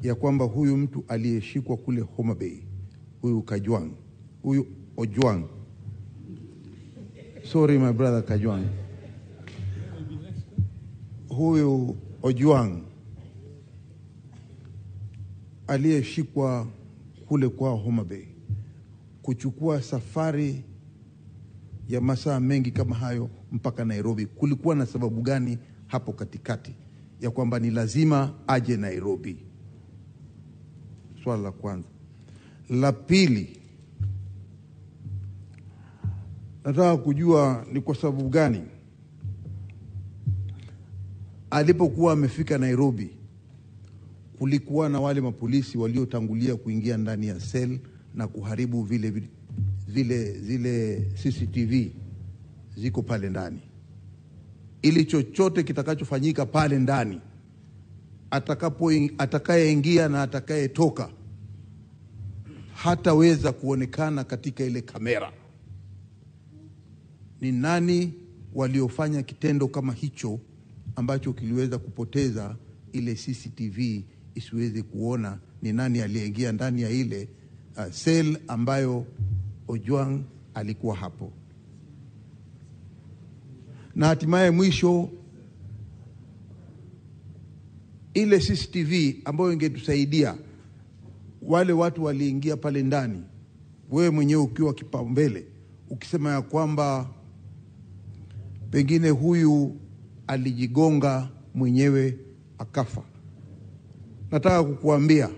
ya kwamba huyu mtu aliyeshikwa kule Homa Bay, huyu Kajwang, huyu Ojwang, sorry my brother Kajwang, huyu Ojwang aliyeshikwa kule kwa Homa Bay kuchukua safari ya masaa mengi kama hayo mpaka Nairobi, kulikuwa na sababu gani hapo katikati ya kwamba ni lazima aje Nairobi? Swala la kwanza. La pili, nataka kujua ni kwa sababu gani alipokuwa amefika Nairobi Kulikuwa na wale mapolisi waliotangulia kuingia ndani ya cell na kuharibu vile zile CCTV ziko pale ndani, ili chochote kitakachofanyika pale ndani, atakayeingia na atakayetoka hataweza kuonekana katika ile kamera. Ni nani waliofanya kitendo kama hicho ambacho kiliweza kupoteza ile CCTV isiweze kuona ni nani aliyeingia ndani ya ile cell ambayo Ojwang alikuwa hapo? Na hatimaye mwisho, ile CCTV ambayo ingetusaidia wale watu waliingia pale ndani, wewe mwenyewe ukiwa kipaumbele ukisema ya kwamba pengine huyu alijigonga mwenyewe akafa, nataka kukuambia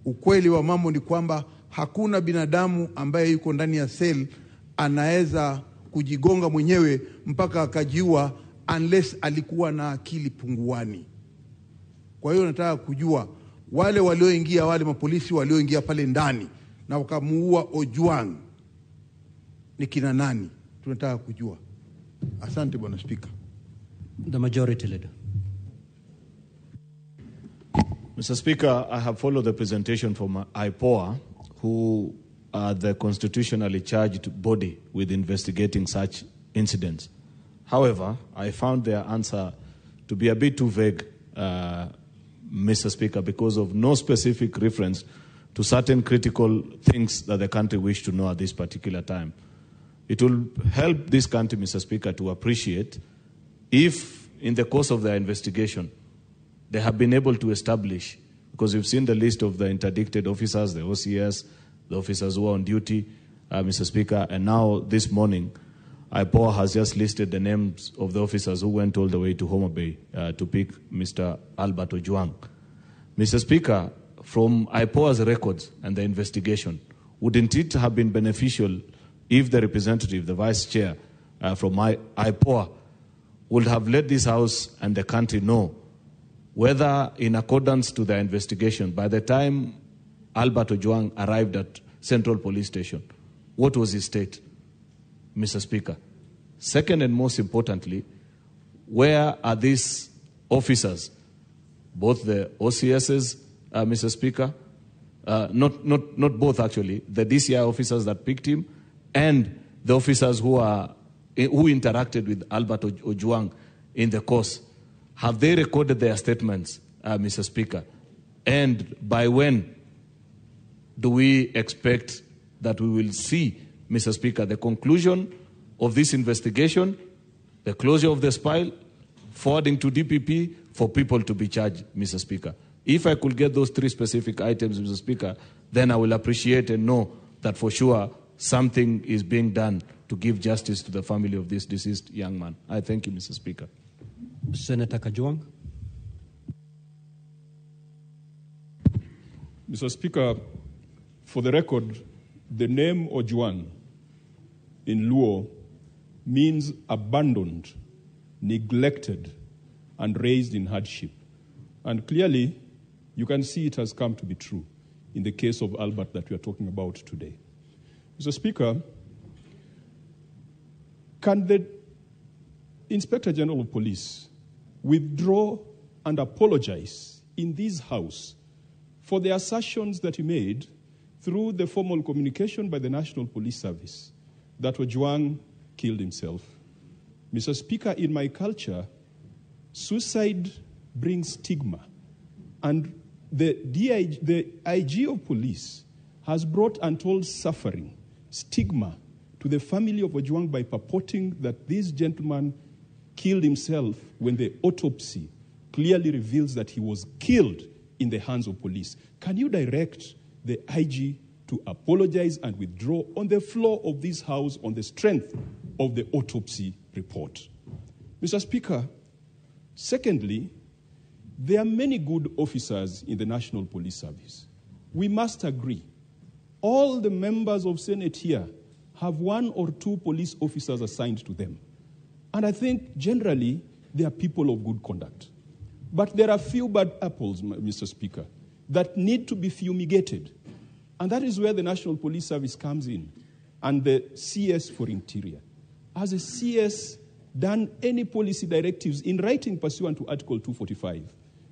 ukweli wa mambo ni kwamba hakuna binadamu ambaye yuko ndani ya cell anaweza kujigonga mwenyewe mpaka akajiua unless alikuwa na akili punguani. Kwa hiyo nataka kujua wale walioingia, wale mapolisi walioingia pale ndani na wakamuua Ojwang ni kina nani? Tunataka kujua. Asante Bwana Spika. The Majority Leader. Mr. Speaker, I have followed the presentation from IPOA, who are the constitutionally charged body with investigating such incidents. However, I found their answer to be a bit too vague, Mr. Speaker, because of no specific reference to certain critical things that the country wished to know at this particular time. It will help this country, Mr. Speaker, to appreciate if, in the course of their investigation, they have been able to establish, because we've seen the list of the interdicted officers, the OCS, the officers who are on duty, Mr. Speaker, and now this morning, IPOA has just listed the names of the officers who went all the way to Homa Bay to pick Mr. Albert Ojwang. Mr. Speaker, from IPOA's records and the investigation, wouldn't it have been beneficial if the representative, the vice chair from IPOA, would have let this house and the country know whether, in accordance to their investigation, by the time Albert Ojwang arrived at Central Police Station, what was his state, Mr. Speaker? Second, and most importantly, where are these officers, both the OCSs, Mr. Speaker, not both actually, the DCI officers that picked him, and the officers who interacted with Albert Ojwang in the course? Have they recorded their statements, Mr. Speaker? And by when do we expect that we will see, Mr. Speaker, the conclusion of this investigation, the closure of this file, forwarding to DPP for people to be charged, Mr. Speaker? If I could get those three specific items, Mr. Speaker, then I will appreciate and know that for sure something is being done to give justice to the family of this deceased young man. I thank you, Mr. Speaker. Senator Kajwang. Mr. Speaker, for the record, the name Ojwang in Luo means abandoned, neglected, and raised in hardship. And clearly, you can see it has come to be true in the case of Albert that we are talking about today. Mr. Speaker, can the Inspector General of Police withdraw and apologize in this House for the assertions that he made through the formal communication by the National Police Service that Ojwang killed himself? Mr. Speaker, in my culture, suicide brings stigma. And the IG of police has brought untold suffering, stigma, to the family of Ojwang by purporting that this gentleman killed himself when the autopsy clearly reveals that he was killed in the hands of police. Can you direct the IG to apologize and withdraw on the floor of this House on the strength of the autopsy report? Mr. Speaker, secondly, there are many good officers in the National Police Service. We must agree. All the members of Senate here have one or two police officers assigned to them. And I think generally they are people of good conduct. But there are few bad apples, Mr. Speaker, that need to be fumigated. And that is where the National Police Service comes in, and the CS for Interior. Has a CS done any policy directives in writing pursuant to Article 245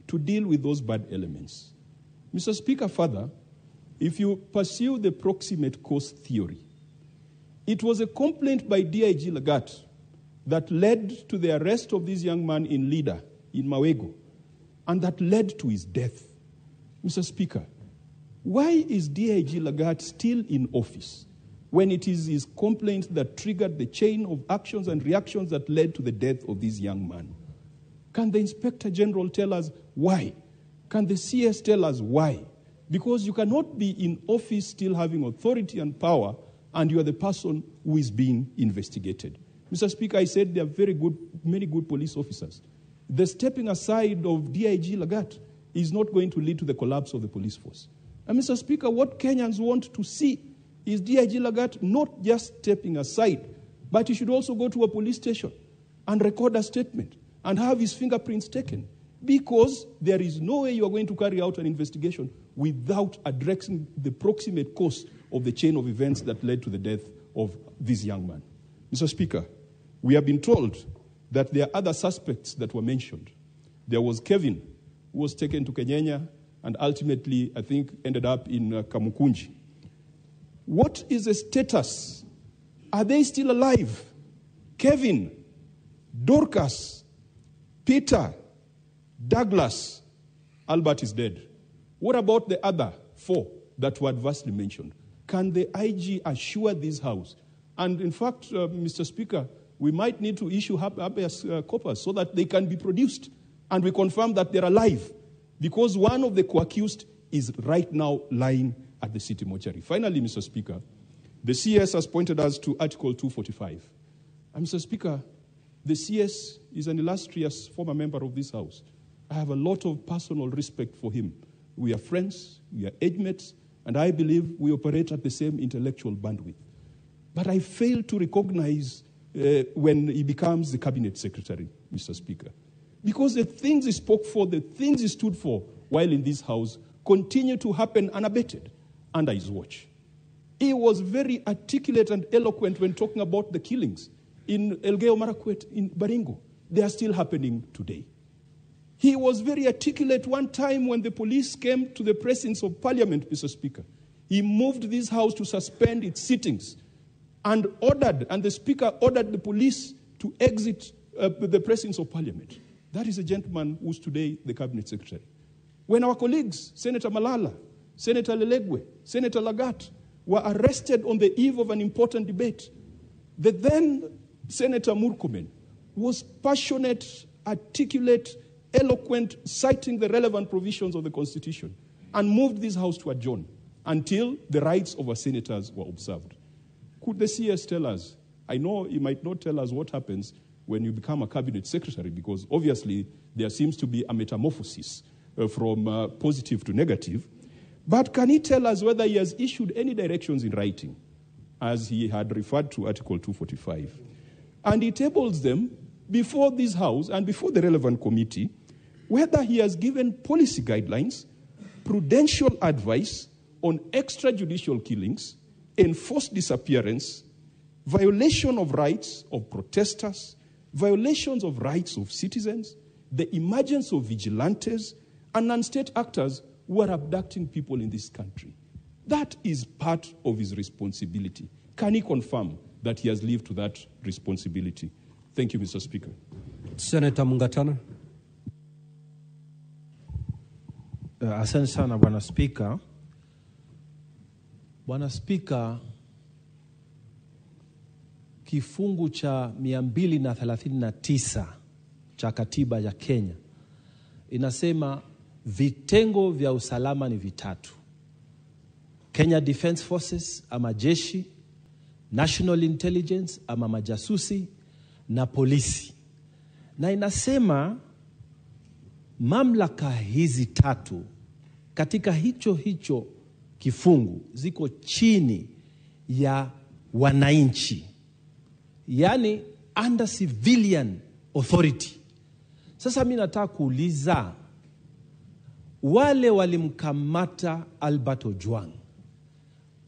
to deal with those bad elements? Mr. Speaker, further, if you pursue the proximate cause theory, it was a complaint by DIG Lagat that led to the arrest of this young man in Lida, in Mawego, and that led to his death. Mr. Speaker, why is DIG Lagat still in office when it is his complaint that triggered the chain of actions and reactions that led to the death of this young man? Can the Inspector General tell us why? Can the CS tell us why? Because you cannot be in office still having authority and power, and you are the person who is being investigated. Mr. Speaker, I said there are many good police officers. The stepping aside of DIG Lagat is not going to lead to the collapse of the police force. And Mr. Speaker, what Kenyans want to see is DIG Lagat not just stepping aside, but he should also go to a police station and record a statement and have his fingerprints taken, because there is no way you are going to carry out an investigation without addressing the proximate cause of the chain of events that led to the death of this young man. Mr. Speaker, we have been told that there are other suspects that were mentioned. There was Kevin, who was taken to Kenya and ultimately, I think, ended up in Kamukunji. What is the status? Are they still alive? Kevin, Dorcas, Peter, Douglas, Albert is dead. What about the other four that were adversely mentioned? Can the IG assure this House? And in fact, Mr. Speaker, we might need to issue habeas corpus so that they can be produced. And we confirm that they're alive, because one of the co-accused is right now lying at the city mortuary. Finally, Mr. Speaker, the CS has pointed us to Article 245. And Mr. Speaker, the CS is an illustrious former member of this House. I have a lot of personal respect for him. We are friends, we are age mates, and I believe we operate at the same intellectual bandwidth. But I fail to recognize when he becomes the cabinet secretary, Mr. Speaker, because the things he spoke for, the things he stood for while in this House continue to happen unabated under his watch. He was very articulate and eloquent when talking about the killings in Elgeyo Marakwet, in Baringo. They are still happening today. He was very articulate one time when the police came to the presence of Parliament, Mr. Speaker. He moved this House to suspend its sittings and ordered, and the Speaker ordered the police to exit the presence of Parliament. That is a gentleman who's today the Cabinet Secretary. When our colleagues, Senator Malala, Senator Lelegwe, Senator Lagat, were arrested on the eve of an important debate, the then Senator Murkomen was passionate, articulate, eloquent, citing the relevant provisions of the Constitution, and moved this House to adjourn until the rights of our senators were observed. Could the CS tell us? I know he might not tell us what happens when you become a cabinet secretary, because obviously there seems to be a metamorphosis from positive to negative. But can he tell us whether he has issued any directions in writing, as he had referred to Article 245? And he tables them before this House and before the relevant committee, whether he has given policy guidelines, prudential advice on extrajudicial killings, enforced disappearance, violation of rights of protesters, violations of rights of citizens, the emergence of vigilantes, and non-state actors who are abducting people in this country. That is part of his responsibility. Can he confirm that he has lived to that responsibility? Thank you, Mr. Speaker. Senator Mungatana. Asante sana Bwana Spika. Bwana Spika, kifungu cha 239 cha katiba ya Kenya inasema vitengo vya usalama ni vitatu: Kenya Defence Forces ama jeshi, National Intelligence ama majasusi, na polisi. Na inasema mamlaka hizi tatu katika hicho hicho kifungu ziko chini ya wananchi, yani under civilian authority. Sasa mi nataka kuuliza wale walimkamata Albert Ojwang,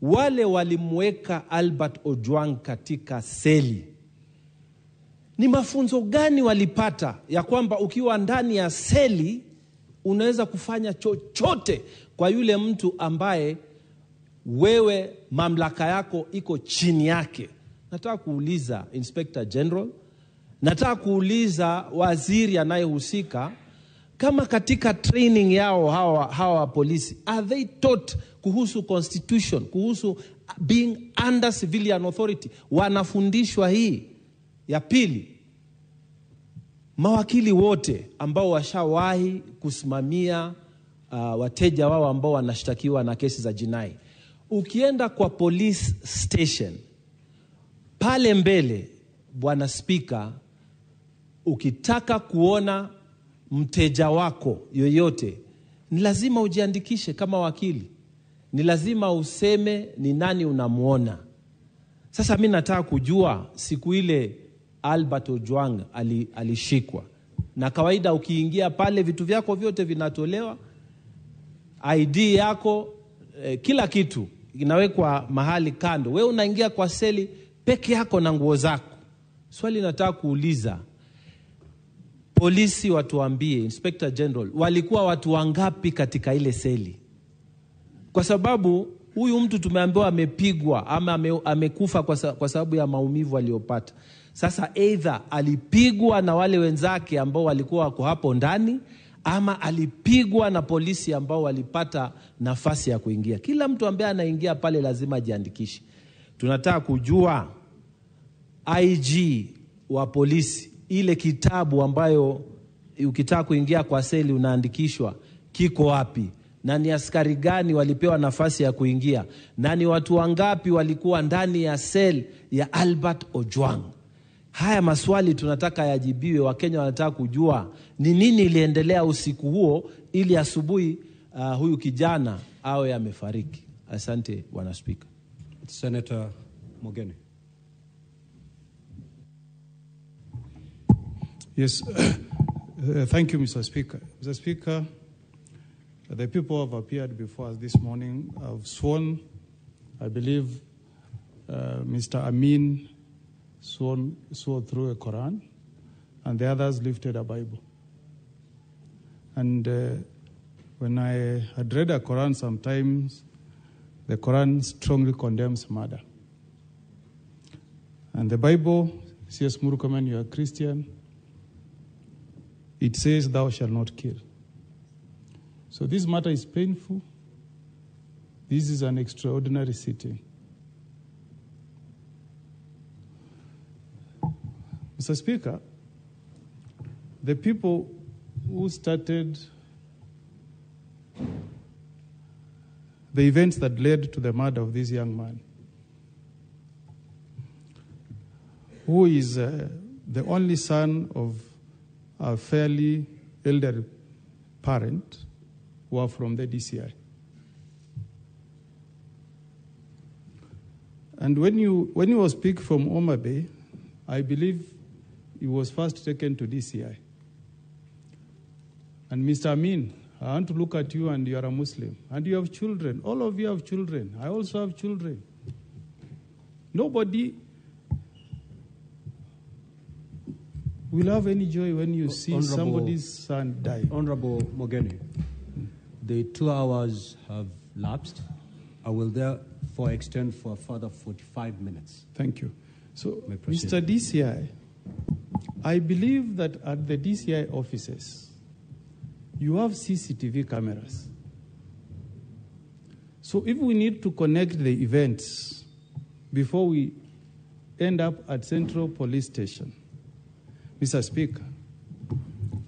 wale walimweka Albert Ojwang katika seli, ni mafunzo gani walipata ya kwamba ukiwa ndani ya seli unaweza kufanya chochote kwa yule mtu ambaye wewe mamlaka yako iko chini yake? Nataka kuuliza Inspector General, nataka kuuliza waziri anayehusika, kama katika training yao hawa polisi, are they taught kuhusu constitution, kuhusu being under civilian authority? Wanafundishwa hii? Ya pili, mawakili wote ambao washawahi kusimamia wateja wao ambao wanashtakiwa na kesi za jinai, ukienda kwa police station pale mbele, Bwana Spika, ukitaka kuona mteja wako yoyote ni lazima ujiandikishe kama wakili, ni lazima useme ni nani unamuona. Sasa mi nataka kujua siku ile Albert Ojwang alishikwa, na kawaida ukiingia pale vitu vyako vyote vinatolewa, ID yako, kila kitu inawekwa mahali kando, wewe unaingia kwa seli peke yako na nguo zako. Swali nataka kuuliza polisi watuambie, Inspector General, walikuwa watu wangapi katika ile seli? Kwa sababu huyu mtu tumeambiwa amepigwa ama amekufa kwa sababu ya maumivu aliyopata. Sasa either alipigwa na wale wenzake ambao walikuwa wako hapo ndani, ama alipigwa na polisi ambao walipata nafasi ya kuingia. Kila mtu ambaye anaingia pale lazima ajiandikishe. Tunataka kujua IG wa polisi, ile kitabu ambayo ukitaka kuingia kwa seli unaandikishwa, kiko wapi? Na ni askari gani walipewa nafasi ya kuingia? Na ni watu wangapi walikuwa ndani ya seli ya Albert Ojwang? Haya maswali tunataka yajibiwe. Wakenya wanataka kujua ni nini iliendelea usiku huo ili asubuhi huyu kijana awe amefariki. Asante Bwana Spika. Senator Mogeni. Yes, thank you, Mr. Speaker. Mr. Speaker, the people who have appeared before us this morning have sworn, I believe, Mr. Amin swore through a Quran, and the others lifted a Bible. And when I had read a Quran sometimes, the Quran strongly condemns murder. And the Bible, C.S. Murkomen, you are a Christian, it says, thou shalt not kill. So this matter is painful. This is an extraordinary sitting. Mr. Speaker, the people who started the events that led to the murder of this young man, who is the only son of a fairly elderly parent, who are from the DCI. And when you was picked from Homa Bay, I believe he was first taken to DCI. And Mr. Amin, I want to look at you, and you are a Muslim. And you have children. All of you have children. I also have children. Nobody will have any joy when you see somebody's son die. Honorable Mogeni, the 2 hours have lapsed. I will therefore extend for a further 45 minutes. Thank you. So, Mr. DCI, I believe that at the DCI offices, you have CCTV cameras. So if we need to connect the events before we end up at Central Police Station, Mr. Speaker,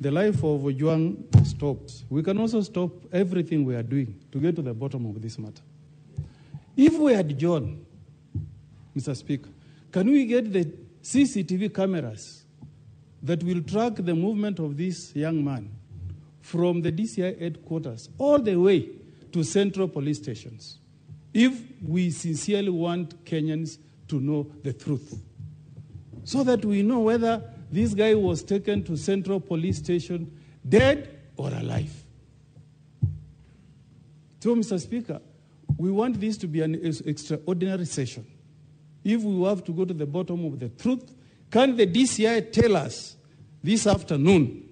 the life of Ojwang stops. We can also stop everything we are doing to get to the bottom of this matter. If we had John, Mr. Speaker, can we get the CCTV cameras that will track the movement of this young man from the DCI headquarters all the way to central police stations, if we sincerely want Kenyans to know the truth, so that we know whether this guy was taken to Central Police Station, dead or alive. So, Mr. Speaker, we want this to be an extraordinary session. If we have to go to the bottom of the truth, can the DCI tell us this afternoon,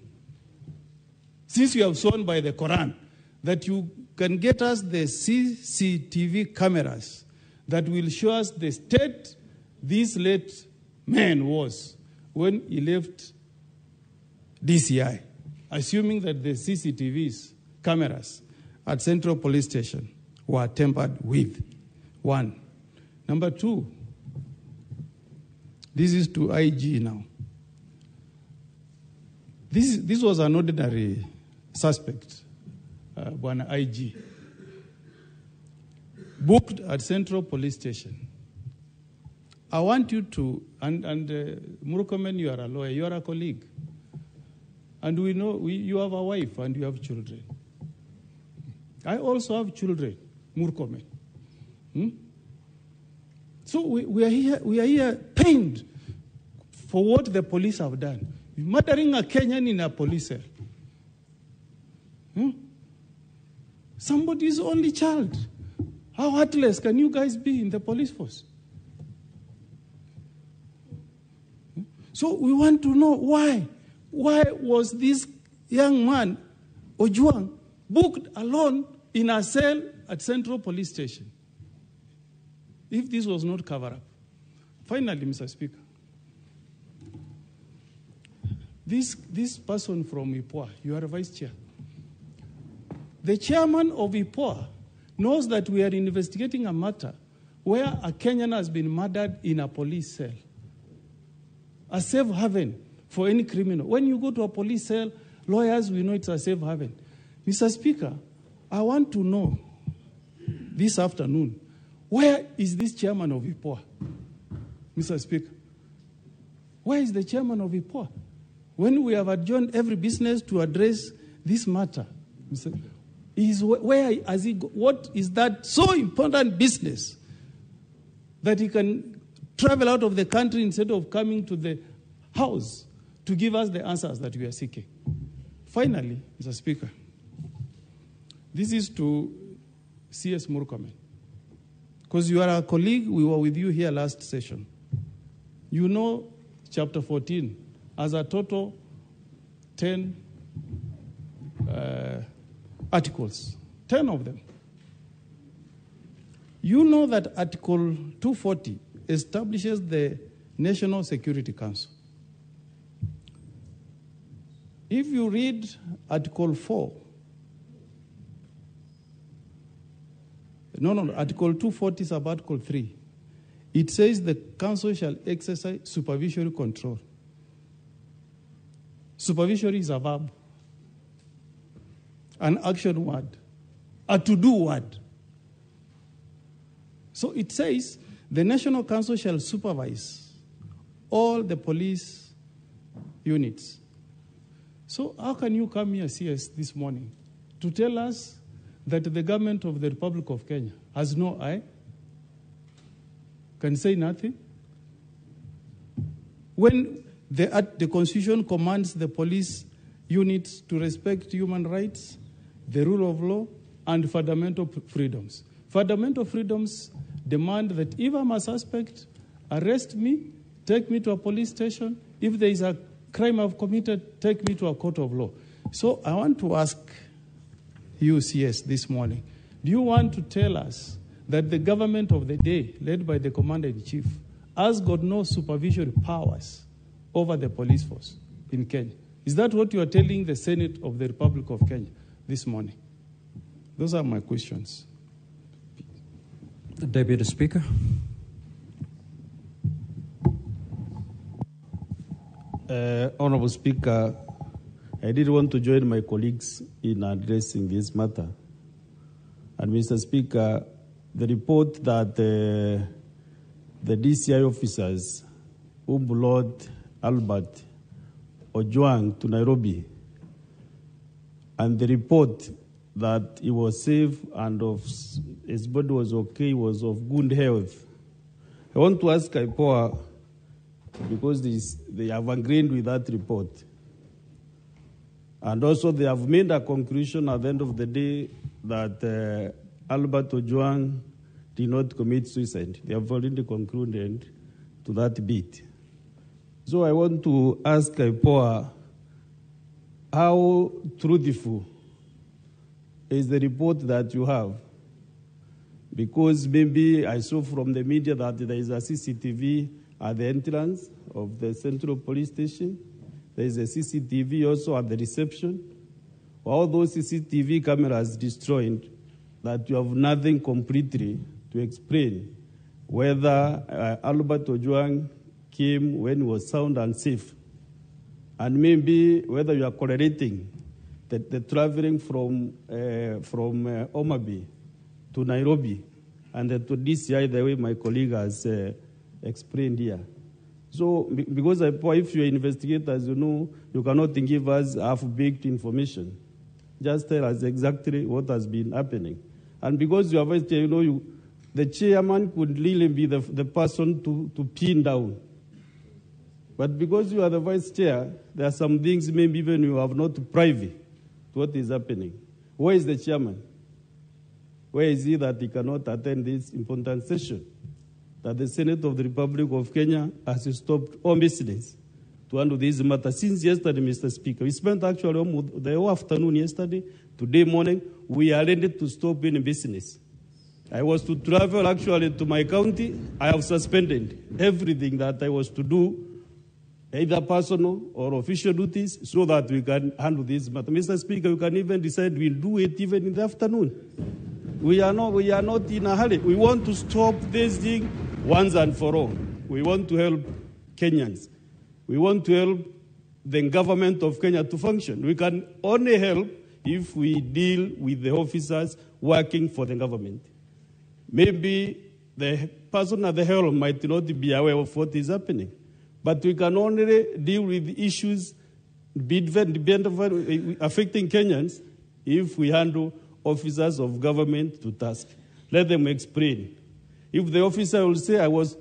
since you have sworn by the Quran, that you can get us the CCTV cameras that will show us the state this late man was when he left DCI, assuming that the CCTVs cameras at Central Police Station were tampered with? One. Number two, this is to IG now. This was an ordinary suspect, Bwana IG, booked at Central Police Station. I want you to, and Murkomen, you are a lawyer, you are a colleague. And we know you have a wife and you have children. I also have children, Murkomen. So we are here pained for what the police have done. Murdering a Kenyan in a police cell. Somebody's only child. How heartless can you guys be in the police force? So we want to know why. Why was this young man, Ojwang, booked alone in a cell at Central Police Station? If this was not cover up. Finally, Mr. Speaker, this person from IPOA, you are a vice chair. The chairman of IPOA knows that we are investigating a matter where a Kenyan has been murdered in a police cell. A safe haven for any criminal. When you go to a police cell, lawyers, we know it's a safe haven. Mr. Speaker, I want to know this afternoon, where is this chairman of IPOA? Mr. Speaker, where is the chairman of IPOA? When we have adjourned every business to address this matter, Mr. Is where has he go, what is that so important business that he can travel out of the country instead of coming to the house to give us the answers that we are seeking? Finally, Mr. Speaker, this is to C.S. Murkomen. Because you are a colleague, we were with you here last session. You know chapter 14 as a total 10 articles, 10 of them. You know that Article 240 establishes the National Security Council. If you read Article 4, Article 240 sub Article 3, it says the council shall exercise supervisory control. Supervisory is a verb, an action word, a to-do word. So it says the National Council shall supervise all the police units. So how can you come here, CS, this morning to tell us that the government of the Republic of Kenya has no eye, can say nothing? When the Constitution commands the police units to respect human rights, the rule of law, and fundamental freedoms. Fundamental freedoms demand that if I'm a suspect, arrest me, take me to a police station. If there is a crime I've committed, take me to a court of law. So I want to ask you, CS, this morning, do you want to tell us that the government of the day, led by the Commander-in-Chief, has got no supervisory powers over the police force in Kenya? Is that what you are telling the Senate of the Republic of Kenya this morning? Those are my questions. The Deputy Speaker. Honorable Speaker, I did want to join my colleagues in addressing this matter. And Mr. Speaker, the report that the DCI officers who brought Albert Ojwang to Nairobi, and the report that he was safe and of his body was okay, he was of good health. I want to ask IPOA, because they have agreed with that report. And also they have made a conclusion at the end of the day that Albert Ojwang did not commit suicide. They have already concluded to that bit. So I want to ask IPOA, how truthful is the report that you have? Because maybe I saw from the media that there is a CCTV at the entrance of the Central Police Station. There is a CCTV also at the reception. All those CCTV cameras destroyed, that you have nothing completely to explain whether Albert Ojwang came when he was sound and safe, and maybe whether you are correlating the traveling from Homa Bay to Nairobi and to DCI, the way my colleague has explained here. So, because if you're investigators, you know, you cannot give us half-baked information. Just tell us exactly what has been happening. And because you are vice chair, you know, the chairman could really be the person to pin down. But because you are the vice chair, there are some things maybe even you have not privy to what is happening. Where is the chairman? Where is he that he cannot attend this important session? That the Senate of the Republic of Kenya has stopped all business to handle this matter since yesterday, Mr. Speaker. We spent actually almost the whole afternoon yesterday, today morning, we are ready to stop any business. I was to travel actually to my county. I have suspended everything that I was to do, either personal or official duties, so that we can handle this matter. Mr. Speaker, you can even decide we'll do it even in the afternoon. We are not in a hurry. We want to stop this thing once and for all. We want to help Kenyans. We want to help the government of Kenya to function. We can only help if we deal with the officers working for the government. Maybe the person at the helm might not be aware of what is happening, but we can only deal with issues affecting Kenyans if we handle officers of government to task. Let them explain. If the officer will say, I was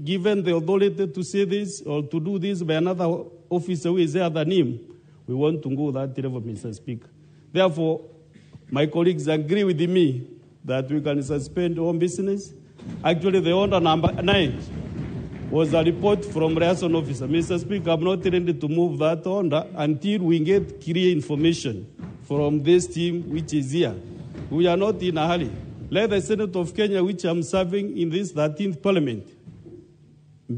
given the authority to say this or to do this by another officer who is there than him, we want to go that level, Mr. Speaker. Therefore, my colleagues agree with me that we can suspend all business. Actually, the order number 9 was a report from liaison officer. Mr. Speaker, I'm not ready to move that order until we get clear information from this team which is here. We are not in a hurry. Let the Senate of Kenya, which I'm serving in this 13th Parliament,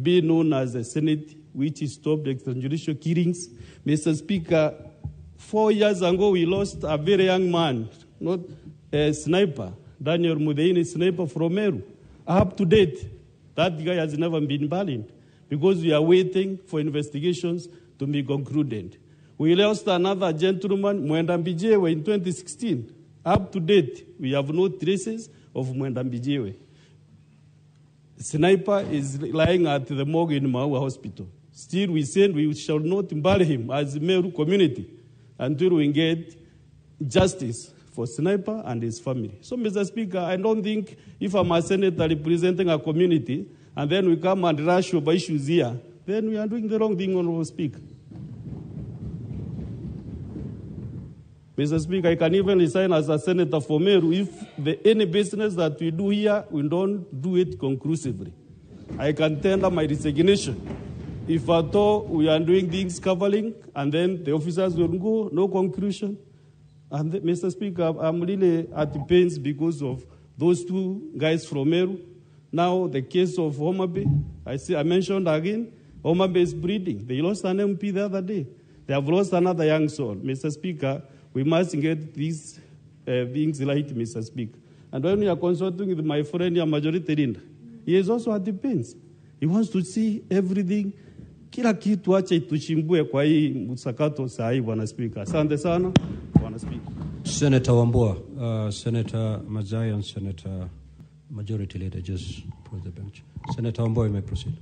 be known as the Senate which stopped extrajudicial killings. Mr. Speaker, 4 years ago, we lost a very young man, not a sniper, Daniel Mudeini, sniper from Meru. Up to date, that guy has never been banned because we are waiting for investigations to be concluded. We lost another gentleman, Mwenda Mbijewe, in 2016. Up to date, we have no traces of Mwenda Mbijewe. Sniper is lying at the morgue in Maua Hospital. Still, we said we shall not bury him as Meru community until we get justice for Sniper and his family. So, Mr. Speaker, I don't think if I'm a senator representing a community and then we come and rush over issues here, then we are doing the wrong thing, Honorable Speaker. Mr. Speaker, I can even resign as a senator for Meru if any business that we do here, we don't do it conclusively. I can tender my resignation. If at all we are doing things covering, and then the officers will go, no conclusion. And Mr. Speaker, I'm really at pains because of those two guys from Meru. Now the case of Homa Bay, I mentioned again, Homa Bay is breeding. They lost an MP the other day. They have lost another young soul. Mr. Speaker, we must get these things right, Mr. Speaker. And when we are consulting with my friend here, Majority Leader, he is also at the pains. He wants to see everything. Kila kitu acha tuchimbue kwa hii msakato saa hii, Bwana Speaker. Asante sana, Bwana Speaker. Senator Wambua, Senator Mazai and Senator Majority Leader just approach the bench. Senator Wambua, you may proceed.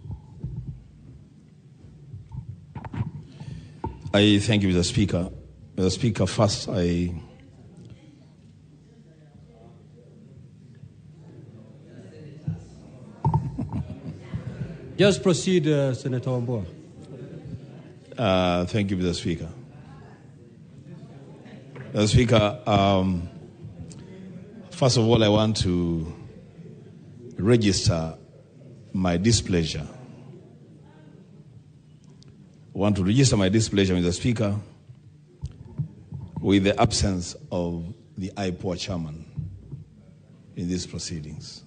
I thank you, Mr. Speaker. Mr. Speaker, first I Just proceed, Senator Wambua. Thank you, Mr. Speaker. Mr. Speaker, first of all, I want to register my displeasure. I want to register my displeasure, Mr. Speaker, with the absence of the IPOA chairman in these proceedings.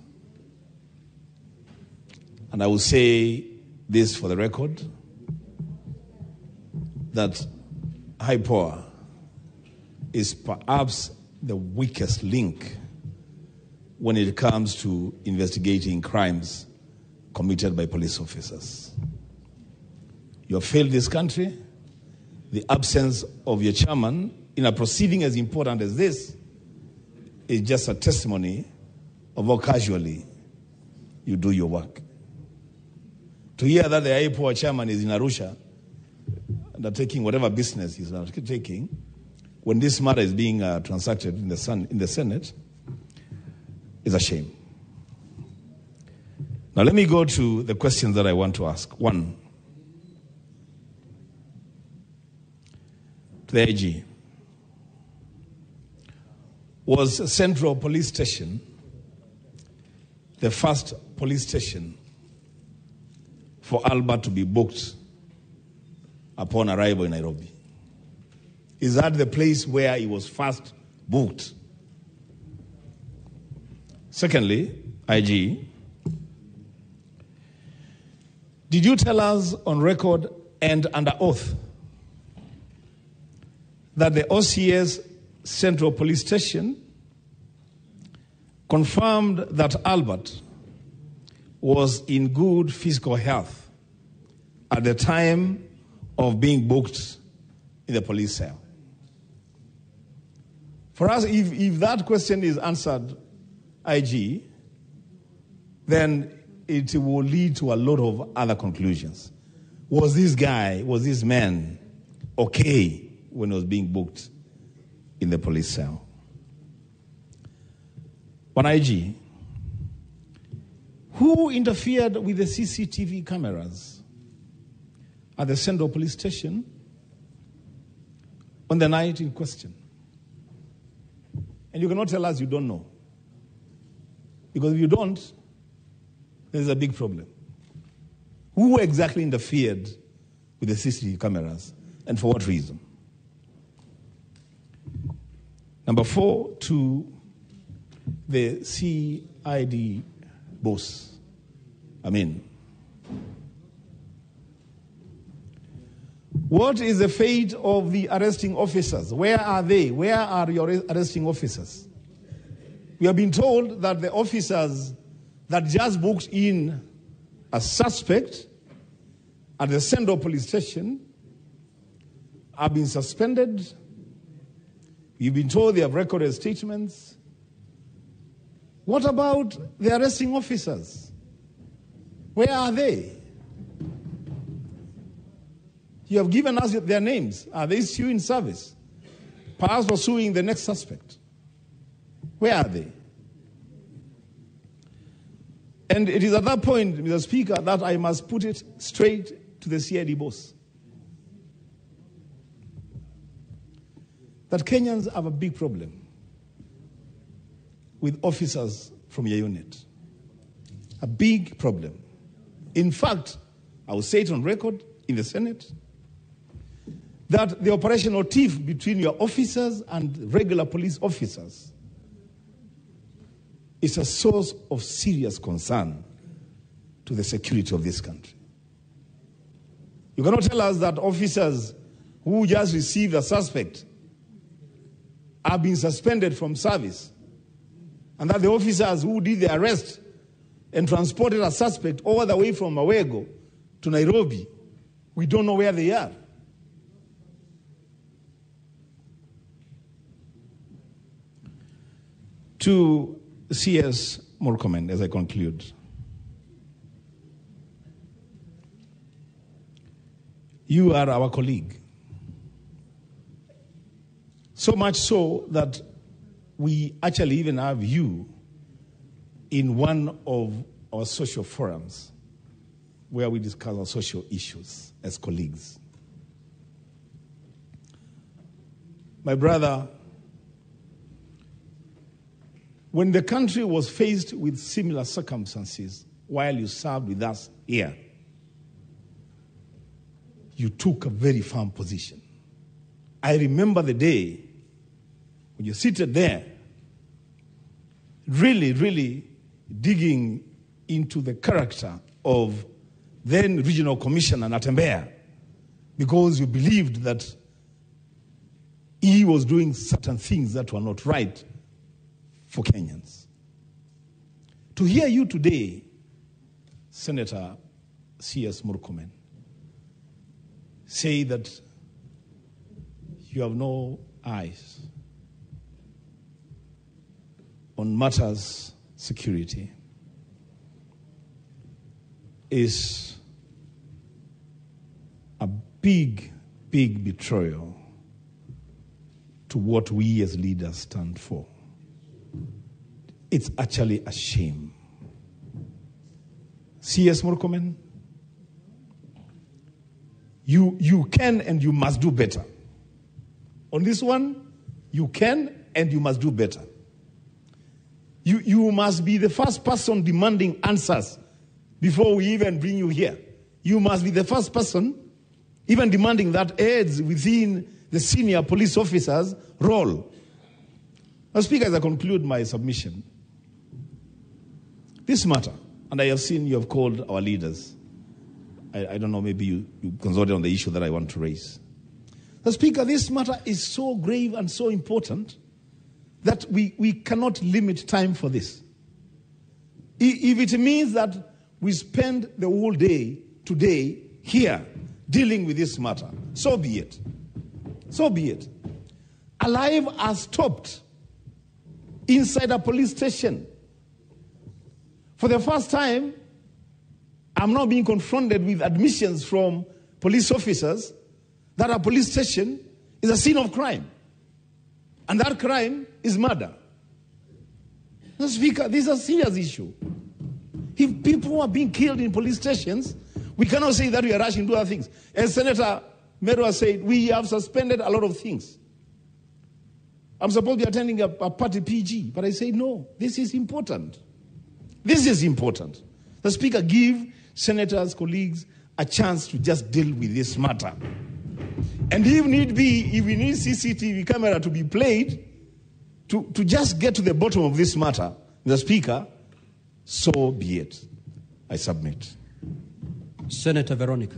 And I will say this for the record, that IPOA is perhaps the weakest link when it comes to investigating crimes committed by police officers. You have failed this country. The absence of your chairman in a proceeding as important as this is just a testimony of how casually you do your work. To hear that the IPOA chairman is in Arusha undertaking whatever business he's taking, when this matter is being transacted in the Senate, is a shame. Now let me go to the questions that I want to ask. One, to the IG. Was Central Police Station the first police station for Albert to be booked upon arrival in Nairobi? Is that the place where he was first booked? Secondly, IG, did you tell us on record and under oath that the OCS Central Police Station confirmed that Albert was in good physical health at the time of being booked in the police cell? For us, if that question is answered, IG, then it will lead to a lot of other conclusions. Was this guy, was this man okay when he was being booked in the police cell? One IG, who interfered with the CCTV cameras at the Central Police Station on the night in question? And you cannot tell us you don't know. Because if you don't, there's a big problem. Who exactly interfered with the CCTV cameras and for what reason? Number four, to the CID boss, Amin. What is the fate of the arresting officers? Where are they? Where are your arresting officers? We have been told that the officers that just booked in a suspect at the Central Police Station have been suspended. You've been told they have recorded statements. What about the arresting officers? Where are they? You have given us their names. Are they still in service? Perhaps pursuing the next suspect. Where are they? And it is at that point, Mr. Speaker, that I must put it straight to the CID boss. That Kenyans have a big problem with officers from your unit. A big problem. In fact, I will say it on record in the Senate, that the operational tiff between your officers and regular police officers is a source of serious concern to the security of this country. You cannot tell us that officers who just received a suspect have been suspended from service, and that the officers who did the arrest and transported a suspect all the way from Mawego to Nairobi, we don't know where they are. To C.S. Murkomen, as I conclude, you are our colleague. So much so that we actually even have you in one of our social forums where we discuss our social issues as colleagues. My brother, when the country was faced with similar circumstances while you served with us here, you took a very firm position. I remember the day when you seated there, really, really digging into the character of then Regional Commissioner Natembeya, because you believed that he was doing certain things that were not right for Kenyans. To hear you today, Senator C.S. Murkomen, say that you have no eyes on matters security is a big, big betrayal to what we as leaders stand for. It's actually a shame. C.S. Murkomen, you can and you must do better. On this one, you can and you must do better. You must be the first person demanding answers before we even bring you here. You must be the first person even demanding that aids within the senior police officers' role. Now, Speaker, as I conclude my submission, this matter, and I have seen you have called our leaders. I don't know, maybe you consulted on the issue that I want to raise. Now, Speaker, this matter is so grave and so important that we cannot limit time for this. If it means that we spend the whole day today here dealing with this matter, so be it. So be it. Alive are stopped inside a police station. For the first time, I'm now being confronted with admissions from police officers that a police station is a scene of crime. And that crime is murder. Mr. Speaker, this is a serious issue. If people are being killed in police stations, we cannot say that we are rushing to other things. As Senator Merwa said, we have suspended a lot of things. I'm supposed to be attending a party PG, but I say, no, this is important. This is important. The Speaker, give senators, colleagues, a chance to just deal with this matter. And if need be, if we need CCTV camera to be played, to just get to the bottom of this matter, the Speaker, so be it. I submit. Senator Veronica.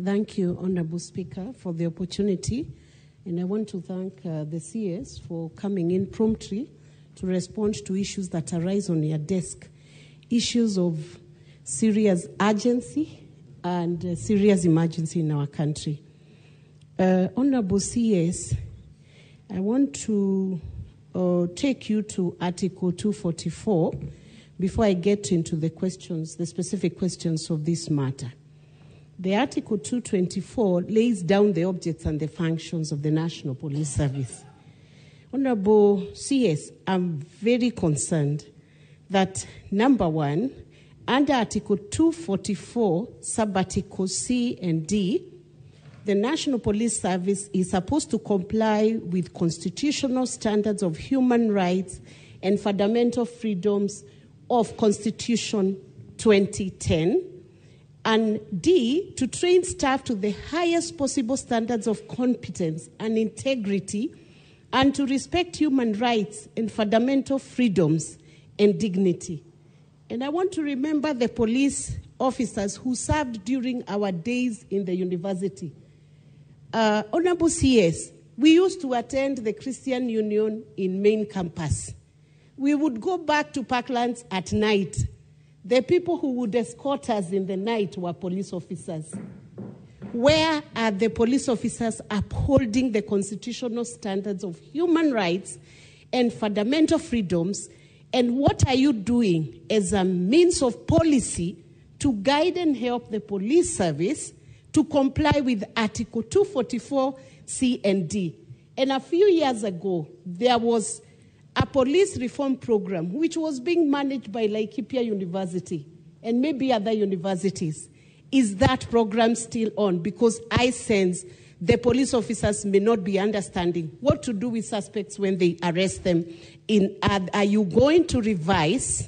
Thank you, Honorable Speaker, for the opportunity. And I want to thank the CS for coming in promptly to respond to issues that arise on your desk, issues of serious urgency and serious emergency in our country. Honorable CS, I want to take you to Article 244 before I get into the questions, the specific questions of this matter. The Article 224 lays down the objects and the functions of the National Police Service. Honorable CS, I'm very concerned that, number one, under Article 244, Subarticle C and D, the National Police Service is supposed to comply with constitutional standards of human rights and fundamental freedoms of Constitution 2010, and D, to train staff to the highest possible standards of competence and integrity, and to respect human rights and fundamental freedoms and dignity. And I want to remember the police officers who served during our days in the university. Honorable CS, we used to attend the Christian Union in main campus. We would go back to Parklands at night. The people who would escort us in the night were police officers. Where are the police officers upholding the constitutional standards of human rights and fundamental freedoms? And what are you doing as a means of policy to guide and help the police service to comply with Article 244 C and D? And a few years ago, there was a police reform program which was being managed by Laikipia University and maybe other universities. Is that program still on? Because I sense the police officers may not be understanding what to do with suspects when they arrest them. Are you going to revise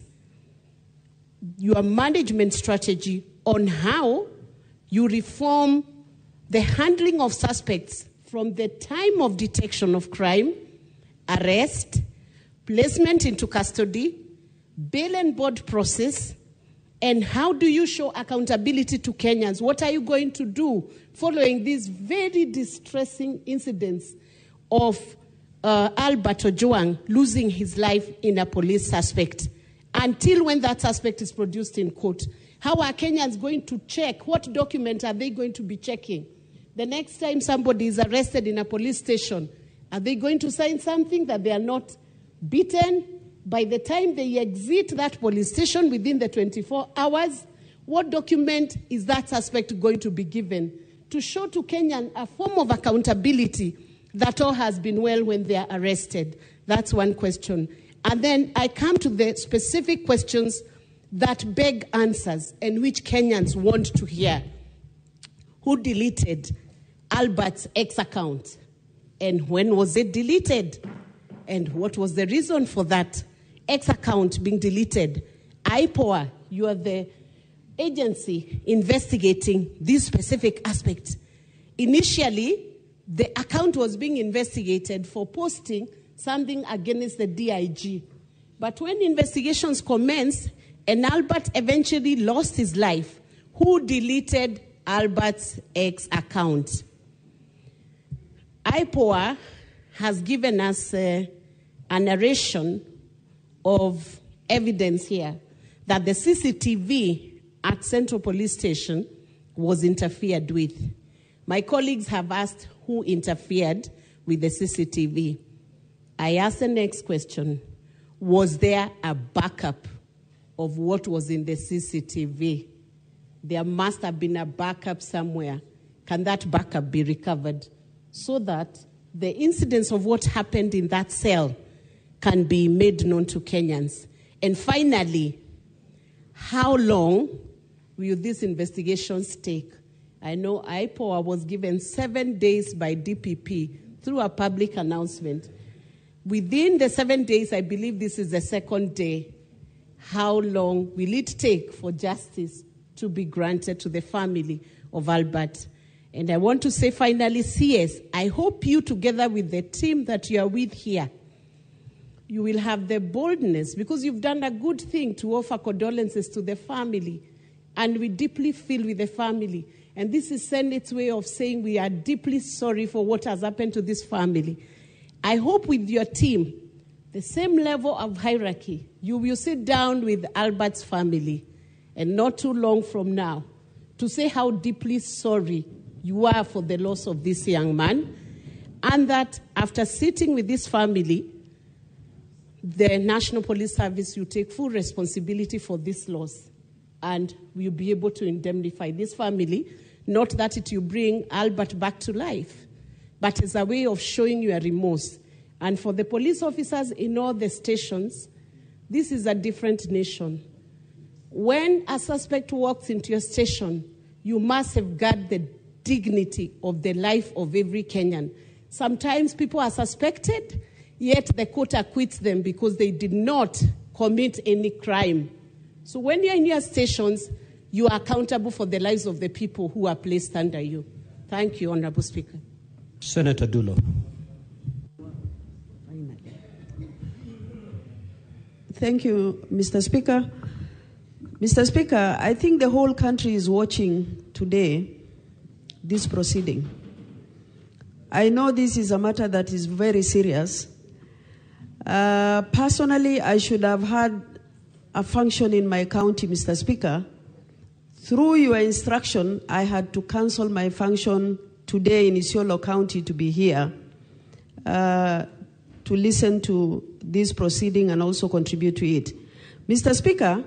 your management strategy on how you reform the handling of suspects from the time of detection of crime, arrest, placement into custody, bail and board process, and how do you show accountability to Kenyans? What are you going to do following these very distressing incidents of Albert Ojwang losing his life in a police suspect? Until when that suspect is produced in court, how are Kenyans going to check? What document are they going to be checking? The next time somebody is arrested in a police station, are they going to sign something that they are not beaten? By the time they exit that police station within the 24 hours, what document is that suspect going to be given to show to Kenyan a form of accountability that all has been well when they are arrested? That's one question. And then I come to the specific questions that beg answers and which Kenyans want to hear. Who deleted Albert's X account? And when was it deleted? And what was the reason for that X account being deleted? IPOA, you are the agency investigating this specific aspect. Initially, the account was being investigated for posting something against the DIG. But when investigations commenced and Albert eventually lost his life, who deleted Albert's X account? IPOA has given us a narration of evidence here that the CCTV at Central Police Station was interfered with. My colleagues have asked who interfered with the CCTV. I asked the next question, was there a backup of what was in the CCTV? There must have been a backup somewhere. Can that backup be recovered so that the incidents of what happened in that cell can be made known to Kenyans? And finally, how long will these investigations take? I know IPOA was given 7 days by DPP through a public announcement. Within the 7 days, I believe this is the second day, how long will it take for justice to be granted to the family of Albert? And I want to say finally, CS, I hope you, together with the team that you are with here, you will have the boldness, because you've done a good thing to offer condolences to the family, and we deeply feel with the family. And this is Senate's way of saying we are deeply sorry for what has happened to this family. I hope with your team, the same level of hierarchy, you will sit down with Albert's family, and not too long from now, to say how deeply sorry you are for the loss of this young man, and that after sitting with this family, the National Police Service will take full responsibility for this loss and will be able to indemnify this family, not that it will bring Albert back to life, but as a way of showing your remorse. And for the police officers in all the stations, this is a different nation. When a suspect walks into your station, you must safeguard the dignity of the life of every Kenyan. Sometimes people are suspected, yet the court acquits them because they did not commit any crime. So when you're in your stations, you are accountable for the lives of the people who are placed under you. Thank you, Honorable Speaker. Senator Dullo. Thank you, Mr. Speaker. Mr. Speaker, I think the whole country is watching today this proceeding. I know this is a matter that is very serious. Personally, I should have had a function in my county, Mr. Speaker. Through your instruction, I had to cancel my function today in Isiolo County to be here to listen to this proceeding and also contribute to it. Mr. Speaker,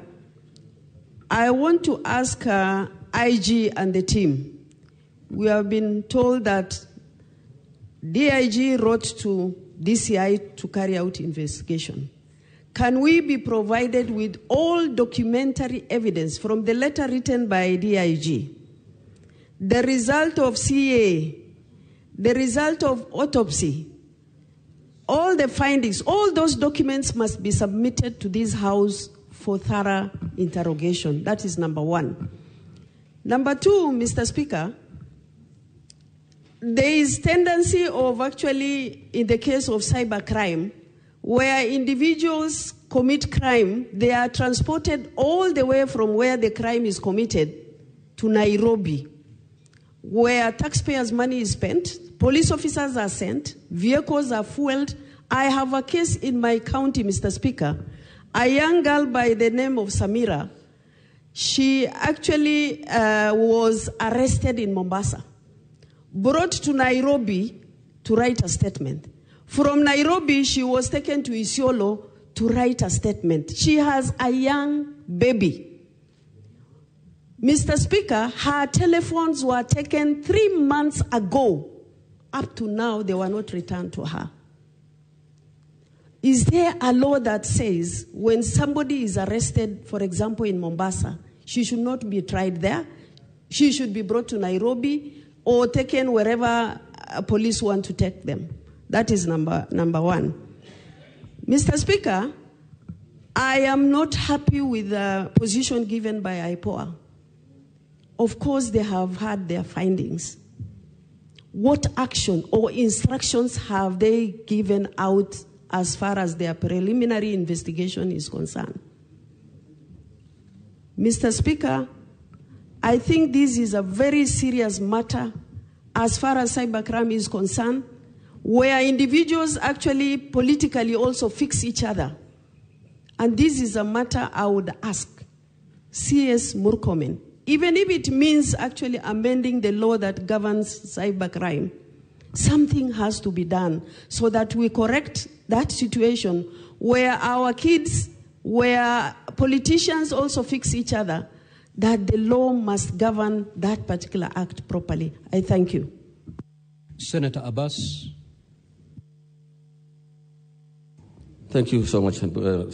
I want to ask IG and the team. We have been told that DIG wrote to DCI to carry out investigation. Can we be provided with all documentary evidence from the letter written by DIG, the result of CA, the result of autopsy, all the findings, all those documents must be submitted to this House for thorough interrogation. That is number one. Number two, Mr. Speaker, there is tendency of actually, in the case of cybercrime, where individuals commit crime, they are transported all the way from where the crime is committed to Nairobi, where taxpayers' money is spent, police officers are sent, vehicles are fueled. I have a case in my county, Mr. Speaker. A young girl by the name of Samira, she actually was arrested in Mombasa, brought to Nairobi to write a statement. From Nairobi, she was taken to Isiolo to write a statement. She has a young baby. Mr. Speaker, her telephones were taken 3 months ago. Up to now, they were not returned to her. Is there a law that says when somebody is arrested, for example, in Mombasa, she should not be tried there? She should be brought to Nairobi or taken wherever police want to take them. That is number one. Mr. Speaker, I am not happy with the position given by IPOA. Of course, they have had their findings. What action or instructions have they given out as far as their preliminary investigation is concerned? Mr. Speaker, I think this is a very serious matter as far as cybercrime is concerned, where individuals actually politically also fix each other. And this is a matter I would ask CS Murkomen, even if it means actually amending the law that governs cybercrime, something has to be done so that we correct that situation where our kids, where politicians also fix each other, that the law must govern that particular act properly. I thank you. Senator Abbas. Thank you so much,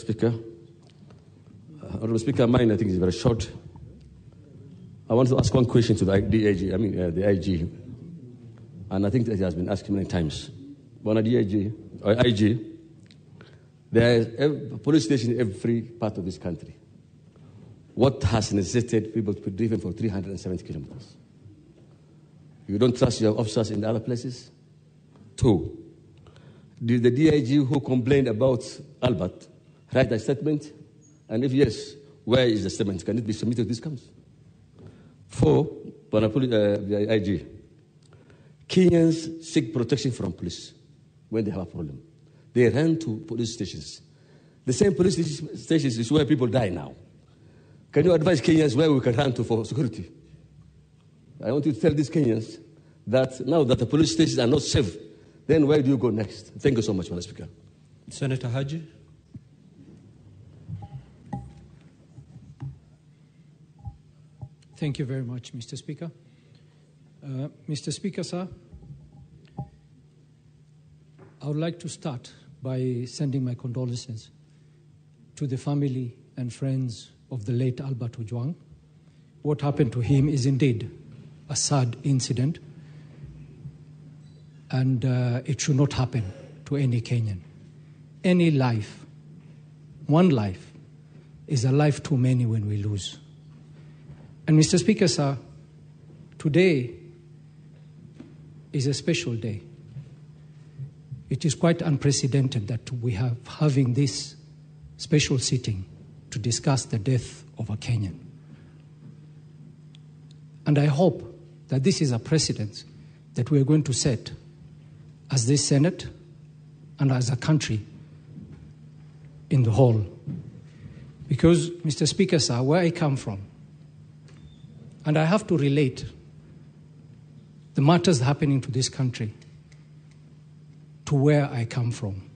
Speaker. Honorable Speaker, mine I think is very short. I want to ask one question to the DIG, the IG, and I think that has been asked many times. One DIG, or IG, there is a police station in every part of this country. What has necessitated people to be driven for 370 kilometers? You don't trust your officers in the other places? Two, did the DIG who complained about Albert write a statement? And if yes, where is the statement? Can it be submitted to this council? Four, the IG, Kenyans seek protection from police when they have a problem. They run to police stations. The same police stations is where people die now. Can you advise Kenyans where we can run to for security? I want you to tell these Kenyans that now that the police stations are not safe, then where do you go next? Thank you so much, Madam Speaker. Senator Haji. Thank you very much, Mr. Speaker. Mr. Speaker, sir, I would like to start by sending my condolences to the family and friends of the late Albert Ojwang. What happened to him is indeed a sad incident, and it should not happen to any Kenyan. Any life, one life, is a life too many when we lose. And Mr. Speaker, sir, today is a special day. It is quite unprecedented that we are having this special sitting to discuss the death of a Kenyan. And I hope that this is a precedent that we are going to set as this Senate and as a country in the whole. Because, Mr. Speaker, sir, where I come from, and I have to relate the matters happening to this country to where I come from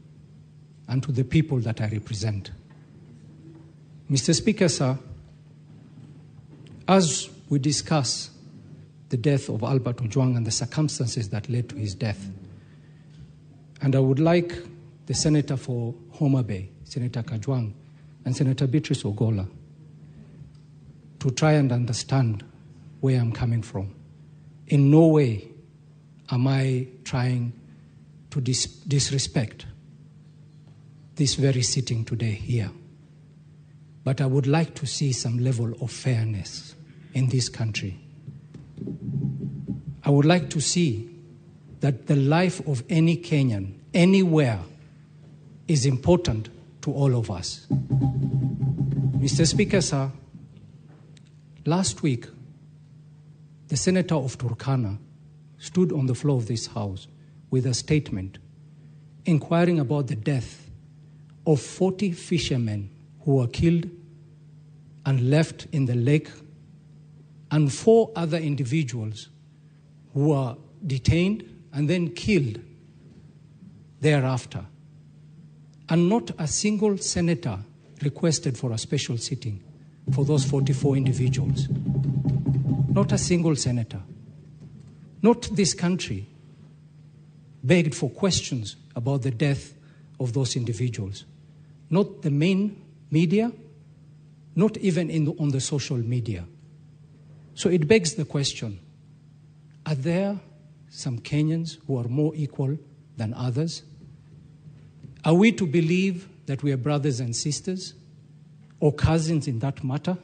and to the people that I represent. Mr. Speaker, sir, as we discuss the death of Albert Ojwang and the circumstances that led to his death, And I would like the Senator for Homa Bay, Senator Kajwang, and Senator Beatrice Ogola to try and understand where I'm coming from. In no way am I trying to disrespect this very sitting today here. But I would like to see some level of fairness in this country. I would like to see that the life of any Kenyan, anywhere, is important to all of us. Mr. Speaker, sir, last week, the Senator of Turkana stood on the floor of this house with a statement inquiring about the death of 40 fishermen who were killed and left in the lake, and 4 other individuals who were detained and then killed thereafter. And not a single senator requested for a special sitting for those 44 individuals. Not a single senator. Not this country begged for questions about the death of those individuals. Not the main media, not even on the social media. So it begs the question, are there some Kenyans who are more equal than others? Are we to believe that we are brothers and sisters, or cousins in that matter?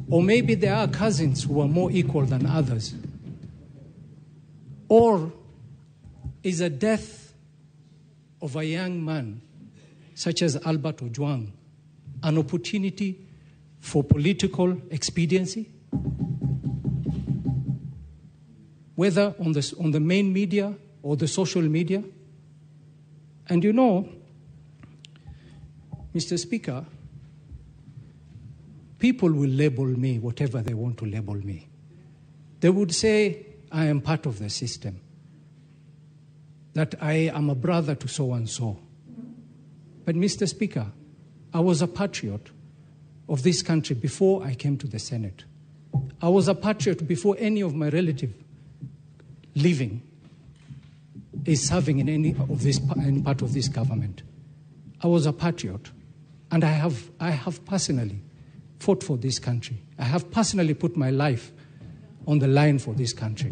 Or maybe there are cousins who are more equal than others. Or is a death of a young man, such as Albert Ojwang, an opportunity for political expediency? Whether on the main media or the social media? And you know, Mr. Speaker, people will label me whatever they want to label me. They would say I am part of the system, that I am a brother to so-and-so. But Mr. Speaker, I was a patriot of this country before I came to the Senate. I was a patriot before any of my relatives living is serving in any of this, any part of this government. I was a patriot, and I have personally fought for this country. I have personally put my life on the line for this country.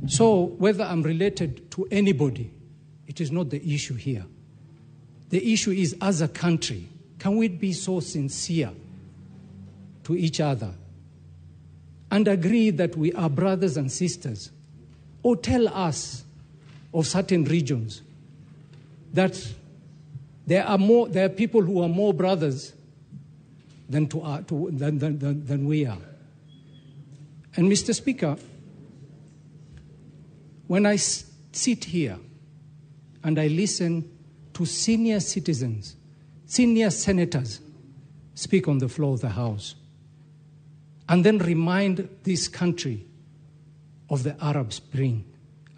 So whether I'm related to anybody, it is not the issue here. The issue is, as a country, can we be so sincere to each other and agree that we are brothers and sisters, or tell us of certain regions that there are people who are more brothers than we are. And Mr. Speaker, when I sit here and I listen to senior citizens, senior senators speak on the floor of the House, and then remind this country of the Arab Spring,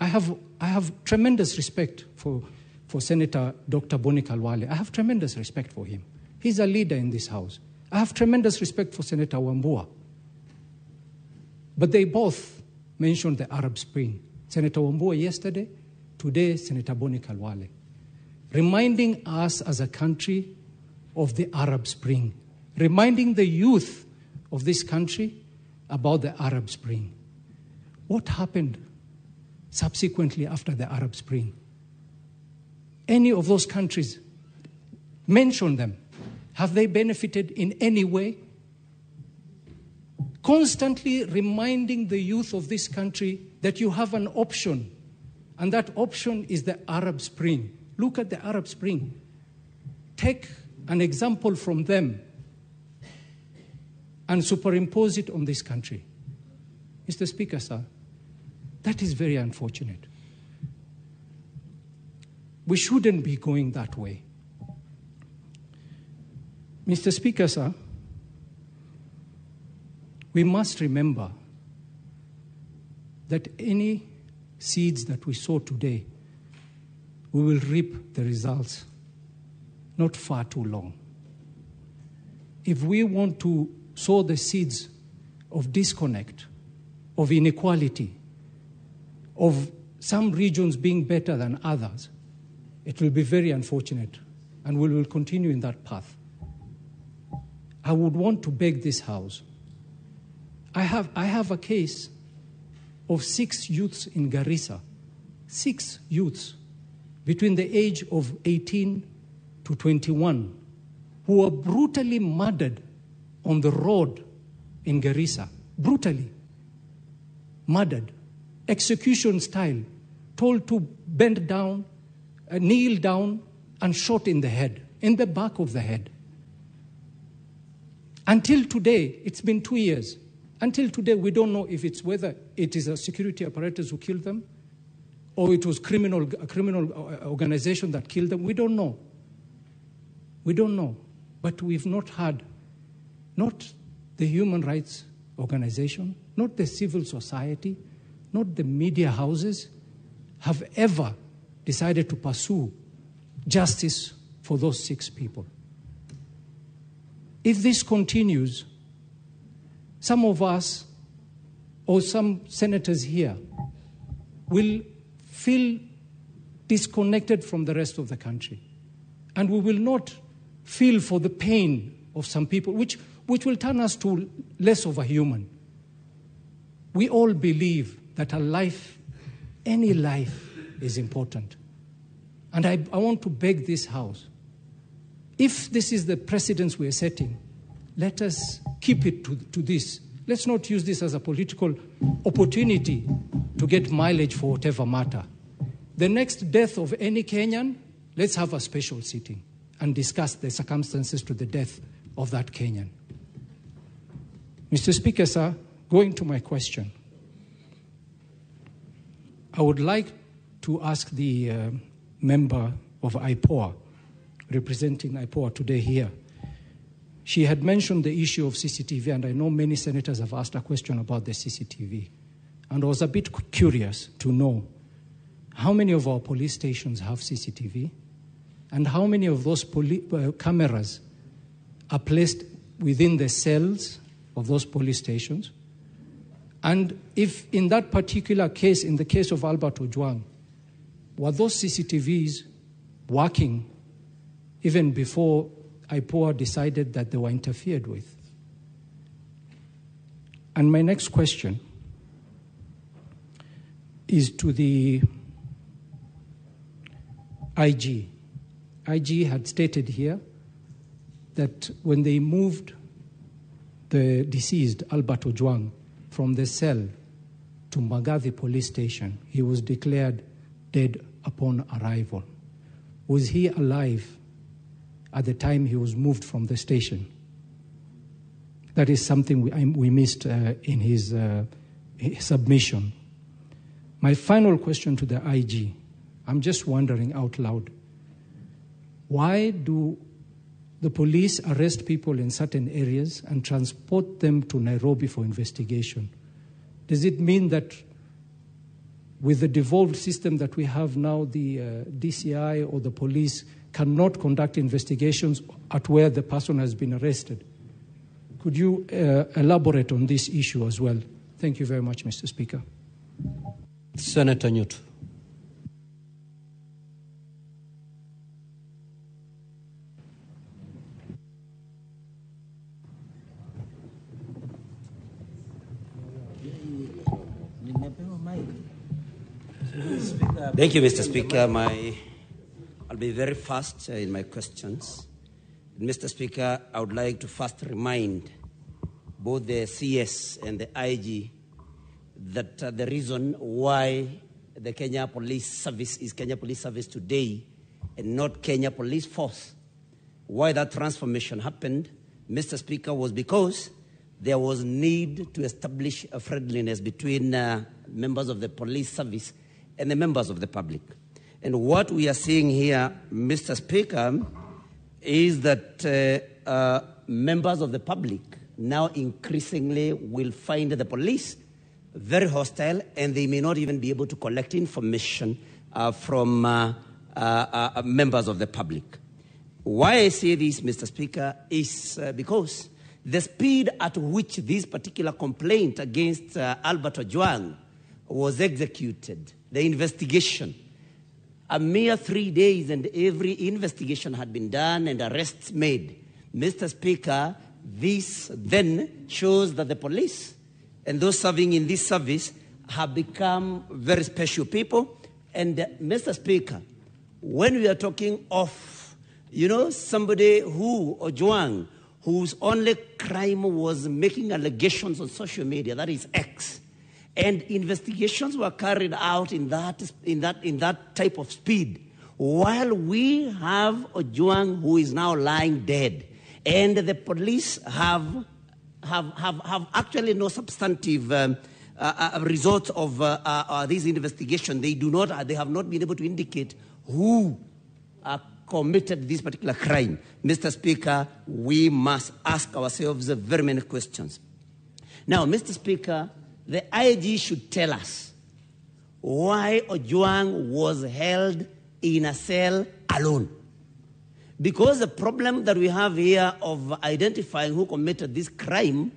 I have tremendous respect for Senator Dr. Boni Khalwale. I have tremendous respect for him. He's a leader in this House. I have tremendous respect for Senator Wambua. But they both mentioned the Arab Spring. Senator Wambua yesterday, today Senator Boni Khalwale, reminding us as a country of the Arab Spring, reminding the youth of this country about the Arab Spring. What happened subsequently after the Arab Spring? Any of those countries, mention them. Have they benefited in any way? Constantly reminding the youth of this country that you have an option, and that option is the Arab Spring. Look at the Arab Spring. Take an example from them and superimpose it on this country. Mr. Speaker, sir, that is very unfortunate. We shouldn't be going that way. Mr. Speaker, sir, we must remember that any seeds that we sow today, we will reap the results not far too long. If we want to sow the seeds of disconnect, of inequality, of some regions being better than others, It will be very unfortunate, and we will continue in that path. I would want to beg this House. I have a case of 6 youths in Garissa, 6 youths between the age of 18 to 21 who were brutally murdered on the road in Garissa. Brutally murdered, execution style, told to bend down, kneel down, and shot in the head, in the back of the head. Until today, it's been 2 years. Until today, we don't know if it's whether it is a security apparatus who killed them or it was a criminal organization that killed them. We don't know. We don't know. But we've not had, not the human rights organization, not the civil society, not the media houses have ever decided to pursue justice for those 6 people. If this continues, some of us or some senators here will feel disconnected from the rest of the country. And we will not feel for the pain of some people, which will turn us to less of a human. We all believe that a life, any life, is important. And I want to beg this House, if this is the precedence we are setting, let us keep it to this. Let's not use this as a political opportunity to get mileage for whatever matter. The next death of any Kenyan, let's have a special sitting and discuss the circumstances to the death of that Kenyan. Mr. Speaker, sir, going to my question, I would like to ask the member of IPOA, representing IPOA today here. She had mentioned the issue of CCTV, and I know many senators have asked a question about the CCTV. And I was a bit curious to know how many of our police stations have CCTV, and how many of those cameras are placed within the cells of those police stations. And if in that particular case, in the case of Albert Ojwang, were those CCTVs working even before IPOA decided that they were interfered with? And my next question is to the IG. IG had stated here that when they moved the deceased, Albert Ojwang, from the cell to Mbagathi police station, he was declared dead upon arrival. Was he alive at the time he was moved from the station? That is something we missed in his submission. My final question to the IG, I'm just wondering out loud, why do the police arrest people in certain areas and transport them to Nairobi for investigation? Does it mean that with the devolved system that we have now, the DCI or the police cannot conduct investigations at where the person has been arrested? Could you elaborate on this issue as well? Thank you very much, Mr. Speaker. Senator Nyutu. Thank you, Mr. Speaker. I'll be very fast in my questions. Mr. Speaker, I would like to first remind both the CS and the IG that the reason why the Kenya Police Service is Kenya Police Service today and not Kenya Police Force, why that transformation happened, Mr. Speaker, was because there was need to establish a friendliness between members of the police service and the members of the public. And what we are seeing here, Mr. Speaker, is that members of the public now increasingly will find the police very hostile, and they may not even be able to collect information from members of the public. Why I say this, Mr. Speaker, is because the speed at which this particular complaint against Albert Ojwang was executed, the investigation, A mere 3 days and every investigation had been done and arrests made. Mr. Speaker, this then shows that the police and those serving in this service have become very special people. And Mr. Speaker, when we are talking of, you know, somebody who, Ojwang, whose only crime was making allegations on social media, that is X, and investigations were carried out in that type of speed, while we have Ojwang who is now lying dead, and the police have actually no substantive results of this investigation. They do not. They have not been able to indicate who committed this particular crime. Mr. Speaker, we must ask ourselves very many questions. Now, Mr. Speaker, the IG should tell us why Ojwang was held in a cell alone. Because the problem that we have here of identifying who committed this crime,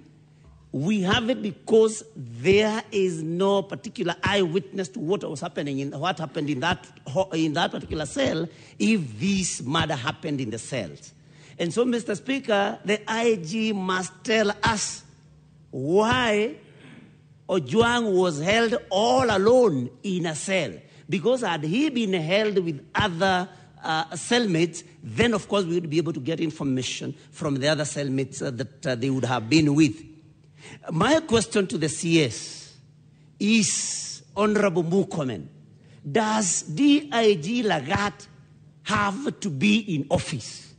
we have it because there is no particular eyewitness to what was happening in what happened in that particular cell, if this murder happened in the cells. And so, Mr. Speaker, the IG must tell us why Ojwang was held all alone in a cell. Because had he been held with other cellmates, then of course we would be able to get information from the other cellmates that they would have been with. My question to the CS is, Honorable Murkomen, does DIG Lagat have to be in office?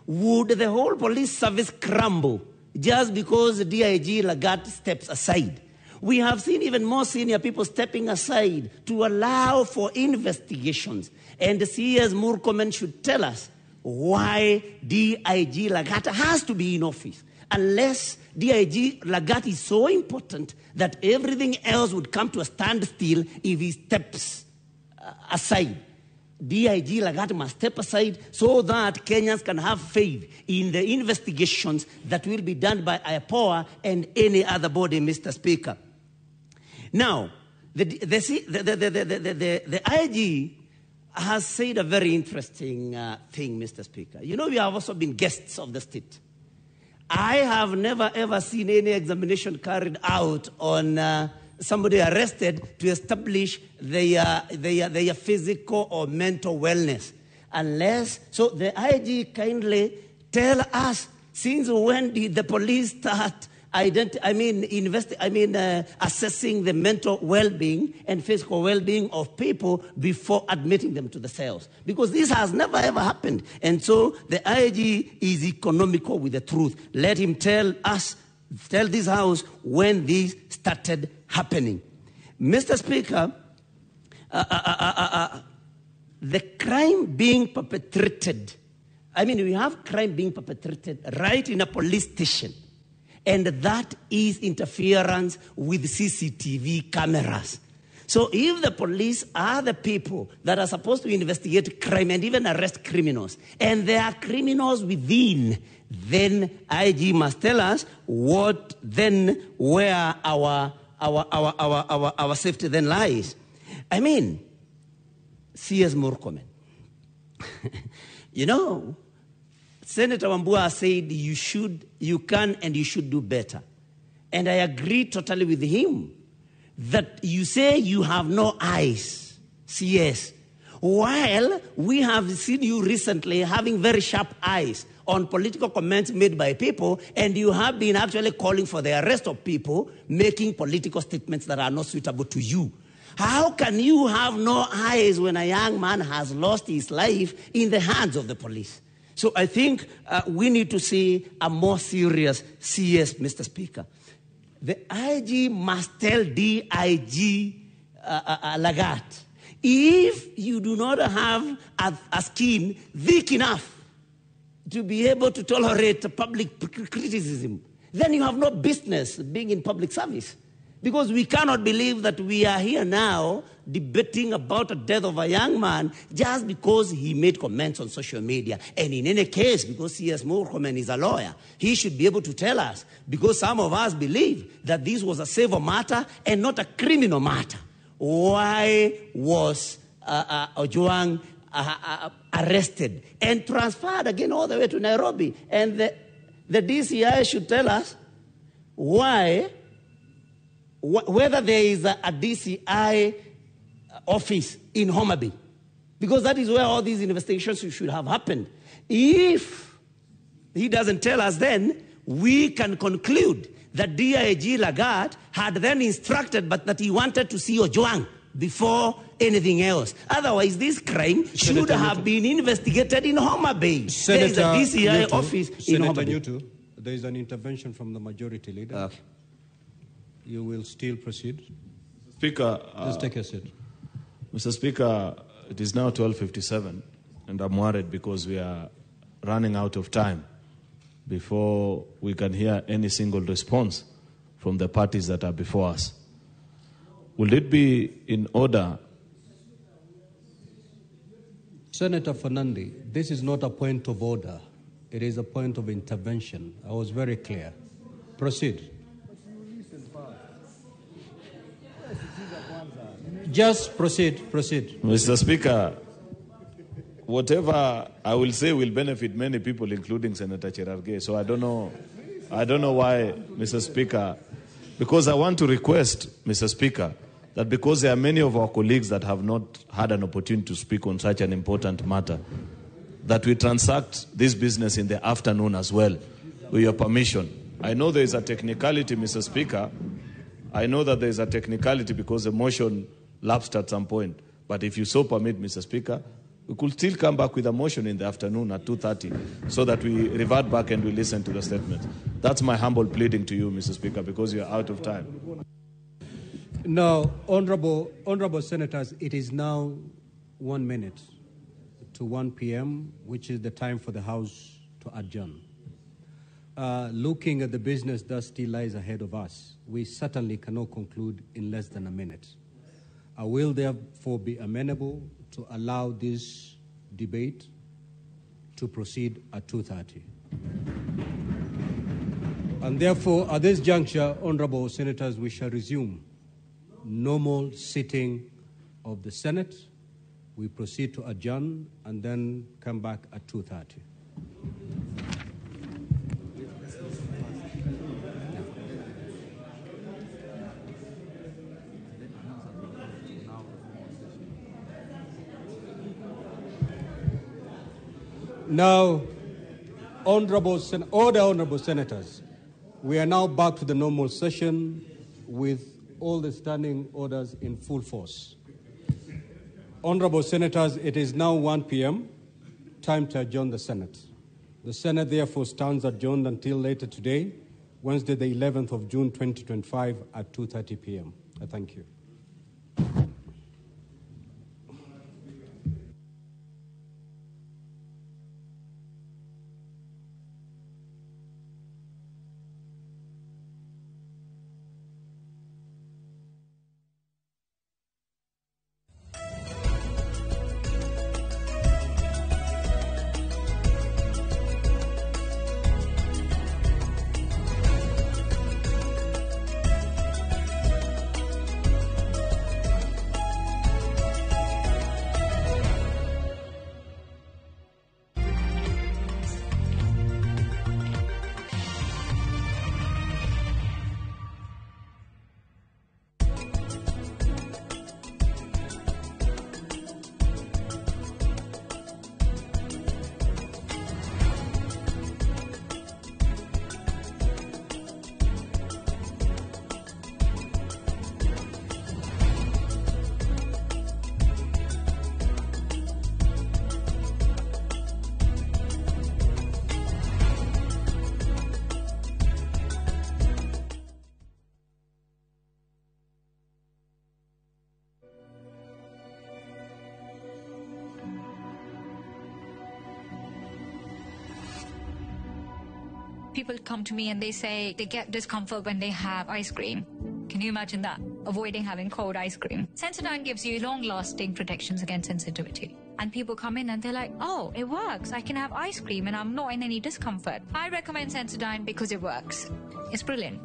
Would the whole police service crumble just because DIG Lagat steps aside? We have seen even more senior people stepping aside to allow for investigations. And the CS Murkomen should tell us why DIG Lagat has to be in office. Unless DIG Lagat is so important that everything else would come to a standstill if he steps aside. DIG Lagat must step aside so that Kenyans can have faith in the investigations that will be done by IPOA and any other body, Mr. Speaker. Now, the IG has said a very interesting thing, Mr. Speaker. You know, we have also been guests of the state. I have never, ever seen any examination carried out on somebody arrested to establish their physical or mental wellness. Unless, so the IG kindly tell us, since when did the police start assessing the mental well-being and physical well-being of people before admitting them to the cells? Because this has never, ever happened. And so the IG is economical with the truth. Let him tell us, tell this house when this started happening. Mr. Speaker, the crime being perpetrated, I mean, we have crime being perpetrated right in a police station. And that is interference with CCTV cameras. So if the police are the people that are supposed to investigate crime and even arrest criminals, and there are criminals within, then IG must tell us what then, where our safety then lies. I mean, C.S. Murkomen. You know, Senator Wambua said you should, you can, and you should do better. And I agree totally with him that you say you have no eyes, CS, while we have seen you recently having very sharp eyes on political comments made by people, and you have been actually calling for the arrest of people making political statements that are not suitable to you. How can you have no eyes when a young man has lost his life in the hands of the police? So I think we need to see a more serious CS, Mr. Speaker. The IG must tell DIG Lagat, if you do not have a skin thick enough to be able to tolerate public criticism, then you have no business being in public service. Because we cannot believe that we are here now debating about the death of a young man just because he made comments on social media. And in any case, because C.S. Murkomen is a lawyer, he should be able to tell us, because some of us believe that this was a civil matter and not a criminal matter. Why was Ojwang arrested and transferred again all the way to Nairobi. And the DCI should tell us why, whether there is a DCI office in Homa Bay, because that is where all these investigations should have happened. If he doesn't tell us, then we can conclude that DIG Lagat had then instructed, but that he wanted to see Ojwang before anything else. Otherwise, this crime should have been investigated in Homa Bay. There is a DCI Nyutu, office in Homa Bay. Senator Nyutu, there is an intervention from the majority leader. Okay. You will still proceed? Mr. Speaker, Just take a seat. Mr. Speaker, it is now 12:57, and I'm worried because we are running out of time before we can hear any single response from the parties that are before us. Will it be in order? Senator Fernandi, this is not a point of order. It is a point of intervention. I was very clear. Proceed. Just proceed. Mr. Speaker, whatever I will say will benefit many people, including Senator Cherargei. So I don't know why, Mr. Speaker, because I want to request, Mr. Speaker, that because there are many of our colleagues that have not had an opportunity to speak on such an important matter, that we transact this business in the afternoon as well, with your permission. I know there is a technicality, Mr. Speaker. I know that there is a technicality because the motion lapsed at some point. But if you so permit, Mr. Speaker, we could still come back with a motion in the afternoon at 2:30 so that we revert back and we listen to the statement. That's my humble pleading to you, Mr. Speaker, because you are out of time. Now, honorable senators, it is now 12:55 p.m., which is the time for the House to adjourn. Looking at the business that still lies ahead of us, we certainly cannot conclude in less than a minute. I will therefore be amenable to allow this debate to proceed at 2:30. And therefore, at this juncture, honorable senators, we shall resume normal sitting of the Senate. We proceed to adjourn and then come back at 2:30. Now, honorable senators, we are now back to the normal session with all the standing orders in full force. Honorable senators, it is now 1 p.m., time to adjourn the Senate. The Senate therefore stands adjourned until later today, Wednesday, the 11th of June, 2025 at 2:30 p.m. I thank you. People come to me and they say they get discomfort when they have ice cream. Can you imagine that? Avoiding having cold ice cream. Sensodyne gives you long-lasting protections against sensitivity. And people come in and they're like, oh, it works. I can have ice cream and I'm not in any discomfort. I recommend Sensodyne because it works. It's brilliant.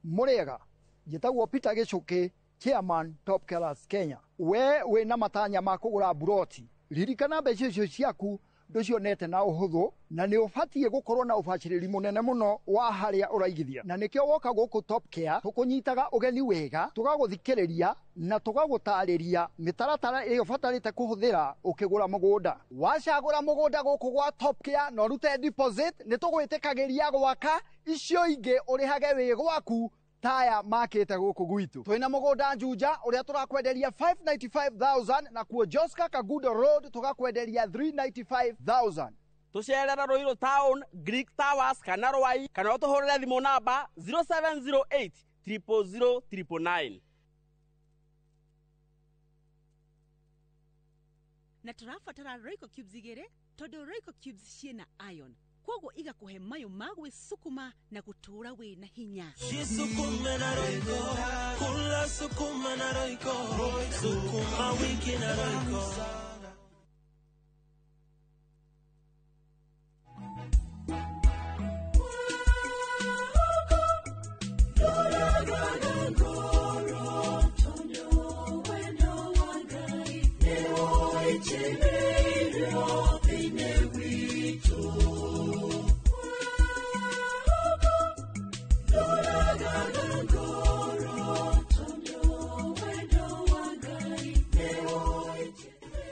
Mũrĩega, njĩtagwo Peter Gĩchũkĩ, chairman Top Killers Kenya. We wĩna matanya ma kũgũra mburoti, ririkana mbeca icio ciaku ndũcionete na ũhũthũ, na nĩ ũbatiĩ gũkorwo na ũbacĩrĩri mũnene mũno wa harĩa ũraigithia, na nĩkĩo woka gũkũ Top Care tũkũnyitaga ũgeni wega, tũgagũthikĩrĩria na tũgagũtarĩria mĩtaratara ĩrĩa ũbatarĩte kũhũthĩra ũkĩgũra mũgũnda. Wacagũra mũgũnda gũkũ gwa Top Care na ũrute deposit, nĩ tũgwĩtĩkagĩria gwaka icio ingĩ ũrĩhage wĩ gwaku taya makĩte gũkũ gwitũ. Twĩna mũgũnda Juja ũrĩa tũrakwenderia 595,000, na kuo Joska Kagudo Road tũgakwenderia 395,000. Tũcerera Ruiru Town, Greek Towers kana Rwai, kana ũtũhũrĩre thimũ namba 0708 000 999. Na tũrabatara Royco cubes igĩrĩ tondũ Royco cubes ciĩna iron, koguo igakuhe mayo ma gwĩsukuma na gũtũũra wĩna hinya. Jisukume na Royco, kula sukuma na Royco, sukuma wiki na Royco.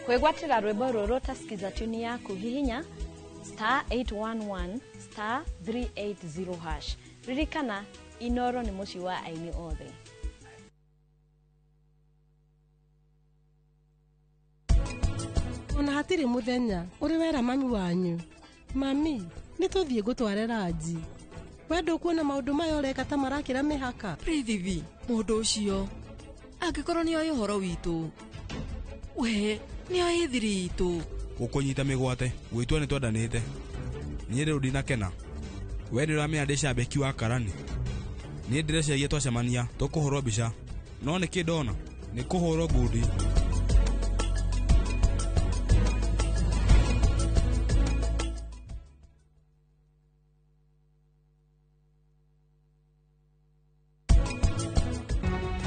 Kwĩgwatĩra rwĩmbo rũrũ tasikiza tuni yaku hihinya star 811 star 380 hash. Ririkana Inoro nĩ mũciĩ wa aini othe. Ona hatirĩ mũthenya ũrĩ wera mami wanyu. Mami, nĩ tũthiĩ ngũtware ranji. We ndũkuona maũndũ maya ũreka ta marakĩra mĩhaka. Prithvi, mũndũ ũcio angĩkorwo nĩ oĩ ũhoro witũ, we nĩ oĩ thiri itũ. Gũkũnyita mĩgwate gwĩtua nĩ twendanĩte. Niĩ rĩu ndinakena. We nĩ ũramenya ndĩ cambĩki wa karani. Niĩ ndĩreciria twacemania tũkũhũrwo mbica, no nĩkĩ ndona nĩ kũhũrwo ngundi.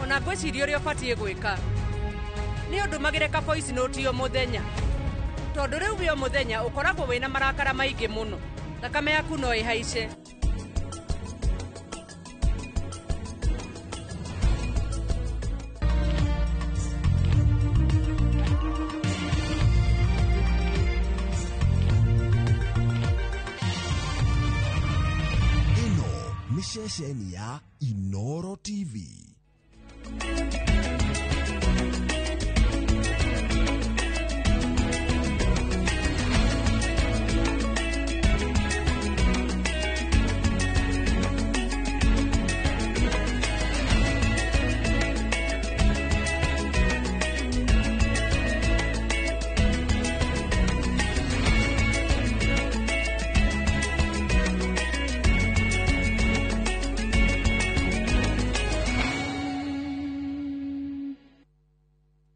Ona ngwĩciria ũrĩa ũbatiĩ gwĩka nĩ ũndũmagĩre ka voice note o mũthenya, tondũ rĩu wĩ o mũthenya ũkoragwo wĩna marakara maingĩ mũno, thakame yaku no ĩhaice. Ĩno nĩ ceceni ya Inoro TV.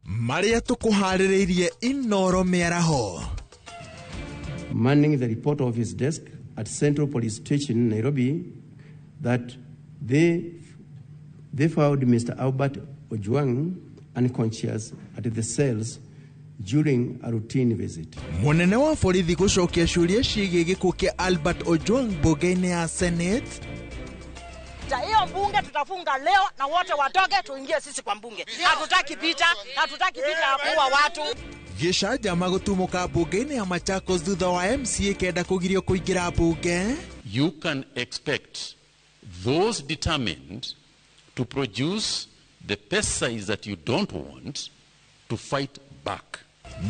Maria tukuharĩrĩirie Inoro mĩaraho. Manning the report office desk at Central Police Station in Nairobi that they found Mr. Albert Ojwang unconscious at the cells during a routine visit. Munene wa borithi gũcokia ciũria ciĩgiĩ gĩkuũ kĩa Albert Ojwang mbunge-inĩ ya Senate. Hiyo mbunge tutafunga leo na wote watoke tuingie sisi kwa mbunge. Hatutaki vita, hatutaki vita ya kuua watu. Gĩcanjama gũtumũka mbunge-inĩ ya Machakos thutha wa MCA kenda kũgirio kũingĩra mbunge. You can expect those determined to produce the pesticides that you don't want to fight back.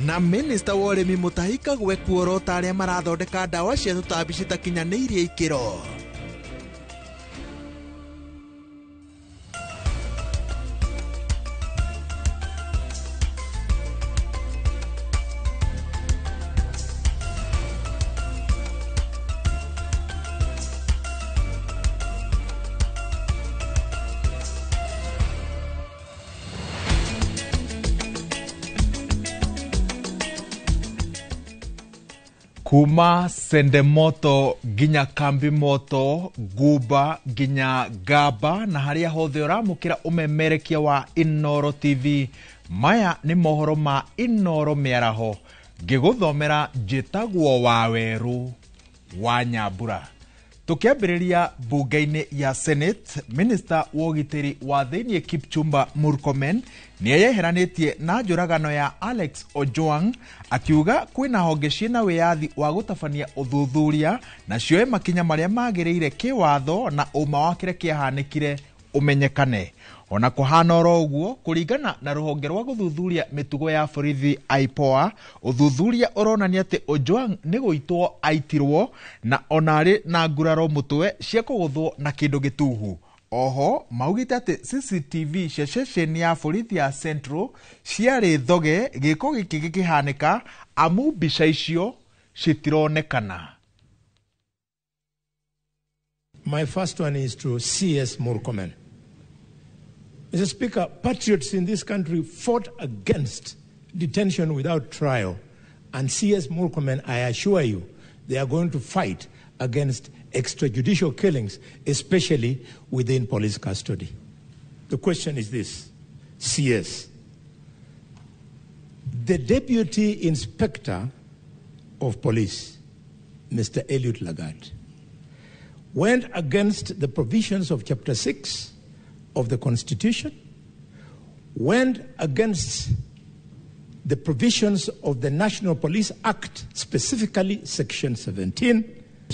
Na minista wa ũrĩmi Mutahi Kagwe kuorota arĩa marathondeka ndawa cia tũtambi citakinyanĩirie ikĩro. Kuma Sendemoto nginya Kambi Moto, Guba nginya Gaba na haria hothe ũramũkĩra ũmemerekia wa Inooro TV. Maya nĩ mohoro ma Inooro mĩaraho, ngĩgũthomera njĩtagwo Wawerũ wa Nyambura. Tukiambĩrĩria bunge-inĩ ya Senate, Minister wa ũgitĩri wa thĩiniĩ Kipchumba Murkomen nĩeyeheranĩtie na njũragano ya Alex Ojwang akiuga kwĩna honge ciĩna wĩyathi wa gũtabania ũthuthuria na cioe makinya marĩa magĩrĩire kĩwatho na ũma wa kĩrĩa kĩahanĩkire ũmenyekane. Ona kũhana oro ũguo, kũringana na rũhonge rwa gũthuthuria mĩtugo ya borithi IPOA, ũthuthuria ũronania atĩ Ojwang nĩ gũitwo aitirwo na ona arĩ na nguraro mũtwe cia kũgũthwo na kĩndũ gĩtuhu. Oho maugĩte atĩ CCTV cia ceceni ya borithi ya Central ciarĩ thoge gĩko gĩkĩ gĩkĩhanĩka amu mbica icio citironekana. My first one is to CS Murkomen. Mr. Speaker, patriots in this country fought against detention without trial. And CS Murkomen, I assure you, they are going to fight against extrajudicial killings, especially within police custody. The question is this, CS. The Deputy Inspector of Police, Mr. Eliud Lagat, went against the provisions of Chapter 6 of the Constitution, went against the provisions of the National Police Act, specifically Section 17.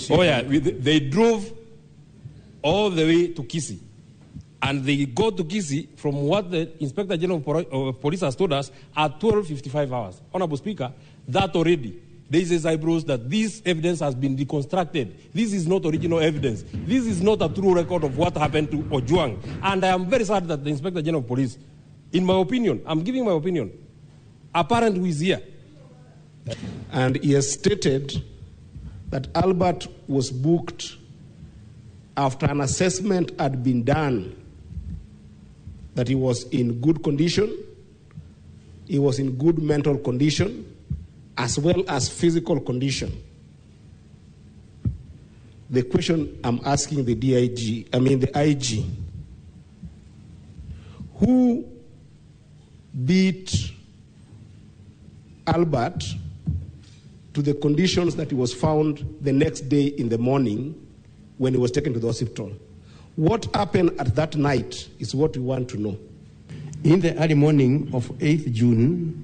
Oh yeah, they drove all the way to Kisii. And they go to Kisii, from what the Inspector General of Police has told us, at 12:55 hours. Honorable Speaker, that already raises eyebrows that this evidence has been deconstructed. This is not original evidence. This is not a true record of what happened to Ojwang. And I am very sad that the Inspector General of Police, in my opinion, I'm giving my opinion, apparent who is here. And he has stated that Albert was booked after an assessment had been done that he was in good condition, he was in good mental condition, as well as physical condition. The question I'm asking the DIG, I mean the IG, who beat Albert to the conditions that he was found the next day in the morning when he was taken to the hospital? What happened at that night is what we want to know. In the early morning of 8th June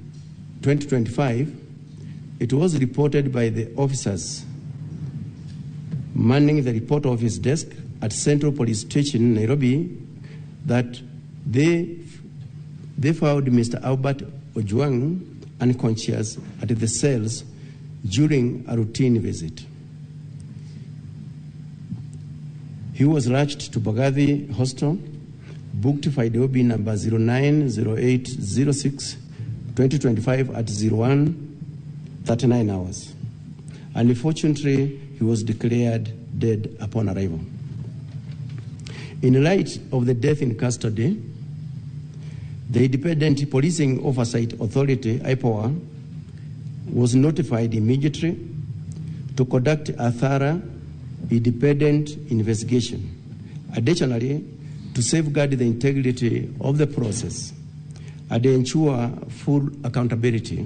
2025, it was reported by the officers manning the report office desk at Central Police Station, Nairobi, that they found Mr. Albert Ojwang unconscious at the cells during a routine visit. He was rushed to Bagathi Hostel, booked for IDOB number 090806 2025 at 01:39 hours. Unfortunately, he was declared dead upon arrival. In light of the death in custody, the Independent Policing Oversight Authority, IPOA, was notified immediately to conduct a thorough, independent investigation. Additionally, to safeguard the integrity of the process and ensure full accountability.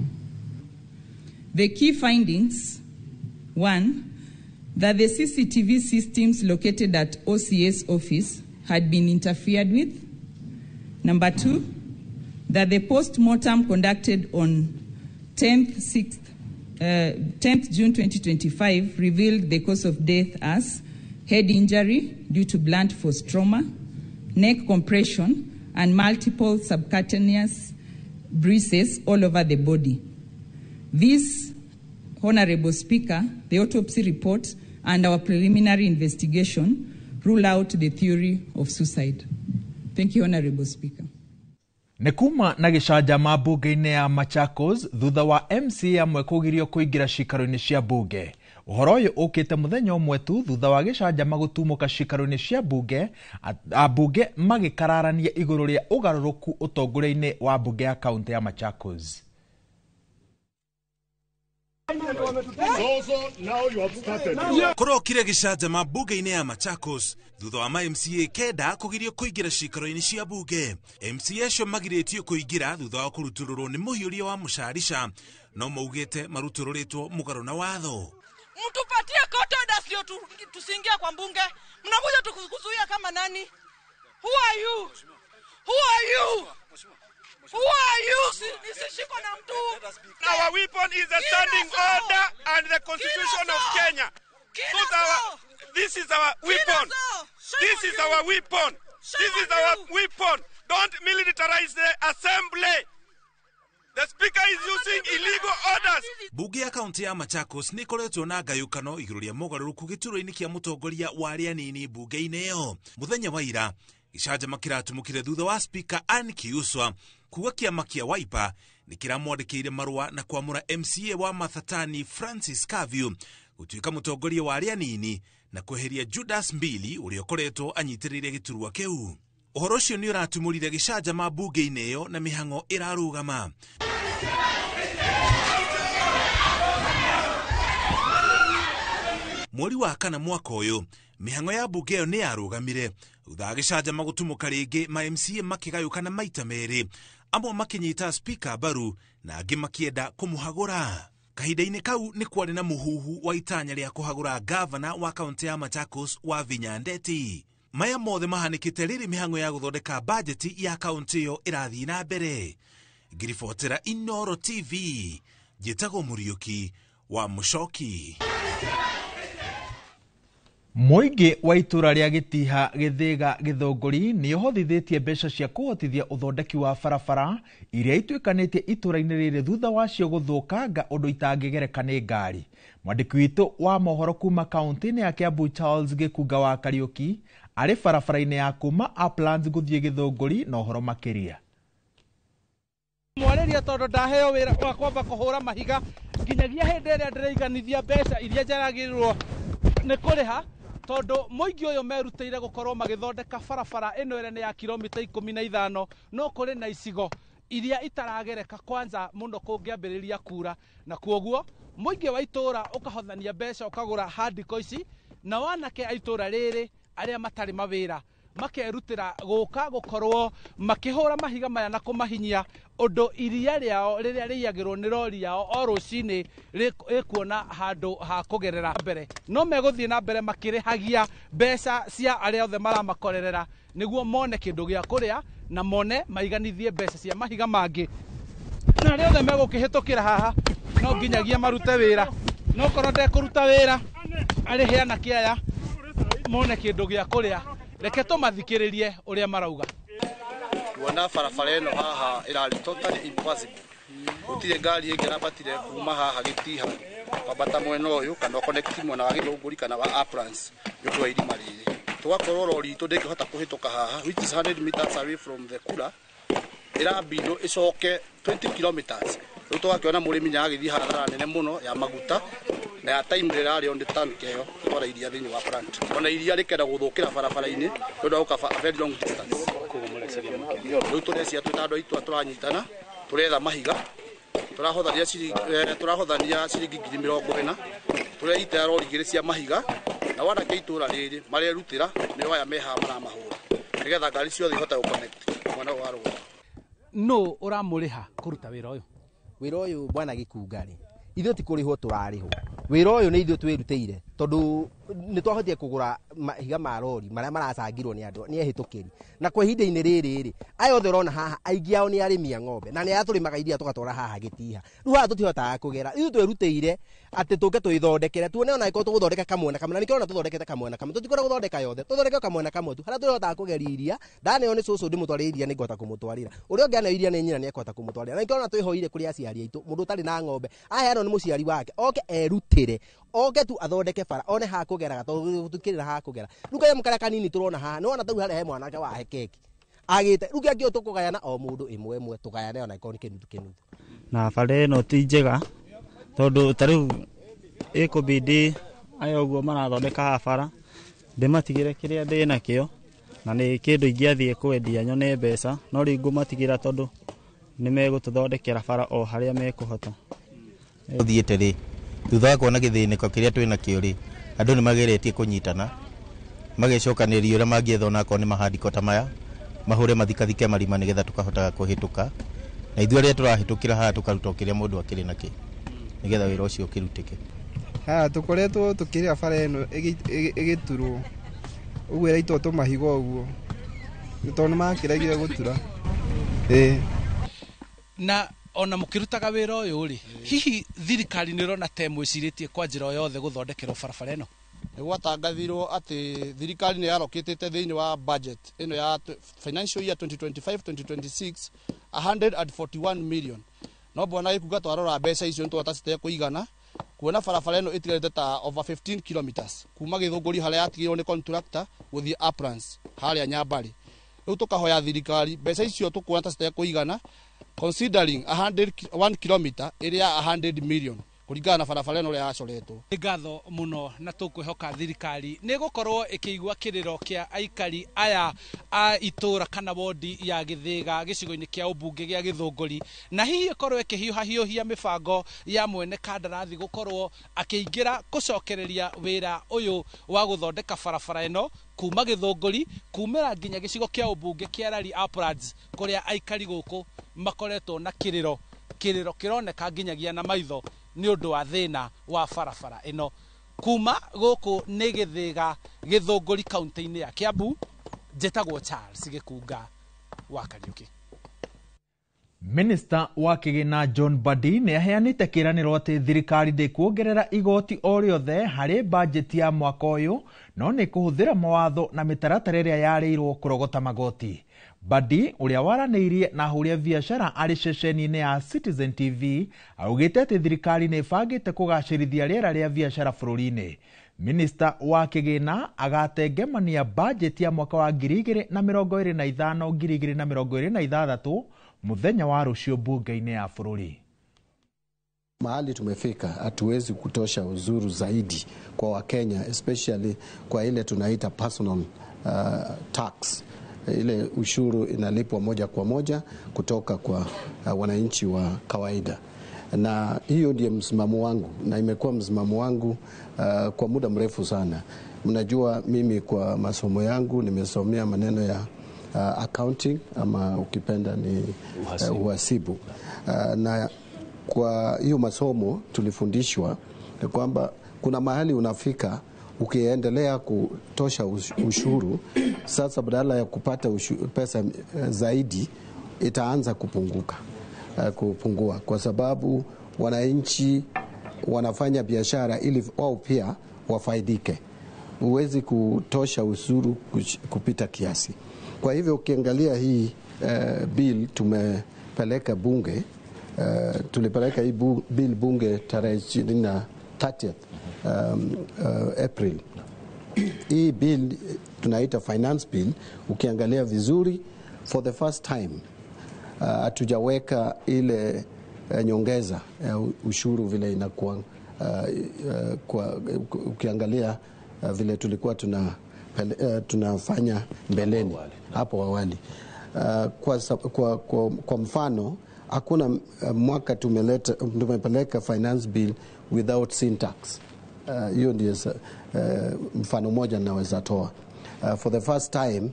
The key findings: 1, that the CCTV systems located at OCS office had been interfered with. Number 2, that the post-mortem conducted on 10th June 2025 revealed the cause of death as head injury due to blunt force trauma, neck compression, and multiple subcutaneous bruises all over the body. This, Honorable Speaker, the autopsy report and our preliminary investigation rule out the theory of suicide. Thank you, Honorable Speaker. Nĩ kuma na gĩcanjama mbunge-inĩ ya Machakos thutha wa MCA amwe kũgirio kũingĩra ciikaro-inĩ cia mbunge. Ũhoro ũyũ ũkĩte mũthenya ũmwe tu thutha wa gĩcanjama gũtumũka ciikaro-inĩ cia mbunge, ambunge magĩkararania igũrũ rĩa ũgarũrũku ũtongoria-inĩ wa mbunge ya kaũntĩ ya Machakos. Kũrokire gĩcanjama mbunge-inĩ ya Machakos thutha wa ma MCA kenda kũgirio kũingĩra ciikaro-inĩ cia mbunge. MCA acio magirĩtio kũingĩra thutha wa kũrutũrũrwo nĩ mũhiũria wa mũcarica, no maugĩte marutũrũrĩtwo mũgarũ na watho. Mtupatie court order sio tusiingie kwa mbunge. Mnakuja tukuzuia kama nani? Who are you? Who are you? Who are you? Nisishikwe na mtu. Our weapon is the standing order and the constitution of Kenya. This is our weapon. This is our weapon. This is our weapon. Don't militarize the assembly. The speaker is using illegal orders. Bunge ya kaunti ya Machakos nĩ ĩkoretwo na ngayũkano igũrũ rĩa mogarũrũku gĩturwa-inĩ kĩa mũtongoria wa arĩa anini mbunge-inĩ ĩyo. Mũthenya wa ira gĩcanjama kĩratumũkire thutha wa Speaker Anne Kiuswa kuga kĩama kĩa Wiper nĩ kĩramwandĩkĩire marũa na kwamũra MCA wa Mathatani Francis Kavyu gũtuĩka mũtongoria wa arĩa anini na kweheria Judas Mbili ũrĩa ũkoretwo anyitĩrĩire gĩturwa kĩu. Ũhoro ũcio nĩ ũratumũrire gĩcanjama mbunge-inĩ ĩyo na mĩhang'o ĩrarũgama. Mweri wa kana mwaka ũyũ mĩhang'o ya mbunge ĩyo nĩ yarũgamire thutha wa gĩcanjama gũtumũka rĩngĩ, ma MCA makĩgayũkana maita merĩ, amwe makĩnyita Speaker mbaru na angĩ makĩenda kũmũhagũra. Kahinda-inĩ kau nĩ kwarĩ na mũhuhu wa itanya rĩa kũhagũra gavana wa kaunti ya Machakos wa Vinya Ndeti. Maya mothe mahanĩkĩte rĩrĩ mĩhang'o ya gũthondeka bajeti ya kaunti ĩyo ĩrathiĩ na mbere. Ngiribotera Inooro TV, njĩtagwo Mũriũki wa Mũcoki. Mũingĩ wa itũra rĩa Gĩtiha Gĩthĩga Gĩthũngũri nĩ ũhothithĩtie mbeca cia kũhotithia ũthondeki wa barabara iria ituĩkanĩtie itũra-inĩ rĩrĩ thutha wacio gũthũkanga ũndũ itangĩgereka nĩ ngari. Mwandĩki witũ wa mohoro kuma kaunti-inĩ ya Kiambu Charles Gĩkunga wa Kariũki arĩ barabara-inĩ ya kuma Uplands gũthiĩ Gĩthũngũri na ũhoro makĩria. Mwarĩria tondũ ndaheo wĩra wa kwamba kũhũra mahiga nginyagia hĩndĩ ĩrĩa ndĩraiganithia mbeca iria njaragĩrĩrwo nĩ kũrĩha, tondũ mũingĩ ũyũ merutĩire gũkorwo magĩthondeka barabara ĩno ĩrĩa nĩ ya kilomita 15, no kũrĩ na icigo iria itaragereka kwanza mũno kũngĩambĩrĩria kura, na kuoguo mũingĩ wa itũra ũkahothania mbeca ũkagũra handiko ici, na wanake a itũra rĩrĩ arĩa matarĩ mawĩra makerutĩra gũka gũkorwo makĩhũra mahiga maya na kũmahinyia ũndũ iria rĩao rĩrĩa rĩiyagĩrwo nĩ rori yao o rũcinĩ rĩkuona handũ ha kũgerera mbere. No megũthiĩ na mbere makĩrĩhagia mbeca cia arĩa othe maramakorerera nĩguo mone kĩndũ gĩa kũrĩa na mone maiganithie mbeca cia mahiga mangĩ, na arĩa othe megũkĩhĩtũkĩra haha no nginyagia marute wĩra, no korwo ndekũruta wĩra arĩhe anake aya mone kĩndũ gĩa kũrĩa. Reke tũmathikĩrĩrie ũrĩa marauga. Kuona barabara ĩno haha ĩrarĩ totally impossible. Gũtirĩ ngari ĩngĩrambatire kuma haha Gĩtiha kwambata mwena ũyũ kana connect mwena wa Gĩthũngũri kana wa Uplands nĩ ũndũ wa irima rĩrĩ. Tũgakorwo rori itũ ndĩngĩhota kũhĩtũka haha, which is 100 meters away from the kura, ĩrambindwo ĩcoke 20 kilometers. Rĩu tũgakĩona mũrĩmi nĩ agĩthiĩ hathara nene mũno ya maguta na ya time rĩrĩa arĩ on the tank ĩyo gũtwara iria thĩinĩ wa plant. Ona iria rĩkenda gũthũkĩra barabara-inĩ nĩ ũndũ wa gũkaba a very long distance. Rĩu tũrecia twĩ ta andũ a itũra tũranyitana, tũretha mahiga, tũrahothania ciringi 40,000, tũreitĩra rori igĩrĩ cia mahiga, na wanake itũra rĩrĩ marerutĩra nĩo aya me haha maramahũra nĩgetha ngari ciothe ihote gũconnect mwena wa rũgongo. Nũ ũramũrĩha kũruta wĩra ũyũ? Wĩra ũyũ bwana Gĩkunga rĩ, ithuĩ ti kũrĩhwo tũrarĩhwo. Wĩra ũyũ nĩ ithuĩ twĩrutĩire tondũ nĩ twahotire kũgũra mahiga ma rori marĩa maracangirwo nĩ andũ nĩ ehĩtũkĩri, na kwa ihinda-inĩ rĩrĩ rĩ, aya othe ũrona haha aingĩ ao nĩ arĩmi a ng'ombe na nĩ arĩa tũrĩmaga iria tũgatwara haha Gĩtiha. Rĩu haha tũtihotaga kũgera, ithuĩ twĩrutĩire atĩ tũke twĩthondekere tuone ona angĩkorwo tũgũthondeka kamwena kamwe, na nĩkĩo ũrona tũthondekete kamwena kamwe, tũtikwenda gũthondeka yothe, tũthondeke kamwena kamwe tu harĩa tũrĩhotaga kũgeria iria. Ndaneo nĩ cũcũ ndĩmũtwarĩre iria nĩ ngũhota kũmũtwarĩra, ũrĩa ũngĩ aneo iria nĩ nyina nĩ ekũhota kũmũtwarĩra, na nĩkĩo ũrona twĩhoire kũrĩ aciari aitũ, mũndũ ũtarĩ na ng'ombe aheanwo nĩ mũciari wake oke erutĩre, oke tu athondeke bara one ha kũgeraga tondũ gũtikĩrĩ ha kũgera. Rĩu kanyamũ karĩa kanini tũrona haha nĩ wona tau harĩa he mwanake wahe keki agĩte, rĩu kĩangĩ tũkũgayana o mũndũ ĩmwe ĩmwe, tũgayane ona ĩkorwo nĩ kĩnuthu kĩnuthu. Na bara ĩno ti njega tondũ ta rĩu ĩkũbidi aya ũguo marathondeka haha bara ndĩmatigĩre kĩrĩa ndĩ nakĩo, na nĩ kĩndũ ingĩathiĩ kwendia nyone mbeca, no rĩu ngũmatigĩra tondũ nĩ megũtũthondekera bara o harĩa mekũhota. Ũthiĩte rĩ Thutha wa kuona gĩthĩnĩko kĩrĩa twĩ nakĩo rĩ, andũ nĩ mageretie kũnyitana, magecokanĩria ũrĩa mangĩetha onakorwo nĩ mahandiko ta maya, mahũre mathikathike marima nĩgetha tũkahotaga kũhĩtũka. Na ithuĩ arĩa tũrahĩtũkĩra haha tũkaruta o kĩrĩa mũndũ akĩrĩ nakĩo nĩgetha wĩra ũcio ũkĩrutĩke. Haha tũkoretwo tũkĩrĩa bara ĩno ĩgĩturwo ũguo ĩraitwo tũmahiga ũguo tondũ nĩ makĩregire gũtura. Ĩĩ. Na ona mũkĩrutaga wĩra ũyũ rĩ, hihi thirikari nĩ ĩrona ta ĩmwĩcirĩtie kwa njĩra o yothe gũthondekerwo barabara ĩno? Nĩ gwatangathirwo atĩ thirikari nĩ yarokĩtĩte thĩinĩ wa budget ĩno ya financial year 2025-2026 141 million. No bwana Gĩkunga twarora mbeca icio nĩ ta citekũigana kuona barabara ĩno ĩtigarĩte ta over 15 kilometers kuma Gĩthũngũri harĩa yatigĩirwo nĩ contractor gũthiĩ Uplands harĩa Nyambarĩ. Rĩu tũkahoya thirikari mbeca icio tũkuona ta citekũigana considering 1 kilometer ĩrĩ ya 100 million kũringana na barabara ĩno ũrĩa yacoretwo. Nĩ ngatho mũno na tũkwĩhoka thirikari nĩ gũkorwo ĩkĩigua kĩrĩro kĩa aikari aya a itũra kana wodi ya Gĩthĩga gĩcigo-inĩ kĩa ũmbunge gĩa Gĩthũngũri, na hihi ĩkorwo ĩkĩhiũhahiũhia mĩbango ya mwene kandarathi gũkorwo akĩingĩra gũcokereria wĩra ũyũ wa gũthondeka barabara ĩno kuma Gĩthũngũri kumĩra nginya gĩcigo kĩa ũmbunge kĩa Lari Uplands kũrĩa aikari gũkũ makoretwo na kĩrĩro kĩroneka nginyagia na maitho nĩ ũndũ wa thĩna wa barabara ĩno. Kuma gũkũ nĩ Gĩthĩga Gĩthũngũri kaunti-inĩ ya Kiambu, njĩtagwo Charles Gĩkunga wa Kariũki. Minista wa kĩgĩna John Mbadi nĩ aheanĩte kĩĩranĩro atĩ thirikari ndĩkuongerera igoti o rĩothe harĩ bajeti ya mwaka ũyũ, no nĩ kũhũthĩra mawatho na mĩtaratara ĩrĩa yarĩirwo kũrogota magoti. Mbadi ũrĩa waranĩirie na ahũri a biacara arĩ ceceni-inĩ ya Citizen TV augĩte atĩ thirikari nĩ ĩbangĩte kũgacĩrithia rĩera rĩa biacara bũrũri-inĩ. Minista wa kĩgĩna agatengemania bajeti ya mwaka wa 2025 2026 muthenya wa rũciũ bunge-inĩ ya bũrũri. Mahali tumefika hatuwezi kutosha uzuru zaidi kwa Wakenya, especially kwa ile tunaita personal tax, ile ushuru inalipwa moja kwa moja kutoka kwa wananchi wa kawaida. Na hiyo ndiye msimamo wangu na imekuwa msimamo wangu kwa muda mrefu sana. Mnajua mimi kwa masomo yangu nimesomea maneno ya accounting ama ukipenda ni uhasibu. Na kwa hiyo masomo tulifundishwa kwamba kuna mahali unafika ukiendelea kutosha ushuru, sasa badala ya kupata pesa zaidi itaanza kupungua, kwa sababu wananchi wanafanya biashara ili wao pia wafaidike. Huwezi kutosha ushuru kupita kiasi. Kwa hivyo ukiangalia hii bill tumepeleka bunge, tulipeleka hii bill bunge tarehe 30th April. Hii bill tunaita finance bill, ukiangalia vizuri for the first time hatujaweka ile nyongeza ushuru vile inakuwa kwa, ukiangalia vile tulikuwa tunafanya mbeleni hapo awali. Kwa mfano hakuna mwaka tumepeleka finance bill without sin tax. Hiyo ndiyo mfano moja naweza toa. For the first time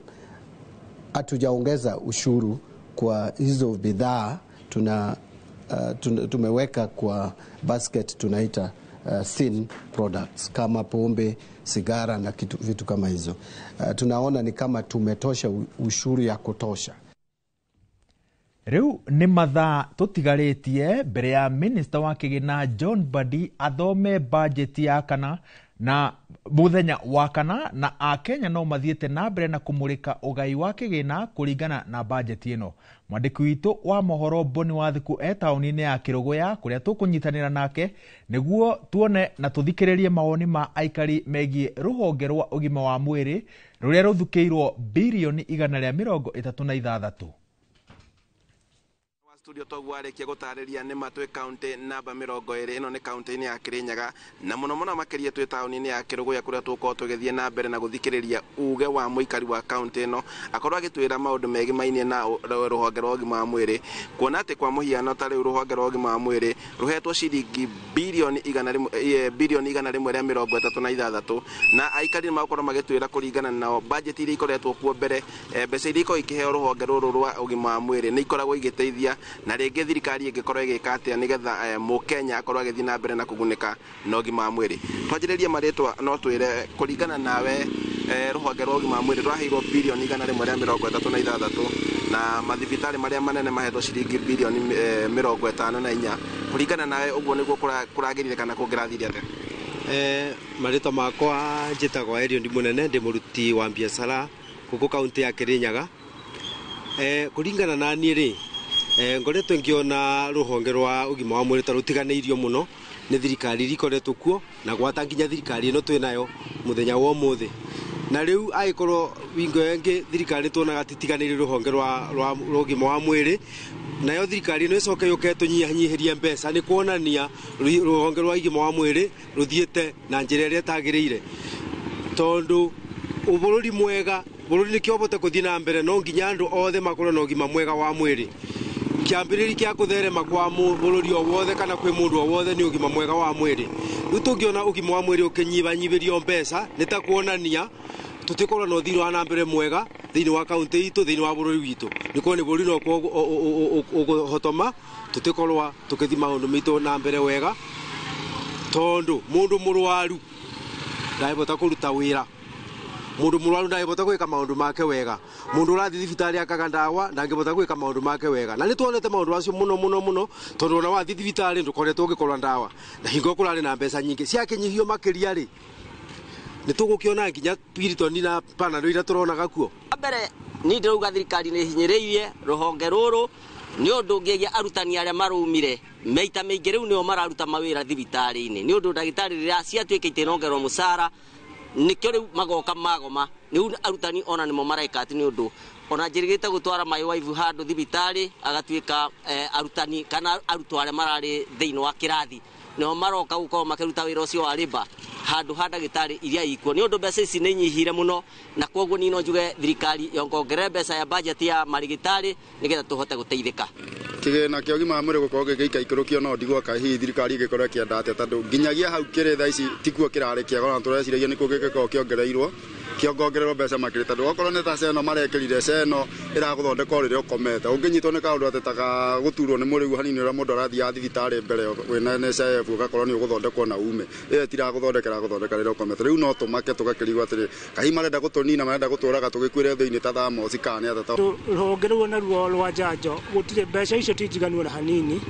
hatujaongeza ushuru kwa hizo bidhaa tumeweka kwa basket tunaita sin products kama pombe, sigara na vitu kama hizo. Tunaona ni kama tumetosha ushuru ya kutosha. Rĩu nĩ mathaa tũtigarĩtie mbere ya minista wa kĩgĩna John Mbadi athome bajeti ya kana na mũthenya wa kana, na akenya no mathiĩte na mbere na kũmũrĩka ũgai wa kĩgĩna kũringana na bajeti ĩno. Mwandĩki witũ wa mohoro Boni Wathiku e taũni-inĩ ya Kĩrũgũya kũrĩa tũkũnyitanĩra nake nĩguo tuone na tũthikĩrĩrie mawoni ma aikari megiĩ rũhonge rwa ũgima wa mwĩrĩ rũrĩa rũthukĩirwo birioni 136. Studio toguo arĩkia gũtarĩria nĩ ma twĩ kaunti namba 20, ĩno nĩ kaunti-inĩ ya Kĩrĩnyaga, na mũno mũno makĩria twĩ taũni-inĩ ya Kĩrũgũya, kũrĩa tũgũkorwo tũgĩthiĩ na mbere na gũthikĩrĩria uge wa mũikari wa kaunti ĩno, akorwo agĩtwĩra maũndũ megimainie na rũhonge rwa ũgima wa mwĩrĩ, kuona atĩ kwa mũhiano ta rĩu rũhonge rwa ũgima wa mwĩrĩ rũhetwo ciringi birioni 136, na aikari nĩ magũkorwo magĩtwĩra kũringana nao budget iria ikoretwo kuo mbere, mbeca iria ikoragwo ikĩheo rũhonge rũrũ rwa ũgima wa mwĩrĩ nĩ ikoragwo igĩteithia, na rĩngĩ thirikari ĩngĩkorwo ĩgĩka atĩa nĩgetha mũkenya akorwo agĩthiĩ na mbere na kũgunĩka na ũgima wa mwĩrĩ. Twanjĩrĩrie marĩtwa, no twĩre kũringana nawe, rũhonge rwa ũgima wa mwĩrĩ rwaheirwo birioni 136, na mathibitarĩ marĩa manene mahetwo ciringi birioni 54. Kũringana nawe ũguo nĩguo kũragĩrire kana kũngĩrathire atĩa? Marĩtwa makwa njĩtagwo Elion Munene, ndĩ mũruti wa biacara gũkũ kaunti ya Kĩrĩnyaga. Kũringana na niĩ rĩ, ngoretwo ngiona rũhonge rwa ũgima wa mwĩrĩ ta rũtiganĩirio mũno nĩ thirikari iria ikoretwo kuo, na gwata nginya thirikari ĩno twĩ nayo mũthenya wa ũmũthĩ. Na rĩu agĩkorwo wingo ĩngĩ thirikari tuonaga titiganĩirie rũhonge rwa ũgima wa mwĩrĩ, nayo thirikari ĩno ĩcoke yũke ĩtũnyihanyihĩrie mbeca, nĩ kuonania rũhonge rwa ũgima wa mwĩrĩ rũthiĩte na njĩra ĩrĩa ĩtagĩrĩire, tondũ bũrũri mwega, bũrũri nĩkĩo ũbote gũthiĩ na mbere no nginya andũ othe makorwo na ũgima mwega wa mwĩrĩ. Kĩambĩrĩria kĩa kũtherema kwa bũrũri o wothe kana kwĩ mũndũ o wothe nĩ ũgima mwega wa mwĩrĩ. Rĩu tũngĩona ũgima wa mwĩrĩ ũkĩnyibanyibĩrio mbeca nĩ ta kuonania tũtikorwo na ũthii wa na mbere mwega thĩinĩ wa kaunti itũ, thĩinĩ wa bũrũri witũ. Nĩ kuona bũrũri no ũkũhotoma, tũtikorwo tũkĩthiĩ maũndũ maitũ na mbere wega, tondũ mũndũ mũrwaru ndangĩhota kũruta wĩra, mũndũ mũrwaru ndangĩhota gwĩka maũndũ make wega, mũndũ ũrathiĩ thibitarĩ akaga ndawa ndangĩhota gwĩka maũndũ make wega. Na nĩ tuonete maũndũ acio mũno mũno mũno, tondũ ona wathiĩ thibitarĩ ndũkoretwo ũgĩkorwo ndawa, na hingo kũrarĩ na mbeca nyingĩ ciakĩnyihio makĩria rĩ, nĩ tũgũkĩona nginya Piriton na Panadol iria tũronaga kuo. Mbere niĩ ndĩrauga thirikari nĩ hinyĩrĩirie rũhonge rũrũ nĩ ũndũ ngĩgia arutani arĩa marumire meita mĩingĩ rĩu nĩo mararuta mawĩra thibitarĩ-inĩ, nĩ ũndũ ndagĩtarĩ rĩrĩa ciatuĩkĩte inongerwo mũcara nĩkĩo rĩu magoka magoma. Rĩu arutani ona nĩmo mareka atĩ nĩ ũndũ ona njĩrĩgĩte gũtwara my wife handũ thibitarĩ agatuĩka arutani kana arutwo arĩa mararĩ thĩinĩ wa kĩrathi nĩo maroka gũkorwo makĩruta wĩra ũcio wa labour handũ ha ndagĩtarĩ iria ikuo, nĩ ũndũ mbeca ici nĩ nyihire mũno, na koguo niĩ no njuge thirikari yongongerere mbeca ya budget ya marigitari nĩgetha tũhote gũteithĩka. Kĩgĩna kĩa ũgima wa mwĩrĩ gũkorwo gĩgĩikaikũrũkio no ndigwo kaĩ hihi thirikari ĩngĩkorwo ĩkĩenda atĩa, tondũ nginyagia hau kĩrĩ thaa ici tikuo kĩrarĩ kĩega, ona tũreciragia nĩkuo gĩgĩkorwo kĩongereirwo kĩongongererwo mbeca makĩria, tondũ okorwo nĩ ta ceno marekĩrire, ceno ĩragũthondeka o rĩrĩa ũkomete, ũngĩnyitwo nĩ kaũndũ atĩ ta gũturwo nĩ mũrĩu hanini ũrĩa mũndũ arathiaga thibitarĩ mbere wĩna NHIF ũgakorwo nĩ ũgũthondekwo na ume, ĩyo ĩtiragũthondeka ĩragũthondeka rĩrĩa ũkomete. Rĩu no tũmake tũgakĩrigwo atĩrĩ, kahi marenda gũtũnina, marenda gũtũraga tũgĩkuĩre thĩinĩ ta thaa moci kana nĩ atĩa. Rũhonge rũu naruo rwa njanjo gũtirĩ mbeca icio ti njiganu ona hanini,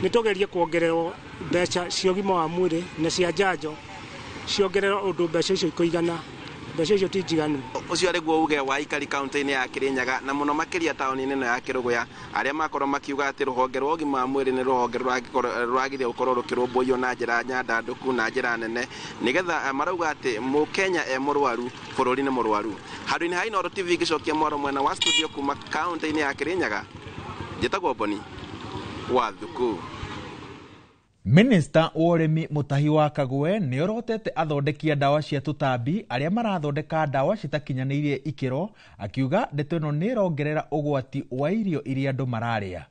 nĩ tũgerie kuongererwo mbeca cia ũgima wa mwĩrĩ na cia njanjo ciongererwo ũndũ mbeca icio ikũigana, mbeca icio ti njiganu. Ũcio arĩ guo uge wa aikari kaunti-inĩ ya Kĩrĩnyaga na mũno makĩria taũni-inĩ ĩno ya Kĩrũgũya, arĩa makorwo makiuga atĩ rũhonge rwa ũgima wa mwĩrĩ nĩ rũhonge rwagĩrĩire gũkorwo rũkĩrũmbũiyo na njĩra nyandandũku na njĩra nene, nĩgetha marauga atĩ mũkenya e mũrwaru bũrũri nĩ mũrwaru. Handũ-inĩ ha Inooro TV ngĩcokia mwaro mwena wa studio kuma kaunti-inĩ ya Kĩrĩnyaga, njĩtagwo Boni wa Thuku. Minista wa ũrĩmi Mutahi wa Kagwe nĩ orotete athondeki a ndawa cia tũtambi arĩa marathondeka ndawa citakinyanĩirie ikĩro, akiuga ndeto ĩno nĩ ĩrongerera ũgwati wa irio iria andũ mararĩa.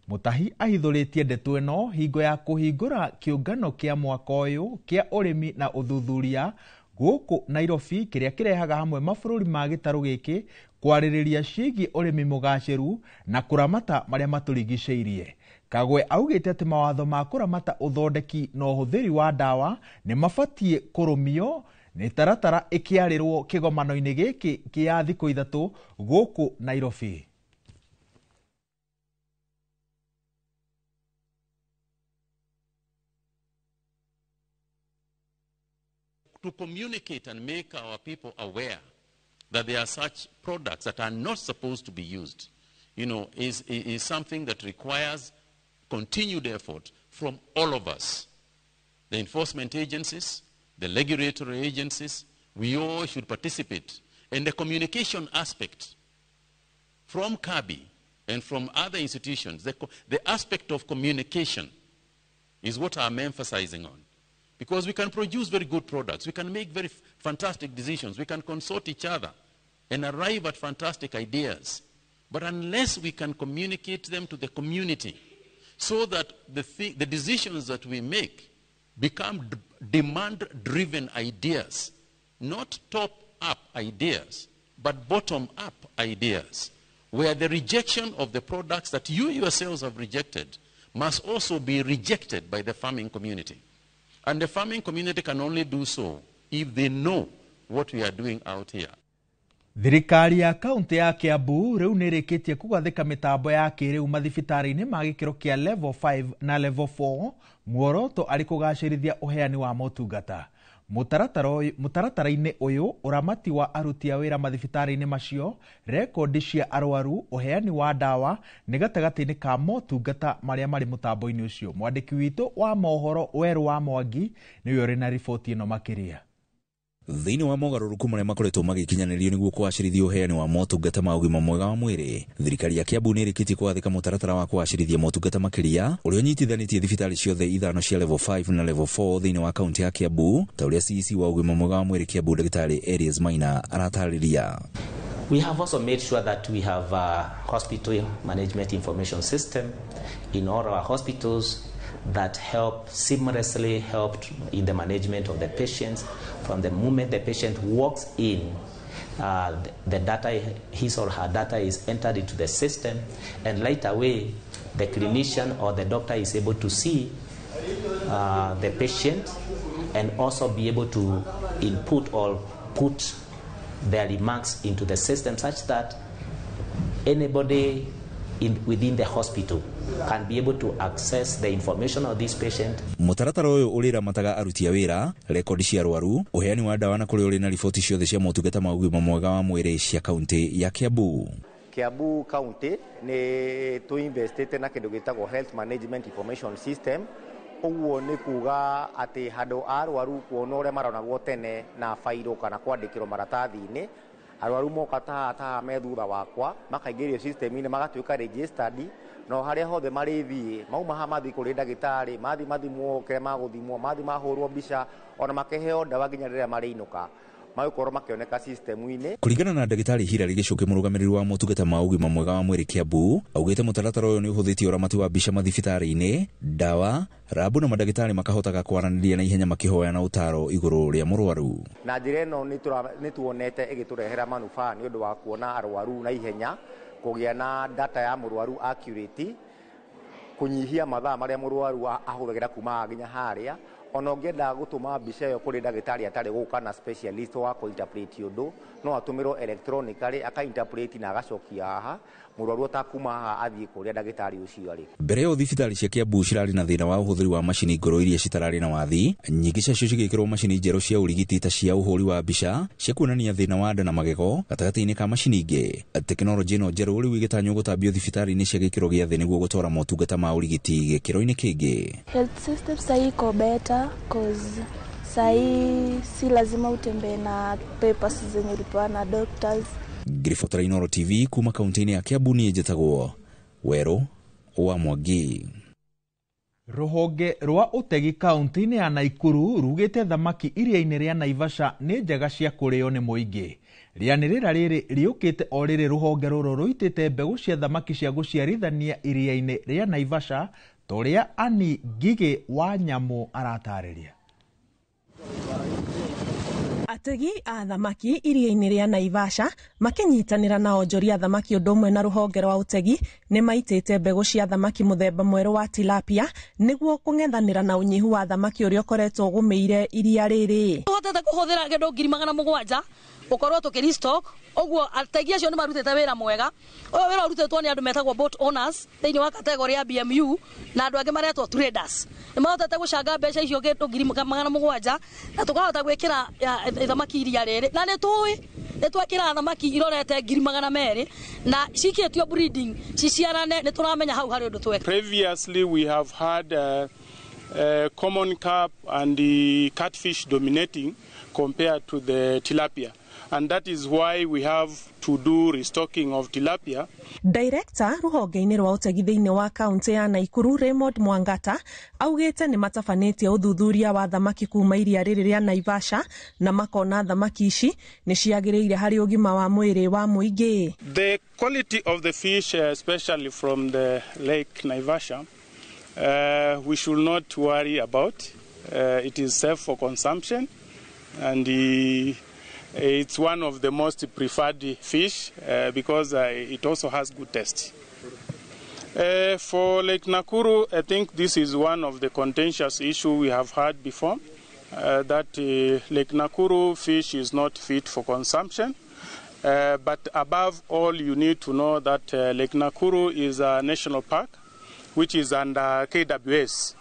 Mutahi ahithũrĩtie ndeto ĩno hingo ya kũhingũra kĩũngano kĩa mwaka ũyũ kĩa ũrĩmi na ũthuthuria gũkũ Nairobi, kĩrĩa kĩrehaga hamwe mabũrũri ma gĩtarũ gĩkĩ kwarĩrĩria ciĩgiĩ ũrĩmi mũgacĩru na kũramata marĩa matũrigicĩirie. Kagwe augĩte atĩ mawatho ma kũramata ũthondeki na ũhũthĩri wa ndawa nĩ mabatiĩ kũrũmio mĩtaratara ĩkĩarĩrwo kĩgomano-inĩ gĩkĩ kĩa thikũ 3 gũkũ Nairobi. To communicate and make our people aware that there are such products that are not supposed to be used, you know, is something that requires continued effort from all of us. The enforcement agencies, the regulatory agencies, we all should participate. And the communication aspect from Kabi and from other institutions, the aspect of communication is what I'm emphasizing on. Because we can produce very good products, we can make very fantastic decisions, we can consult each other and arrive at fantastic ideas. But unless we can communicate them to the community so that the decisions that we make become demand-driven ideas, not top-up ideas, but bottom-up ideas, where the rejection of the products that you yourselves have rejected must also be rejected by the farming community. And the farming community can only do so if they know what we are doing out here. Thirikari ya kaunti ya Kiambu riu nĩrĩkĩtie kũgathĩka mĩtambo ya kĩrĩu mathibitarĩ-inĩ ma gĩkĩro kĩa level 5 na level 4 muoroto arĩ kũgacĩrithia ũheani wa motungata. Mũtaratara-inĩ ũyũ ũramati wa aruti a wĩra mathibitarĩ-inĩ macio, rekondi cia arwaru, ũheani wa ndawa nĩ gatagatĩ-inĩ ka motungata marĩa marĩ mũtambo-inĩ ũcio. Mwandĩki witũ wa mohoro Werũ wa Mwangi nĩwe ũrĩ na riboti ĩno makĩria. Thĩinĩ wa mogarũrũku marĩa makoretwo magĩkinyanĩrio nĩguo kũgacĩrithia ũheani wa motungata ma ũgima mwega wa mwĩrĩ, thirikari ya Kiambu nĩĩrĩkĩtie kũgathĩka mũtaratara wa kũgacĩrithia motungata makĩria ũrĩa ũnyitithanĩtie thibitarĩ ciothe ithano cia level 5 na level 4 thĩinĩ wa kaunti ya Kiambu, ta ũrĩa CEC wa ũgima mwega wa mwĩrĩ Kiambu Ndagĩtarĩ Elias Maina aratarĩria. We have also made sure that we have a hospital management information system in all our hospitals that help seamlessly help in the management of the patients. From the moment the patient walks in, the data, his or her data is entered into the system, and right away the clinician or the doctor is able to see the patient and also be able to input or put their remarks into the system such that anybody within the hospital can be able to access the information of this patient. Mũtaratara ũyũ ũrĩramataga aruti a wĩra, rekondi cia arwaru, ũheani wa ndawa na kũrĩa ũrĩ na riboti ciothe cia motungata ma ũgima mwega wa mwĩrĩ cia kaunti ya Kiambu. Kiambu County nĩ tũinvestĩte na kĩndũ gĩtagwo Health Management Information System. Ũguo nĩ kuga atĩ handũ a arwaru kuona ũrĩa maronagwo tene na bairũ kana kwandĩkĩrwo maratathi-inĩ, arwaru moka taha me thutha wakwa makaingĩrio system-inĩ magatuĩka registered, no harĩa hothe marĩthiĩ mauma haha mathiĩ kũrĩ ndagĩtarĩ, mathiĩ mathimwo kĩrĩa magũthimwo, mathiĩ mahũrwo mbica ona makĩheo ndawa nginya rĩrĩa marĩinũka magũkorwo makĩoneka system-inĩ. Kũringana na ndagĩtarĩ Hilary Gĩcũkĩ, mũrũgamĩrĩri wa motungata ma ũgima mwega wa mwĩrĩ Kiambu, augĩte mũtaratara ũyũ nĩ ũhũthĩtie ũramati wa mbica mathibitarĩ-inĩ, ndawa, rabu na mandagĩtarĩ makahotaga kwaranĩria na ihenya makĩhoyana ũtaro igũrũ rĩa mũrwaru. Na njĩra ĩno nĩ tuonete ĩgĩtũrehera manufaa nĩ ũndũ wa kuona arwaru na ihenya, kũgĩa na data ya mũrwaru accurate, kũnyihia mathaa marĩa mũrwaru ahũthagĩra kuma nginya harĩa. Ona ũngĩenda gũtũma mbica ĩyo kũrĩ ndagĩtarĩ atarĩ gũka na specialist wa kũ-interpret ũndũ, no atũmĩrwo electronically aka-interpret na agacokia haha mũrwaru atakuma haha athiĩ kũrĩa ndagĩtarĩ ũcio arĩ. Mbere ĩyo thibitarĩ cia Kiambu cirarĩ na thĩna wa ũhũthĩri wa macini ngũrũ iria citararĩ na wathi, nyingĩ ciacio cigĩkĩrwo macini njerũ cia ũrigiti ta cia ũhũri wa mbica cia kuonania thĩna wa nda na magego gatagatĩ-inĩ ka macini ingĩ. Tekinoronjĩ ĩno njerũ rĩu ĩgĩtanywo gũtambio thibitarĩ-inĩ cia gĩkĩro gĩa thĩ nĩguo gũtwara motungata ma ũrigiti gĩkĩro-inĩ kĩngĩ. Health system sahi iko better cause sahi si lazima utembee na papers zenye ulipewa na doctors. Ngiribotera Inooro TV kuma kaunti-inĩ ya Kiambu, niĩ njĩtagwo Werũ wa Mwangi. Rũhonge rwa ũtegi kaunti-inĩ ya Naikuru rugĩte thamaki iria-inĩ rĩa Naivasha nĩ njega cia kũrĩo nĩ mũingĩ. Rĩanĩrĩra rĩrĩ rĩũkĩte o rĩrĩ rũhonge rũrũ rũitĩte mbegũ cia thamaki cia gũciarithania iria-inĩ rĩa Naivasha, ta ũrĩa Annie Ngigĩ wa Nyamũ aratarĩria. Ategi a thamaki iria-inĩ rĩa Naivasha makĩnyitanĩra na onjoria thamaki ũndũ ũmwe na rũhonge rwa ũtegi nĩ maitĩte mbegũ cia thamaki mũthemba mwerũ wa tilapia nĩguo kũng'ethanĩra na ũnyihu wa thamaki ũrĩa ũkoretwo ũgũmĩire iria rĩrĩ. Tũhotete kũhũthĩra kĩndũ 700,000 gũkorwo tũkĩ-restock, ũguo ategi acio nĩ marutĩte wĩra mwega. Ũyũ wĩra ũrutĩtwo nĩ andũ metagwo boat owners thĩinĩ wa category ya BMU na andũ angĩ maretwo traders. Nĩ mahotete gũcanga mbeca icio kĩndũ 700,000 na tũkahota gwĩkĩra thamaki iria rĩrĩ, na nĩ tũĩ nĩ twekĩra thamaki irorete 200,000 na cikĩtio breeding ciciarane, nĩ tũramenya hau harĩ ũndũ tweka. Previously we have had common carp and the catfish dominating compared to the tilapia. And that is why we have to do restocking of tilapia. Director rũhonge-inĩ rwa ũtegi thĩinĩ wa kaunti ya Naikuru Raymond Mwangata augĩte nĩ matabanĩtie ũthuthuria wa thamaki kuma iria rĩrĩ rĩa Naivasha na makona thamaki ici nĩ ciagĩrĩire harĩ ũgima wa mwĩrĩ wa mũingĩ. The quality of the fish, especially from the Lake Naivasha, we should not worry about. It is safe for consumption, and it's one of the most preferred fish because it also has good taste. For Lake Nakuru, I think this is one of the contentious issues we have had before, that Lake Nakuru fish is not fit for consumption. But above all, you need to know that Lake Nakuru is a national park, which is under KWS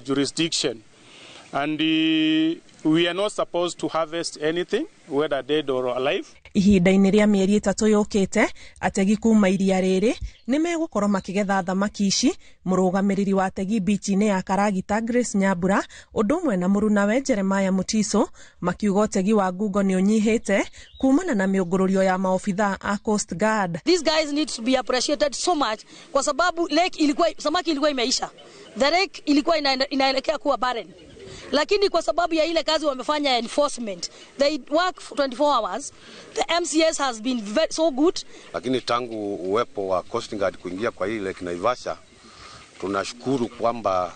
jurisdiction. And we are not supposed to harvest anything, whether dead or alive. Ihinda-inĩ rĩa mĩeri 3 yũkĩte, ategi kuma iria rĩrĩ nĩ megũkorwo makĩgetha thamaki ici. Mũrũgamĩrĩri wa ategi bichi-inĩ ya Karagita Grace Nyambura ũndũ ũmwe na mũrunawe Jeremiah Mutiso makiuga ũtegi wa ngungo nĩ ũnyihĩte kumana na mĩũngũrũrio ya maobithaa a Coast Guard. These guys need to be appreciated so much kwa sababu lake ilikuwa, samaki ilikuwa imeisha. The lake ilikuwa inaelekea kuwa barren. Lakini kwa sababu ya ile kazi wamefanya enforcement, they work for 24 hours. The MCS has been very, so good. Lakini tangu uwepo wa Coast Guard kuingia kwa hii Lake Naivasha, tunashukuru kwamba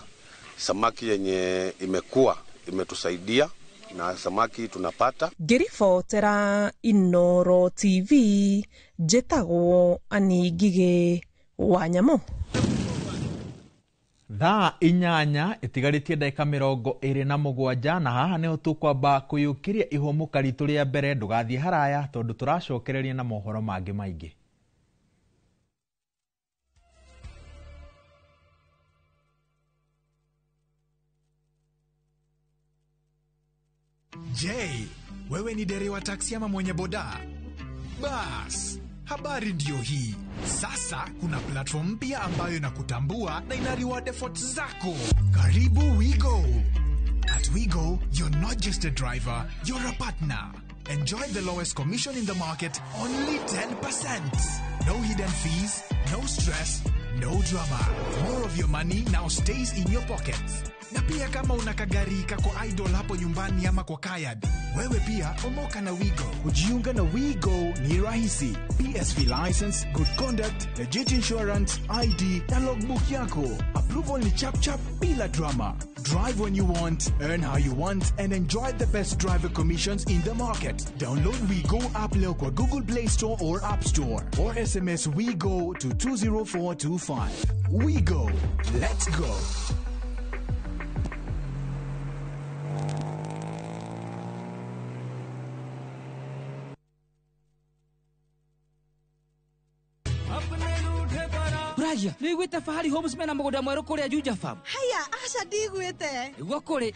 samaki yenye imekuwa imetusaidia na samaki tunapata. Ngĩribotera Inoro TV, njĩtagwo Annie Ngigĩ wa Nyamũ. Thaa 8 itigarĩtie ndagĩka 27 na haha nĩho tũkwamba kũiyũkĩria ihũmũka ritũ rĩa mbere. Ndũgathiĩ haraya tondũ tũracokereria na mohoro mangĩ maingĩ. Je, wewe ni dereva taksi ama mwenye boda? Bas, habari ndio hii. Sasa kuna platform mpya ambayo inakutambua na ina reward efforts zako. Karibu WeGo. At WeGo, you're not just a driver, you're a partner. Enjoy the lowest commission in the market, only 10%. No hidden fees, no stress, no drama. More of your money now stays in your pockets. Na pia kama una kagari kako idol hapo nyumbani ama kwa kayad, wewe pia omoka na WeGo. Kujiunga na WeGo ni rahisi. PSV license, good conduct, legit insurance, ID na logbook yako. Approval ni chap chap bila drama. Drive when you want, earn how you want, and enjoy the best driver commissions in the market. Download WeGo app leo kwa Google Play Store or App Store, or SMS WeGo to 20425. WeGo. Let's go. Ragia, nĩiguĩte Fahari Homes mena mũgũnda mwerũ kũrĩa Juja Farm? Haya, aca ndigwĩte. Nĩguo kũrĩ.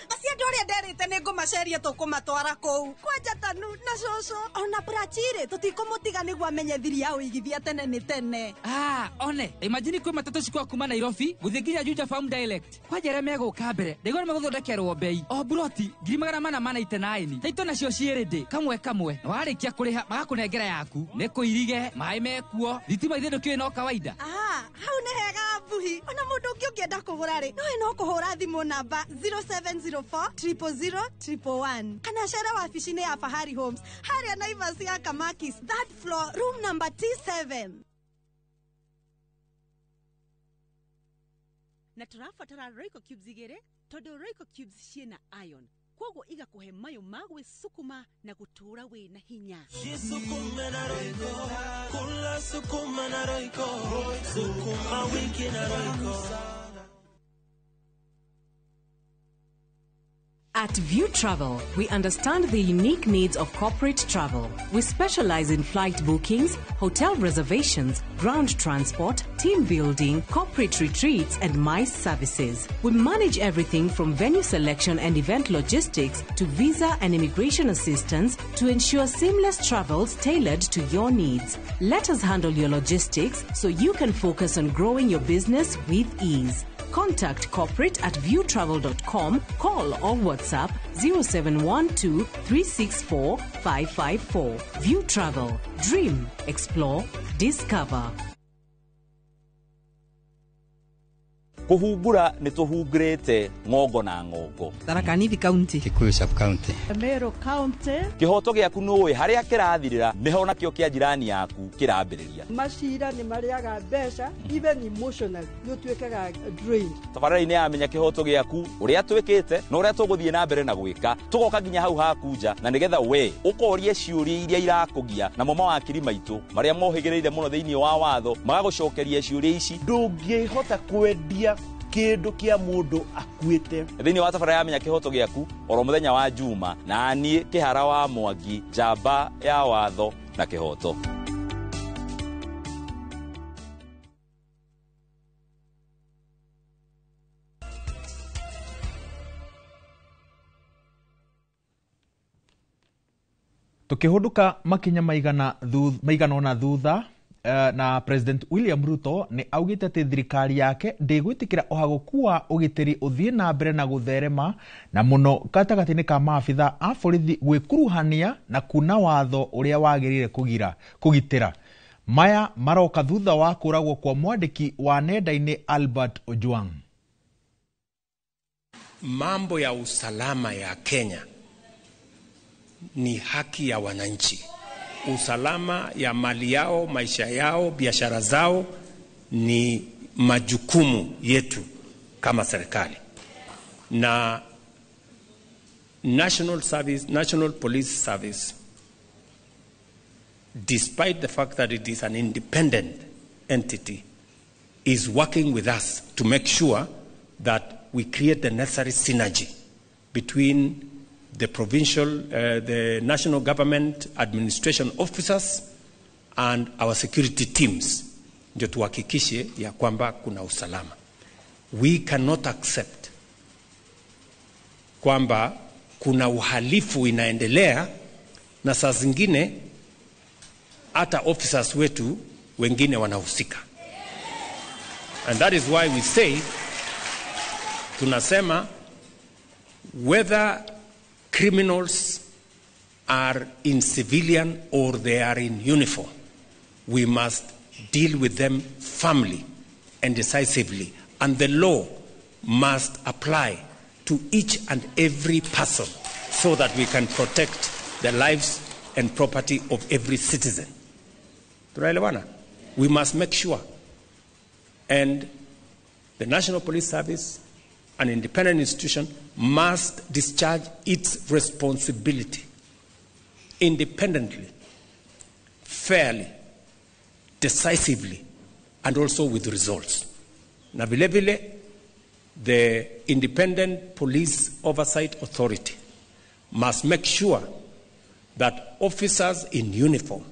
Acio andũ arĩa nderĩte nĩngũmaceria tũkũmatwara kũu. Kwanja Tanu na cũcũ ona Prachirĩ tũtikũmũtiga nĩguo amenye thiri ya ũigithia tene nĩ tene. Ah, one, imagine kwĩ matatũ cikwa kuma Nairobi gũthiĩ nginya Juja Farm direct. Kwanja arĩa megũka mbere, ndaigua nĩmegũthondekerwo bei. O buroti 489. Taitũ nacio ciĩ ready kamwe kamwe. Na warĩkia kũrĩha magakũnengera yaku. Nĩ kũirige, maĩ mekuo, thitima ithe ndũkĩũĩ no kawaida. Ah, hau nĩ hega Mbuhi. Ona mũndũ ũngĩ ũngĩenda kũgũra rĩ, nowe no kũhũra thimũ namba 0704 000 111 kana cere wabici-inĩ ya Fahari Homes harĩa Naivas ya Kamakis, third floor, room number T7. Na tũrabatara Royco cubes 2 tondũ Royco cubes ciĩna iron, koguo igakũhe mayũ ma gwĩsukuma na gũtũũra wĩna hinya. Jisukume na Royco, kula sukuma na Royco, sukuma wiki na Royco. At View Travel, we understand the unique needs of corporate travel. We specialize in flight bookings, hotel reservations, ground transport, team building, corporate retreats, and MICE services. We manage everything from venue selection and event logistics to visa and immigration assistance to ensure seamless travels tailored to your needs. Let us handle your logistics so you can focus on growing your business with ease. Contact corporate at viewtravel.com, call or WhatsApp 0712 364 554. View Travel. Dream, explore, discover. Kuhungura nĩ tũhungurĩte ng'ongo na ng'ongo. Tharaka Nithi County, Kikuyu sub county, Meru County. Kĩhoto gĩaku nũĩ harĩa kĩrathirĩra nĩho nakĩo kĩa jirani yaku kĩrambĩrĩria. Macira nĩ marĩaga mbeca, even emotionally nĩ ũtuĩkaga drained. Tabarĩra-inĩ ya Menya Kĩhoto Gĩaku, ũrĩa twĩkĩte na ũrĩa tũgũthiĩ na mbere na gwĩka, tũgoka nginya hau haku nja na nĩgetha we ũkorie ciũria iria irakũgia, namo mawakiri maitũ marĩa mohĩgĩrĩire mũno thĩinĩ wa watho magagũcokeria ciũria ici. Ndũngĩhota kwendia kĩndũ kĩa mũndũ akuĩte. Thĩinĩ wa tabarĩra ya Menya Kĩhoto Gĩaku oro mũthenya wa Juma, na niĩ Kĩhara wa Mwangi, njamba ya watho na kĩhoto. Tukihunduka makinya maigana ona thutha na President William Ruto nĩ augĩte atĩ thirikari yake ndĩgwĩtĩkĩra ũhagũku wa ũgitĩri ũthiĩ na mbere na gũtherema na mũno gatagatĩ-inĩ ka maabitha a borithi gwĩkuruhania na kuna watho ũrĩa wagĩrĩire kũgitĩra. Maya maroka thutha wa kũragwo kwa mwandĩki wa nenda-inĩ Albert Ojwang. Mambo ya usalama ya Kenya ni haki ya wananchi. Usalama ya mali yao, maisha yao, biashara zao ni majukumu yetu kama serikali. Na National Police Service, despite the fact that it is an independent entity, is working with us to make sure that we create the necessary synergy between the provincial, the national government administration officers and our security teams, ndio tuhakikishe ya kwamba kuna usalama. We cannot accept kwamba kuna uhalifu inaendelea na saa zingine hata officers wetu wengine wanahusika. And that is why we say, tunasema whether criminals are in civilian or they are in uniform, we must deal with them firmly and decisively. And the law must apply to each and every person so that we can protect the lives and property of every citizen. Tunaelewana? We must make sure. And the National Police Service, an independent institution, must discharge its responsibility independently, fairly, decisively, and also with results. Na vile vile, the Independent Police Oversight Authority must make sure that officers in uniform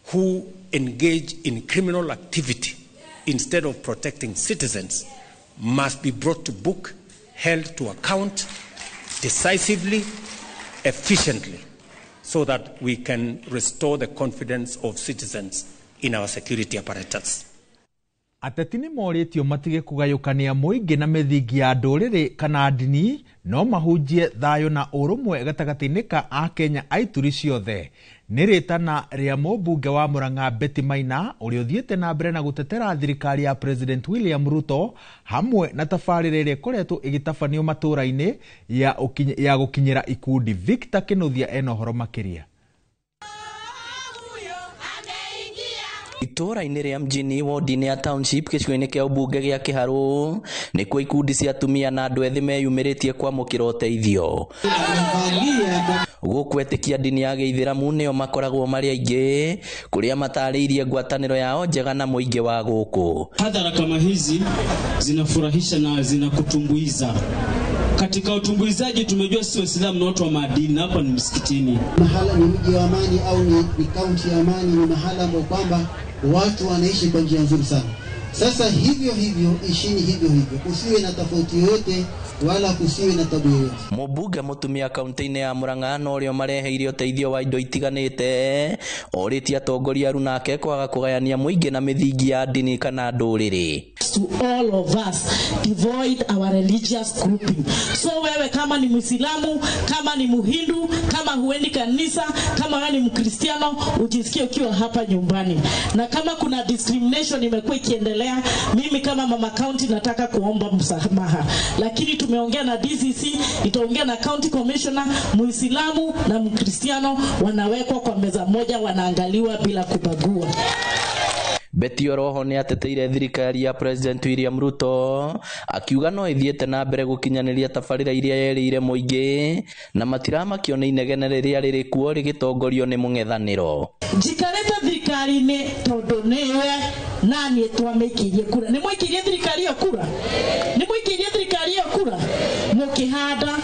who engage in criminal activity instead of protecting citizens must be brought to book, held to account decisively, efficiently, so that we can restore the confidence of citizens in our security apparatus. Ateti nĩ morĩtio matige kũgayũkania mũingĩ na mĩthingi ya ndũrĩrĩ kana ndini, no mahunjie thayũ na ũrũmwe gatagatĩ-inĩ ka Akenya a ituri ciothe. Nĩ rĩtana rĩa mũmbunge wa Murang'a Betty Maina ũrĩa ũthiĩte na mbere na gũtetera thirikari ya President William Ruto hamwe na tabarĩra ĩrĩa ĩkoretwo ĩgĩtabanio matũũra-inĩ ya gũkinyĩra ikundi. Victor Kĩnuthia ena ũhoro makĩria. Itũũra-inĩ rĩa mjini wodi-inĩ ya township gĩcigo-inĩ kĩa ũmbunge gĩa Kĩharũ nĩkuo ikundi cia atumia na andũ ethĩ meyumĩrĩtie kwamũkĩra ũteithio. Gũkũ etĩkia ndini ya gĩithĩramu nĩo makoragwo marĩ aingĩ kũrĩa matarĩirie ngwatanĩro yao njega na mũingĩ wa gũkũ. Hadhara kama hizi zinafurahisha na zinakutumbuiza. Katika utumbuizaji tumejua sisi Waislamu ni watu wa maadili na hapa ni msikitini. Mahala ni mji wa amani au ni kaunti ya amani, ni mahala ambapo kwamba watu wanaishi kwa njia nzuri sana. Sasa hivyo hivyo ishini hivyo hivyo, kusiwe na tofauti yoyote wala kusiwe na tabu yoyote. Mũmbunge mũtumia kaunti-inĩ ya Murang'a na ũrĩa mareheire ũteithio wa indo itiganĩte orĩtie atongoria aru nake kwaga kũgayania mũingĩ na mĩthingi ya ndini kana ndũrĩrĩ. To all of us devoid our religious grouping. So wewe kama ni Muislamu, kama ni Muhindu, kama huendi kanisa, kama wewe ni Mkristiano, ujisikie ukiwa hapa nyumbani. Na kama kuna discrimination imekuwa ikiendelea, mimi kama mama county nataka kuomba msamaha. Lakini tumeongea na DCC, itaongea na county commissioner, Muislamu na Mkristiano wanawekwa kwa meza moja, wanaangaliwa bila kubagua. Betty Oroho nĩ ateteire thirikari ya President William Ruto akiuga no ĩthiĩte na mbere gũkinyanĩria tabarĩra iria yerĩire mũingĩ na matiramakio nĩ inegene rĩrĩa rĩrĩ kuo rĩgĩtongorio nĩ mũng'ethanĩro. Njikarĩte thirikari-inĩ tondũ nĩwe na niĩ twamĩikĩirie kura. Nĩ mwaikĩirie thirikari ĩyo kura? Nĩ mwaikĩirie thirikari ĩyo kura? Mũkĩhanda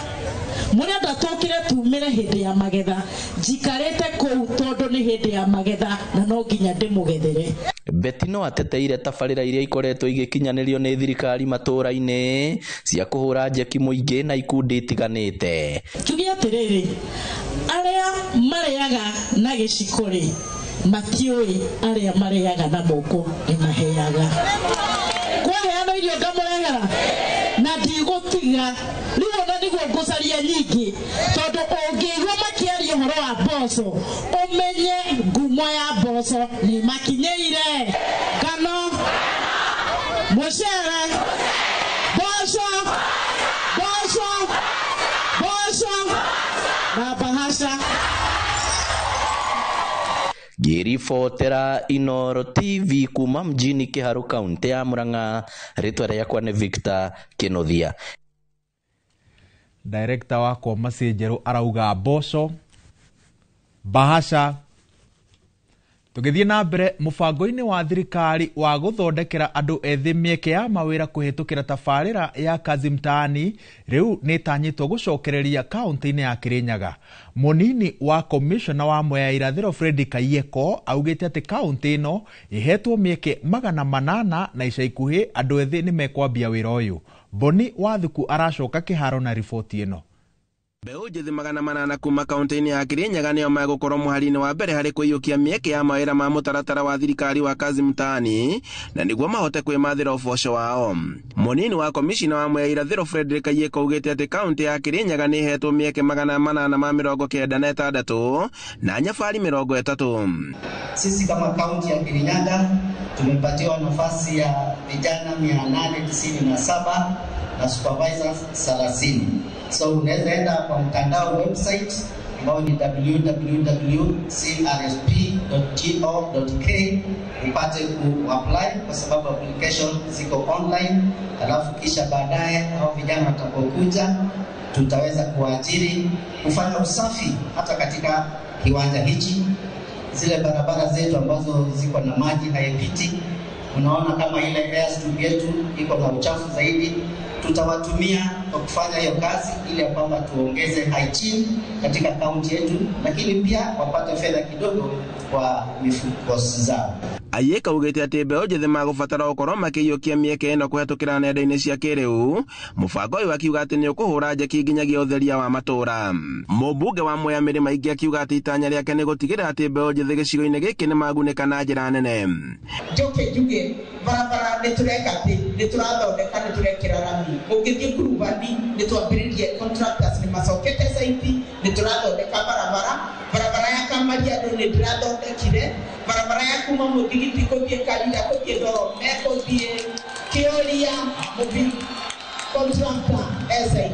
mũrenda tũkĩre tumĩre hĩndĩ ya magetha. Njikarĩte kũu tondũ nĩ hĩndĩ ya magetha na no nginya ndĩmũgethere. Betty no ateteire tabarĩra iria ikoretwo igĩkinyanĩrio nĩ thirikari matũũra-inĩ cia kũhũra njeki mũingĩ na ikundi itiganĩte. Njuge atĩrĩrĩ, arĩa marĩaga na gĩciko rĩ matiũĩ arĩa marĩaga na moko nĩ maheaga. Kwaheana irio ngamũrehera na ndigũtiga rĩu ona nĩguo ngũcaria nyingĩ tondũ ũngĩigua makĩaria ũhoro wa mboco ũmenye ngumo ya mboco nĩ makinyĩire. Ngano, mũcere, mboco, mboco, mboco na bahasha. Ngĩribotera Inooro TV kuma mjini Kiharu kaunti ya Murang'a, rĩtwa rĩakwa nĩ Victor Kĩnuthia. Director wakwa Maciĩ Njerũ arauga mboco, bahasha. Tũgĩthiĩ na mbere mũbango-inĩ wa thirikari wa gũthondekera andũ ethĩ mĩeke ya mawĩra kũhĩtũkĩra tabarĩra ya Kazi Mtaani rĩu nĩtanyĩtwo gũcokereria kaunti-inĩ ya Kirinyaga. Mũnini wa komishona wa Mwea Irathĩro Fred Kaiyeko augĩte atĩ kaunti ĩno ĩhetwo mĩeke 800 na ica ikuhĩ andũ ethĩ nĩmekwambia wĩra ũyũ. Boni Wathuku aracoka kĩharo na riboti ĩno. Mbeũ njĩthĩ 800 kuma kaunti-inĩ ya Kirinyaga nĩo megũkorwo mũhari-inĩ wa mbere harĩ kũiyũkia mĩeke ya mawĩra ma mũtaratara wa thirikari wa Kazi Mtaani na nĩguo mahote kwĩmathĩra ũboco wao. Mũnini wa komishina wa Mwea Irathĩro Frederick Kaiyeko augĩte atĩ kaunti ya Kirinyaga nĩ ĩhetwo mĩeke 896 na nyabari 30. Sisi kama kaunti ya Kirinyaga tumepatiwa nafasi ya vijana 897 na supervisors 30. So unaweza enda kwa mtandao website ambao ni www.crsp.go.k upate ku-apply kwa sababu application ziko online, alafu kisha baadaye hao vijana watakapokuja tutaweza kuajiri kufanya usafi hata katika kiwanja hichi. Zile barabara zetu ambazo ziko na maji hayapiti, unaona kama ile airstrip yetu iko na uchafu zaidi, tutawatumia kwa kufanya hiyo kazi ili ya kwamba tuongeze hygiene katika kaunti yetu, lakini pia wapate fedha kidogo kwa mifuko zao. Ayeka augĩte atĩ mbeũ njĩthĩ magũbatara gũkorwo makĩiyũkia mĩeke ĩno kũhetũkĩra nenda-inĩ cia kĩrĩu. Mũbango ũyũ akiuga atĩ nĩ ũkũhũra njeki nginyagia ũtheria wa matũũra. Mũmbunge wa Mwea Mĩrĩma Ingĩ akiuga atĩ itanya rĩake nĩ gũtigĩrĩra atĩ mbeũ njĩthĩ gĩcigo-inĩ gĩkĩ nĩ magunĩka na njĩra nene. Njoke njuge barabara nĩ tũreka atĩ nĩ tũrathondeka nĩ tũrekĩra rami. Ũngĩthiĩ Kurubani nĩ twambĩrĩrie contractors nĩ macokete site nĩ tũrathondeka barabara. Barabara ya Kamariandũ nĩ ndĩrathondekire, barabara ya kuma Mũthigiti kũthiĩ Karira kũthiĩ Ndorome kũthiĩ Kĩũria mũbi contractor SIP.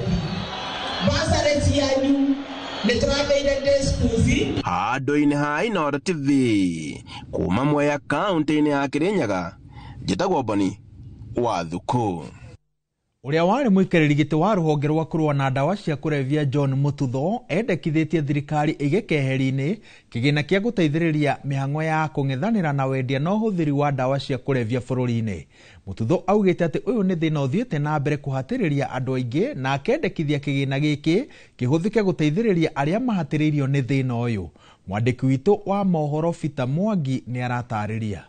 Basarĩ cianyu nĩ tũratheire day schools. Handũ-inĩ ha Inooro TV kuma Mwea kaunti-inĩ ya Kirinyaga, njĩtagwo Boni Wathuku. Ũrĩa warĩ mũikarĩri gĩtĩ wa rũhonge rwa kũrũa na ndawa cia kũrebia John Mututho endekithĩtie thirikari ĩige keheri-inĩ kĩgĩna kĩa gũteithĩrĩria mĩhang'o ya kũng'ethanĩra na wendia na ũhũthĩri wa ndawa cia kũrebia bũrũri-inĩ. Mututho augĩte atĩ ũyũ nĩ thĩna ũthiĩte na mbere kũhatĩrĩria andũ aingĩ na akendekithia kĩgĩna gĩkĩ kĩhũthĩke gũteithĩrĩria arĩa mahatĩrĩirio nĩ thĩna ũyũ. Mwandĩki witũ wa mohoro Peter Mwangi nĩ aratarĩria.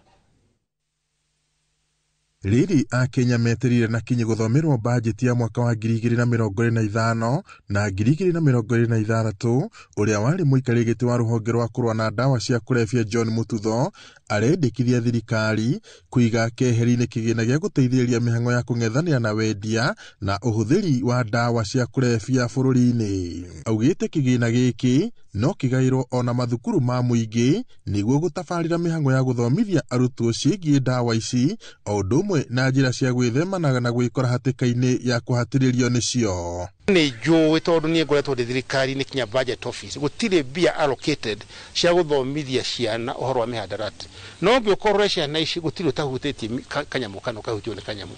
Rĩrĩ Akenya metereire na kinyi gũthomerwo bajeti ya mwaka wa 2025 na 2026, ũrĩa warĩ mũikarĩri gĩtĩ wa rũhonge rwa kũrũa na ndawa cia kũrebia John Mututho arendekithia thirikari kũiga keheri-inĩ kĩgĩna gĩa gũteithĩrĩria mĩhang'o ya kũng'ethanĩra na wendia na ũhũthĩri wa ndawa cia kũrebia bũrũri-inĩ. Augĩte kĩgĩna gĩkĩ no kĩgaĩrwo ona mathukuru ma mũingĩ nĩguo gũtabarĩra mĩhang'o ya gũthomithia arutwo ciĩgiĩ ndawa ici o ũndũ ũmwe na njĩra cia gwĩthemana na gwĩkora hatĩka-inĩ ya kũhatĩrĩrio nĩcio. Nĩ njũĩ tondũ niĩ ngoretwo ndĩ thirikari-inĩ kinya budget office gũtirĩ mbia allocated cia gũthomithia ciana ũhoro wa mĩhandarati, no ũngĩũkorore ciana ici gũtirĩ ũtahutĩtie kanyamũ kana ũkahutio nĩ kanyamũ.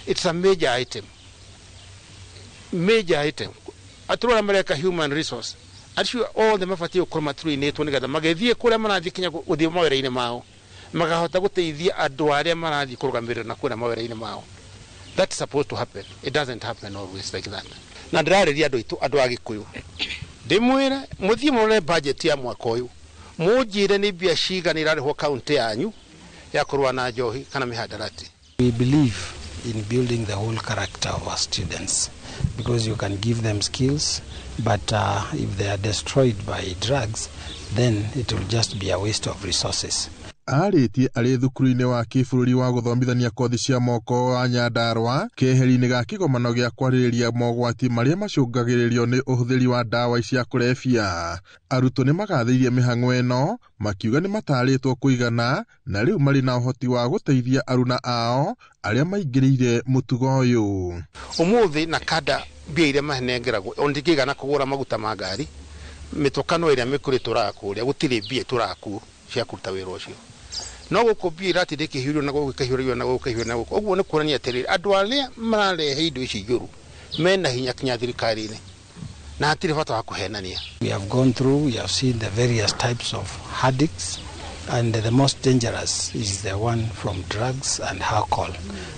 It's a major item, major item. Atũrũ arĩa mareka human resource acio othe mabatiĩ gũkorwo matũrĩinĩtwo nĩgetha magĩthiĩ kũrĩa marathiĩ kinya gũthiĩ mawĩra-inĩ mao makahota gũteithia andũ arĩa marathiĩ kũrũgamĩrĩra na kũrĩa mawĩra-inĩ mao. That's supposed to happen. It doesn't happen always like that. Na ndĩrarĩria andũ aitũ, andũ a Gĩkũyũ, ndĩmwĩre mũthiĩ mũrore budget ya mwaka ũyũ, mũnjĩre nĩ mbia cigana irarĩhwo kaunti yanyu ya kũrũa na njohi kana mĩhandarati. We believe in building the whole character of our students because you can give them skills, but if they are destroyed by drugs, then it will just be a waste of resources. Arĩtie arĩ thukuru-inĩ wa kĩbũrũri wa gũthomithania kothi cia moko wa Nyandarua keheri-inĩ ga kĩgomano gĩa kwarĩrĩria mogwati marĩa macũngagĩrĩrio nĩ ũhũthĩri wa ndawa cia kũrebia. Arutwo nĩ magathĩirie mĩhang'o ĩno makiuga nĩ matarĩtwo kũigana na rĩu marĩ na ũhoti wa gũteithia aruna ao arĩa maingĩrĩire mũtugo ũyũ. Ũmũthĩ na kada mbia iria manengeragwo ona ndingĩigana kũgũra maguta ma ngari, mĩtũkano ĩrĩa mĩkũrũ ĩtũraga kũrĩa gũtirĩ mbia itũraga kuo cia kũruta wĩra ũcio. No gũkũ mbia iratindĩ ikĩhiũrio na gũkũ ikĩhiũrio na gũkũ ikĩhiũrio na gũkũ. Ũguo nĩ kuonania atĩrĩrĩ, andũ arĩa mararehe indo ici njũru mena hinya kinya thirikari-inĩ na hatirĩ bata wa kũhenania. We have gone through, we have seen the various types of addicts, and the most dangerous is the one from drugs and alcohol.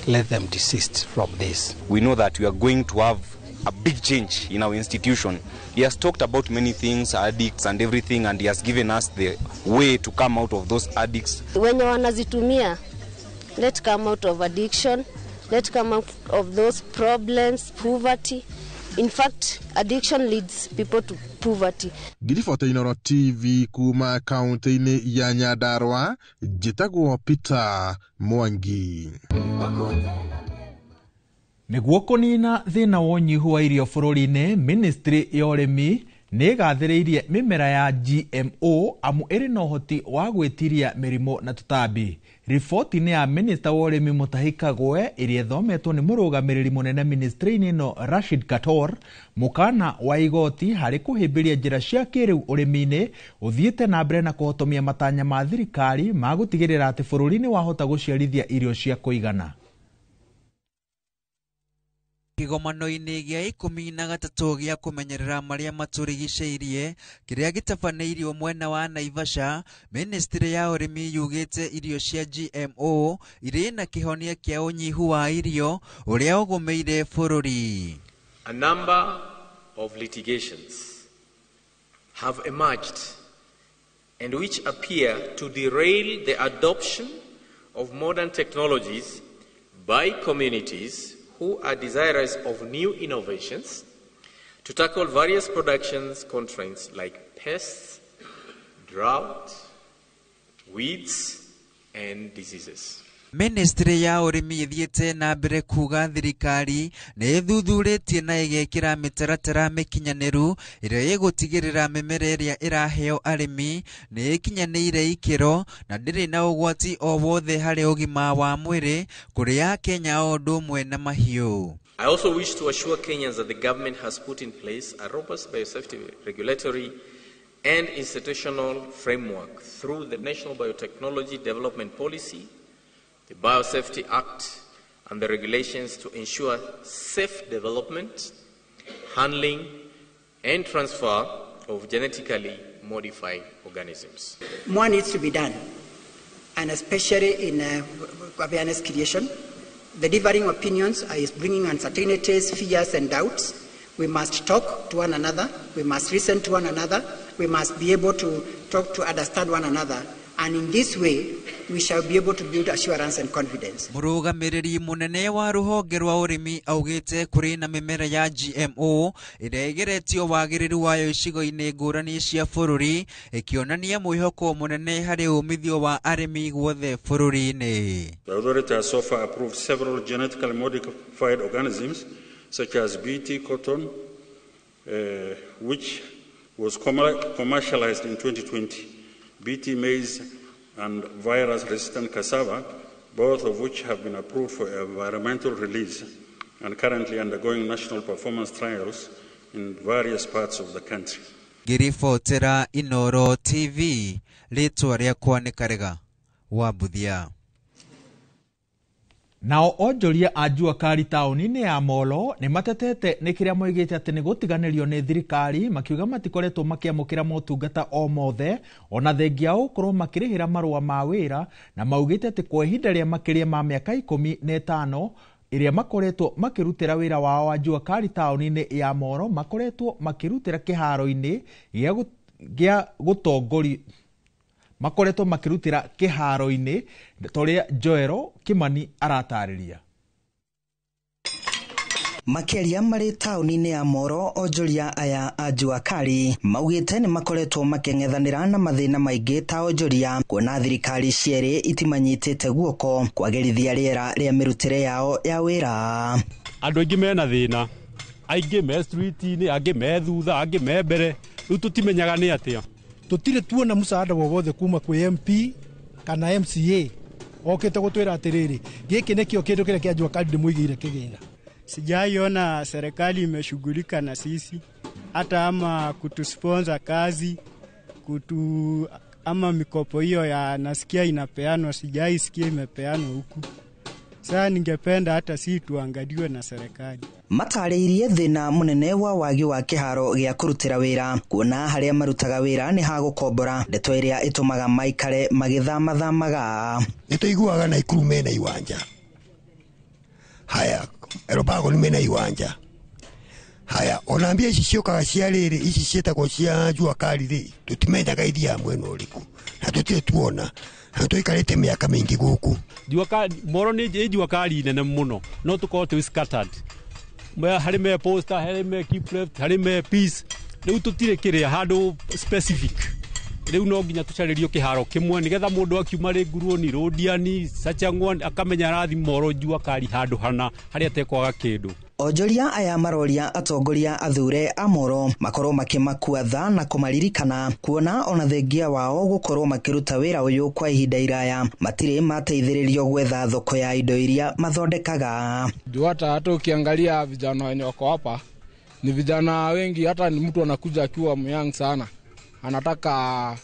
Let them desist from this. We know that we are going to have a big change in our institution. He has talked about many things, addicts and everything, and he has given us the way to come out of those addicts. Wenye wanazitumia, let come out of addiction, let come out of those problems, poverty. In fact, addiction leads people to poverty. Ngiribota Inooro TV kuma kaunti-inĩ ya Nyandarua, njĩtagwo Peter Mwangi. Nĩguo kũnina thĩna wa ũnyihu wa irio bũrũri-inĩ, ministry ya ũrĩmi nĩ ĩgathĩrĩirie mĩmera ya GMO amu ĩrĩ na ũhoti wa gwĩtiria mĩrimũ na tũtambi. Riboti-inĩ ya minista wa ũrĩmi Mutahi Kagwe ĩrĩa ĩthometwo nĩ mũrũgamĩrĩri mũnene ministry-inĩ ĩno Rashid Kator, mũkana wa igoti harĩ kũhĩmbĩria njĩra cia kĩrĩu ũrĩmi-inĩ ũthiĩte na mbere na kũhotomia matanya ma thirikari ma gũtigĩrĩra atĩ bũrũri nĩ wahota gũciarithia irio cia kũigana. Kĩgomano-inĩ gĩa 13 gĩa kũmenyerera marĩa matũrigicĩirie kĩrĩa gĩtabanĩirio mwena wa Naivasha, ministry ya ũrĩmi yugĩte irio cia GMO irĩ na kĩhonia kĩa ũnyihu wa irio ũrĩa ũgũmĩire bũrũri. A number of litigations have emerged and which appear to derail the adoption of modern technologies by communities who are desirous of new innovations to tackle various production constraints like pests, drought, weeds, and diseases. Ministry ya ũrĩmi ĩthiĩte na mbere kuga thirikari nĩ ĩthuthurĩtie na ĩgekĩra mĩtaratara mĩkinyanĩru ĩrĩa ĩgũtigĩrĩra mĩmera ĩrĩa ĩraheo arĩmi nĩ ĩkinyanĩire ikĩro na ndĩrĩ na ũgwati o wothe harĩ ũgima wa mwĩrĩ kũrĩ Akenya o ũndũ ũmwe na mahiũ. I also wish to assure Kenyans that the government has put in place a robust biosafety regulatory and institutional framework through the National Biotechnology Development Policy, the Biosafety Act, and the regulations to ensure safe development, handling, and transfer of genetically modified organisms. More needs to be done, and especially in awareness creation. The differing opinions is bringing uncertainties, fears, and doubts. We must talk to one another. We must listen to one another. We must be able to talk to understand one another. And in this way, we shall be able to build assurance and confidence. Mũrũgamĩrĩri mũnene wa rũhonge rwa ũrĩmi augĩte kũrĩ na mĩmera ya GMO ĩrĩa ĩgeretio wagĩrĩru wayo icigo-inĩ ngũrani cia bũrũri, ĩkĩonania mwĩhoko mũnene harĩ umithio wa arĩmi guothe bũrũri-inĩ. The authority has so far approved several genetically modified organisms such as BT cotton, which was commercialized in 2020, BT maize and virus-resistant cassava, both of which have been approved for environmental release and currently undergoing national performance trials in various parts of the country. Ngĩribotera Inoro TV, rĩtwa rĩakwa nĩ Karega wa Mbuthia. Nao onjoria a Jua Kali taũni-inĩ ya Molo nĩ matetete nĩ kĩrĩa moigĩte atĩ nĩ gũtiganĩrio nĩ thirikari, makiuga matikoretwo makĩamũkĩra motungata o mothe ona thengia wa gũkorwo makĩrĩhĩra marũa ma wĩra, na maugĩte atĩ kwa ihinda rĩa makĩria ma mĩaka 15 ĩrĩa makoretwo makĩrutĩra wĩra wao wa Jua Kali taũni-inĩ ya Molo, makoretwo makĩrutĩra kĩharo-inĩ gĩa gũtongoria makoretwo makĩrutĩra kĩharo-inĩ torĩa Joero Kimani aratarĩria. Makĩria marĩ taũni-inĩ ya Moro, onjoria aya a Jua Kali maugĩte nĩ makoretwo makĩng'ethanĩra na mathĩna maingĩ ta onjoria, kuona thirikari cierĩ itimanyitĩte guoko kwagĩrithia rĩera rĩa mĩrutĩre yao ya wĩra. Andũ aingĩ mena thĩna, aingĩ me street-inĩ, angĩ me thutha, angĩ me mbere, rĩu tũtimenyaga nĩ atĩa. Tutire tuona msaada wowothe kuma kwĩ MP kana MCA okĩte gũtwĩra atĩrĩrĩ gĩkĩ nĩkĩo kĩndũ kĩrĩa kĩa Jua Kali ndĩmũigĩire kĩgĩna. Sijaiona serikali imeshughulika na sisi hata ama kutusponsor kazi ama mikopo hiyo ya nasikia inapeanwa, sijaisikia imepeanwa huku. Sasa ningependa hata si tuangaliwe na serikali. Matarĩirie thĩna mũnene wa wagi wa kĩharo gĩa kũrutĩra wĩra, kuona harĩa marutaga wĩra nĩ ha gũkombora, ndeto ĩrĩa ĩtũmaga maikare magĩthamathamaga. Nĩ tũiguaga Naikuru mena iwanja, haya Erobago mena iwanja, haya ona mbia ici ciũkaga cia rĩrĩ ici ciĩtagwo cia Jua Kali rĩ, tũtimenyaga ithiaga mwena ũrĩkũ na tũtirĩ tuona na tũikarĩte mĩaka mĩingĩ gũkũ. Jua Kali Moro nĩ Jua Kali nene mũno, no tũkorwo twĩ scattered, harĩ me poster, harĩ me keep left, harĩ me peace, rĩu tũtirĩ kĩrĩa handũ specific. Rĩu no nginya tũcarĩrio kĩharo kĩmwe nĩgetha mũndũ akiuma rĩ Nguruoni, Rũndiani, Sachang'wan akamenya arathi Moro Jua Kali handũ hana harĩa atekwaga kĩndũ. Onjoria aya maroria atongoria athure a Moro makorwo makĩmakua tha na kũmaririkana, kuona ona thengia wao gũkorwo makĩruta wĩra ũyũ kwa ihinda iraya matirĩ mateithĩrĩrio gwetha thoko ya indo iria mathondekaga. Juu hata ukiangalia vijana wenye wako hapa ni vijana wengi, hata ni mtu anakuja akiwa myang sana, anataka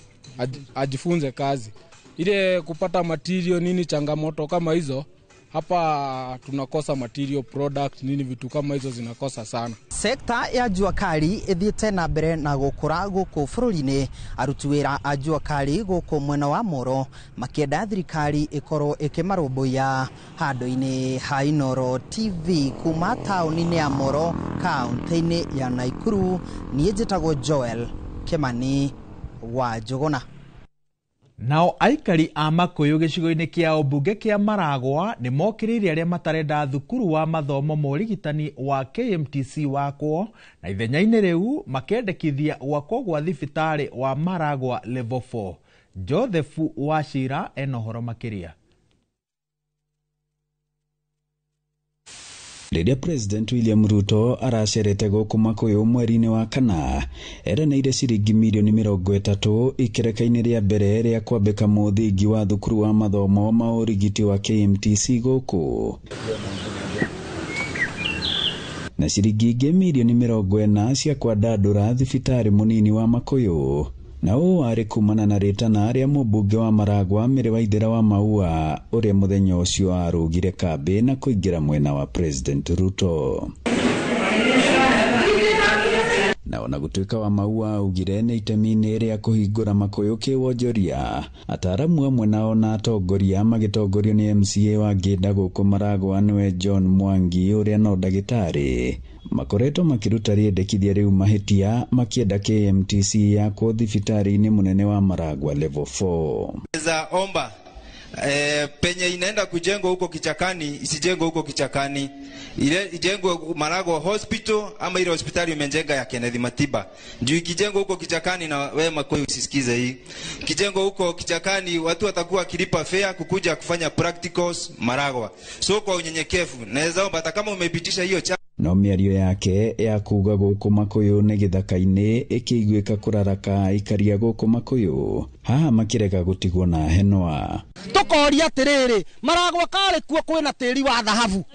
ajifunze kazi ile kupata material nini, changamoto kama hizo hapa tunakosa material product nini, vitu kama hizo zinakosa sana. Sekta ya Jua Kali ithiĩte na mbere na gũkũra gũkũ bũrũri-inĩ, aruti wĩra a Jua Kali gũkũ mwena wa Moro makĩenda thirikari ĩkorwo ĩkĩmarũmbũiya. Handũ-inĩ ha Inoro TV kuma taũni-inĩ ya Moro kaũntĩ-inĩ ya Naikuru, niĩ njĩtagwo Joel Kimani wa Njũgũna. Nao aikari a Makuyu gĩcigo-inĩ kĩa ũmbunge kĩa Maragwa nĩ mokĩrĩire arĩa matarenda thukuru wa mathomo ma ũrigitani wa KMTC wakwo, na ithenya-inĩ rĩu makendekithia gwakwo gwa thibitarĩ wa Maragwa Level 4. Joseph Wachira ena ũhoro makĩria. Rĩrĩa President William Ruto aracerete gũkũ Makuyu mweri-inĩ wa kana, eranĩire ciringi mirioni 30 ikereka-inĩ rĩa mbere rĩa kwambĩka mũthingi wa thukuru wa mathomo ma ũrigiti wa KMTC gũkũ, na ciringi ingĩ mirioni 40 cia kwandandũra thibitarĩ mũnini wa Makuyu. Na ũũ warĩ kumana na rĩtana rĩa mũmbunge wa Maragwa Mary Waithera wa Maua, ũrĩa mũthenya ũcio arũgire kambĩ na kũingĩra mwena wa President Ruto. Na ona gũtuĩka wa Maua augire nĩ itemi-inĩ rĩa kũhingũra Makuyu kĩwonjoria, ataaramu amwe nao na atongoria magĩtongorio nĩ MCA wa Ngĩnda gũkũ Maragwa nĩwe John Mwangi ũrĩa no ndagĩtarĩ, makoretwo makĩruta rĩendekithia rĩu mahĩtia makĩenda KMTC yakwo thibitarĩ-inĩ mũnene wa Maragwa Level 4. Za omba Penye inaenda kujengwa huko kichakani, isijengwe huko kichakani, ile ijengwe Maragwa Hospital ama ile hospitali umejenga ya Kenneth Matiba. Juu ikijengwa huko kichakani, na wewe Makuyu usisikize hii, kijengwa huko kichakani watu watakuwa wakilipa fare kukuja kufanya practicals Maragwa. So kwa unyenyekevu naweza omba hata kama umepitisha hiyo cha No mĩario yake ya kuga gũkũ Makuyu nĩ gĩthaka-inĩ ĩkĩiguĩka kũraraka aikari a gũkũ Makuyu haha makĩrega gũtigwo na henwa. Tũkoria atĩrĩrĩ, Maragwa karĩ kuo kwĩna tĩri wa thahabu,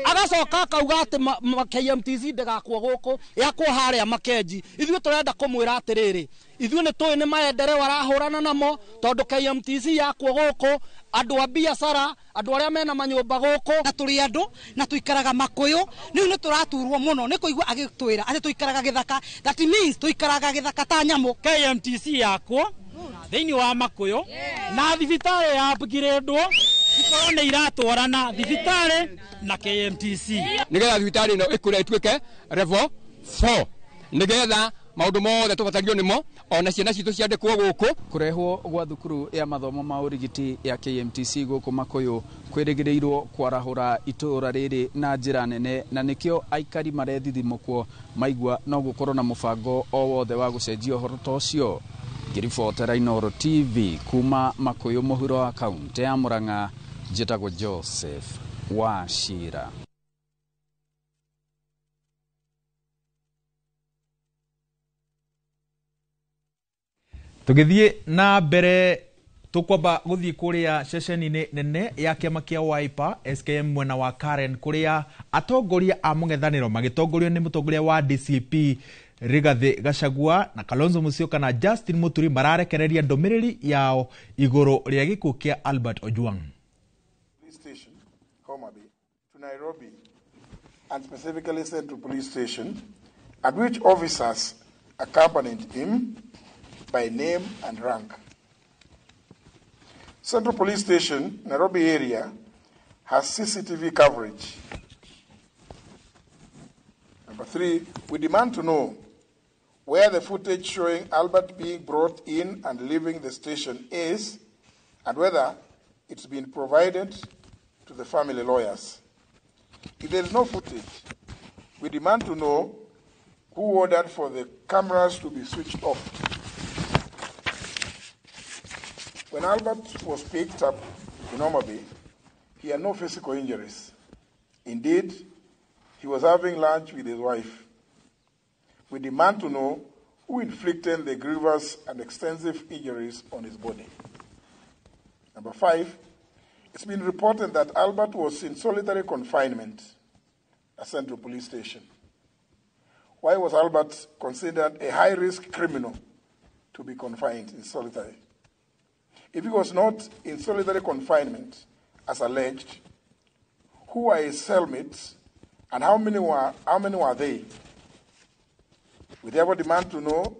agacoka akauga atĩ KMTC ndĩgakwo gũkũ, yakwo harĩa Makenji. Ithuĩ tũrenda kũmwĩra atĩrĩrĩ, ithuĩ nĩ tũĩ nĩ maendeleo arahũrana namo, tondũ KMTC yakwo gũkũ andũ a biacara, andũ arĩa mena manyũmba gũkũ. Na tũrĩ andũ na tũikaraga Makuyu, rĩu nĩ tũraturwo mũno nĩ kũigua agĩtwĩra atĩ tũikaraga gĩthaka. That means tũikaraga gĩthaka ta nyamũ. KMTC yakwo thĩinĩ wa Makuyu na thibitarĩ ya upgradwo ikorwo nĩ iratwarana thibitarĩ na KMTC, nigetha thibitarĩ ĩno ĩkũre ĩtuĩke level 4, nigetha maũndũ mothe tũbatario nĩmo, ona ciana citũ ciandĩkwo gũkũ. Kũrehwo gwa thukuru ya mathomo ma ũrigiti ya KMTC gũkũ Makuyu kwĩrĩgĩrĩirwo kwarahũra itũũra rĩrĩ na njĩra nene, na nĩkĩo aikari marethithimũkwo maigua no gũkorwo na mũbango o wothe wa gũcenjia ũhoro ta ũcio. Ngĩribotera Inooro TV kuma Makuyu mũhuro wa kaũntĩ ya Murang'a, njĩtagwo Joseph Wachira. Tũgĩthiĩ na mbere, tũkwamba gũthiĩ kũrĩa ceceni-inĩ nene ya kĩama kĩa Wiper SKM mwena wa Karen, kũrĩa atongoria a mũng'ethanĩro magĩtongorio nĩ mũtongoria wa DCP Rigathi Gachagua na Kalonzo Musyoka na Justin Muturi mararekereria ndũmĩrĩri yao igũrũ rĩa gĩkuũ kĩa Albert Ojwang. Police station, Homa Bay, to Nairobi, and specifically Central Police Station, at which officers accompanied him by name and rank. Central Police Station, Nairobi area, has CCTV coverage. Number 3, we demand to know where the footage showing Albert being brought in and leaving the station is, and whether it's been provided to the family lawyers. If there is no footage, we demand to know who ordered for the cameras to be switched off. When Albert was picked up in Homa Bay, he had no physical injuries. Indeed, he was having lunch with his wife. We demand to know who inflicted the grievous and extensive injuries on his body. Number 5, it's been reported that Albert was in solitary confinement at Central Police Station. Why was Albert considered a high-risk criminal to be confined in solitary? If he was not in solitary confinement, as alleged, who are his cellmates and how many were they? We therefore demand to know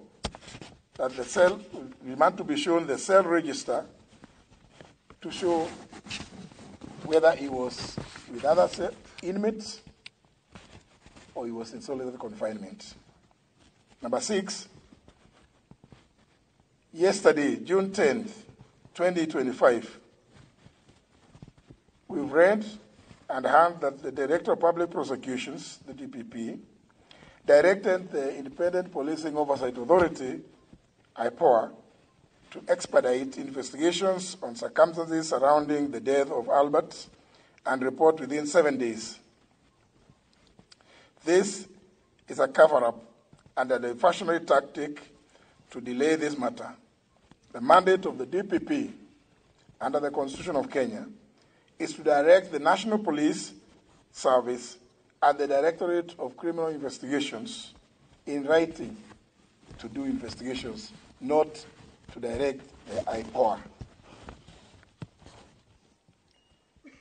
that the cell, we demand to be shown the cell register to show whether he was with other inmates or he was in solitary confinement. Number 6, yesterday, June 10th, 2025, we've read and heard that the Director of Public Prosecutions, the DPP, directed the Independent Policing Oversight Authority, IPOA, to expedite investigations on circumstances surrounding the death of Albert and report within 7 days. This is a cover-up and a diversionary tactic to delay this matter. The mandate of the DPP under the Constitution of Kenya is to direct the National Police Service and the Directorate of Criminal Investigations in writing to do investigations, not to direct the IPOA.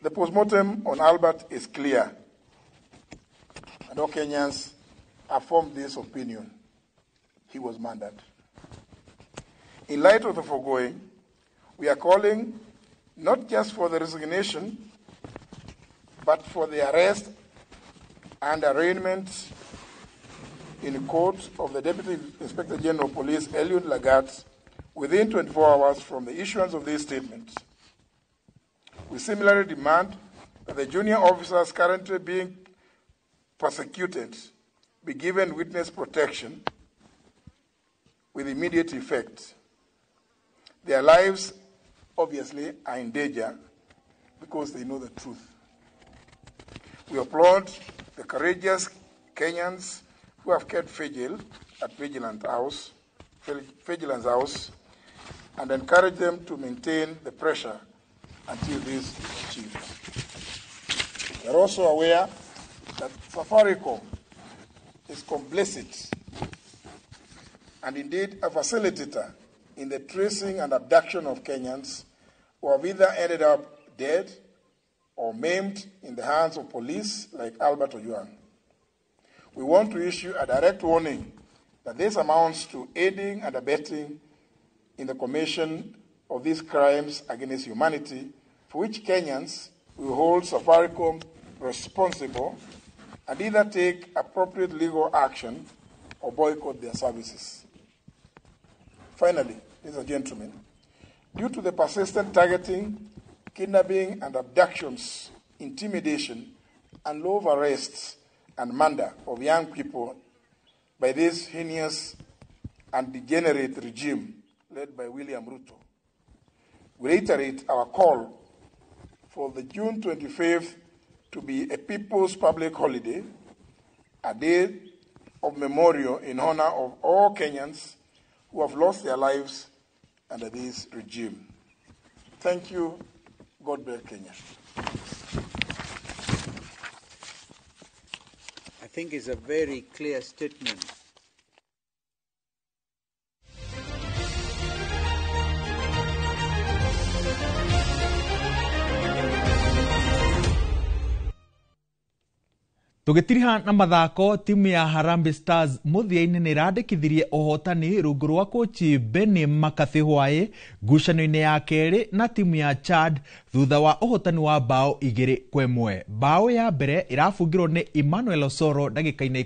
The postmortem on Albert is clear, and all Kenyans have formed this opinion. He was murdered. In light of the foregoing, we are calling not just for the resignation, but for the arrest and arraignment in court of the Deputy Inspector General of Police, Eliud Lagat, within 24 hours from the issuance of this statement. We similarly demand that the junior officers currently being persecuted be given witness protection with immediate effect. Their lives, obviously, are in danger because they know the truth. We applaud the courageous Kenyans who have kept vigil at Vigilance House and encourage them to maintain the pressure until this is achieved. We are also aware that Safaricom is complicit and indeed a facilitator in the tracing and abduction of Kenyans who have either ended up dead or maimed in the hands of police like Albert Ojwang. We want to issue a direct warning that this amounts to aiding and abetting in the commission of these crimes against humanity, for which Kenyans will hold Safaricom responsible and either take appropriate legal action or boycott their services. Finally, ladies and gentlemen, due to the persistent targeting, kidnapping and abductions, intimidation, and low arrests and murder of young people by this heinous and degenerate regime led by William Ruto, we reiterate our call for the June 25th to be a people's public holiday, a day of memorial in honor of all Kenyans who have lost their lives under this regime. Thank you. God bless Kenya. I think it's a very clear statement. Tugitiriha na mathako, timu ya Harambee Stars muthia-inĩ nĩ ĩrandĩkithirie ũhotani rungu rwa kochi Benni McCarthy hwaĩ ngucanio-inĩ ya kerĩ na timu ya Chad thutha wa ũhotani wa bao 2-1. Bao ya mbere ĩrabungirwo nĩ Emmanuel Osoro ndagĩka-inĩ